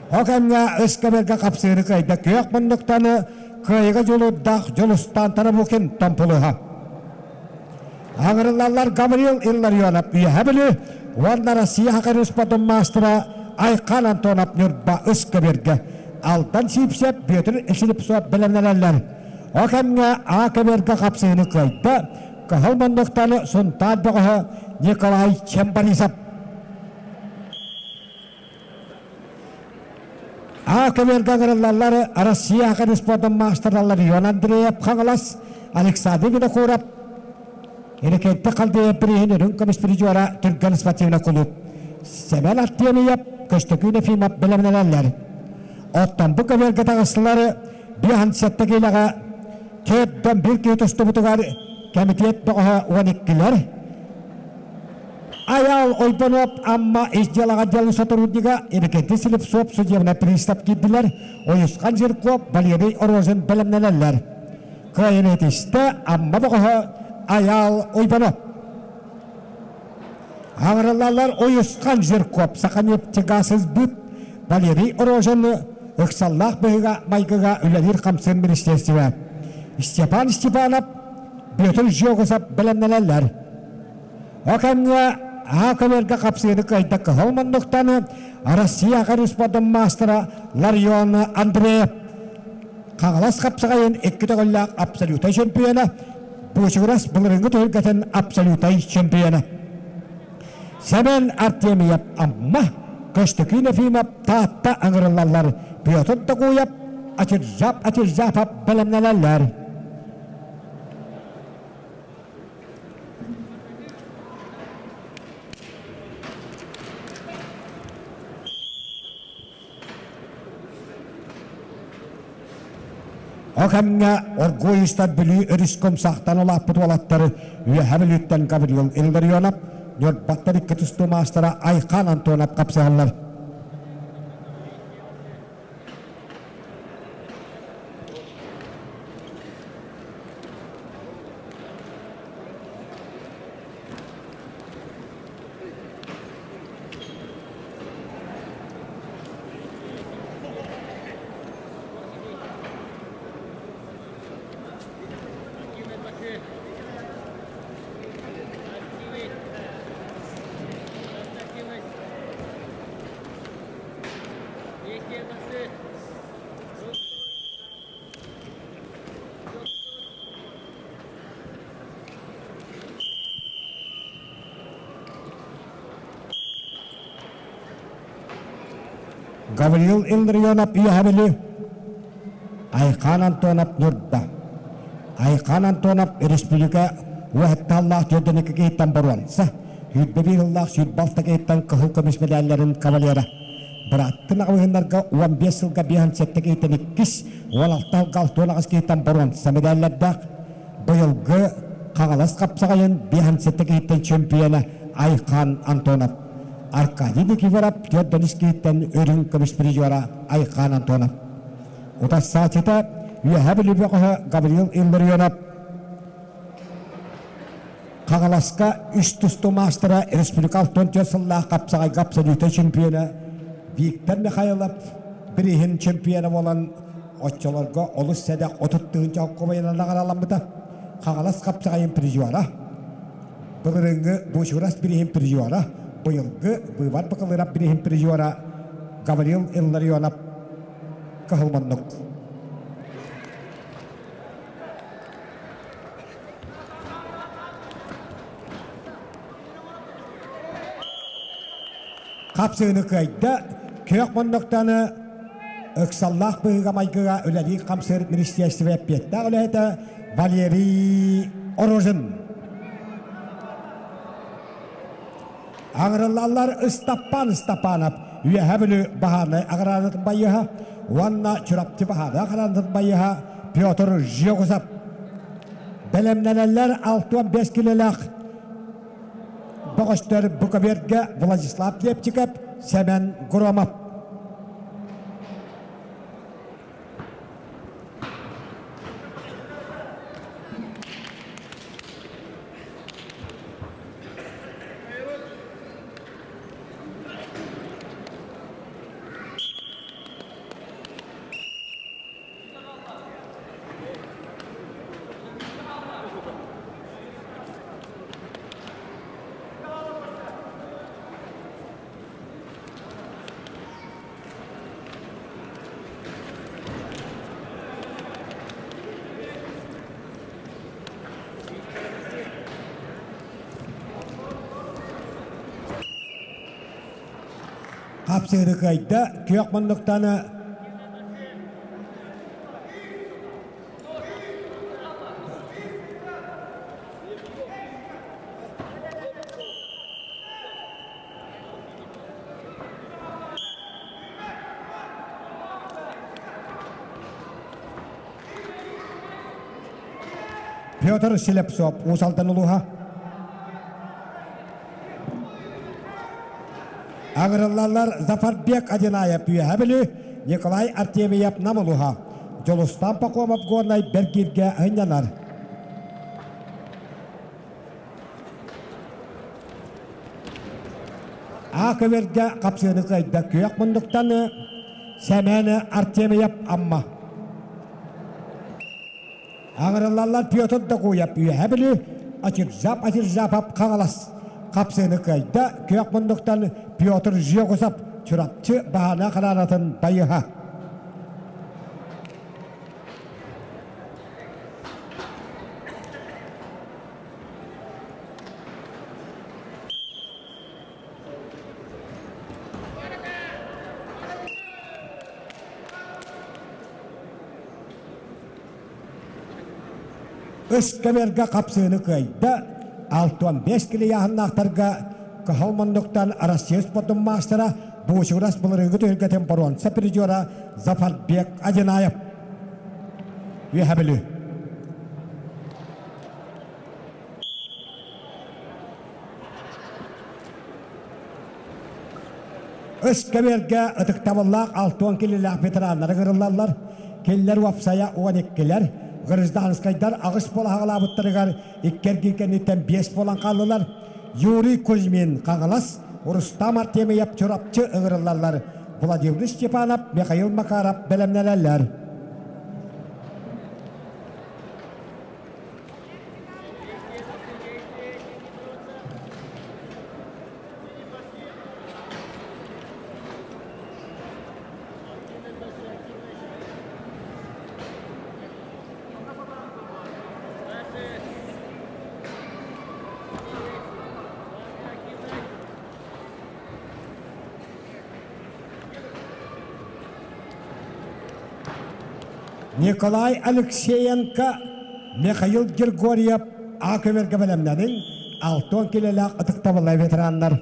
Ол кэмҥэ ыскабырга хапсыыры кыайда күөх муннуктаны кыайыга дьулуурдаах Дьулустаан Тарабукин томпулуһа. Аҥырыллаллар Гаврил Илларионов Үөһэ Бүлүү уонна Россия Хакарус спортун маастара Айхан Антонов Ньурба ыскабырга Алдан Сиипсэп Бүөтүр Слепцов бэлэмнэнэллэр. Ол кэмҥэ А көбүөргэ хапсыыны кыайда Кыһыл муннуктаны Сунтаар бөҕөһө Николай Чембарисов. А көбүөргэ ыҥырыллаллар Россия спордун маастаралар Ион Андреев Хаҥалас, Александр Винокуров, Иннокентий Халдеев бирииһин үрүҥ көмүс призера Түргэн спортивный клуб Сэмэн Артемьев, Көстөкүүн Ефимов бэлэмнэнэллэр. Оттон бу көбүөргэ таҕыстылар 57 киилэҕэ төрдөн биир киһи тустубутугар кэмитиэт бөҕөһө 12-лэр Айаал Ойбонуоп Амма ис дьыалаҕа отделын сотруднига Иннокентий Слепцов судебнай пристав киирдилэр, Уйусхан Жирков, Валерий Рожин бэлэмнэнэллэр. Кыайын этистэ Амма бөҕөһө Айаал Ойбонуоп. Аҥырылалар Уйусхан Жирков Саханефтегазсбыт Валерий Рожин ыксаллаах быһыыга-майгыга үлэлиир-хамсыыр министиэристибэ. Степан Степанов, Петр Жогусов бэлэмнэнэллэр. Ол кэмҥэ А көбүөргэ хапсыыны кыайда кыһыл муннуктан Россия спордун маастара Ларион Андреев Хаҥалас хапсаҕайын икки төгүллээх абсолютнай чемпиона, Буучугурас былырыыҥҥы түһүлгэтин абсолютнай чемпиона. Сэмэн Артемьев Амма, Көстөкүүн Ефимов Таатта ыҥырыллаллар, Петр Догуев Атиржап Атиржапов бэлэмнэнэллэр. Ол кэмҥэ оргууй устар Бүлүү өрүскэ умсаахтан улааппыт уолаттары Үөһээ Бүлүүттэн Гаврил Илларионов, Ньурбаттан икки тустуу маастара Айхан Антонов хапсыһаллар. Гаврил Илларионов Үөһэ Бүлүү, Айхаан Антонов Ньурба. Айхаан Антонов республика уоһаттааллаах түөрдэн киһиттэн боруонса, 21 сыллаах 26 киһиттэн кыһыл көмүс медалларын кавалера. Бырааттын аҕабыһыннарга 15 сылга 57 киһиттэн иккис, 16 сылга 68 киһиттэн боруонса медаллардаах. Быйылгы Хаҥалас хапсаҕайын 57 киһиттэн чемпиона Айхан Антонов. Аркадий Никифоров 43 киһиттэн үрүҥ көмүс призера Айхан Антонов. Утарсааччыта Үөһээ Бүлүү бөҕөһө Гаврил Илларионов Хаҥаласка үс тустуу маастара республика 64 сыллаах хапсаҕайга абсолютнай чемпиона Виктор Михайлов бирииһин чемпиона буолан оччолорго олус сэдэх 30 тыһыынча холкуобайынан наҕарааламмыта. Хаҥалас хапсаҕайын призера Былырыыҥҥы Бучурас бирииһин призера, быйылгы Быыбар Бакалырап бирииһин призера Гаврил Илларионов кыһыл муннук. Хапсыыны кыайда, күөх муннуктаны ыксаллаах быһыыга-майгыга үлэлиир-хамсыыр министиэристибэ эппиэттээх үлэһитэ Валерий Орожин. Аҥырыллаллар Ыстаппан Ыстапанов Үөһээ Бүлүү баһаарынай аҕыраанатын байыаһа уонна Чурапчы баһаарынай аҕыраанатын байыаһа Петр Жегусов. Бэлэмнэнэллэр 65 килэлээх Бөҕөстөр Буковергэ Владислав Лепчиков, Сэмэн Громов. Хапсыыры кыайда, күөх муннуктаны Петр Слепцов, Уус Алдан улууһа. Аҥырыллаллар Зафарбек Одинаев Үөһэ Бүлүү, Николай Артемьев Нам улууһа, Дьулустан Пахомов Горнай Бэргииргэ сынньанар. А көбөргө хапсыыны кыайда күөх муннуктан Сэмэн Артемьев Амма. Аҥырыллаллар Петр Докуев Үөһэ Бүлүү, Ачиржап Ачиржапов Хаҥалас хапсыыны кыайда, күөх муннуктан Петр Жегусов Чурапчы баһаана хараанатын байыһа. Үс көбүөргэ хапсыыны кыайда, 65 килийааһыннаахтарга кыһыл муннуктан Россия спордун маастара Буучугурас былырыыҥҥы түһүлгэтин боруонса призера Зафарбек Одинаев. Үөһэ Бүлүү. Үс көбүөргэ ытыктабыллаах 60 килилээх ветераннары ыҥырыллаллар. Кинилэр уопсайа 12-лэр, гражданскайдар аҕыс буола аҕалаабыттарыгар икки эргиир кэнниттэн биэс буолан хааллылар. Юрий Кузьмин Хаҥалас, Рустам Артемьев Чурапчы ыҥырыллаллар. Владимир Степанов, Михаил Макаров бэлэмнэнэллэр. Николай Алексеенко, Михаил Григорьев А көбөргө бэлэмнэниҥ, 60 килэлээх ытыктабыллай ветераннар.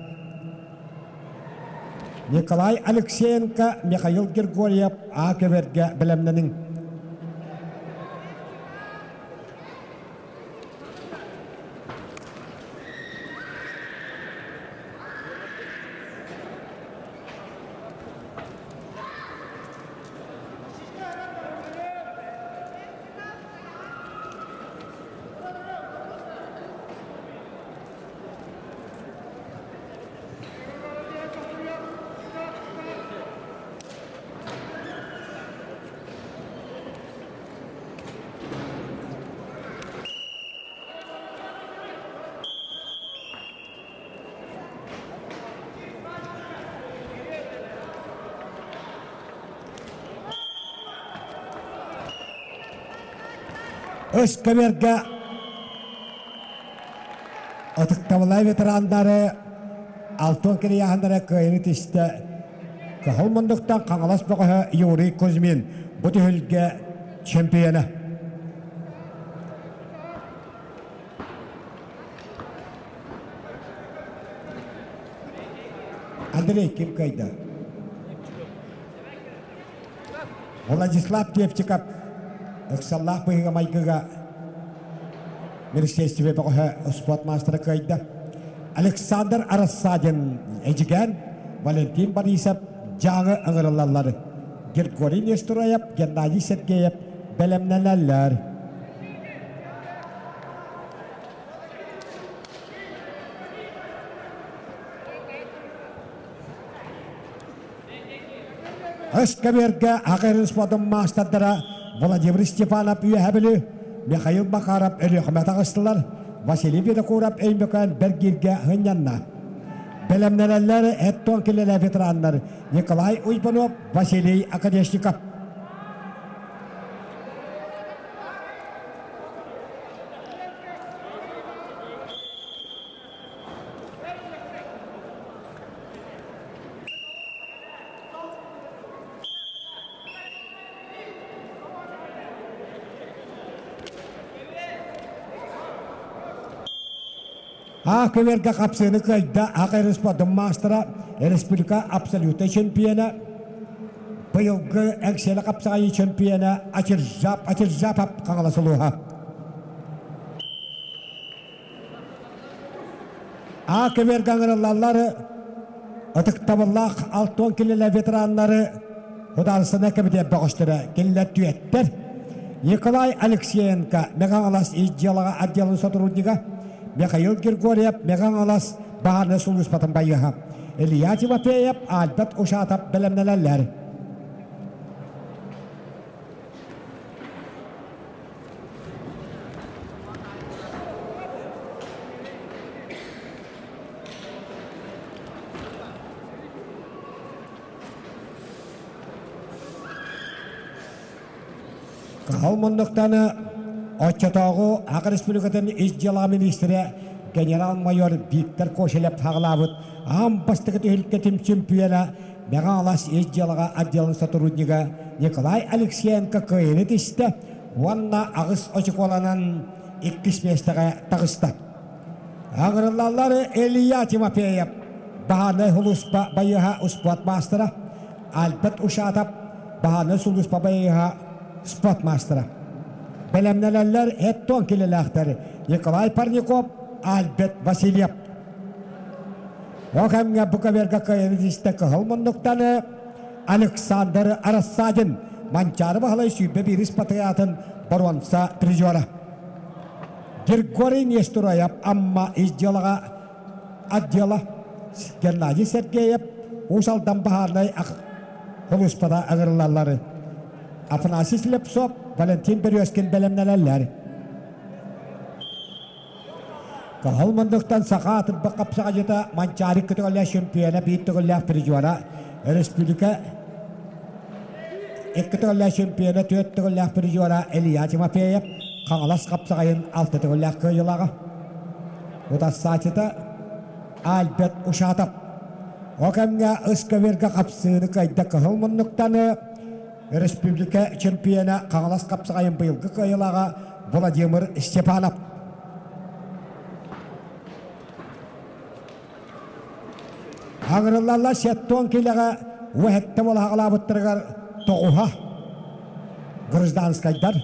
Николай Алексеенко, Михаил Григорьев А көбөргө бэлэмнэниҥ. Өскөбөргө ытыктабыллаах ветерандары Алтон Кирияхандара кыайыны тистэ Кыһыл мундуктан Хаҥалас бөҕөһө Юрий Кузьмин бу түһүлгэ чемпиона. Андрей ким кыайда? Владислав Певчиков ыксаллаах быһыыга-майгыга министиэристибэ бөҕөһө спорт маастара кыайда. Александр Рассадин Эдьигээн, Валентин Борисов Дьааҥы ыҥырыллаллар. Григорий Нестроев, Геннадий Сергеев бэлэмнэнэллэр. Өскөбүөргэ Аҕа спордун маастардара Владимир Степанов Үөһэ Бүлүү, Михаил Макаров Өлүөхүмэ таҕыстылар, Василий Винокуров Өймөкөөн Бэргииргэ сынньанна. Бэлэмнэнэллэр эт-туон килэлэ ветераннар Николай Уйбанов, Василий Оконешников. А көбүөргэ хапсыыны кыайда Ак РСП маастара, республика абсолютнай чемпиона, быйылгы Эҥсиэли хапсаҕайыы чемпиона Ачиржап Ачиржапов Хаҥалас улууһа. А көбүөргэ ыҥырыллаллар ытыктабыллаах 60 килэлэ ветераннары Судаарыстыбаннай кэмитиэт бөҕөстөрө кинилэр түөттэр Николай Алексеенко Мэҥэ-Хаҥалас ис дьыалаҕа отделын сотруднига, Михаил Григорьев Мэҥэ-Хаҥалас баһаарынай сулууспатын байыаһа, Илья Тимофеев, Альберт Ушатов бэлэмнэнэллэр. Кыһыл муннуктаны оччотооҕу Саха Республикатын ис дьыала министрэ генерал-майор Виктор Кошелев саҕалаабыт аан бастакы түһүлгэтин чемпиона Мэҥэ-Алаас ис дьыалаҕа отделын сотруднига Николай Алексеенко кыайыыны тистэ уонна аҕыс очукуоланан иккис миэстэҕэ таҕыста. Аҕырыллаллар Илья Тимофеев, баһаарынай сулууспа байыаһа успуорт маастара, Альберт Ушатов, баһаарынай сулууспа байыаһа спорт маастара. Бэлэмнэнэллэр эт-туон килэлээхтэр Николай Парников, Альберт Васильев. Ол кэмҥэ бу көбүөргэ кыайыыны тистэ кыһыл муннуктаны Александр Рассадин, Манчаары Баһылай 21 патриотын боруонса призера. Григорий Нестороев Амма ис дьыалаҕа отдела Геннадий Сергеев Уус Алдан баһаарынай сулууспата ыҥырыллаллар. Афанасий Слепцов, Валентин Березкин бэлэмнэнэллэр. Кыһыл мундуктан саха атырбах хапсаҕайдьыта Манчаары көтөҕүллээх чемпиона биир төгүллээх призера, республика Икки төгүллээх чемпиона, түөрт төгүллээх призера Илья Тимофеев, Хаҥалас хапсаҕайын алта төгүллээх кыайыылааҕа. Утарсааччыта Альберт Ушатов. Ол кэмҥэ ыскаверга хапсыыны кыайда кыһыл муннуктаны. республика чемпиона Хаҥалас хапсаҕайын быйылгы кыайыылааҕа Владимир Степанов. Аҥырыллаллар сеттон килэҕэ уэһэттэ буолаһаҕалаабыттарыгар тоҕуһа гражданскайдар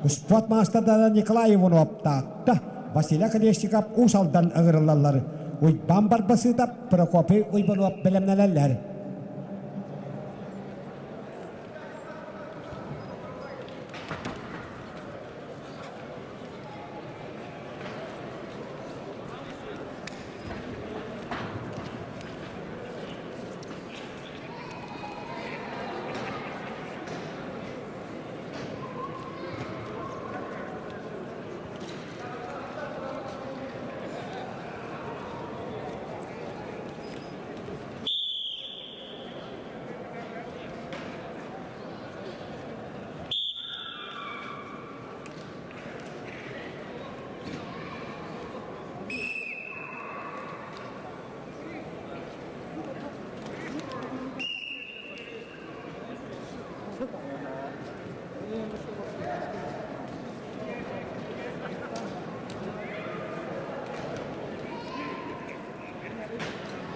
спорт маастардара Николай Иванов Таатта, Василий Колесников Уус Алдан ыҥырыллаллар. Уйбаан Барбасыытап, Прокопий Уйбанов бэлэмнэнэллэр.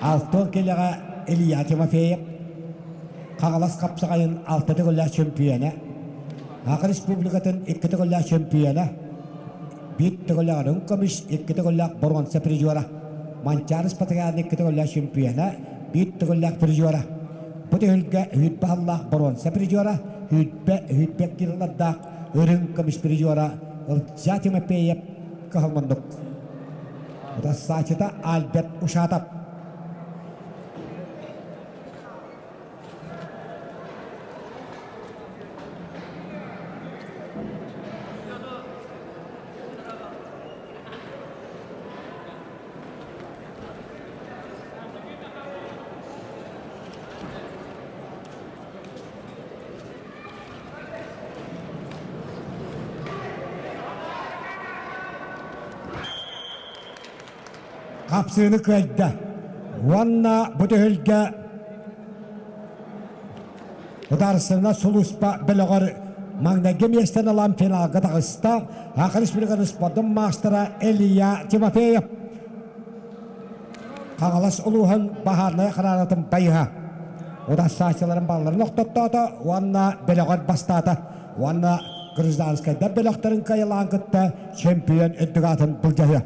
Алтон кэлэҕэ Илья Тимофеев Хаҥалас хапсаҕайын алта төгүллээх чөмпүйүөнэ, Саха Республикатын икки төгүллээх чөмпүйүөнэ, биир төгүллээх үрүҥ көмүс, икки төгүллээх боруонса призера, Манчаары Спартакиадатын икки төгүллээх чөмпүйүөнэ, биир төгүллээх призера. Бу түһүлгэ сүүрбэ сыллаах боруонса призера, сүүрбэ сүүрбэ килолардаах үрүҥ көмүс призера Ылдьаа Тимофеев кыһыл муннук. Рассачыта Альберт Ушатов. Хапсыыны кыайда уонна бу түһүлгэ Государственнай сулууспа бөлөҕөр маҥнайгы миэстэни ылан финалга таҕыста Саха Республикатын спордун маастара Илья Тимофеев. Хаҥалас улууһун баһаарынай хараанатын байыһа удассааччыларын балларын охтоттоото уонна бөлөҕөр бастаата уонна гражданскайдар бөлөхтөрүн кыайылаан кытта чемпион үрдүк аатын былдьаһыа.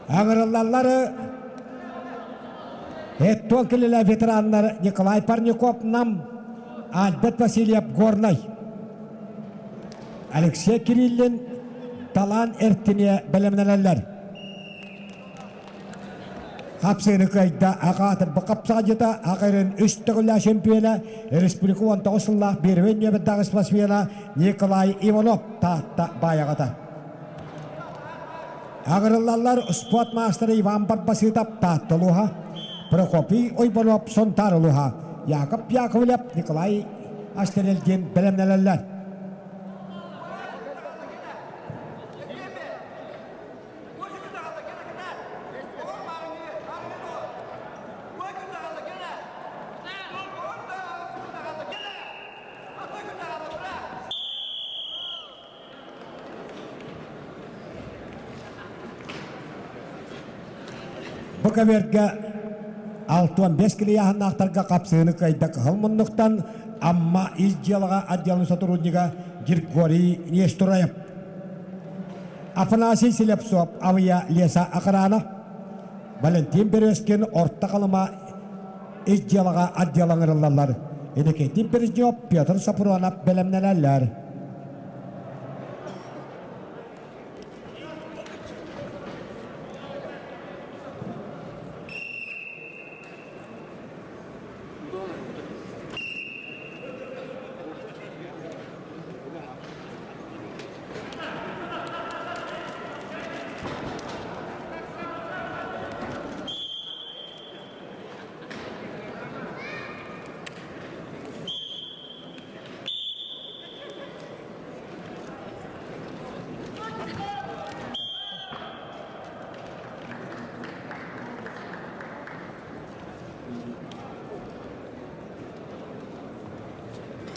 Аҥырыллаллары Эттон килилэ ветераннар Николай Парников Нам, Альберт Васильев Горнай, Алексей Кириллин Талаан Эртине бэлэмнэнэллэр. Хапсыыны кыайда аҕаатын бу хапсаҕадьыта аҕырын үс төгүллээх чемпиона республика 19 сыллаах первый нүөмэрдээх спортсмена Николай Иванов Таатта баайаҕата. Аҕырыллаллар спорт маастара Иван Барбасытов Таатта улууһа, Прокопий Ойбонов Сунтаар улууһа, Яков Яковлев Николай Астерельдин бэлэмнэнэллэр. Бу көбүөргэ 65 килийааһыннаахтарга хапсыыны кыайда кыһыл муннуктан Амма ис дьыалаҕа отделын сотруднига Григорий Нестураев. Афанасий Слепцов Авия Леса охрана, Валентин Березкин Орто Халыма ис дьыалаҕа отдел ыҥырыллаллар. Иннокентий Березнев, Петр Сапронов бэлэмнэнэллэр.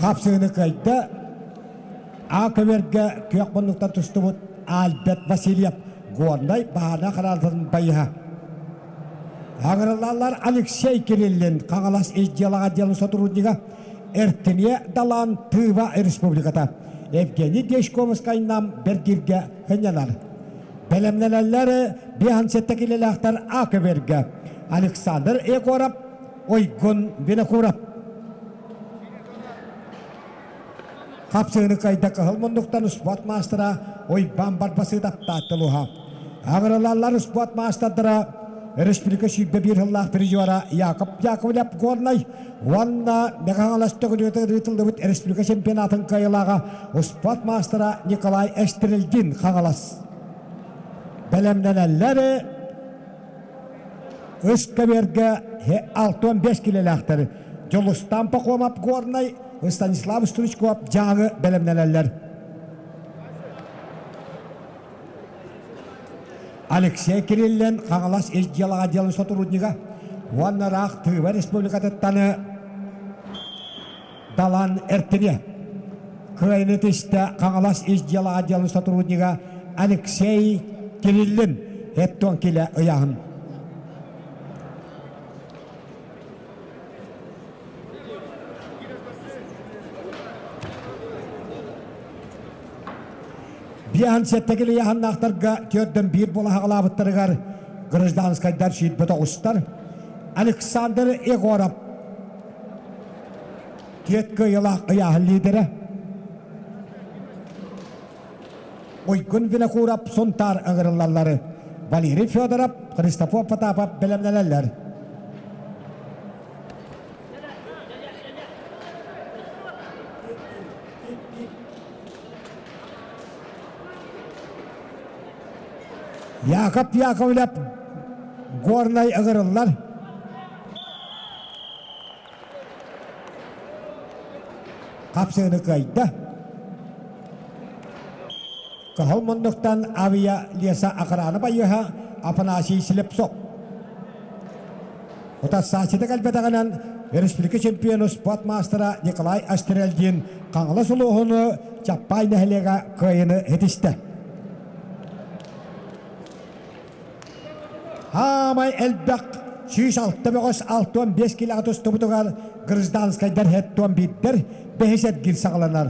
Хапсыгыны кыайда. А көбүөргэ күөх муннуктан тустубут Альберт Васильев Горнай баһаарына хараартын байыһа. Аҥырыллаллар Алексей Кириллин Хаҥалас ис дьыалаҕа отделын сотруднига Эртиниэ Далан Тыва Республиката Евгений Дешковскай Нам Бэргиргэ сынньанар. Бэлэмнэнэллэр 57 килэлээхтэр А көбүөргэ Александр Егоров, Ойгун Винокуров. Хапсыгыны кыайда кыһыл муннуктан спорт маастара Уйбаан Барбасыытап Таатталуһа. Аҕырылаллар спорт маастардара республика 121 сыллаах призера Яков Яковлев Горнай уонна Мэҥэ-Хаҥалас төгүрүөтэ ыытыллыбыт республика чемпионатын кыайыылааҕа спорт маастара Николай Эстрельдин Хаҥалас. Бэлэмнэнэллэр Ыскаверга 65 килэлээхтэр Дьулустан Пахомов Горнай, Станислав Стручков Дьааҥы бэлэмнэнэллэр. Алексей Кириллин Хаҥалас ис дьыалаҕа отделын сотруднига уонна ыраах Тыыба Республикатыттан Далан Эртине. Кыайыны түстэ Хаҥалас ис дьыала отделын сотруднига Алексей Кириллин эттон килэ ыйааһын. Биэһэн сэттэ ыйааһыннаахтарга түөрдэн биир буола хаҕалаабыттарыгар гражданскайдар сүүрбэ тоҕустар Александр Егоров Түөрт кыайыылаах ыйааһын лиидэрэ Уйгун Винокуров Сунтаар ыҥырыллаллары Валерий Федоров, Христофор Потапов бэлэмнэнэллэр. Яков Яковлев Горнай ыҥырыллар. Хапсыгыны кыайда. Кыһыл муннуктан авиа леса охрана байыаһа Афанасий Слепцов. Утарсааччыта кэлбэтэҕинэн республика чемпиона спорт маастара Николай Астрельдин Хаҥалас улууһуну Чаппай нэһилиэгэ кыайыны ситистэ. Хаамай элбэх 106 бөҕөс 65 килэҕэ тустубутугар гражданскайдар хэттуон биирдэр бэһис эргиир саҕаланар.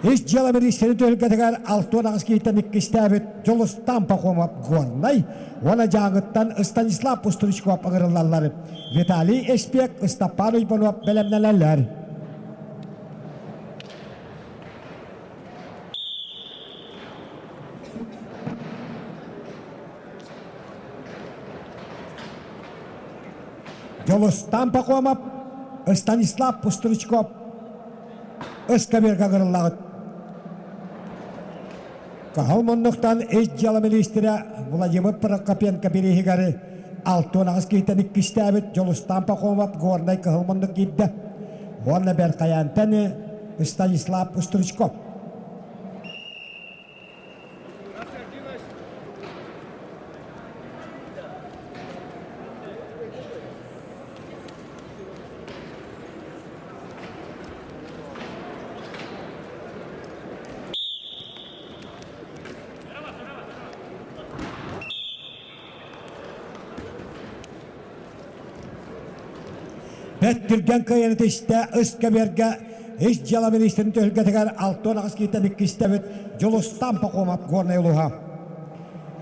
Ис дьыала миниистирин түһүлгэтигэр 68 киһиттэн иккистээбит Дьулустан Пахомов Горнай уонна Дьааҥыттан Станислав Пустуричков ыҥырыллаллар. Виталий Эспек, Ыстаппаан Уйбанов бэлэмнэнэллэр. Дьулустан Пахомов, Станислав Пустырычков ыскамыарга ыҥырыллаҕыт. Кыһыл муннуктан ис дьыала миниистирэ Владимир Прокопенко бирииһигэр 68 киһиттэн иккистээбит Дьулустан Пахомов Горнай кыһыл муннук киирдэ. Уонна Бэркайаантан Станислав Стручков. Бэрт түргэн кыайан түстэ ыскэбиэргэ ис дьыала миниистирин түһүлгэтигэр 68 киһиттэн иккистэбит Дьулустан Пахомов Горнай улууһа.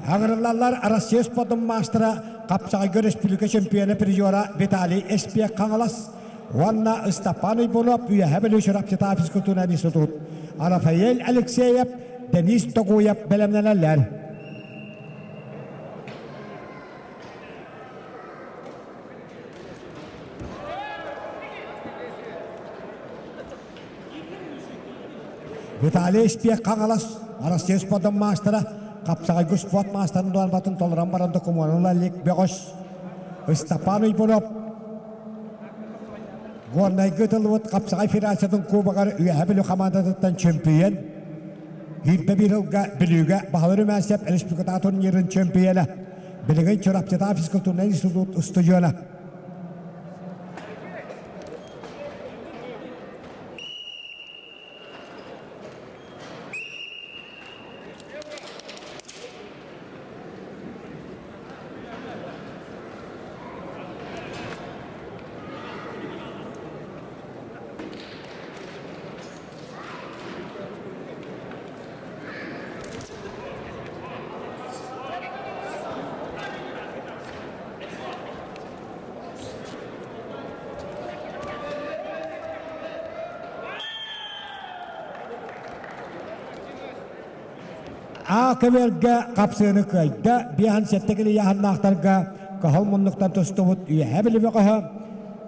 Аҥырыллаллар Россия спордун маастара Хапсаҕайга республика чемпиона призера Виталий Эспиэк Хаҥалас уонна Ыстапаан Уйбунов Үөһэ Бүлүү Чурапчытаа физкультурнай институт Рафаэль Алексеев, Денис Тогуев бэлэмнэнэллэр. Виталий Испиэх Хаҥалас Россия спордун маастара, хапсаҕайга спорт маастарын дуорбатын толорон баран докумуонун ыла илик бөҕөс Ыстапаан Уйбунов Горнайга ытыллыбыт хапсаҕай федерациятын кубогар Үөһээ Бүлүү хамаандатыттан чөмпүйүөн, 21 сылга Бүлүүгэ Баһылай Румянцев республикатааҕы турнирын чөмпүйүөнэ, билигин Чурапчытааҕы физкультурнай институт устудьуона. А көбүөргэ хапсыыны кыайда, биэһэн сэттэ килийааһыннаахтарга кыһыл муннуктан тустубут Үөһээ Бүлүү бөҕөһө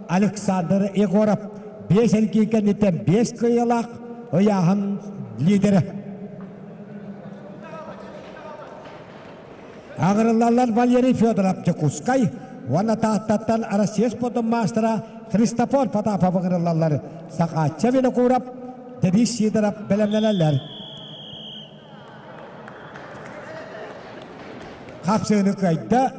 Александр Егоров биэс эргии кэнниттэн биэс кыайыылаах ыйааһын лидерэ. Аҕырыллаллар Валерий Федоров Дьокуускай уонна Тааттаттан Россия спордун маастара Христофор Потапов ыҥырыллаллар. Сахаачча Винокуров, Денис Сидоров бэлэмнэнэллэр. Хапсыыны кыайда.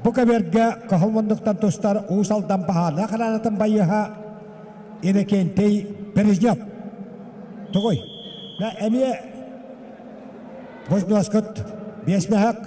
Бу көбүөргэ кыһыл муннуктан тустар Уус Алдан баһаарынай хараанатын байыаһа Иннокентий Бережнев. Тугуй? Эмиэ Бу биэс мөһөк.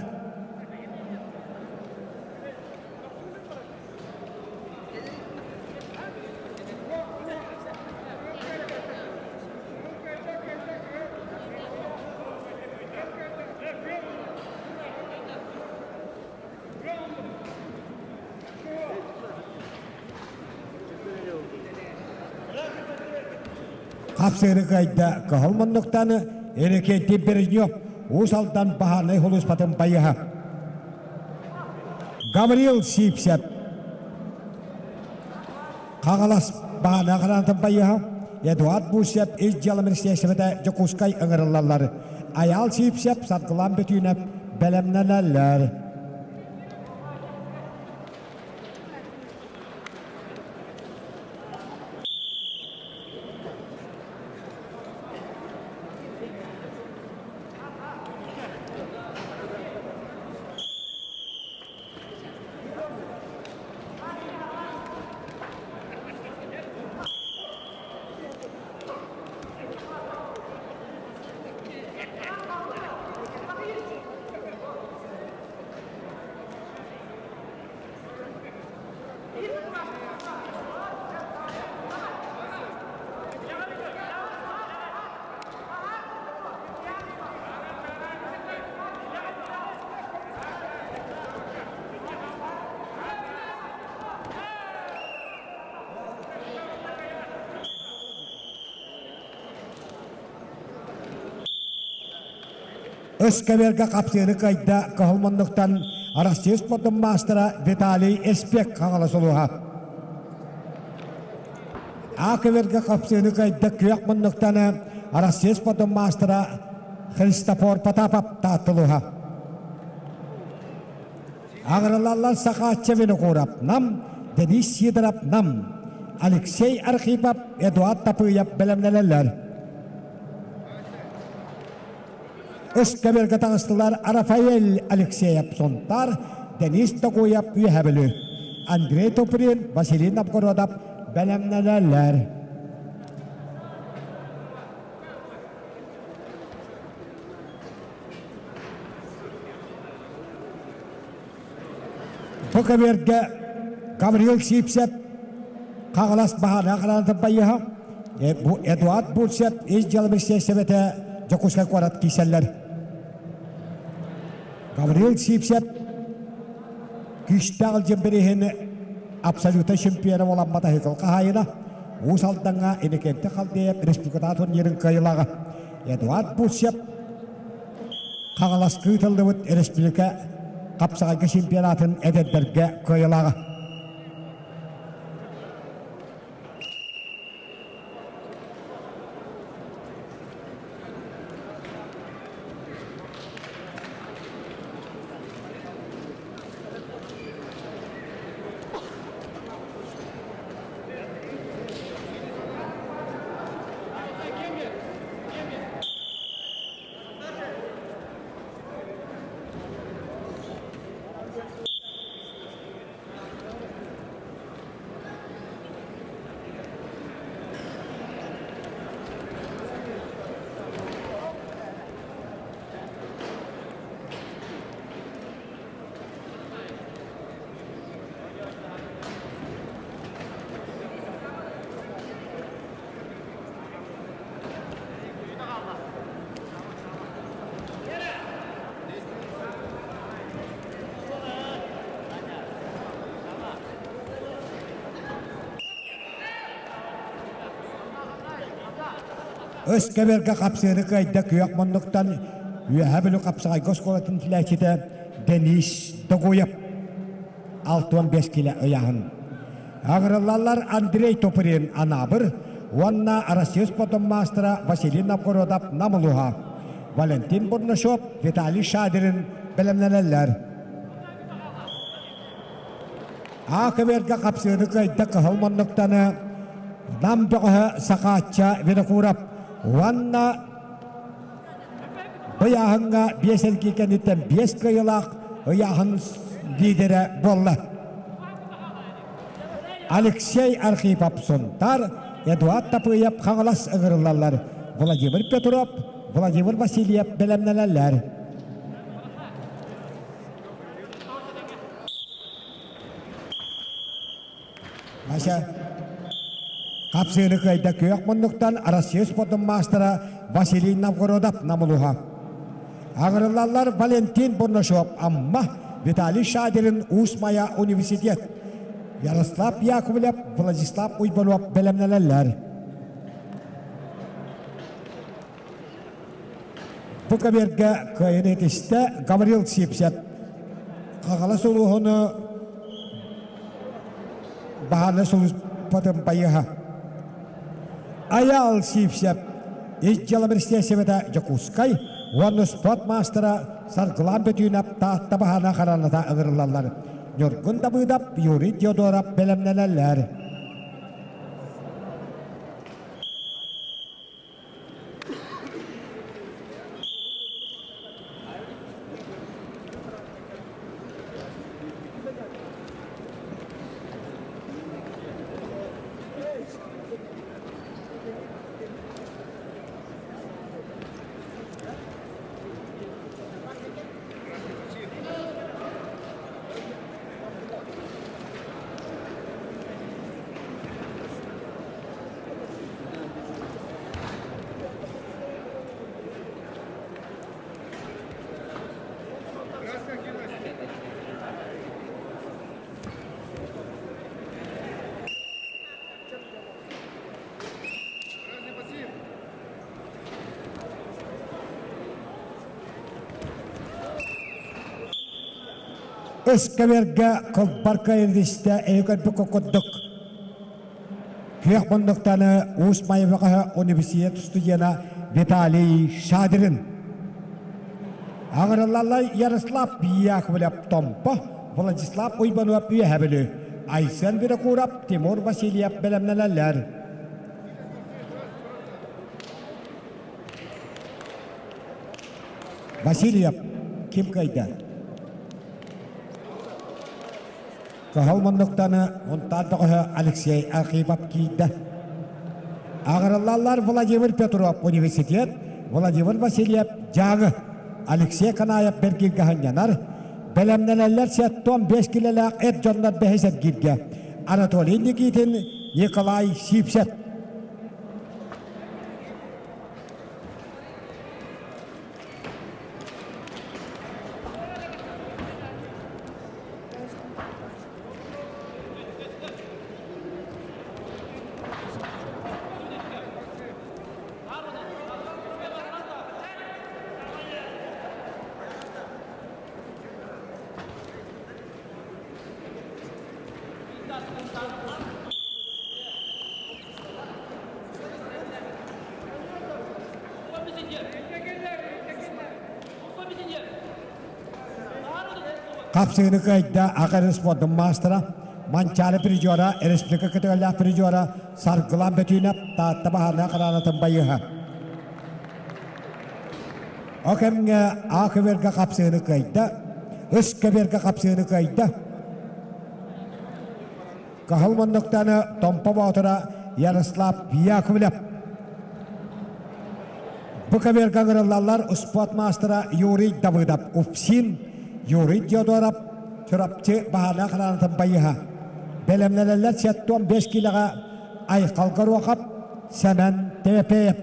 Хапсыыры кыайда кыһыл муннуктан Иннокентий Бережнев Уус Алдан баһаарынай сулууспатын байыһа. Гаврил Сивцев Хаҥалас баһаарынай хараанатын байыһа. Эдуард Бусев ис дьыала министиэристибэтэ Дьокуускай ыҥырыллаллар. Айаал Сивцев Саргылаан Бөтүүнэп бэлэмнэнэллэр. Өскөбүөргэ хапсыыны кыайда кыһыл муннуктан Россия спордун маастара Виталий Эспек Хаҥалас улууһа. А көбүөргэ хапсыыны кыайда күөх муннуктан Россия спордун маастара Христофор Потапов Таатта улууһа. Аҕырылаллар Сахаачча Винокуров Нам, Денис Сидоров Нам, Алексей Архипов, Эдуард Тапыев бэлэмнэнэллэр. Өскөбүөргэ таҕыстылар Рафаэль Алексеев Сунтаар, Денис Токуев Үөһээ Бүлүү, Андрей Туприн, Василий Новгородов бэлэмнэнэллэр. Бу көбүөргэ Гаврил Сивцев Хаҥалас баһаарынай хараанатын байыаһа, Эдуард Бурцев ис дьыала министиэристибэтэ Дьокуускай куорат киирсэллэр. Гаврил Сивцев күүстээх илдьин бирииһин абсолютнай чемпиона буолан матаһыыкыл хаһаайына, Уус Алдаҥҥа Иннокентий Халдеев республикатааҕы турнирын кыайыылааҕа Эдуард Бурцев Хаҥаласка ыытыллыбыт республика хапсаҕайга чемпионатын эдэрдэргэ кыайылааҕа. Өскөбүөргэ хапсыыны кыайда күөх муннуктан. Үөһээ Бүлүү хапсаҕайга оскуолатын иитиллээччитэ Денис Догуев 65 килэ ыйааһын. Аҕырыллаллар Андрей Топырин Анаабыр уонна Россия спортун маастара Василий Новгородов Нам улууһа, Валентин Бурнашов, Виталий Шадрин бэлэмнэнэллэр. А көбүөргэ хапсыыны кыайда кыһыл муннуктаны Нам бөҕөһө Сахаачча Винокуров уонна Ыйааһыҥҥа биэс эргии кэнниттэн биэс кыайыылаах ыйааһын лидерэ буолла. Алексей Архипов Сунтар, Эдуард Тапыев Хаҥалас ыҥырыллаллар. Владимир Петров, Владимир Васильев бэлэмнэнэллэр. Вася хапсыыны кыайда күөх муннуктан Россия спордун маастара Василий Новгородов Намылуха. Аҕырыллаллар Валентин Бурнашов Амма, Виталий Шадрин Уус Майа университет, Ярослав Яковлев, Владислав Уйбанов бэлэмнэнэллэр. Бу каберга кыайын этистэ Гаврил Сипсев. Хаҥалас улууһуну баһаарынай сулууспатын байыаһа. Айаал Сипсев ис дьыала министиэристибэтэ Дьокуускай уонна спорт маастара Саргылаан Бөтүүнэп Таатта баһаана хараната ыҥырыллаллар. Ньургун Дабыдап, Юрий Диодоров бэлэмнэнэллэр. Өскөбөргө кылбар кыайыллыста өйү көрбүккэ курдук Күөх муннуктаны Уус Майабаҕаһа университет студена Виталий Шадрин. Аҕырыллаллар Ярослав Яковлев Томпо, Владислав Уйбанов Үөһэ Бүлүү, Айсен Винокуров, Тимур Васильев бэлэмнэнэллэр. Васильев ким кыайда? Кыһыл муннуктаны Мунтаар бөҕөһө Алексей Архипов киирдэ. Аҕырыллаллар Владимир Петров университет, Владимир Васильев Дьааҥы, Алексей Канаев бэргииргэ сынньанар, бэлэмнэнэллэр 75 килэлээх эр дьоннор бэһис эргииргэ Анатолий Никитин, Николай Сивцев. Хапсыгыны кыайда Аҕа спордун маастара, Манчаары призера, республика кытыгаллаах призера Саргылан Бөтүүнэп Таатта баһаарынай хараанатын байыһа. О кэмҥэ А көбүөргэ хапсыгыны кыайда, Үс көбүөргэ хапсыгыны кыайда. Кыһыл муннуктаны Томпо Боотура Ярослав Яковлев. Бу көбүөргэ ыҥырыллаллар успуорт маастара Юрий Давыдов, УФСИН, Юрий Диодоров, Чурапчы баһаарынай хараанатын байыһа. Бэлэмнэнэллэр 75 киилэҕэ Айхал Горохов, Сэмэн Тэпеев.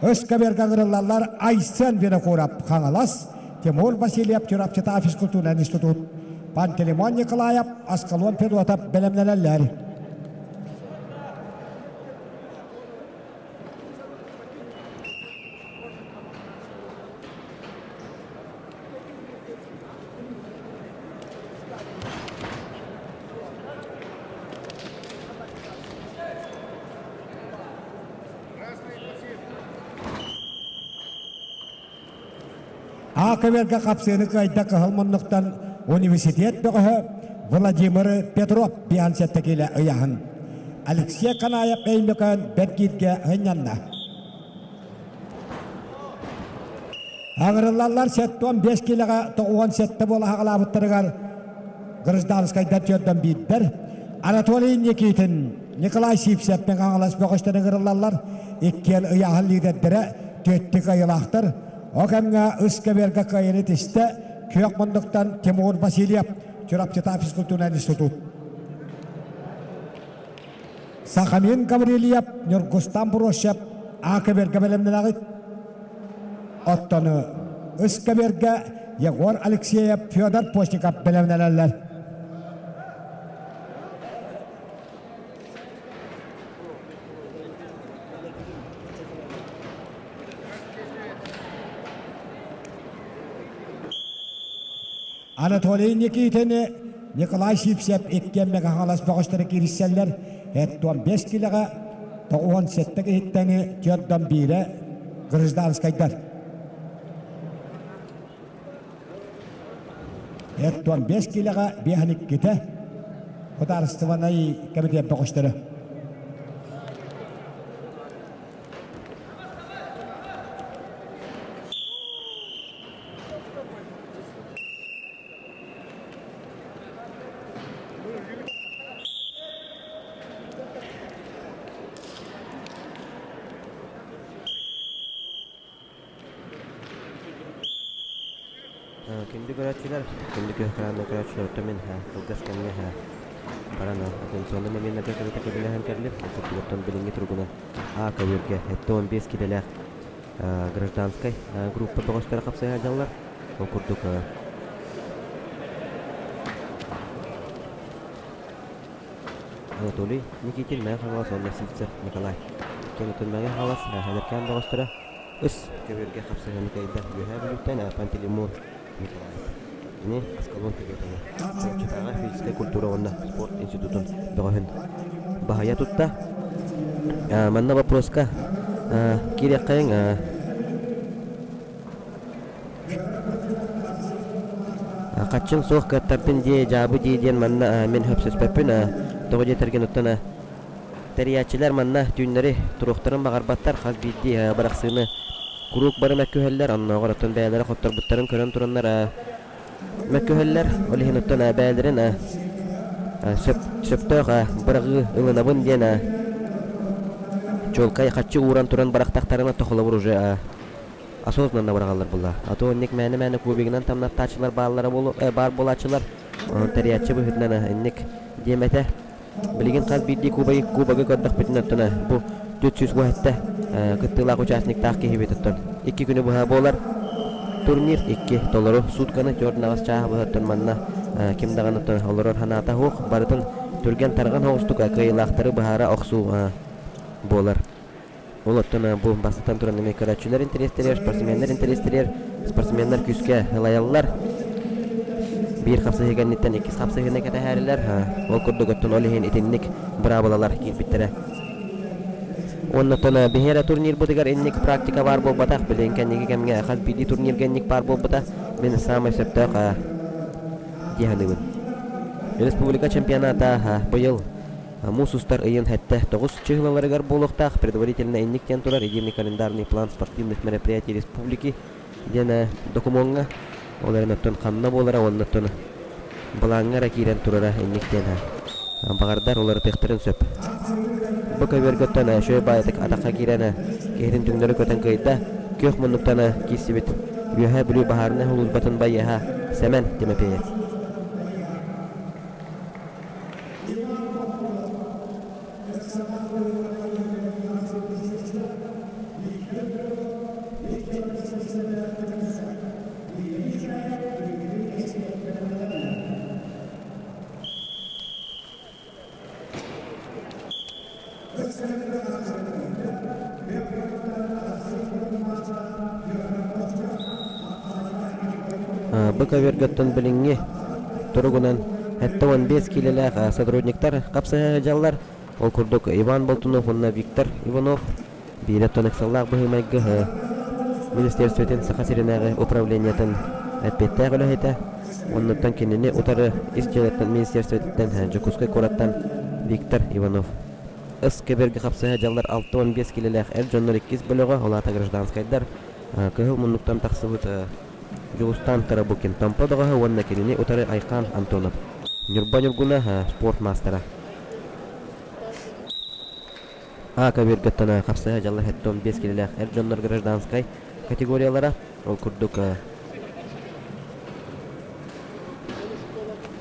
Үс көбүөргэ ыҥырыллаллар Айсен Винокуров, Хаҥалас, Тимур Васильев, Чурапчытаа физкультурнай институт, Пантелеймон Николаев, Аскалон Федотов бэлэмнэнэллэр. А көбүөргэ хапсыыны кыайда кыһыл муннуктан университет бөҕөһө Владимир Петров 57 киилэ ыйаһын. Алексей Канаев Өймөкөөн бэргииргэ һынньанна. Аҥырыллаллар 75 киилэҕэ 97 буола хаҕалаабыттарыгар гражданскайдар түөрдэн биирдэр. Анатолий Никитин, Николай Сивцев Хаҥалас бөҕөстөрө ыҥырыллаллар. Иккиэн ыйааһын лиидэрдэрэ түөттүк айылаахтар. Ол кэмҥэ үс кэбиэргэ кыайыны тистэ күөх муннуктан Тимур Васильев, Чурапчытаа физкультурнай институт. Сахамин Гаврильев, Ньургустан Бросев А кэбиэргэ бэлэмнэнэҕит. Оттон үс кэбиэргэ Егор Алексеев, Федор Постников бэлэмнэнэллэр. Анатолий Никитини, Николай Сивцев иккиэн Мэҥэ-Хаҥалас бөҕөстөрө киирсэллэр. Эттуон 5 килэҕэ 97 киһиттэни түөрдөн биирэ гражданскайдар. Эттуон 5 килэҕэ биэһэн иккитэ судаарыстыбаннай кэмитиэт бөҕөстөрө. Күндү көрөөччүлэр, күндү күөх экранна көрөөччүлэр, оттон мин кылгас кэмҥэ баран пенсионнай моментарга кэбитэ кэбилэһэн кэллим. Оттон билиҥҥи туругунан А көбүөргэ 75 килэлээх гражданскай группа бөҕөстөрө хапсыһа сылдьаллар. Ол курдук Анатолий Никитин, Мэҥэ Хаҥалас уонна Сивцев Николай. Иккиэн Мэҥэ Хаҥалас эдэркээн бөҕөстөрө үс көбүөргэ хапсыһыыны кыайда. Үөһээ Бүлүүттэн Пантелеймон Николаев. Кини Аскалон Тегетаны Чурапчытааҕы физическэй культура уонна спорт институтун бөҕөһүн баһыйа тутта. Манна вопроска киириэххэйиҥ. Хаччын суох кыаттардын дии, дьаабы дии диэн манна мин хөпсөспөппүн. Тоҕо диэтэргин оттон тэрийээччилэр манна түүннэри туруохтарын баҕарбаттар, хас биирдии бырахсыыны куруук бары мөккүһэллэр, оннооҕор оттон бэйэлэрэ хотторбуттарын көрөн тураннар мөккүһэллэр. Ол иһин оттон бэйэлэрин сөп сөптөөх быраҕыы ылынабын диэн чуолкай хаччы ууран туран бырахтахтарына тохолобур уже осознанно быраҕаллар буолла. А то инник мээнэ-мээнэ кубигынан тамнаттааччылар бааллара буолу баар буолааччылар. Онон тэрийээччи быһыытынан инник диэм этэ. Билигин хас биирдии кубогы, кубогы көрдөхпүтүнэ оттон бу 407 кыттыылаах участниктаах киһибит оттон икки күнү быһа буолар турнир икки толору сутканы түөрт аҕыс чааһы быһа оттон манна ким даҕаны оттон олорор санаата суох барытын түргэн тарҕан соҕустук кыайыылаахтары быһаара охсуу буолар. Ол оттон бу бастатан туран эмиэ көрөөччүлэр интэриэстэригэр, спортсменнар интэриэстэригэр, спортсменнар күүскэ ылайаллар. Биир хапсыһыы кэнниттэн иккис хапсыһыыны кэтэһээрилэр. Ол курдук оттон ол иһин итинник быраабылалар киирбиттэрэ. Уонна оттон биһи эрэ турнирбытыгар инник практика баар буолбатах. Билигин кэнники кэмҥэ хас биирдии турнирга инник баар буолбута. Мин саамай сөптөөх дии саныыбын. Республика чемпионата быйыл Муус устар ыйын сэттэ тоҕус чыһылаларыгар буолуохтаах предварительно инник диэн турар единый календарный план спортивных мероприятий республики диэн докумуоҥҥа ол эрэн оттон ханна буолара уонна оттон былааҥҥа эрэ киирэн турара инник диэн баҕардар уларытыахтарын сөп. Бу көбүөргэ оттон үчүгэй баайытык атахха киирэн киһитин түҥнэри көтөн кыайда күөх муннуктан киирсибит Үөһээ Бүлүү баһаарынай сулууспатын байыаһа Сэмэн Тимофеев. Бу көбүөргэттэн билиҥҥи туругунан 75 киилэлээх сотрудниктар хапсыһа сылдьаллар. Ол курдук Иван Болтунов уонна Виктор Иванов биирэ оттон ыксаллаах быһыы-майгы. министиэристибэтин Саха сиринээҕи управлениетын эппиэттээх үлэһитэ, оннуттан кинини утары Ис дьыалатын министиэристибэтиттэн Дьокуускай куораттан Виктор Иванов. Ыс кэбиргэ хапсыһа дьаллар 65 килэлээх эр дьоннор иккис бөлөҕө, ол аата гражданскайдар, кыһыл муннуктан тахсыбыт Дьулустаан Тарабукин Томпо бөҕөһө уонна кинини утары Айхаан Антонов, Ньурба Ньургуна спорт маастара. А көбүөргэттэн хапсыһа дьаллар 75 килэлээх эр дьоннор гражданскай категориялара, ол курдук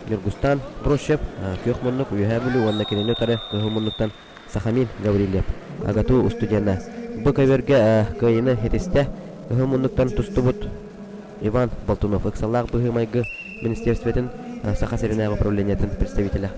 Ньургустаан Брущев, Күөх муннук, Үөһээ Бүлүү уонна кинини утары Кыһыл муннуктан Сахамин Гаврильев, АГАТУ устудьуона. Бу көбүөргэ кыайыыны ситистэ Кыһыл муннуктан тустубут Иван Болтунов, ыксаллаах быһыы-майгы министерствотын Саха сиринээҕи управлениетын представителэ.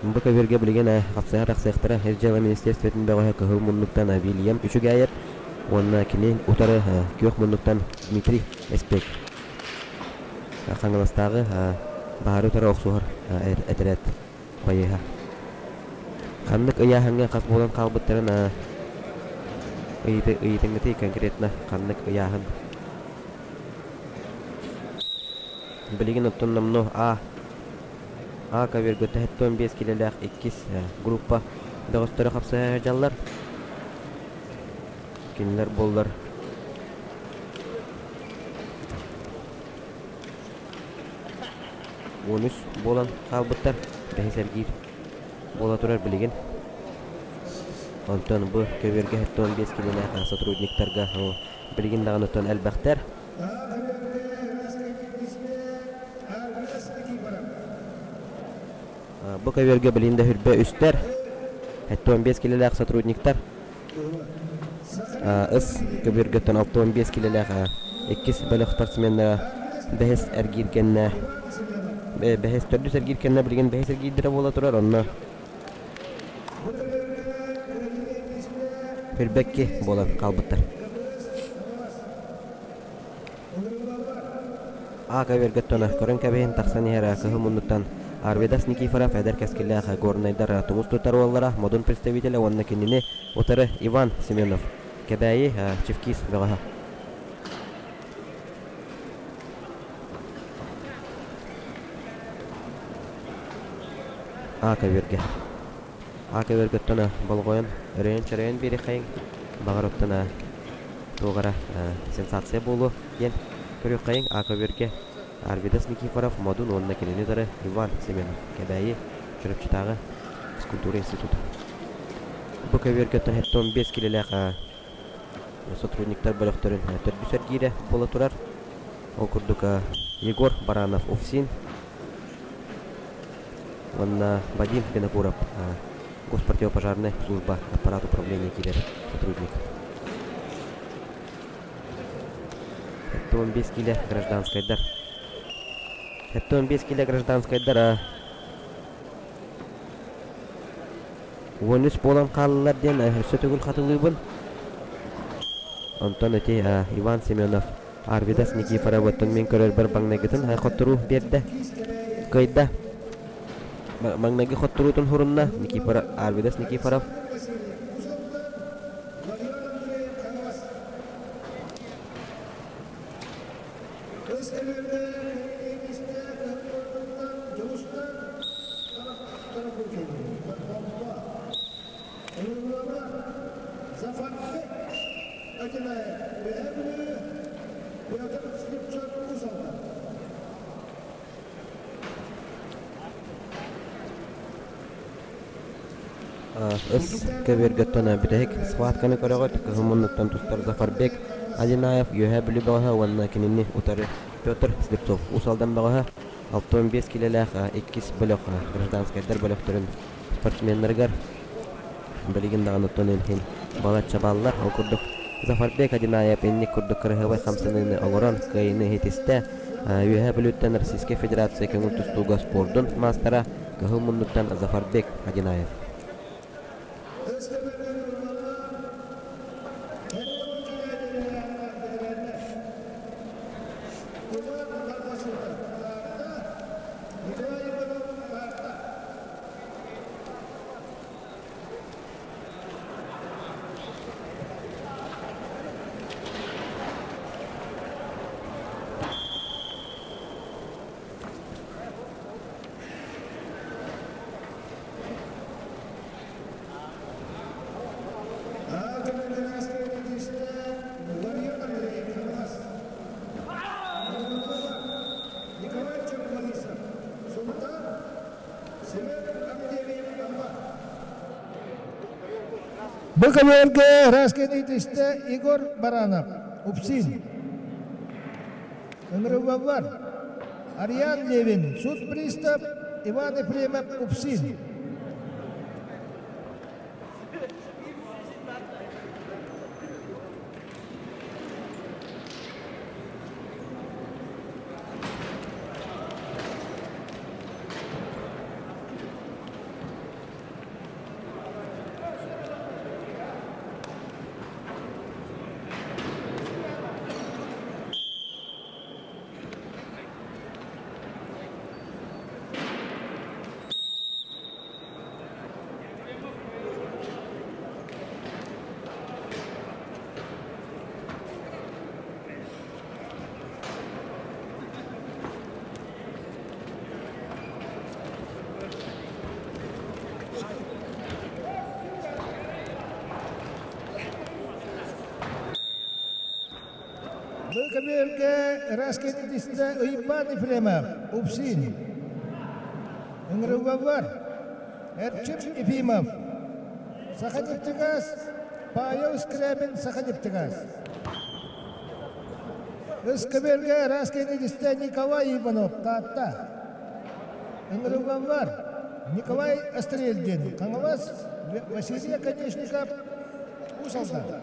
Бу көбүөргэ билигин хапсыһа тахсыахтара Ис дьыала министерствотын бөҕөһө Кыһыл муннуктан Вильям Үчүгээйэп уонна кини утары Күөх муннуктан Дмитрий Эспек Хаҥаластааҕы баһаары утары охсуһар этэрээт байыаһа. Ханнык ыйааһыҥҥа хас буолан хаалбыттарын ыйытыҥҥытый конкретно ханнык ыйааһын Билигин оттон номнуо А А көбүөргэ 45 килэлээх иккис группа бөҕөстөрө хапсыһа сылдьаллар. Кинилэр буоллар 13 буолан хаалбыттар. Бэһис эргиир буола турар билигин. Онтон бу көбүөргэ 75 килэлээх сотрудниктарга билигин даҕаны оттон элбэхтэр. Бу көбүөргэ билигин да хүрбэ үстэр, 75 килэлээх сотрудниктар ыс көбүөргэттэн 65 килэлээх иккис бөлөх спортсменнара бэһис эргиир кэннэ бэһис төрдүс эргиир кэннэ билигин бэһис эргиирдэрэ буола турар онно Хүрбэкки буолан хаалбыттар. А көбүөргэттэн көрөн кэбиһин тахсан иһэр кыһыл муннуктан Арвидас Никифоров эдэр кэскиллээх горнайдар тумус тутар уоллара модун представителэ уонна кинини утары Иван Семенов Кэбээйи Чевкис бөҕөһө. А көбүөргэ. А көбүөргэ оттон болҕойон өрөйөн-чөрөйөн биэриэххэйиҥ. Баҕар оттон туох эрэ сенсация буолуо диэн көрүөххэйиҥ. А көбүөргэ Арвидас Никифоров, Модун уонна кинини утары Иван Семенов, Кэбээйи, Чурапчытааҕы физкультура института. Бу көбүөргэ оттон 75 килэлээх сотрудниктар бөлөхтөрүн төрдүс эргиирэ буола турар. Ол курдук Егор Баранов УФСИН уонна Вадим Винокуров Госпротивопожарная служба аппарат управления киирэр сотрудник. 75 килэ гражданскайдар. 75 килэ гражданскайдар 13 буолан хааллылар диэн өссө төгүл хатылыыбын. Онтон ити Иван Семенов Арвидас Никифоровыттан мин көрөрбөр маҥнайгытын хотторуу биэрдэ. Кыайда. Маҥнайгы хотторуутун хурунна Никифор Арвидас Никифоров. Ыс көбүөргэттэн бүтэһик схватканы көрөҕүт. Кыһыл муннуктан тустар Зафарбек Адинаев Үөһээ Бүлүү бөҕөһө уонна кинини утары Петр Слепцов Уус Алдан бөҕөһө 65 килэлээх иккис бөлөх гражданскайдар бөлөхтөрүн спортсменнарыгар билигин даҕаны оттон иһин балачча бааллар. Ол курдук Зафарбек Адинаев инник курдук кыраһыабай хамсаныыны оҥорон кыайыыны иһитистэ. Үөһээ Бүлүүттэн Российскай Федерация көҥүл тустууга спордун маастара Кыһыл муннуктан Зафарбек Адинаев. Бу көбүөргэ ыраас кэнитистэ Егор Баранов, УПСИН. Ыҥырыллаллар Ариан Левин, суд пристав Иван Ефремов, УПСИН. Быкаберге ыраас кэнитистэ Ыйбаан Ефремов, Упсин. Ыҥырыллаллар Эрчим Ефимов, Саханефтегаз, Павел Скрябин, Саханефтегаз. Ыскаберге ыраас кэнитистэ Николай Иванов, Таатта. Ыҥырыллаллар Николай Острельдин, Хаҥалас, Василий Оконешников, Уус Алдан.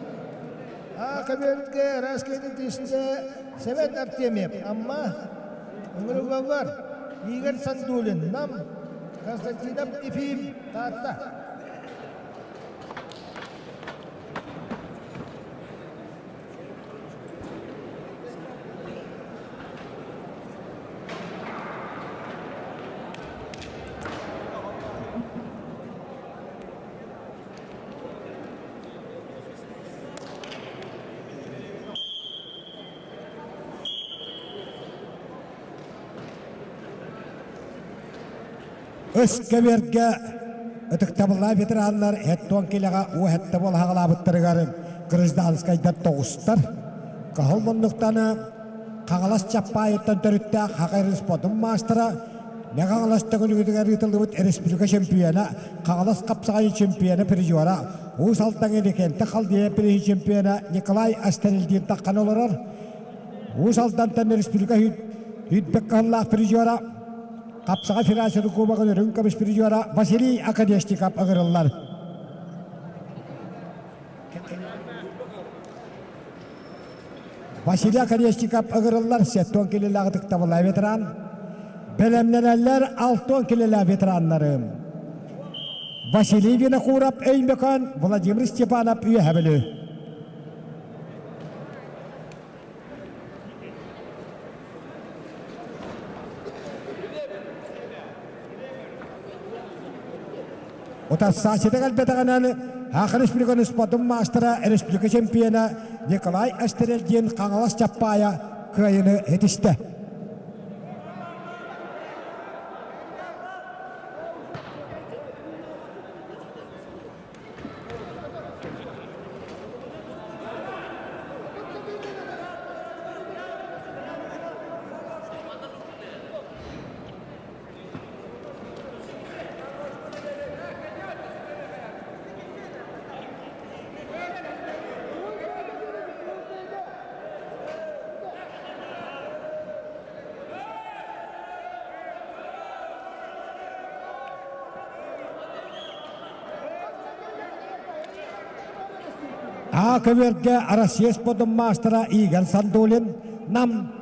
Аакаберге ыраас кэнитистэ Сэмэн Артемьев, Амма. Ыҥырыллаллар Игорь Сандулин, Нам, Константинов Ефим, Таатта. Өскөбүөргэ ытыктабыллаах ветераннар һэттуон килэҕэ уу һэттэ буола хаҕалаабыттарыгар гражданскайдар тоҕустар. Кыһыл муннуктаны Хаҥалас Чаппаайыттан төрүттээх Хаҕа спортун маастара, Мэҥэ-Хаҥалас төгүлүгүтүгэр ыытыллыбыт республика чемпиона, Хаҥалас хапсаҕайын чемпиона призера, Уус Алдан Иннокентий Халдеев бирииһин чемпиона Николай Астерильдин таххан олорор. Уус Алдантан республика сүүрбэк кыһыллаах призера, Хапсаҕай Федерациятын кубогын үрүҥ көмүс призера Василий Оконешников ыҥырыллар. Василий Оконешников ыҥырыллар 70 килэлээх ытыктабыллаах ветеран. Бэлэмнэнэллэр 60 килэлээх ветераннары. Василий Винокуров Өймөкөөн, Владимир Степанов Үөһэ Бүлүү. Утарсааччыта кэлбэтэҕинэн Саха Республикатын спордун маастара, республика чемпиона Николай Астерель диэн Хаҥалас Чаппаайа кыайыны ситистэ. А көбүөргэ Россия спордун маастара Игорь Сандулин Нам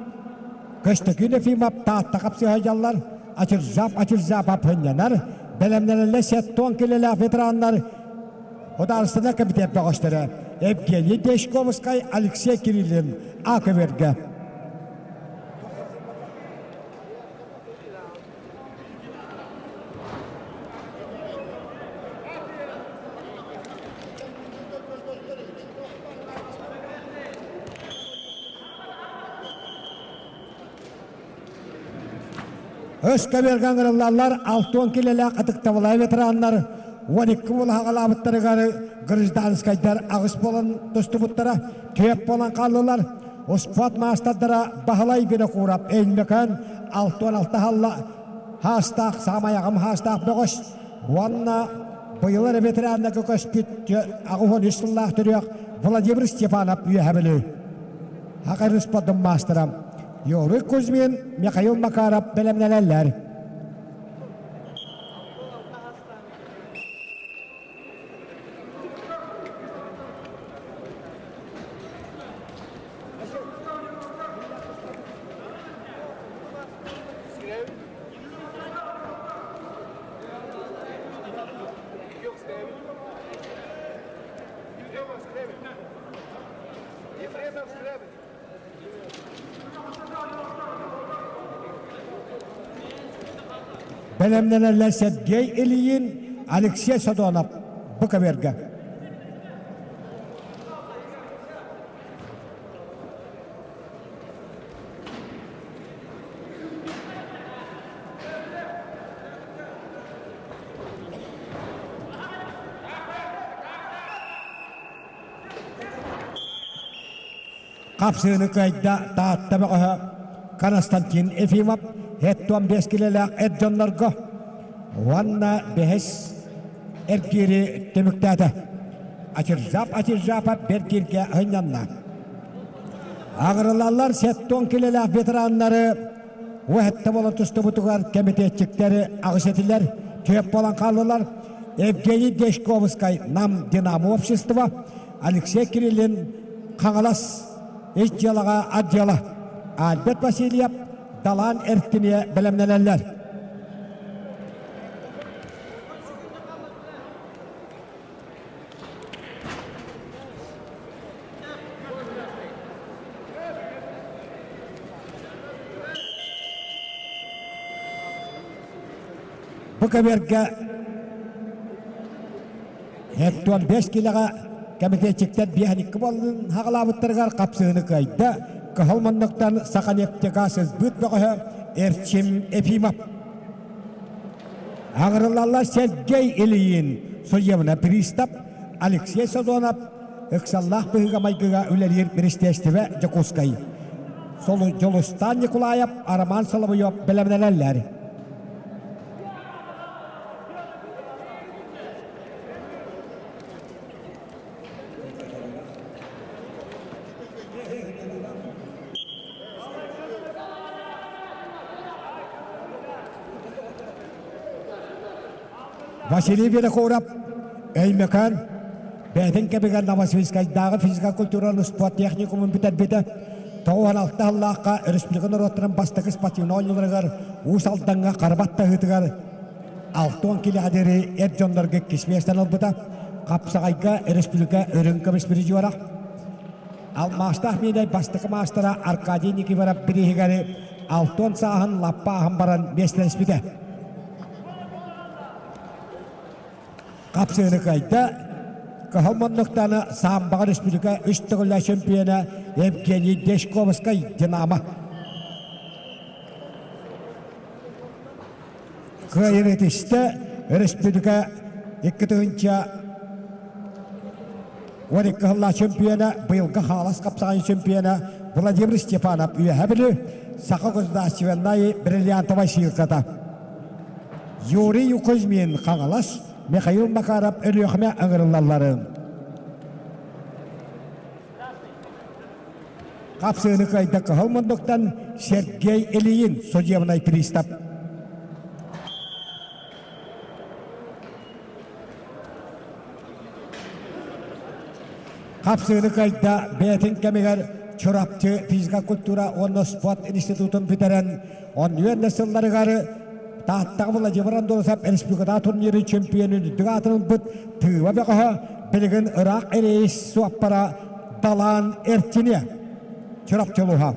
Көстөкүүн Ефимов Таатта хапсыһайдьаллар, Ачыржап Ачыржапов хынньанар, бэлэмнэнэллэр сеттон килэлээх ветераннар Художественнай комитет бөҕөстөрө Евгений Дешковскай, Алексей Кириллин А көбүөргэ. Өс-көбүөргэ ыҥырыллаллар 60 килэлээх ытыктабылай ветераннар 12 буолаһаҕалаабыттарыгар гражданскайдар аҕыс буолан тустубуттара, түөрт буолан хааллылар. Успуорт маастардара Баһылай Винокуров Өймөкөөн 66 хаалла хаастаах, саамай аҕам хаастаах бөҕөс уонна Быйыл эрэ ветераннарга көспүт 83 сыллаах төрүөх Владимир Степанов Үөһэ Бүлүү. Саха спордун маастара Юрий Кузьмин, Михаил Макаров бэлэмнэнэллэр. Бэлэмнэнэллэр Сергей Ильин, Алексей Содонов бу көбүөргэ. Хапсыыны кыайда Таатта бөҕөһө Константин Ефимов 75 килэлээх эр дьоннорго уонна бэһис эргиири түмүктээтэ. Ачыржап Ачыржапов бэргииргэ һынньанна. Аҕырылаллар 70 килэлээх ветераннары уһэтте буолан тустубутугар кэмитиэтчиктэри аҕыс этилэр, түөп буолан хааллылар. Евгений Дешковскай Нам Динамо общество, Алексей Кириллин Хаҥалас ис дьыалаҕа отдела, Альберт Васильев Далаан Эртиниэ бэлэмнэнэллэр. Бу көбүөргэ 75 килэҕэ кэмитиэтчиктэр биэһэникки буоллун хаҕалаабыттарыгар хапсыһыны кыайда. Кыһыл муннуктан Саханефтегаз сызбыт бөҕөһө Эрчим Ефимов. Аҕырылалла Сергей Ильин, судебный пристав Алексей Сазонов, ыксаллаах быһыыга-майгыга үлэлиир министиэристибэ Дьокуускай. Дьулустаан Николаев, Роман Соловьев бэлэмнэнэллэр. Василий Винокуров Өймөкөөн бэйэтин кэмигэр Новосибирскайдааҕы физико-культураны спорт техникумун бүтэрбитэ. 96 сыллаахха республика норуоттарын бастакы спортивнай оонньууларыгар Уус Алдаҥҥа харбат таһыытыгар 60 килэҕэ диэри эр дьоннорго иккис миэстэни ылбыта. Хапсаҕайга республика үрүҥ көмүс призера. Алмаастаах миинэй бастакы маастара Аркадий Никифоров бирииһигэр 60 сааһын лаппа ааһан баран миэстэлэспитэ. Хапсыыны кыайда Кыһыл муннуктаны Самбаҕа республика үс төгүллээх чемпиона Евгений Дешковскай «Динамо». Кыайын этистэ республика 2012 сыллаах чемпиона, быйылгы Хаҥалас хапсаҕайын чемпиона Владимир Степанов Үөһэ Бүлүү Саха государственнай бриллиантовай сыылката. Юрий Кузьмин Хаҥалас, Михаил Макаров Өлүөхүмэ ыҥырыллалларын. Хапсыыны кыайда Кыһыл муннуктан Сергей Ильин судебный пристав. Хапсыыны кыайда бэйэтин кэмигэр Чурапчы физика культура уонна спорт институтун бүтэрэн, он сылларыгар Тааттаҕа Владимир Андросов республикатааҕы турнирын чемпионун үрдүк аатын ылбыт Тыыба бөҕөһө билигин ыраах рейс суоппара Далаан Эртине Чурапчы улууһа.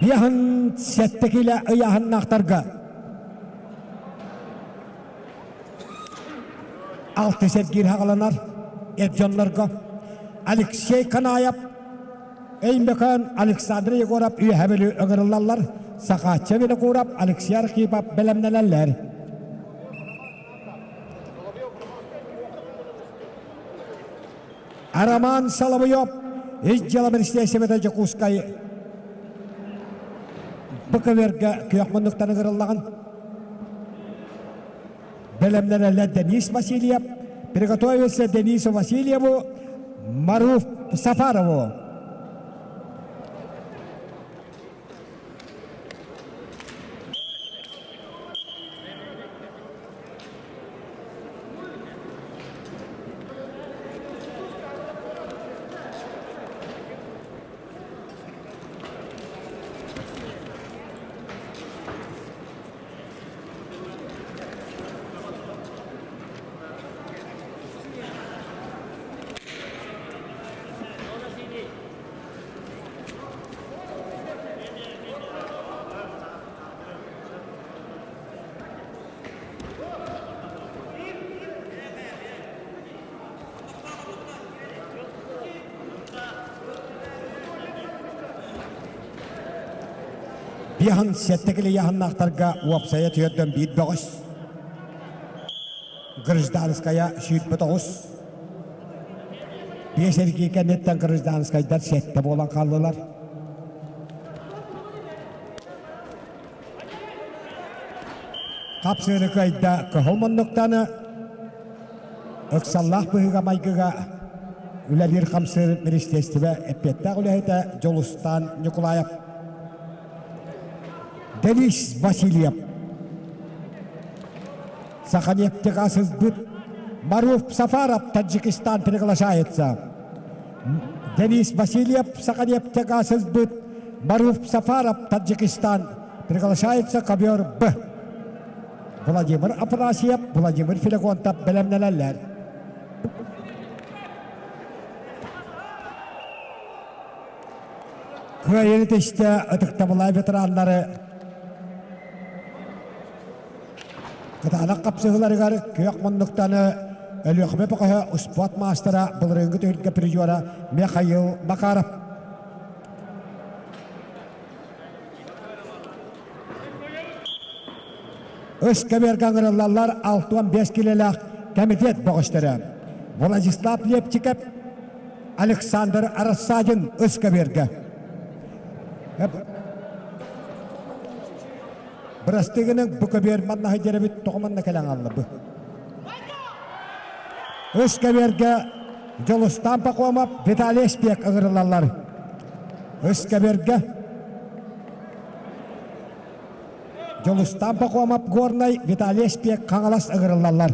Биэһин сэттэ киилэ ыйааһыннаахтарга алты сэргиир хаҕаланар эр дьоннорго Алексей Канаев, Өймөкөөн Александр Егоров Үөһэ Бүлүү ыҥырыллаллар, Сахаачча Винокуров, Алексей Архипов бэлэмнэнэллэр. Роман Соловьев, Ис дьыала министиэристибэтэ Дьокуускай БКВРга күөх муннуктан ыҥырыллаҕын. Бэлэмнэнэллэр Денис Васильев, приготовился Денису Васильеву, Маруф Сафарову. Биһан сэттэ килийаһаннаахтарга уопсайа түөрдөн биир бөҕөс. Гражданская 29. Биэс эргии кэнниттэн гражданскайдар сэттэ буолан хааллылар. Хапсыыры кыайда кыһыл муннуктаны ыксаллаах быһыыга-майгыга үлэлиир-хамсыыр министиэристибэ эппиэттээх үлэһитэ Дьулустаан Ньукулаев. Денис Васильев Саханефтегаз сызбыт Маруф Сафаров Таджикистан приглашается. Денис Васильев Саханефтегаз сызбыт Маруф Сафаров Таджикистан приглашается ковер Б. Владимир Афанасьев, Владимир Филегонтов бэлэмнэнэллэр. Кыайыны түстэ ытыктабылаах ветераннары Кытаанах хапсыһыыларыгар күөх муннуктаны Өлүөхүмэ бөҕөһө успуорт маастара былырыыҥҥы түһүлгэ призера Михаил Макаров. Үс кэбиэргэ ыҥырыллаллар 65 килэлээх комитет бөҕөстөрө. Владислав Лепчиков, Александр Рассадин үс кэбиэргэ. Бырастыы гыныҥ, бу көбүөр манна сылдьар эбит, тоҕо манна кэлэн хаалла бу? Үс көбүөргэ Дьулустаан Пахомов, Виталий Эспиэк ыҥырыллаллар. Үс көбүөргэ Дьулустаан Пахомов Горнай, Виталий Эспиэк Хаҥалас ыҥырыллаллар.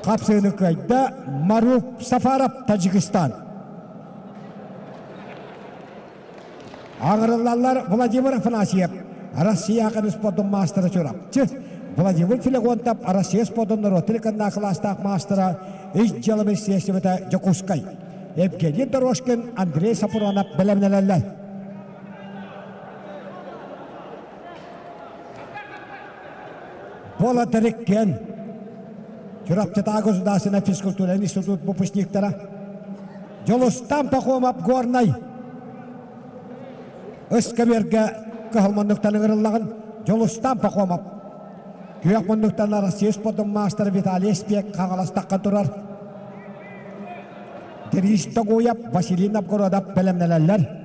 Хапсыыны кыайда Маруф Сафаров, Таджикистан. Аҥырыллаллар Владимир Афанасьев, Россия спордун маастара Чурапчы, Владимир Филегонтов, Россия спордун норуоттар кылаастаах маастара, ис дьыала министиэристибэтэ Дьокуускай. Евгений Дорожкин, Андрей Сапронов бэлэмнэнэллэр. Буола Дэриккен, Чурапчытааҕы государственнай физкультура институт выпускниктара, Дьулустан Пахомов Горнай, Ыскэбиэргэ кыһыл муннуктан ыҥырыллаҕын Дьулустан Пахомов, Күөх муннуктан Россия спордун маастара Виталий Спек Хаҥаластахха турар, Денис Тогуев, Василий Новгородов бэлэмнэнэллэр.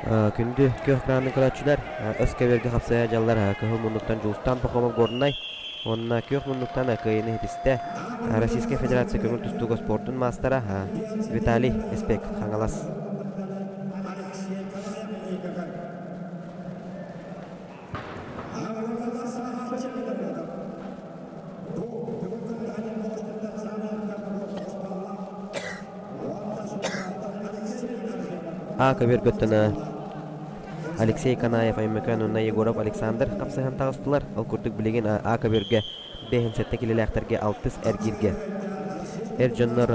Күндү күөх экранын көрөөччүлэр, өс кэбиэргэ хапсыһа дьаллар кыһыл муннуктан Дьулустаан Пахомов Горнай уонна күөх муннуктан кыайыыны ситистэ Российскай Федерация көҥүл тустууга спордун маастара Виталий Эспек Хаҥалас. А көбүөргөттөн Алексей Канаев, Аймакан уонна Егоров Александр хапсыһан таҕыстылар. Ол курдук билигин А көбүөргэ 57 килэлээхтэргэ алтыс эргииргэ. Эр дьоннор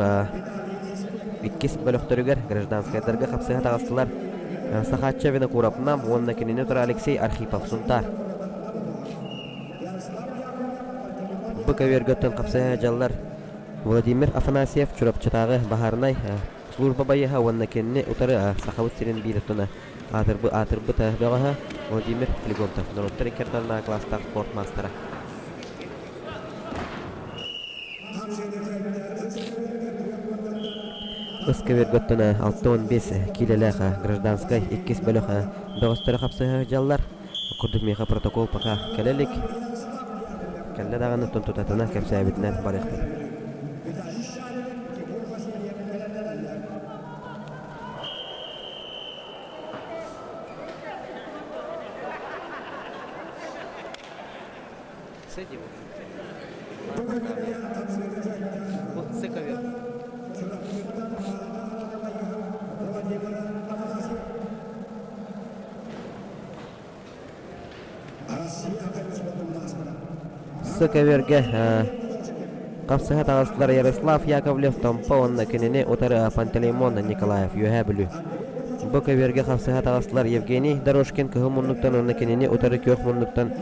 иккис бөлөхтөрүгэр гражданскайдарга хапсыһа таҕыстылар. Сахаачча Винокуров Нам уонна кинини утары Алексей Архипов Сунтаар. Бу көбүөргэ оттон хапсыһа дьаллар Владимир Афанасьев Чурапчытааҕы баһаарынай служба байыаһа уонна кинини утары Сахабыт сирин биир оттона аатырбыт аатырбыт бөҕөһө Владимир Флегонтов норуоттар икки ардыларынааҕы кылаастаах спорт маастара. Ыскэбиргэ оттон 65 киилэлээх гражданскай иккис бөлөх бөҕөстөрө хапсыһа сылдьаллар. Курдук миэхэ протокол пока кэлэ илик. Кэллэ даҕаны оттон тутатына кэпсээбитинэн барыахпыт. Сыкавергэ хапсыһа таҕыстылар Ярослав Яковлев Томпо уонна кинини утары Пантелеймон Николаев Үөһээ Бүлүү. Бу көбүөргэ хапсыһа таҕыстылар Евгений Дорожкин кыһыл муннуктан уонна кинини утары күөх муннуктан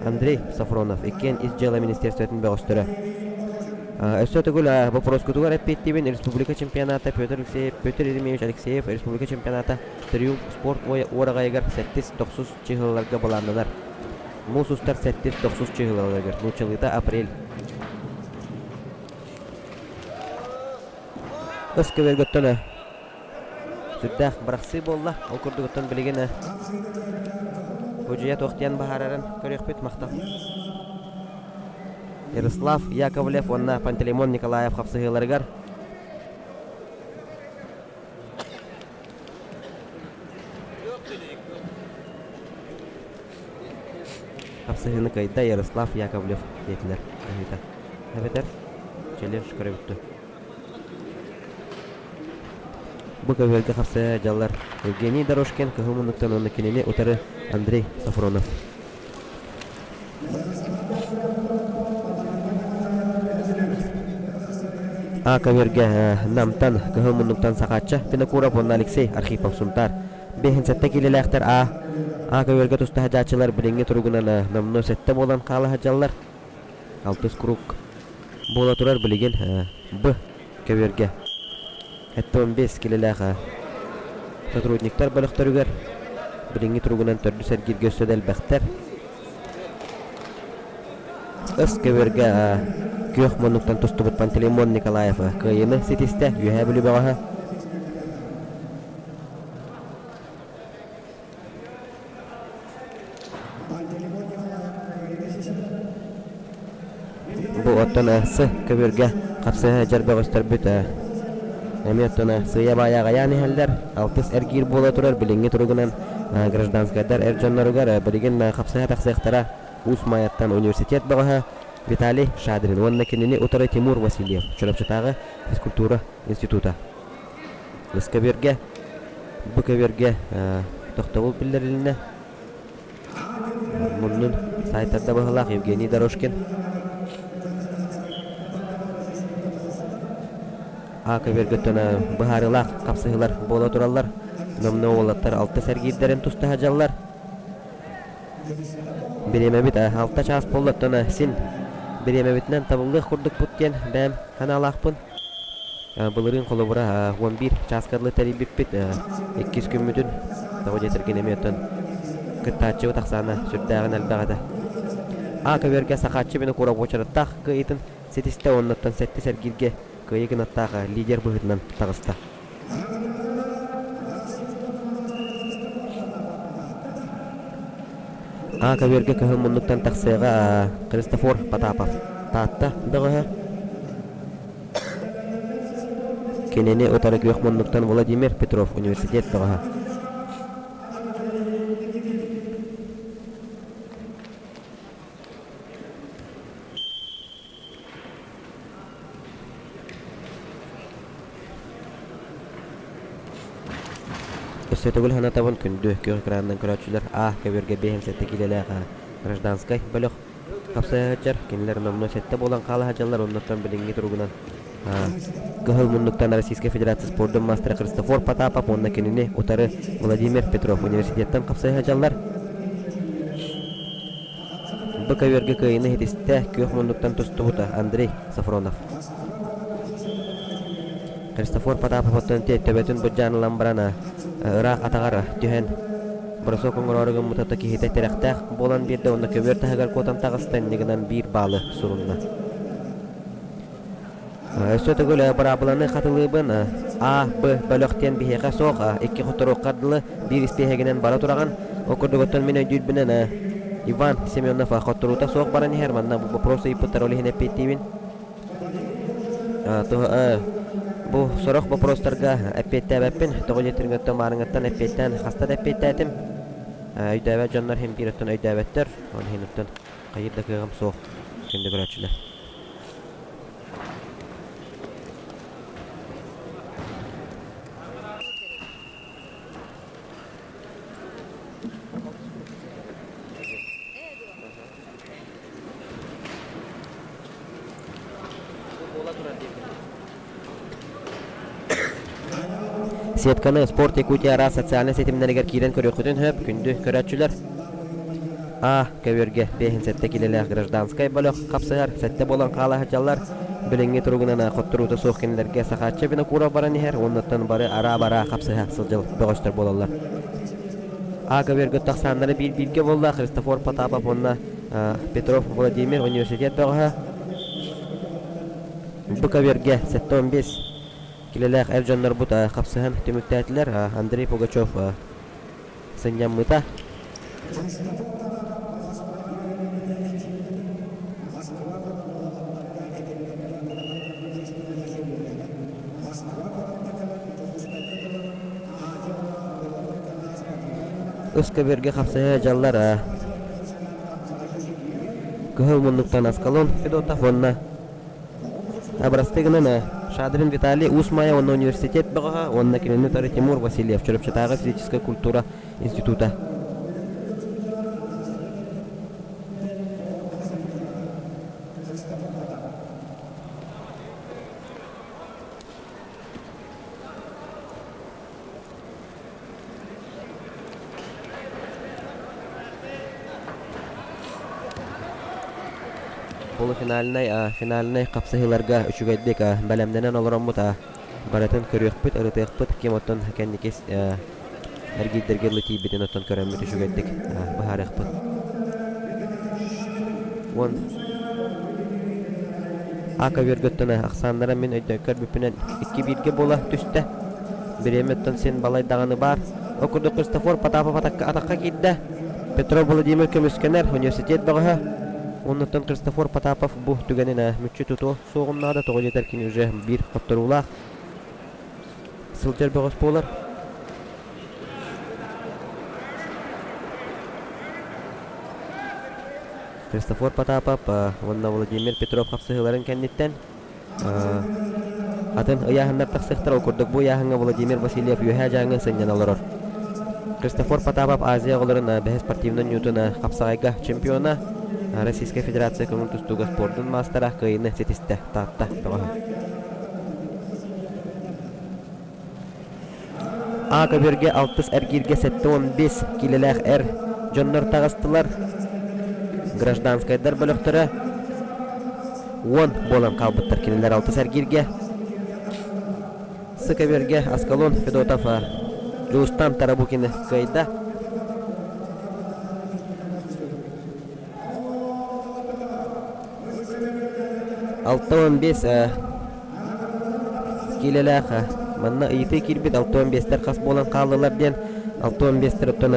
Андрей Софронов иккиэн Ис дьыала министерствотын бөҕөстөрө. Өссө төгүл боппуруоскутугар эппиэттиибин республика чемпионата Петр Алексеев, Петр Еремеевич Алексеев республика чемпионата Триумф спорт уораҕайыгар сэттис тохсус чыһылаларга былааннанар. Муус устар сэттис тохсус чыһылаларыгар нууччалыыта апрель. Ыс көбөлгөттөн Сүрдээх бырахсыы буолла. Ол курдук оттон билигин Удьуйа туох диэн баһаарарын көрүөхпүт махтал. Ярослав Яковлев уонна Пантелеймон Николаев хапсыһыыларыгар хапсыһыыны кыайда Ярослав Яковлев диэтилэр быһыыта. Эбэтэр челлендж көрөбүт Бу көбүөргэ хапсыһа дьаллар Евгений Дорожкин кыһыл муннуктан уонна кинини утары Андрей Софронов. А көбүөргэ Намтан кыһыл муннуктан Сахаачча Винокуров уонна Алексей Архипов Сунтаар. 57 киилэлээхтэр А А көбүөргэ туста сылдьааччылар билиҥҥи туругунан номнуо сэттэ буолан хаала сылдьаллар. Алтыс круг буола турар билигин Б көбүөргэ 75 килэлээх сотрудниктар бөлөхтөрүгэр билиҥҥи туругунан төрдүс эргииргэ өссө да элбэхтэр. Ыс көбүөргэ күөх муннуктан тустубут Пантелеймон Николаев кыайыыны ситистэ Үөһээ Бүлүү бөҕөһө. Бу оттон С көбүөргэ хапсыһа сылдьар бөҕөстөрбүт эмиэ оттон сыыйа-баайа аҕайаан иһэллэр. Алтыс эргиир буола турар билиҥҥи туругунан гражданскайдар эр дьонноругар билигин хапсыһа тахсыахтара Уус Маайаттан университет бөҕөһө Виталий Шадрин уонна кинини утары Тимур Васильев, Чурапчытааҕы физкультура института. Ыс көбүөргэ, бу көбүөргэ тохтобул биллэрилиннэ. Муннун сайтарда быһылаах Евгений Дорожкин. А көбүөргөттөн быһаарыылаах хапсыһыылар буола тураллар. Номнуо уолаттар алта сэргиирдэрин туста сылдьаллар. Бириэмэбит алта чаас буолла, оттон син бириэмэбитинэн табыллыах курдукпут диэн бэйэм санаалаахпын. Былырыын холобура 11 чааска дылы тэрийбиппит. Иккис күммүтүн тоҕо диэтэргин эмиэ оттон кыттааччыбыт ахсаана сүрдээҕин элбэх этэ. А көбүөргэ Сахааччы Винокуров уочараттаах кыайыытын ситистэ уонна сэттис эргииргэ кыайыы кынаттаах лидер быһыытынан таҕыста. А көбүөргэ кыһыл муннуктан тахсыаҕа Христофор Потапов Таатта бөҕөһө Кинини утары күөх муннуктан Владимир Петров университет бөҕөһө. Өссө төгүл санатабын күндү күөх экранынан көрөөччүлэр А көбүөргэ 57 киилэлээх гражданскай бөлөх хапсыһа сылдьар. Кинилэр номнуо сэттэ буолан хаала сылдьаллар, оннуттан билиҥҥи туругунан. Кыһыл муннуктан Российскай Федерация спордун маастара Христофор Потапов уонна кинини утары Владимир Петров университеттан хапсыһа сылдьаллар. Бу көбүөргэ кыайыыны ситистэ күөх муннуктан тустубута Андрей Сафронов. Христофор Потапов оттон төбөтүн былдьаан ылан баран ыраах атаҕар түһэн бросок оҥороору гыммыта киһитэ тирэхтээх буолан биэрдэ уонна көбүөр таһыгар куотан таҕыста инньэ гынан биир баалы сурунна. Өссө төгүл быраабыланы хатылыыбын. А, Б бөлөх диэн биһиэхэ суох. Икки хоторуохха дылы биир испииһэгинэн бара тураҕын. Ол курдук оттон мин өйдүүрбүнэн Иван Семенов хотторуута суох баран иһэр. Манна бу вопрос ыйыппыттар ол иһин эппиэттиибин. Бу сорох боппуруостарга эппиэттээбэппин. Тоҕо диэтэргэ оттон маарыҥҥыттан эппиэттээн хаста да эппиэттээтим. Өйдөөбөт дьоннор иһин биир оттон өйдөөбөттөр. Ол иһин оттон хайыыр да кыаҕым суох. Күндү көрөөччүлэр. Сетканы Спорт Якутия араас социальнай ситимнэригэр киирэн көрүөххүтүн сөп, күндү көрөөччүлэр. А. Көбүөргэ 57 килэлээх гражданскай бөлөх хапсыһар, сэттэ буолан хаала сылдьаллар. Билиҥҥи туругунан хотторуута суох кинилэргэ Сахааччы Винокуров баран иһэр, уоннаттан бары араа-бараа хапсыһа сылдьар бөҕөстөр буолаллар. А. Көбүөргэ тахсааннара биир-бииргэ буолла Христофор Потапов уонна Петров Владимир университет бөҕөһө. Бу көбүөргэ 75 килэлээх эр дьоннорбут хапсыһан түмүктээтилэр. Андрей Пугачев сынньаммыта. Ыс көбүөргэ хапсыһа дьаллар Кыһыл муннуктан Аскалон Федотов уонна Образцы гынан Шадрин Виталий Уус Майа уонна университет бөҕөһө уонна кинини утары Тимур Васильев Чурапчытааҕы физическэй культура института. Полуфинальнай, финальнай хапсыһыыларга үчүгэйдик бэлэмнэнэн олороммут барытын көрүөхпүт, ырытыахпыт, ким оттон кэнники эргиирдэргэ дылы тиийбитин оттон көрөммүт үчүгэйдик быһаарыахпыт. Уон А көбүөргөттөн ахсааннара мин өйдөөн көрбүппүнэн икки бииргэ буола түстэ. Бириэмэттэн син балай даҕаны баар. Ол курдук Христофор Потапов атахха киирдэ. Петров Владимир көмүскэнэр университет бөҕөһө. Оннуттан Христофор Потапов бу түгэнин мүччү тутуо суоҕун наада, тоҕо диэтэр кини уже биир хотторуулаах сылдьар бөҕөс буолар. Христофор Потапов уонна Владимир Петров хапсыһыыларын кэнниттэн Атын ыйааһыннар тахсыахтара, ол курдук бу ыйааһыҥҥа Владимир Васильев Үөһээ Дьааҥы сынньана олорор. Христофор Потапов Азия оҕолорун бэһис спортивнай ньуутун хапсаҕайга чемпиона, Российскай Федерация көҥүл тустууга спордун маастара кыайыыны ситистэ Таатта бөҕөһө. А көбүөргэ алтыс эргииргэ 75 киилэлээх эр дьоннор таҕыстылар. Гражданскайдар бөлөхтөрө уон буолан хаалбыттар кинилэр алтыс эргииргэ. Сы көбүөргэ Аскалон Федотов Дьулустан Тарабукины кыайда. 65 киилэлээх манна ыйытыы киирбит 65-тэр хас буолан хааллылар диэн 65-тэр оттон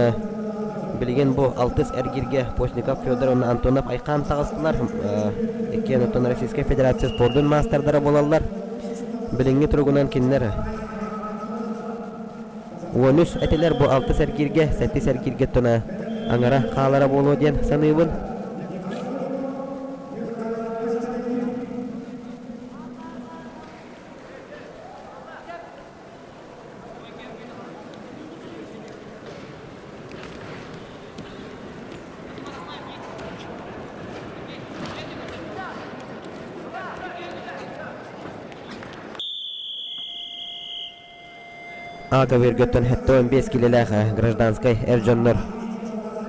билигин бу алтыс эргииргэ Постников Федор уонна Антонов Айхаан таҕыстылар иккиэн оттон Российскай Федерация спордун маастардара буолаллар билиҥҥи туругунан кинилэр 13 этилэр бу алтыс эргииргэ сэттис эргииргэ оттон аҥара хаалара буолуо диэн саныыбын А көбүөргөттөн 75 килэлээх гражданскай эр дьоннор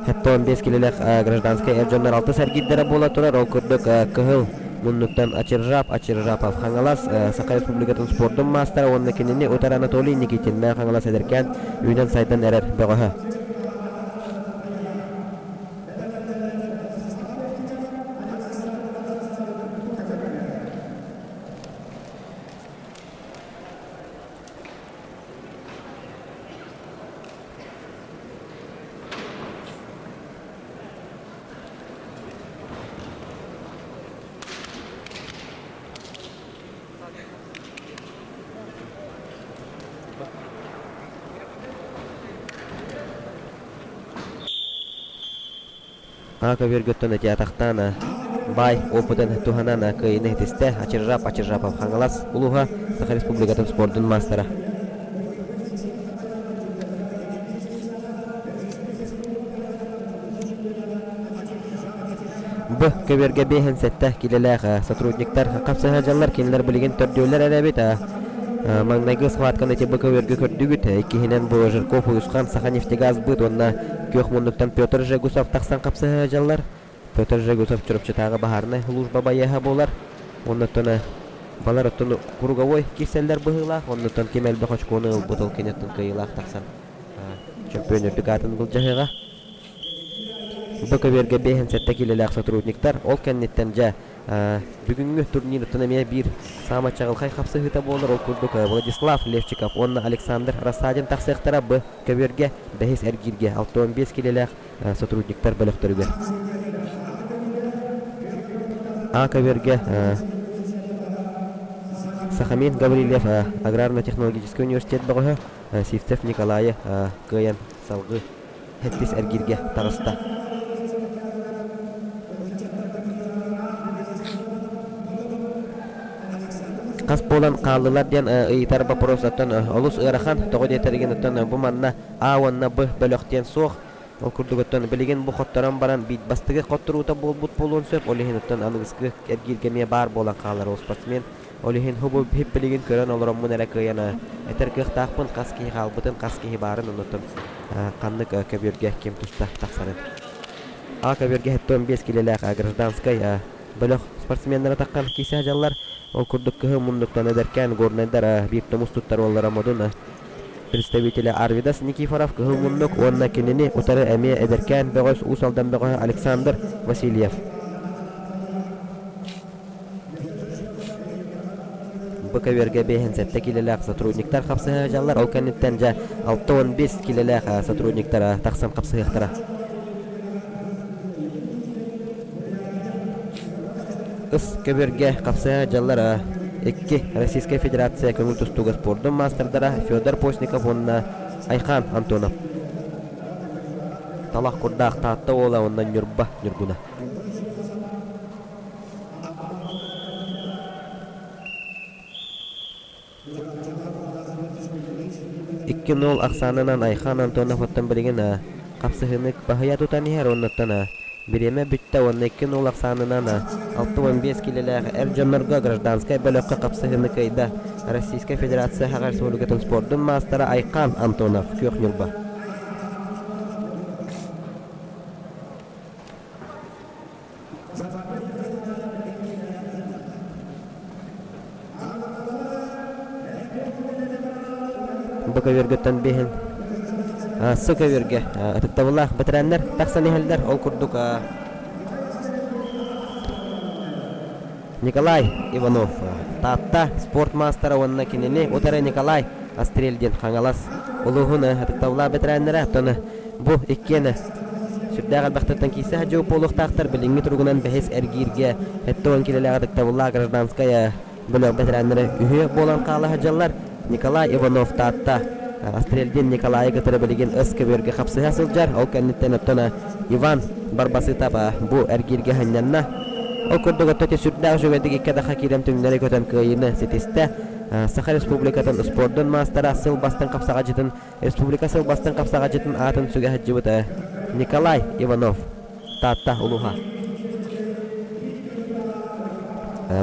75 килэлээх гражданскай эр дьоннор алтыс эргиирдэрэ буола турар. Ол курдук кыһыл муннуктан Ачиржап Ачиржапов Хаҥалас Саха Республикатын спордун маастара уонна кинини утары Анатолий Никитин Мэҥэ Хаҥалас эдэркээн үүнэн-сайдан эрэр бөҕөһө. Аҕа көбүөргүттэн ытыатахтаан баай опытын туһанан кыайыыны ситистэ Ачиржап Ачиржапов Хаҥалас улууһа Саха Республикатын спордун маастара. Бу көбүөргэ 57 килэлээх сотрудниктар хапсыһа дьаллар кинилэр билигин төрдүөлэр эрэ эбит. Маҥнайгы схватканы ити бу көбүөргэ көрдүгүт. Иккиһинэн бу Жирков Уйусхан Саха нефтегаз-быт уонна Күөх муннуктан Петр Жегусов тахсан хапсыһа дьаллар. Петр Жегусов Чурапчытааҕы баһаарынай служба байыаһа буолар. Оннуттан балар оттон круговой киирсэллэр быһыылаах. Оннуттан ким элбэх очкону ылбыт ол киниттэн кыайыылаах тахсан чөмпүйүөн үрдүк аатын былдьаһыаҕа. Бу көбүөргэ 57 киилэлээх сотрудниктар ол кэнниттэн дьэ бүгүҥҥү турнируттан эмиэ биир саамай чаҕылхай хапсыһыыта буолар. Ол курдук Владислав Левчиков уонна Александр Рассадин тахсыахтара бу көбүөргэ бэһис эргииргэ 65 киилэлээх сотрудниктар бөлөхтөрүгэр. А көбүөргэ Сахамин Гаврильев аграрно-технологическай университет бөҕөһө Сивцев Николайы кыайан салгыы сэттис эргииргэ таҕыста. Хас буолан хааллылар диэн ыйытар боппуруос оттон олус ыарахан. Тоҕо диэтэргин оттон бу манна А уонна Б бөлөх диэн суох. Ол курдук оттон билигин бу хотторон баран биир бастакы хотторуута буолбут буолуон сөп. Ол иһин оттон аныгыскы эргииргэ эмиэ баар буолан хаалар ол спортсмен. Ол иһин бу билигин көрөн олороммун эрэ кыайан этэр кыахтаахпын хас киһи хаалбытын, хас киһи баарын оннуттан ханнык көбүөргэ ким туста тахсарын. А көбүөргэ 75 килэлээх гражданскай бөлөх спортсменнара таххан киирсэ сылдьаллар. Ол курдук кыһыл муннуктан эдэркээн горнайдар биир тумус туттар уоллара модун представителэ Арвидас Никифоров кыһыл муннук уонна кинини утары эмиэ эдэркээн бөҕөс Уус Алдан бөҕөһө Александр Васильев. Бу көбүөргэ 57 киилэлээх сотрудниктар хапсыһа сылдьаллар. Ол кэнниттэн дьэ 65 киилэлээх сотрудниктар тахсан хапсыһыахтара. Ыс көбүөргэ хапсыһа сылдьаллар икки Российскай Федерация көҥүл тустууга спордун маастардара Федор Постников уонна Айхан Антонов. Талах курдаах Таатта уола уонна Ньурба Ньургуна. 2-0 ахсаанынан Айхан Антонов оттон билигин хапсыһыыны баһыйа тутан иһэр уоннаттан бириэмэ бүттэ уонна 2-0 ахсаанынан 65 киилэлээх эр дьоннорго гражданскай бөлөххө хапсыһыыны кыайда Российскай Федерация Саха Республикатын спордун маастара Айхан Антонов Күөх Ньурба. Бу көбүөргүттэн биһин сы көбүөргэ ытыктабыллаах бэтэрээннэр тахсан иһэллэр. Ол курдук Николай Иванов Таатта спорт маастара уонна кинини утары Николай Астрельдин Хаҥалас улууһун ытыктабыллаах бэтэрээннэрэ. Оттон бу иккиэн сүрдээх элбэхтэртэн киирсэ сылдьыбыт буолуохтаахтар. Билиҥҥи туругунан бэһис эргииргэ 70 киилэлээх ытыктабыллаах гражданскай бөлөх бэтэрээннэрэ үһүө буолан хаала сылдьаллар. Николай Иванов Таатта Астрельдин Николайы кытары билигин ыс көбүөргэ хапсыһа сылдьар. Ол кэнниттэн оттон Иван Барбасытов бу эргииргэ сынньанна. Ол курдук оттон ити сүрдээх үчүгэйдик икки атахха киирэн түҥнэри көтөн кыайыыны ситистэ. Саха Республикатын спордун маастара сыл бастыҥ хапсаҕайдьытын Республика сыл бастыҥ хапсаҕайдьытын аатын сүгэ сылдьыбыт Николай Иванов Таатта улууһа.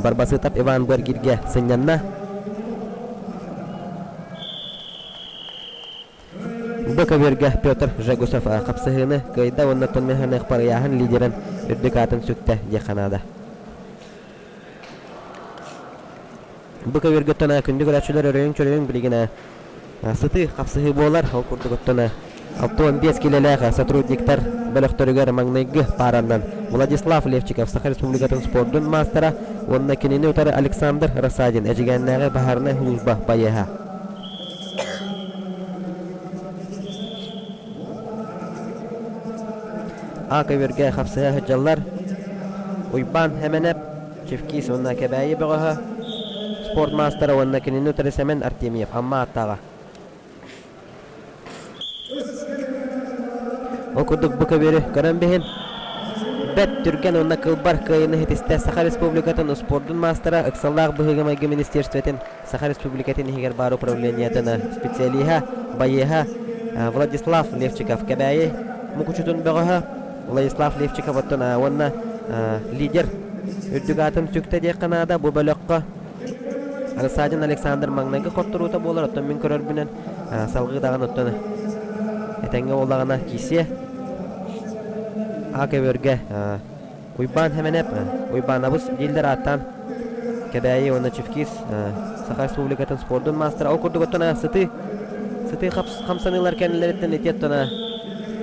Барбасытов Иван бу эргииргэ сынньанна. Бу көбүөргэ Петр Жегусов хапсыһыыны кыайда уонна Тонмеханыахпар ыйааһын лидерин үрдүк аатын сүктэ диэххэ наада. Бу көбүөргэ оттон күндү көрөөччүлэр өрөйүҥ-чөрөйүҥ билигин сытыы хапсыһыы буолар. Ол курдук оттон 65 киилэлээх сотрудниктар бөлөхтөрүгэр маҥнайгы паараннан Владислав Левчиков Саха Республикатын спордун маастара уонна кинини утары Александр Рассадин Эдьигээннээҕи баһаарынай сулууспа байыаһа. А көбүөргэ хапсыһа сылдьаллар Уйбаан Хэмэнэп, Чевкис уонна Кэбээйи бөҕөһө, спорт маастара уонна кинини утары Сэмэн Артемьев Амма ааттааҕа. Ол курдук бу көбүөрү көрөн биһин бэрт түргэн уонна кылбар кыайыыны ситистэ Саха Республикатын спордун маастара, ыксаллаах быһыыга-майгы министерствотын Саха Республикатын иһигэр баар управлениетын специалиһа, байыаһа Владислав Левчиков Кэбээйи мукучутун бөҕөһө Владислав Левчиков оттон уонна лидер үрдүк аатын сүктэ диэххэ наада бу бөлөххө Рассадин Александр маҥнайгы хотторуута буолар оттон мин көрөрбүнэн салгыы даҕаны оттон этэҥҥэ буоллаҕына киирсиэ А көбүөргэ Уйбаан Хэмэнэп, Уйбаанабыс дииллэр ааттаан Кэбээйи уонна Чевкис Саха Республикатын спордун маастара. Ол курдук оттон сытыы сытыы хамсаныылар кэннилэриттэн ити оттон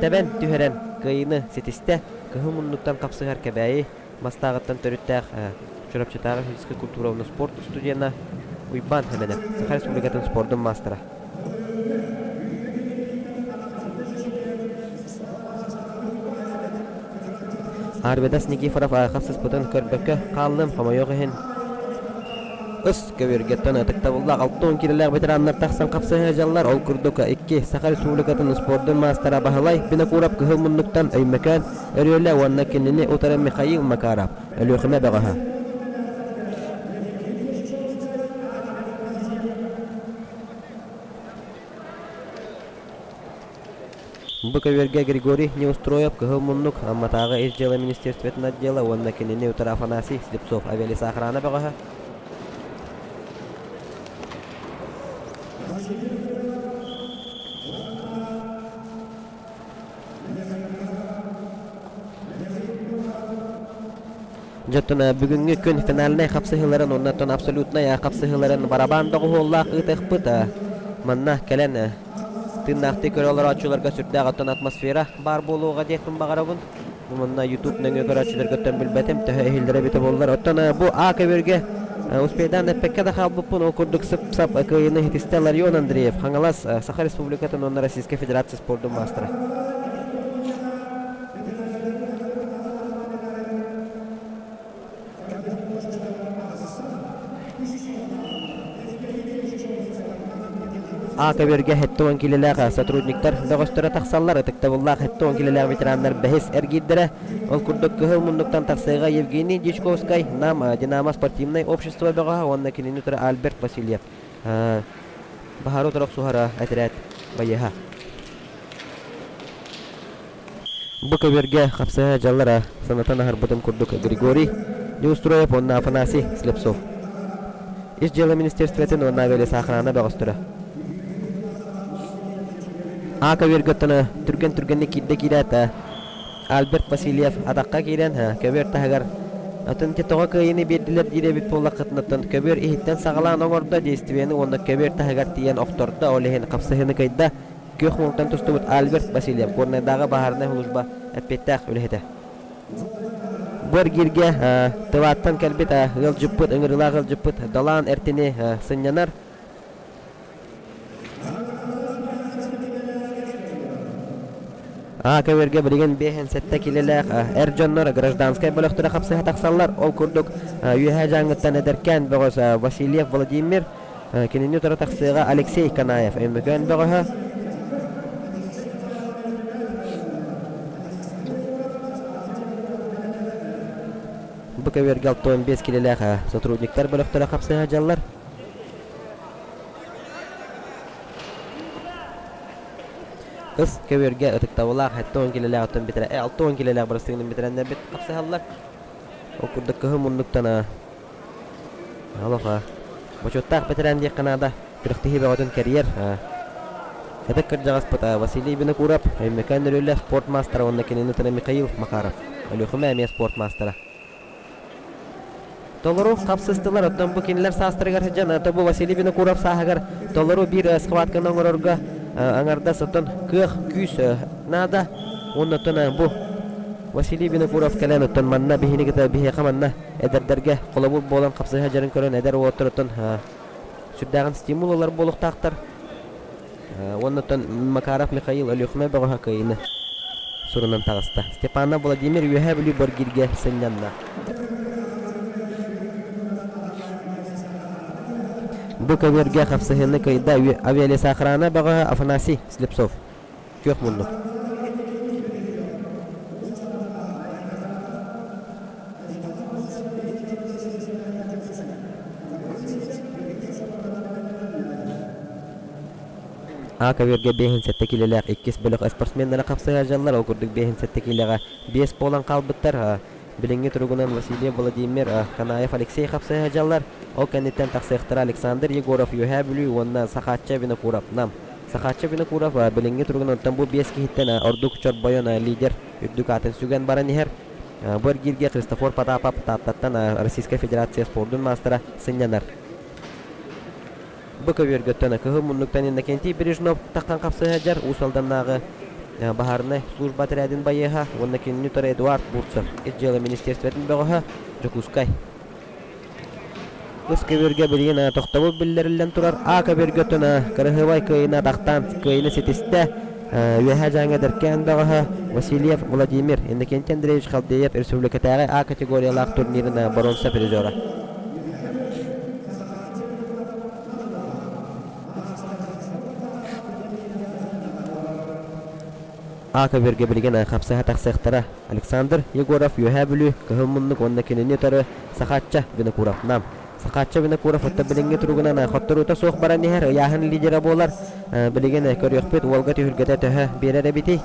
тэбэн түһэрэн кыайыыны ситистэ. Кыһыл муннуктан хапсыһар Кэбээйи Мастааҕыттан төрүттээх Чурапчытааҕы физическэй культура уонна спорт студена Уйбаан Хэмэнэп, Саха Республикатын спордун маастара. Арвидас Никифоров хапсыспытын көрбөккө хааллым, хомойуох иһин. Ыс көбүөргэттэн ытыктабыллаах 60 киилэлээх ветераннар тахсан хапсыһа дьаллар. Ол курдук икки Саха Республикатын спордун маастара Баһылай Винокуров Кыһыл Муннуктан Өймөкөөн Өрүөлэ уонна кинини утары Михаил Макаров Өлүөхүмэ бөҕөһө. Бу көбүөргэ Григорий Неустроев Кыһыл Муннук Амматааҕы Ис дьыала министерствотын отдела уонна кинини утары Афанасий Слепцов авиалесоохрана бөҕөһө. Дьоттон бүгүҥҥү күн финальнай хапсыһыыларын уонна оттон абсолютнай хапсыһыыларын барабаан доҕуһуоллаах ыытыахпыт. Манна кэлэн тыыннаахтыы көрө олорооччуларга сүрдээх оттон атмосфера баар буолуоҕа диэхпин баҕарабын. Бу манна YouTube нөҥүө көрөөччүлэргэ оттон билбэтим, төһө иһиллэрэ эбитэ буоллар. Оттон бу А көбүөргэ успейдаан эппэккэ да хаалбыппын, ол курдук сып-сап кыайыыны ситистэ Ларион Андреев, Хаҥалас, Саха Республикатын уонна Российскай Федерация спордун маастара. А көбүөргэ 70 киилэлээх сотрудниктар бөҕөстөрө тахсаллар. Ытыктабыллаах 70 киилэлээх ветераннар бэһис эргиирдэрэ. Ол курдук кыһыл муннуктан тахсыыга Евгений Дьячковскай, Нам Динамо спортивнай общество бөҕөһө уонна кинини утары Альберт Васильев. Баһары утары охсуһара этэрээт байыаһа. Бу көбүөргэ хапсыһа дьаллара санатан аһарбытым курдук Григорий Неустроев уонна Афанасий Слепцов. Ис дьыала министерствотын уонна авиалесоохрана бөҕөстөрө. А көбүөргэ оттон түргэн-түргэнник киирдэ киирээт Альберт Васильев атахха киирэн көбүөр таһыгар атын ити тоҕо кыайыыны биэрдилэр диир эбит буоллаххытына оттон көбүөр иһиттэн саҕалаан оҥордо действиены уонна көбүөр таһыгар тиийэн охтордо ол иһин хапсыһыыны кыайда Күөх муҥтан тустубут Альберт Васильев Горнайдааҕы баһаарынай сулууспа эппиэттээх үлэһитэ. Бу эргииргэ Тываттан кэлбит ыалдьыппыт, ыҥырыылаах ыалдьыппыт Далаан Эртини сынньанар. А көбүөргэ билигин 57 киилэлээх эр дьоннор гражданскай бөлөхтөрө хапсыһа тахсаллар. Ол курдук Үөһээ Дьааҥыттан эдэркээн бөҕөс Васильев Владимир Кинини утары тахсыаҕа Алексей Канаев, Өймөкөөн бөҕөһө. Бу көбүөргэ 65 килэлээх сотрудниктар бөлөхтөрө хапсыһа дьаллар. Ыс көбүөргэ ытыктабылаах 70 килэлээх оттон битэрэ 60 килэлээх бырастыгынан битэрэннэрбит хапсыһаллар. Ол курдук кыһын муннуктан Олох бочуоттаах бэтэрээн диэххэ наада. Күрэхтэһии бөҕөтүн кэрийэр. Ытык кырдьаҕаспыт Василий Винокуров, Өймөкөөн Нөрүөлэ спорт маастара уонна кинини утары Михаил Макаров, Өлүөхүмэ эмиэ спорт маастара. Толору хапсыстылар, оттон бу кинилэр саастарыгар сылдьан, ото бу Василий Винокуров сааһыгар толору биир схватканы оҥорорго аҥардас оттон кыах, күүс наада. Уонна оттон бу Василий Винокуров кэлэн оттон манна биһини кытта биһиэхэ манна эдэрдэргэ холобур буолан хапсыһа дьарын көрөн эдэр уолаттар оттон сүрдээҕин стимул ылар буолуохтаахтар. Уонна оттон Макаров Михаил Өлүөхүмэ бөҕөһө кыайыыны сурунан таҕыста. Степанов Владимир Үөһээ Бүлүү Боргиргэ сынньанна. Бу көбүөргэ хапсыһыыны кыайда авиалесоохрана бөҕөһө Афанасий Слепцов. Күөх муннук. А көбүөргэ 57 киилэлээх иккис бөлөх спортсменнара хапсыһа дьаллар. Ол курдук 57 киилэҕэ биэс буолан хаалбыттар. Билиҥҥи туругунан Васильев Владимир, Канаев Алексей хапсыһа дьаллар. Ол кэнниттэн тахсыахтара Александр Егоров Үөһээ Бүлүү уонна Сахаачча Винокуров Нам. Сахаачча Винокуров билиҥҥи туругунан оттон бу биэс киһиттэн ордук чорбойон лидер үрдүк аатын сүгэн баран иһэр. Бу эргииргэ Христофор Потапов Тааттаттан Российскай Федерация спордун маастара сынньанар. Бу көбүөргөттөн кыһыл муннуктан Иннокентий Бережнов таххан хапсыһа сылдьар Уус Алданнааҕы баһаарынай служба отрядын байыаһа уонна кинини утары Эдуард Бурцев Ис дьыала министерствотын бөҕөһө Дьокуускай. Ыс көбүөргэ билигин тохтобул биллэриллэн турар. А көбүөргэ оттон кыраһыабай кыайыыны атахтаан кыайыыны ситистэ. Үөһээ Дьааҥы эдэркээн бөҕөһө Васильев Владимир Иннокентий Андреевич Халдеев республикатааҕы А категориялаах турнирын боруонса призера. А көбүөргэ билигин хапсыһа тахсыахтара Александр Егоров Үөһээ Бүлүү Кыһыл Муннук уонна кинини утары Сахаачча Винокуров Нам. Сахаачча Винокуров оттон билиҥҥи туругунан хотторуута суох баран иһэр ыйааһын лидера буолар. Билигин көрүөхпүт уолга түһүлгэтэ төһө биэрэр эбитий?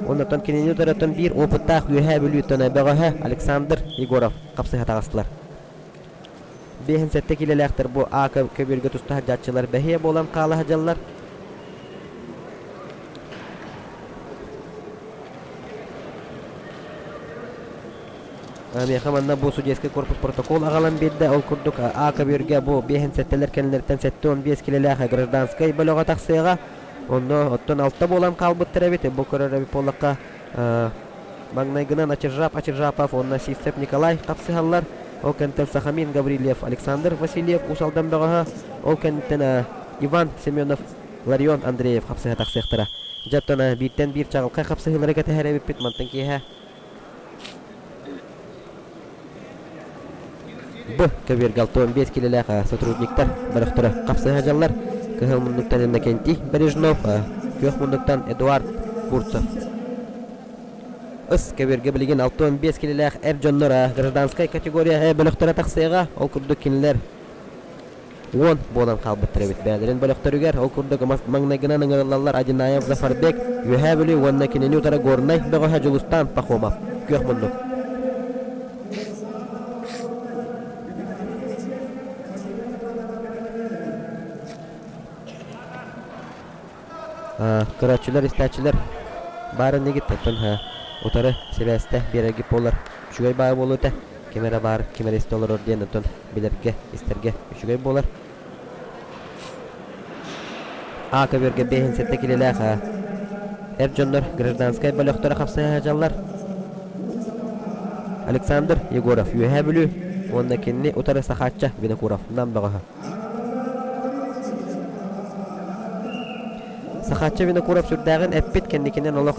Оннуттан кинини утарыттан биир опыттаах Үөһээ Бүлүүттэн бөҕөһө Александр Егоров хапсыһа таҕыстылар. 57 киилэлээхтэр бу А көбүөргэ туста сылдьааччылар бэһиэ буолан хаала сылдьаллар. Миэхэ манна бу судейский корпус протокол аҕалан биэрдэ. Ол курдук А көбүөргэ бу биэһин сэттэлэр кэннилэриттэн 75 килэлээх гражданскай бөлөҕө тахсыаҕа. Онно оттон алта буолан хаалбыттар эбит. Бу көрөр эбит буоллахха Маҥнайгынан Ачыржап Ачыржапов уонна Сивцев Николай хапсыһаллар. Ол кэнниттэн Сахамин Гаврильев, Александр Васильев Уус Алдан бөҕөһө. Ол кэнниттэн Иван Семенов, Ларион Андреев хапсыһа тахсыахтара. Дьэ оттон бииртэн биир чаҕылхай хапсыһыылары кэтэһэр эбиппит мантан киэһэ. Б көбүөргэ 65 килэлээх сотрудниктар бөлөхтөрө хапсыһа дьаллар. Кыһыл муннуктан Иннокентий Бережнов, күөх муннуктан Эдуард Бурцев. Ыс көбүөргэ билигин 65 килэлээх эр дьоннор гражданскай категория бөлөхтөрө тахсыаҕа. Ол курдук кинилэр уон буолан хаалбыттар эбит бэйэлэрин бөлөхтөрүгэр. Ол курдук маҥнайгынан ыҥырыллаллар Одинаев Зафарбек, Үөһээ Бүлүү уонна кинини утары Горнай бөҕөһө Дьулустаан Пахомов. Күөх муннук. Көрөөччүлэр, истээччилэр баар иннигит оттон утары сибээстэ биэрэргит буоллар үчүгэй баайы буолуо этэ. Ким эрэ баар, ким эрэ истэ олорор диэн оттон билэргэ, истэргэ үчүгэй буолар. А көбүөргэ 57 килэлээх эр дьоннор гражданскай бөлөхтөрө хапсыһа сылдьаллар. Александр Егоров Үөһээ Бүлүү уонна кинини утары Сахаачча Винокуров Нам бөҕөһө. Сахаачча Винокуров сүрдээҕин эппит кэнникинэн олох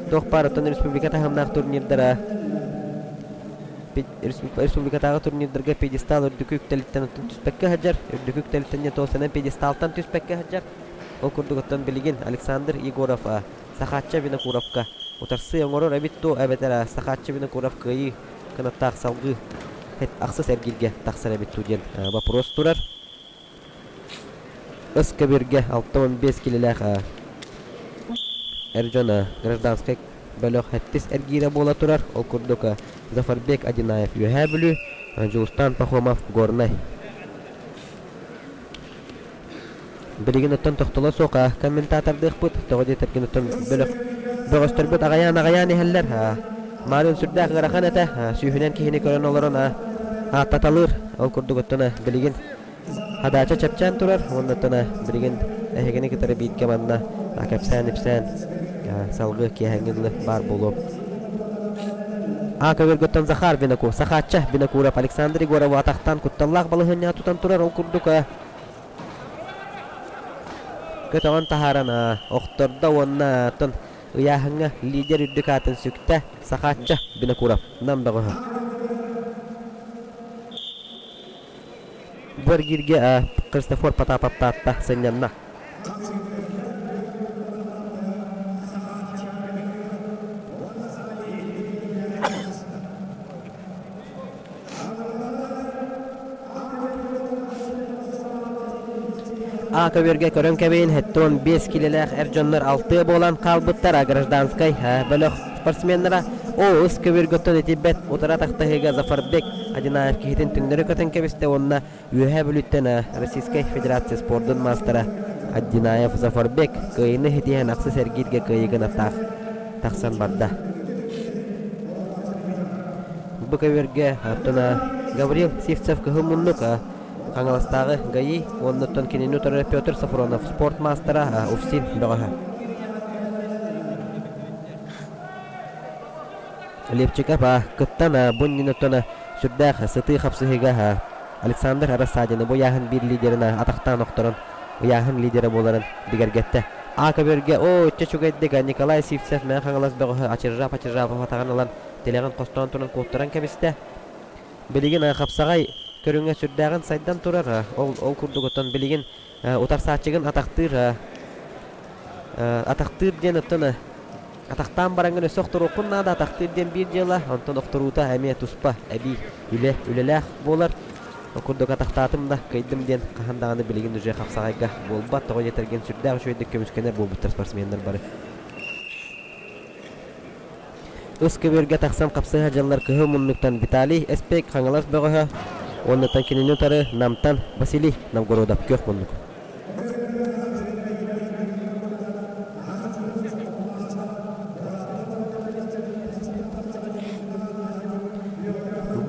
туох баар оттон республика таһымнаах турнирдара республикатааҕы турнирдарга пьедестал үрдүкү үктэлиттэн оттон түспэккэ сылдьар, үрдүкү үктэлиттэн не туосанан пьедесталтан түспэккэ сылдьар. Ол курдук оттон билигин Александр Егоров Сахаачча Винокуровка утарсыы оҥорор эбит дуо эбэтэр Сахаачча Винокуров кыайыы кынаттаах салгыы ахсыс эргииргэ тахсар эбит дуу диэн вопрос турар. Ыс көбүөргэ 65 килэлээх эр дьон гражданскай бөлөх сэттис эргиирэ буола турар. Ол курдук Зафарбек Одинаев Үөһээ Бүлүү, Дьулустаан Пахомов Горнай. Билигин оттон тохтоло суох комментатордыахпыт. Тоҕо диэтэргин оттон бөлөх бөҕөстөрбүт аҕайаан-аҕайаан иһэллэр. Маарыын сүрдээх ыарахан этэ. Сүүһүнэн киһини көрөн олорон ааттаталыыр. Ол курдук оттон билигин Хадаача чэпчээн турар уонна оттон билигин эһигини кытары бииргэ манна кэпсээн-ипсээн салгыы киэһээҥҥи дылы баар буолуом. А көбүөргөттөн Захар Винокур, Сахаачча Винокуров Александр Егоровы атахтаан кутталлаах балаһыанньаҕа тутан турар. Ол курдук көтөҕөн таһааран охтордо уонна оттон ыйааһыҥҥа лидер үрдүк аатын сүктэ Сахаачча Винокуров Нам бөҕөһө. Бу эргииргэ Христофор Потапов Таатта сынньанна. А көбүөргэ көрөн кэбиин 75 килэлээх эр дьоннор алтыа буолан хаалбыттар гражданскай бөлөх спортсменнара О ыс көбүөргөттөн итийбэт утара тахтаһыыга Зафарбек Одинаев киһитин түҥнэри көтөн кэбистэ уонна Үөһээ Бүлүүттэн Российскай Федерация спордун маастара Аддинаев Зафарбек кыайыыны ситиһэн ахсыс эргииргэ кыайыыгын атаах тахсан барда. Бу көбүөргэ оттон Гаврил Сивцев кыһыл муннук Хаҥаластааҕы ГАИ уонна оттон кинини утары Петр Сафронов спорт маастара УФСИН бөҕөһө. Лепчиков кыттан бу иннинэ сүрдээх сытыы хапсыһыыга Александр Рассадины бу ыйааһын биир лидерин атахтаан охторон ыйааһын лидерэ буоларын бигэргэттэ. А көбүөргэ оо иччэ үчүгэйдик Николай Сивцев Мэҥэ Хаҥалас бөҕөһө Ачыржап Ачыржапов атаҕын ылан тилэҕин хостоон туран куоттаран кэбистэ. Билигин хапсаҕай көрүҥэ сүрдээҕин сайдан турар. Ол, ол курдук оттон билигин утарсааччыгын атахтыыр атахтыыр диэн оттон атахтаан бараҥҥын өссө охторуоххун наада атахтыыр диэн биир дьыала онтон охторуута эмиэ туспа эбии үлэ үлэлээх буолар ол курдук атахтаатым да кыайдым диэн хаһан даҕаны билигин уже хапсаҕайга буолбат тоҕо диэтэргин сүрдээх үчүгэйдик көмүскэнэр буолбуттар спортсменнар бары Ыс көбүөргэ тахсан хапсыһа дьыллар кыһыл муннуктан Виталий Эспек Хаҥалас бөҕөһө уонна кинини утары Намтан Василий Новгородов күөх муннук.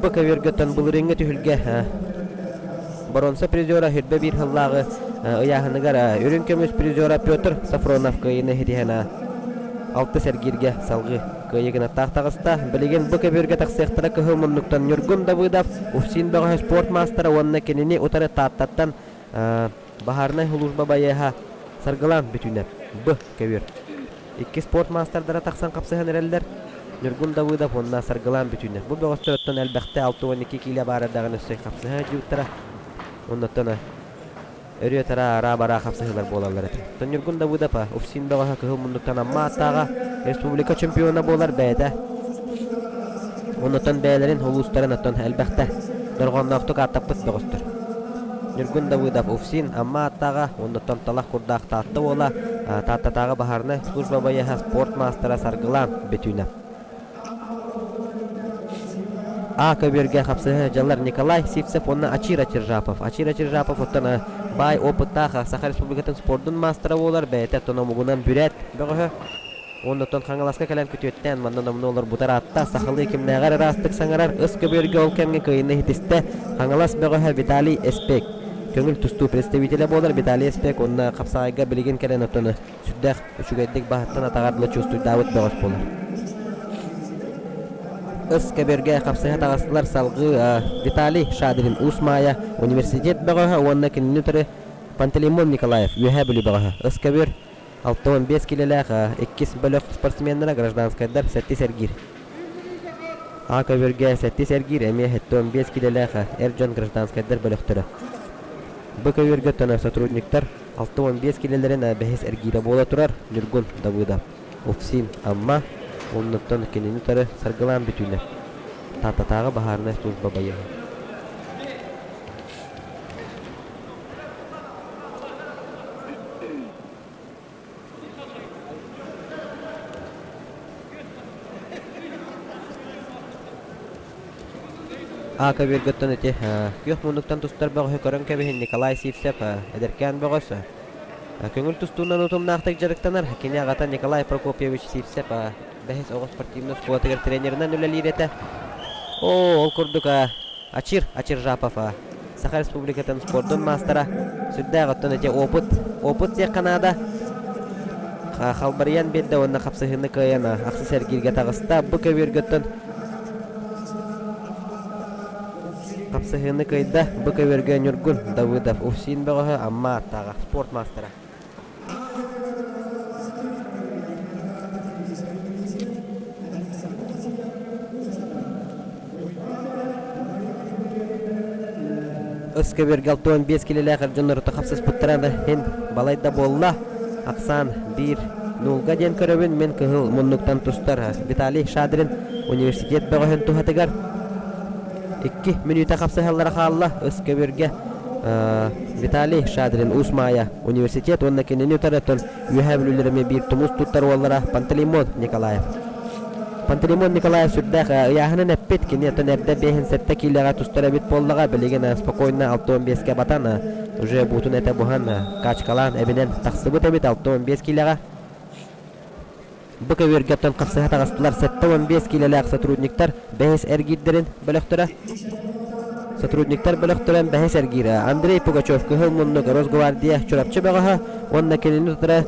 Бу көбүөргөттөн былырыыҥҥы түһүлгэ боруонса призера Хүрбэ биир сыллааҕы ыйааһыныгар үрүҥ көмүс призера Петр Сафронов кыайыыны ситиһэн алтыс эргииргэ салгыы кыайыы гынаттаах таҕыста. Билигин бу көбүөргэ тахсыахтара кыһыл муннуктан Ньургун Давыдов, УФСИН бөҕөһө спорт маастара уонна кинини утары Тааттаттан баһаарынай сулууспа байыаһа Саргылаан Бүтүүнэп. Б көбүөр. Икки спорт маастардара тахсан хапсыһан эрэллэр. Ньургун Давыдов уонна Саргылаан Бүтүүнэп. Бу бөҕөстөр оттон элбэхтэ 62 киилэ баар эрдэҕинэ өссө хапсыһа сылдьыбыттара. Оннуттан өрүө-тараа араа-бараа хапсыһыылар буолаллар этэ. Оттон Ньургун Давыдов УФСИН бөҕөһө кыһыл муннуктан Амма ааттааҕа республика чемпиона буолар бэйэтэ. Оннуттан бэйэлэрин улуустарын оттон элбэхтэ дорҕоонноохтук ааттаппыт бөҕөстөр. Ньургун Давыдов УФСИН Амма ааттааҕа, оннуттан талах курдаах Таатта уола, Тааттатааҕы баһаарынай служба байыаһа спорт маастара Саргылаан Бетүүнэ. А көбүөргэ хапсыһа сылдьаллар Николай Сивцев уонна Ачир Ачиржапов. Ачир Ачиржапов оттон баай опыттаах Саха Республикатын спордун маастара буолар, бэйэтэ оттон омугунан бүрээт бөҕөһө. Уонна оттон Хаҥаласка кэлэн күтүөттээн манна номнуо олорбутар аатта сахалыы кимнээҕэр ыраастык саҥарар ыс көбүөргэ ол кэмҥэ кыайыыны иһитистэ Хаҥалас бөҕөһө Виталий Эспек. Көҥүл тустуу представителэ буолар Виталий Эспек уонна хапсаҕайга билигин кэлэн оттон сүрдээх үчүгэйдик баһыттан атаҕар дылы чувствуйдаабыт бөҕөс буолар. Ыс көбүөргэ хапсыһа таҕыстылар салгыы Виталий Шадрин Уус Маайа университет бөҕөһө уонна кинини утары Пантелеймон Николаев Үөһээ Бүлүү бөҕөһө. Ыс көбүөр 65 килэлээх иккис бөлөх спортсменнара гражданскайдар сэттис эргиир. А көбүөргэ сэттис эргиир эмиэ 75 килэлээх эр дьон гражданскайдар бөлөхтөрө. Б көбүөргэ тона сотрудниктар 65 килэлэрин бэһис эргиирэ буола турар Ньургун Давыдов, УФСИН Амма, оннуттан кинини утары Саргылаан Бүтүүнэ, Тааттатааҕы баһаарынай служба байыаһа. А көбүөргөттөн ити күөх муннуктан тустар бөҕөһү көрөн кэбиһин Николай Сивцев эдэркээн бөҕөс. Көҥүл тустуунан утумнаахтык дьарыктанар. Кини аҕата Николай Прокопьевич Сивцев бэһис оҕо спортивнай оскуолатыгар тренеринэн үлэлиир этэ. Оо, ол курдук Ачир Ачиржапов Саха Республикатын спордун маастара сүрдээх оттон ити опыт опыт диэххэ наада халбарыйан биэрдэ уонна хапсыһыыны кыайан ахсыс эргииргэ таҕыста. Бу көбүөргөттөн хапсыһыыны кыайда. Бу көбүөргэ Ньургун Давыдов УФСИН бөҕөһө Амма ааттааҕа спорт маастара. Өс көбүөргэ 65 килэлээх эр дьоннору хапсыспыттара да иһин балай да буолла. Ахсаан биир нуулга диэн көрөбүн мин кыһыл муннуктан тустар Виталий Шадрин университет бөҕөһүн туһатыгар икки мүнүүтэ хапсыһаллара хаалла. Өс көбүөргэ Виталий Шадрин Уус Маайа университет уонна кинини утары оттон Үөһээ Бүлүүлэр эмиэ биир тумус туттар уоллара Пантелеймон Николаев. Пантелеймон Николаев сүрдээх ыйааһынын эппит, кини оттон эрдэ биэһин сэттэ киилэҕэ тустар эбит буоллаҕа, билигин спокойно 65-кэ батан, уже буутун этэ буһан, качкалаан эбинэн тахсыбыт эбит 65 киилэҕэ. Бу көбүөргэ оттон хапсыһа таҕыстылар 75 киилэлээх сотрудниктар бэһис эргиирдэрин бөлөхтөрө. Сотрудниктар бөлөхтөрөн бэһис эргиирэ Андрей Пугачев Кыһыл муннук Росгвардия Чурапчы бөҕөһө уонна кинини утары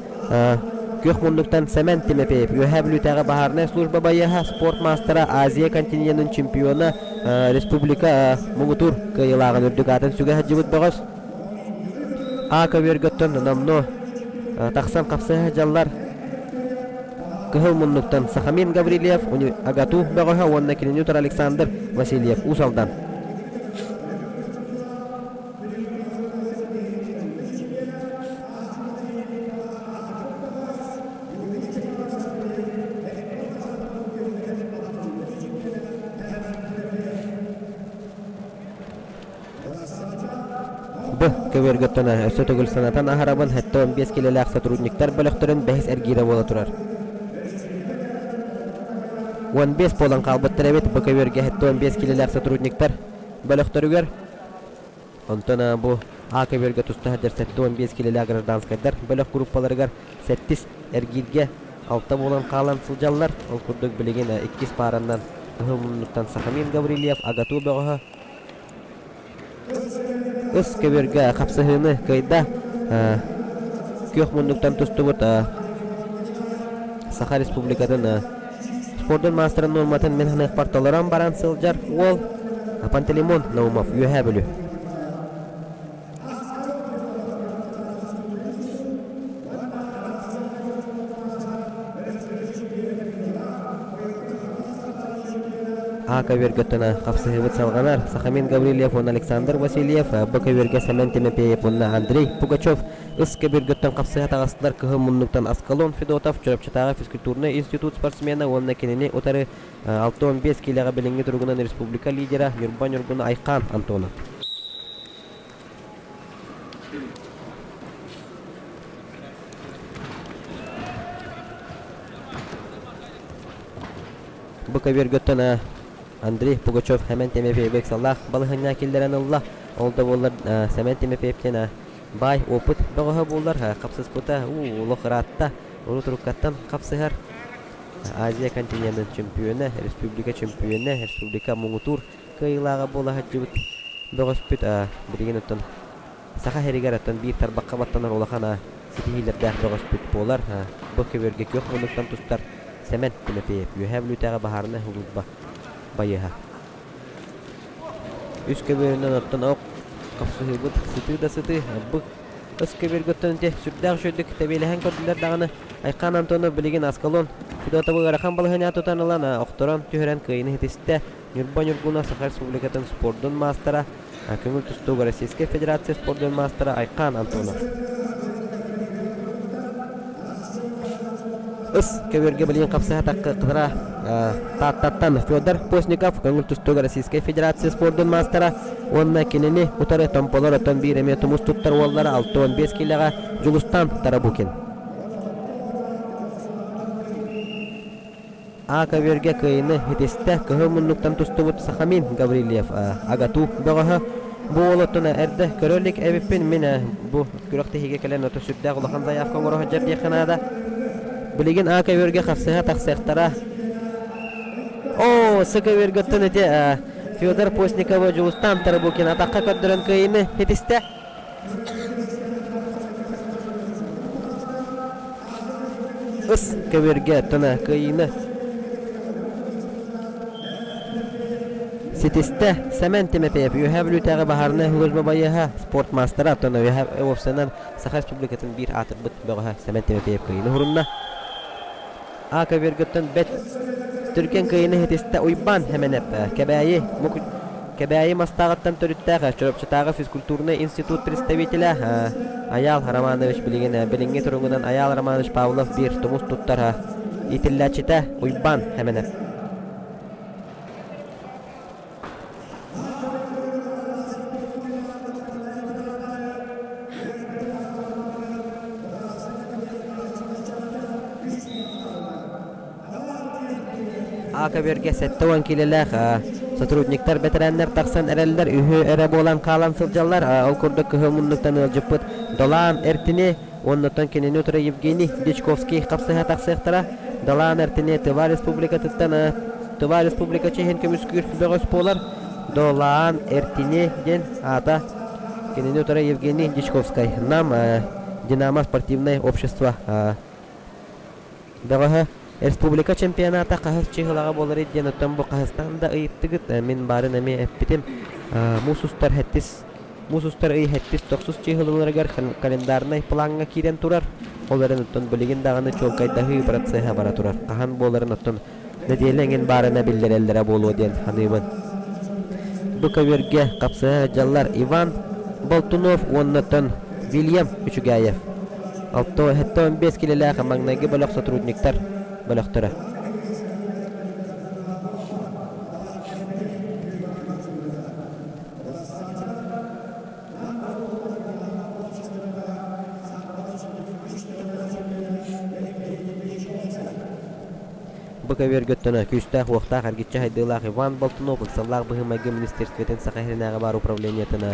Күөх муннуктан Сэмэн Тимофеев Үөһээ Бүлүүтээҕи баһаарынай служба байыаһа, спорт маастара, Азия континенын чемпиона, республика муҥутуур кыайыылааҕын үрдүк аатын сүгэ сылдьыбыт бөҕөс. А көбүөргөттөн номнуо тахсан хапсыһа сылдьаллар. Кыһыл муннуктан Сахамин Гаврильев, АГАТУ бөҕөһө уонна кинини утары Александр Васильев Уус Алдан. Б. Көбүөргөттөн өссө төгүл санатан аһарабын, 75 килэлээх сотрудниктар бөлөхтөрүн бэһис эргиирэ буола турар. 15 буолан хаалбыттар эбит бу көбүөргэ 75 килэлээх сотрудниктар бөлөхтөрүгэр. Онтон бу А көбүөргэ туста сылдьар 75 килэлээх гражданскайдар бөлөх группаларыгар сэттис эргииргэ алта буолан хаалан сылдьаллар. Ол курдук билигин иккис паараннан Кыһыл муннуктан Сахамин Гаврильев, АГАТУ бөҕөһө Ыс көбүөргэ хапсыһыыны кыайда. Күөх муннуктан тустубут Саха Республикатын спордун маастарын нуорматын мин ханыахпар толорон баран сылдьар уол Пантелеймон Наумов Үөһээ Бүлүү. А көбүөргөттөн хапсыһыыбыт салҕанар. Сахамин Гаврильев уонна Александр Васильев, Б көбүөргэ Сэмэн Тимофеев уонна Андрей Пугачев Ыс көбүөргөттөн хапсыһа таҕыстылар. Кыһыл муннуктан Аскалон Федотов, Чурапчытааҕы физкультурнай институт спортсмена уонна кинини утары 65 киилэҕэ билиҥҥи туругунан республика лидера Ньурба Ньургуна Айхаан Антонов. Бу көбүөргөттөн Андрей Пугачев Сэмэн Тимофеевы ыксаллаах балаһыанньа киллэрэн ылла. Ол да буоллар Сэмэн Тимофеевтэн баай опыт бөҕөһө буоллар хапсыспыта уу олох ыраатта. Урут уруккаттан хапсыһар Азия континенын чөмпүйүөнэ, республика чөмпүйүөнэ, республика муҥутуур кыайыылааҕа буола сылдьыбыт бөҕөспүт билигин оттон Саха сиригэр оттон биир тарбахха баттанар улахан ситиһиилэрдээх бөҕөспүт буолар. Бу көбүөргэ күөх муннуктан тустар Сэмэн Тимофеев, Үөһээ Бүлүүтээҕи баһаарынай сулууспа байыаһа. Үс көбүөрүнэн оттон ох хапсыһыыбыт сытыы да сытыы, бу Ыс көбүөргөттөн ити сүрдээх үчүгэйдик тэбиэлэһэн көрдүлэр даҕаны, Айхаан Антонов билигин Аскалон Федотовы ыарахан балаһыанньаҕа тутан ылан, охторон түһэрэн кыайыыны ситистэ. Ньурба Ньургуна Саха Республикатын спордун маастара, көҥүл тустууга Российскай Федерация спордун маастара Айхаан Антонов. Ыс көбүөргэ билигин хапсыһа таххыра Тааттаттан Федор Постников көҥүл тустууга Российскай Федерация спордун маастара уонна кинини утары Томполор оттон биир эмиэ тумус туттар уоллара 65 киилэҕэ Дьулустан Тарабукин. А көбүөргэ кыайыыны ситистэ кыһыл муннуктан тустубут Сахамин Гаврильев АГАТУ бөҕөһө. Бу уол оттон эрдэ көрө илик эбиппин мин бу күрэхтэһиигэ кэлэн ото сүрдээх улахан заявка оҥоро сылдьар диэххэ наада. Билигин А көбүөргэ хапсыһа тахсыахтара. Оо, С көбүөргэ оттон ити Федор Постниковы Дьулустаан Тарабукин атахха көрдөрөн кыайыыны ситистэ. Ыс көбүөргэ тына кыайыыны ситистэ Сэмэн Тимофеев Үөһээ Бүлүүтээҕи баһаарынай служба байыаһа спорт маастара оттон Үөһээ уопсайынан Саха Республикатын биир аатырбыт бөҕөһө Сэмэн Тимофеев кыайыыны уһурунна. А көбүөргөттөн бэт түргэн кыайыыны ситистэ Уйбаан Хэмэнэп Кэбээйи Кэбээйи Мастааҕыттан төрүттээх Чурапчытааҕы физкультурнай институт представителэ Айаал Романович билигин билиҥҥи туругунан Айаал Романович Павлов биир тумус туттар иитиллээччитэ Уйбаан Хэмэнэп. А көбүөргэ 70 киилэлээх сотрудниктар, бэтэрээннэр тахсан эрэллэр, үһү эрэ буолан хаалан сылдьаллар. Ол курдук кыһыл муннуктан ыалдьыппыт Долаан Эртини Оннуттан кинини утары Евгений Дьячковский хапсыһа тахсыахтара. Далаан Эртини Тыва Республикатыттан Тыва Республика чиэһин көмүскүүр бөҕөс буолар. Долаан Эртини диэн аата кинини утары Евгений Дьячковскай. Нам Динамо спортивное общество бөҕөһө Республика чемпионата хаһыс чыһылаҕа буоларый диэн оттон бу хаһыстан да ыйыттыгыт мин баарын эмиэ эппитим муус устар хэттис Муус устар ый сэттис тохсус чыыһылаларыгар календарнай плаҥҥа киирэн турар. Ол эрэн оттон билигин даҕаны чуолкайдаһыы процеһа бара турар. Хаһан буоларын оттон нэдиэлэ эҥин баарына биллэрэллэрэ буолуо диэн саныыбын. Бу көбүөргэ хапсыһа сылдьаллар Иван Болтунов уонна оттон Вильям Үчүгээев. 75 килэлээх маҥнайгы бөлөх сотрудниктар бөлөхтөрө. Бу көбүөргөттөнө күүстээх-уохтаах эргиччи сайдыылаах Иван Болтунов ыксаллаах быһыы-майгы министерствотын Саха сиринээҕи баар управлениетын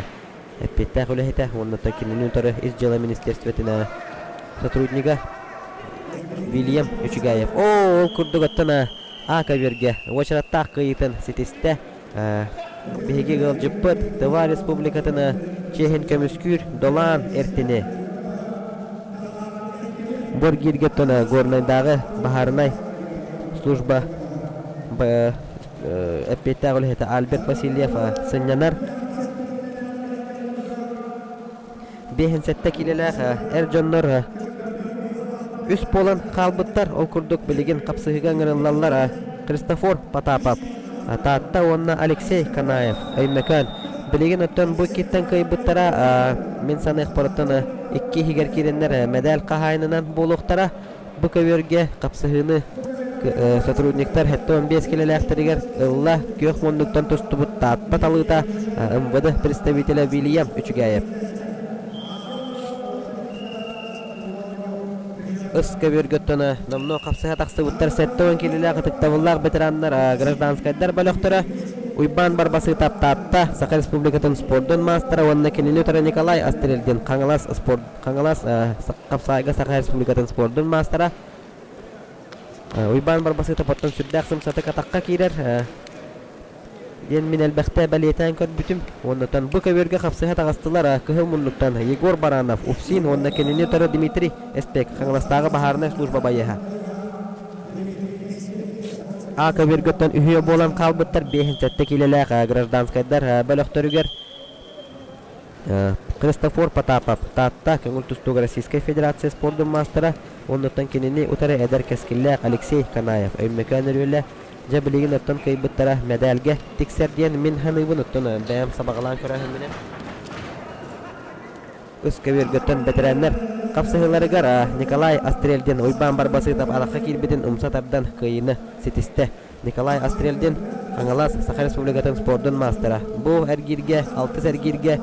эппиэттээх үлэһитэ уонна кинини утары Ис дьыала министерствотын сотруднига Вильям Үчүгээев. Оо, ол курдук оттон А көбүөргэ уочараттаах кыайыытын ситистэ. Биһиги ыалдьыппыт Тыва Республикатын чиэһин көмүскүүр Долаан Эртини. Бу эргииргэ оттон Горнайдааҕы баһаарынай служба эппиэттээх үлэһитэ Альберт Васильев сынньанар. 57 киилэлээх эр дьоннор үс буолан хаалбыттар. Ол курдук билигин хапсыһыыга ыҥырыллаллар Христофор Потапов, Таатта уонна Алексей Канаев, Өймөкөөн. Билигин оттон бу иккиттэн кыайбыттара мин саныахпар оттон икки иһигэр киирэннэр мэдээл хаһаайынынан буолуохтара. Бу көбүөргэ хапсыһыыны сотрудниктар 75 килэлээхтэригэр ылла күөх муннуктан тустубут Таатта талыыта МВД представителэ Вильям Үчүгээйэп. Ыс көбүөргөттөн номнуо хапсыһа тахсыбыттар 70 килэлээх ытыктабыллаах ветераннар гражданскайдар бөлөхтөрө Уйбаан Барбасытап Таатта Саха Республикатын спордун маастара уонна кинини утары Николай Астрельдин Хаҥалас спорт Хаҥалас хапсаайга Саха Республикатын спордун маастара Уйбаан Барбасытов оттон сүрдээх сымсатык атахха киирэр диэн мин элбэхтэ бэлиэтээн көрбүтүм. Уоннатан бу көбүөргэ хапсыһа таҕыстылар кыһыл муннуктан Егор Баранов, УФСИН уонна кинини утары Дмитрий Эспек, Хаҥаластааҕы баһаарынай служба байыаһа. А көбүөргөттөн үһүө буолан хаалбыттар 57 киилэлээх гражданскайдар бөлөхтөрүгэр Христофор Потапов, Таатта көҥүл тустууга Российскай Федерация спордун маастара, оннуттан кинини утары эдэр кэскиллээх Алексей Канаев, Өймөкөөн өрүөлэ, дьэ билигин оттон кыайбыттара мэдээлгэ тиксэр диэн мин саныыбын, оттон бэйэм сабаҕалаан көрөөһүммүнэн. Үс көбүөргөттөн бэтэрээннэр хапсыһыыларыгар Николай Астрельдин Уйбаан Барбасытов алахха киирбитин умса тардан кыайыыны ситистэ. Николай Астрельдин, Хаҥалас, Саха Республикатын спордун маастара. Бу эргииргэ, алтыс эргииргэ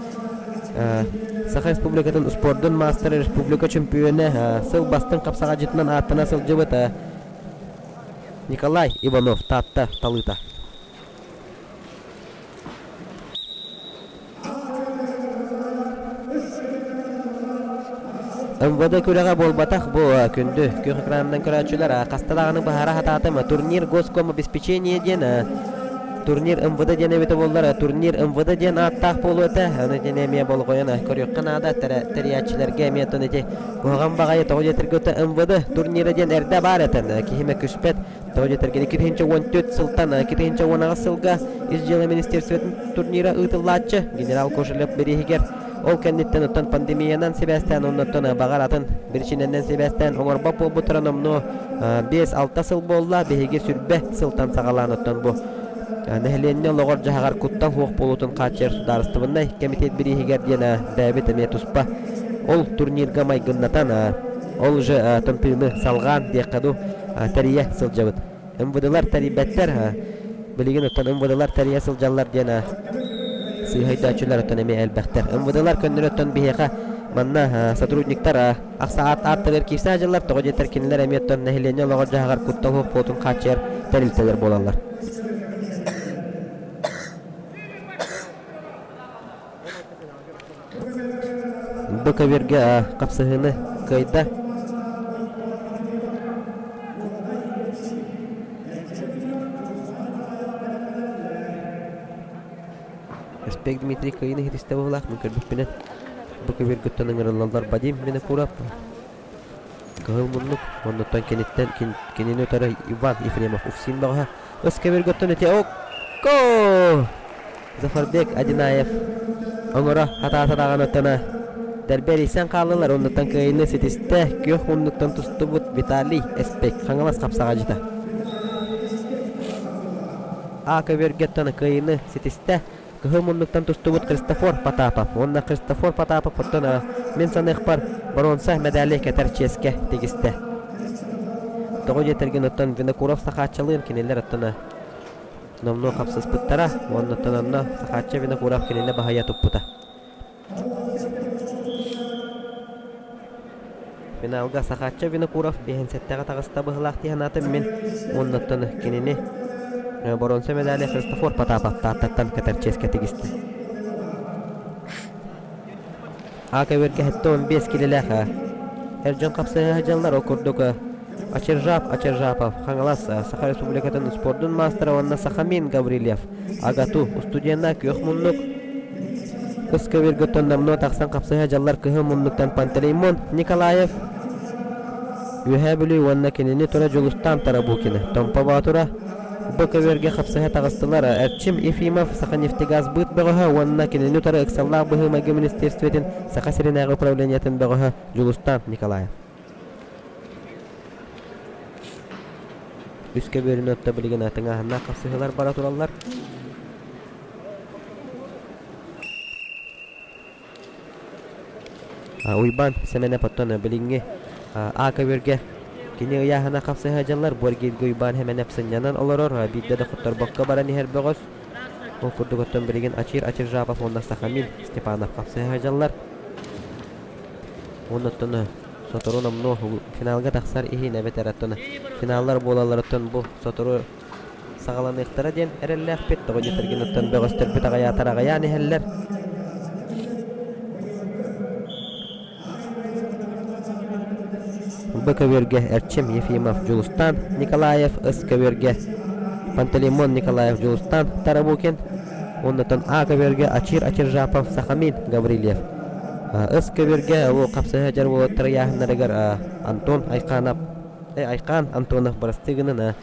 Саха Республикатын спордун маастара республика чөмпүйүөнэ сыл бастыҥ хапсаҕайдьытынан ааттана сылдьыбыт. Николай Иванов, Таатта талыыта. МВД күрэҕэ буолбатах бу күндү күөх экранынан көрөөччүлэр хаста даҕаны быһаара сатаатым турнир госкомобеспечение диэн турнир МВД диэн эбитэ буоллар турнир МВД диэн ааттаах буолуо этэ ону итини эмиэ болҕойон көрүөххэ наада тэрийээччилэргэ эмиэ оттон ити куһаҕан баҕайы тоҕо диэтэргэ МВД турнира диэн эрдэ баар этэн киһи мөккүспэт Тоҕо диэтэргин 2014 сылтан 2018 сылга Ис дьыала министерствотын турнира ыытыллааччы генерал Кошелев бирииһигэр ол кэнниттэн оттон пандемиянан сибээстээн оннуттан баҕар атын биричиинэнэн сибээстээн оҥорбот буолбуттара номнуо 5-6 сыл буолла биһиги сүрбэ сылтан саҕалаан оттон бу нэһилиэнньэ олоҕор-дьаһаҕар куттал суох буолуутун хааччыйар судаарыстыбаннай кэмитиэт бирииһигэр диэн бэйэбит эмиэ туспа ол турнирга майгыннатан ол уже тымтыыны салҕаан диэххэ дуу тэрийэ сылдьабыт. МВДлар тэрийбэттэр, билигин оттон МВДлар тэрийэ сылдьаллар диэн сыыһа өйдөөччүлэр оттон эмиэ элбэхтэр. МВДлар көннөрү оттон биһиэхэ манна сотрудниктар ахса аат ааттарыгар киирсэ сылдьаллар, тоҕо диэтэр кинилэр эмиэ оттон нэһилиэнньэ олоҕор-дьаһаҕар куттал суох буолуутун хааччыйар тэрилтэлэр буолаллар. Бу көбүөргэ хапсыһыыны кыайда. Эспек Дмитрий кыайыыны иһитистэ быһыылаах мин көрбүппүнэн бу көбүөргүттэн ыҥырыллаллар Вадим Винокуров Кыһыл муннук оннуттан киниттэн кинини утары Иван Ефремов Уфсин бөҕөһө ыс көбүөргүттэн ити окко Зафарбек Одинаев оҥоро хатаата даҕаны оттона дэлби эрийсэн хааллылар оннуттан кыайыыны ситистэ күөх муннуктан тустубут Виталий Эспек Хаҥалас хапсаҕадьыта А көбүөргэттэн кыайыыны ситистэ Кыһыл муннуктан тустубут Христофор Потапов уонна Христофор Потапов оттон мин саныахпар боруонса мэдээли кэтэр чиэскэ тигистэ. Тоҕо диэтэргин оттон Винокуров Сахааччалыын кинилэр оттон номнуо хапсыспыттара уонна оттон онно Сахаачча Винокуров кинини баһыйа туппута. Финалга Сахаачча Винокуров биэһин-сэттэҕэ таҕыста быһыылаах дии санаатым мин уонна оттон кинини боруонса медали Христофор Потапов Тааттаттан кэтэр чиэскэ тигистэ. А көбүөргэ 75 килэлээх эр дьон хапсыһа сылдьаллар ол курдук Ачиржап Ачиржапов Хаҥалас Саха Республикатын спордун маастара уонна Сахамин Гаврильев АГАТУ устудьуонна күөх муннук Кыс көбүөргөттөн номнуо тахсан хапсыһа дьаллар кыһыл муннуктан Пантелеймон Николаев Үөһээ Бүлүү уонна кинини тура Дьулустаан Тарабукина Томпо Боотура Бу көбүөргэ хапсыһа таҕыстылар Эрчим Ефимов Саханефтегазбыт бөҕөһө уонна кинини утары ыксаллаах быһыы-майгы министиэристибэтин Саха сиринээҕи управлениетын бөҕөһө Дьулустаан Николаев. Үс көбүөрүнү отто билигин тыҥааһыннаах хапсыһыылар бара тураллар. Уйбаан Сэмэнэп оттон билиҥҥи А көбүөргэ кини ыйааһына хапсыһа дьаллар бу эргииргэ Уйбаан Сэмэнэп сынньанан олорор, биирдэ да хотторбокко баран иһэр бөҕөс. Ол курдук оттон билигин Ачир Ачиржапов уонна Сахамин Степанов хапсыһа дьаллар. Уонна оттон сотору номнуо финалга тахсар иһин эбэтэр оттон финаллар буолалларыттан бу сотору саҕаланыахтара диэн эрэллээхпит. Тоҕо диэтэргин оттон бөҕөстөрбүт аҕыйаатар аҕыйаан иһэллэр. Б көбүөргэ Эрчим Ефимов Дьулустаан Николаев, С көбүөргэ Пантелеймон Николаев Дьулустаан Тарабукин, оннотон А көбүөргэ Ачир Ачиржапов Сахамин Гаврильев. С көбүөргэ бу хапсыһа дьар уолаттар ыйааһыннарыгар Антон Айханов Айхан Антонов бырастыы гынан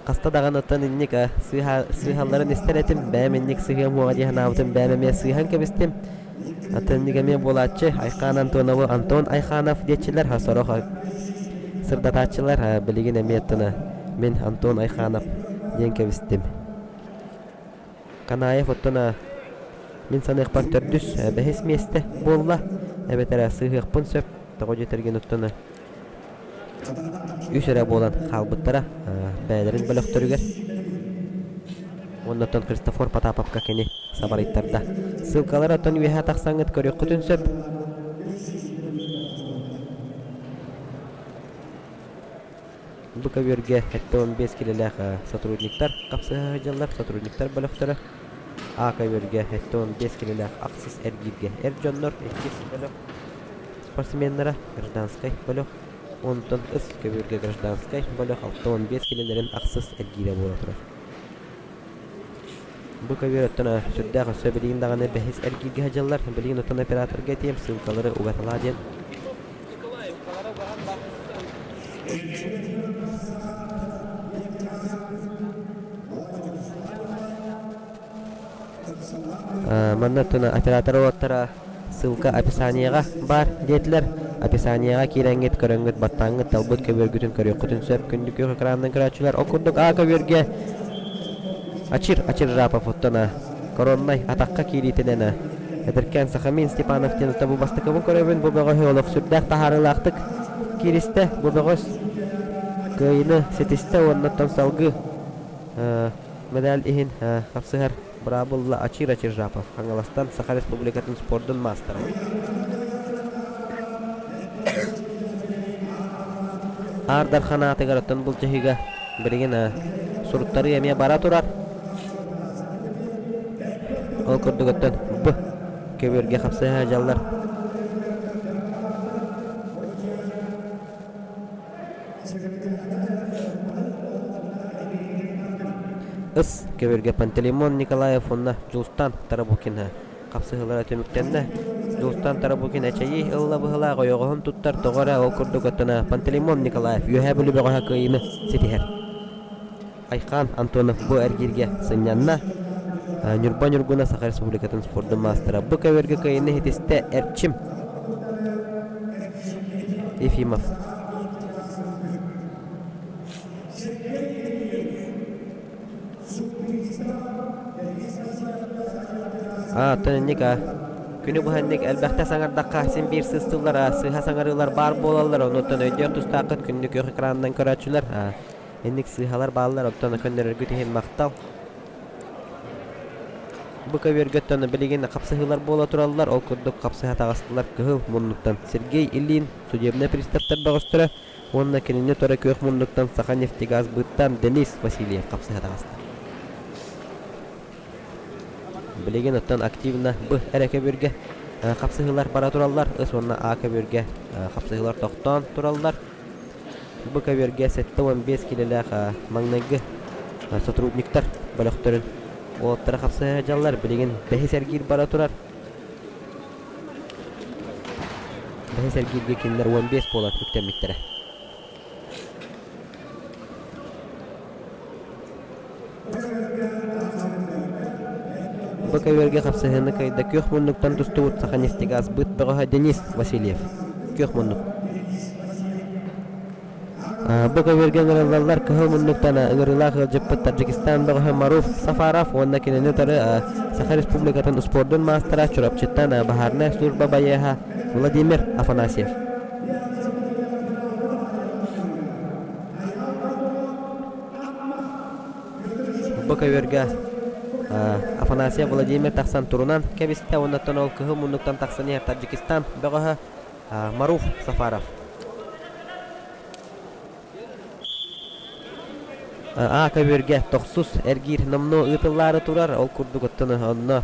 Хаста даҕаны оттон инник сыыһалларын истэр этим, бэйэм инник сыһыам уоҕа дии санаабытым, бэйэм эмиэ сыыһан кэбистим. Атын инник эмиэ буолааччы, Айхаан Антонову Антон Айханов диэччилэр, сорох сырдатааччылар билигин эмиэ оттон мин Антон Айханов диэн кэбистим. Канаев оттон мин саныахпар төрдүс, бэһис миэстэ буолла, эбэтэр сыыһыахпын сөп, тоҕо диэтэргин оттон Үс эрэ буолан хаалбыттара бэйэлэрин бөлөхтөрүгэр. Уонна оттон Христофор Потаповка кини сабарыйтарда. Ссылкалары оттон үөһэ тахсаҥҥыт көрүөххүтүн сөп. Бу көбүөргэ 75 килэлээх сотрудниктар хапсыһа сылдьаллар, сотрудниктар бөлөхтөрө. А көбүөргэ 75 килэлээх ахсыс эргииргэ эр дьоннор иккис бөлөх спортсменнара гражданскай бөлөх, онтон ыс көбүөргэ гражданскай бөлөх 65 килэлэрин ахсыс эргиирэ буола турар. Бу көбүөр оттон сүрдээх өссө билигин даҕаны бэһис эргииргэ сылдьаллар. Билигин оттон операторга этиэм ссылкалары угаталаа диэн. Манна оттон оператор уолаттара ссылка описаниеҕа баар диэтилэр. Описаниеҕа киирэҥҥит, көрөҥҥүт, баттааҥҥыт, талбыт көбүөргүтүн көрүөххүтүн сөп. Күндү күөх экранынан көрөөччүлэр, ол курдук А көбүөргэ Ачир Ачир Жапов оттон короннай атахха киириитинэн эдэркээн Сахамин Степанов диэн бу бастакыбын көрөбүн. Бу бөҕөһү олох сүрдээх таһаарыылаахтык кииристэ. Бу бөҕөс кыайыыны ситистэ уонна оттон салгыы Медаль иһин хапсыһар быраабылла Ачир Ачиржапов, Хаҥаластан Саха Республикатын спордун маастара. Аар Дархан аатыгар оттон былдьаһыыга билигин суруттарыы эмиэ бара турар. Ол курдук оттон Б көбүөргэ хапсыһа дьаллар. Ыс көбүргэ Пантелеймон Николаев уонна Дьулустан Тарабукин хапсыһыылара түмүктэннэ. Дьулустан Тарабукин эчэйии ылла быһыылаах ойоҕоһун туттар тоҕо эрэ ол курдук оттон Пантелеймон Николаев Үөһээ Бүлүү бөҕөһө кыайыыны ситиһэр. Айхаан Антонов бу эргииргэ сынньанна. Ньурба Ньургуна Саха Республикатын спордун маастара бу көбүөргэ кыайыыны ситистэ Эрчим Ефимов. Аа, оттон инник аа. Күнү быһа инник элбэхтэ саҥардахха син биир сыыс тыллар, сыыһа саҥарыылар баар буолаллар, онуттан өйдүөх тустааххыт күндү күөх экранынан көрөөччүлэр. Инник сыыһалар бааллар, оттон көннөрөргүт иһин махтал. Бу көбүөргэ оттон билигин хапсыһыылар буола тураллар, ол курдук хапсыһа таҕыстылар кыһыл муннуктан Сергей Ильин, судебнай приставтар бөҕөстөрө уонна кинини тура күөх муннуктан Саханефтегаз быыттан Денис Васильев хапсыһа таҕыста. Билигин оттон активно Б эрэ көбүөргэ хапсыһыылар бара тураллар, С уонна А көбүөргэ хапсыһыылар тохтоон тураллар. Бу көбүөргэ 75 килэлээх маҥнайгы сотрудниктар бөлөхтөрүн уолаттара хапсыһа сылдьаллар. Билигин бэһис эргиир бара турар. Бэһис эргииргэ кинилэр 15 буолан үктэммиттэрэ. Бу көбүөргэ хапсыһыыны кыайда күөх муннуктан тустубут Саханефтегаз быт бөҕөһө Денис Васильев. Күөх муннук. Бу көбүөргэ ыҥырыллаллар кыһыл муннуктан ыҥырыылаах ыалдьыппыт Таджикистан бөҕөһө Маруф Сафаров уонна кинини утары Саха Республикатын успуордун маастара Чурапчыттан баһаарынай служба байыаһа Владимир Афанасьев. Бу көбүөргэ Афанасьев Владимир тахсан турунан кэбистэ уонна ол кыһыл муннуктан тахсан иһэр Таджикистан бөҕөһө Маруф Сафаров. А көбүөргэ тохсус эргиир номнуо ыытыллаары турар. Ол курдук оттон онно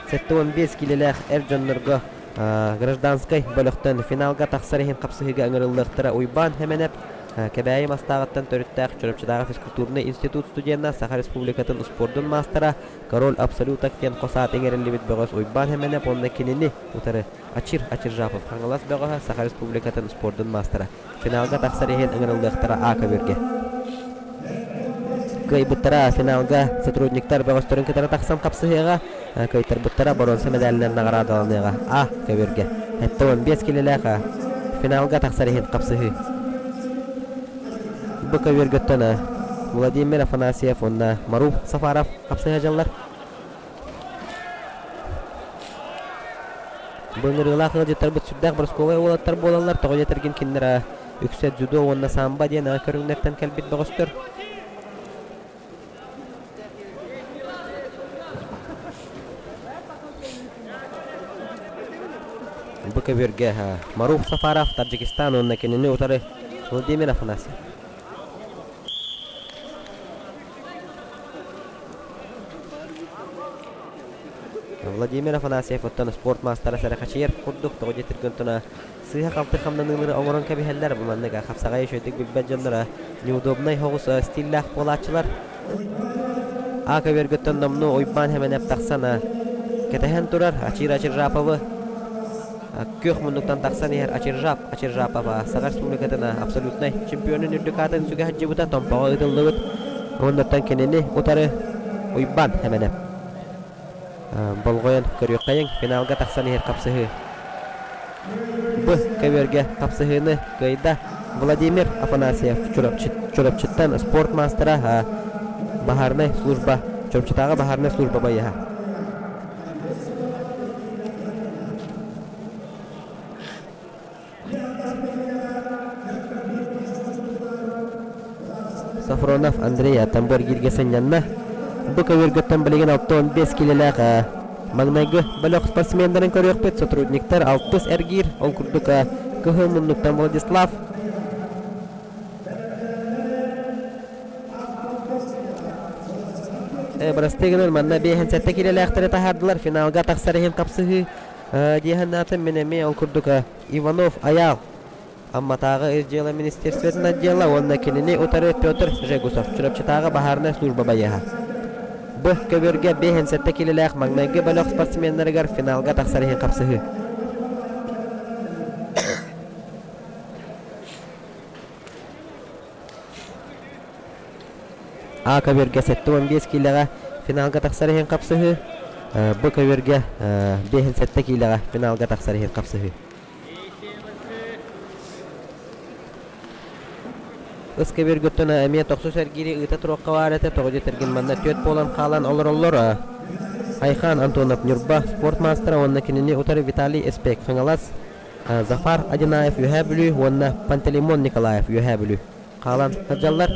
75 киилэлээх эр дьоннорго гражданскай бөлөхтөн финалга тахсар иһин хапсыһыыга ыҥырыллыахтара Уйбаан Хэмэнэп Кэбээйи Мастааҕыттан төрүттээх Чурапчытааҕы физкультурнай институт студена, Саха Республикатын успуордун маастара, Король Абсолюток диэн хос аат иҥэриллибит бөҕөс Уйбаан Хэмэнэп уонна кинини утары Ачир Ачиржапов Хаҥалас бөҕөһө, Саха Республикатын успуордун маастара. Финалга тахсар иһин ыҥырыллыахтара А көбүөргэ. Кыайбыттара финалга сотрудниктар бөҕөстөрүн кытары тахсан хапсыһыаҕа, кыайтарбыттара боруонса мэдээлинэн наҕараадаланыаҕа А көбүөргэ. 75 килэлээх финалга тахсар иһин хапсыһыы. Бу көбүөргөттөн Владимир Афанасьев уонна Маруф Сафаров хапсыһа дьаллар. Бу ыҥырыылаах ыалдьыттарбыт сүрдээх борускуолай уолаттар буолаллар, тоҕо диэтэргин кинилэр үксэ дзюдо уонна самбо диэн көрүҥнэртэн кэлбит бөҕөстөр. Бу көбүөргэ Маруф Сафаров Таджикистан уонна кинини утары Владимир Афанасьев. Владимир Афанасьев оттон спорт маастара сэрэхэчийэр курдук тоҕо диэтиргин туна сыыһа-халты хамнаныылары оҥорон кэбиһэллэр. Бу маннык хапсаҕайы үчүгэйдик билбэт дьонноро неудобнай соҕус стиллээх буолааччылар. А көбүөргүттэн номнуо Уйбаан Хэмэнэп тахсан кэтэһэн турар Ачир Ачиржаповы күөх муннуктан тахсан иһэр Ачиржап Ачиржапов Саха Республикатын абсолютнай чемпионун үрдүк аатын сүгэ сылдьыбыта Томпоҕо ыытыллыбыт. Уоннаттан кинини утары Уйбаан Хэмэнэп Болҕойон көрүөххэйиҥ, финалга тахсан иһэр хапсыһыы. Б көбүөргэ хапсыһыыны кыайда Владимир Афанасьев Чурапчыттан спорт маастара, баһаарынай служба, Чурапчытааҕы баһаарынай служба байыаһа. Софронов Андрей Тамбыргиргэ сынньанна. Бу көбүөргөттөн билигин 65 килэлээх маҥнайгы бөлөх спортсменнарын көрүөхпүт. Сотрудниктар алтыс эргиир, ол курдук кыһыл муннуктан Владислав Бырастыы гынан манна 57 килэлээхтэри таһаардылар. Финалга тахсар иһин хапсыһыы дии санаатым. Мин эмиэ ол курдук Иванов Айаал Амматааҕы Ис дьыала министерствотын отдела уонна кинини утары Петр Жегусов Чурапчытааҕы баһаарынай служба байыаһа. Б көбүөргэ 57 килэлээх маҥнайгы бөлөх спортсменнарыгар финалга тахсар иһин хапсыһыы. А көбүөргэ 75 киилэҕэ финалга тахсар иһин хапсыһыы. Б көбүөргэ 57 киилэҕэ финалга тахсар иһин хапсыһыы. Ыс көбүөргүттэн эмиэ тохсус эргиири ыыта туруохха баар этэ, тоҕо диэтэргин манна түөрт буолан хаалан олороллор. Айхан Антонов Ньурба спорт маастара уонна кинини утары Виталий Эспек Хаҥалас, Зафар Одинаев Үөһээ Бүлүү уонна Пантелеймон Николаев Үөһээ Бүлүү хаалан сылдьаллар.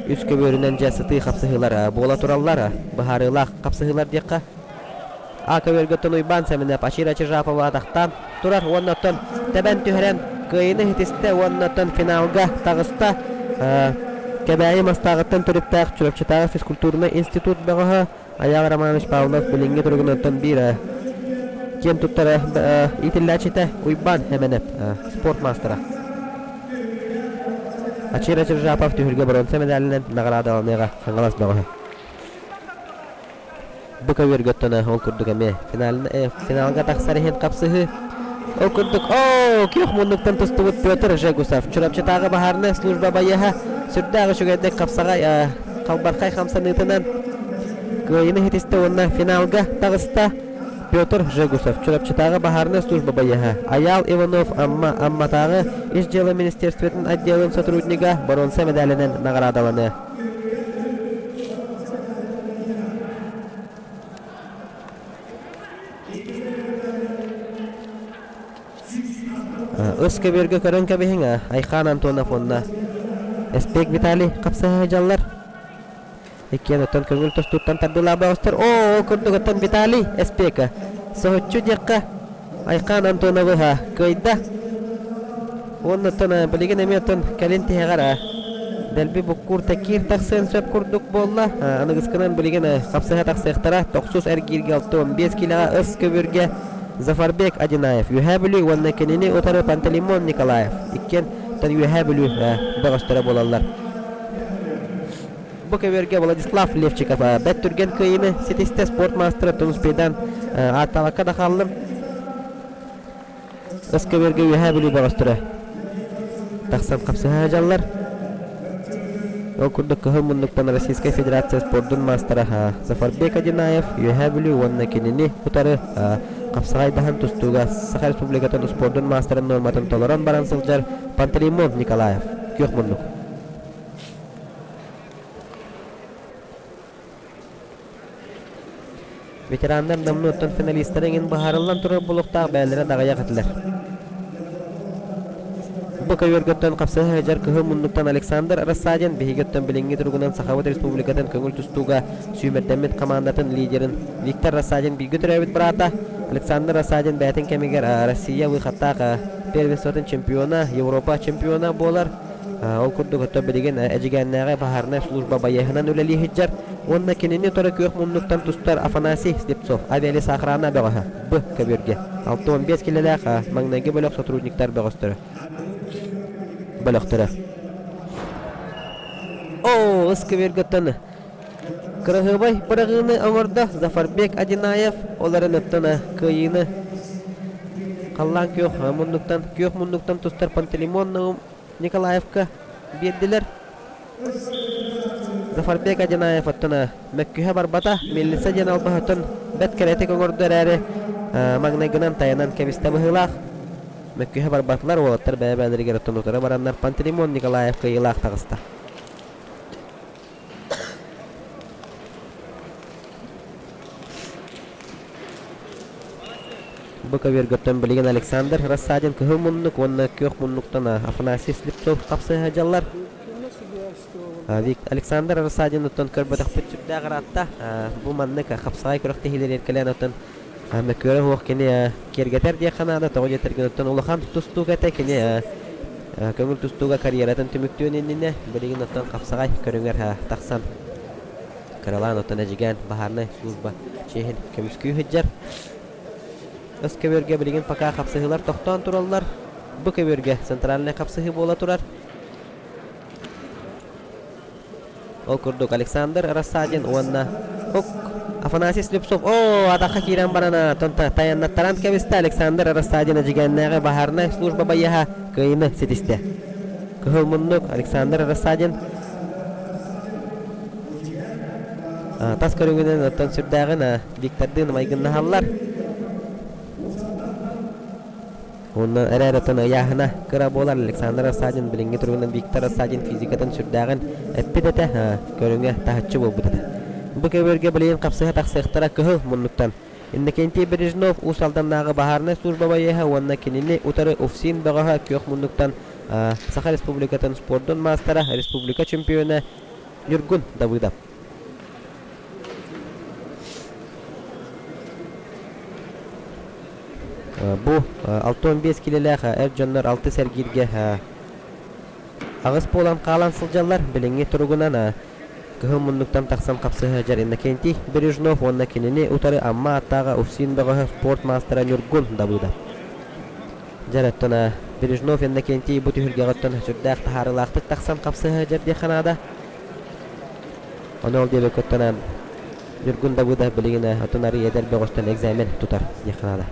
Үс көбүөрүнэн дьэ сытыы хапсыһыылар буола тураллар, быһаарыылаах хапсыһыылар диэххэ. А көбүөргөттөн Уйбаан Сэмэнэп Ачира Чижапова атахтаан турар уонна оттон тэбэн түһэрэн кыайыыны ситистэ уонна оттон финалга таҕыста. Кэбээйи Мастааҕыттан төрүттээх Чурапчытааҕы физкультурнай институт бөҕөһө Айаал Романович Павлов билиҥҥи туругунан биир киэн туттар иитиллээччитэ Уйбаан Хэмэнэп спорт маастара. Ачира Чижапов түһүлгэ боруонса медалынан наҕараадаланыаҕа Хаҥалас бөҕөһө. Бу көбүөргэ оттон ол курдук эмиэ финалга тахсар иһин хапсыһыы. Ол курдук, оо, күөх муннуктан тустубут Петр Жегусов, Чурапчытааҕы баһаарынай служба байыаһа, сүрдээх үчүгэйдик хапсаҕай халбархай хамсаныытынан кыайыыны ситистэ уонна финалга таҕыста. Петр Жегусов, Чурапчытааҕы баһаарынай служба байыаһа, Айаал Иванов Амма Амматааҕы Ис дьыала министерствотын отделын сотруднига боруонса медалынан наҕараадаланыа. Ыс көбүөргэ көрөн кэбиһиҥ, Айхаан Антонов уонна Эспек Виталий хапсыһа сылдьаллар. Иккиэн оттон көҥүл тостууттан тардыылаах бөҕөстөр. Оо, ол курдук оттон Виталий Эспека соһуччу диэххэ Айхаан Антоновы кыайда. Уонна оттон билигин эмиэ оттон кэлин тиһэҕэр дэлби буккуур тэкиир тахсыан сөп курдук буолла. Аныгыскынан билигин хапсыһа тахсыахтара. Тохсус эргииргэ 65 киилэҕэ ыс көбүргэ Зафарбек Одинаев Үөһээ Бүлүү уонна кинини утары Пантелеймон Николаев иккиэн Үөһээ Бүлүү бөҕөстөрө буолаллар. Бу көбүөргэ Владислав Левчиков бэрт түргэн кыайыыны ситистэ спорт маастара Тунуспейдан ааттаабакка да хааллым. Ыс көбүөргэ Үөһээ Бүлүү бөҕөстөрө тахсан хапсыһа сылдьаллар. Ол курдук кыһыл муннуктан Российскай Федерация спордун маастара Зафарбек Одинаев Үөһээ Бүлүү уонна кинини утары хапсаҕайдаһан тустууга Саха Республикатын спордун маастарын нуорматын толорон баран сылдьар Пантелеймон Николаев күөх муннук. Ветераннар номнуоттан финалистары иҥин быһаарыллан турар буолуохтаах бэйэлэрэ даҕайах этилэр. Бу көбүөргөттөн хапсыһа сылдьар кыһыл муннуктан Александр Рассадин биһиги оттон билиҥҥи туругунан Сахабыт Республикатын көҥүл тустууга сүүмэрдэммит хамаандатын лидерин Виктор Рассадин бииргэ төрөөбүт быраата Александр Рассадин бэйэтин кэмигэр Россия выходтаах первенствотын чемпиона, Европа чемпиона буолар. Ол курдук оттон билигин Эдьигээннээҕи баһаарынай служба байыаһынан үлэлии сылдьар уонна кинини утары күөх муннуктан тустар Афанасий Слепцов авиалесоохрана бөҕөһө Б көбүөргэ 65 килэлээх маҥнайгы бөлөх сотрудниктар бөҕөстөрө бөлөхтөрө. Оо, ыс көбүөргөттөн Кыраһыабай быраҕыыны оҥордо Зафарбек Одинаев, ол эрэн оттон кыайыыны халлаан күөх муннуктан күөх муннуктан тустар Пантелеймон Наум Николаевка биэрдилэр. Зафарбек Одинаев оттон мөккүһэ барбата, милиция диэн албаһыттан бэрт кэрэтик оҥордо эрээри маҥнайгынан тайанан кэбистэ быһыылаах. Мөккүһэ барбатылар, уолаттар бэйэ-бэйэлэригэр оттон утары бараннар Пантелеймон Николаев кыайыылаах таҕыста. Бу көбүөргөттөн билигин Александр Рассадин кыһыл муннук уонна күөх муннуктан Афанасий Слепцов хапсыһа сылдьаллар. Александр Рассадин оттон көрбөтөхпүт сүрдээх ыраатта. Бу маннык хапсаҕай күрэхтэһиилэр эркэлээн оттон мөккүөрэ суох кини киэргэтэр диэххэ наада. Тоҕо диэтэргин оттон улахан тустуук этэ кини көҥүл тустууга карьератын түмүктүөн иннинэ билигин оттон хапсаҕай көрүҥэр тахсан кыралаан оттон Эдьигээн баһаарынай служба чиэһин көмүскүү сылдьар. Өс көбүөргэ билигин пока хапсыһыылар тохтоон тураллар. Бу көбүөргэ центральнай хапсыһыы буола турар. Ол курдук Александр Рассадин уонна Ок Афанасий Слепцов оо атахха киирэн баран тайаннаттаран кэбистэ Александр Рассадин Эдьигээннээҕи баһаарынай служба байыаһа кыайыыны ситистэ. Кыһыл муннук Александр Рассадин тас көрүҥүнэн оттон сүрдээҕин Виктордыын майгыннаһаллар. Онно эрээри оттон ыйааһына кыра буолар Александр Рассадин билиҥҥи туругунан Виктор Рассадин физикатын сүрдээҕин эппит этэ, көрүҥэ таһыччы буолбут этэ. Бу көбүөргэ билигин хапсыһа тахсыахтара кыһыл муннуктан. Иннокентий Бережнов Уус Алданнааҕы баһаарынай служба байыаһа уонна кинини утары УФСИН бөҕөһө күөх муннуктан Саха Республикатын спордун маастара, республика чемпиона Ньургун Давыдов. Бу 65 килэлээх эр дьоннор алтыс эргииргэ аҕыс буолан хаалан сылдьаллар. Билиҥҥи туругунан кыһыл муннуктан тахсан хапсыһа сылдьар Иннокентий Бережнов уонна кинини утары Амма ааттааҕа УФСИН бөҕөһө спорт маастара Ньургун Давыдов. Дьэр оттон Бережнов Иннокентий бу түһүлгэҕиттэн сүрдээх таһаарыылаахтык тахсан хапсыһа сылдьар диэххэ наада. Ону ол диэбэккэттэн Ньургун Давыдов билигин отун арый эдэр бөҕөстөн экзамен тутар диэххэ наада.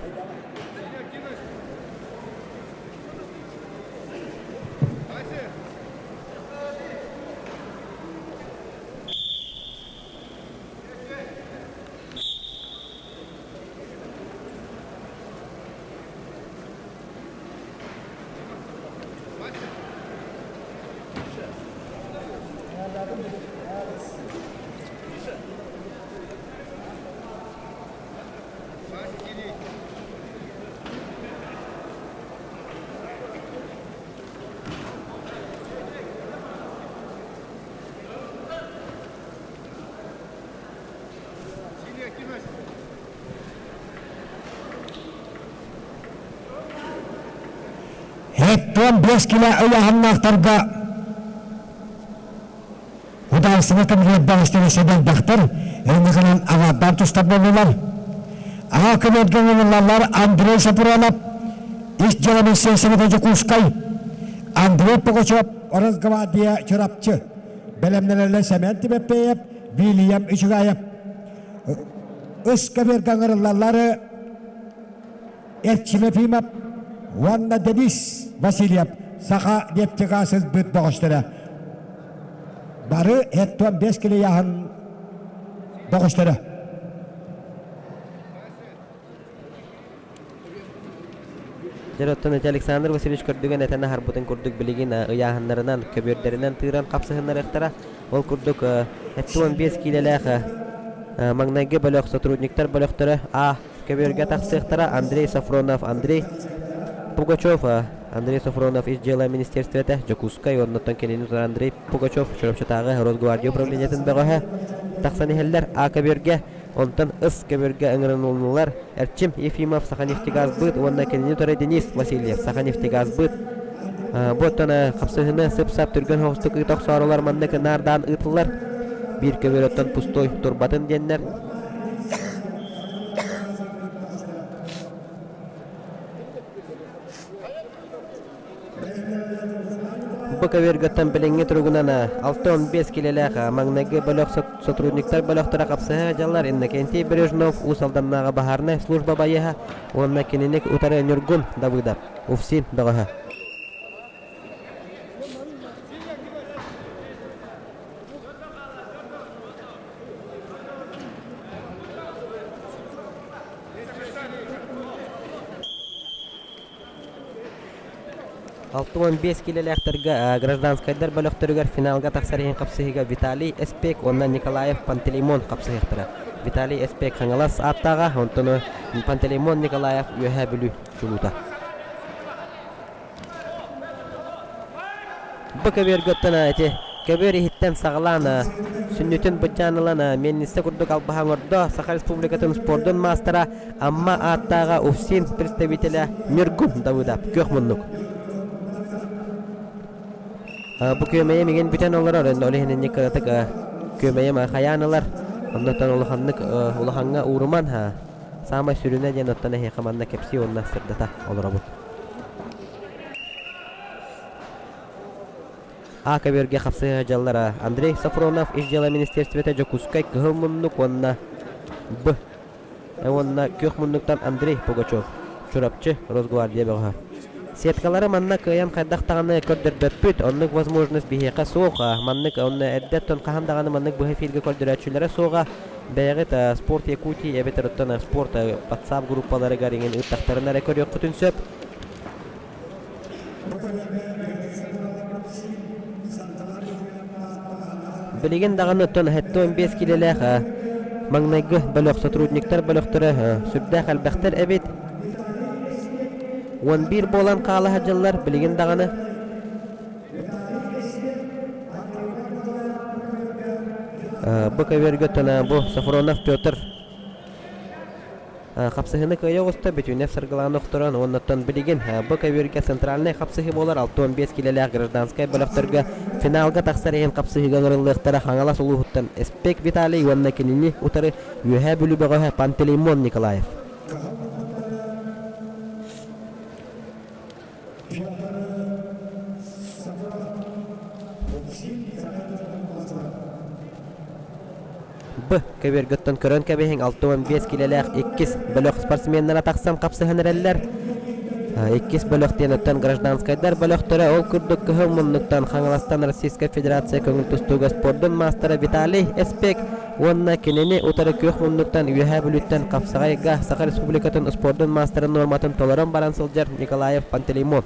Эттон биэс килэ ыйааһыннаахтарга Удаансыга кэмигэр баҕастара сэдэлбэхтэр, инникинэн аҥаардаан тустар буоллулар. Аҕа көбүөргэ ыҥырыллаллар Андрей Сапронов, ис дьыала министиэристибэтэ Дьокуускай, Андрей Пугачев, Росгвардия Чурапчы, бэлэмнэнэллэр Сэмэн Тимофеев, Вильям Ичигаев. Ыс көбүөргэ ыҥырыллаллар Эрчим Ефимов уонна Денис Васильев саха нефтегаз ылбыт бөҕөстөрө. Бары 75 килийааһын бөҕөстөрө. Дьэ, оттон ити Александр Васильевич көрдүгэн этэн аһарбытын курдук билигин ыйааһыннарынан, көбүөрдэринэн тыыран хапсыһыннарыахтара. Ол курдук, 75 киилэлээх маҥнайгы бөлөх сотрудниктар бөлөхтөрө А Көбүөргэ тахсыахтара Андрей Софронов, Андрей Пугачев, Андрей Софронов ис дьыала министерствета, Дьокуускай уоннаттан кинини тутар Андрей Пугачев Чурапчытааҕы Росгвардия управлениетын бөҕөһө тахсан иһэллэр. А көбүөргэ, онтон Ыс көбүөргэ ыҥырылыннылар Эрчим Ефимов Саханефтегазбыт уонна кинини утары Денис Васильев Саханефтегазбыт. Бу оттон хапсыһыыны сып-сап түргэн соҕустук ыыта охсоорулар маннык наардаан ыытыллар. Биир көбүөр оттон пустой турбатын диэннэр. Бу көбүөргөттөн билиҥҥи туругунан 6-15 килэлээх маҥнайгы бөлөх сотрудниктар бөлөхтөрө хапсыһа дьаллар Иннокентий Бережнов Уус Алданнааҕы баһаарынай служба байыаһа уонна кинини утары Ньургун Давыдов УФСИН бөҕөһө. 65 киилэлээхтэргэ гражданскайдар бөлөхтөрүгэр финалга тахсар иһин хапсыһыыга Виталий Эспек уонна Николаев Пантелеймон хапсыһыахтара. Виталий Эспек Хаҥалас ааттааҕа, онтон Пантелеймон Николаев Үөһээ Бүлүү чулуута. Бу көбүөргөттөн ити көбүөр иһиттэн саҕалаан сүнньүтүн быччаан ылан миэннистэ курдук албаһа оҥордо Саха Республикатын спордун маастара Амма ааттааҕа УФСИН представителэ Ньургун Давыдов күөх муннук. Бу күөмэйим иҥин бүтэн олорор, ол иһин инник кыратык күөмэйим хайаан ылар, оннуттан улаханнык улахаҥҥа ууруман саамай сүрүнэ диэн оттон эһиэхэ манна кэпсии уонна сырдата олоробут. А көбүөргэ хапсыһа дьаллара Андрей Сафронов Ис дьыала министиэристибэтэ Дьокуускай Кыһыл муннук уонна Б уонна Күөх муннуктан Андрей Пугачев Чурапчы Росгвардия бөҕөһө. Сеткалары манна кыайан хайдах даҕаны көрдөрбөппүт, оннук возможность биһиэхэ суох. Маннык онно эрдэттэн хаһан даҕаны маннык быһа эфиргэ көрдөрөөччүлэрэ суоҕа. Бэйэҕит Спорт Якутии эбэтэр оттон Спорт WhatsApp группаларыгар иҥин ыыттахтарына эрэ көрүөххүтүн сөп. Билигин даҕаны оттон 75 киилэлээх маҥнайгы бөлөх сотрудниктар бөлөхтөрө сүрдээх элбэхтэр эбит. 11 буолан хаала сылдьаллар билигин даҕаны. Бу көбүөргэ оттон бу Сафронов Петр Хапсыһыыны кыайа оҕуста Бетүнев саргылаан охторон уоннаттан билигин бу көбүөргэ центральнай хапсыһыы буолар 65 киилэлээх гражданскай бөлөхтөргө финалга тахсар иһин хапсыһыыга ыҥырыллыахтара Хаҥалас улууһуттан Эспек Виталий уонна кинини утары Үөһээ Бүлүү бөҕөһө Пантелеймон Николаев. Б. Көбүөргөттөн көрөн кэбиһиҥ 65 киилэлээх иккис бөлөх спортсменнара тахсан хапсыһан эрэллэр. Иккис бөлөх диэн оттон гражданскайдар бөлөхтөрө ол курдук кыһыл муннуктан Хаҥаластан Российскай Федерация көҥүл тустууга спордун маастара Виталий Эспек уонна кинини утары күөх муннуктан Үөһээ Бүлүүттэн хапсаҕайга Саха Республикатын спордун маастарын нуорматын толорон баран сылдьар Николаев Пантелеймон.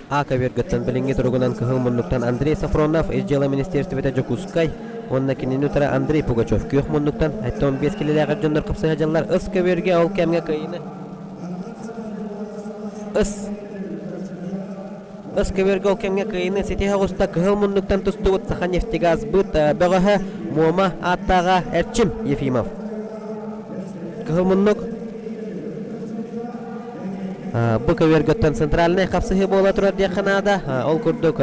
А көбүөргөттөн билиҥҥи туругунан кыһыл муннуктан Андрей Сафронов Ис дьыала министиэристибэтэ Дьокуускай уонна кинини утары Андрей Пугачев күөх муннуктан 75 килэлээх дьоннор хапсыһа дьаллар ыс көбүөргэ ол кэмҥэ кыайыыны ыс ыс көбүөргэ ол кэмҥэ кыайыыны ситиһэ оҕуста кыһыл муннуктан тустубут Саханефтегазбыт бөҕөһө Муома ааттааҕа Эрчим Ефимов. Кыһыл муннук Бу көбүөргөттөн центральнай хапсыһыы буола турар диэххэ наада. Ол курдук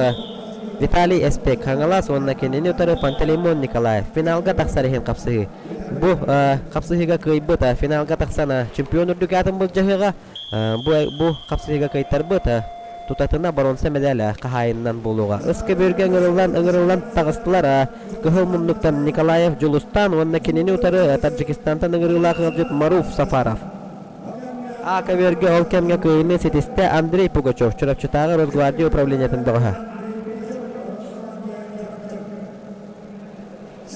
Виталий Эспек Хаҥалас уонна кинини утары Пантелеймон Николаев финалга тахсар иһин хапсыһыы. Бу хапсыһыыга кыайбыт финалга тахсан чемпион үрдүк аатын былдьаһыаҕа. Бу, бу хапсыһыыга кыайтарбыт тутатына боруонса мэдээлэ хаһаайынынан буолуоҕа. Ыс көбүөргэ ыҥырыллан ыҥырыллан таҕыстылар. Кыһыл муннуктан Николаев Дьулустаан уонна кинини утары Таджикистантан ыҥырыылаах ыалдьыт Маруф Сафаров. А көбүөргэ ол кэмҥэ кыайыыны ситистэ Андрей Пугачев, Чурапчытааҕы Росгвардия управлениетын бөҕөһө.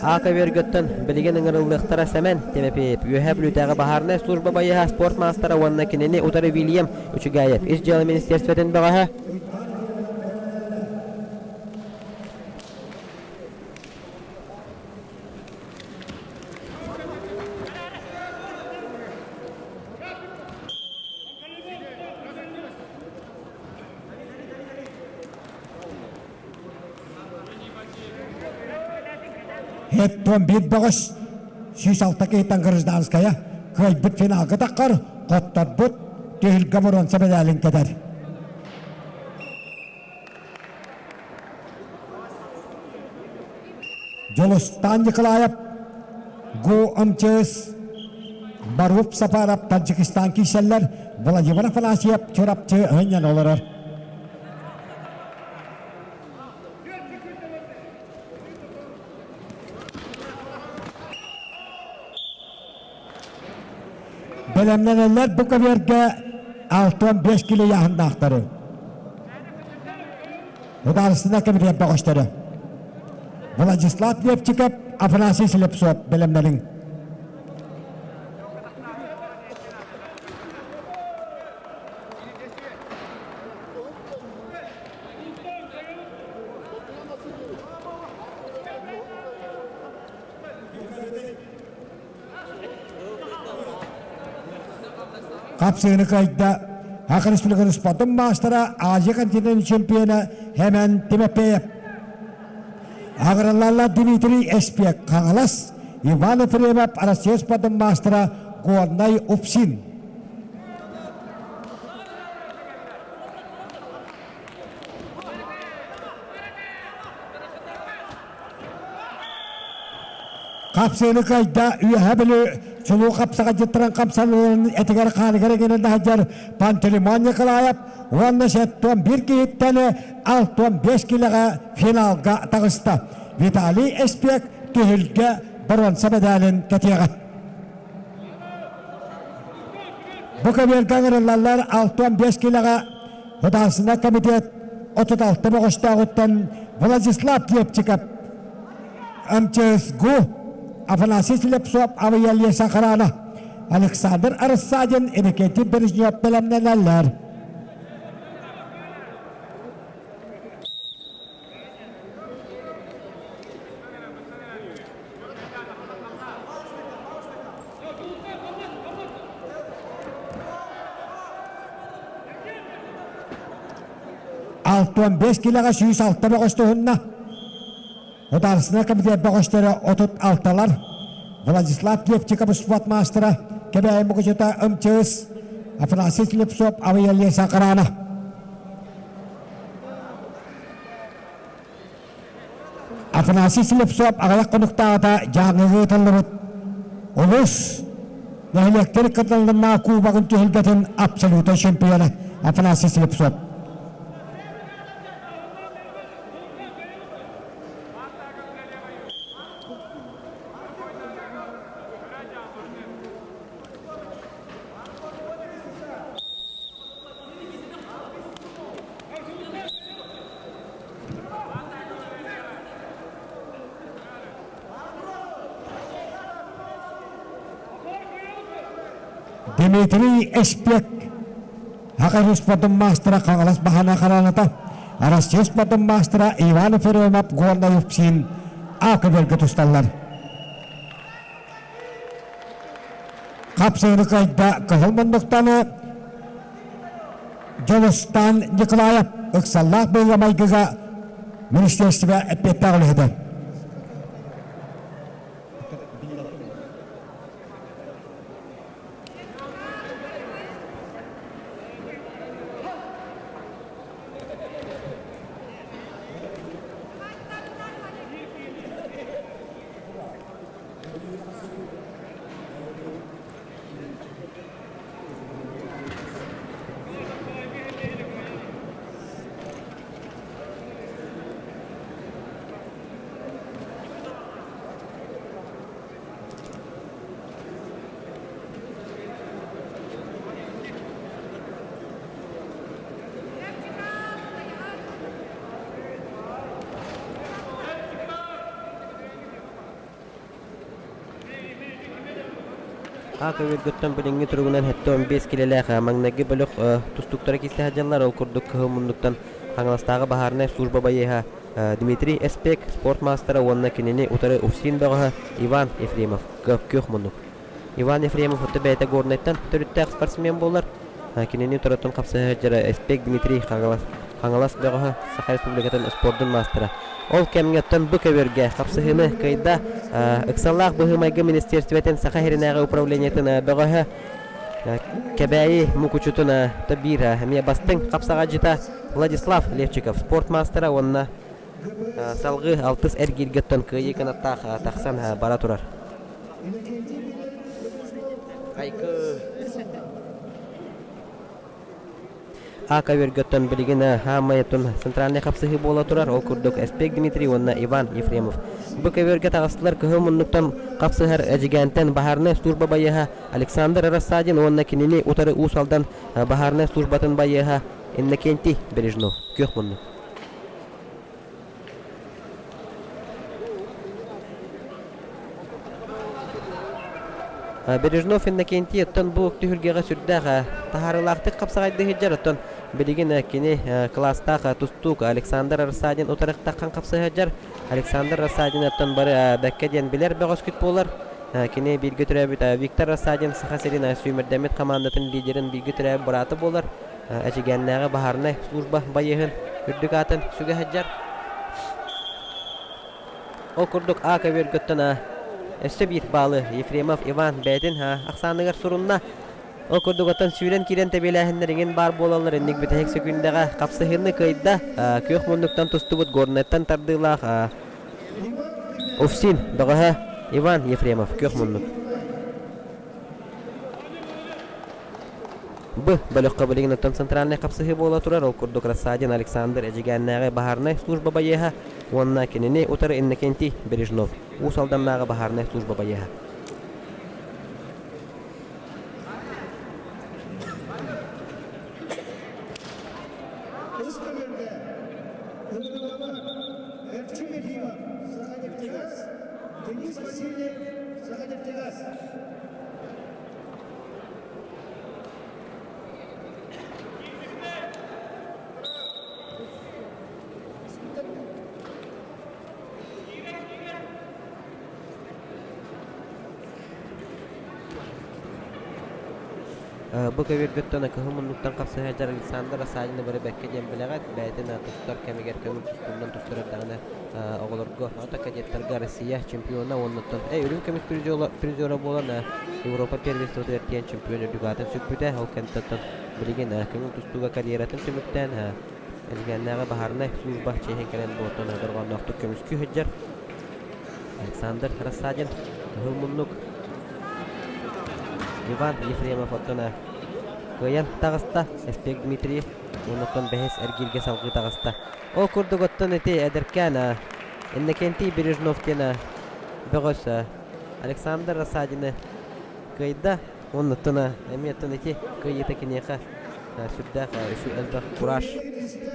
А көбүөргөттөн билигин ыҥырыллыахтара Сэмэн Тимофеев, Үөһээ Бүлүүтээҕи баһаарынай служба байыаһа, спорт маастара уонна кинини утары Вильям Үчүгээйэп, Ис дьыала министерствотын бөҕөһө. Хэттон биир бөҕөс 106 киһиттэн гражданская кыайбыт финалга таххар, хотторбут түһүлгэ боруонса медалин кэтэр. Дьулустаан Николаев, ГУ МЧС, Баруп Сапаров Таджикистан киирсэллэр, Владимир Афанасьев Чурапчы һынньан олорор. Бэлэмнэнэллэр бу көбүөргэ 65 кило ыйааһыннаахтары. Ударыстына кэмитиэт бөҕөстөрө. Владислав Левчиков, Афанасий Слепцов бэлэмнэниҥ. Хапсыыны кыайда Саха Республикатын спордун маастара, Азия континент чемпиона Хэмэн Тимофеев. Аҕыраллалла Дмитрий Эспек Хаҥалас, Иван Ефремов Россия спордун маастара Горнай Упсин. Хапсыыны кыайда Үөһээ Бүлүү чулуу хапсаҕайдьыттарын хамсаныыларын этигэр-хааныгар эҥинэн сылдьар Пантелеймон Николаев уонна 71 киһиттэн 65 килэҕэ финалга таҕыста. Виталий Эспек түһүлгэ боруонса медалин кэтиэҕэ. Бу көбүөргэ ыҥырыллаллар 65 килэҕэ Художественнай комитет 36 бөҕөстөөҕүттэн Владислав Лепчиков, МЧСГУ, Афанасий Слепцов, Авиалия Сахарана, Александр Рассадин, Иннокентий Бережнев бэлэмнэнэллэр. 65 килэҕэ 106 бөҕөс туһунна. Ударсына комитет бөҕөстөрө 36-лар. Владислав Левчиков спорт маастара, Кэбээйи Мукучута МЧС, Афанасий Слепцов авиалеса Карана. Афанасий Слепцов аҕыйах хонуктааҕыта Дьааҥыга ыытыллыбыт улуус нэһилиэктэр кытыллыннаах кубогын түһүлгэтин абсолютнай чемпиона Афанасий Слепцов. Дмитрий Эспек Саха спордун маастара Хаҥалас Баһана Хараната, Россия спордун маастара Иван Ефремов Горнай Упсин А көбөлгө тусталлар. Хапсыыны кыайда кыһыл муннуктаны Дьулустаан Николаев ыксаллаах быһыыга-майгыга министерство эппиэттээх үлэһитэ. Аата үөргүттэн билиҥҥи туругунан 75 килэлээх маҥнайгы бөлөх тустууктара киирсэ сылдьаллар. Ол курдук кыһыл муннуктан Хаҥаластааҕы баһаарынай служба байыаһа Дмитрий Эспек, спорт маастара уонна кинини утары УФСИН бөҕөһө Иван Ефремов, күөх муннук. Иван Ефремов отто бэйэтэ Горнайтан төрүттээх спортсмен буолар. Кинини утарыттан хапсыһа сылдьара Эспек Дмитрий Хаҥалас, Хаҥалас бөҕөһө, Саха Республикатын спордун маастара. Ол кэмҥэ оттон бу көбүөргэ хапсыһыыны кыайда ыксаллаах быһыы-майгы министиэристибэтин Саха сиринээҕи управлениетын бөҕөһө Кэбээйи Мукучутун биир эмиэ бастыҥ хапсаҕайдьыта Владислав Левчиков спорт маастара уонна салҕыы алтыс эргииргэ оттон кыайыы кынаттаах тахсан бара турар. А көбүөргөттөн билигин хаамай оттон центральнай хапсыһыы буола турар. Ол курдук Эспек Дмитрий уонна Иван Ефремов. Бу көбүөргэ таҕыстылар кыһыл муннуктан хапсыһар Эдьигээнтэн баһаарынай служба байыаһа Александр Рассадин уонна кинини утары Уус Алдан баһаарынай службатын байыаһа Иннокентий Бережнов. Күөх муннук. Бережнов Иннокентий оттон бу түһүлгэҕэ сүрдээх таһаарыылаахтык хапсаҕайдыы сылдьар. Оттон билигин кини кылаастаах тустуук Александр Рассадин утарыктаххан хапсыһа сылдьар. Александр Рассадин оттон бары бэккэ диэн билэр бөҕөскүт буолар. Кини бииргэ төрөөбүт Виктор Рассадин Саха сирин сүүмэрдэммит хамаандатын лидерин бииргэ төрөөбүт быраата буолар. Эдьигээннээҕи баһаарынай служба байыаһын үрдүк аатын сүгэ сылдьар. Ол курдук А көбүөргөттөн өссө биир баалы Ефремов Иван бэйэтин ахсааныгар сурунна. Ол курдук оттон сүүрэн киирэн тэбиэлээһиннэр иҥин баар буолаллар инник бүтэһик сөкүүндэҕэ хапсыһыыны кыайда. Күөх муннуктан тустубут Горнайтан тардыылаах Уфсин бөҕөһө Иван Ефремов күөх муннук. Б бөлөххө билигин оттон центральнай хапсыһыы буола турар. Ол курдук Рассадин Александр Эдьигээннээҕи баһаарынай служба байыаһа уонна кинини утары Иннокентий Бережнов Уус Алданнааҕы баһаарынай служба байыаһа. Денис Васильев, Саханефтегаз. Бу көбүөргүттэн кыһыл муннуктан хапсыһа сылдьар Александр Рассадины бары бэккэ диэн билэҕит. Бэйэтин тустар кэмигэр көҥүл тустуунан тустар эрдэҕинэ оҕолорго, ото кадеттарга Россия чемпиона уоннуттан үрүҥ көмүс призера буолан Европа первенствотыгар тиийэн чемпион үрдүк аатын сүкпүтэ. Ол кэнниттэн билигин көҥүл тустууга карьератын түмүктээн Элгээннээҕи баһаарынай служба чиэһин кэлэн буоттан дорҕоонноохтук көмүскүү сылдьар Александр Рассадин кыһыл муннук Иван Ефремов оттон кыайан таҕыста Эспек Дмитриев уоннуттан бэһис эргииргэ салгыы таҕыста. Ол курдук оттон ити эдэркээн Иннокентий Бережнов диэн бөҕөс Александр Рассадины кыайда. Оннуттан эмиэ оттон ити кыайыыта киниэхэ сүрдээх элбэх кураж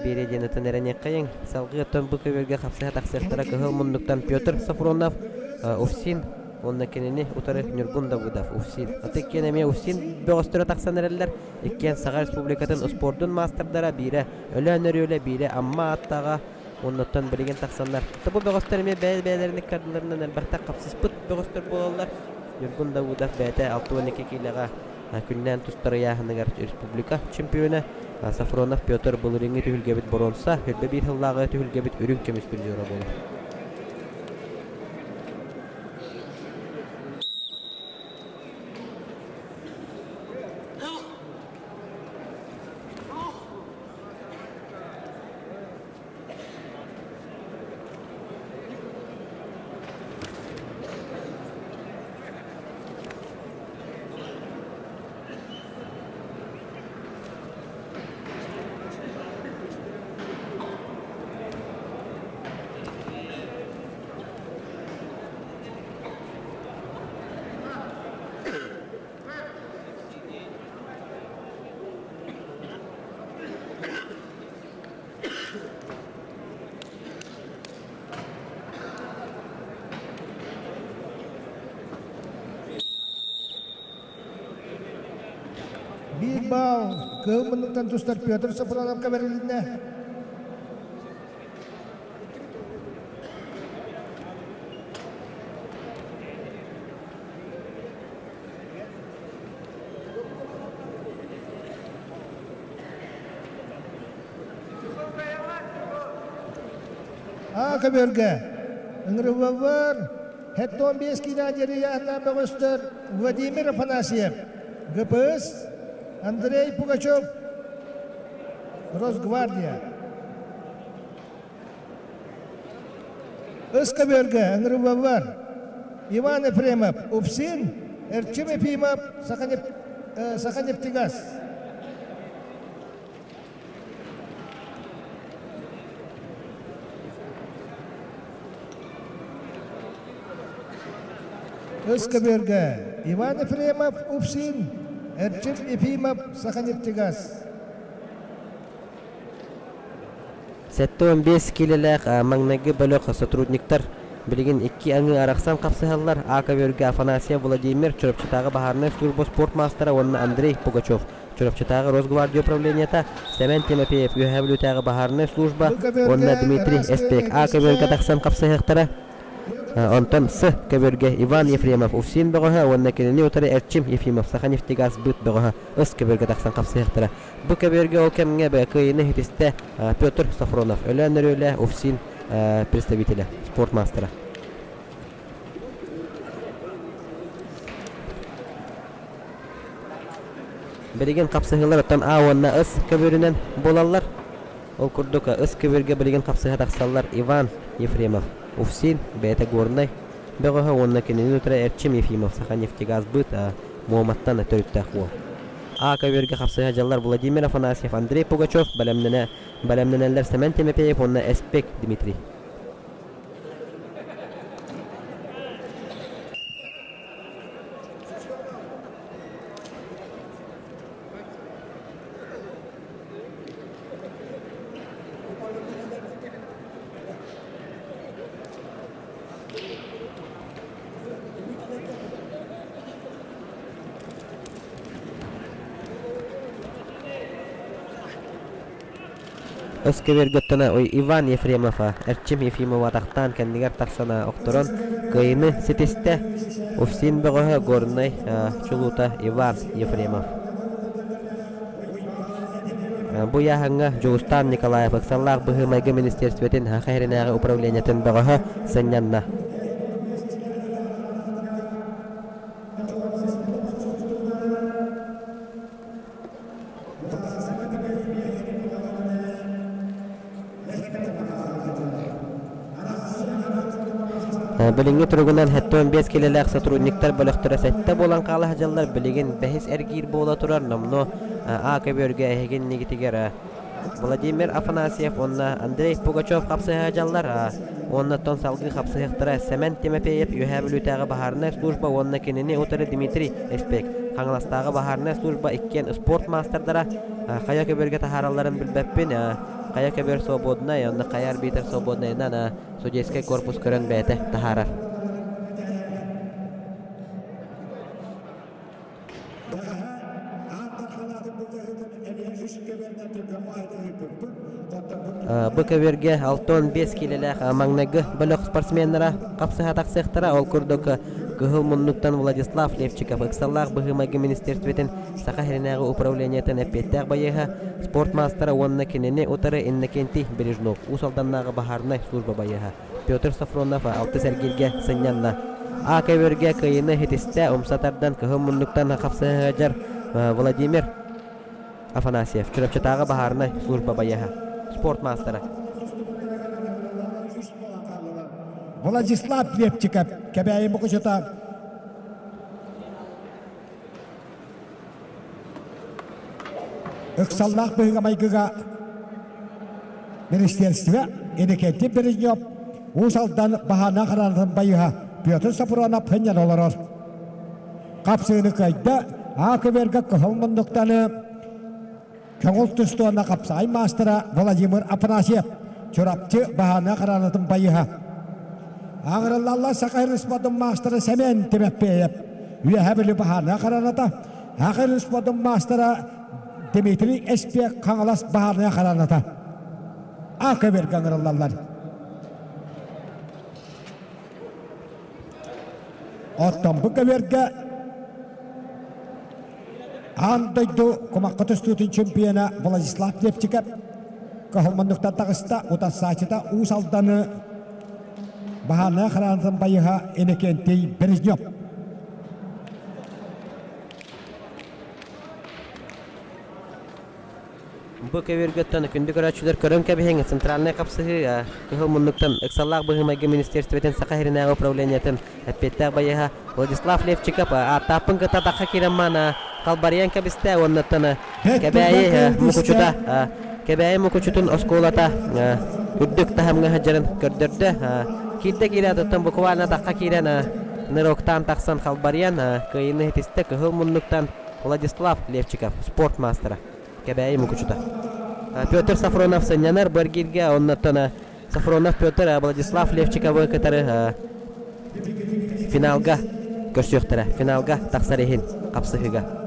биэриэ диэн оттон эрэниэххэйиҥ. Салгыы оттон бу көбүөргэ хапсыһа тахсыахтара кыһыл муннуктан Петр Сафронов, Уфсин уонна кинини утары Ньургун Давыдов, Уфсин. Аты иккиэн эмиэ Уфсин бөҕөстөрө тахсан эрэллэр. Иккиэн Саха Республикатын спордун маастардара биирэ Өлөөн Өрүөлэ, биирэ Амма ааттааҕа Оннуттан билигин тахсаннар. Бу бөҕөстөр эмиэ бэйэ-бэйэлэрин ыккардыларынан элбэхтик хапсыспыт бөҕөстөр буолаллар. Ньургун Давыдов бэйэтэ 62 киилэҕэ күннээн тустар ыйааһыныгар республика чемпиона. Сафронов Петр былырыыҥҥы түһүлгэбит боруонса, үрбэ биир сыллааҕы түһүлгэбит үрүҥ көмүс призера буолар. Биир баал кыһыл муннуктан тустар Петр Сафроновка бэрилиннэ. А көбүөргэ ыҥырыллаллар 75 киилэ диэри бөҕөстөр Владимир Афанасьев, ГПС, Андрей Пугачев, Росгвардия. Ыс көбүөргэ ыҥырыллаллар Иван Ефремов, УФСИН, Эрчим Ефимов, Саханефтегаз. Ыс көбүөргэ Иван Ефремов, УФСИН, Эрчим Ефимов, Саханефтегаз. 75 киилэлээх маҥнайгы бөлөх сотрудниктар билигин икки аҥыы арахсан хапсыһаллар. А көбүөргэ Афанасьев Владимир, Чурапчытааҕы баһаарынай служба спорт маастара уонна Андрей Пугачев, Чурапчытааҕы Росгвардия управлениета, Сэмэн Тимофеев Үөһээ Бүлүүтээҕи баһаарынай служба Бу көбүөргэ уонна Дмитрий ыраас Эспек А көбүөргэ тахсан хапсыһыахтара. Онтон С көбүөргэ Иван Ефремов УФСИН бөҕөһө уонна кинини утары Эрчим Ефимов Саханефтегаз быт бөҕөһө Ыс көбүөргэ тахсан хапсыһыахтара. Бу көбүөргэ ол кэмҥэ кыайыыны ситистэ Петр Софронов, Өлөөн Өрүөлэ УФСИН представителэ, спорт маастара. Билигин хапсыһыылар оттон А уонна С көбүөрүнэн буолаллар. Ол курдук С көбүөргэ билигин хапсыһа тахсаллар Иван Ефремов, УФСИН, бэйэтэ Горнай бөҕөһө уонна кинини утары Эрчим Ефимов, Саханефтегазбыт Муоматтан төрүттээх уол. А көбүөргэ хапсыһа дьаллар Владимир Афанасьев, Андрей Пугачев бэлэмнэнэ бэлэмнэнэллэр Сэмэн Тимофеев уонна Эспек Дмитрий. Өскөбүөргөттөнө Иван Ефремов Эрчим Ефимова атахтаан кэннигэр тахсан охторон кыайыыны ситистэ. УФСИН бөҕөһө Горнай чулуута Иван Ефремов. Бу ыйааһыҥҥа Дьулустаан Николаев ыксаллаах быһыы-майгы министиэристибэтин Саха сиринээҕи управлениетын бөҕөһө сынньанна. Билиҥҥи туругунан 75 киилэлээх сотрудниктар бөлөхтөрө сэттэ буолан хаала сылдьаллар. Билигин бэһис эргиир буола турар. Номнуо А көбүөргэ эһиги иннигитигэр Владимир Афанасьев уонна Андрей Пугачев хапсыһа сылдьаллар. Уонна оттон салгыы хапсыһыахтара Сэмэн Тимофеев Үөһээ Бүлүүтээҕи баһаарынай служба уонна кинини утары Дмитрий Эспек Хаҥаластааҕы баһаарынай служба иккиэн спорт маастардара хайа көбүөргэ таһааралларын билбэппин. Хайа көбүөр свободнай, онно хайа арбитр свободнайынан судейскай корпус көрөн бэйэтэ таһаарар. Бу көбүөргэ 65 киилэлээх маҥнайгы бөлөх спортсменнара хапсыһа тахсыахтара. Ол курдук Кыһыл муннуктан Владислав Левчиков ыксаллаах быһыы-майгы министиэристибэтин Саха сиринээҕи управлениетын эппиэттээх байыаһа, спорт маастара уонна кинини утары Иннокентий Бережнов, Уус Алданнааҕы баһаарынай служба байыаһа Петр Софронов алтыс эргииргэ сынньанна. А көбүөргэ кыайыыны ситистэ, умса тардан кыһыл муннуктан хапсыһа сылдьар Владимир Афанасьев, Чурапчытааҕы баһаарынай служба байыаһа, спорт маастара. Владислав Лепчиков, Кэбээйи Мукучута Ыксаллаах быһыыга-майгыга министерство Иннокентий Бережнев Уус Алдан баһаана хараанатын байыһа Петр Сафронов сынньана олорор. Хапсыыны кыайда, А көбүөргэ кыһыл муннуктаны Көҥүл тустууна хапсаҕай маастара Владимир Афанасьев, Чурапчы баһаана хараанатын байыһа. Аҕырыллаллар Саха Республикатын маастара Сэмэн Тимофеев, Үөһээ Бүлүү баһаана хараната, Саха Республикатын маастара Дмитрий Эспек Хаҥалас баһаарынай хараната. А көбүөргэ ыҥырыллаллар. Оттон бу көбүөргэ Аан дойду кумахха тустуутун чемпиона Владислав Левчиков. Кыһыл муннуктан таҕыста, утарсааччыта Уус Алданы баһаарынай охранатын байыһа Иннокентий Березнев. Бу көбүөргөттөн күндү көрөөччүлэр көрөн кэбиһиҥ центральнай хапсыһыы кыһыл муннуктан ыксаллаах быһыы-майгы министиэристибэтин Саха сиринээҕи управлениетын эппиэттээх байыаһа Владислав Левчиков ааттааппын кытта атахха киирэн маана халбарыйан кэбистэ уоннаттан Кэбээйи Мукучута Кэбээйи Мукучутун оскуолата үрдүк таһымҥа сылдьарын көрдөрдө. Киирдэ киирээт оттон буквально атахха киирэн ныроктаан тахсан халбарыйан кыайыыны ситистэ кыһыл муннуктан Владислав Левчиков спорт маастара Кэбээйи Мукучута. Петр Сафронов сынньанар бу эргииргэ оннуттан Сафронов Петр Владислав Левчиковы кытары финалга көрсүөхтэрэ. Финалга тахсар иһин хапсыһыыга.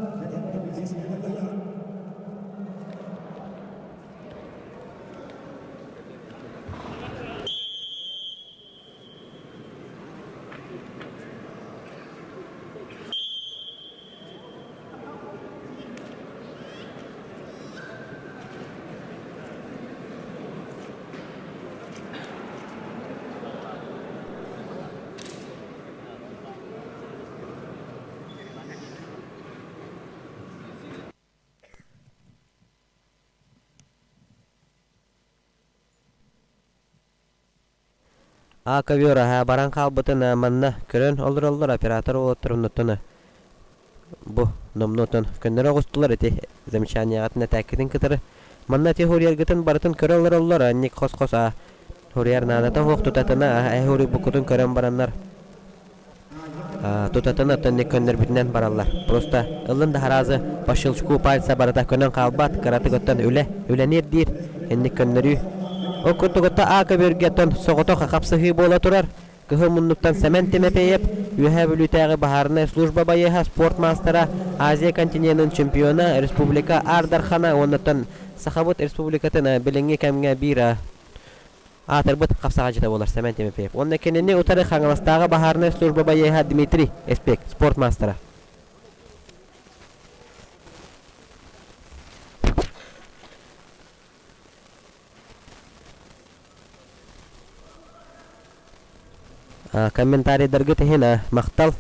А ковер аһа баран хаалбытын манна көрөн олороллор оператор уолаттар оннуттан бу номнуотун көннөрө оҕустулар ити замечанияҕытын этээккитин кытары манна ити хуруйаргытын барытын көрө олороллор анник хос-хос а хуруйар наадата суох тутатына эһи хуруйбуккутун көрөн бараннар Тутатын оттон көннөрбүтүнэн бараллар. Просто ыллын да хараазы по щелчку пальца барыта көнөн хаалбат, кыратык оттон үлэ, үлэни ирдиир, инник көннөрүү. Ол курдук отто А көбүөргэ оттон соҕотох хапсыһыы буола турар. Кыһыл муннуктан Сэмэн Тимофеев, Үөһээ Бүлүүтээҕи баһаарынай служба байыаһа, спорт маастара, Азия континенын чемпиона, республика Аар Дархана уонна Сахабыт Республикатын билиҥҥи кэмҥэ биир аатырбыт хапсаҕайдьыта буолар Сэмэн Тимофеев. Уонна кинини утары Хаҥаластааҕы баһаарынай служба байыаһа Дмитрий Эспек, спорт маастара. Комментарийдаргыт иһин махтал.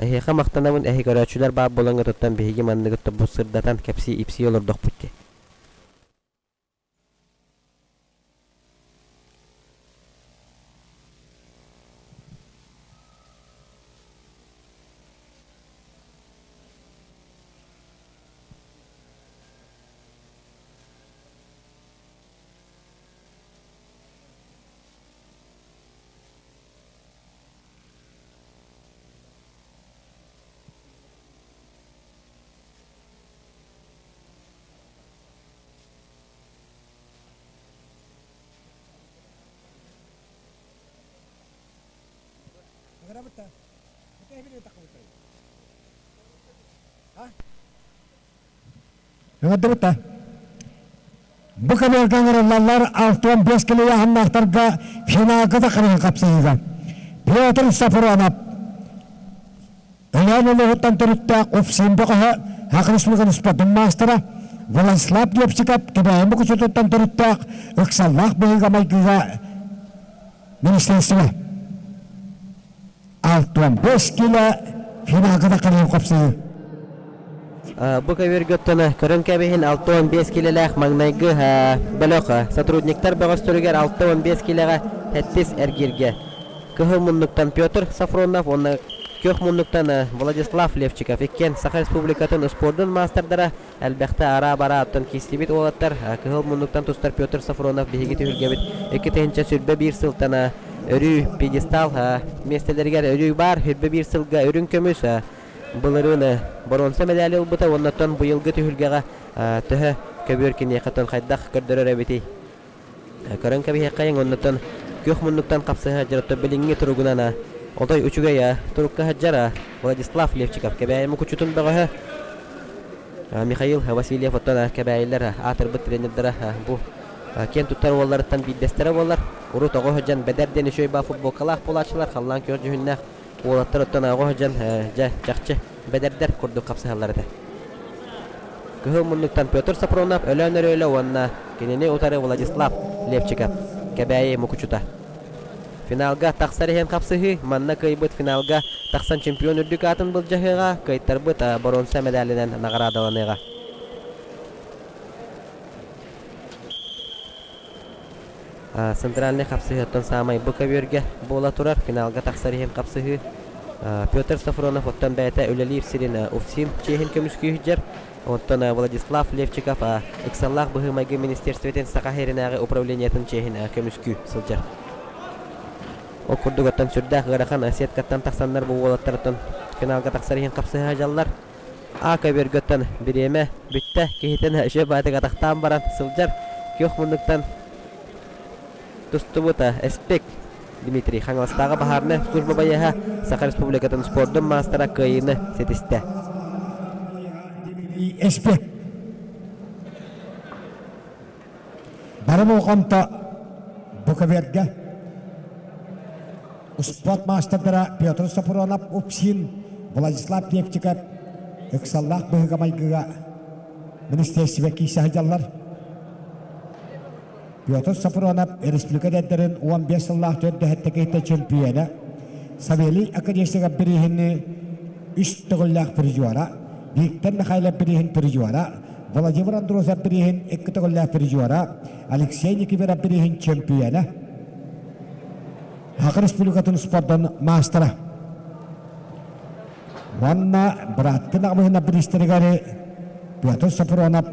Эһиэхэ махтанабын эһи көрөөччүлэр баар буолаҥҥытыттан биһиги манныгыт бу сырдатан кэпсии-ипсии олордохпут дии. Ыҥырдыбыта. Бу көбүөргэ ыҥырыллаллар 65 килояһыннаахтарга финалга да харыһы хапсыһыыга. Петр Сафронов Өлөөн улууһуттан төрүттээх УФСИН бөҕөһө, Саха Республикатын спордун маастара Владислав Лепчиков Кэбээйи Мукучутуттан төрүттээх ыксаллаах быһыыга-майгыга министерство 65 кило финалга да кэлэн хапсыһыы. Бу көбүөргэ оттон көрөн кэбиһин 65 килэлээх маҥнайгы бөлөх сотрудниктар бөҕөстөрүгэр 65 килэҕэ сэттис эргииргэ Кыһыл муннуктан Петр Сафронов уонна Күөх муннуктан Владислав Левчиков иккиэн Саха Республикатын спордун маастардара элбэхтэ араа-бараа оттон киирсибит уолаттар Кыһыл муннуктан тустар Петр Сафронов биһиги түһүлгэбит 2021 сылтан өрүү пьедестал миэстэлэригэр өрүү баар 21 сылга үрүҥ көмүс былырыын боруонса мэдээли ылбыта уонна оттон быйылгы түһүлгэҕэ төһө көбүөр киниэхэ хайдах көрдөрөр эбитий Көрөн кэбиһиэххэйиҥ, оннуттан күөх муннуктан хапсыһа сылдьар билиҥҥи туругунан отой үчүгэй турукка сылдьар Владислав Левчиков Кэбээйи мукучутун бөҕөһө Михаил Васильев оттон Кэбээйилэр аатырбыт тренердара бу киэн туттар уолларыттан биирдэстэрэ буолар. Урут оҕо сылдьан Бэдэр диэн үчүгэй баа футболкалаах буолааччылар халлаан күөх дьүһүннээх уолаттар оттон оҕо сылдьан дьэ чахчы бэдэрдэр курдук хапсыһаллар этэ. Кыһыл муннуктан Петр Сапронов, Өлөөн Өрүөлэ уонна кинини утары Владислав Левчиков, Кэбээйи Мукучута. Финалга тахсар иһэн хапсыһыы, манна кыайбыт финалга тахсан чемпион үрдүк аатын былдьаһыаҕа, кыайтарбыт боруонса мэдээлинэн наҕараадаланыаҕа. Центральнай хапсыһыыттан саамай бу көбүөргэ буола турар финалга тахсар иһин хапсыһыы. Петр Сафронов оттон бэйэтэ үлэлиир сирин УФСИН чиэһин көмүскүү сылдьар. Оттон Владислав Левчиков ыксаллаах быһыы-майгы министиэристибэтин Саха сиринээҕи управлениетын чиэһин көмүскүү сылдьар. Ол курдук оттон сүрдээх ыарахан сеткаттан тахсаннар бу уолаттар финалга тахсар иһин хапсыһа сылдьаллар. А көбүөргөттөн бириэмэ бүттэ, киһитин үчүгэй баҕайытык атахтаан баран сылдьар күөх муннуктан тустубута Эспек Дмитрий Хаҥаластааҕы баһаарынай служба байыаһа Саха Республикатын спордун маастара кыайыыны ситистэ. Эспек Бары болҕомто бу көбүөргэ Успуорт маастардара Петр Сопронов, УПСИН, Владислав Левчиков ыксаллаах быһыыга-майгыга министиэристибэ киирсэ сылдьаллар. Петр Сопронов республика эдэрдэрин 15 сыллаах төрдөһөттө киһитэ чөмпүйүөнэ, Савелий Академическай бирииһини үс төгүллээх призера, Виктор Михайлов бирииһин призера, Владимир Андросов бирииһин икки төгүллээх призера, Алексей Никифоров бирииһин чөмпүйүөнэ. Саха Республикатын спордун маастара. Уонна бырааттын аҕабыһына бириистэригэр Петр Сапронов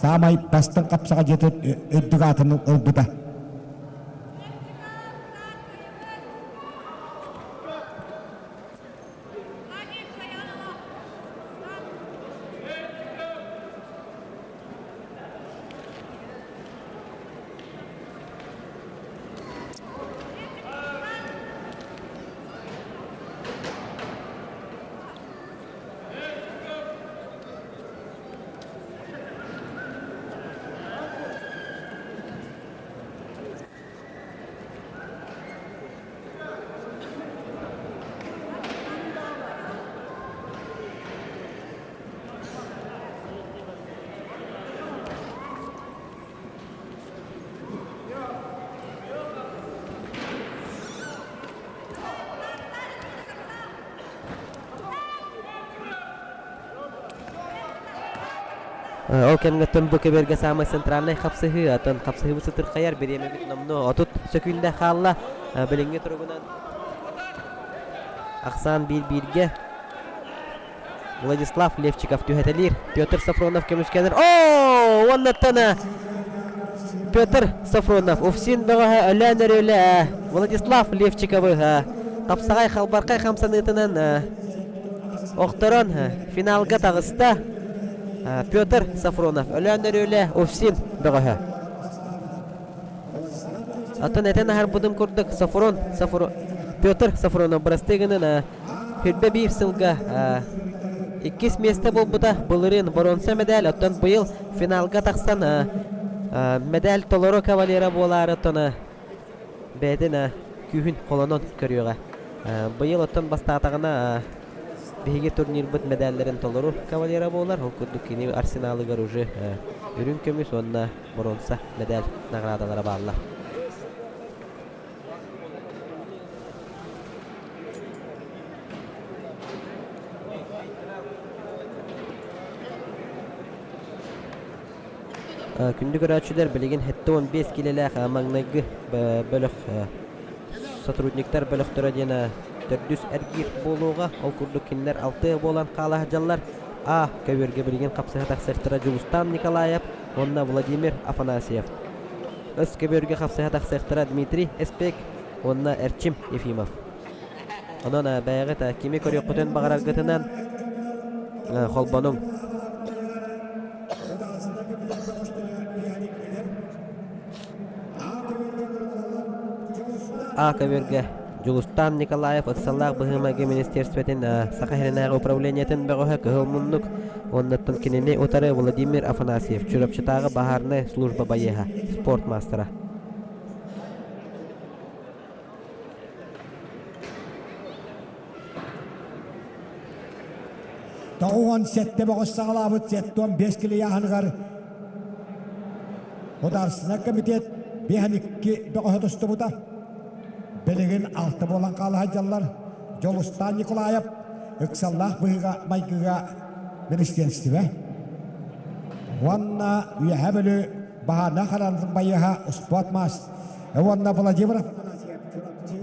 саамай бастыҥ хапсаҕа дьиэтин үрдүк аатын ылбыта. Ол кэмҥэ бу көбүөргэ саамай центральнай хапсыһыы, оттон хапсыһыыбыт сытырхайар бириэмэбит номнуо 30 сөкүүндэ хаалла. Билиҥҥи туругунан ахсаан биир-бииргэ Владислав Левчиков түһэтэлиир. Петр Сафронов көмүскэнэр. Оо! Уоннаттан Петр Сафронов Уфсин бөҕөһө өлөөн өрүөлэ Владислав Левчиковы хапсаҕай халбархай хамсаныытынан охторон финалга таҕыста. Петр Сафронов өлөөн өрүөлэ Уфсин бөҕөһө. Оттон этэн аһарбытым курдук Сафрон, Сафрон, Петр Сафронов бырастыы гынан Хүрбэ биир сылга иккис миэстэ буолбута. Былырыын боруонса мэдээл, оттон быйыл финалга тахсан мэдээл толору кавалера буолаары оттон бэйэтин күүһүн холонон көрүөҕэ. Быйыл оттон бастаатаҕына биһиги турнирбыт мэдээллэрин толору кавалера буолар. Ол курдук кини арсеналыгар уже үрүҥ көмүс уонна боруонса мэдээл наҕараадалара бааллар. Күндү көрөөччүлэр, билигин 75 киилэлээх маҥнайгы бөлөх сотрудниктар бөлөхтөрө диэн төрдүс эргиир буолуоҕа. Ол курдук кинилэр алтыа буолан хаала сылдьаллар. А көбүөргэ билигин хапсыһа тахсыахтара Дьулустаан Николаев уонна Владимир Афанасьев. Өс көбүөргэ хапсыһа тахсыахтара Дмитрий Эспек уонна Эрчим Ефимов. Онон бэйэҕит кими көрүөххүтүн баҕараргытынан холбонуҥ. А көбүөргэ Дьулустаан Николаев ыксаллаах быһыы-майгы министерствотын Саха сиринээҕи управлениетын бөҕөһө Кыһыл Муннук уоннаттан кинини утары Владимир Афанасьев Чурапчытааҕы баһаарынай служба байыаһа, спорт маастара. 97 бөҕөс саҕалаабыт 75 килийааһыныгар Государственнай комитет 52 бөҕөһө тустубута. Билигин алта буолан хаала сылдьаллар. Дьолустаан Николаев ыксаллаах быһыыга-майгыга министиэристибэ уонна Үөһээ Бүлүү баһаарынай хараҥатын байыаһа успуорт маас уонна Владимир Афанасьев Чурапчы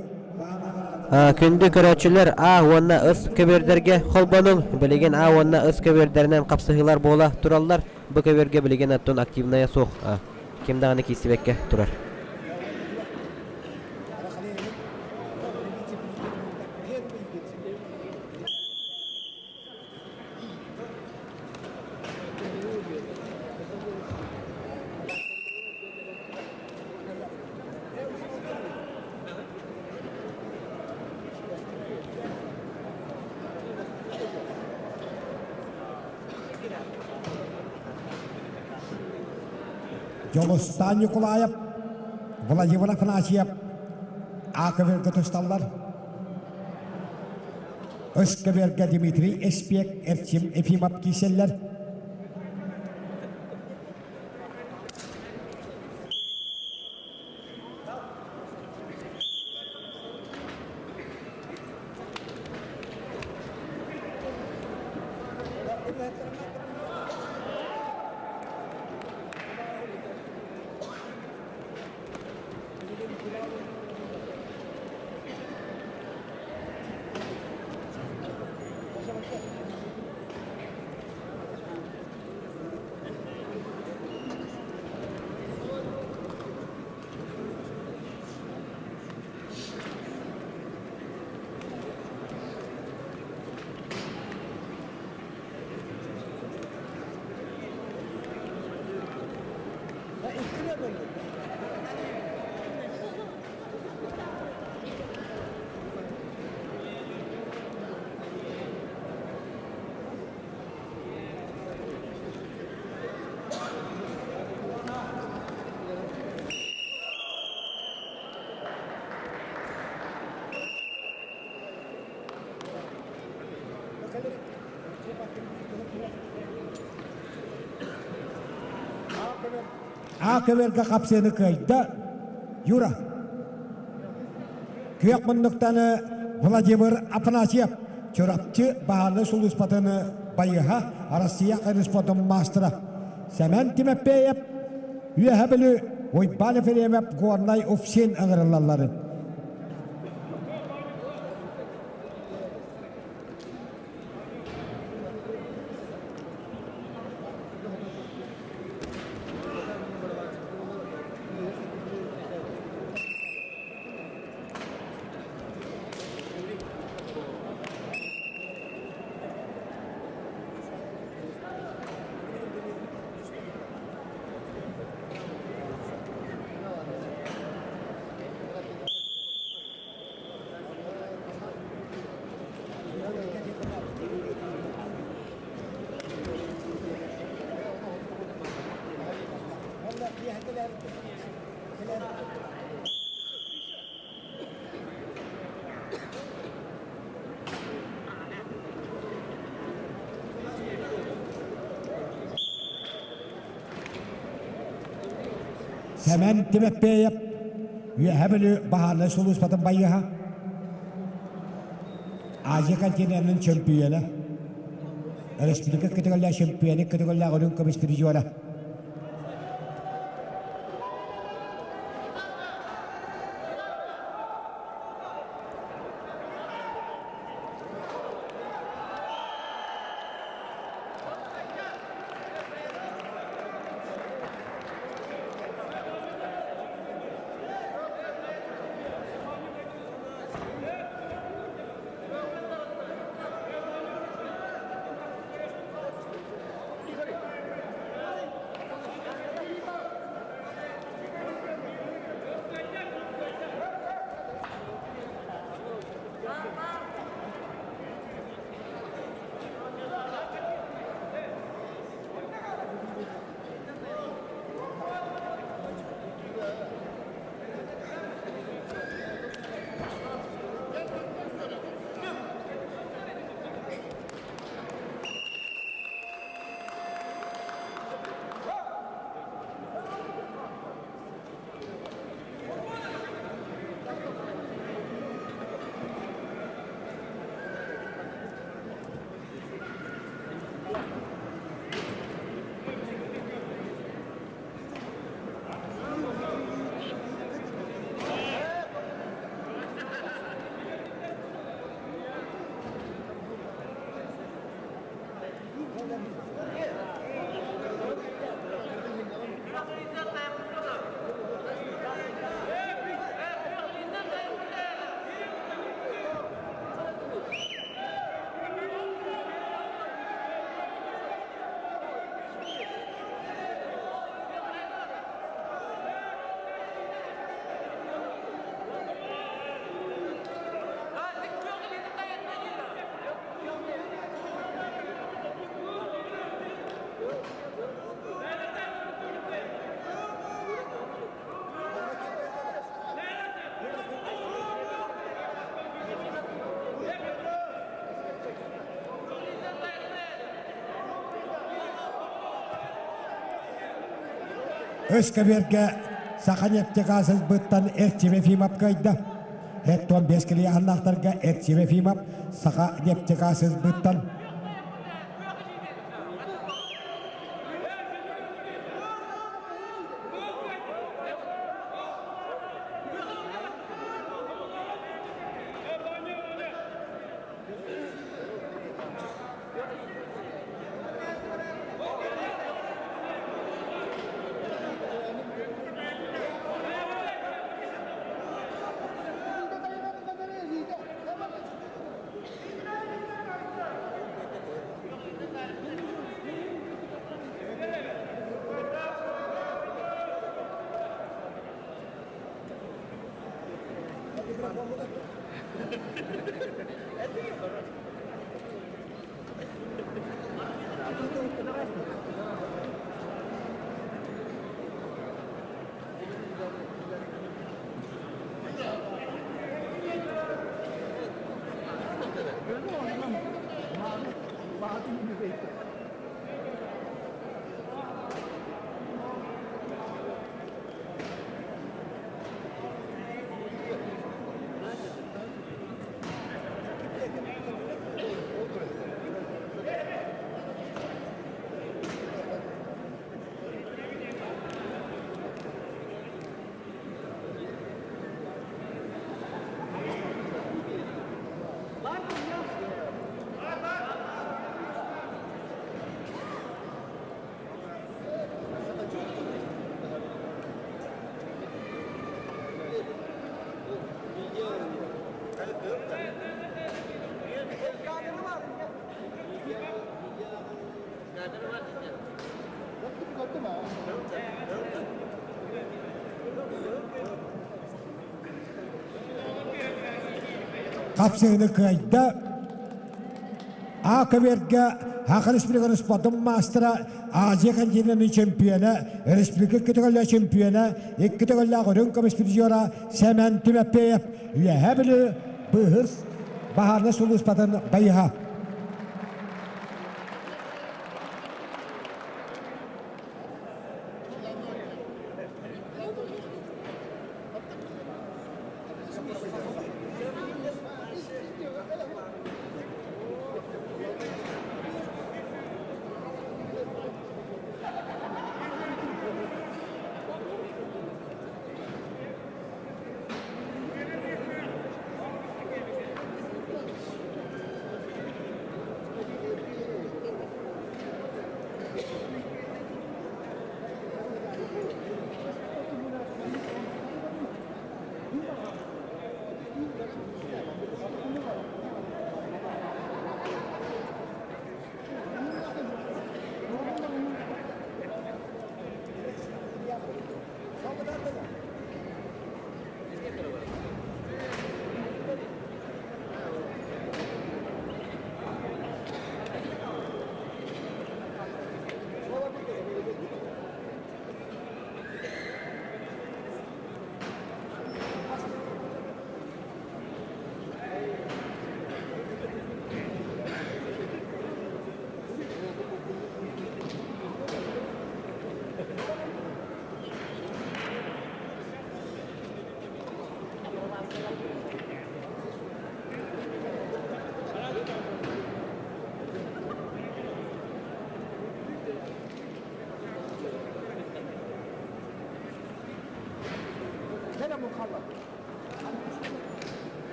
Күндү көрөөччүлэр А уонна С көбүөрдэргэ холбонуҥ. Билигин А уонна С көбүөрдэринэн хапсыһыылар буола тураллар. Бу көбүөргэ билигин оттон активная суох. Ким даҕаны киирсибэккэ турар. Дьулустаан Ньукулаайап, Владимир Афанасьев АКВ-га тусталлар. Өскөбүөргэ Дмитрий Эспиэк, Эрчим Ефимов киирсэллэр. А көбүөргэ хапсыаны кыайда Юра. Күөх муннуктаны Владимир Афанасьев Чурапчы баһаарынай сулууспатын байыаһа, Россия хайыспотун маастара Сэмэн Тимофеев, Үөһэ Бүлүү Уйбаан Ефремов Горнай УФСИН ыҥырыллалларын. Сэмэн Тимэппиэйэп Үөһээ Бүлүү баһаарынай сулууспатын байыаһа, Азия континенын чөмпүйүөнэ, өрөспүүбүлүкэ көтөҕүллээх чөмпүйүөнү көтөҕүллээх үрүҥ көмүс призера. Өскөбүөргэ Саханефтегаз ылбыттан Эрчим Ефимов кыайда. 75 килианнаахтарга Эрчим Ефимов Саха нефтегаз ылбыттан Хапсыһыны кыайда. А көбүөргэ Саха Республикатын спордун маастара, Азия континенын чемпиона, республика икки төгүллээх чемпиона, икки төгүллээх үрүҥ көмүс призера Сэмэн Тимофеев Үөһээ Бүлүү быыһыр баһаарынай сулууспатын байыһа.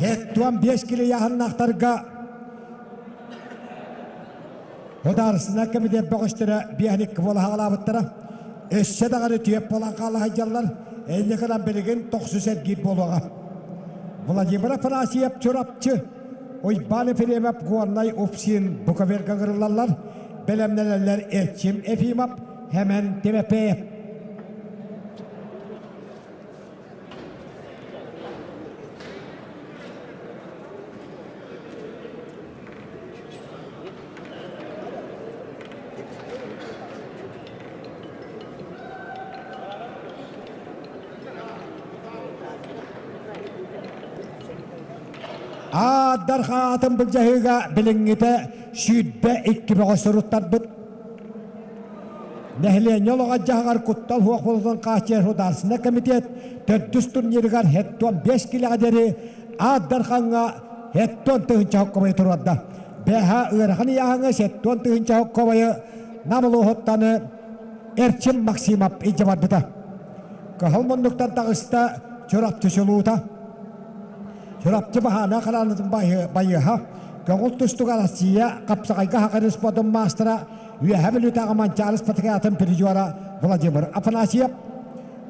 Һэттуан биэс килийааһыннаахтарга Судаарыстыбаннай кэмитиэт бөҕөстөрө биэһин буола хаалаабыттара. Өссө даҕаны түөп буолан хаала сылдьаллар. Инникинэн билигин тохсус эргиир буолуоҕа. Владимир Афанасьев Чурапчы, Уйбаан Ефремов Горнай УПСИН Буковелга ыҥырыллаллар. Бэлэмнэнэллэр Эрчим Ефимов, Хэмэн Тимофеев. Аардар хаатын былдьаһыыга билиҥҥитэ 22 бөҕө суруттарбыт. Нэһилиэнньэ олоҕо-дьаһаҕар куттал суох буолуутун хааччыйар Судаарыстыбаннай комитет төрдүс турнирыгар хеттон 5 килэҕэ диэри Аар Дархаҥҥа хеттон тыһыынча хоккобайы туруорда. Бэһэ ыарахан ыйааһыҥҥа сеттон тыһыынча хоккобайы Нам улууһуттан Эрчим Максимов илдьэ барбыта. Кыһыл муннуктан таҕыста Чурапчы чулуута. Чурапчы баһаана хараанытын байыаһа, көҥүл тустууга Россия хапсаҕайга хахыр спордун маастара, Үөһээ Бүлүүтээҕи Манчаары спартакиадатын призера Владимир Афанасьев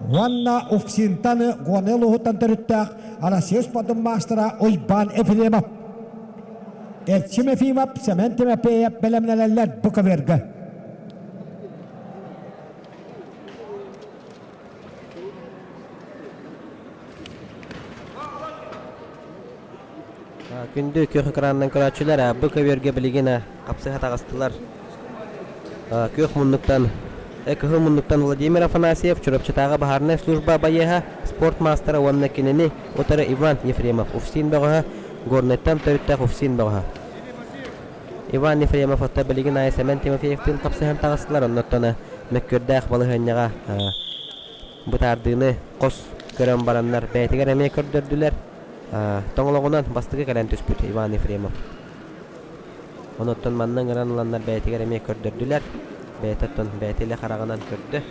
уонна Уфсинтан Горнай улууһуттан төрүттээх Россия спордун маастара Уйбаан Ефремов. Эрчим Ефимов, Сэмэн Тимофеев бэлэмнэнэллэр бу көбүөргэ. Күндү күөх экранынан көрөөччүлэр, бу көбүөргэ билигин хапсыһа таҕыстылар. Күөх муннуктан кыһыл муннуктан Владимир Афанасьев, Чурапчытааҕы баһаарынай служба байыаһа, спорт маастара уонна кинини утары Иван Ефремов, УФСИН бөҕөһө, Горнайтан төрүттээх УФСИН бөҕөһө. Иван Ефремов отто билигин аайы Сэмэн Тимофеевтыын хапсыһан таҕыстылар, оннуттан мөккүөрдээх балаһыанньаҕа бытаардыыны хос көрөн бараннар бэйэтигэр эмиэ көрдөрдүлэр. Тоҥолоҕунан бастакы кэлэн түспүт Иван Ефремов. Онуттан манна ыҥыран ыланнар бэйэтигэр эмиэ көрдөрдүлэр. Бэйэтэ оттон бэйэтэ илэ хараҕынан көрдө.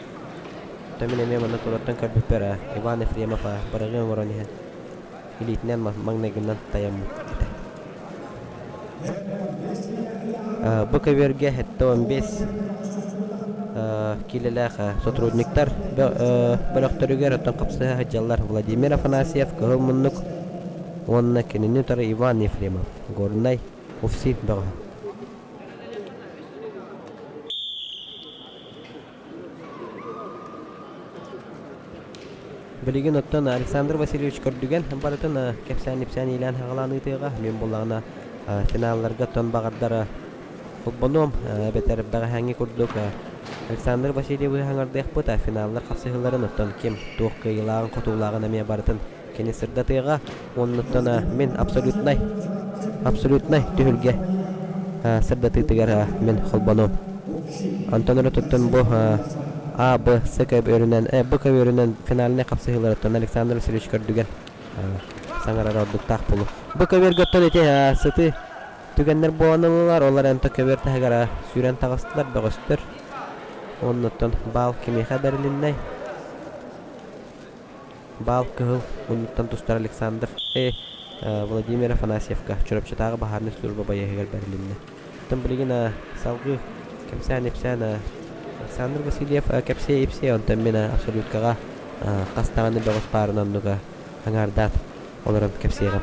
Оттон мин эмиэ манна туораттан көрбүппэр Иван Ефремов быраҕыы оҥорон иһэн илиитинэн маҥнайгынан тайаммыт этэ. Бу көбүөргэ 75 киилэлээх сотрудниктар бөлөхтөрүгэр оттон хапсыһа сылдьаллар Владимир Афанасьев, Кыһыл Муннук уонна кинини утары Иван Ефремов, Горнай, УФСИ бөҕөһө. Билигин оттон Александр Васильевич көрдүгэн барытын кэпсээн-ипсээн иилээн-хаҕалаан ыытыаҕа. Мин буоллаҕына финалларга оттон баҕардара холбонуом эбэтэр бэҕэһээҥҥи курдук Александр Васильевы хаҥардыахпыт финаллар хапсыһыыларын оттон ким туох кыайыылааҕын-хотуулааҕын эмиэ барытын кини сырдатыаҕа. Оннуттан мин абсолютнай абсолютнай түһүлгэ сырдатыытыгар мин холбонуом. Онтон өрөтүттэн бу А, Б, С көбүөрүнэн, Э, Б көбүөрүнэн финальнай хапсыһыыларыттан Александр Васильевич көрдүгэн саҥарара ордуктаах буолуо. Бу көбүөргэ оттон ити сытыы түгэннэр буолан ыллылар, олор энто көбүөр таһыгар сүүрэн таҕыстылар, бөҕөстөр. Оннуттан баал кимиэхэ бэрилиннэй? Баал кыһыл муннуктан тустар Александр Э. Владимир Афанасьевка Чурапчытааҕы баһаарынай служба байыаһыгар бэрилиннэ. Оттон билигин салгыы кэпсээн-ипсээн Александр Васильев кэпсиэ-ипсиэ, онтон мин абсолюткаҕа хас даҕаны бөҕөс баарын оннуга аҥаардаат олорон кэпсиэҕим.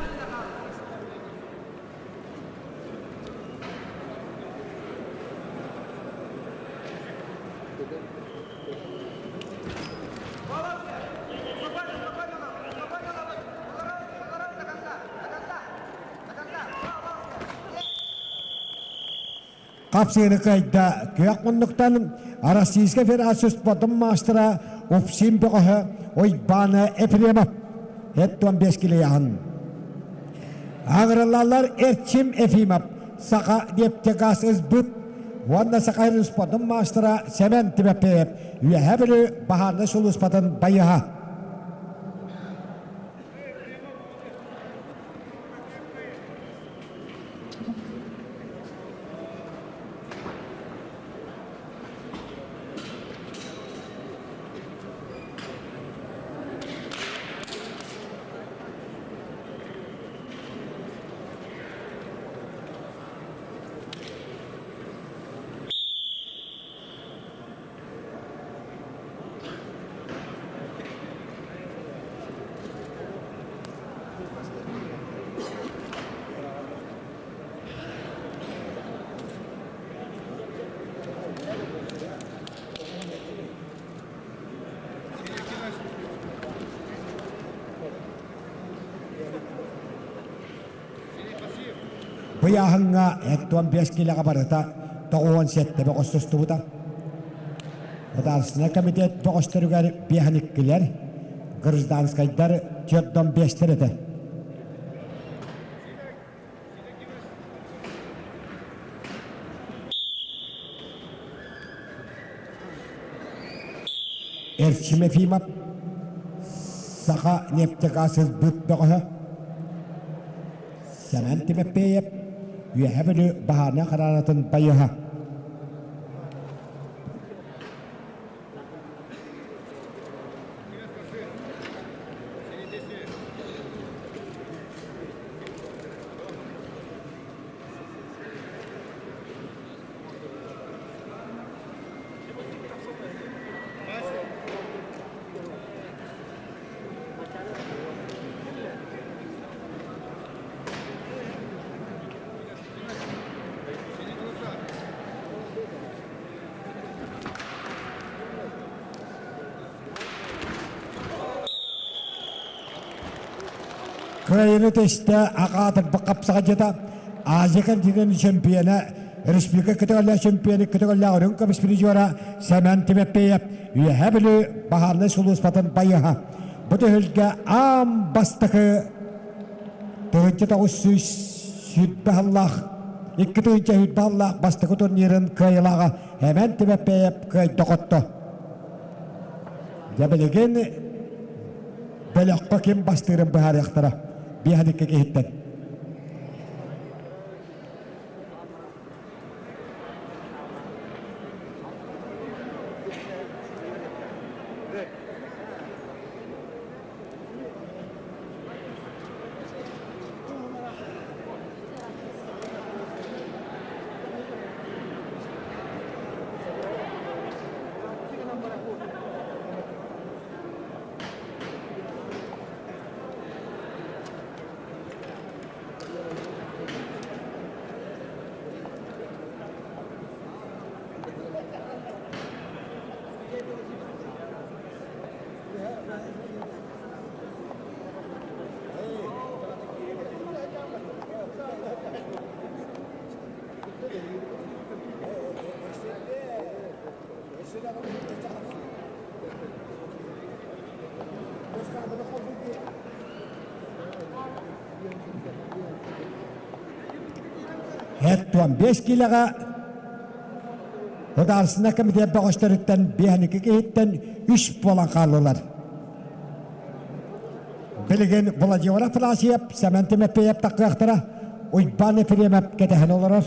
Хапсыыны кыайда күөх муннуктан Российскай Федерация спордун маастара Упсин бөҕөһө Уйбаана Ефремов 75 килояһын. Аҕырылалар Эрчим Ефимов Саха нефтегаз СБыт уонна Саха спордун маастара Сэмэн Тимофеев Үөһээ Бүлүү баһаарынай сулууспатын байыһа. Быйааһыҥҥа 75 киилэҕэ барыта 97 бөҕөс тустубута. Государственнай комитет бөҕөстөрүгэр биэһэниккилэр, гражданскайдар 45-тэр этэ. Эрчим Ефимов, Саха нефтегаз ылбыт бөҕөһө Сэмэн Тимофеев, Үөһээ Бүлүү баһаарынай хараанатын байыһа. Кыайыыны тэстэ аҕаатырбыт хапсаҕайдьыта Азия континент чемпиона, республика көтөҕөллөөх чемпиона көтөҕөллөөх үрүҥ көмүс призера Сэмэн Тимофеев Үөһээ Бүлүү баһаарынай сулууспатын байыһа. Бу түһүлгэ аан бастакы 1920 сыллаах 2020 сыллаах бастакы турнирын кыайыылааҕа Эмэн Тимофеев кыайда-хотто. Дьэ билигин бөлөххө ким бастыырын быһаарыахтара биэһэникки киһиттэн. Эт 15 киилэҕэ Судаарыстыбаннай комитет бөҕөстөрүттэн биэһэникки киһиттэн үс буолан хааллылар. Билигин Владимир Афанасьев, Сэмэн Тимофеев таххыахтара, Уйбаан Ефремов кэтэһэн олорор.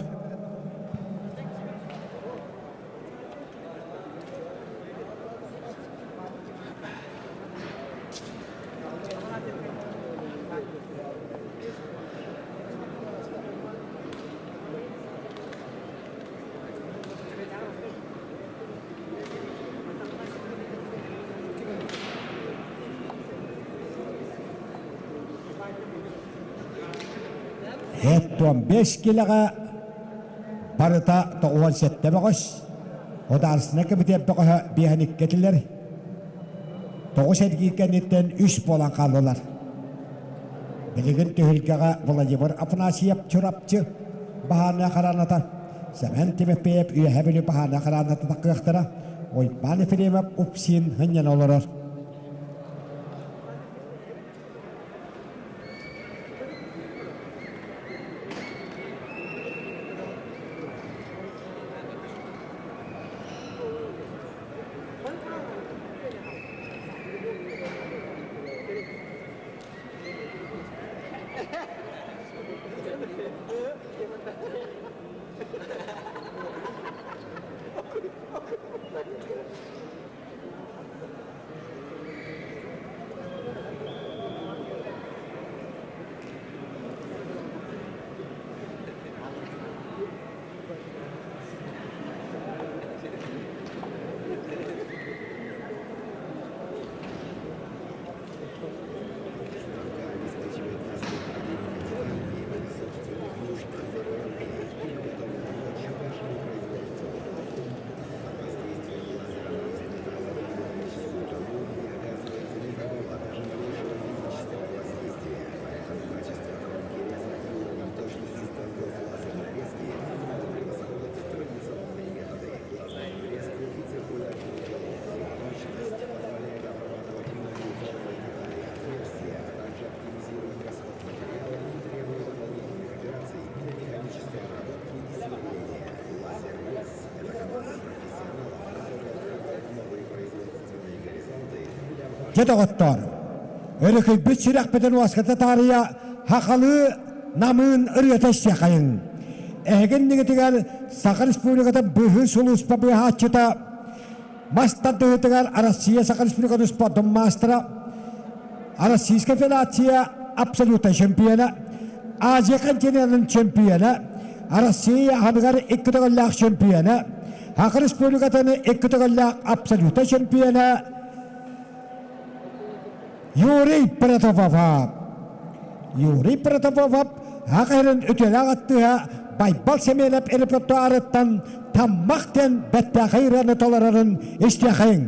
Эт 15 килэҕэ барыта 97 бөҕөс, Судаарыстыбаннай комитет бөҕөһө биэһэниккэ этилэр. Тоҕус эргии кэнниттэн үс буолан хааллылар. Билигин түһүлгэҕэ Владимир Афанасьев Чурапчы баһаарынай хараната, Сэмэн Тимофеев Үөһээ Бүлүү баһаарынай хараната таххыахтара, Уйбаан Ефремов Упсин сынньана олорор. Дьэ доҕоттоор, өрүкүйбүт сүрэхпитин уоската таарыйа сахалыы намыын ырыата истиэхэйиҥ. Эһиги иннигитигэр Саха Республикатын быыһыыр сулууспа быыһааччыта мас тардыһыытыгар Россия Саха Республикатын спордун маастара, Российская Федерация абсолютнай чемпиона, Азия континенын чемпиона, Россия аһыныгар икки төгүллээх чемпиона, Саха Республикатын икки төгүллээх абсолютнай чемпиона Юрий Протопопов. Юрий Протопопов Саха үтүөлээх аттыһа Байбал Сэмиэнэп репертуарыттан Таммах диэн бэттээхэй ырыаны толорорун истиэхэйиҥ.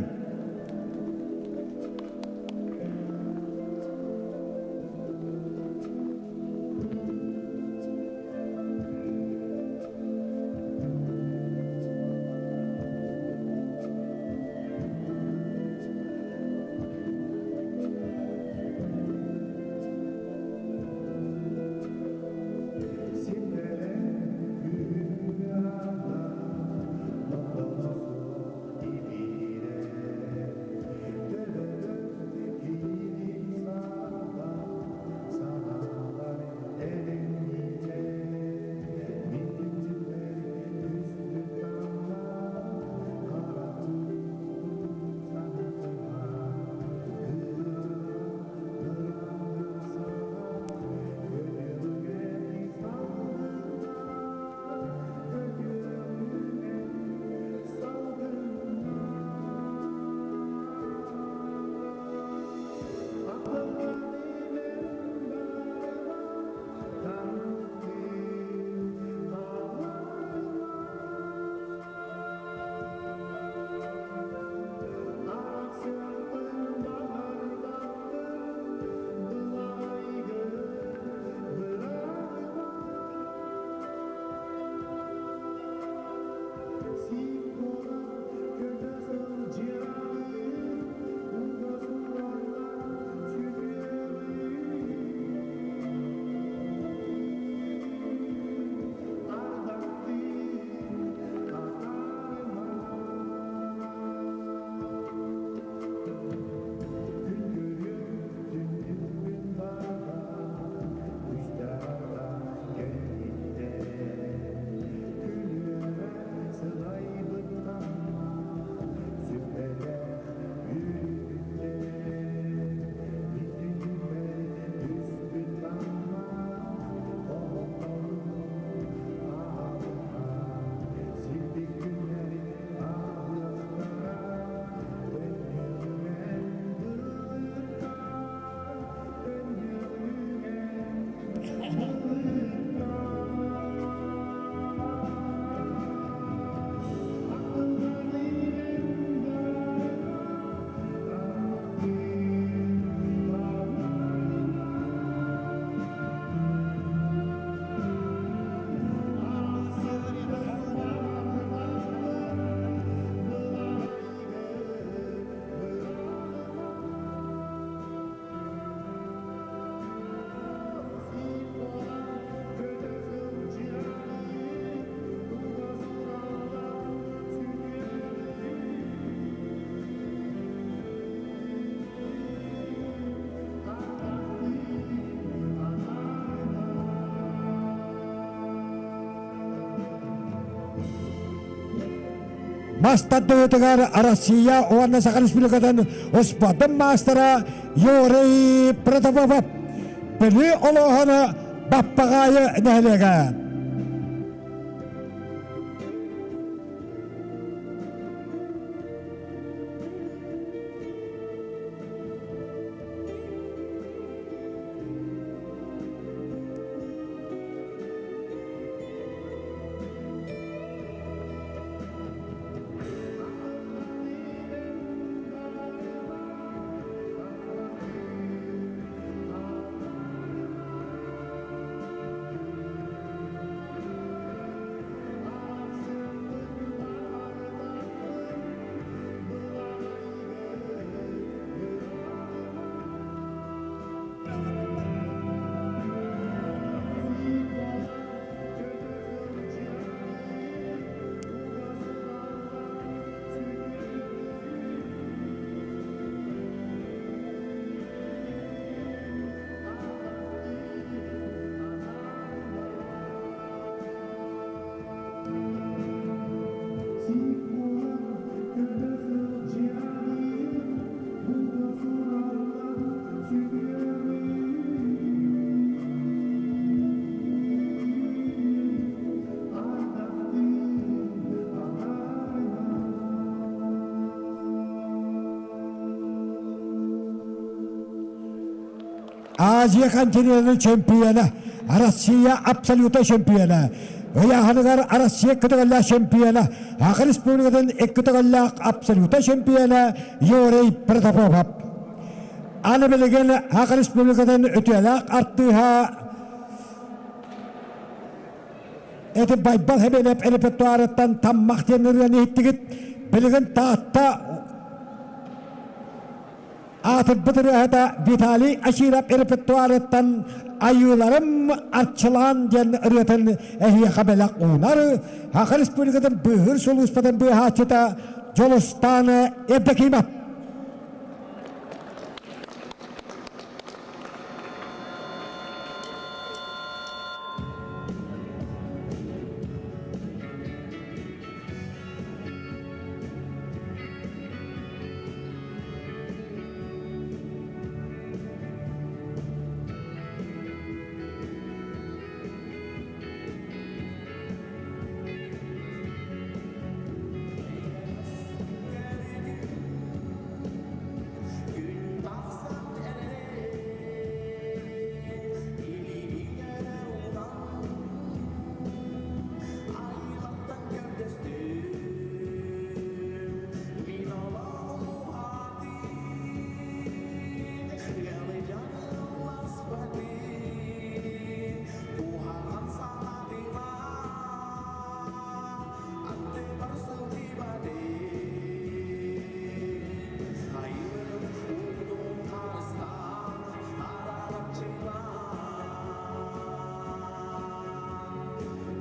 Мас тардыытыгар Россия уонна Саха Республикатын успуордун маастара Юрий Протопопов Бүлүү олоһону Баппаҕаайы нэһилиэгэ. Азия континенын чемпиона, Россия абсолюта чемпиона, ыйааһыныгар Россия көтөҕөллөөх чемпиона, Саха Республикатын икки көтөҕөллөөх абсолюта чемпиона Юрий Протопопов. Аны билигин Саха Республикатын үтүөлээх артыыһа Эти Байбал Хэбэлэп репертуарыттан таммах диэн ырыаны иһиттигит. Билигин Таатта аатырбыт ырыаһыта Виталий Аширов репертуарыттан Айыыларым арчылаан диэн ырыатын эһиэхэ бэлэх уунар Саха Республикатын быыһыыр сулууспатын быыһааччыта Дьулустаан Евдокимов. Күн тахсан эрэр, илиибин эрэ уган, айылаттан көрдөстүм, мин олоҕум уһаатын, ыалдьан ылласпатын, куһаҕан санаатыма. Аттыбар сылдьыбатын, айылым уутун харыстаан, араараччылаан.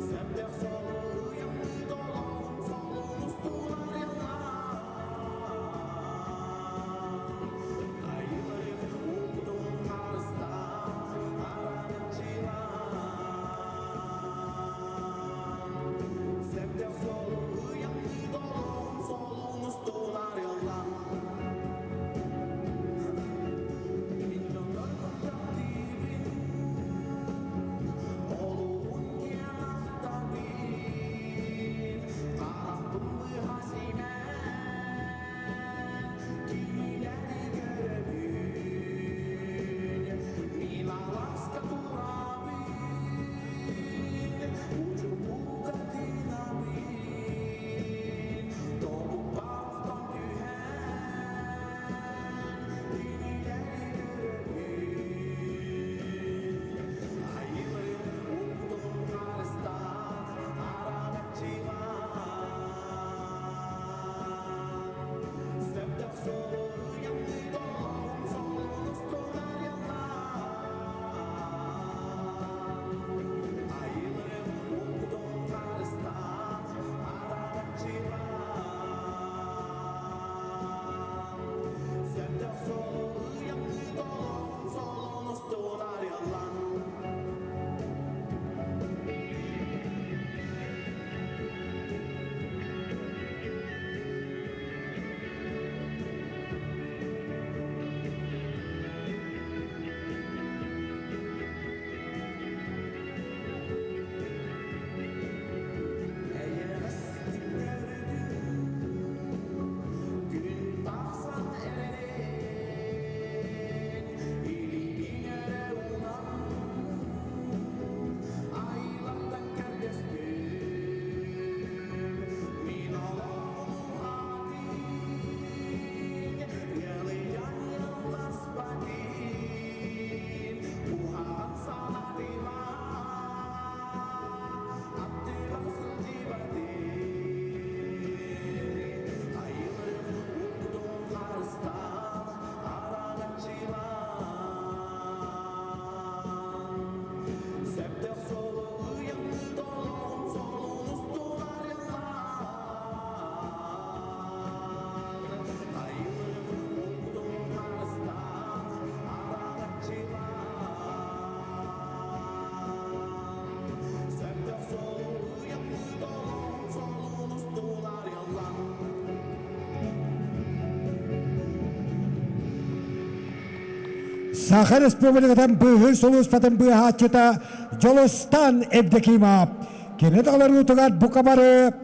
Сөптөөх солуйум толоҕум солун устуларыйалаан. Айылым уутун харыстаан, араараччылаан. Сэптэх суолун ыйамныы долоҕун суолун устун арыаллаан Мин дьоннорбун таптыыбын олуһун диэн ахтабын харахпын быһа симэн кинилэри көрөбүн мин алааска турабын Учумуга тыынабын, тобукпахтан түһэн, кинилэри көрөбүн. Айылым уутун харыстаан, араҥаччылаан. Сөптөөх суолу ыйамныы солун устун арыаллаан. Айыларым уутун харыстаан, араҥаччылаан. Сөптөөх суолу ыйамныы толоон, солун устун арыаллаан. Эйэҕэстик көрдүм, күн тахсан эрэрин, илиибин эрэ уунан, айылаттан көрдөстүм, мин олоҕум уһаатын, ыалыйан ыалласпатын. Куһаҕан санаатыма, аттыгар сылдьыбатын. Айылым уутун харыстаан, араҥаччылаан. Сөптөөх суолу ыйамныы толоҕум суолун устун арыаллаан. Айылым уутун харыстаан, Саха Республикатын быыһыыр сулууспатын быыһааччыта Дьулустан Евдокимов кини толоруутугар бука бары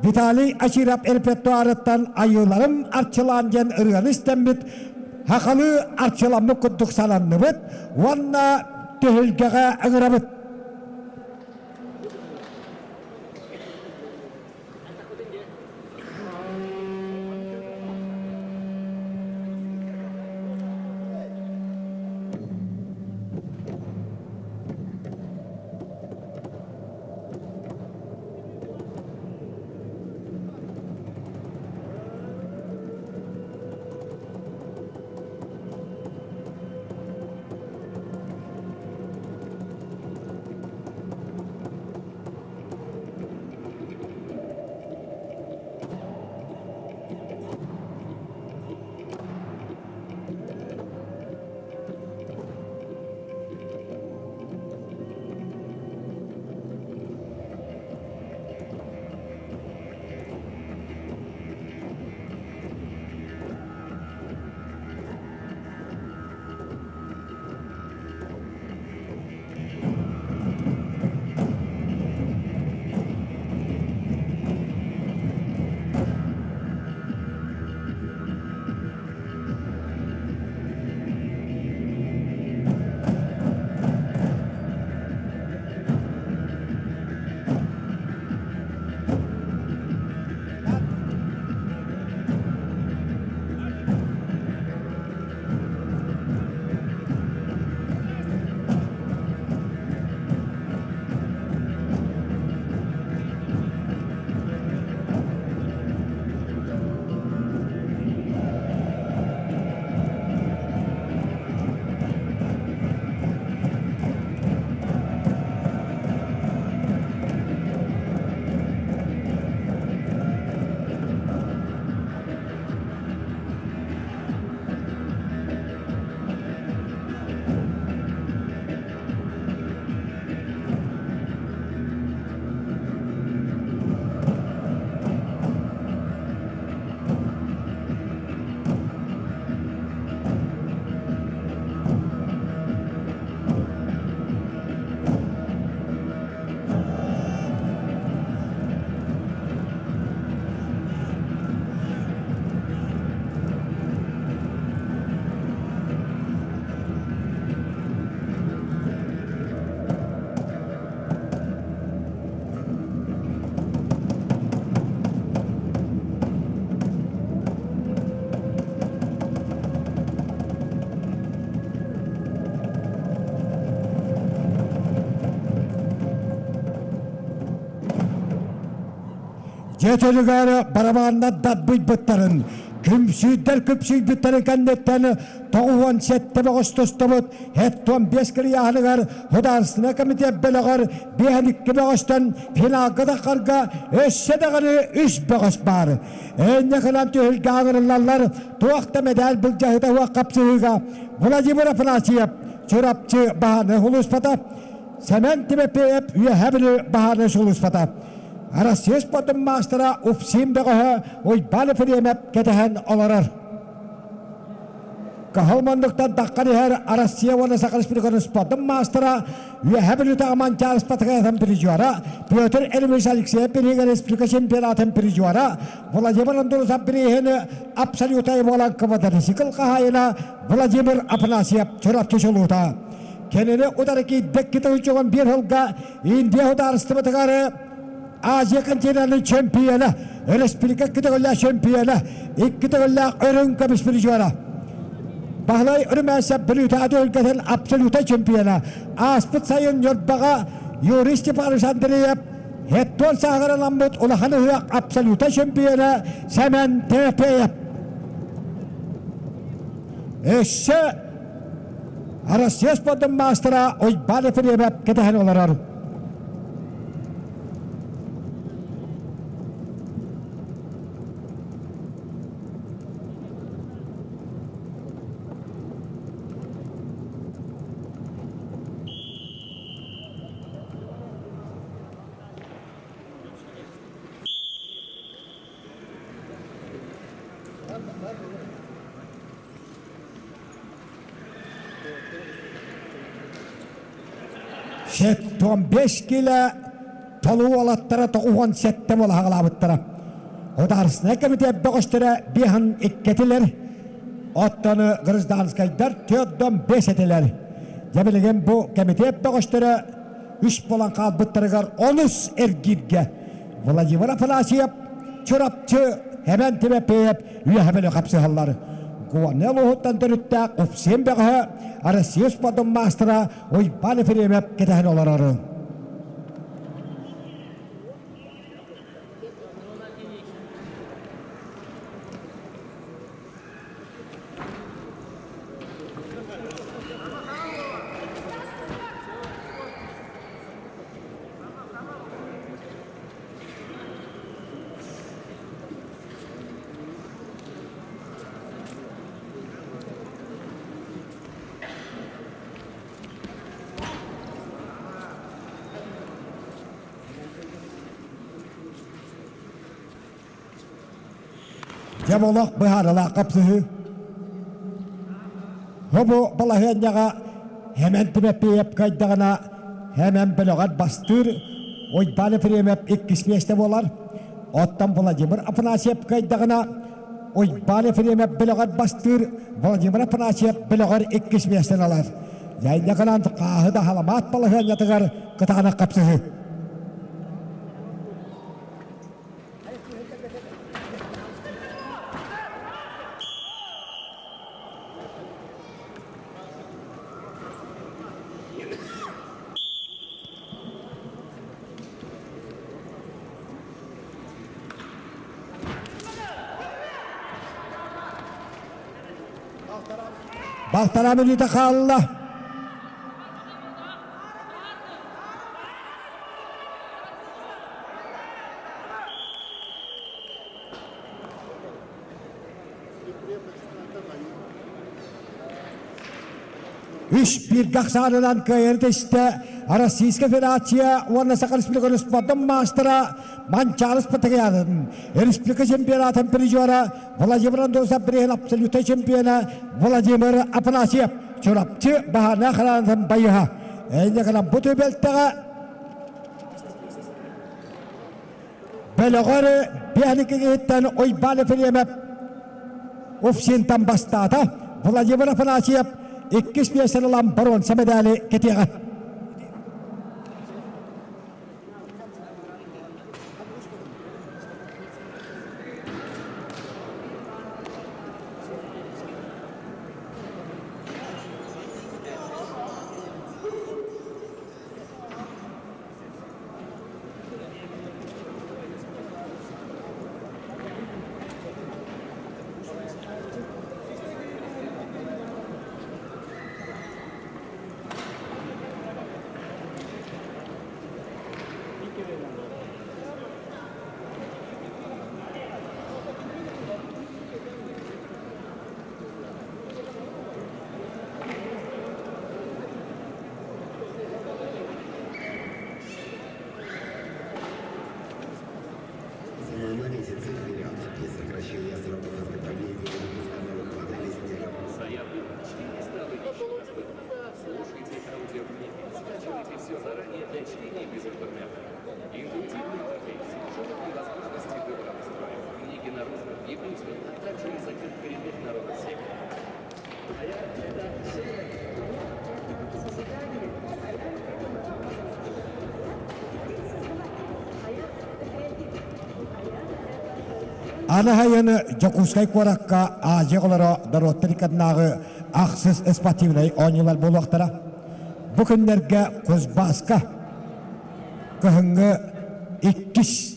Виталий Ачиров репертуарыттан Айыыларым арчылаан диэн ырыаны истэммит. Хахалыы арчыламмыт курдук сананныбыт уонна түһүлгэҕэ ыҥырабыт. Дьиэ төлүгэр барабааннар датбыйбыттарын, күмсүйдэр күпсүйбүттэрин кэнниттэн 97 бөҕөс тустубут 75 кырыйааһыныгар Художественнай комитет бөлөҕөр 52 бөҕөстөн финалга таххарга өссө даҕаны үс бөҕөс баар. Энньэкынан түһүлгэ аҥырыллаллар туох да мэдээл былдьаһыта суох хапсыһыыга Владимир Афанасьев Чурапчы баһааны сулууспата, Сэмэн Тимофеев Үөһээ Бүлүү баһааны сулууспата. Россия спордун маастара Уфсин бөҕөһө Уйбаан Ефремов кэтэһэн олорор. Кыһыл муннуктан таххан иһэр Россия уонна Саха Республикатын спордун маастара Үөһээ Бүлүүтээҕи Манчаары спартакиадатын призера Петр Ильич Алексеев бирииһигэр республика чемпионатын призера Владимир Андросов бирииһини абсолютай буолан квадроцикл хаһаайына Владимир Афанасьев Чурапчы чулуута. Кинини утары киирбэкки тылдьыгын биир сылга Индия судаарыстыбатыгар Азия континенын чемпиона, республика икки чемпиона, икки төгүллээх өрүҥ көмүс призера. Баһылай Румянцев Бүлүүтэ түһүлгэтин абсолюта чемпиона. Ааспыт сайын Ньурбаҕа Юрий Степанович Андреев Хеттон сааҕыраламмыт улахан ыһыах абсолюта чемпиона Сэмэн Тимофеев. Өссө Россия спордун маастара Уйбаан Ефремов кэтэһэн олорор. 75 килэ толуу уолаттара 97 буола хаҕалаабыттара. Ударственнай комитет бөҕөстөрө биэһин иккэтилэр. Оттон гражданскайдар 45 этилэр. Дьэ билигин бу кэмитиэт бөҕөстөрө үс буолан хаалбыттарыгар онус эргииргэ Владимир Афанасьев, Чурапчы, Эбэн Тимэппиэп үөһэ бөлөх хапсыһаллар. Горнай улууһуттан төрүттээх Упсиэн бөҕөһө Россия спордун маастара Уйбаан Ефремов кэтэһэн олорор. Дьэ олох быһаарылаах хапсыһыы. Бу балаһыанньаҕа Хэмэн Тимэппиэйэп кыайдаҕына Хэмэн бөлөҕөр бастыыр Уйбаан Ефремов иккис миэстэ буолар. Оттон Владимир Афанасьев кыайдаҕына Уйбаан Ефремов бөлөҕөр бастыыр Владимир Афанасьев бөлөҕөр иккис миэстэни ылар. Дьайна гынан хааһы да халамаат балаһыанньатыгар кытаанах хапсыһыы. Балтараа мүнүүтэ хаалла. Үс бииргэ ахсаанынан кыайары тэстэ Российская Федерация уонна Саха Республикатын спордун маастара Манчаары Спартакиадатын республика чемпионатын призера Владимир Андосов бириһин абсолютнай чемпиона Владимир Афанасьев Чурапчы баһаарынай хараанатын байыһа. Эйне гынан бу түбэлтэҕэ Бөлөҕөр биэһэникигиһиттэн Уйбаан Ефремов Уфсинтан бастаата. Владимир Афанасьев иккис миэстэни ылан боруонса мэдээли кэтиэҕэ. На месяцы вперед и сокращение сроков изготовления и выпуска новых моделей снега. Заявку чтение стало еще доступнее. Слушайте аудиокниги, скачивайте все заранее для чтения без интернета. Интуитивный интерфейс, широкие возможности выбора настроек, книги на русском, японском, а также языках коренных народов Севера. Аны сайын Дьокуускай куоракка Азия оҕолоро норуоттар иккардынааҕы ахсыс спортивнай оонньуулар буолуохтара. Бу күннэргэ Кузбасска кыһыҥҥы иккис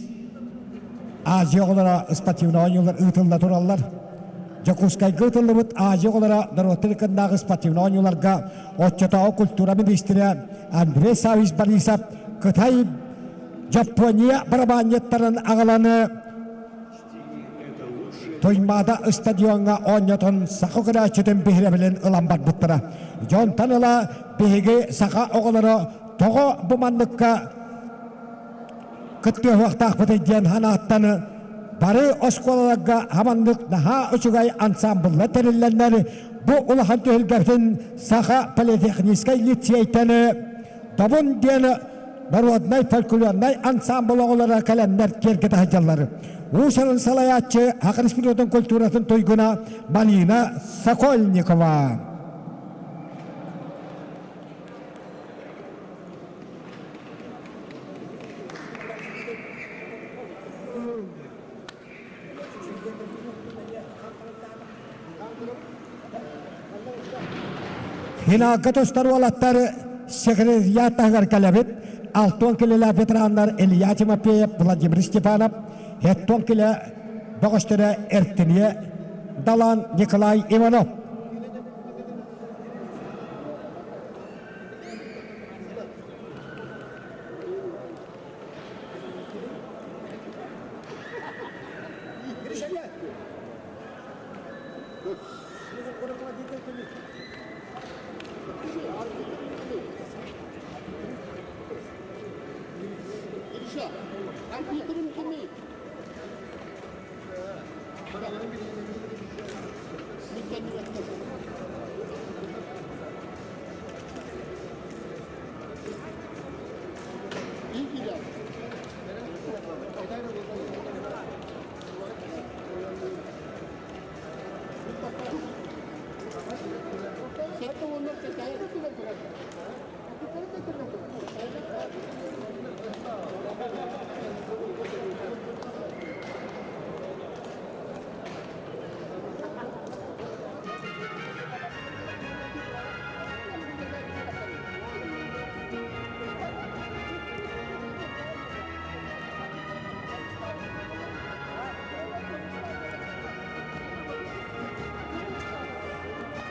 Азия оҕолоро спортивнай оонньуулар ыытылла тураллар. Дьокуускайга ыытыллыбыт Азия оҕолоро норуоттар иккардынааҕы спортивнай оонньууларга оччотооҕу культура миниистирэ Андрей Саввич Борисов Кытай Дьоппуонья барабаанньыттарын аҕаланы Туймаада стадиоҥҥа оонньотон саха көрөөччүтүн биһирэбилин ылан барбыттара. Дьонтон ыла биһиги саха оҕолоро тоҕо бу манныкка кыттыһыахтаахпытый диэн санааттан бары оскуолаларга хаманнык наһаа үчүгэй ансамбллар тэриллэннэр бу улахан түһүлгэбитин Саха политехническай лицейтэн Добун диэн. народнай фольклорнай ансаамбыл оҕолоро кэлэннэр киэргэтэ сылдьаллар. Уус-уран салайааччы Саха Республикатын культуратын туйгуна Малина Сокольникова. Финалга тустар уолаттар секретариат таһыгар кэлэбит. Алтон килэлээх ветераннар Илья Тимофеев, Владимир Степанов, Хеттон килэ бөҕөстөрө Эртиниэ Далан Николай Иванов.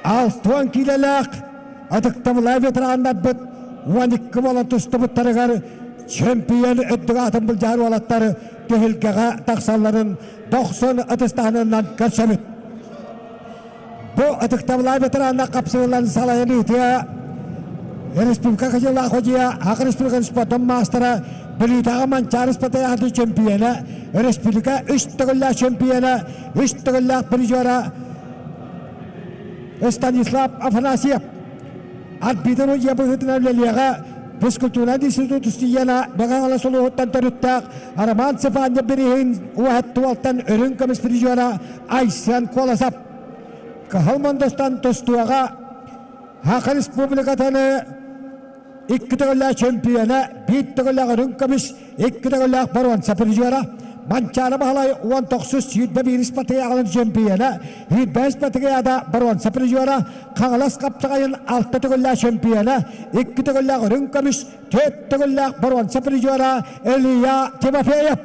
Алтуан киилэлээх ытыктабыллаах ветераннарбыт 12 буолан тустубуттарыгар чемпион үрдүк аатын былдьаһар уолаттар түһүлгэҕэ тахсалларын дохсун ытыстаһынынан көрсөбүт. Бу ытыктабыллаах ветераннар хапсыыларын салайан ыытыа республика Кызыллаах Ходья, Саха Республикатын спортун маастара, Бүлүүтээҕи Манчаары спартакиадатын чемпиона, республика үс төгүллээх чемпиона, үс төгүллээх призера Станислав Афанасьев. Арбитр судья быһыытынан үлэлиэҕэ физкультурнай институт устудьуона Мэҥэ улууһуттан төрүттээх Роман Цыфанев бирииһин уоһат туолтан үрүҥ көмүс призера Айсен Колосов. Кыһыл Мондостан тустууга Саха Республикатын икки төгүллээх чемпиона, биир төгүллээх үрүҥ көмүс, икки төгүллээх боруонса призера, Манчаары Баһылай 19 21 спартакиадаларын чемпиона, 25 спартакиада боруонса призера, Хаҥалас Хаптаҕайын алта төгүллээх чемпиона, икки төгүллээх үрүҥ көмүс, түөрт төгүллээх боруонса призера Илья Тимофеев.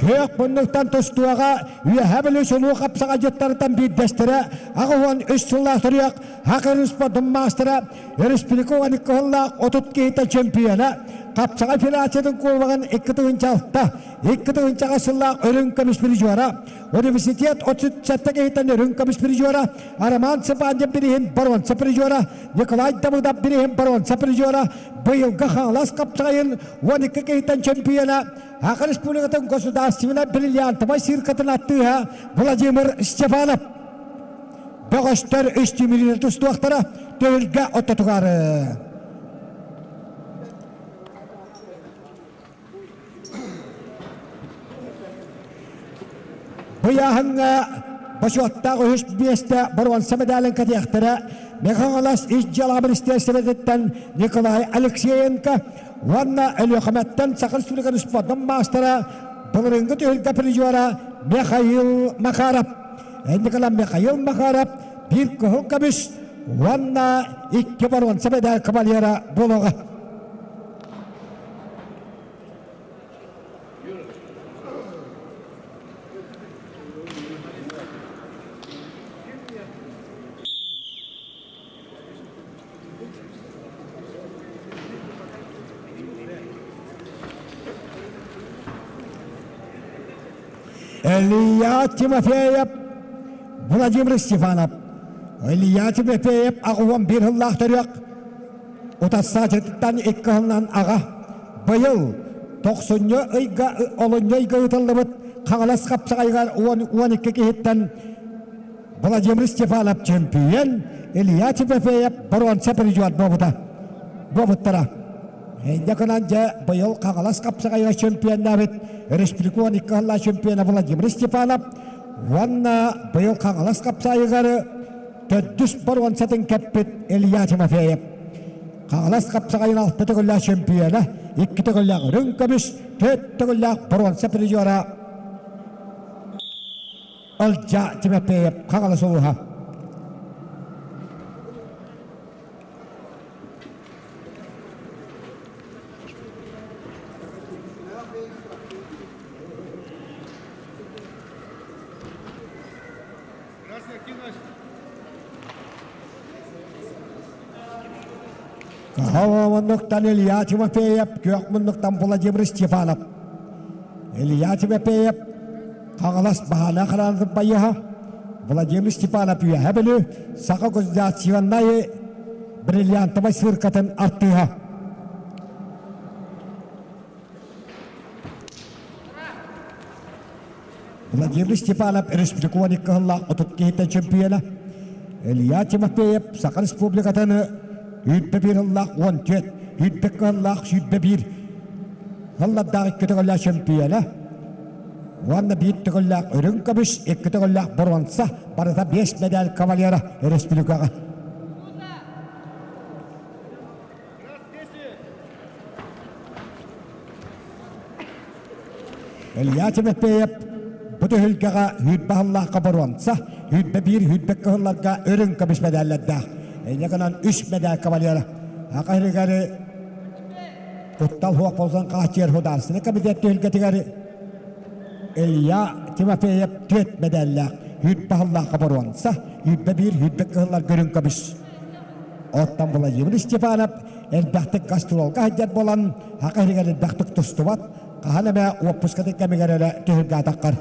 Күөх муннуктан тустууга Үөһээ Бүлүү чулуу хапсаҕайдьыттарыттан биирдэстэрэ 83 сыллаах төрүөх Хакыр спордун маастара, республика 12 сыллаах 30 киһитэ чемпиона, Хапсаҕай федерациятын кубогын 2006, 2008 сыллаах үрүҥ көмүс призера, университет 37 киһиттэн үрүҥ көмүс призера, Роман Цыпандин бириһин боруонса призера, Николай Давыдов бириһин боруонса призера, быйылгы Хаҥалас хапсаҕайын 12 киһиттэн чемпиона, Саха Республикатын государственнай бриллиантовай циркатын аттыыһа Владимир Степанов бөҕөстөр үс тимирини тустуохтара түһүлгэ ортотугар. Быйааһыҥҥа бочуоттаах үһүс миэстэ боруонса медалын кэтиэхтэрэ Мэҥэ-Хаҥалас ис дьыалаҕа министиэристибэтиттэн Николай Алексеенко уонна Өлүөхүмэттэн Саха Республикатын спордун маастара былырыыҥҥы түһүлгэ призера Михаил Макаров. Инникилэн Михаил Макаров биир кыһыл көмүс уонна икки боруонса медаль кавалера буолуоҕа. Илья Тимофеев, Владимир Степанов. Илья Тимофеев аҕуон биир сыллаах төрүөх утассаачытыттан икки сылынан аҕа. Быйыл тохсунньу ыйга олунньу ыйга ыытыллыбыт Хаҥалас хапсаҕайыгар 10-12 киһиттэн Владимир Степанов чемпион, Илья Тимофеев боруонса призер буолбута. Буолбуттара. Инньэ гынан дьэ быйыл Хаҥалас хапсаҕайга чемпионнаабыт республика 12 сыллаах чемпиона Владимир Степанов уонна быйыл Хаҥалас хапсаайыгар төрдүс боруонсатын кэппит Илья Тимофеев. Хаҥалас хапсаҕайын алта төгүллээх чемпиона, икки төгүллээх үрүҥ көмүс, төрт төгүллээх боруонса призера Ылдьаа Тимофеев Хаҥалас улууһа. Хаһа муннуктан Илья Тимофеев, күөх муннуктан Владимир Степанов. Илья Тимофеев Хаҥалас баһаана хараанытын байыһа, Владимир Степанов Үөһэ Бүлүү Саха государственнай бриллиантовай сыыркатын артыыһа. Владимир Степанов Республика кыһыллаах 30 киһиттэн чемпиона, Илья Тимофеев Саха Республикатын 101 ыллаах 14, 101 кыһыллаах 101 ыллардаах икки төгүллээх чемпиона уонна биир төгүллээх үрүҥ көмүс, икки төгүллээх боруонса, барыта биэс медаль кавалера республикаҕа. Илья Тимофеев бу түһүлгэҕэ сүүрбэ сыллаахха боруонса, 101 сүүрбэ кыһылларга үрүҥ көмүс мэдээллэрдээх. Инньэ гынан үс мэдээл кавалера. Аха иһигэр куттал суох буолсан хааччыйар художественный комитет түһүлгэтигэр Илья Тимофеев түөрт мэдээллээх, сүүрбэ сыллаахха боруонса, 101 сүүрбэ кыһылларга үрүҥ көмүс. Оттон Владимир Степанов элбэхтик гастролга сылдьар буолан, аха иһигэр элбэхтик тустубат, хаһан эмэ уоппускатын кэмигэр эрэ түһүлгээтаххар.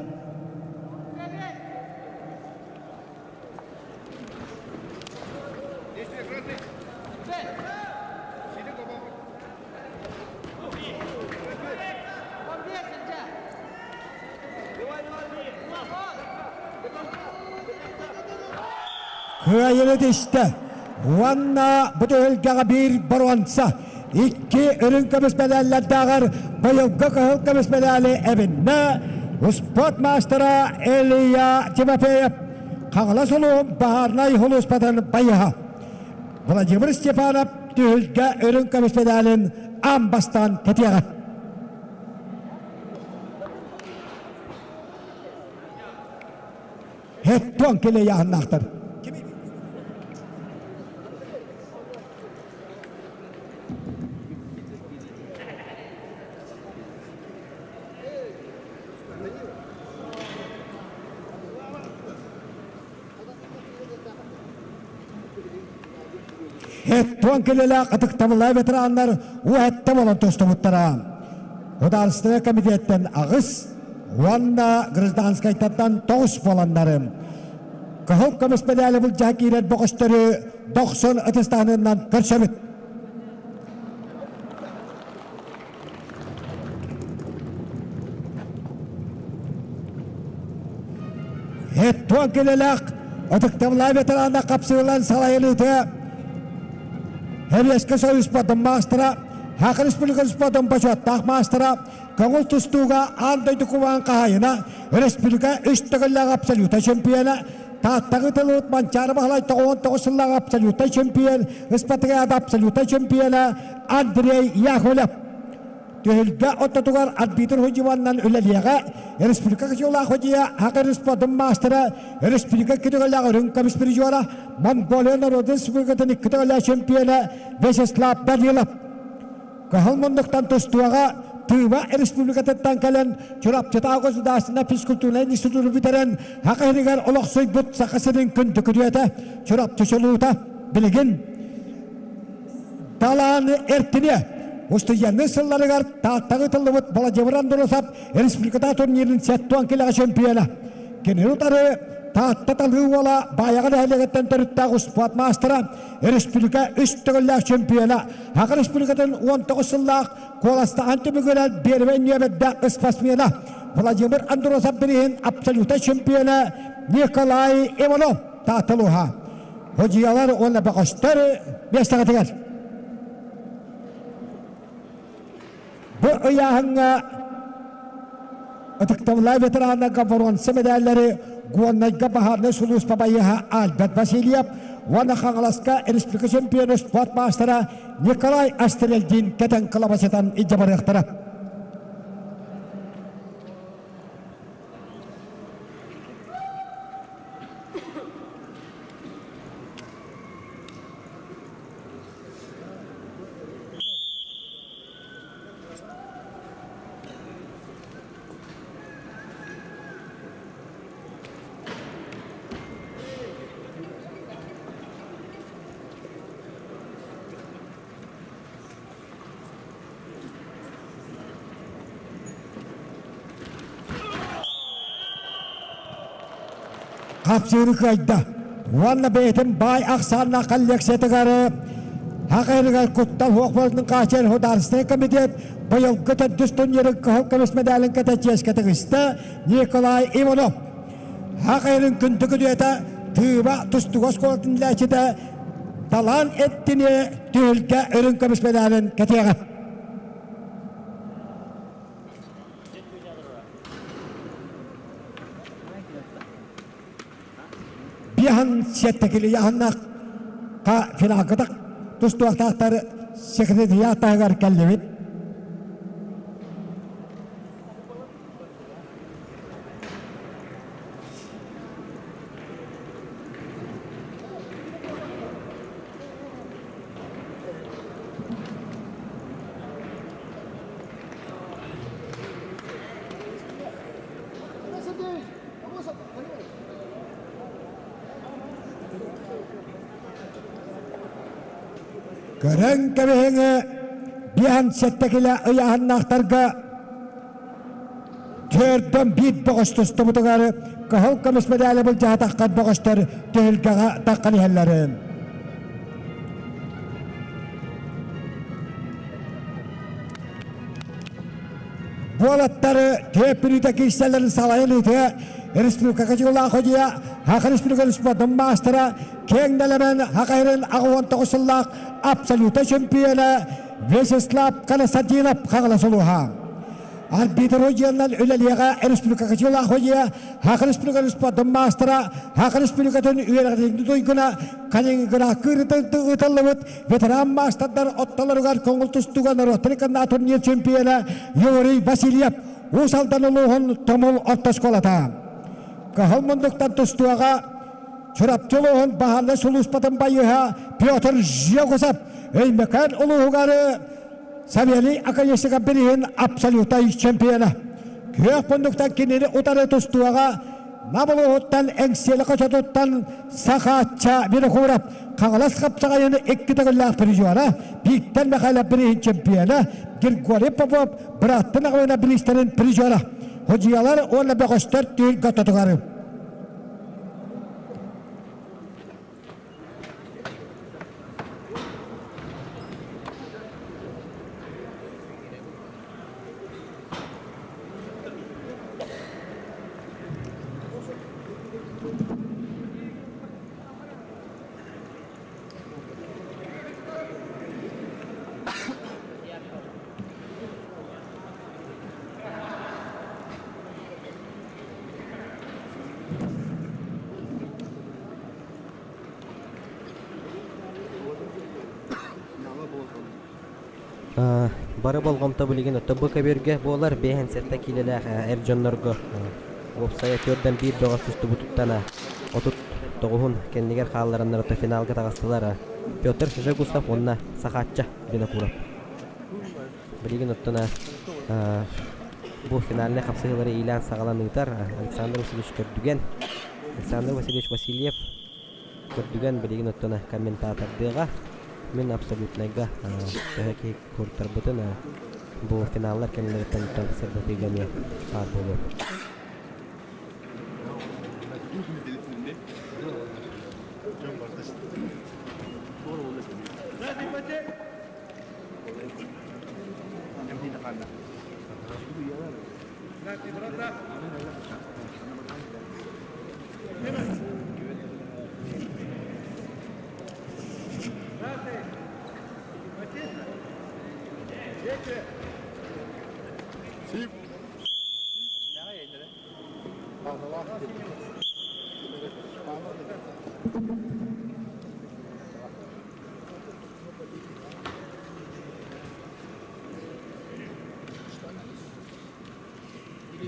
Кыайыны түстэ уонна бу түһүлгэҕэ биир боруонса, икки үрүҥ көмүс мэдээллэрдээҕэр быйылгы кыһыл көмүс мэдээли эбиннэ успуорт маастара Илья Тимофеев Хаҥалас улууһун баһаарынай сулууспатын байыһа. Владимир Степанов түһүлгэ үрүҥ көмүс мэдээлин аан бастаан кэтиэҕэ. Хеттон килейаһыннаахтар. Хеттон килелээх ытыктабыллаах ветераннар уһэтте болон тостубуттара. Государственный комитеттен аҕыс уонна гражданскайтартан тоҕус буоланнары кыһыл көмүс мэдээли былдьаһа киирэр бөҕөстөрү дохсун ытыстаанынан көрсөбүт. Хеттуон килэлээх ытыктабылаах ветерана хапсыылан салайыныыта Сэбиэскэй Союз спордун маастара, Саха Республикатын спордун бочуоттаах маастара, көҥүл тустууга аан дойду кубаан хаһаайына, республика үс төгүллээх абсолюта чемпиона, Тааттаҕа ыытыллыбыт Манчаары Баһылай 99 сыллааҕы абсолютнай чемпион, Ыспатыгыада абсолютнай чемпиона Андрей Яковлев. Түһүлгэ ортотугар арбитр судьубаннан үлэлиэҕэ республика кычылаах судьуйа Саха спордун маастара, республика күтүгэлээх үрүҥ көмүс призера, Монголия норуотун республикатын икки төгүллээх чемпиона Вячеслав Данилов. Кыһыл муннуктан тустууга Тыва республикатыттан кэлэн Чурапчытааҕы государственнай физкультурнай институту бүтэрэн Саха сиригэр олохсуйбут Саха сирин күндү күтүөтэ Чурапчы чулуута билигин Талааны эртине устудьуоннуу сылларыгар Тааттаҕа ыытыллыбыт Владимир Андросов республикатааҕы турнирын 70 килэҕэ чемпиона. Кинини утары Таатта талыы уола Баайаҕа нэһилиэгиттэн төрүттээх успуорт маастара, республика үс төгүллээх чемпиона, Саха Республикатын 19 сыллаах куоластаһан түмүгүнэн биэрбэй нүөмэрдээх спортсмена Владимир Андросов бирииһин абсолютнай чемпиона Николай Иванов Таатта улууһа. Судьуйалар уонна бөҕөстөр миэстэҕитигэр. Бу ыйааһыҥҥа ытыктабыллаах ветераннарга боруонса мэдээллэри Горнайга баһаарынай сулууспа байыаһа Альберт Васильев уонна Хаҥаласка республика чемпиона спорт маастара Николай Астрельдин кэтэн кылабачытан илдьэ барыахтара. Хапсыыры кыайда уонна бэйэтин баай ахсааннаах коллекциятыгар Хахайрыгар куттал суох буолтун хааччыйар Художественный комитет быйылгы төрдүс турнирын кыһыл көмүс медалын кэтэ чиэскэ тигистэ Николай Иванов. Хахайрын күндү күдүөтэ Тыыба тустууга оскуолатын үлэчитэ Талаан эттини түһүлгэ үрүҥ көмүс медалын кэтиэҕэ. Биһан сиэттекили яһаннах ха финалгытак тустуохтаахтар секретариат таһыгар кэллибит. Көрөн кэбиһиҥи биэһэн сэттэ килэ ыйааһыннаахтарга Төрдөн биир бөҕөс тустубутугар кыһыл көмүс мэдээли былдьаһатаххар бөҕөстөр түһүлгэҕэ таххан иһэллэрин. Буолаттары түөппүрүүтэ киирсэллэрин салайан ыытыа республикаҕа дьыллаах одьуйа Саха Республикатын спордун маастара киэҥ нэлэмэн Хахайрын 89 сыллаах абсолюта чемпиона Вячеслав Константинов Хаҥалас улууһа. Арбитр дьиэннэн үлэлиэҕэ республикаҕа дьыллаах одьуйа Саха Республикатын спордун маастара Саха Республикатын үөрэҕин туйгуна Калининградка ыытыллыбыт ветеран маастардар оттолоругар көҥүл тустууга норуоттар иккардынан турнир чемпиона Юрий Васильев Уус Алдан улууһун Тумул орто оскуолата. Кыһыл мундуктан тустууга Чурапчы улууһун баһаарынай сулууспатын байыһа Петр Жегусов Өймөкөөн улууһугар Савелий Акаешников бириһин абсолютнай чемпиона. Күөх мундуктан кинини утары тустууга Нам улууһуттан Эҥсиэли хочотуттан Сахаачча Винокуров Хаҥалас хапсаҕайын икки төгүллээх призера, Виктор Михайлов бирииһин чемпиона, Григорий Попов бырааттын аҕабына бириистэрин призера. Ходьуйалар уонна бөҕөстөр түүл гототугары. Бары болҕомто билигин оттон бу көбүөргэ буолар 57 киилэлээх эр дьоннорго уопсайа түөртэн биир бөҕөс тустубутуттан 39-ун кэннигэр хааллараннар ото финалга таҕыстылар Петр Жегусов уонна Сахаачча Винокуров. Билигин оттон бу финальнай хапсыһыылары иилээн-саҕалаан ыытар Александр Васильевич Көрдүгэн, Александр Васильевич Васильев Көрдүгэн билигин оттон комментатордыаҕа. Мин абсолютнайга төһө киһи куртарбытын бу финаллар кэннилэриттэн сырдатыыга эмиэ баар буолуо.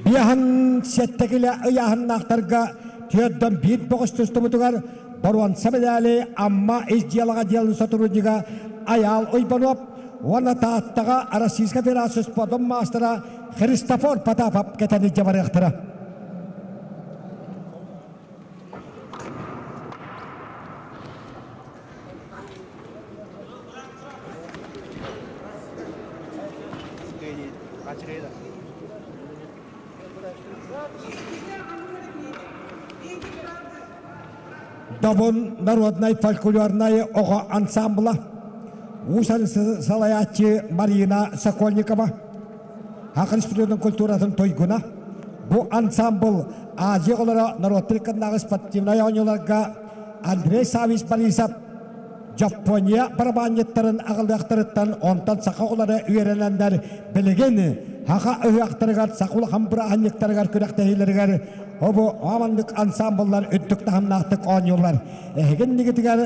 Биэһэн сэттэ килэ ыйааһыннаахтарга түөрдөн биир бөҕөс тустубутугар боруонса медали Амма ис дьыалаҕа дьыалын сотруднига Айаал Уйбанов уонна Тааттаҕа Российскай Федерация спордун маастара Христофор Потапов кэтэн илдьэ барыахтара. Добун народнай фольклорнай оҕо ансамбла Уус салайааччы Марина Сокольникова Саха Республикатын культуратын туйгуна. Бу ансамбл Азия оҕолоро норуоттар иккардынааҕы спортивнай оонньууларга Андрей Саввич Борисов Дьоппуонья барабаанньыттарын аҕалыахтарыттан онтон саха оҕолоро үөрэнэннэр билигин саха ыһыахтарыгар, саха улахан бырааһынньыктарыгар күрэхтэһиилэригэр обу маннык ансамбллар үрдүк таһымнаахтык оонньууллар. Эһиги иннигитигэр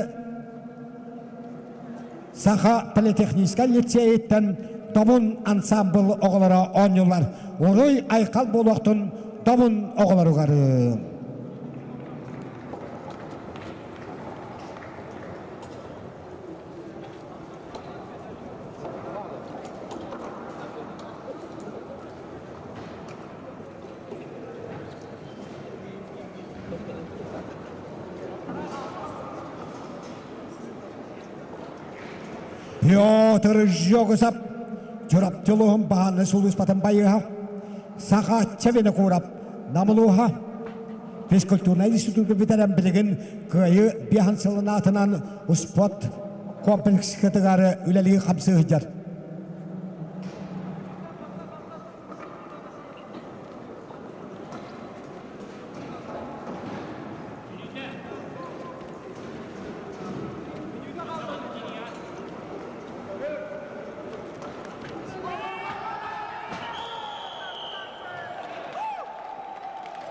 Саха политехническай лицейиттэн Добун ансамбл оҕолоро оонньууллар. Уруй айхал буолуохтун Добун оҕолоругар. Петр Жогусов Чурапчы улууһун баһааннай сулууспатын байыаһа, Сахаачча Винокуров Нам улууһа физкультурнай институту бүтэрэн билигин Кыайыы биэһэн сылын аатынан успуорт комплекскытыгар үлэлии хамсыы сылдьар.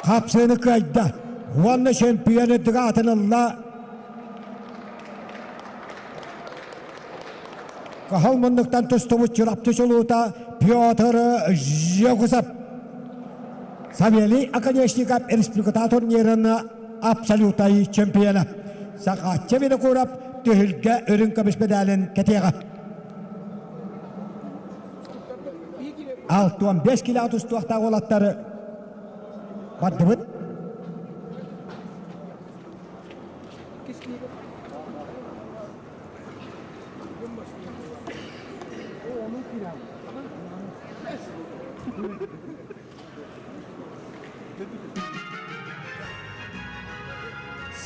Хапсыыны кыайда уонна чемпион үрдүк аатын ылла. Кыһыл муннуктан тустубут Чурапчы чулуута Петр Жегусов. Савелий Оконечников республиката турнирын абсолютнай чемпиона. Сахааччы Винокуров түһүлгэ үрүҥ көмүс медалын кэтиэҕэ. 65 кило тустуохтаах уолаттары бардыбыт.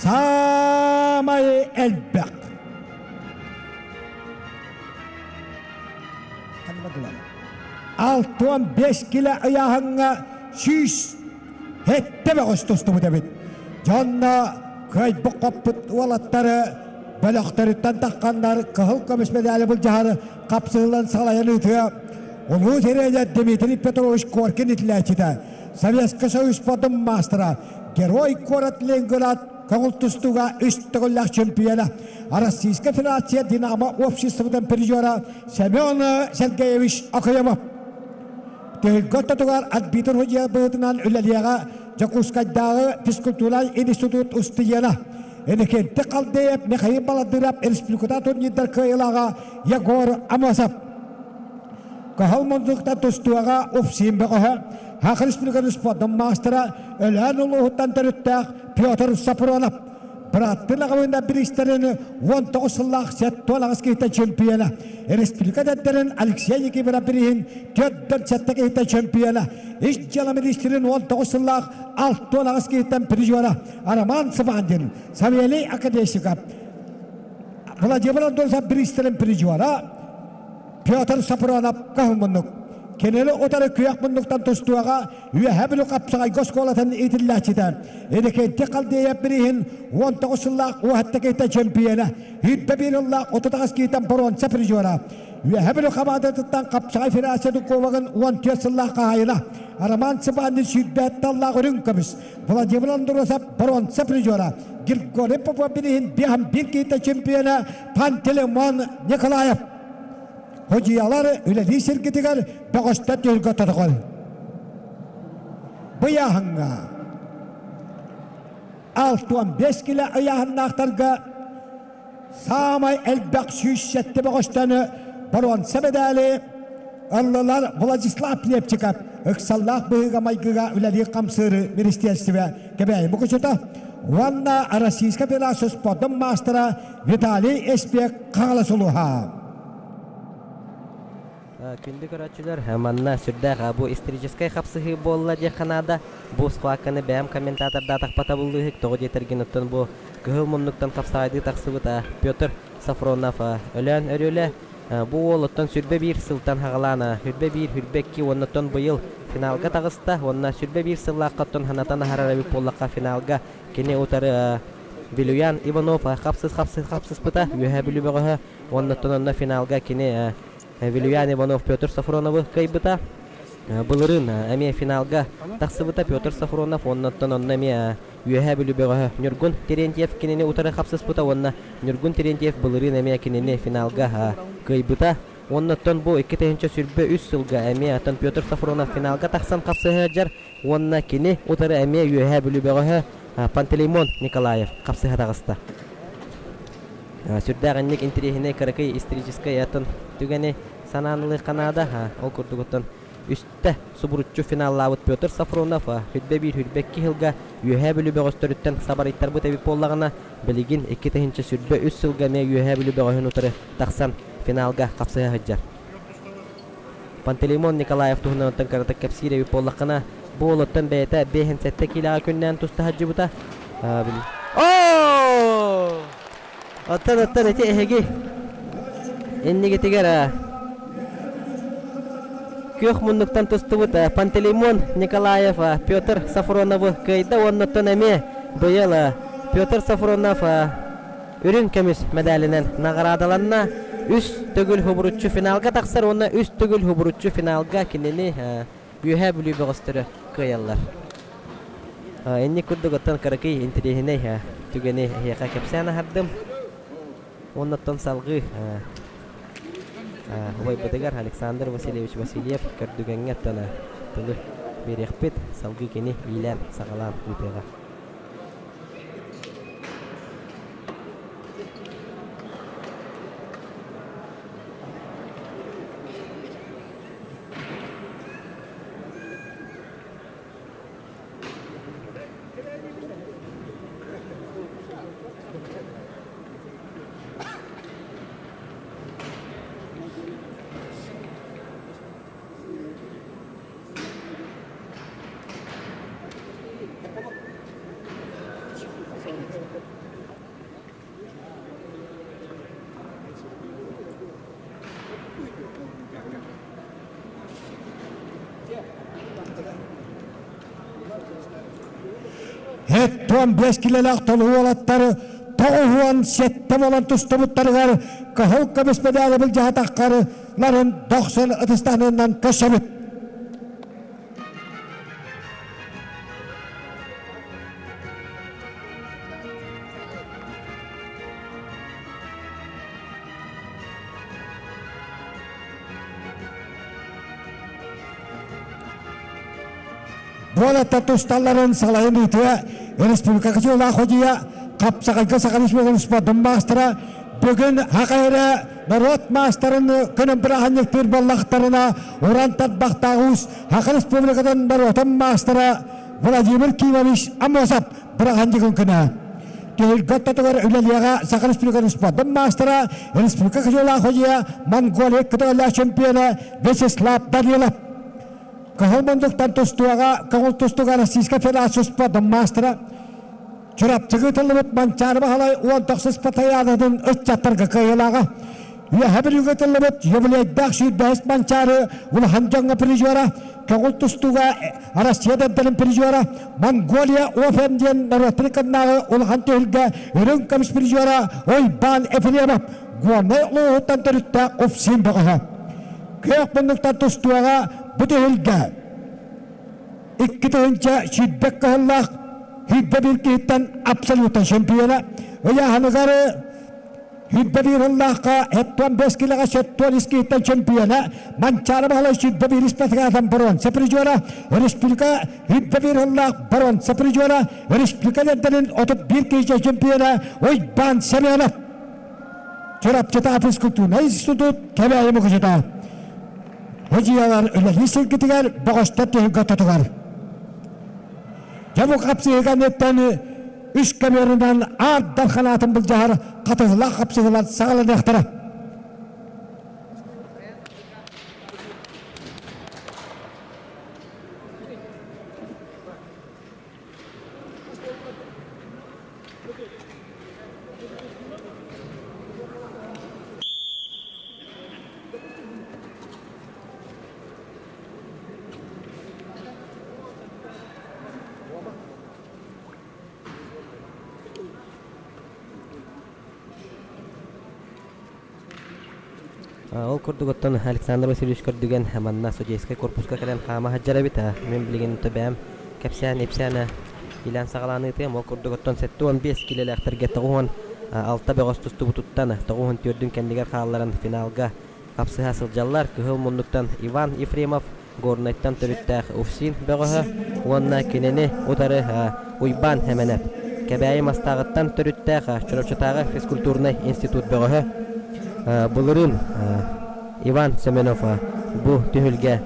Саамай элбэх. 65 кило ыйааһыҥҥа 107 бөҕөс тустубут эбит. Дьонно кыайбыт-хоппут уолаттары бөлөхтөрүттэн тахханнар кыһыл көмүс медали былдьаһары хапсыһыллан салайан ыытыа улуу тренер Дмитрий Петрович Коркин итилээччитэ, Советский Союз спордун маастара, Герой куорат Ленинград көҥүл тустууга үс төгүллээх чемпиона, Российская Федерация Динамо обществотын призера Семен Сергеевич Окоемов. Түһүлгэ ортотугар арбитр судья быһыытынан үлэлиэҕэ Дьокуускайдааҕы физкультурнай институт устудьуона Иннокентий Халдеев, Михаил Баладыров республиката турнирдар кыайыылааҕа Егор Амосов. Кыһыл мундуктан тустууга УФСИН бөҕөһө, Саха Республикатын спордун маастара Өлөөн улууһуттан төрүттээх Петр Сапронов. Бырааттыы аҕабыына бириистэрин 19 сыллаах 78 киһиттэн чемпиона, республика эдэрдэрин Алексей Никифоров бирииһин 47 киһиттэн чемпиона, ис дьыала министрин 19 сыллаах 68 киһиттэн призера Роман Савандин, Савелий Академиков, Владимир Антонов бириистэрин призера Петр Сапронов кыһыл муннук. Кинини утары күөх муннуктан тустууга Үөһээ Бүлүү Хапсаҕайга оскуолатын иитиллээччитэ Иннокентий Халдеев бирииһин 19 сыллаах уоһатта киһитэ чемпиона, 101 сыллаах 38 киһитэн боруонса призера. Үөһэ Бүлүү хамаандатыттан Хапсаҕай Федерациятын кубогын 14 сыллаах хаһаайына Роман Цыбанин сүүрбэт таллаах үрүҥ көмүс, Владимир Андросов боруонса призера, Григорий Попов билиһин биһан биир киһитэ чемпиона Пантелеймон Николаев. Ходьуйалар үлэлии сиргитигэр бөҕөстөр түһүлгэ тотоҕол. Быйааһыҥҥа 65 килэ ыйааһыннаахтарга саамай элбэх 107 бөҕөстөнү боруонса медали ыллылар Владислав Лепчиков ыксаллаах быһыыга-майгыга үлэлиир-хамсыыр министиэристибэ Кэбээйи Мукучута уонна Российскай Федерация спордун маастара Виталий Эспек Хаҥалас улууһа. Күндү көрөөччүлэр, манна сүрдээх бу историческай хапсыһыы буолла диэххэ наада. Бу схватканы бэйэм комментатордаатахпа табыллыыһык, тоҕо диэтэргин оттон бу кыһыл муннуктан хапсаҕайдыы тахсыбыт Петр Сафронов Өлөөн Өрүөлэ бу уол оттон сүрбэ биир сылтан хаҕалаан сүрбэ биир, сүрбэ икки уонна оттон быйыл финалга таҕыста уонна сүрбэ биир сыллаахха оттон санатан аһарар эбит буоллахха финалга кини утары Вилюян Иванов хапсыс хапсыс хапсыспыта Үөһээ Бүлүү бөҕөһө уонна оттон онно финалга кини Вилюян Иванов Петр Сафроновы кыайбыта. Былырыын эмиэ финалга тахсыбыта Петр Сафронов уонна оттон онно эмиэ Үөһээ Бүлүү бөҕөһө Ньургун Терентьев кинини утары хапсыспыта уонна Ньургун Терентьев былырыын эмиэ кинини финалга кыайбыта. Уонна оттон бу 2023 сылга эмиэ оттон Петр Сафронов финалга тахсан хапсыһа сылдьар уонна кини утары эмиэ Үөһээ Бүлүү бөҕөһө Пантелеймон Николаев хапсыһа таҕыста. Сүрдээх инник интэриэһинэй кыракый историческай атын түгэни санаан ылыахха наада. Ол курдук оттон үстэ субуруччу финаллаабыт Петр Сафронов хүрбэ биир хүрбэ икки сылга Үөһээ Бүлүү бөҕөстөрүттэн сабарыйтарбыт эбит буоллаҕына, билигин 2023 сылга эмиэ Үөһээ Бүлүү бөҕөһүн утары тахсан финалга хапсыһа сылдьар. Пантелеймон Николаев туһунан оттон кыратык кэпсиир эбит буоллаххына, бу уолуттан бэйэтэ 57 киилэҕэ күннээн туста сылдьыбыта. Оо! Оттон оттон ити эһиги иннигитигэр күөх муннуктан тустубут Пантелеймон Николаев Петр Сафроновы кыайда уонна оттон эмиэ быйыл Петр Сафронов үрүҥ көмүс мэдээлинэн наҕараадаланна. Үс төгүл хубуруччу финалга тахсар уонна үс төгүл хубуруччу финалга кинини Үөһээ Бүлүү бөҕөстөрө кыайаллар. Инник курдук оттон кыракый интэриэһинэй түгэни эһиэхэ кэпсээн аһардым. Уонна оттон салҕыы убайбытыгар Александр Васильевич Васильев көрдүгэҥҥэ оттон тылы биэриэхпит, салгыы кини иилээн саҕалаан ыытыаҕа. Һэттуон биэс килэлээх толуу уолаттары 97 буолан тустубуттарыгар кыһыл көмүс медали былдьаһатаххары ларын дохсун ытыстаныынан көрсөбүт. Буолатта тусталларын салайын ыытыа республика кычылаах ходьуйа хапсаҕайга Саха Республикатын спордун маастара бүгүн хакайра норуот маастарын күнүн бырааһынньыктыыр буоллахтарына уран тарбахтаах уус Саха Республикатын норуотун маастара Владимир Кимович Аммосов бырааһынньыгын күнэ. Түһүлгэ ортотугар үлэлиэҕэ Саха Республикатын спордун маастара, республика кычылаах ходьуйа Монголия кыталлаах чемпиона Вячеслав Данилов. Кыһыл мундуктан тустууга көҥүл тустууга Российскай Федерация спордун маастара Чурапчыга ыытыллыбыт Манчаары Баһылай 19 спартакиадатын ыччаттарга кыайыылааҕа. Үөһэ Бүлүүгэ ыытыллыбыт юбилейдаах сүүрбэһис Манчаары улахан дьоҥҥо призера, көҥүл тустууга Россия дэнтэлин призера, Монголия ОФМ диэн норуоттарын кыннааҕы улахан түһүлгэ үрүҥ көмүс призера Уйбаан Ефремов. Горнай улууһуттан төрүттээх УФСИН бөҕөһө. Күөх муннуктан тустууга бу түһүлгэ 2000 кыһыллаах 101 киһиттэн абсолютно чемпиона ыйааһыныгар 101 сыллаахха 75 килоҕа 73 киһиттэн чемпиона Манчаары Баһылай 101 испатыгаатан боруонса призера республика 101 сыллаах боруонса призера республика лэрдэрин 31 киһи чемпиона Уйбаан Семенов Чурапчытааҕы физкультурнай институт Кэбээйи Мукучута Худьялар үлэлии сиргитигэр бөҕөстөр түһүлгэ ортотугар. Дьэ бу хапсыһыыга ниттэн үс көмүөрүнэн аар дархан аатын былдьаһар хатыһылаах хапсыһыылар саҕаланыахтара. Ол курдук оттон Александр Васильевич көрдүгэн манна судейскай корпуска кэлэн хаама сылдьар эбит. Мин билигин төбөөм кэпсээн-ипсээн илээн саҕалаан ыытыам. Ол курдук оттон 75 киилэлээхтэргэ 96 бөҕөс тустубутуттан 94-үн кэннигэр хаалларан финалга хапсыһа сылдьаллар. Кыһыл муннуктан Иван Ефремов, Горнайтан төрүттээх Уфсин бөҕөһө уонна кинини утары Уйбаан Хэмэнэп, Кэбээйи Мастааҕыттан төрүттээх Чурапчытааҕы физкультурнай институт бөҕөһө. Былырыын Иван Семенов бу түһүлгэ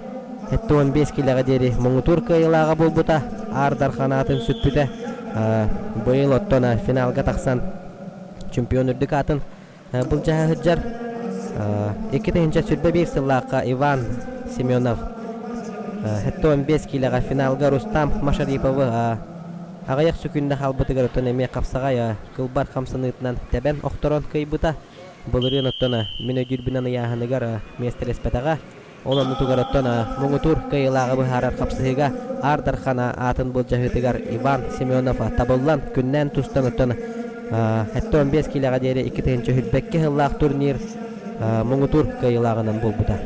75 килэҕэ диэри муҥутуур кыайыылааҕа буолбута, Аар Дархан аатын сүкпүтэ. Быйыл оттон финалга тахсан чемпион үрдүк аатын былдьаһа сылдьар. 2021 сыллаахха Иван Семенов 75 киилэҕэ финалга Рустам Машариповы аҕыйах сөкүүндэ хаалбытыгар оттон эмиэ хапсаҕай кылбар хамсаныытынан тэбэн охторон кыайбыта. Былырыын оттон мин өйдүүрбүнэн ыйааһыныгар миэстэлэспэтэҕэ. Ол оннутугар оттон муҥутуур кыайыылааҕы быһаарар хапсыһыыга Аар Дархан аатын былдьаһыытыгар Иван Семенов табыллан, күннээн тустан оттон 75 киилэҕэ диэри 2022 сыллаах турнир муҥутуур кыайыылааҕынан буолбута.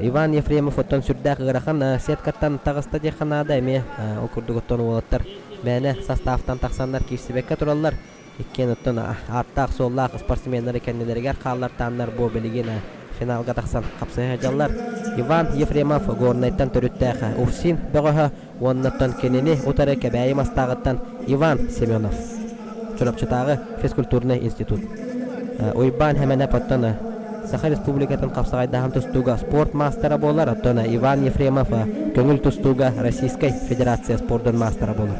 Иван Ефремов оттон сүрдээх ыарахан сеткаттан таҕыста диэххэ наада эмиэ ол курдук оттон уолаттар мээнэ составтан тахсаннар киирсибэккэ тураллар. Иккиэн оттон ааттаах-суоллаах спортсменнары кэннилэригэр хааллартааннар бу билигин финалга тахсан хапсыһа сылдьаллар. Иван Ефремов Горнайтан төрүттээх УФСИН бөҕөһө уонна оттон кинини утары Кэбээйи Мастааҕыттан Иван Семенов. Чурапчытааҕы физкультурнай институт. Уйбаан Хэмэнэп оттон Саха Республикатын хапсаҕайдаһан тустууга спорт маастара буолар, оттон Иван Ефремов көҥүл тустууга Российскай Федерация спордун маастара буолар.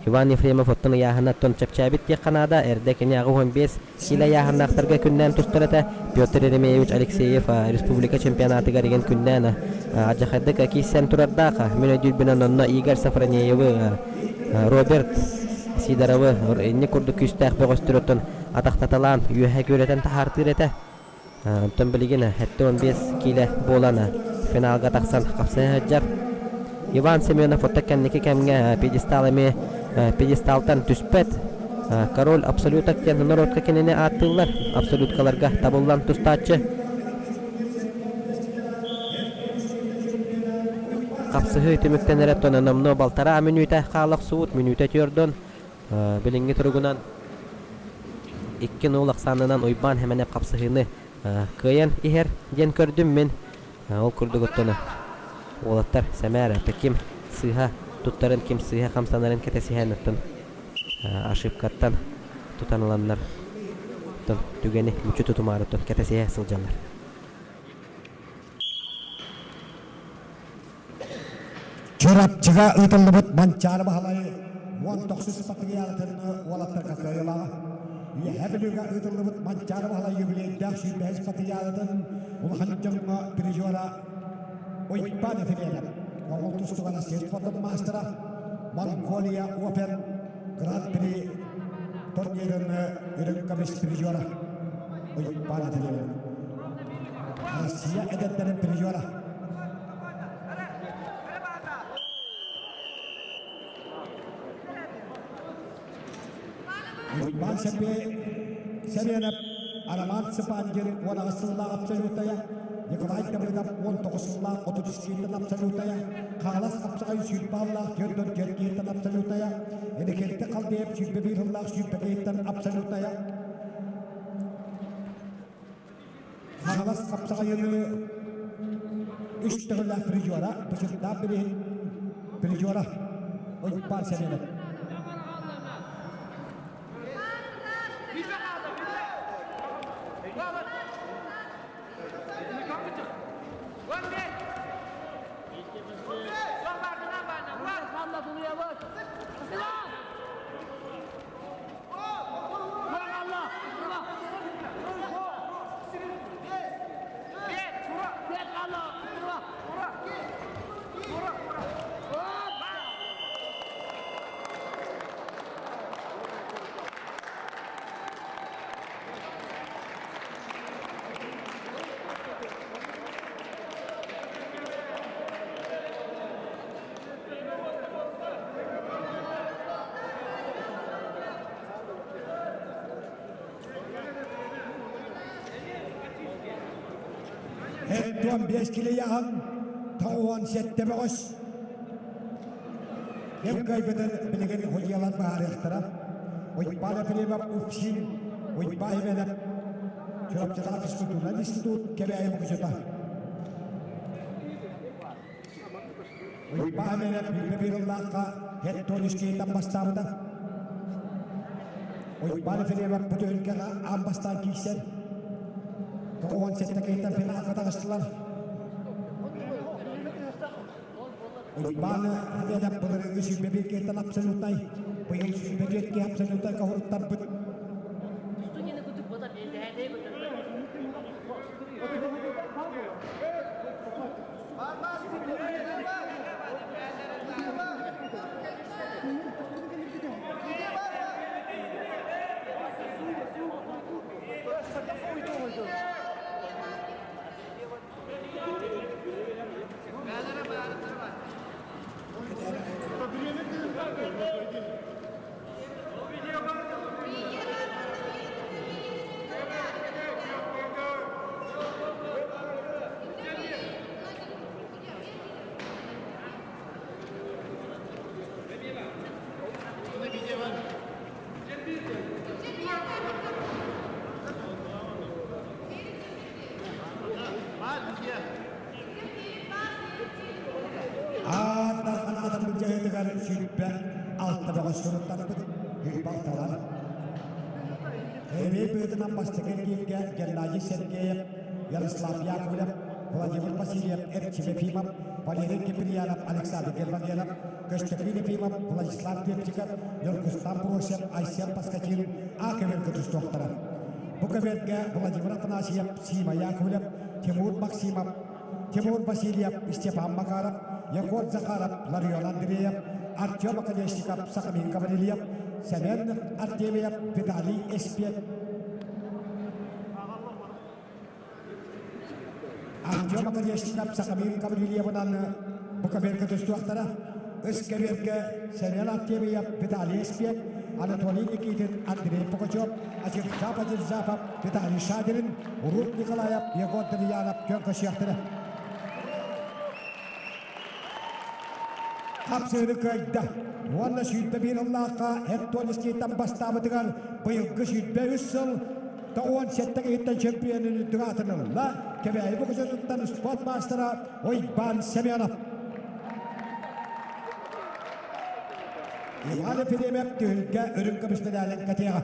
Иван Ефремов оттон ыйааһына оттон чэпчээбит диэххэ наада. Эрдэ кини 85 киилэ ыйааһыннаахтарга күннээн тустар этэ. Петр Еремеевич Алексеев республика чемпионатыгар игин күннээн алдьархайдык киирсэн турардаах. Мин өйдүүрбүнэн онно Игорь Сафронеевы, Роберт Сидоровы инник курдук күүстээх бөҕөстөр оттон атахтаталаан үөһэ күөрэтэн таһаартыыр этэ. Онтон билигин 75 киилэ буолан финалга тахсан хапсыһа сылдьар. Иван Семенов отто кэнники кэмҥэ пьедестал эмиэ пьедесталтан түспэт. Король абсолюток диэн норуотка кинини ааттыыллар. Абсолюткаларга табыллан тустааччы. Хапсыһыы түмүктэнэрэ тонономно балтараа мүнүүтэ хаала охсубут, мүнүүтэ түөрдон Билиҥҥи туругунан 2-0 ахсаанынан Уйбаан Хэмэнэп хапсыһыыны кыайан иһэр диэн көрдүм мин. Ол курдук оттон уолаттар сэмээр ким сыыһа туттарын, ким сыыһа хамсанарын кэтэсиһэн оттон ошибкаттан тутан ыланнар оттон түгэни мүччү тутумаары оттон кэтэсиһэ сылдьаллар. Чурапчыга ыытыллыбыт Манчаары Баһылай 19 спартакиадатын уолаттарга кыайыылааҕа. Үөһээ Бүлүүгэ ыытыллыбыт Манчаары Баһылай юбилейдаах 25 спартакиадатын улахан дьоҥҥо призера Уйбаан Ефремов, Монгол тустууга Россия спордун маастара, Монголия Open Гран-при турнирын үрүҥ көмүс призера Уйбаан Ефремов. Россия эдэрдэрин призера. Уйбаан Сэппиэй. Семенов, Роман Цыпандин 18 сыллаах абсолютая, Николай Давыдов 19 сыллаах 33 киһиттэн абсолютая, Хаҥалас хапсаҕай 120 баллаах 44 киһиттэн абсолютая, Иннокентий Халдеев 21 сыллаах 20 киһиттэн абсолютая. Хаҥалас хапсаҕайыны үс төгүллээх призера, Бычырдаах билиһин призера Уйбаан Семенов. Эттуон биэс килийаҕын тоҕуон сэттэ бөҕөс. Ким кыайбытын билигин судьуйалар быһаарыахтара. Уйбаан Ефремов Упсин, Уйбаан Иванов Чурапчытаҕа физкультурнай институт Кэбээйи мукучута. Уйбаан Иванов бииргэ ыллаахха Хеттон үскиһиттэн бастаабыта. Уйбаан Ефремов бу түһүлгэҕэ аан бастаан киирсэр. 97 киһиттэн финалга таҕыстылар. Уйбаан Иванов былырыыҥҥы 21 киһиттэн абсолютнай, быйыл 24 киһи абсолютнай каһуруттарбыт. Аан Дархан атын былдьаһыытыгар 26 бөҕөс суруттарбыт балталар. Эбии быһыытынан бастакы эргииргэ Геннадий Сергеев, Ярослав Яковлев, Владимир Васильев, Эрчим Ефимов, Валерий Киприянов, Александр Гермогенов, Көстөкүүн Ефимов, Владислав Лепчиков, Ньургустан Просев, Айсен Паскачин А көбүөргэ тустуохтара. Бу көбүөргэ Владимир Афанасьев, Сима Яковлев, Тимур Максимов, Тимур Васильев, Степан Макаров, Егор Захаров, Ларион Андреев, Артем Оконешников, Сахамин Гаврильев, Семен Артемьев, Виталий Эспет, Артем Оконешников, Сахамин Гаврильевынан бу көбүөргэ тустуохтара. Үс көбүөргэ Семен Артемьев, Виталий Эспет, Анатолий Никитин, Андрей Пугачев, Азирзап Азирзапов, Виталий Шадрин, Урут Николаев, Егор Дмиянов күөн көрсүөхтэрэ. Хапсыыны кыайда. Уонна 21 ыллаахха Хеттонискийтан бастаабытыгар быйылгы 23 сыл 97 киһиттэн чемпионун үрдүк аатын ылла. Кэбээйи боксатыттан спорт маастара Уйбаан Семенов. Иван Ефремов түһүлгэ үрүҥ көмүс медалын кэтиэҕэ.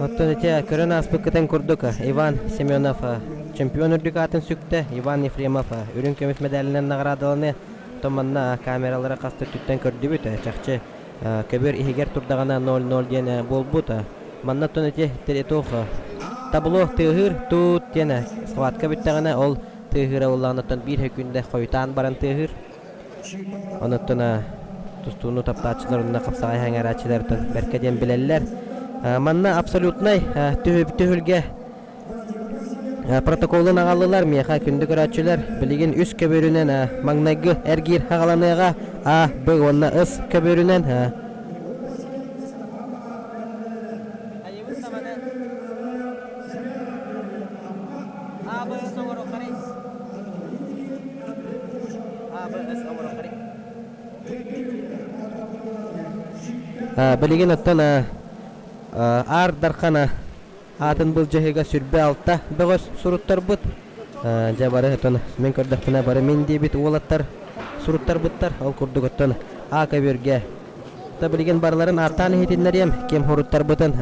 Оттон ити көрөн ааспыккытын курдук Иван Семенов чемпион үрдүк аатын сүктэ, Иван Ефремов үрүҥ көмүс медалынан наҕараадаланы манна камералара хас да өттүттэн көрдүбүт. Чахчы көбүөр иһигэр турдаҕына 0-0 диэн буолбут. Манна оттон ити туох табло тыаһыыр туут диэн схватка бүттэҕинэ ол тыаһыыра буоллаҕына оттон биир секүндэ хойутаан баран тыаһыыр. Онуттан. тустууну таптааччылар уонна хапсаҕай сэҥээрээччилэр бэркэ диэн билэллэр. Манна абсолютнай түһүлгэ Протоколун аҕаллылар миэхэ күндү көрөөччүлэр билигин үс көбүөрүнэн маҥнайгы эргиир аҕаланыаҕа А, Б уонна С көбүөрүнэн Айыбыт саманы А, Б, С оҥоруоххарый? А, Б, С оҥоруоххарый? Билигин оттон Аар Дархан Аатын былдьаһыыга 26 бөҕөс суруттарбыт. Дьэ бары оттон мин көрдөхпүнэ бары мин диэбит уолаттар суруттарбыттар. Ол курдук оттон А көбүөргэ та билигин барыларын ааттаан иһитиннэриэм ким суруттарбытын.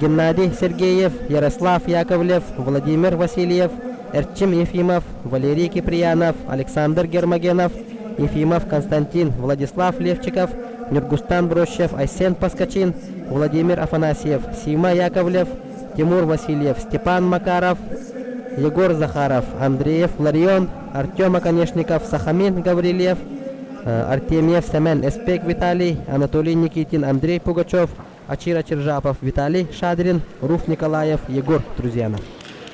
Геннадий Сергеев, Ярослав Яковлев, Владимир Васильев, Эрчим Ефимов, Валерий Киприянов, Александр Гермогенов, Ефимов Константин, Владислав Левчиков, Нюргустан Брощев, Айсен Паскачин, Владимир Афанасьев, Сима Яковлев, Тимур Васильев, Степан Макаров, Егор Захаров, Андреев Ларион, Артем Оконешников, Сахамин Гаврильев, Артемьев Сэмэн, Эспек Виталий, Анатолий Никитин, Андрей Пугачев, Ачир Ачиржапов, Виталий Шадрин, Руф Николаев, Егор Друзьянов.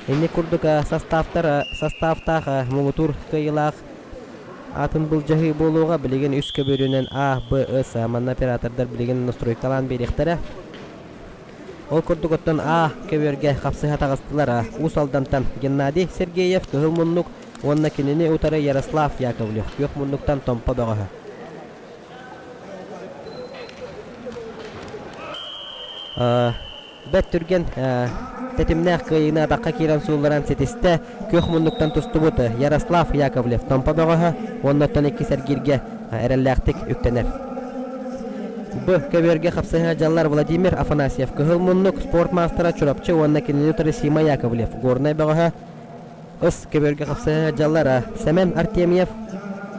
Инник курдук составтар составтаах муҥутуур кыайыылаах Атын былдьаһыы буолуоҕа билигин үс көбүөрүнэн А, Б, С манна оператордар билигин настройкалаан биэриэхтэрэ. Ол курдук оттон А көбүөргэ хапсыһа таҕыстылар Уус Алдантан Геннадий Сергеев Кыһыл муннук уонна кинини утары Ярослав Яковлев Күөх муннуктан Томпо бөҕөһө. Бэрт түргэн тэтимнээх кыайыыны атахха киирэн суулларан ситистэ күөх муннуктан тустубут Ярослав Яковлев Томпо бөҕөһө уонна оттон иккис эргииргэ эрэллээхтик үктэнэр. Б. Көбүөргэ хапсыһа дьаллар Владимир Афанасьев Кыһыл муннук спорт маастара Чурапчы уонна кинини утары Сима Яковлев Горнай бөҕөһө Ыс көбүөргэ хапсыһа дьаллар Сэмэн Артемьев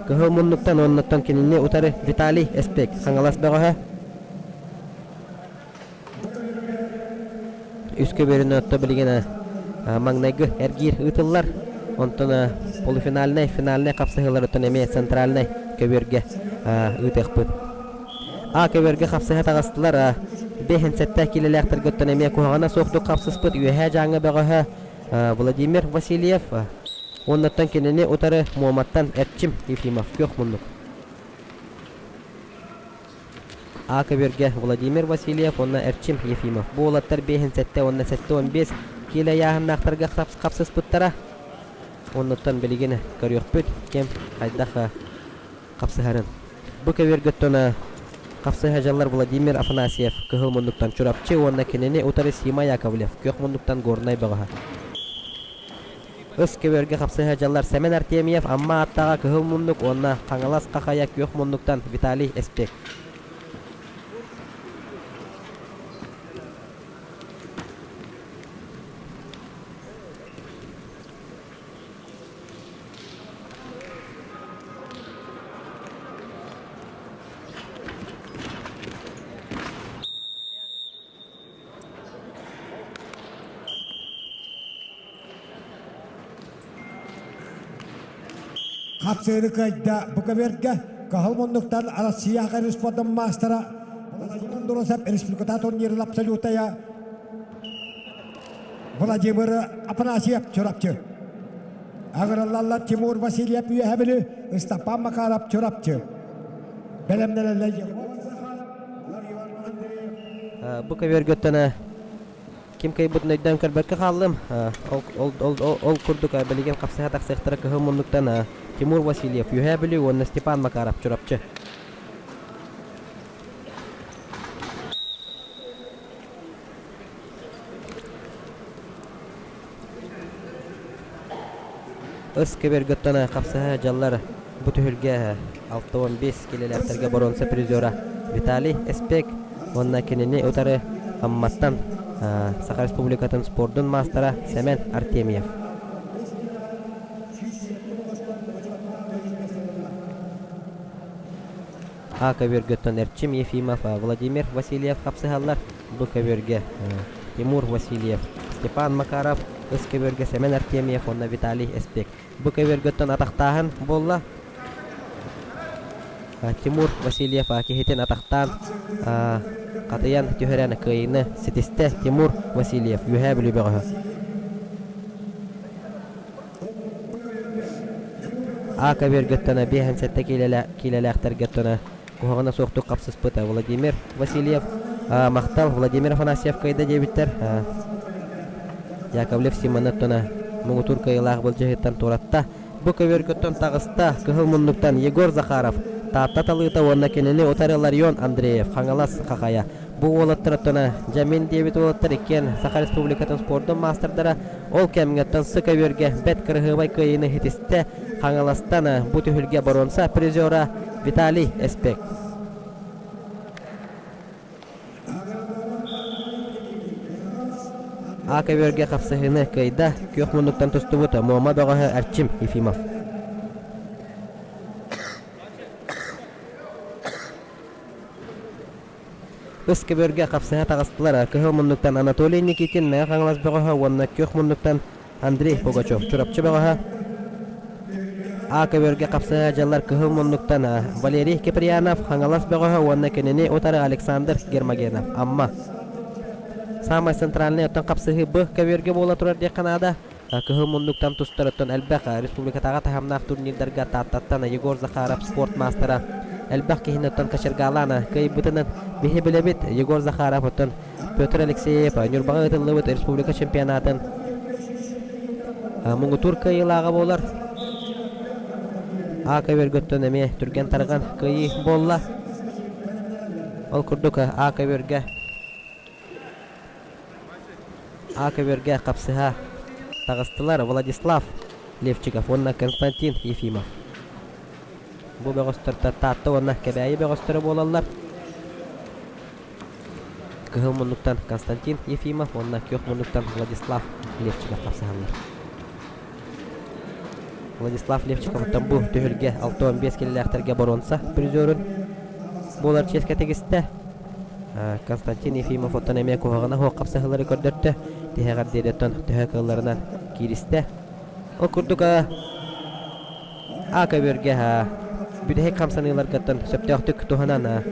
Кыһыл муннуктан уоннаттан кинини утары Виталий Эспек Хаҥалас бөҕөһө Үс көбүөрүнү отто билигин маҥнайгы эргиир ыытыллар. Онтон полуфинальнай, финальнай хапсыһыыларыттан эмиэ центральнай көбүөргэ ыытыахпыт. А көбүөргэ хапсыһа таҕыстылар. Бэһин сэттэ киилэлээхтэргэ эмиэ куһаҕана суохтук хапсыспыт Үөһээ Дьааҥы бөҕөһө Владимир Васильев уоннаттан кинини утары Муоматтан Эрчим Ефимов күөх муннук. А көбүөргэ Владимир Васильев уонна Эрчим Ефимов бу уолаттар 5 уонна 75 киилэ ыйааһыннаахтарга хапсыспыттара. Оннуттан билигин көрүөхпүт ким хайдах хапсыһарын. Бу көбүөргөттөн хапсыһа дьаллар Владимир Афанасьев кыһыл муннуктан Чурапчы уонна кинини утары Сима Яковлев күөх муннуктан Горнай бөҕөһө. Ыс көбүөргэ хапсыһа дьаллар Сэмэн Артемьев Амма аттаҕа Кыһыл муннук уонна Хаҥалас Хахайа Күөх муннуктан Виталий Эспек. Хапсыыры кыайда бу көбүөргэ Кыһыл муннуктан Россияҕа респордун маастара Владимир Андросов республиката турнирын абсолютая Владимир Афанасьев Чурапчы. Агыраллаллар Тимур Васильев Үөһэ Бүлүү, Ыстапаан Макаров Чурапчы. Бэлэмнэнэллэр Егор Захаров, Ларион Андреев. Бу көбүөргөттөн ким кыайбытын өйдөөн көрбөккө хааллым. Ол курдук билигин хапсыһа тахсыахтара кыһыл муннуктан Тимур Васильев Үөһээ Бүлүү уонна Степан Макаров Чурапчы. Ыс көбүөргөттөн хапсыһа дьаллар бу түһүлгэ 65 килэлээхтэргэ боруонса призера Виталий Эспек уонна кинини утары Амматтан Саха Республикатын спордун маастара Сэмэн Артемьев. А көбүөргөттөн Эрчим Ефимов, Владимир Васильев хапсыһаллар. Б көбүөргэ Тимур Васильев, Степан Макаров, С көбүөргэ Сэмэн Артемьев уонна Виталий Эспек. Б көбүөргөттөн атахтааһын буолла. Тимур Васильев киһитин атахтаан хатыйан түһэрэн кыайыыны ситистэ Тимур Васильев, Үөһээ Бүлүү бөҕөһө. А көбүөргөттөн 57 киилэлээхтэргэ куһаҕана суохтук хапсыспыт Владимир Васильев махтал Владимир Афанасьев кыайда диэбиттэр. Яковлев Симоны оттона муҥутуур кыайыылаах былдьаһыыттан туоратта. Бу көбүөргөттөн таҕыста кыһыл муннуктан Егор Захаров, Таатта талыыта уонна кинини утары Ларион Андреев, Хаҥалас Хахайа. Бу уолаттар оттона дьэ мин диэбит уолаттар иккиэн Саха Республикатын спордун маастардара ол кэмҥэ сы көбүөргэ бэрт кыраһыабай кыайыыны ситистэ Хаҥаластан бу түһүлгэ боруонса призера Виталий Эспек. А көбүөргэ хапсыһыыны кыайда күөх муннуктан тустубут Муома бөҕөһө Эрчим Ефимов. Ыс көбүөргэ хапсыһа таҕыстылар кыһыл муннуктан Анатолий Никитин Мэҥэ Хаҥалас бөҕөһө уонна күөх муннуктан Андрей Пугачев Чурапчы бөҕөһө. А көбүөргэ хапсыһа дьаллар кыһыл муннуктан Валерий Киприянов Хаҥалас бөҕөһө уонна кинини утары Александр Гермогенов Амма. Саамай центральнай оттон хапсыһыы Б көбүөргэ буола турар диэххэ наада. Кыһыл муннуктан тустар оттон элбэх республикатааҕы таһымнаах турнирдарга Тааттаттан Егор Захаров спорт маастара элбэх киһини оттон кочергалаан кыайбытынан биһи билэбит. Егор Захаров оттон Петр Алексеев Ньурбаҕа ыытыллыбыт республика чемпионатын муҥутуур кыайыылааҕа буолар. А көбүөргөттөн эмиэ түргэн-тарҕан кыайыы буолла. Ол курдук А көбүөргэ А көбүөргэ хапсыһа таҕыстылар Владислав Левчиков уонна Константин Ефимов. Бу бөҕөстөртөн Таатта уонна Кэбээйи бөҕөстөрө буолаллар. Кыһыл муннуктан Константин Ефимов уонна күөх муннуктан Владислав Левчиков хапсыһаллар. Владислав Левчиковтан бу түһүлгэ 65 килэлээхтэргэ боруонса призерун буолар чиэскэ тигистэ. Константин Ефимов оттон эмиэ куһаҕана суох хапсыһыылары көрдөрдө. Тиһэҕэр диэри оттон төһө кыалларынан кииристэ. Ол курдук А көбүөргэ бүтэһик хамсаныыларгыттан сөптөөхтүк туһанан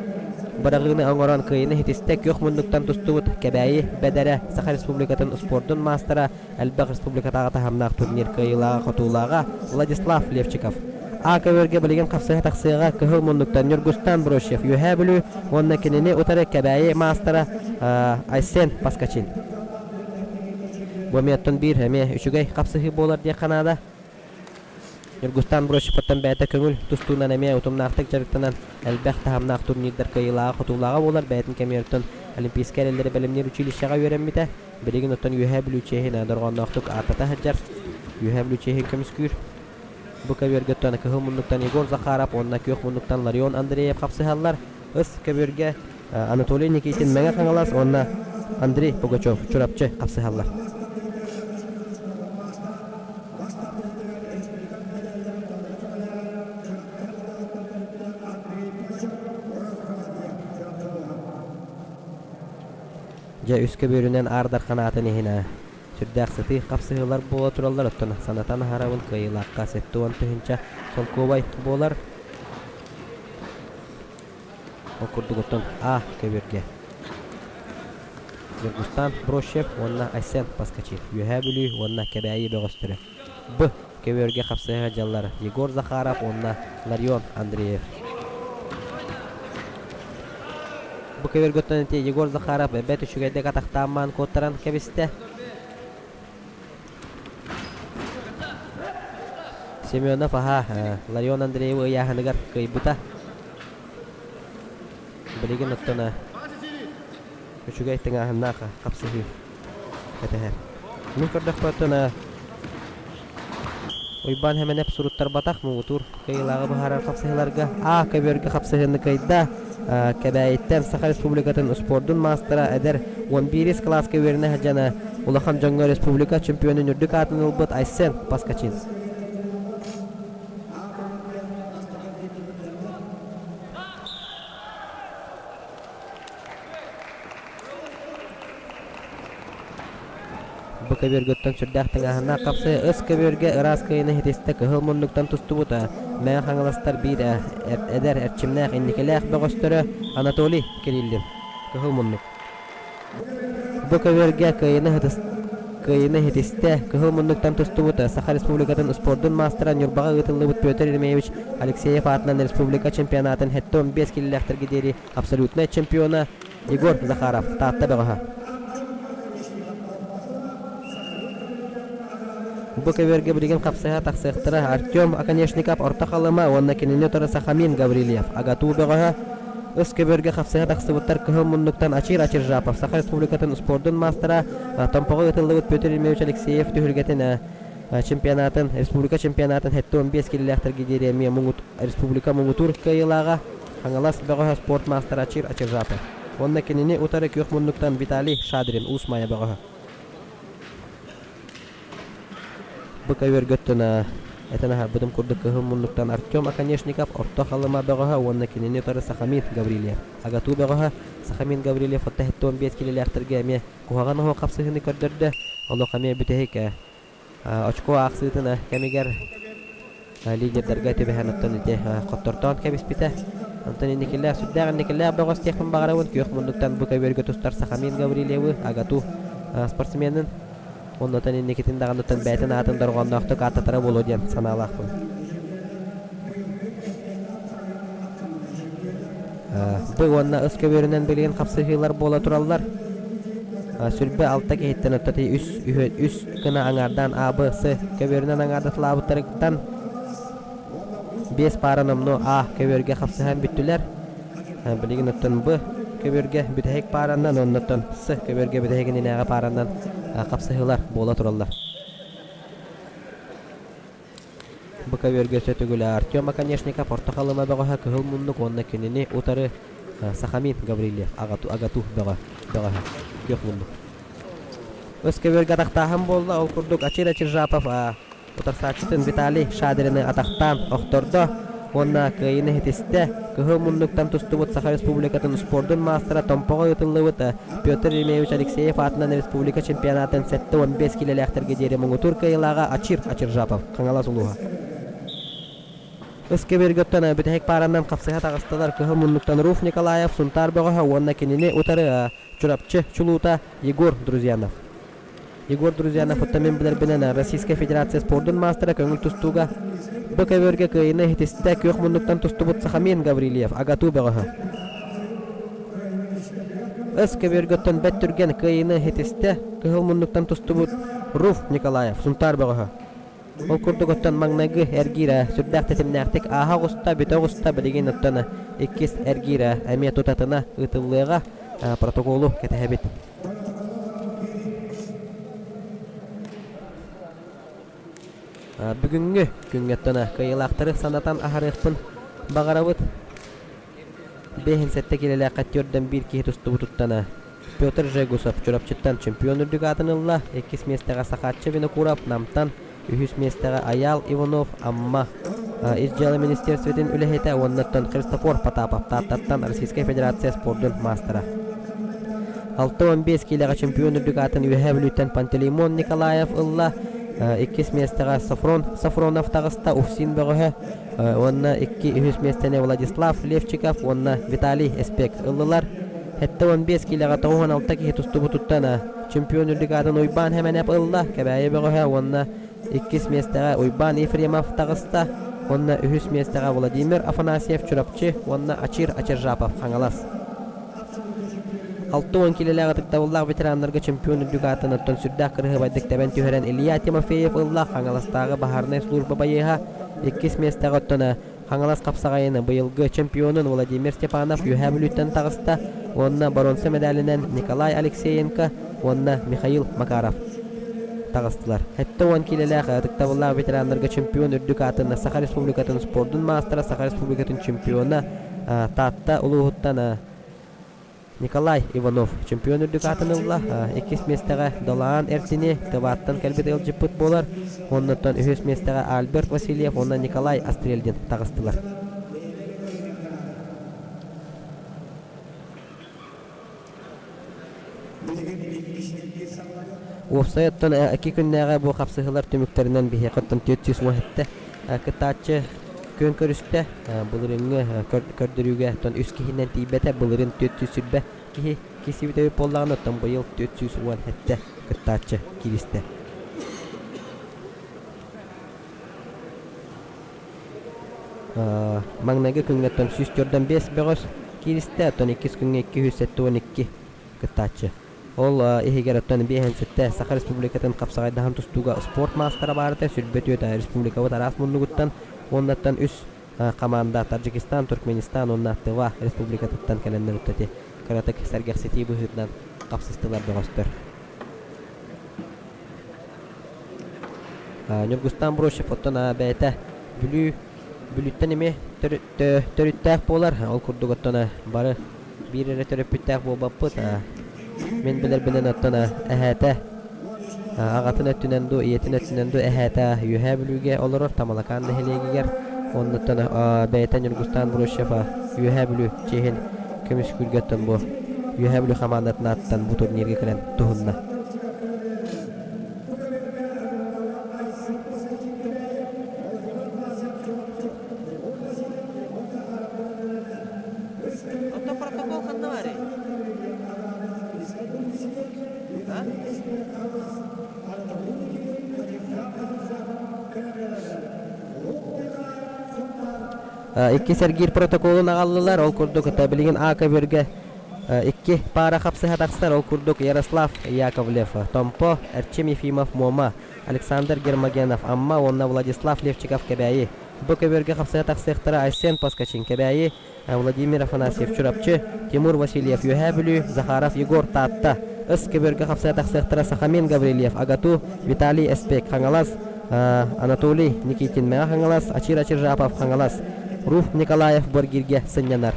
быраҕыыны оҥорон кыайыыны ситистэ күөх муннуктан тустубут Кэбээйи Бэдэрэ Саха Республикатын успуордун маастара, элбэх республикатааҕы таһымнаах турнир кыайыылааҕа-хотуулааҕа Владислав Левчиков. А көбүөргэ билигин хапсыһа тахсыаҕа кыһыл муннуктан Ньургустан Брощев Үөһээ Бүлүү уонна кинини утары Кэбээйи маастара Айсен Паскачин. Бу эмиэ оттон биир эмиэ үчүгэй хапсыһыы буолар диэххэ наада. Ньургустаан Бросиповтан бэйэтэ көҥүл тустуунан эмиэ утумнаахтык дьарыктанан, элбэх таһымнаах турнирдар кыайыылааҕа-хотуулааҕа буолар. Бэйэтин кэмигэр оттон Олимпийскай эрэллэри бэлэмниир училищеҕа үөрэммитэ. Билигин оттон Үөһээ Бүлүү чиэһин дорҕоонноохтук ааттата сылдьар. Үөһээ Бүлүү чиэһин көмүскүүр. Бу көбүөргэ оттон кыһыл муннуктан Егор Захаров уонна күөх муннуктан Ларион Андреев хапсыһаллар. Ыс көбүөргэ Анатолий Никитин Мэҥэ Хаҥалас уонна Андрей Пугачев Чурапчы хапсыһаллар. Дьэ, үс көбүөрүнэн Аар Дархан аатын иһин сүрдээх сытыы хапсыһыылар буола тураллар, оттон санатан аһарабын кыайыылаахха 70 тыһыынча солкуобай буолар. Ол курдук оттон А көбүөргэ Ньургустан Брощев уонна Айсен Паскачев Үөһээ Бүлүү уонна Кэбээйи бөҕөстөрө Б көбүөргэ хапсыһа дьаллар Егор Захаров уонна Ларион Андреев. Бу көбүөргэ оттон ити Егор Захаров бэрт үчүгэйдик атахтаан куоттаран кэбистэ. Семенов аһа Ларион Андреевы ыйааһыныгар кыайбыта. Билигин оттон үчүгэй тыҥааһыннаах хапсыһыы кэтэһэр. Мин көрдөхпө оттон Уйбаан Хэмэнэп суруттарбатах муҥутуур кыайыылааҕы быһаарар хапсыһыыларга А көбүөргэ хапсыһыыны кыайда. Кэбээйиттэн Саха Республикатын успуордун маастара эдэр 11 кылааска үөрэнэ сылдьан улахан дьоҥҥо республика чемпионун үрдүк аатын ылбыт Айсен Паскачин. Бу. көбүөргүттэн сүрдээх тыҥааһыннаах хапсыы ыс көбүөргэ ыраас кыайыыны ситистэ кыһыл муннуктан тустубута Мэҥэ Хаҥаластар биир эдэр эрчимнээх инникилээх бөҕөстөрө Анатолий Кириллин кыһыл муннук. Бу көбүөргэ кыайыыны ситистэ кыһыл муннуктан тустубута Саха Республикатын спордун маастара Ньурбаҕа ыытыллыбыт Петр Еремеевич Алексеев аатынан республика чемпионатын 75 килилээхтэргэ диэри абсолютнай чемпиона Егор Захаров, Таатта бөҕөһө. Бу көбүөргэ билигин хапсыһа тахсыахтара Артем Оконешников Орто Халыма уонна кинини утары Сахамин Гаврильев, АГАТУ бөҕөһө. Ыс көбүөргэ хапсыһа тахсыбыттар кыһыл муннуктан Ачир Ачиржапов, Саха Республикатын спордун маастара, Томпоҕо ыытыллыбыт Петр Ильич Алексеев түһүлгэтин чемпионатын, республика чемпионатын 75 килилээхтэргэ диэри эмиэ республика муҥутуур кыайыылааҕа Хаҥалас бөҕөһө спорт маастара Ачир Ачиржапов уонна кинини утары күөх муннуктан Виталий Шадрин Уус Майа бөҕөһө. Бу көбүөргөттөн этэн аһарбытым курдук кыһыл муннуктан Артем Оконешников Орто Халыма бөҕөһө уонна кинини утары Сахамин Гаврильев. АГАТУ бөҕөһө Сахамин Гаврильев 75 килилээхтэргэ эмиэ куһаҕан оһох хапсыһыыны көрдөрдө. Олох эмиэ бүтэһик очко аахсыытын кэмигэр лидердэргэ түбэһэн оттон ити хоттортоон кэбиспитэ. Онтон инникилээх сүрдээх инникилээх бөҕөс диэхпин баҕарабын күөх муннуктан бу көбүөргэ тустар Сахамин Гаврильевы АГАТУ спортсменын оннотон инникитин даҕаныттан бэйэтин аатын дорҕоонноохтук ааттатара буолуо диэн санаалаахпын. Бу уонна ыс көбүөрүнэн билигин хапсыһыылар буола тураллар. Сүлбэ алта киһиттэн оттоти үс, үс гына аҥаардаан А, Б, С көбүөрүнэн аҥаардатылаабыттарыттан биэс паара номнуо А көбүөргэ хапсыһан бүттүлэр. Билигин оттон Б көбүөргэ бүтэһик пааранан уонна С көбүөргэ бүтэһик иннинээҕи пааранан хапсыһыылар буола тураллар. Бу көбүөргэ өссө төгүл Артем Оконешников Орто Халыма бөҕөһө Кыһыл Муннук уонна кинини утары Сахамин Гаврильев Агату бөҕө бөҕөһө Күөх Муннук. Өс көбүөргэ атахтааһын буолла, ол курдук Ачир Ачиржапов утарсааччытын Виталий Шадрины атахтаан охтордо уонна кыайыыны ситистэ. Кыһыл Муннуктан тустубут Саха Республикатын спордун маастара Томпоҕо ыытыллыбыт Петр Еремеевич Алексеев аатынан республика чемпионатын 75 киилэлээхтэргэ диэри муҥутуур кыайыылааҕа Ачир Ачиржапов, Хаҥалас улууһа. Ыскэбиргөттөн бүтэһик пааранан хапсыһа таҕыстылар Кыһыл Муннуктан Руф Николаев, Сунтаар бөҕөһө уонна кинини утары Чурапчы чулуута Егор Друзьянов. Егор Друзьянов оттон мин билэрбинэн Российскай Федерация спордун маастара көҥүл тустууга бу көбүөргэ кыайыыны иһитистэ күөх муннуктан тустубут Сахамин Гаврильев АГАТУ бөҕөһө. Өс көбүөргөттөн бэт түргэн кыайыыны иһитистэ кыһыл муннуктан тустубут Руф Николаев Сунтаар бөҕөһө. Ол курдук оттон маҥнайгы эргиирэ сүрдээх тэтимнээхтик ааһа оҕуста, бүтэ оҕуста, билигин оттон иккис эргиирэ эмиэ тутатына ыытыллыаҕа протоколу кэтэһэбит. Бүгүҥҥү күҥҥэ кыайыылаахтары санатан аһарыахпын баҕарабыт. Бэһин сэттэ киилэлээххэ түөртэн биир киһи тустубутуттан Петр Жегусов Чурапчыттан чемпион үрдүк аатын ылла. Иккис миэстэҕэ Сахааччы Винокуров Намтан, үһүс миэстэҕэ Айаал Иванов Амма Ис дьыала министерствотын үлэһитэ уонна Христофор Потапов Тааттаттан Российскай Федерация спордун маастара. 65 киилэҕэ чемпион үрдүк аатын Үөһээ Бүлүүттэн Пантелеймон Николаев ылла. Иккис миэстэҕэ Софрон Софронов таҕыста Уфсин бөҕөһө уонна икки үһүс миэстэни Владислав Левчиков уонна Виталий Эспек ыллылар. 75 киилэҕэ 96 киһи тустубутуттан чемпион үрдүк аатын Уйбаан Хэмэнэп ылла. Кэбээйи бөҕөһө уонна Иккис миэстэҕэ Уйбаан Ефремов таҕыста уонна үһүс миэстэҕэ Владимир Афанасьев Чурапчы уонна Ачир Ачиржапов Хаҥалас. 60 киилэлээх ытыктабыллаах ветераннарга чемпион үрдүк аатын оттон сүрдээх кырыһыбайдык тэбэн түһэрэн Илья Тимофеев ылла Хаҥаластааҕы баһаарынай служба байыаһа иккис миэстэҕэ оттон Хаҥалас хапсаҕайын быйылгы чемпионун Владимир Степанов Үөһээ Бүлүүттэн таҕыста уонна боруонса мэдээлинэн Николай Алексеенко уонна Михаил Макаров таҕыстылар. 70 киилэлээх ытыктабыллаах ветераннарга чемпион үрдүк аатын Саха Республикатын спордун маастара, Саха Республикатын чемпиона Таатта улууһуттан Николай Иванов чемпион үрдүк аатын ылла. Иккис миэстэҕэ Долаан Эртини Тываттан кэлбит ыалдьыппыт буолар. Оннуттан үһүс миэстэҕэ Альберт Васильев уонна Николай Астрельдин таҕыстылар. Уопсай оттон икки күннээҕи бу хапсыһыылар түмүктэринэн биһиэхэ оттон 417 кыттааччы күөн көрүстэ. Былырыыҥҥы көрдөрүүгэ оттон үс киһинэн тиийбэтэ. Былырыын 420 киһи киирсибит эбит буоллаҕына, оттон быйыл 417 кыттааччы кииристэ. Маҥнайгы күҥҥэ оттон 145 бөҕөс кииристэ, оттон иккис күҥҥэ 272 кыттааччы. Ол иһигэр оттон биэһэн сэттэ Саха Республикатын хапсаҕайдаһан тустууга спорт маастара баарыта 24 республикабыт араас муннугуттан уоннаттан үс хамаанда Таджикистан, Туркменистан уонна Тыва республикатыттан кэлэннэр үттати кыратык сэргэхситии быһыытынан хапсыстылар бөҕөстөр. Ньургустан Бросев оттон бэйэтэ Бүлүү Бүлүүттэн эмиэ төрүттээх буолар. Ол курдук оттон бары биир эрэ төрөппүттээх буолбаппыт. Мин билэрбинэн оттон эһээтэ аҕатын өттүнэн дуу, ийэтин өттүнэн дуу эһээтэ Үөһээ Бүлүүгэ олорор Тамалакаан нэһилиэгигэр. Оннуттан бэйэтэ Ньургустан Брусев Үөһээ Бүлүү чиэһин көмүскүүргэ оттон бу Үөһээ Бүлүү хамаандатын ааттан бу турнирга кэлэн туһунна. Оттон протокол ханна баарый? А? Иккис эргиир протоколун аҕаллылар. Ол курдук билигин А көбүөргэ икки паара хапсыһа тахсар. Ол курдук Ярослав Яковлев, Томпо, Эрчим Ефимов, Муома, Александр Гермогенов, Амма уонна Владислав Левчиков Кэбээйи. Бу көбүөргэ хапсыһа тахсыахтара Айсен Поскачин Кэбээйи, Владимир Афанасьев Чурапчы, Тимур Васильев Үөһээ Бүлүү, Захаров Егор Таатта. Ыс көбүөргэ хапсыһа тахсыахтара Сахамин Гаврильев АГАТУ, Виталий Эспек Хаҥалас, Анатолий Никитин Мэҥэ Хаҥалас, Ачир Ачиржапов Хаҥалас, Руф Николаев Боргиргэ сынньанар.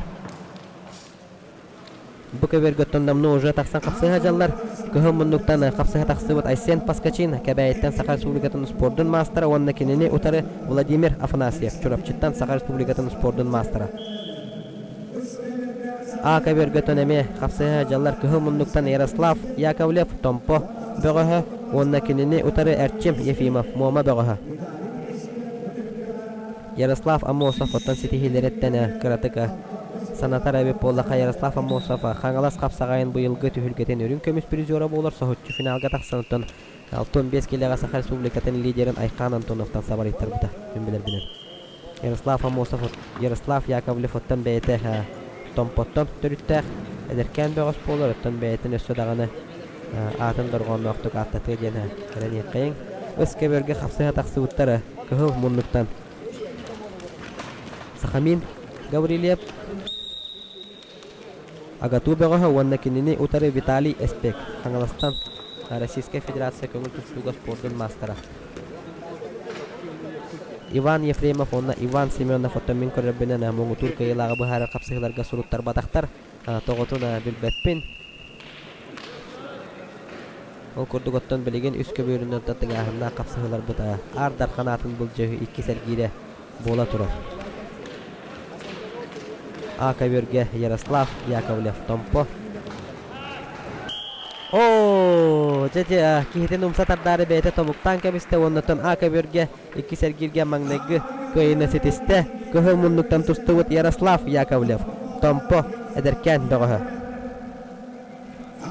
Бу көбүөргэ оттон номнуо уже тахсан хапсыһа дьаллар. Кыһыл муннуктан хапсыһа тахсыбыт Айсен Паскачин Кэбээйиттэн Саха Республикатын спордун маастара уонна кинини утары Владимир Афанасьев Чурапчыттан Саха Республикатын спордун маастара. А көбүөргэ оттон эмиэ хапсыһа дьаллар кыһыл муннуктан Ярослав Яковлев Томпо бөҕөһө уонна кинини утары Эрчим Ефимов Муома бөҕөһө. Ярослав Аммосов оттон ситиһиилэриттэн кыратык санатар эбит буоллахха Ярослав Аммосов Хаҥалас хапсаҕайын быйылгы түһүлгэтин үрүҥ көмүс призера буолар соһуччу финалга тахсан оттон 65 киилэҕэ Саха Республикатын лидерин Айхаан Антоновтан сабарыйтарбыта мин билэрбинэн. Ярослав Аммосов Ярослав Яковлев оттон бэйэтэ Томпоттон төрүттээх эдэркээн бөҕөс буолар оттон бэйэтин өссө даҕаны аатын дорҕоонноохтук ааттатыа диэн эрэниэххэйиҥ. Ыс көбүөргэ хапсыһа тахсыбыттара кыһыл муннуктан Сахамин Гаврильев АГАТУ бөҕөһө уонна кинини утары Виталий Эспек Хаҥаластан Российскай Федерация көҥүл тустууга спордун маастара Иван Ефремов уонна Иван Семенов оттон мин көрөрбүнэн муҥутуур кыайыылааҕы быһаарар хапсыһыыларга суруттарбатахтар тоҕотун билбэппин Ол курдук оттон билигин үс көбүөрүнэн тыҥааһыннаах хапсыһыыларбыт Аар Дархан аатын былдьаһыы иккис эргиирэ буола турар. А көбүөргэ Ярослав Яковлев Томпо. Оо, дьэ дьэ, киһитин умса тардаары бэйэтэ тобуктаан кэбистэ уонна оттон А көбүөргэ иккис эргииргэ маҥнайгы кыайыыны ситистэ. Кыһыл муннуктан тустубут Ярослав Яковлев Томпо эдэркээн бөҕөһө.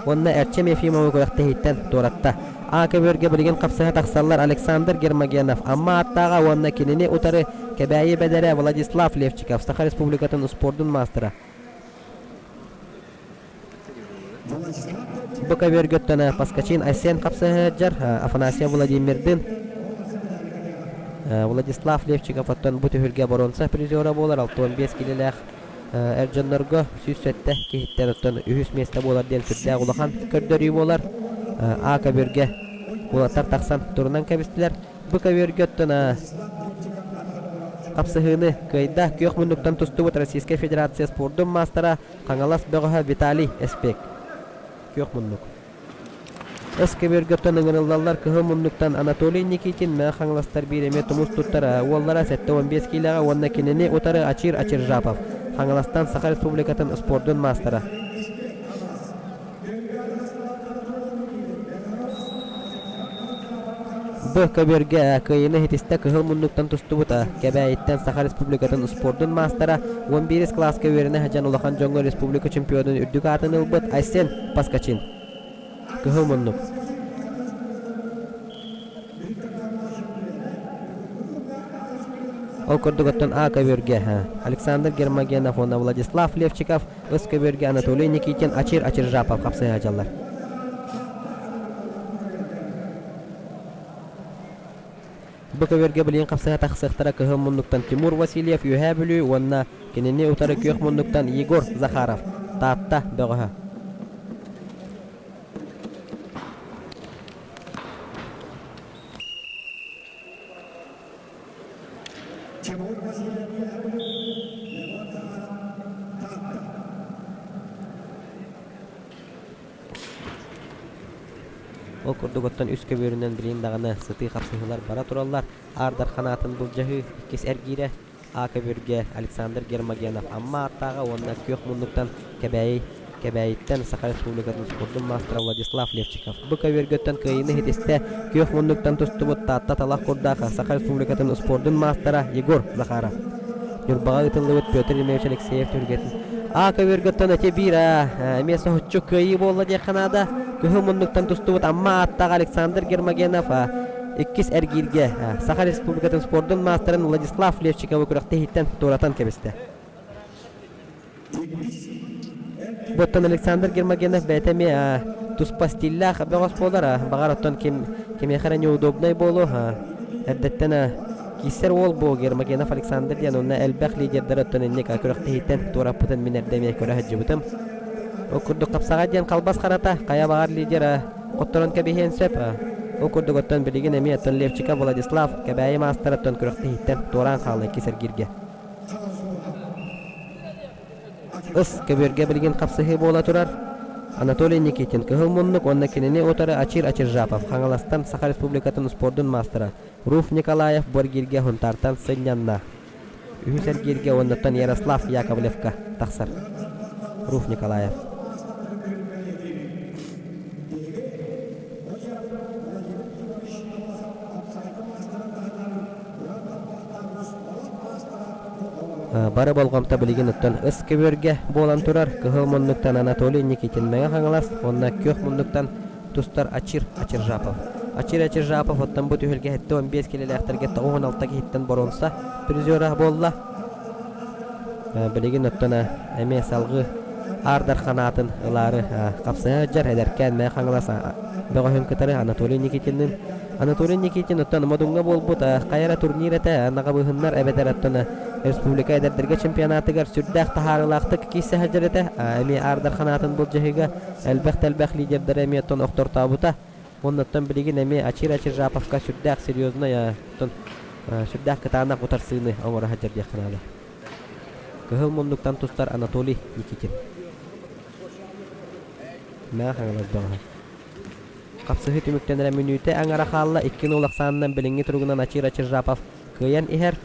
Уонна Эрчим Ефимовы күрэхтэһииттэн туоратта. А көбүөргэ билигин хапсыһа тахсаллар Александр Гермогенов, Амма ааттааҕа уонна кинини утары Кэбээйи бэдэрэ Владислав Левчиков, Саха Республикатын успуордун маастара. Бу көбүөргөттөн Паскачин Айсен хапсыһа сылдьар, Афанасьев Владимирдын Владислав Левчиков оттон бу түһүлгэ боруонса призера буолар 65 килэлээх эр дьоннорго 107 киһиттэн оттон үһүс миэстэ буолар диэн сүрдээх улахан көрдөрүү буолар. А көбүөргэ уолаттар тахсан турунан кэбистилэр. Бу көбүөргэ оттон хапсыһыыны кыайда күөх муннуктан тустубут Российскай Федерация спордун маастара Хаҥалас бөҕөһө Виталий Эспек. Күөх муннук. Эс көбүөргөттөн ыҥырыллаллар кыһыл муннуктан Анатолий Никитин, Мэҥэ Хаҥаластар биир эмиэ тумус туттар уоллара 75 киилэҕэ уонна кинини утары Ачир Ачиржапов, Хаҥаластан Саха Республикатын спордун маастара. Б көбүөргэ кыайыыны ситистэ кыһыл муннуктан тустубута Кэбээйиттэн Саха Республикатын успуордун маастара, 11 кылааска үөрэнэ сылдьан улахан дьоҥҥо республика чемпионун үрдүк аатын ылбыт Айсен Поскачин. Кыһыл муннук. Ол курдук оттон А көбүөргэ Александр Гермогенов уонна Владислав Левчиков, С көбүөргэ Анатолий Никитин, Ачир Ачиржапов хапсыһа сылдьаллар. Бу көбүөргэ билигин хапсыһа тахсыахтара кыһыл муннуктан Тимур Васильев Үөһээ Бүлүү уонна кинини утары күөх муннуктан Егор Захаров Таатта бөҕөһө. Тимур Васильев Үөһээ Бүлүү, Егор Захаров Таатта. Ол курдук оттон үс көбүөрүнэн билигин даҕаны сытыы хапсыһыылар бара тураллар. Аар Дархан аатын былдьаһыы иккис эргиирэ А көбүөргэ Александр Гермогенов Амма ааттааҕа уонна күөх муннуктан Кэбээйи Кэбээйиттэн Саха Республикатын спордун маастара Владислав Левчиков. Бу көбүөргөттөн кыайыыны ситистэ күөх муннуктан тустубут Таатта талах курдаах Саха Республикатын спордун маастара Егор Захаров. Ньурбаҕа ыытыллыбыт Петр Ильич Алексеев түһүлгэтин А көбүөргөттөн эти биир эмиэ соһуччу кыайыы буолла диэххэ наада. Кыһыл муннуктан тустубут Амма ааттаах Александр Гермогенов иккис эргииргэ Саха Республикатын спордун маастарын Владислав Левчиковы күрэхтэһииттэн туоратан кэбистэ. Оттон Александр Гермогенов бэйэтэ эмиэ туспа стиллээх бөҕөс буолар. Баҕар оттон ким кимиэхэ эрэ неудобнай буолуо. Эрдэттэн киирсэр уол бу Гермогенов Александр диэн онно элбэх лидердэр оттон инник күрэхтэһииттэн туораппытын мин эрдэ эмиэ көрө сылдьыбытым. Ол курдук хапсаҕай диэн халбас харата хайа баҕар лидер хотторон кэбиһиэн сөп. Ол курдук оттон билигин эмиэ оттон Левчика Владислав Кэбээйи маастара оттон күрэхтэһииттэн туораан хаалла иккис эргииргэ. Ыс көбүөргэ билигин хапсыһыы буола турар. Анатолий Никитин кыһыл муннук уонна кинини утары Ачир Ачиржапов Хаҥаластан Саха Республикатын успуордун маастара Руф Николаев бу эргииргэ Сунтаартан сынньанна. Үһүс эргииргэ уоннаттан Ярослав Яковлевка тахсар. Руф Николаев. Бары болҕомто билигин оттон ыс көбүөргэ буолан турар кыһыл муннуктан Анатолий Никитин Мэҥэ Хаҥалас уонна күөх муннуктан тустар Ачир Ачиржапов. Ачир Ачиржапов оттон бу түһүлгэ 75 килэлээхтэргэ 96 киһиттэн боруонса призера буолла. Билигин оттон эмиэ салгыы Аар Дархан аатын ылаары хапсыһа сылдьар эдэркээн Мэҥэ Хаҥалас бөҕөһүн кытары Анатолий Никитинныын Анатолий Никитин оттон Модуҥҥа буолбут хайа эрэ турнир этэ наҕабыһыннар эбэтэр оттон республика эдэрдэргэ чемпионатыгар сүрдээх таһаарыылаахтык киирсэ сылдьар этэ. Эмиэ Аар Дархан аатын былдьаһыыга элбэх да элбэх лидердэри эмиэ оттон охтортообута. Оннуттан билигин эмиэ Ачир Ачиржаповка сүрдээх серьезный оттон сүрдээх кытаанах утарсыыны оҥоро сылдьар диэххэ наада. Кыһыл муннуктан тустар Анатолий Никитин. Мэҥэ Хаҥалас бөҕөһө. Хапсыһыы түмүктэнэрэ мүнүүтэ аҥара хаалла, 2-0 ахсаанынан билиҥҥи туругунан Ачир Ачиржапов кыайан иһэр.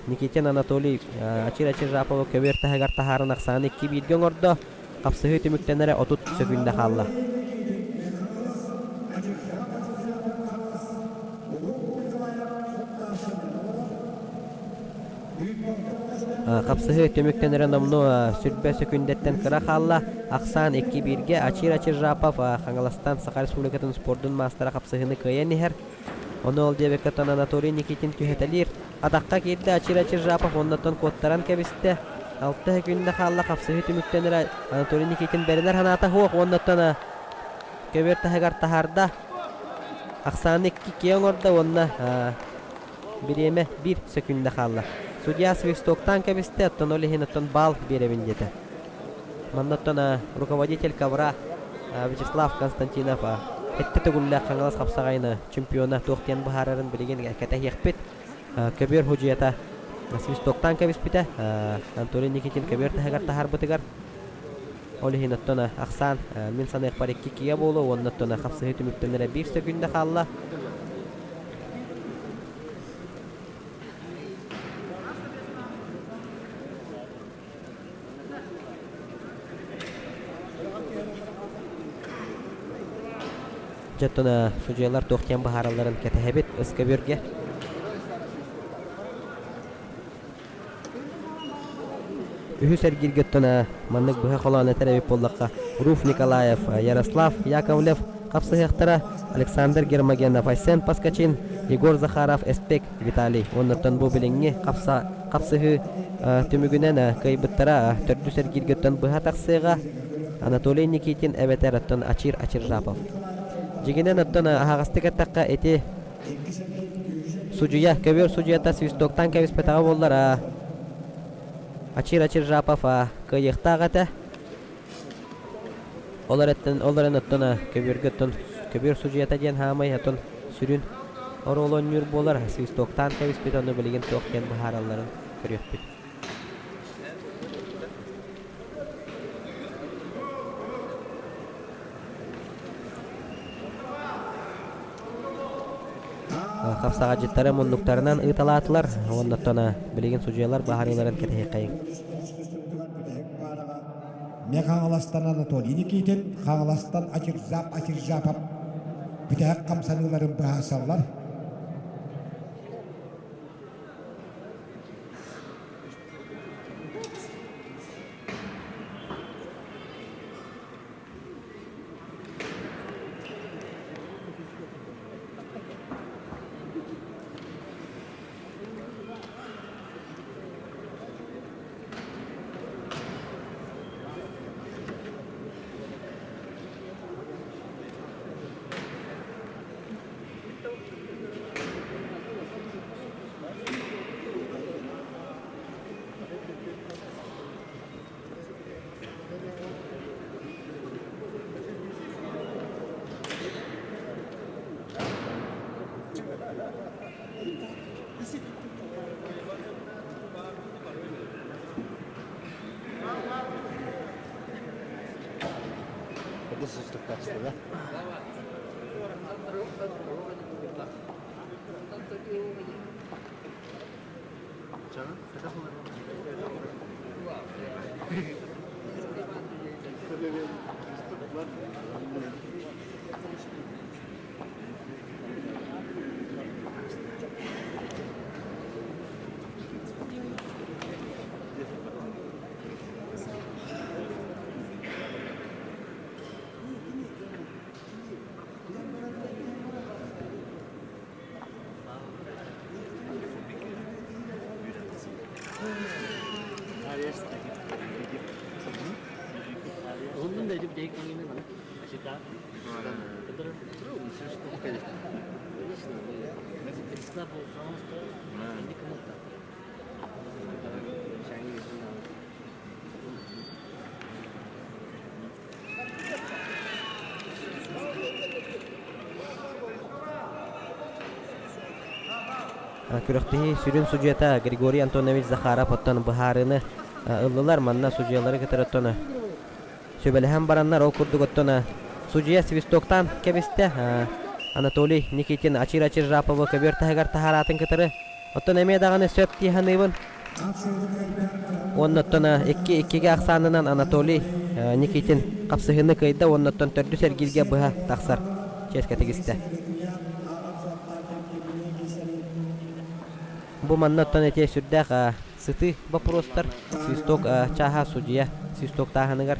Никитин Анатолий Ачир Ачиржаповы көбүөр таһыгар таһааран ахсааны 2-1-гэ оҥордо. Хапсыһыы түмүктэнэрэ 30 сөкүүндэ хаалла. Хапсыһыы түмүктэнэрэ номнуо сүрбэ сөкүүндэттэн кыра хаалла. Ахсаан 2-1-гэ Ачир Ачиржапов Хаҥаластан Саха Республикатын спордун маастара хапсыһыыны кыайан иһэр. Ону ол диэбэккэ Анатолий Никитин түһэтэлиир. Атахха киирдэ Ачир Ачиржапов оннуттан куоттаран кэбистэ. Алта сөкүүндэ хаалла хапсыһыы түмүктэнэрэ Анатолий Никитин бэринэр санаата суох уоннаттан көбүөр таһыгар таһаарда. Ахсааны икки киэ оҥордо уонна Бириэмэ биир сөкүүндэ хаалла. Судья свистоктаан кэбистэ, оттон ол иһин оттон баал биэрэбин диэтэ. Манна оттон руководитель ковра Вячеслав Константинов сэттэ төгүллээх Хаҥалас хапсаҕайын чемпиона туох диэн быһаарарын билигин кэтэһиэхпит. Көбүөр судьуйата свистоктаан кэбиспитэ. Анатолий Никитин көбүөр таһыгар таһаарбытыгар ол иһин оттон ахсаан мин саныахпар икки кигэ буолуо уонна оттон хапсыһыы түмүктэнэрэ биир сөкүүндэ хаалла. Дьэ, судьуйалар туох диэн быһааралларын кэтэһэбит ыскөбүөргэ. Үһүс эргииргэ оттон маннык быһа холоон этэр эбит буоллахха, Руф Николаев, Ярослав Яковлев хапсыһыахтара, Александр Гермогенов, Айсен Паскачин, Егор Захаров, Эспек Виталий. Уоннаттан бу билиҥҥи хапсыһыы түмүгүнэн кыайбыттара төрдүс эргииргэ оттон быһа тахсыаҕа Анатолий Никитин эбэтэр оттон Ачир Ачиржапов. Дьиҥинэн оттон аһаҕастык эттэххэ ити Судьуйа, көбүөр судьуйата свистоктаан кэбиспэтэҕэ буоллар, Ачир Ачиржапов кыайыахтаах этэ. Ол эрэттэн, ол эрэн оттон көбүөргэ оттон көбүөр судьуйата диэн хаамай оттон сүрүн оруолу оонньуур буолар свистоктаан кэбиспит ону билигин туох диэн быһааралларын көрүөхпүт. Хапсаҕадьыттары муннуктарынан ыыталаатылар уонна оттон билигин судьуйалар быһаарыыларын кэтэһиэххэйиҥ. Мэ Хаҥаластан Анатолий Никитин, Хаҥаластан Ачиржап Ачиржапов бүтэһик хамсаныыларын быһаарсаллар. Күрэхтэһии сүрүн судьуйата Григорий Антонович Захаров оттон быһаарыыны ыллылар. Манна судьуйалары кытары оттон сүбэлэһэн бараннар, ол курдук оттон судьуйа свистоктаан кэбистэ. Анатолий Никитин Ачир Ачиржаповы көбүөр таһыгар таһараатын кытары оттон эмиэ даҕаны сөп дии саныыбын. Уонна оттон икки иккигэ ахсаанынан Анатолий Никитин хапсыһыыны кыайда уонна оттон төрдүс эргииргэ быһа тахсар чиэскэ тигистэ. Бу манна оттон ити сүрдээх сытыы боппуруостар свисток чааһа судьуйа свистоктааһыныгар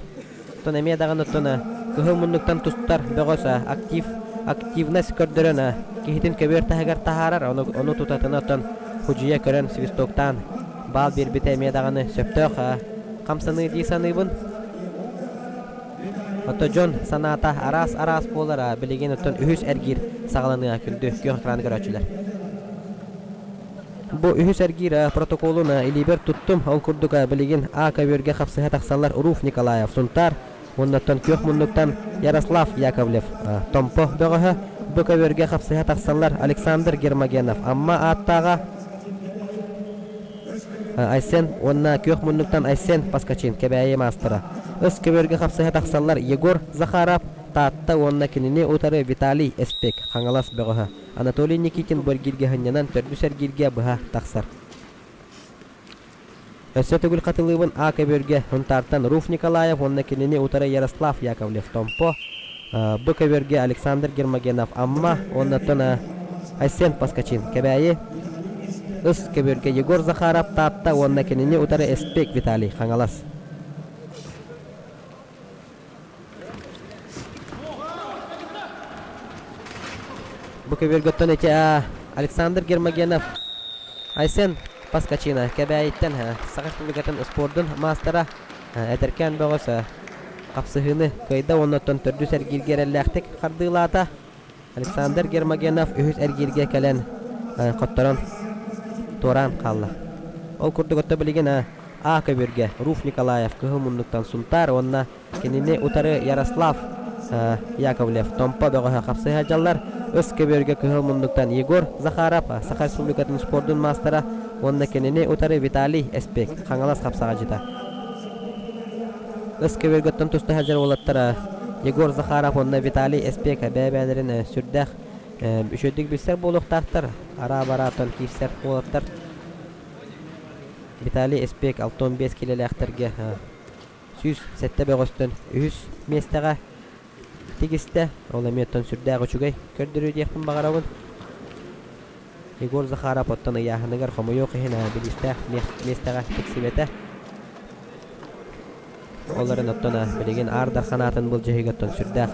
оттон эмиэ даҕаны оттон кыһыл муннуктан тустар бөҕөс актив активность көрдөрөн киһитин көбүөр таһыгар таһаарар ону, ону тутатына оттон судьуйа көрөн свистоктаан баал биэрбитэ эмиэ даҕаны сөптөөх хамсаныы дии саныыбын. Оттон дьон санаата араас-араас буолар, билигин оттон үһүс эргиир саҕаланыа күндү күөх экраны көрөөччүлэр. Бу үһүс эргиир протоколун илиибэр туттум. Ол курдук билигин А көбүөргэ хапсыһа тахсаллар Руф Николаев, Сунтаар, уоннаттан күөх муннуктан Ярослав Яковлев, Томпо бөҕөһө. Бу көбүөргэ хапсыһа тахсаллар Александр Гермогенов, Амма ааттааҕа, Айсен уонна күөх муннуктан Айсен Паскачин, Кэбээйи маастара. Ыс көбүөргэ хапсыһа тахсаллар Егор Захаров, Таатта уонна кинини утары Виталий Эспек, Хаҥалас бөҕөһө. Анатолий Никитин бу эргииргэ сынньанан төрдүс эргииргэ быһа тахсар. Өссө төгүл хатылыыбын А көбүөргэ Сунтаартан Руф Николаев уонна кинини утары Ярослав Яковлев Томпо. Бу көбүөргэ Александр Гермогенов Амма уонна оттон Айсен Поскачин Кэбээйи Ыс көбүөргэ Егор Захаров Таатта уонна кинини утары Эспек Виталий Хаҥалас. Бу көбүөргөттөн ити Александр Гермогенов Айсен Поскачина Кэбээйиттэн Саха Республикатын спордун маастара эдэркээн бөҕөс хапсыһыыны кыайда уонна оттон төрдүс эргииргэ эрэллээхтик хардыылаата. Александр Гермогенов үһүс эргииргэ кэлэн хотторон туораан хаалла. Ол курдук отто билигин А көбүргэ Руф Николаев кыһыл муннуктан Сунтаар уонна Кинини утары Ярослав Яковлев Томпо бөҕөһө хапсыһа дьаллар. Ыс көбүөргэ кыһыл муннуктан Егор Захаров, Саха Республикатын спордун маастара уонна кинини утары Виталий Эспек, Хаҥалас хапсаҕадьыта. Ыс көбүөргэттэн туста сылдьар уолаттар Егор Захаров уонна Виталий Эспек бэйэ-бэйэлэрин сүрдээх үчүгэйдик билсэр буолуохтаахтар. Араа-барааттан киирсэр уолаттар. Виталий Эспек 65 килэлээхтэргэ 107 бөҕөстөн үһүс миэстэҕэ тигистэ. Ол эмиэ оттон сүрдээх үчүгэй көрдөрүү диэхпин баҕарабын. Егор Захаров оттон ыйааһыныгар хомойуох иһин билиистээх миэстэҕэ тиксибэтэ. Ол эрэн оттон билигин Аар Дархан аатын былдьаһыыга оттон сүрдээх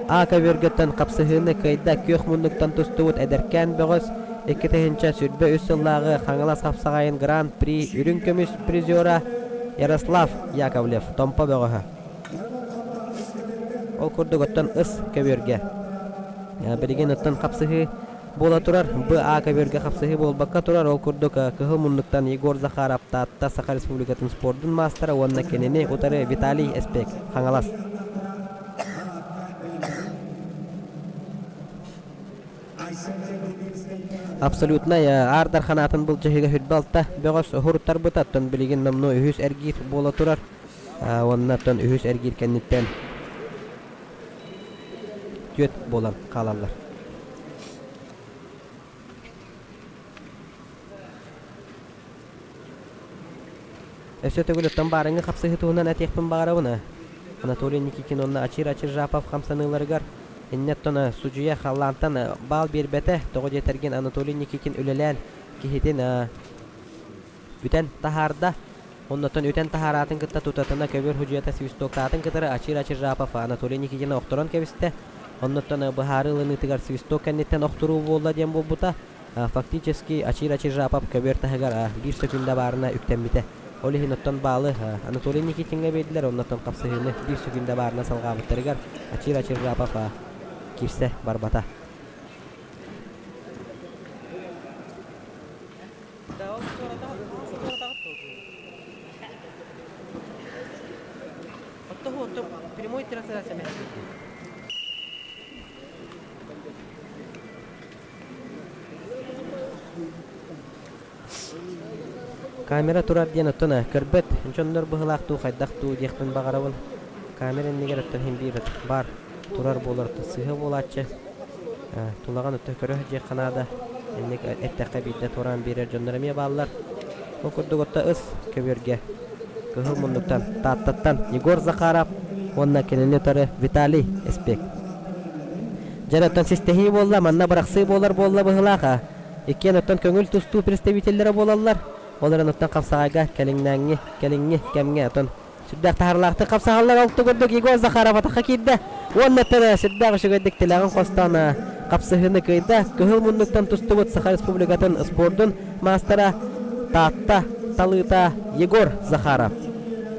А көбүөргэттэн хапсыһыыны кыайда күөх муннуктан тустубут эдэркээн бөҕөс 2023 сыллааҕы Хаҥалас хапсаҕайын Гран-при үрүҥ көмүс призера Ярослав Яковлев Томпо бөҕөһө. Ол курдук оттон ыс көбүөргэ. Билигин оттон хапсыһыы буола турар. Б.А. көбүөргэ хапсыһыы буолбакка турар. Ол курдук кыһыл муннуктан Егор Захаров Таатта Саха Республикатын спордун маастара уонна кинини утары Виталий Эспек Хаҥалас. Абсолютнай Аар Дархан аатын былдьаһыыга хүрбэ алта бөҕөс уһуруттарбыта, оттон билигин номнуо үһүс эргиир буола турар. Уонна оттон үһүс эргиир кэнниттэн түөрт буолан хаалаллар. Өссө төгүл оттон баарыҥҥы хапсыһыы туһунан этиэхпин баҕарабын. Анатолий Никитин уонна Ачир Ачиржапов хамсаныыларыгар иннэ оттон судьуйа халлаантан баал биэрбэтэ. Тоҕо диэтэргин Анатолий Никитин үлэлээн киһитин бүтэн таһаарда. Оннуттан үтэн таһаараатын кытта тутатына көбүөр судьуйата свистоктаатын кытары Ачир Ачиржапов Анатолий Никитины охторон кэбистэ. Оннуттан быһаарыы ылыныытыгар свисток кэнниттэн охторуу буолла диэн буолбута. Фактически Ачир Ачиржапов көбүөр таһыгар биир сөкүүндэ баарына үктэммитэ. Ол иһин оттон баалы Анатолий Никитиҥҥэ биэрдилэр, оннуттан хапсыһыыны биир сөкүүндэ баарына салҕаабыттарыгар Ачир Ачиржапов киирсэ барбата. Прямой трансляция Камера турар диэн оттон көрбөт дьоннор быһылаах дуу хайдах дуу диэхпин баҕарабын. Камера иннигэр оттон иһин биир баар турар буолар сыыһа буолааччы. Тулаҕын өттө көрө сылдьыахха наада. Инник эттэххэ биирдэ туораан биэрэр дьоннор эмиэ бааллар. Ол курдук отто ыс көбүөргэ Кыһыл муннуктан Тааттаттан Егор Захаров уонна кинини утары Виталий Эспек. Дьэ оттон систэһии буолла, манна бырахсыы буолар буолла быһыылаах. Иккиэн оттон көҥүл тустуу представителлэрэ буолаллар. Ол эрэн оттон хапсаҕайга кэлиҥнээҥҥи, кэлиҥҥи кэмҥэ оттон Сүрдээх таһаарыылаахтык хапсаһаллар ол курдук Егор Захаров атахха киирдэ. Уонна тэрэ сүрдээх үчүгэйдик тилэҕин хостоон хапсыһыыны кыайда. Кыһыл муннуктан тустубут Саха Республикатын спордун маастара Таатта талыыта Егор Захаров.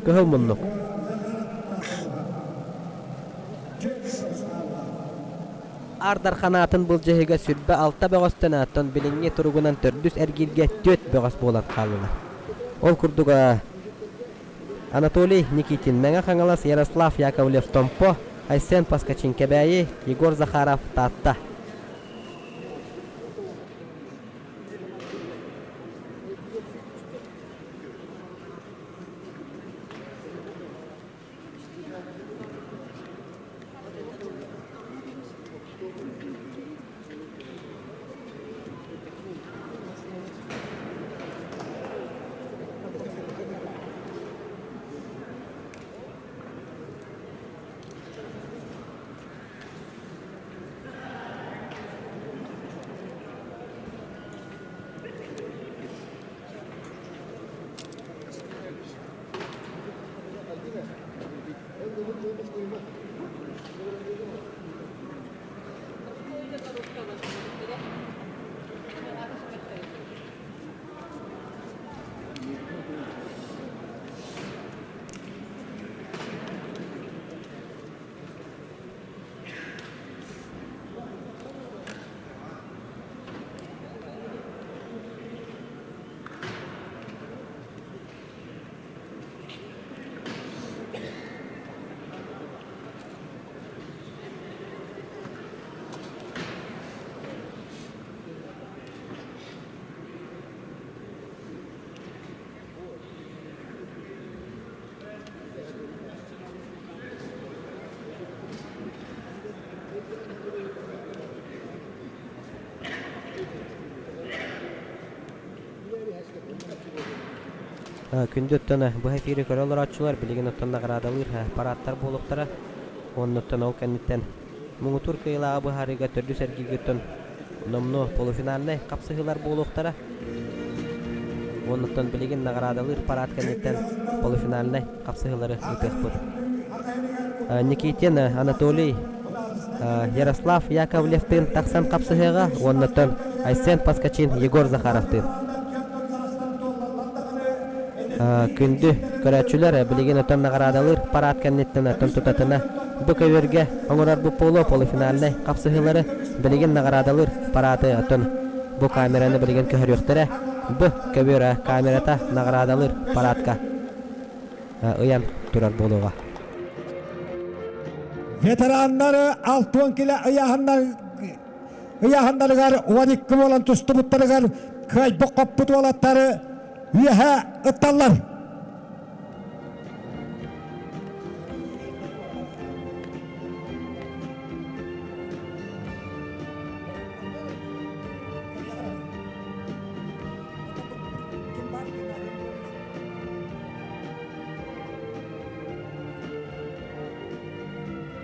Кыһыл муннук. Аар Дархан аатын былдьаһыыга сүрбэ алта бөҕөстөн оттон билиҥҥи туругунан төрдүс эргииргэ түөрт бөҕөс буолан хааллылар. Ол курдук Анатолий Никитин, Мэҥэ Хаҥалас, Ярослав Яковлев, Томпо, Айсен Поскачин, Кэбээйи, Егор Захаров, Таатта. Күндү оттон быһа эфири көрө олорооччулар билигин оттон наҕараадалыыр парадтар буолуохтара. Оннуттан ол кэнниттэн муҥутуур кыайыылааҕы быһаарыыга төрдүс эргииргэ номнуо полуфинальнай хапсыһыылар буолуохтара. Оннуттан билигин наҕараадалыыр парад кэнниттэн полуфинальнай хапсыһыылары ыытыахпыт. Никитин Анатолий Ярослав Яковлевтыын тахсан хапсыһыаҕа уоннаттан Айсен Паскачин Егор Захаровтыын. Күндү көрөөччүлэр билигин отон наҕараадалыыр парад кэнниттэн оттон тутатына бу көбүөргэ оҥорор бу поло полуфинальнай хапсыһыылары билигин наҕараадалыыр парады оттон бу камераны билигин көһөрүөхтэрэ. Бу көбүөр камерата наҕараадалыыр парадка ыйан турар буолуоҕа. Ветераннары 60 кило ыйааһыннарыгар 12 буолан тустубуттарыгар кыайбыт хоппут уолаттары үөһэ ытталлар.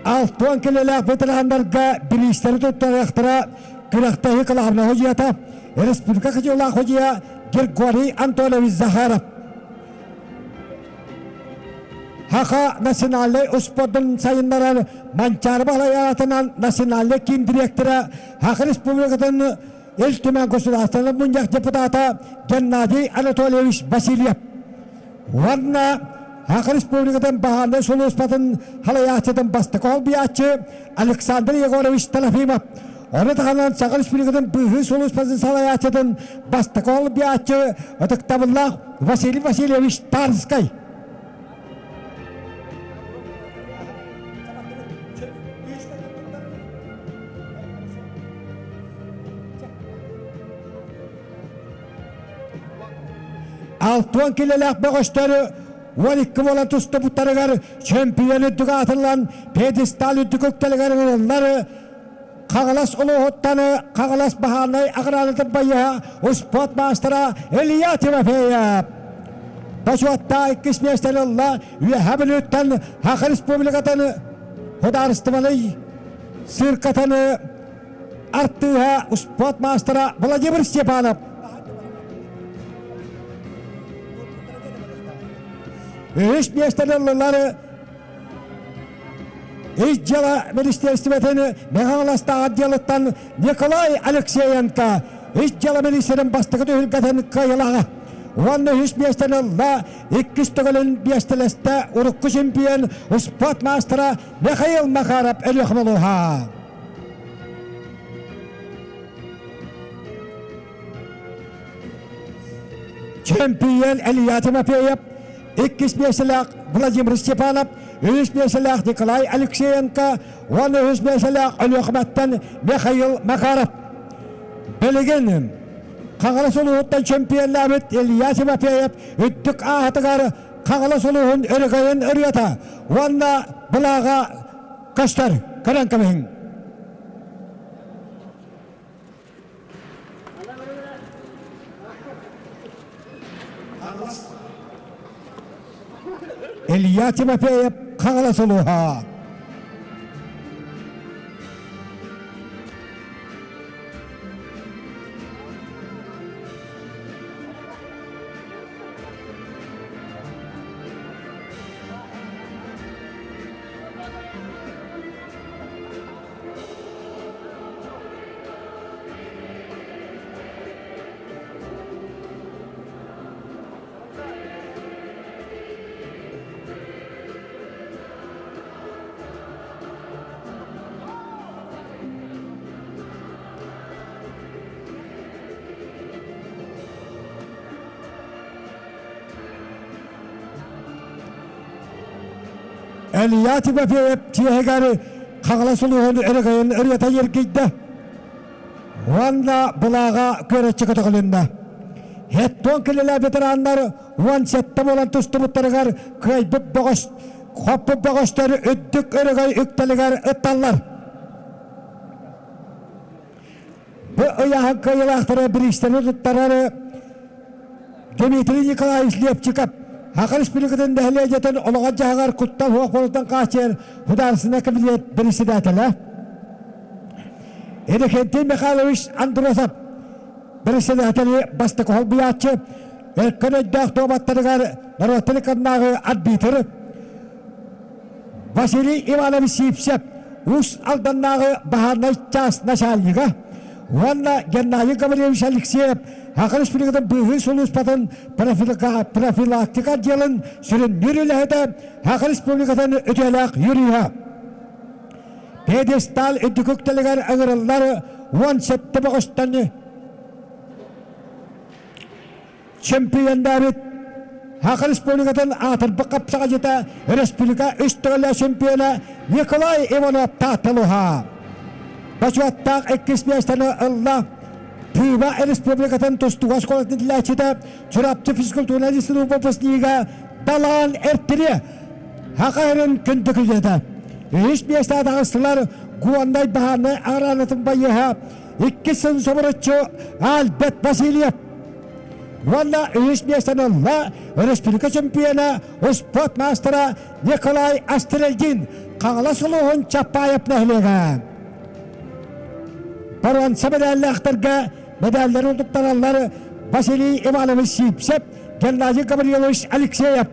Алтуон килэлээх ветераннарга бириистэри туттарыахтара күрэхтэһии кылаабынай судьуйата республика кыдьыылаах судьуйа Григорий Антонович Захаров. Хаха национальнай успуордун сайыннарар Манчаары Баһылай аатынан национальнай киин дириэктэрэ Хаха Республикатын Ил Түмэн Государственнай мунньах депутата Геннадий Анатольевич Васильев уонна Саха Республикатын баһаарынай сулууспатын салайааччытын бастакы холбуйааччы Александр Егорович Трофимов, ону таһынан Саха Республикатын быыһыы сулууспатын салайааччытын бастакы холбуйааччы ытыктабыллаах Василий Васильевич Тарскай. Алтуон килэлээх бөҕөстөрү 12 буолан тустубуттарыгар чөмпүйүөн үрдүк аатыллан пьедестал үрдүк үктэлигэр ылыллар Хаҥалас улууһуттан Хаҥалас баһаарынай аграриятын байыһа успуорт маастара Илья Тимофеев бочуоттаах иккис миэстэни ылла Үөһээ Бүлүүттэн Саха Республикатын судаарыстыбанай циркатын артыыһа успуорт маастара Владимир Степанов үһүс миэстэни ыллылар Ис дьыала министиэристибэтин Мэҥэ отделыттан Николай Алексеенко ис дьыала министрин бастакы түһүлгэтин кыайылаҕа. Уонна үһүс миэстэни ылла, иккис төгүлүн биэстэлэстэ урукку чемпион спорт маастара Михаил Макаров Өлүөхүмэ улууһа. Чемпион Илья Тимофеев иккис миэстэлээх Владимир Степанов, үһүс миэстэлээх Николай Алексеенко уонна үһүс миэстэлээх Өлүөхүмэттэн Михаил Макаров. Билигин Хаҥалас улууһуттан чемпионнаабыт Илья Тимофеев үрдүк ааһатыгар Хаҥалас улууһун өрөгөйүн ырыата уонна былааҕа көстөр. Көрөн кэбиһиҥ. Илья Тимофеев Хаҥалас улууһа. Илья Тимофеев чиэһигэр Хаҥалас улууһун өрөгөйүн ырыата ньиргийдэ уонна былааҕа күөрэччи көтөҕүлүннэ. Хеттон килэлээ ветераннар 17 буолан тустубуттарыгар кыайбыт бөҕөс, хоппут бөҕөстөр үрдүк өрөгөй үктэлигэр ытталлар. Бу ыйааһын кыайыылаахтара бириистэри туттарар Дмитрий Николаевич Лепчиков Саха Республикатын нэһилиэнньэтин олоҕор-дьаһаҕар куттал суох буолуутун хааччыйар Художественнай кабинет председателэ Иннокентий Михайлович Андросов председатели бастакы холбуйааччы Өркөн өйдөөх дуобаттарыгар норуот телеканнааҕы арбитр Василий Иванович Сивцев Уус Алданнааҕы баһаарынай чаас начальнига уонна Геннадий Гаврильевич Алексеев Саха Республикатын быыһыыр сулууспатын профилактика отделын сүрүннүүр үлэһитэ, Саха Республикатын үтүөлээх юриһа. Пьедестал үрдүк үктэлигэр ыҥырыллар 17 бөҕөстөн чемпионнаабыт Саха Республикатын аатырбыт хапсаҕайдьыта республика үс төгүллээх чемпиона Николай Иванов Таатталуһа. Бочуоттаах иккис миэстэни ылла Тыыба Республикатын тустууга оскуолатын иитиллээччитэ Чурапчы физкультурнай институт выпускнига Далаан Эртири Саха сирин күндү күзэтэ. Үһүс миэстэҕэ таҕыстылар Гуоннай баһаарынай араанатын байыаһа иккис сыл собуруччу Альберт Васильев уонна үһүс миэстэни ылла республика чемпиона, успуорт маастара Николай Астрельдин Хаҥалас улууһун Чапаев нэһилиэгэ. Боруонса мэдээллээхтэргэ мэдээллэри туттараллар Василий Иванович Сивцев, Геннадий Гаврилович Алексеев.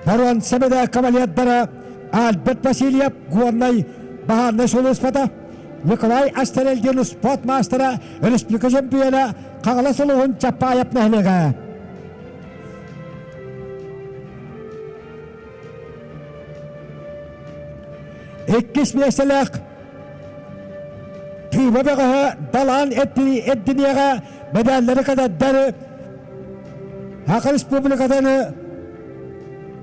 Боруонса мэдээ кавалердара Альберт Васильев Горнай баһаарынай сулууспата, Николай Астерельдин спорт маастара, республика чемпиона Хаҥалас улууһун Чапаев нэһилиэгэ. Иккис миэстэлээх Тыыба бөҕөһө Далаан эрдиниэҕэ мэдээллэри кэтэрдэр Саха Республикатын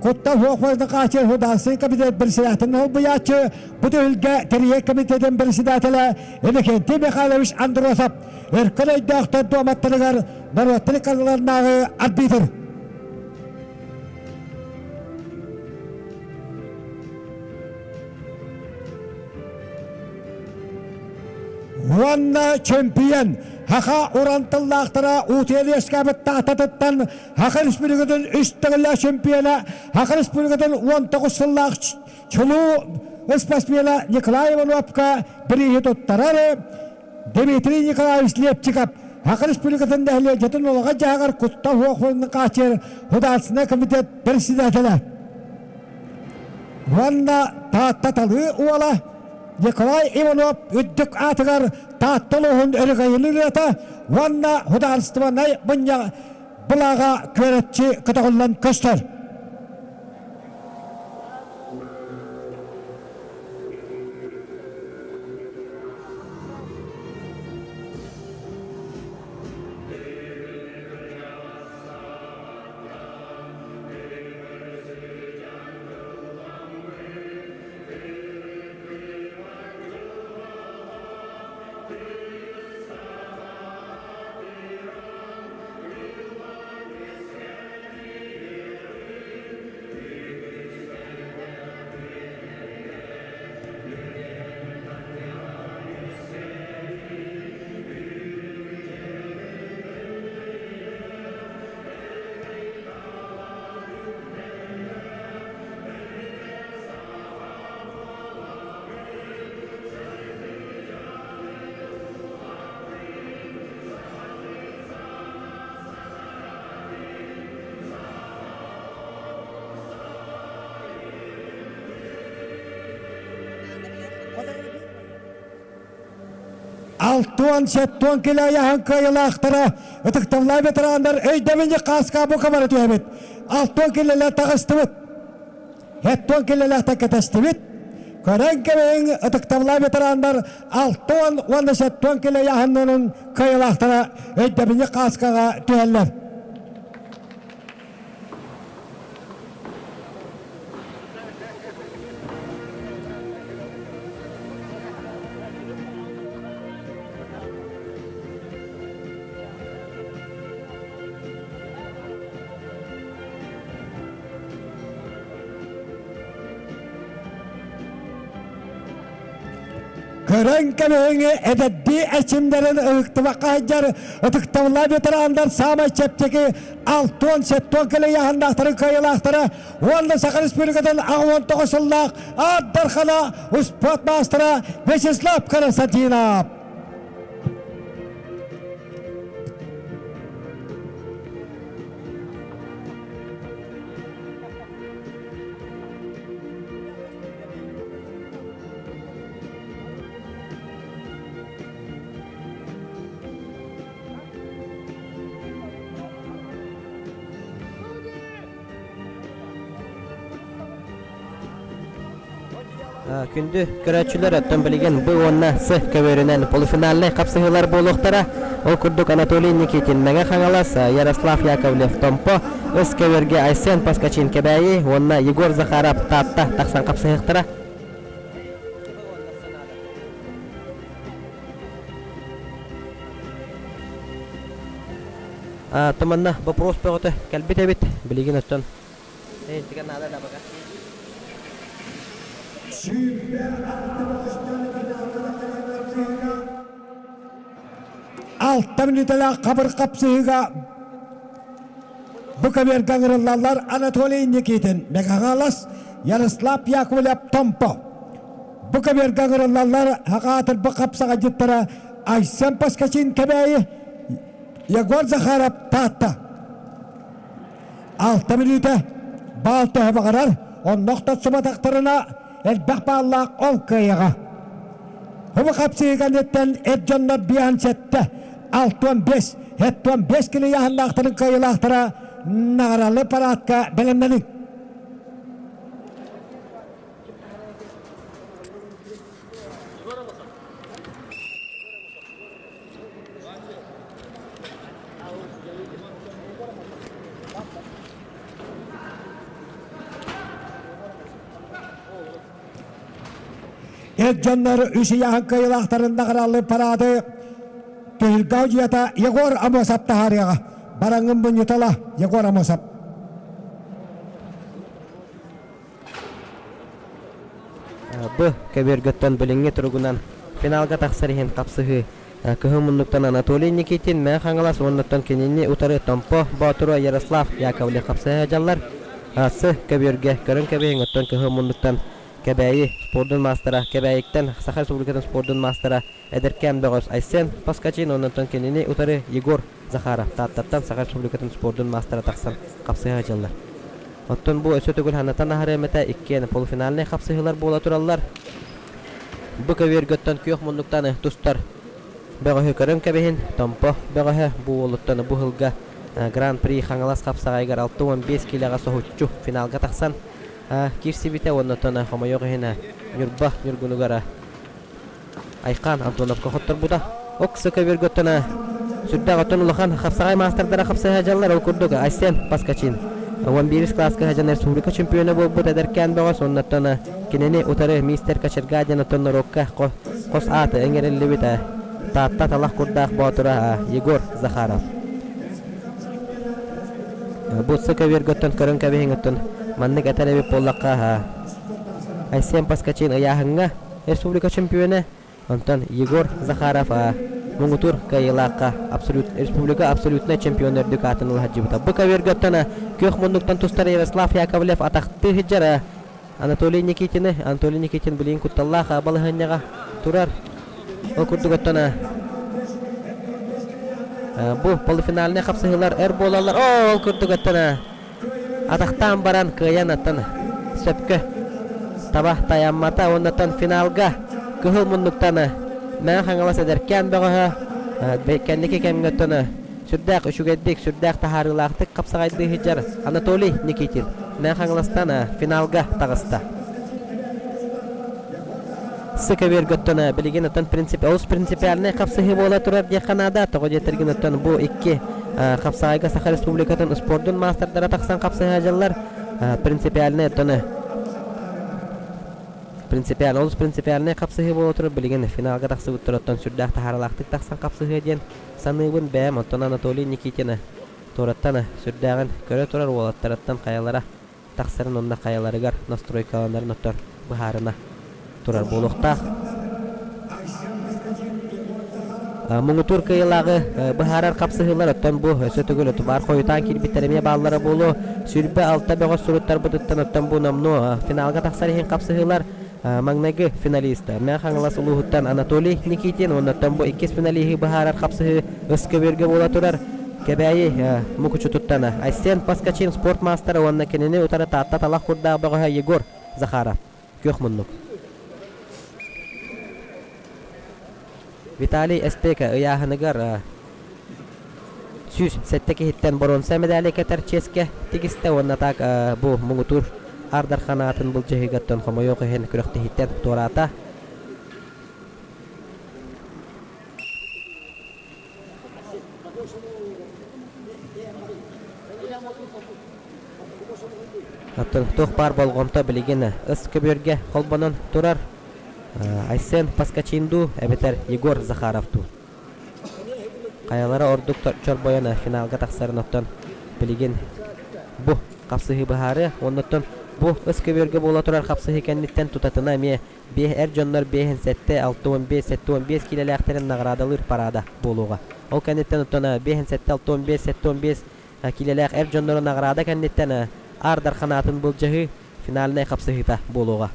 Куттал суох хааччыйар Художественный комитет председателин солбуйааччы, бу түһүлгэ тэрийэр комитетин председателэ Иннокентий Михайлович Андросов өркөн өйдөөхтөр дуоматтарыгар норуоттар ыккардыларынааҕы арбитр. Уонна чемпион Саха уран тыллаахтара Уутуйа үөскээбит Тааттатыттан Саха Республикатын үс төгүллээх чемпиона, Саха Республикатын 19 сыллаах чулуу спортсмена Николай Ивановка бирииһи туттарар Дмитрий Николаевич Лепчиков Саха Республикатын нэһилиэнньэтин олоҕор-дьаһаҕар куттал суох хааччыйар Художественнай комитет председателэ. Уонна Таатта талыы уола Николай Иванов үрдүк аатыгар Таатта улууһун өрөгөйүн ырыата уонна судаарыстыбаннай мунньах былааҕа күөрэччи көтөҕүллэн көстөр. Алтуон сеттуон килэ айаһын кыайылаахтара ытыктабыллаах ветераннар өйдөбүнньүк хааска бука бара түһэбит. Алтуон килэлэр таҕыстыбыт. Хеттуон килэлээхтэн кэтэстибит. Көрөн кэбиһиҥ ытыктабыллаах ветераннар алтуон уонна сеттуон килэ айаһыннарын кыайылаахтара өйдөбүнньүк хааскаҕа түһэллэр. Көрөн кэбиһиҥи эдэрдии эрчимнэрин ыһыктыбакка сылдьар ытыктабыллаах ветераннар саамай чэпчэки 60-70 кэлэ ыйааһыннаахтарын кыайыылаахтара уонна Саха Республикатын 89 сыллаах Аат Дархана успуорт маастара Вячеслав Константинов. Күндү көрөөччүлэр, оттон билигин Б уонна С көбүөрүнэн полуфинальнай хапсыһыылар буолуохтара. Ол курдук Анатолий Никитин Мэҥэ Хаҥалас, Ярослав Яковлев Томпо, С көбүөргэ Айсен Поскачин Кэбээйи уонна Егор Захаров Таатта тахсан хапсыһыахтара. Туманна вопрос бөҕөтө кэлбит эбит. Билигин оттон Эйинтигэ наада да бага. Алта мүнүүтэлээх хабыр хапсыһыыга бу көбүөргэ ыҥырыллаллар Анатолий Никитин, Мегагалас, Ярослав Яковлев, Томпо. Бу көбүөргэ ыҥырыллаллар Хаҕаатырбы хапсаҕайдьыттара Айсен Поскачин Кэбээйи, Егор Захаров Таатта. Алта мүнүүтэ баал төһө баҕарар, оннох тахсыбатахтарына элбэх бааллаах ол кыайыаҕа. Хубу хапсыы кэнниттэн эр дьоннор биэһэн сэттэ, 65, 75 кило ыйааһыннаахтарын кыайыылаахтара наҕаралы параадка бэлэмнэниҥ. Эр дьоннор үс ыйааһын кыайыылаахтарын наҕараалыы параады Түһүлгэ аудията Егор Амосов таһаарыаҕа. Бараҥҥын мунньутала Егор Амосов. Бу көбүөргөттөн билиҥҥи туругунан финалга тахсар иһин хапсыһыы Кыһыл муннуктан Анатолий Никитин, Мэҥэ Хаҥалас уоннаттан кинини утары Томпо Боотура Ярослав Яковлев хапсыһа сылдьаллар. С көбүөргэ көрөн кэбиһиҥ, оттон Кыһыл муннуктан Кэбээйи спордун маастара, Кэбээйиттэн Саха Республикатын спордун маастара эдэркээн бөҕөс Айсен Поскачин уоннаттан кинини утары Егор Захаров Тааттаттан Саха Республикатын спордун маастара тахсан хапсыһа сылдьаллар. Оттон бу өссө төгүл ханнатан аһарыам этэ, иккиэн полуфинальнай хапсыһыылар буола тураллар. Бу көбүөргөттөн күөх муннуктан тустар бөҕөһү көрөн кэбиһин, Томпо бөҕөһө бу уолуттан бу сылга Гран-при Хаҥалас хапсаҕайыгар 65 киилэҕэ соһуччу финалга тахсан киирсибитэ уонна оттон хомойуох иһин Ньурба Ньургунугар Айхаан Антоновка хотторбута. Оксо көбүөргөттөн сүрдээх оттон улахан хапсаҕай маастардара хапсыһа дьаллар ол курдук Айсен Паскачин 11 кылааска сылдьан республика чемпиона буолбут эдэркээн бөҕөс оннуттан кинини утары мистер Кочерга диэн оттон норуокка хос ааты ыҥырыллыбыт Таатта талах курдаах боотура Егор Захаров. Бу көбүөргөттөн көрөн кэбиһиҥ оттон маннык этэр эбит буоллахха Айсен Паскачин ыйааһыҥҥа Республика чемпиона, онтон Егор Захаров муҥутуур кыайыылаахха абсолют республика абсолютнай чемпион үрдүк аатын ыла сылдьыбыта. Бу көбүөргөттөн күөх муннуктан тустар Ярослав Яковлев атахтыы сылдьар Анатолий Никитины. Анатолий Никитин билигин кутталлаах балаһыанньаҕа турар. Ол курдук оттон бу полуфинальнай хапсыһыылар эр буолаллар. Оо, ол курдук оттон Атахтаан баран кыайан аттан сөпкө таба тайаммата уоннаттан финалга кыһыл муннуктан Мэҥэ Хаҥалас эдэркээн бөҕөһө кэнники кэмҥэ оттон сүрдээх үчүгэйдик, сүрдээх таһаарыылаахтык хапсаҕайдыы сылдьар Анатолий Никитин Мэҥэ Хаҥаластан финалга таҕыста. Сыкабирга оттон билигин оттон принцип олус принципиальнай хапсыһыы буола турар диэххэ наада. Тоҕо диэтэргин оттон бу икки хапсаҕайга Саха Республикатын спордун маастардара тахсан хапсыһа дьаллар. Принципиальнай оттон принципиальный олус принципиальнай хапсыһыы буола турар. Билигин финалга тахсыбыттар оттон сүрдээх таһааралаахтык тахсан хапсыһыа диэн саныыбын бэйэм. Оттон Анатолий Никитина туораттан сүрдээҕин көрө турар уолаттарыттан хайалара тахсарын уонна хайаларыгар настройкаланарын оттор быһаарына турар буолуохтаах. Муҥутуур кыайыылааҕы быһаарар хапсыһыылар оттон бу өссө төгүл отубаар хойутаан киирбиттэр эмиэ бааллара буолуо. 26 бөҕөс суруттарбытыттан оттон бу номнуо финалга тахсар иһин хапсыһыылар маҥнайгы финалист Мэҥэ Хаҥалас улууһуттан Анатолий Никитин уонна оттон бу иккис финалиһы быһаарар хапсыһыы ыс көбүөргэ буола турар. Кэбээйи Мукучутуттан Айсен Поскачин спорт маастара уонна кинини утары Таатта талах курдаах бөҕөһө Егор Захаров. Күөх муннук. Виталий Эспека ыйааһыныгар 107 киһиттэн боруонса мэдээли кэтэр чиэскэ тигистэ уонна так бу муҥутуур Аар Дархан аатын былдьаһыыгаттан хомойуох иһин күрэхтэһииттэн туораата. Оттон туох баар болҕомто билигин ыс көбүөргэ холбонон турар Айсен Поскачин дуу эбэтэр Егор Захаров дуу. Хайалара ордук чорбойон финалга тахсарын оттон билигин бу хапсыһыы быһаарыа. Оннуттан бу ыс көбүөргэ буола турар хапсыһыы кэнниттэн тутатына эмиэ биэ эр дьоннор биэһин сэттэ, 65, 75 киилэлээхтэрин наҕараадалыыр параада буолуоҕа. Ол кэнниттэн оттон биэһин сэттэ, 65, 75 киилэлээх эр дьоннору наҕараада кэнниттэн Аар Дархан аатын былдьаһыы финальнай хапсыһыыта буолуоҕа.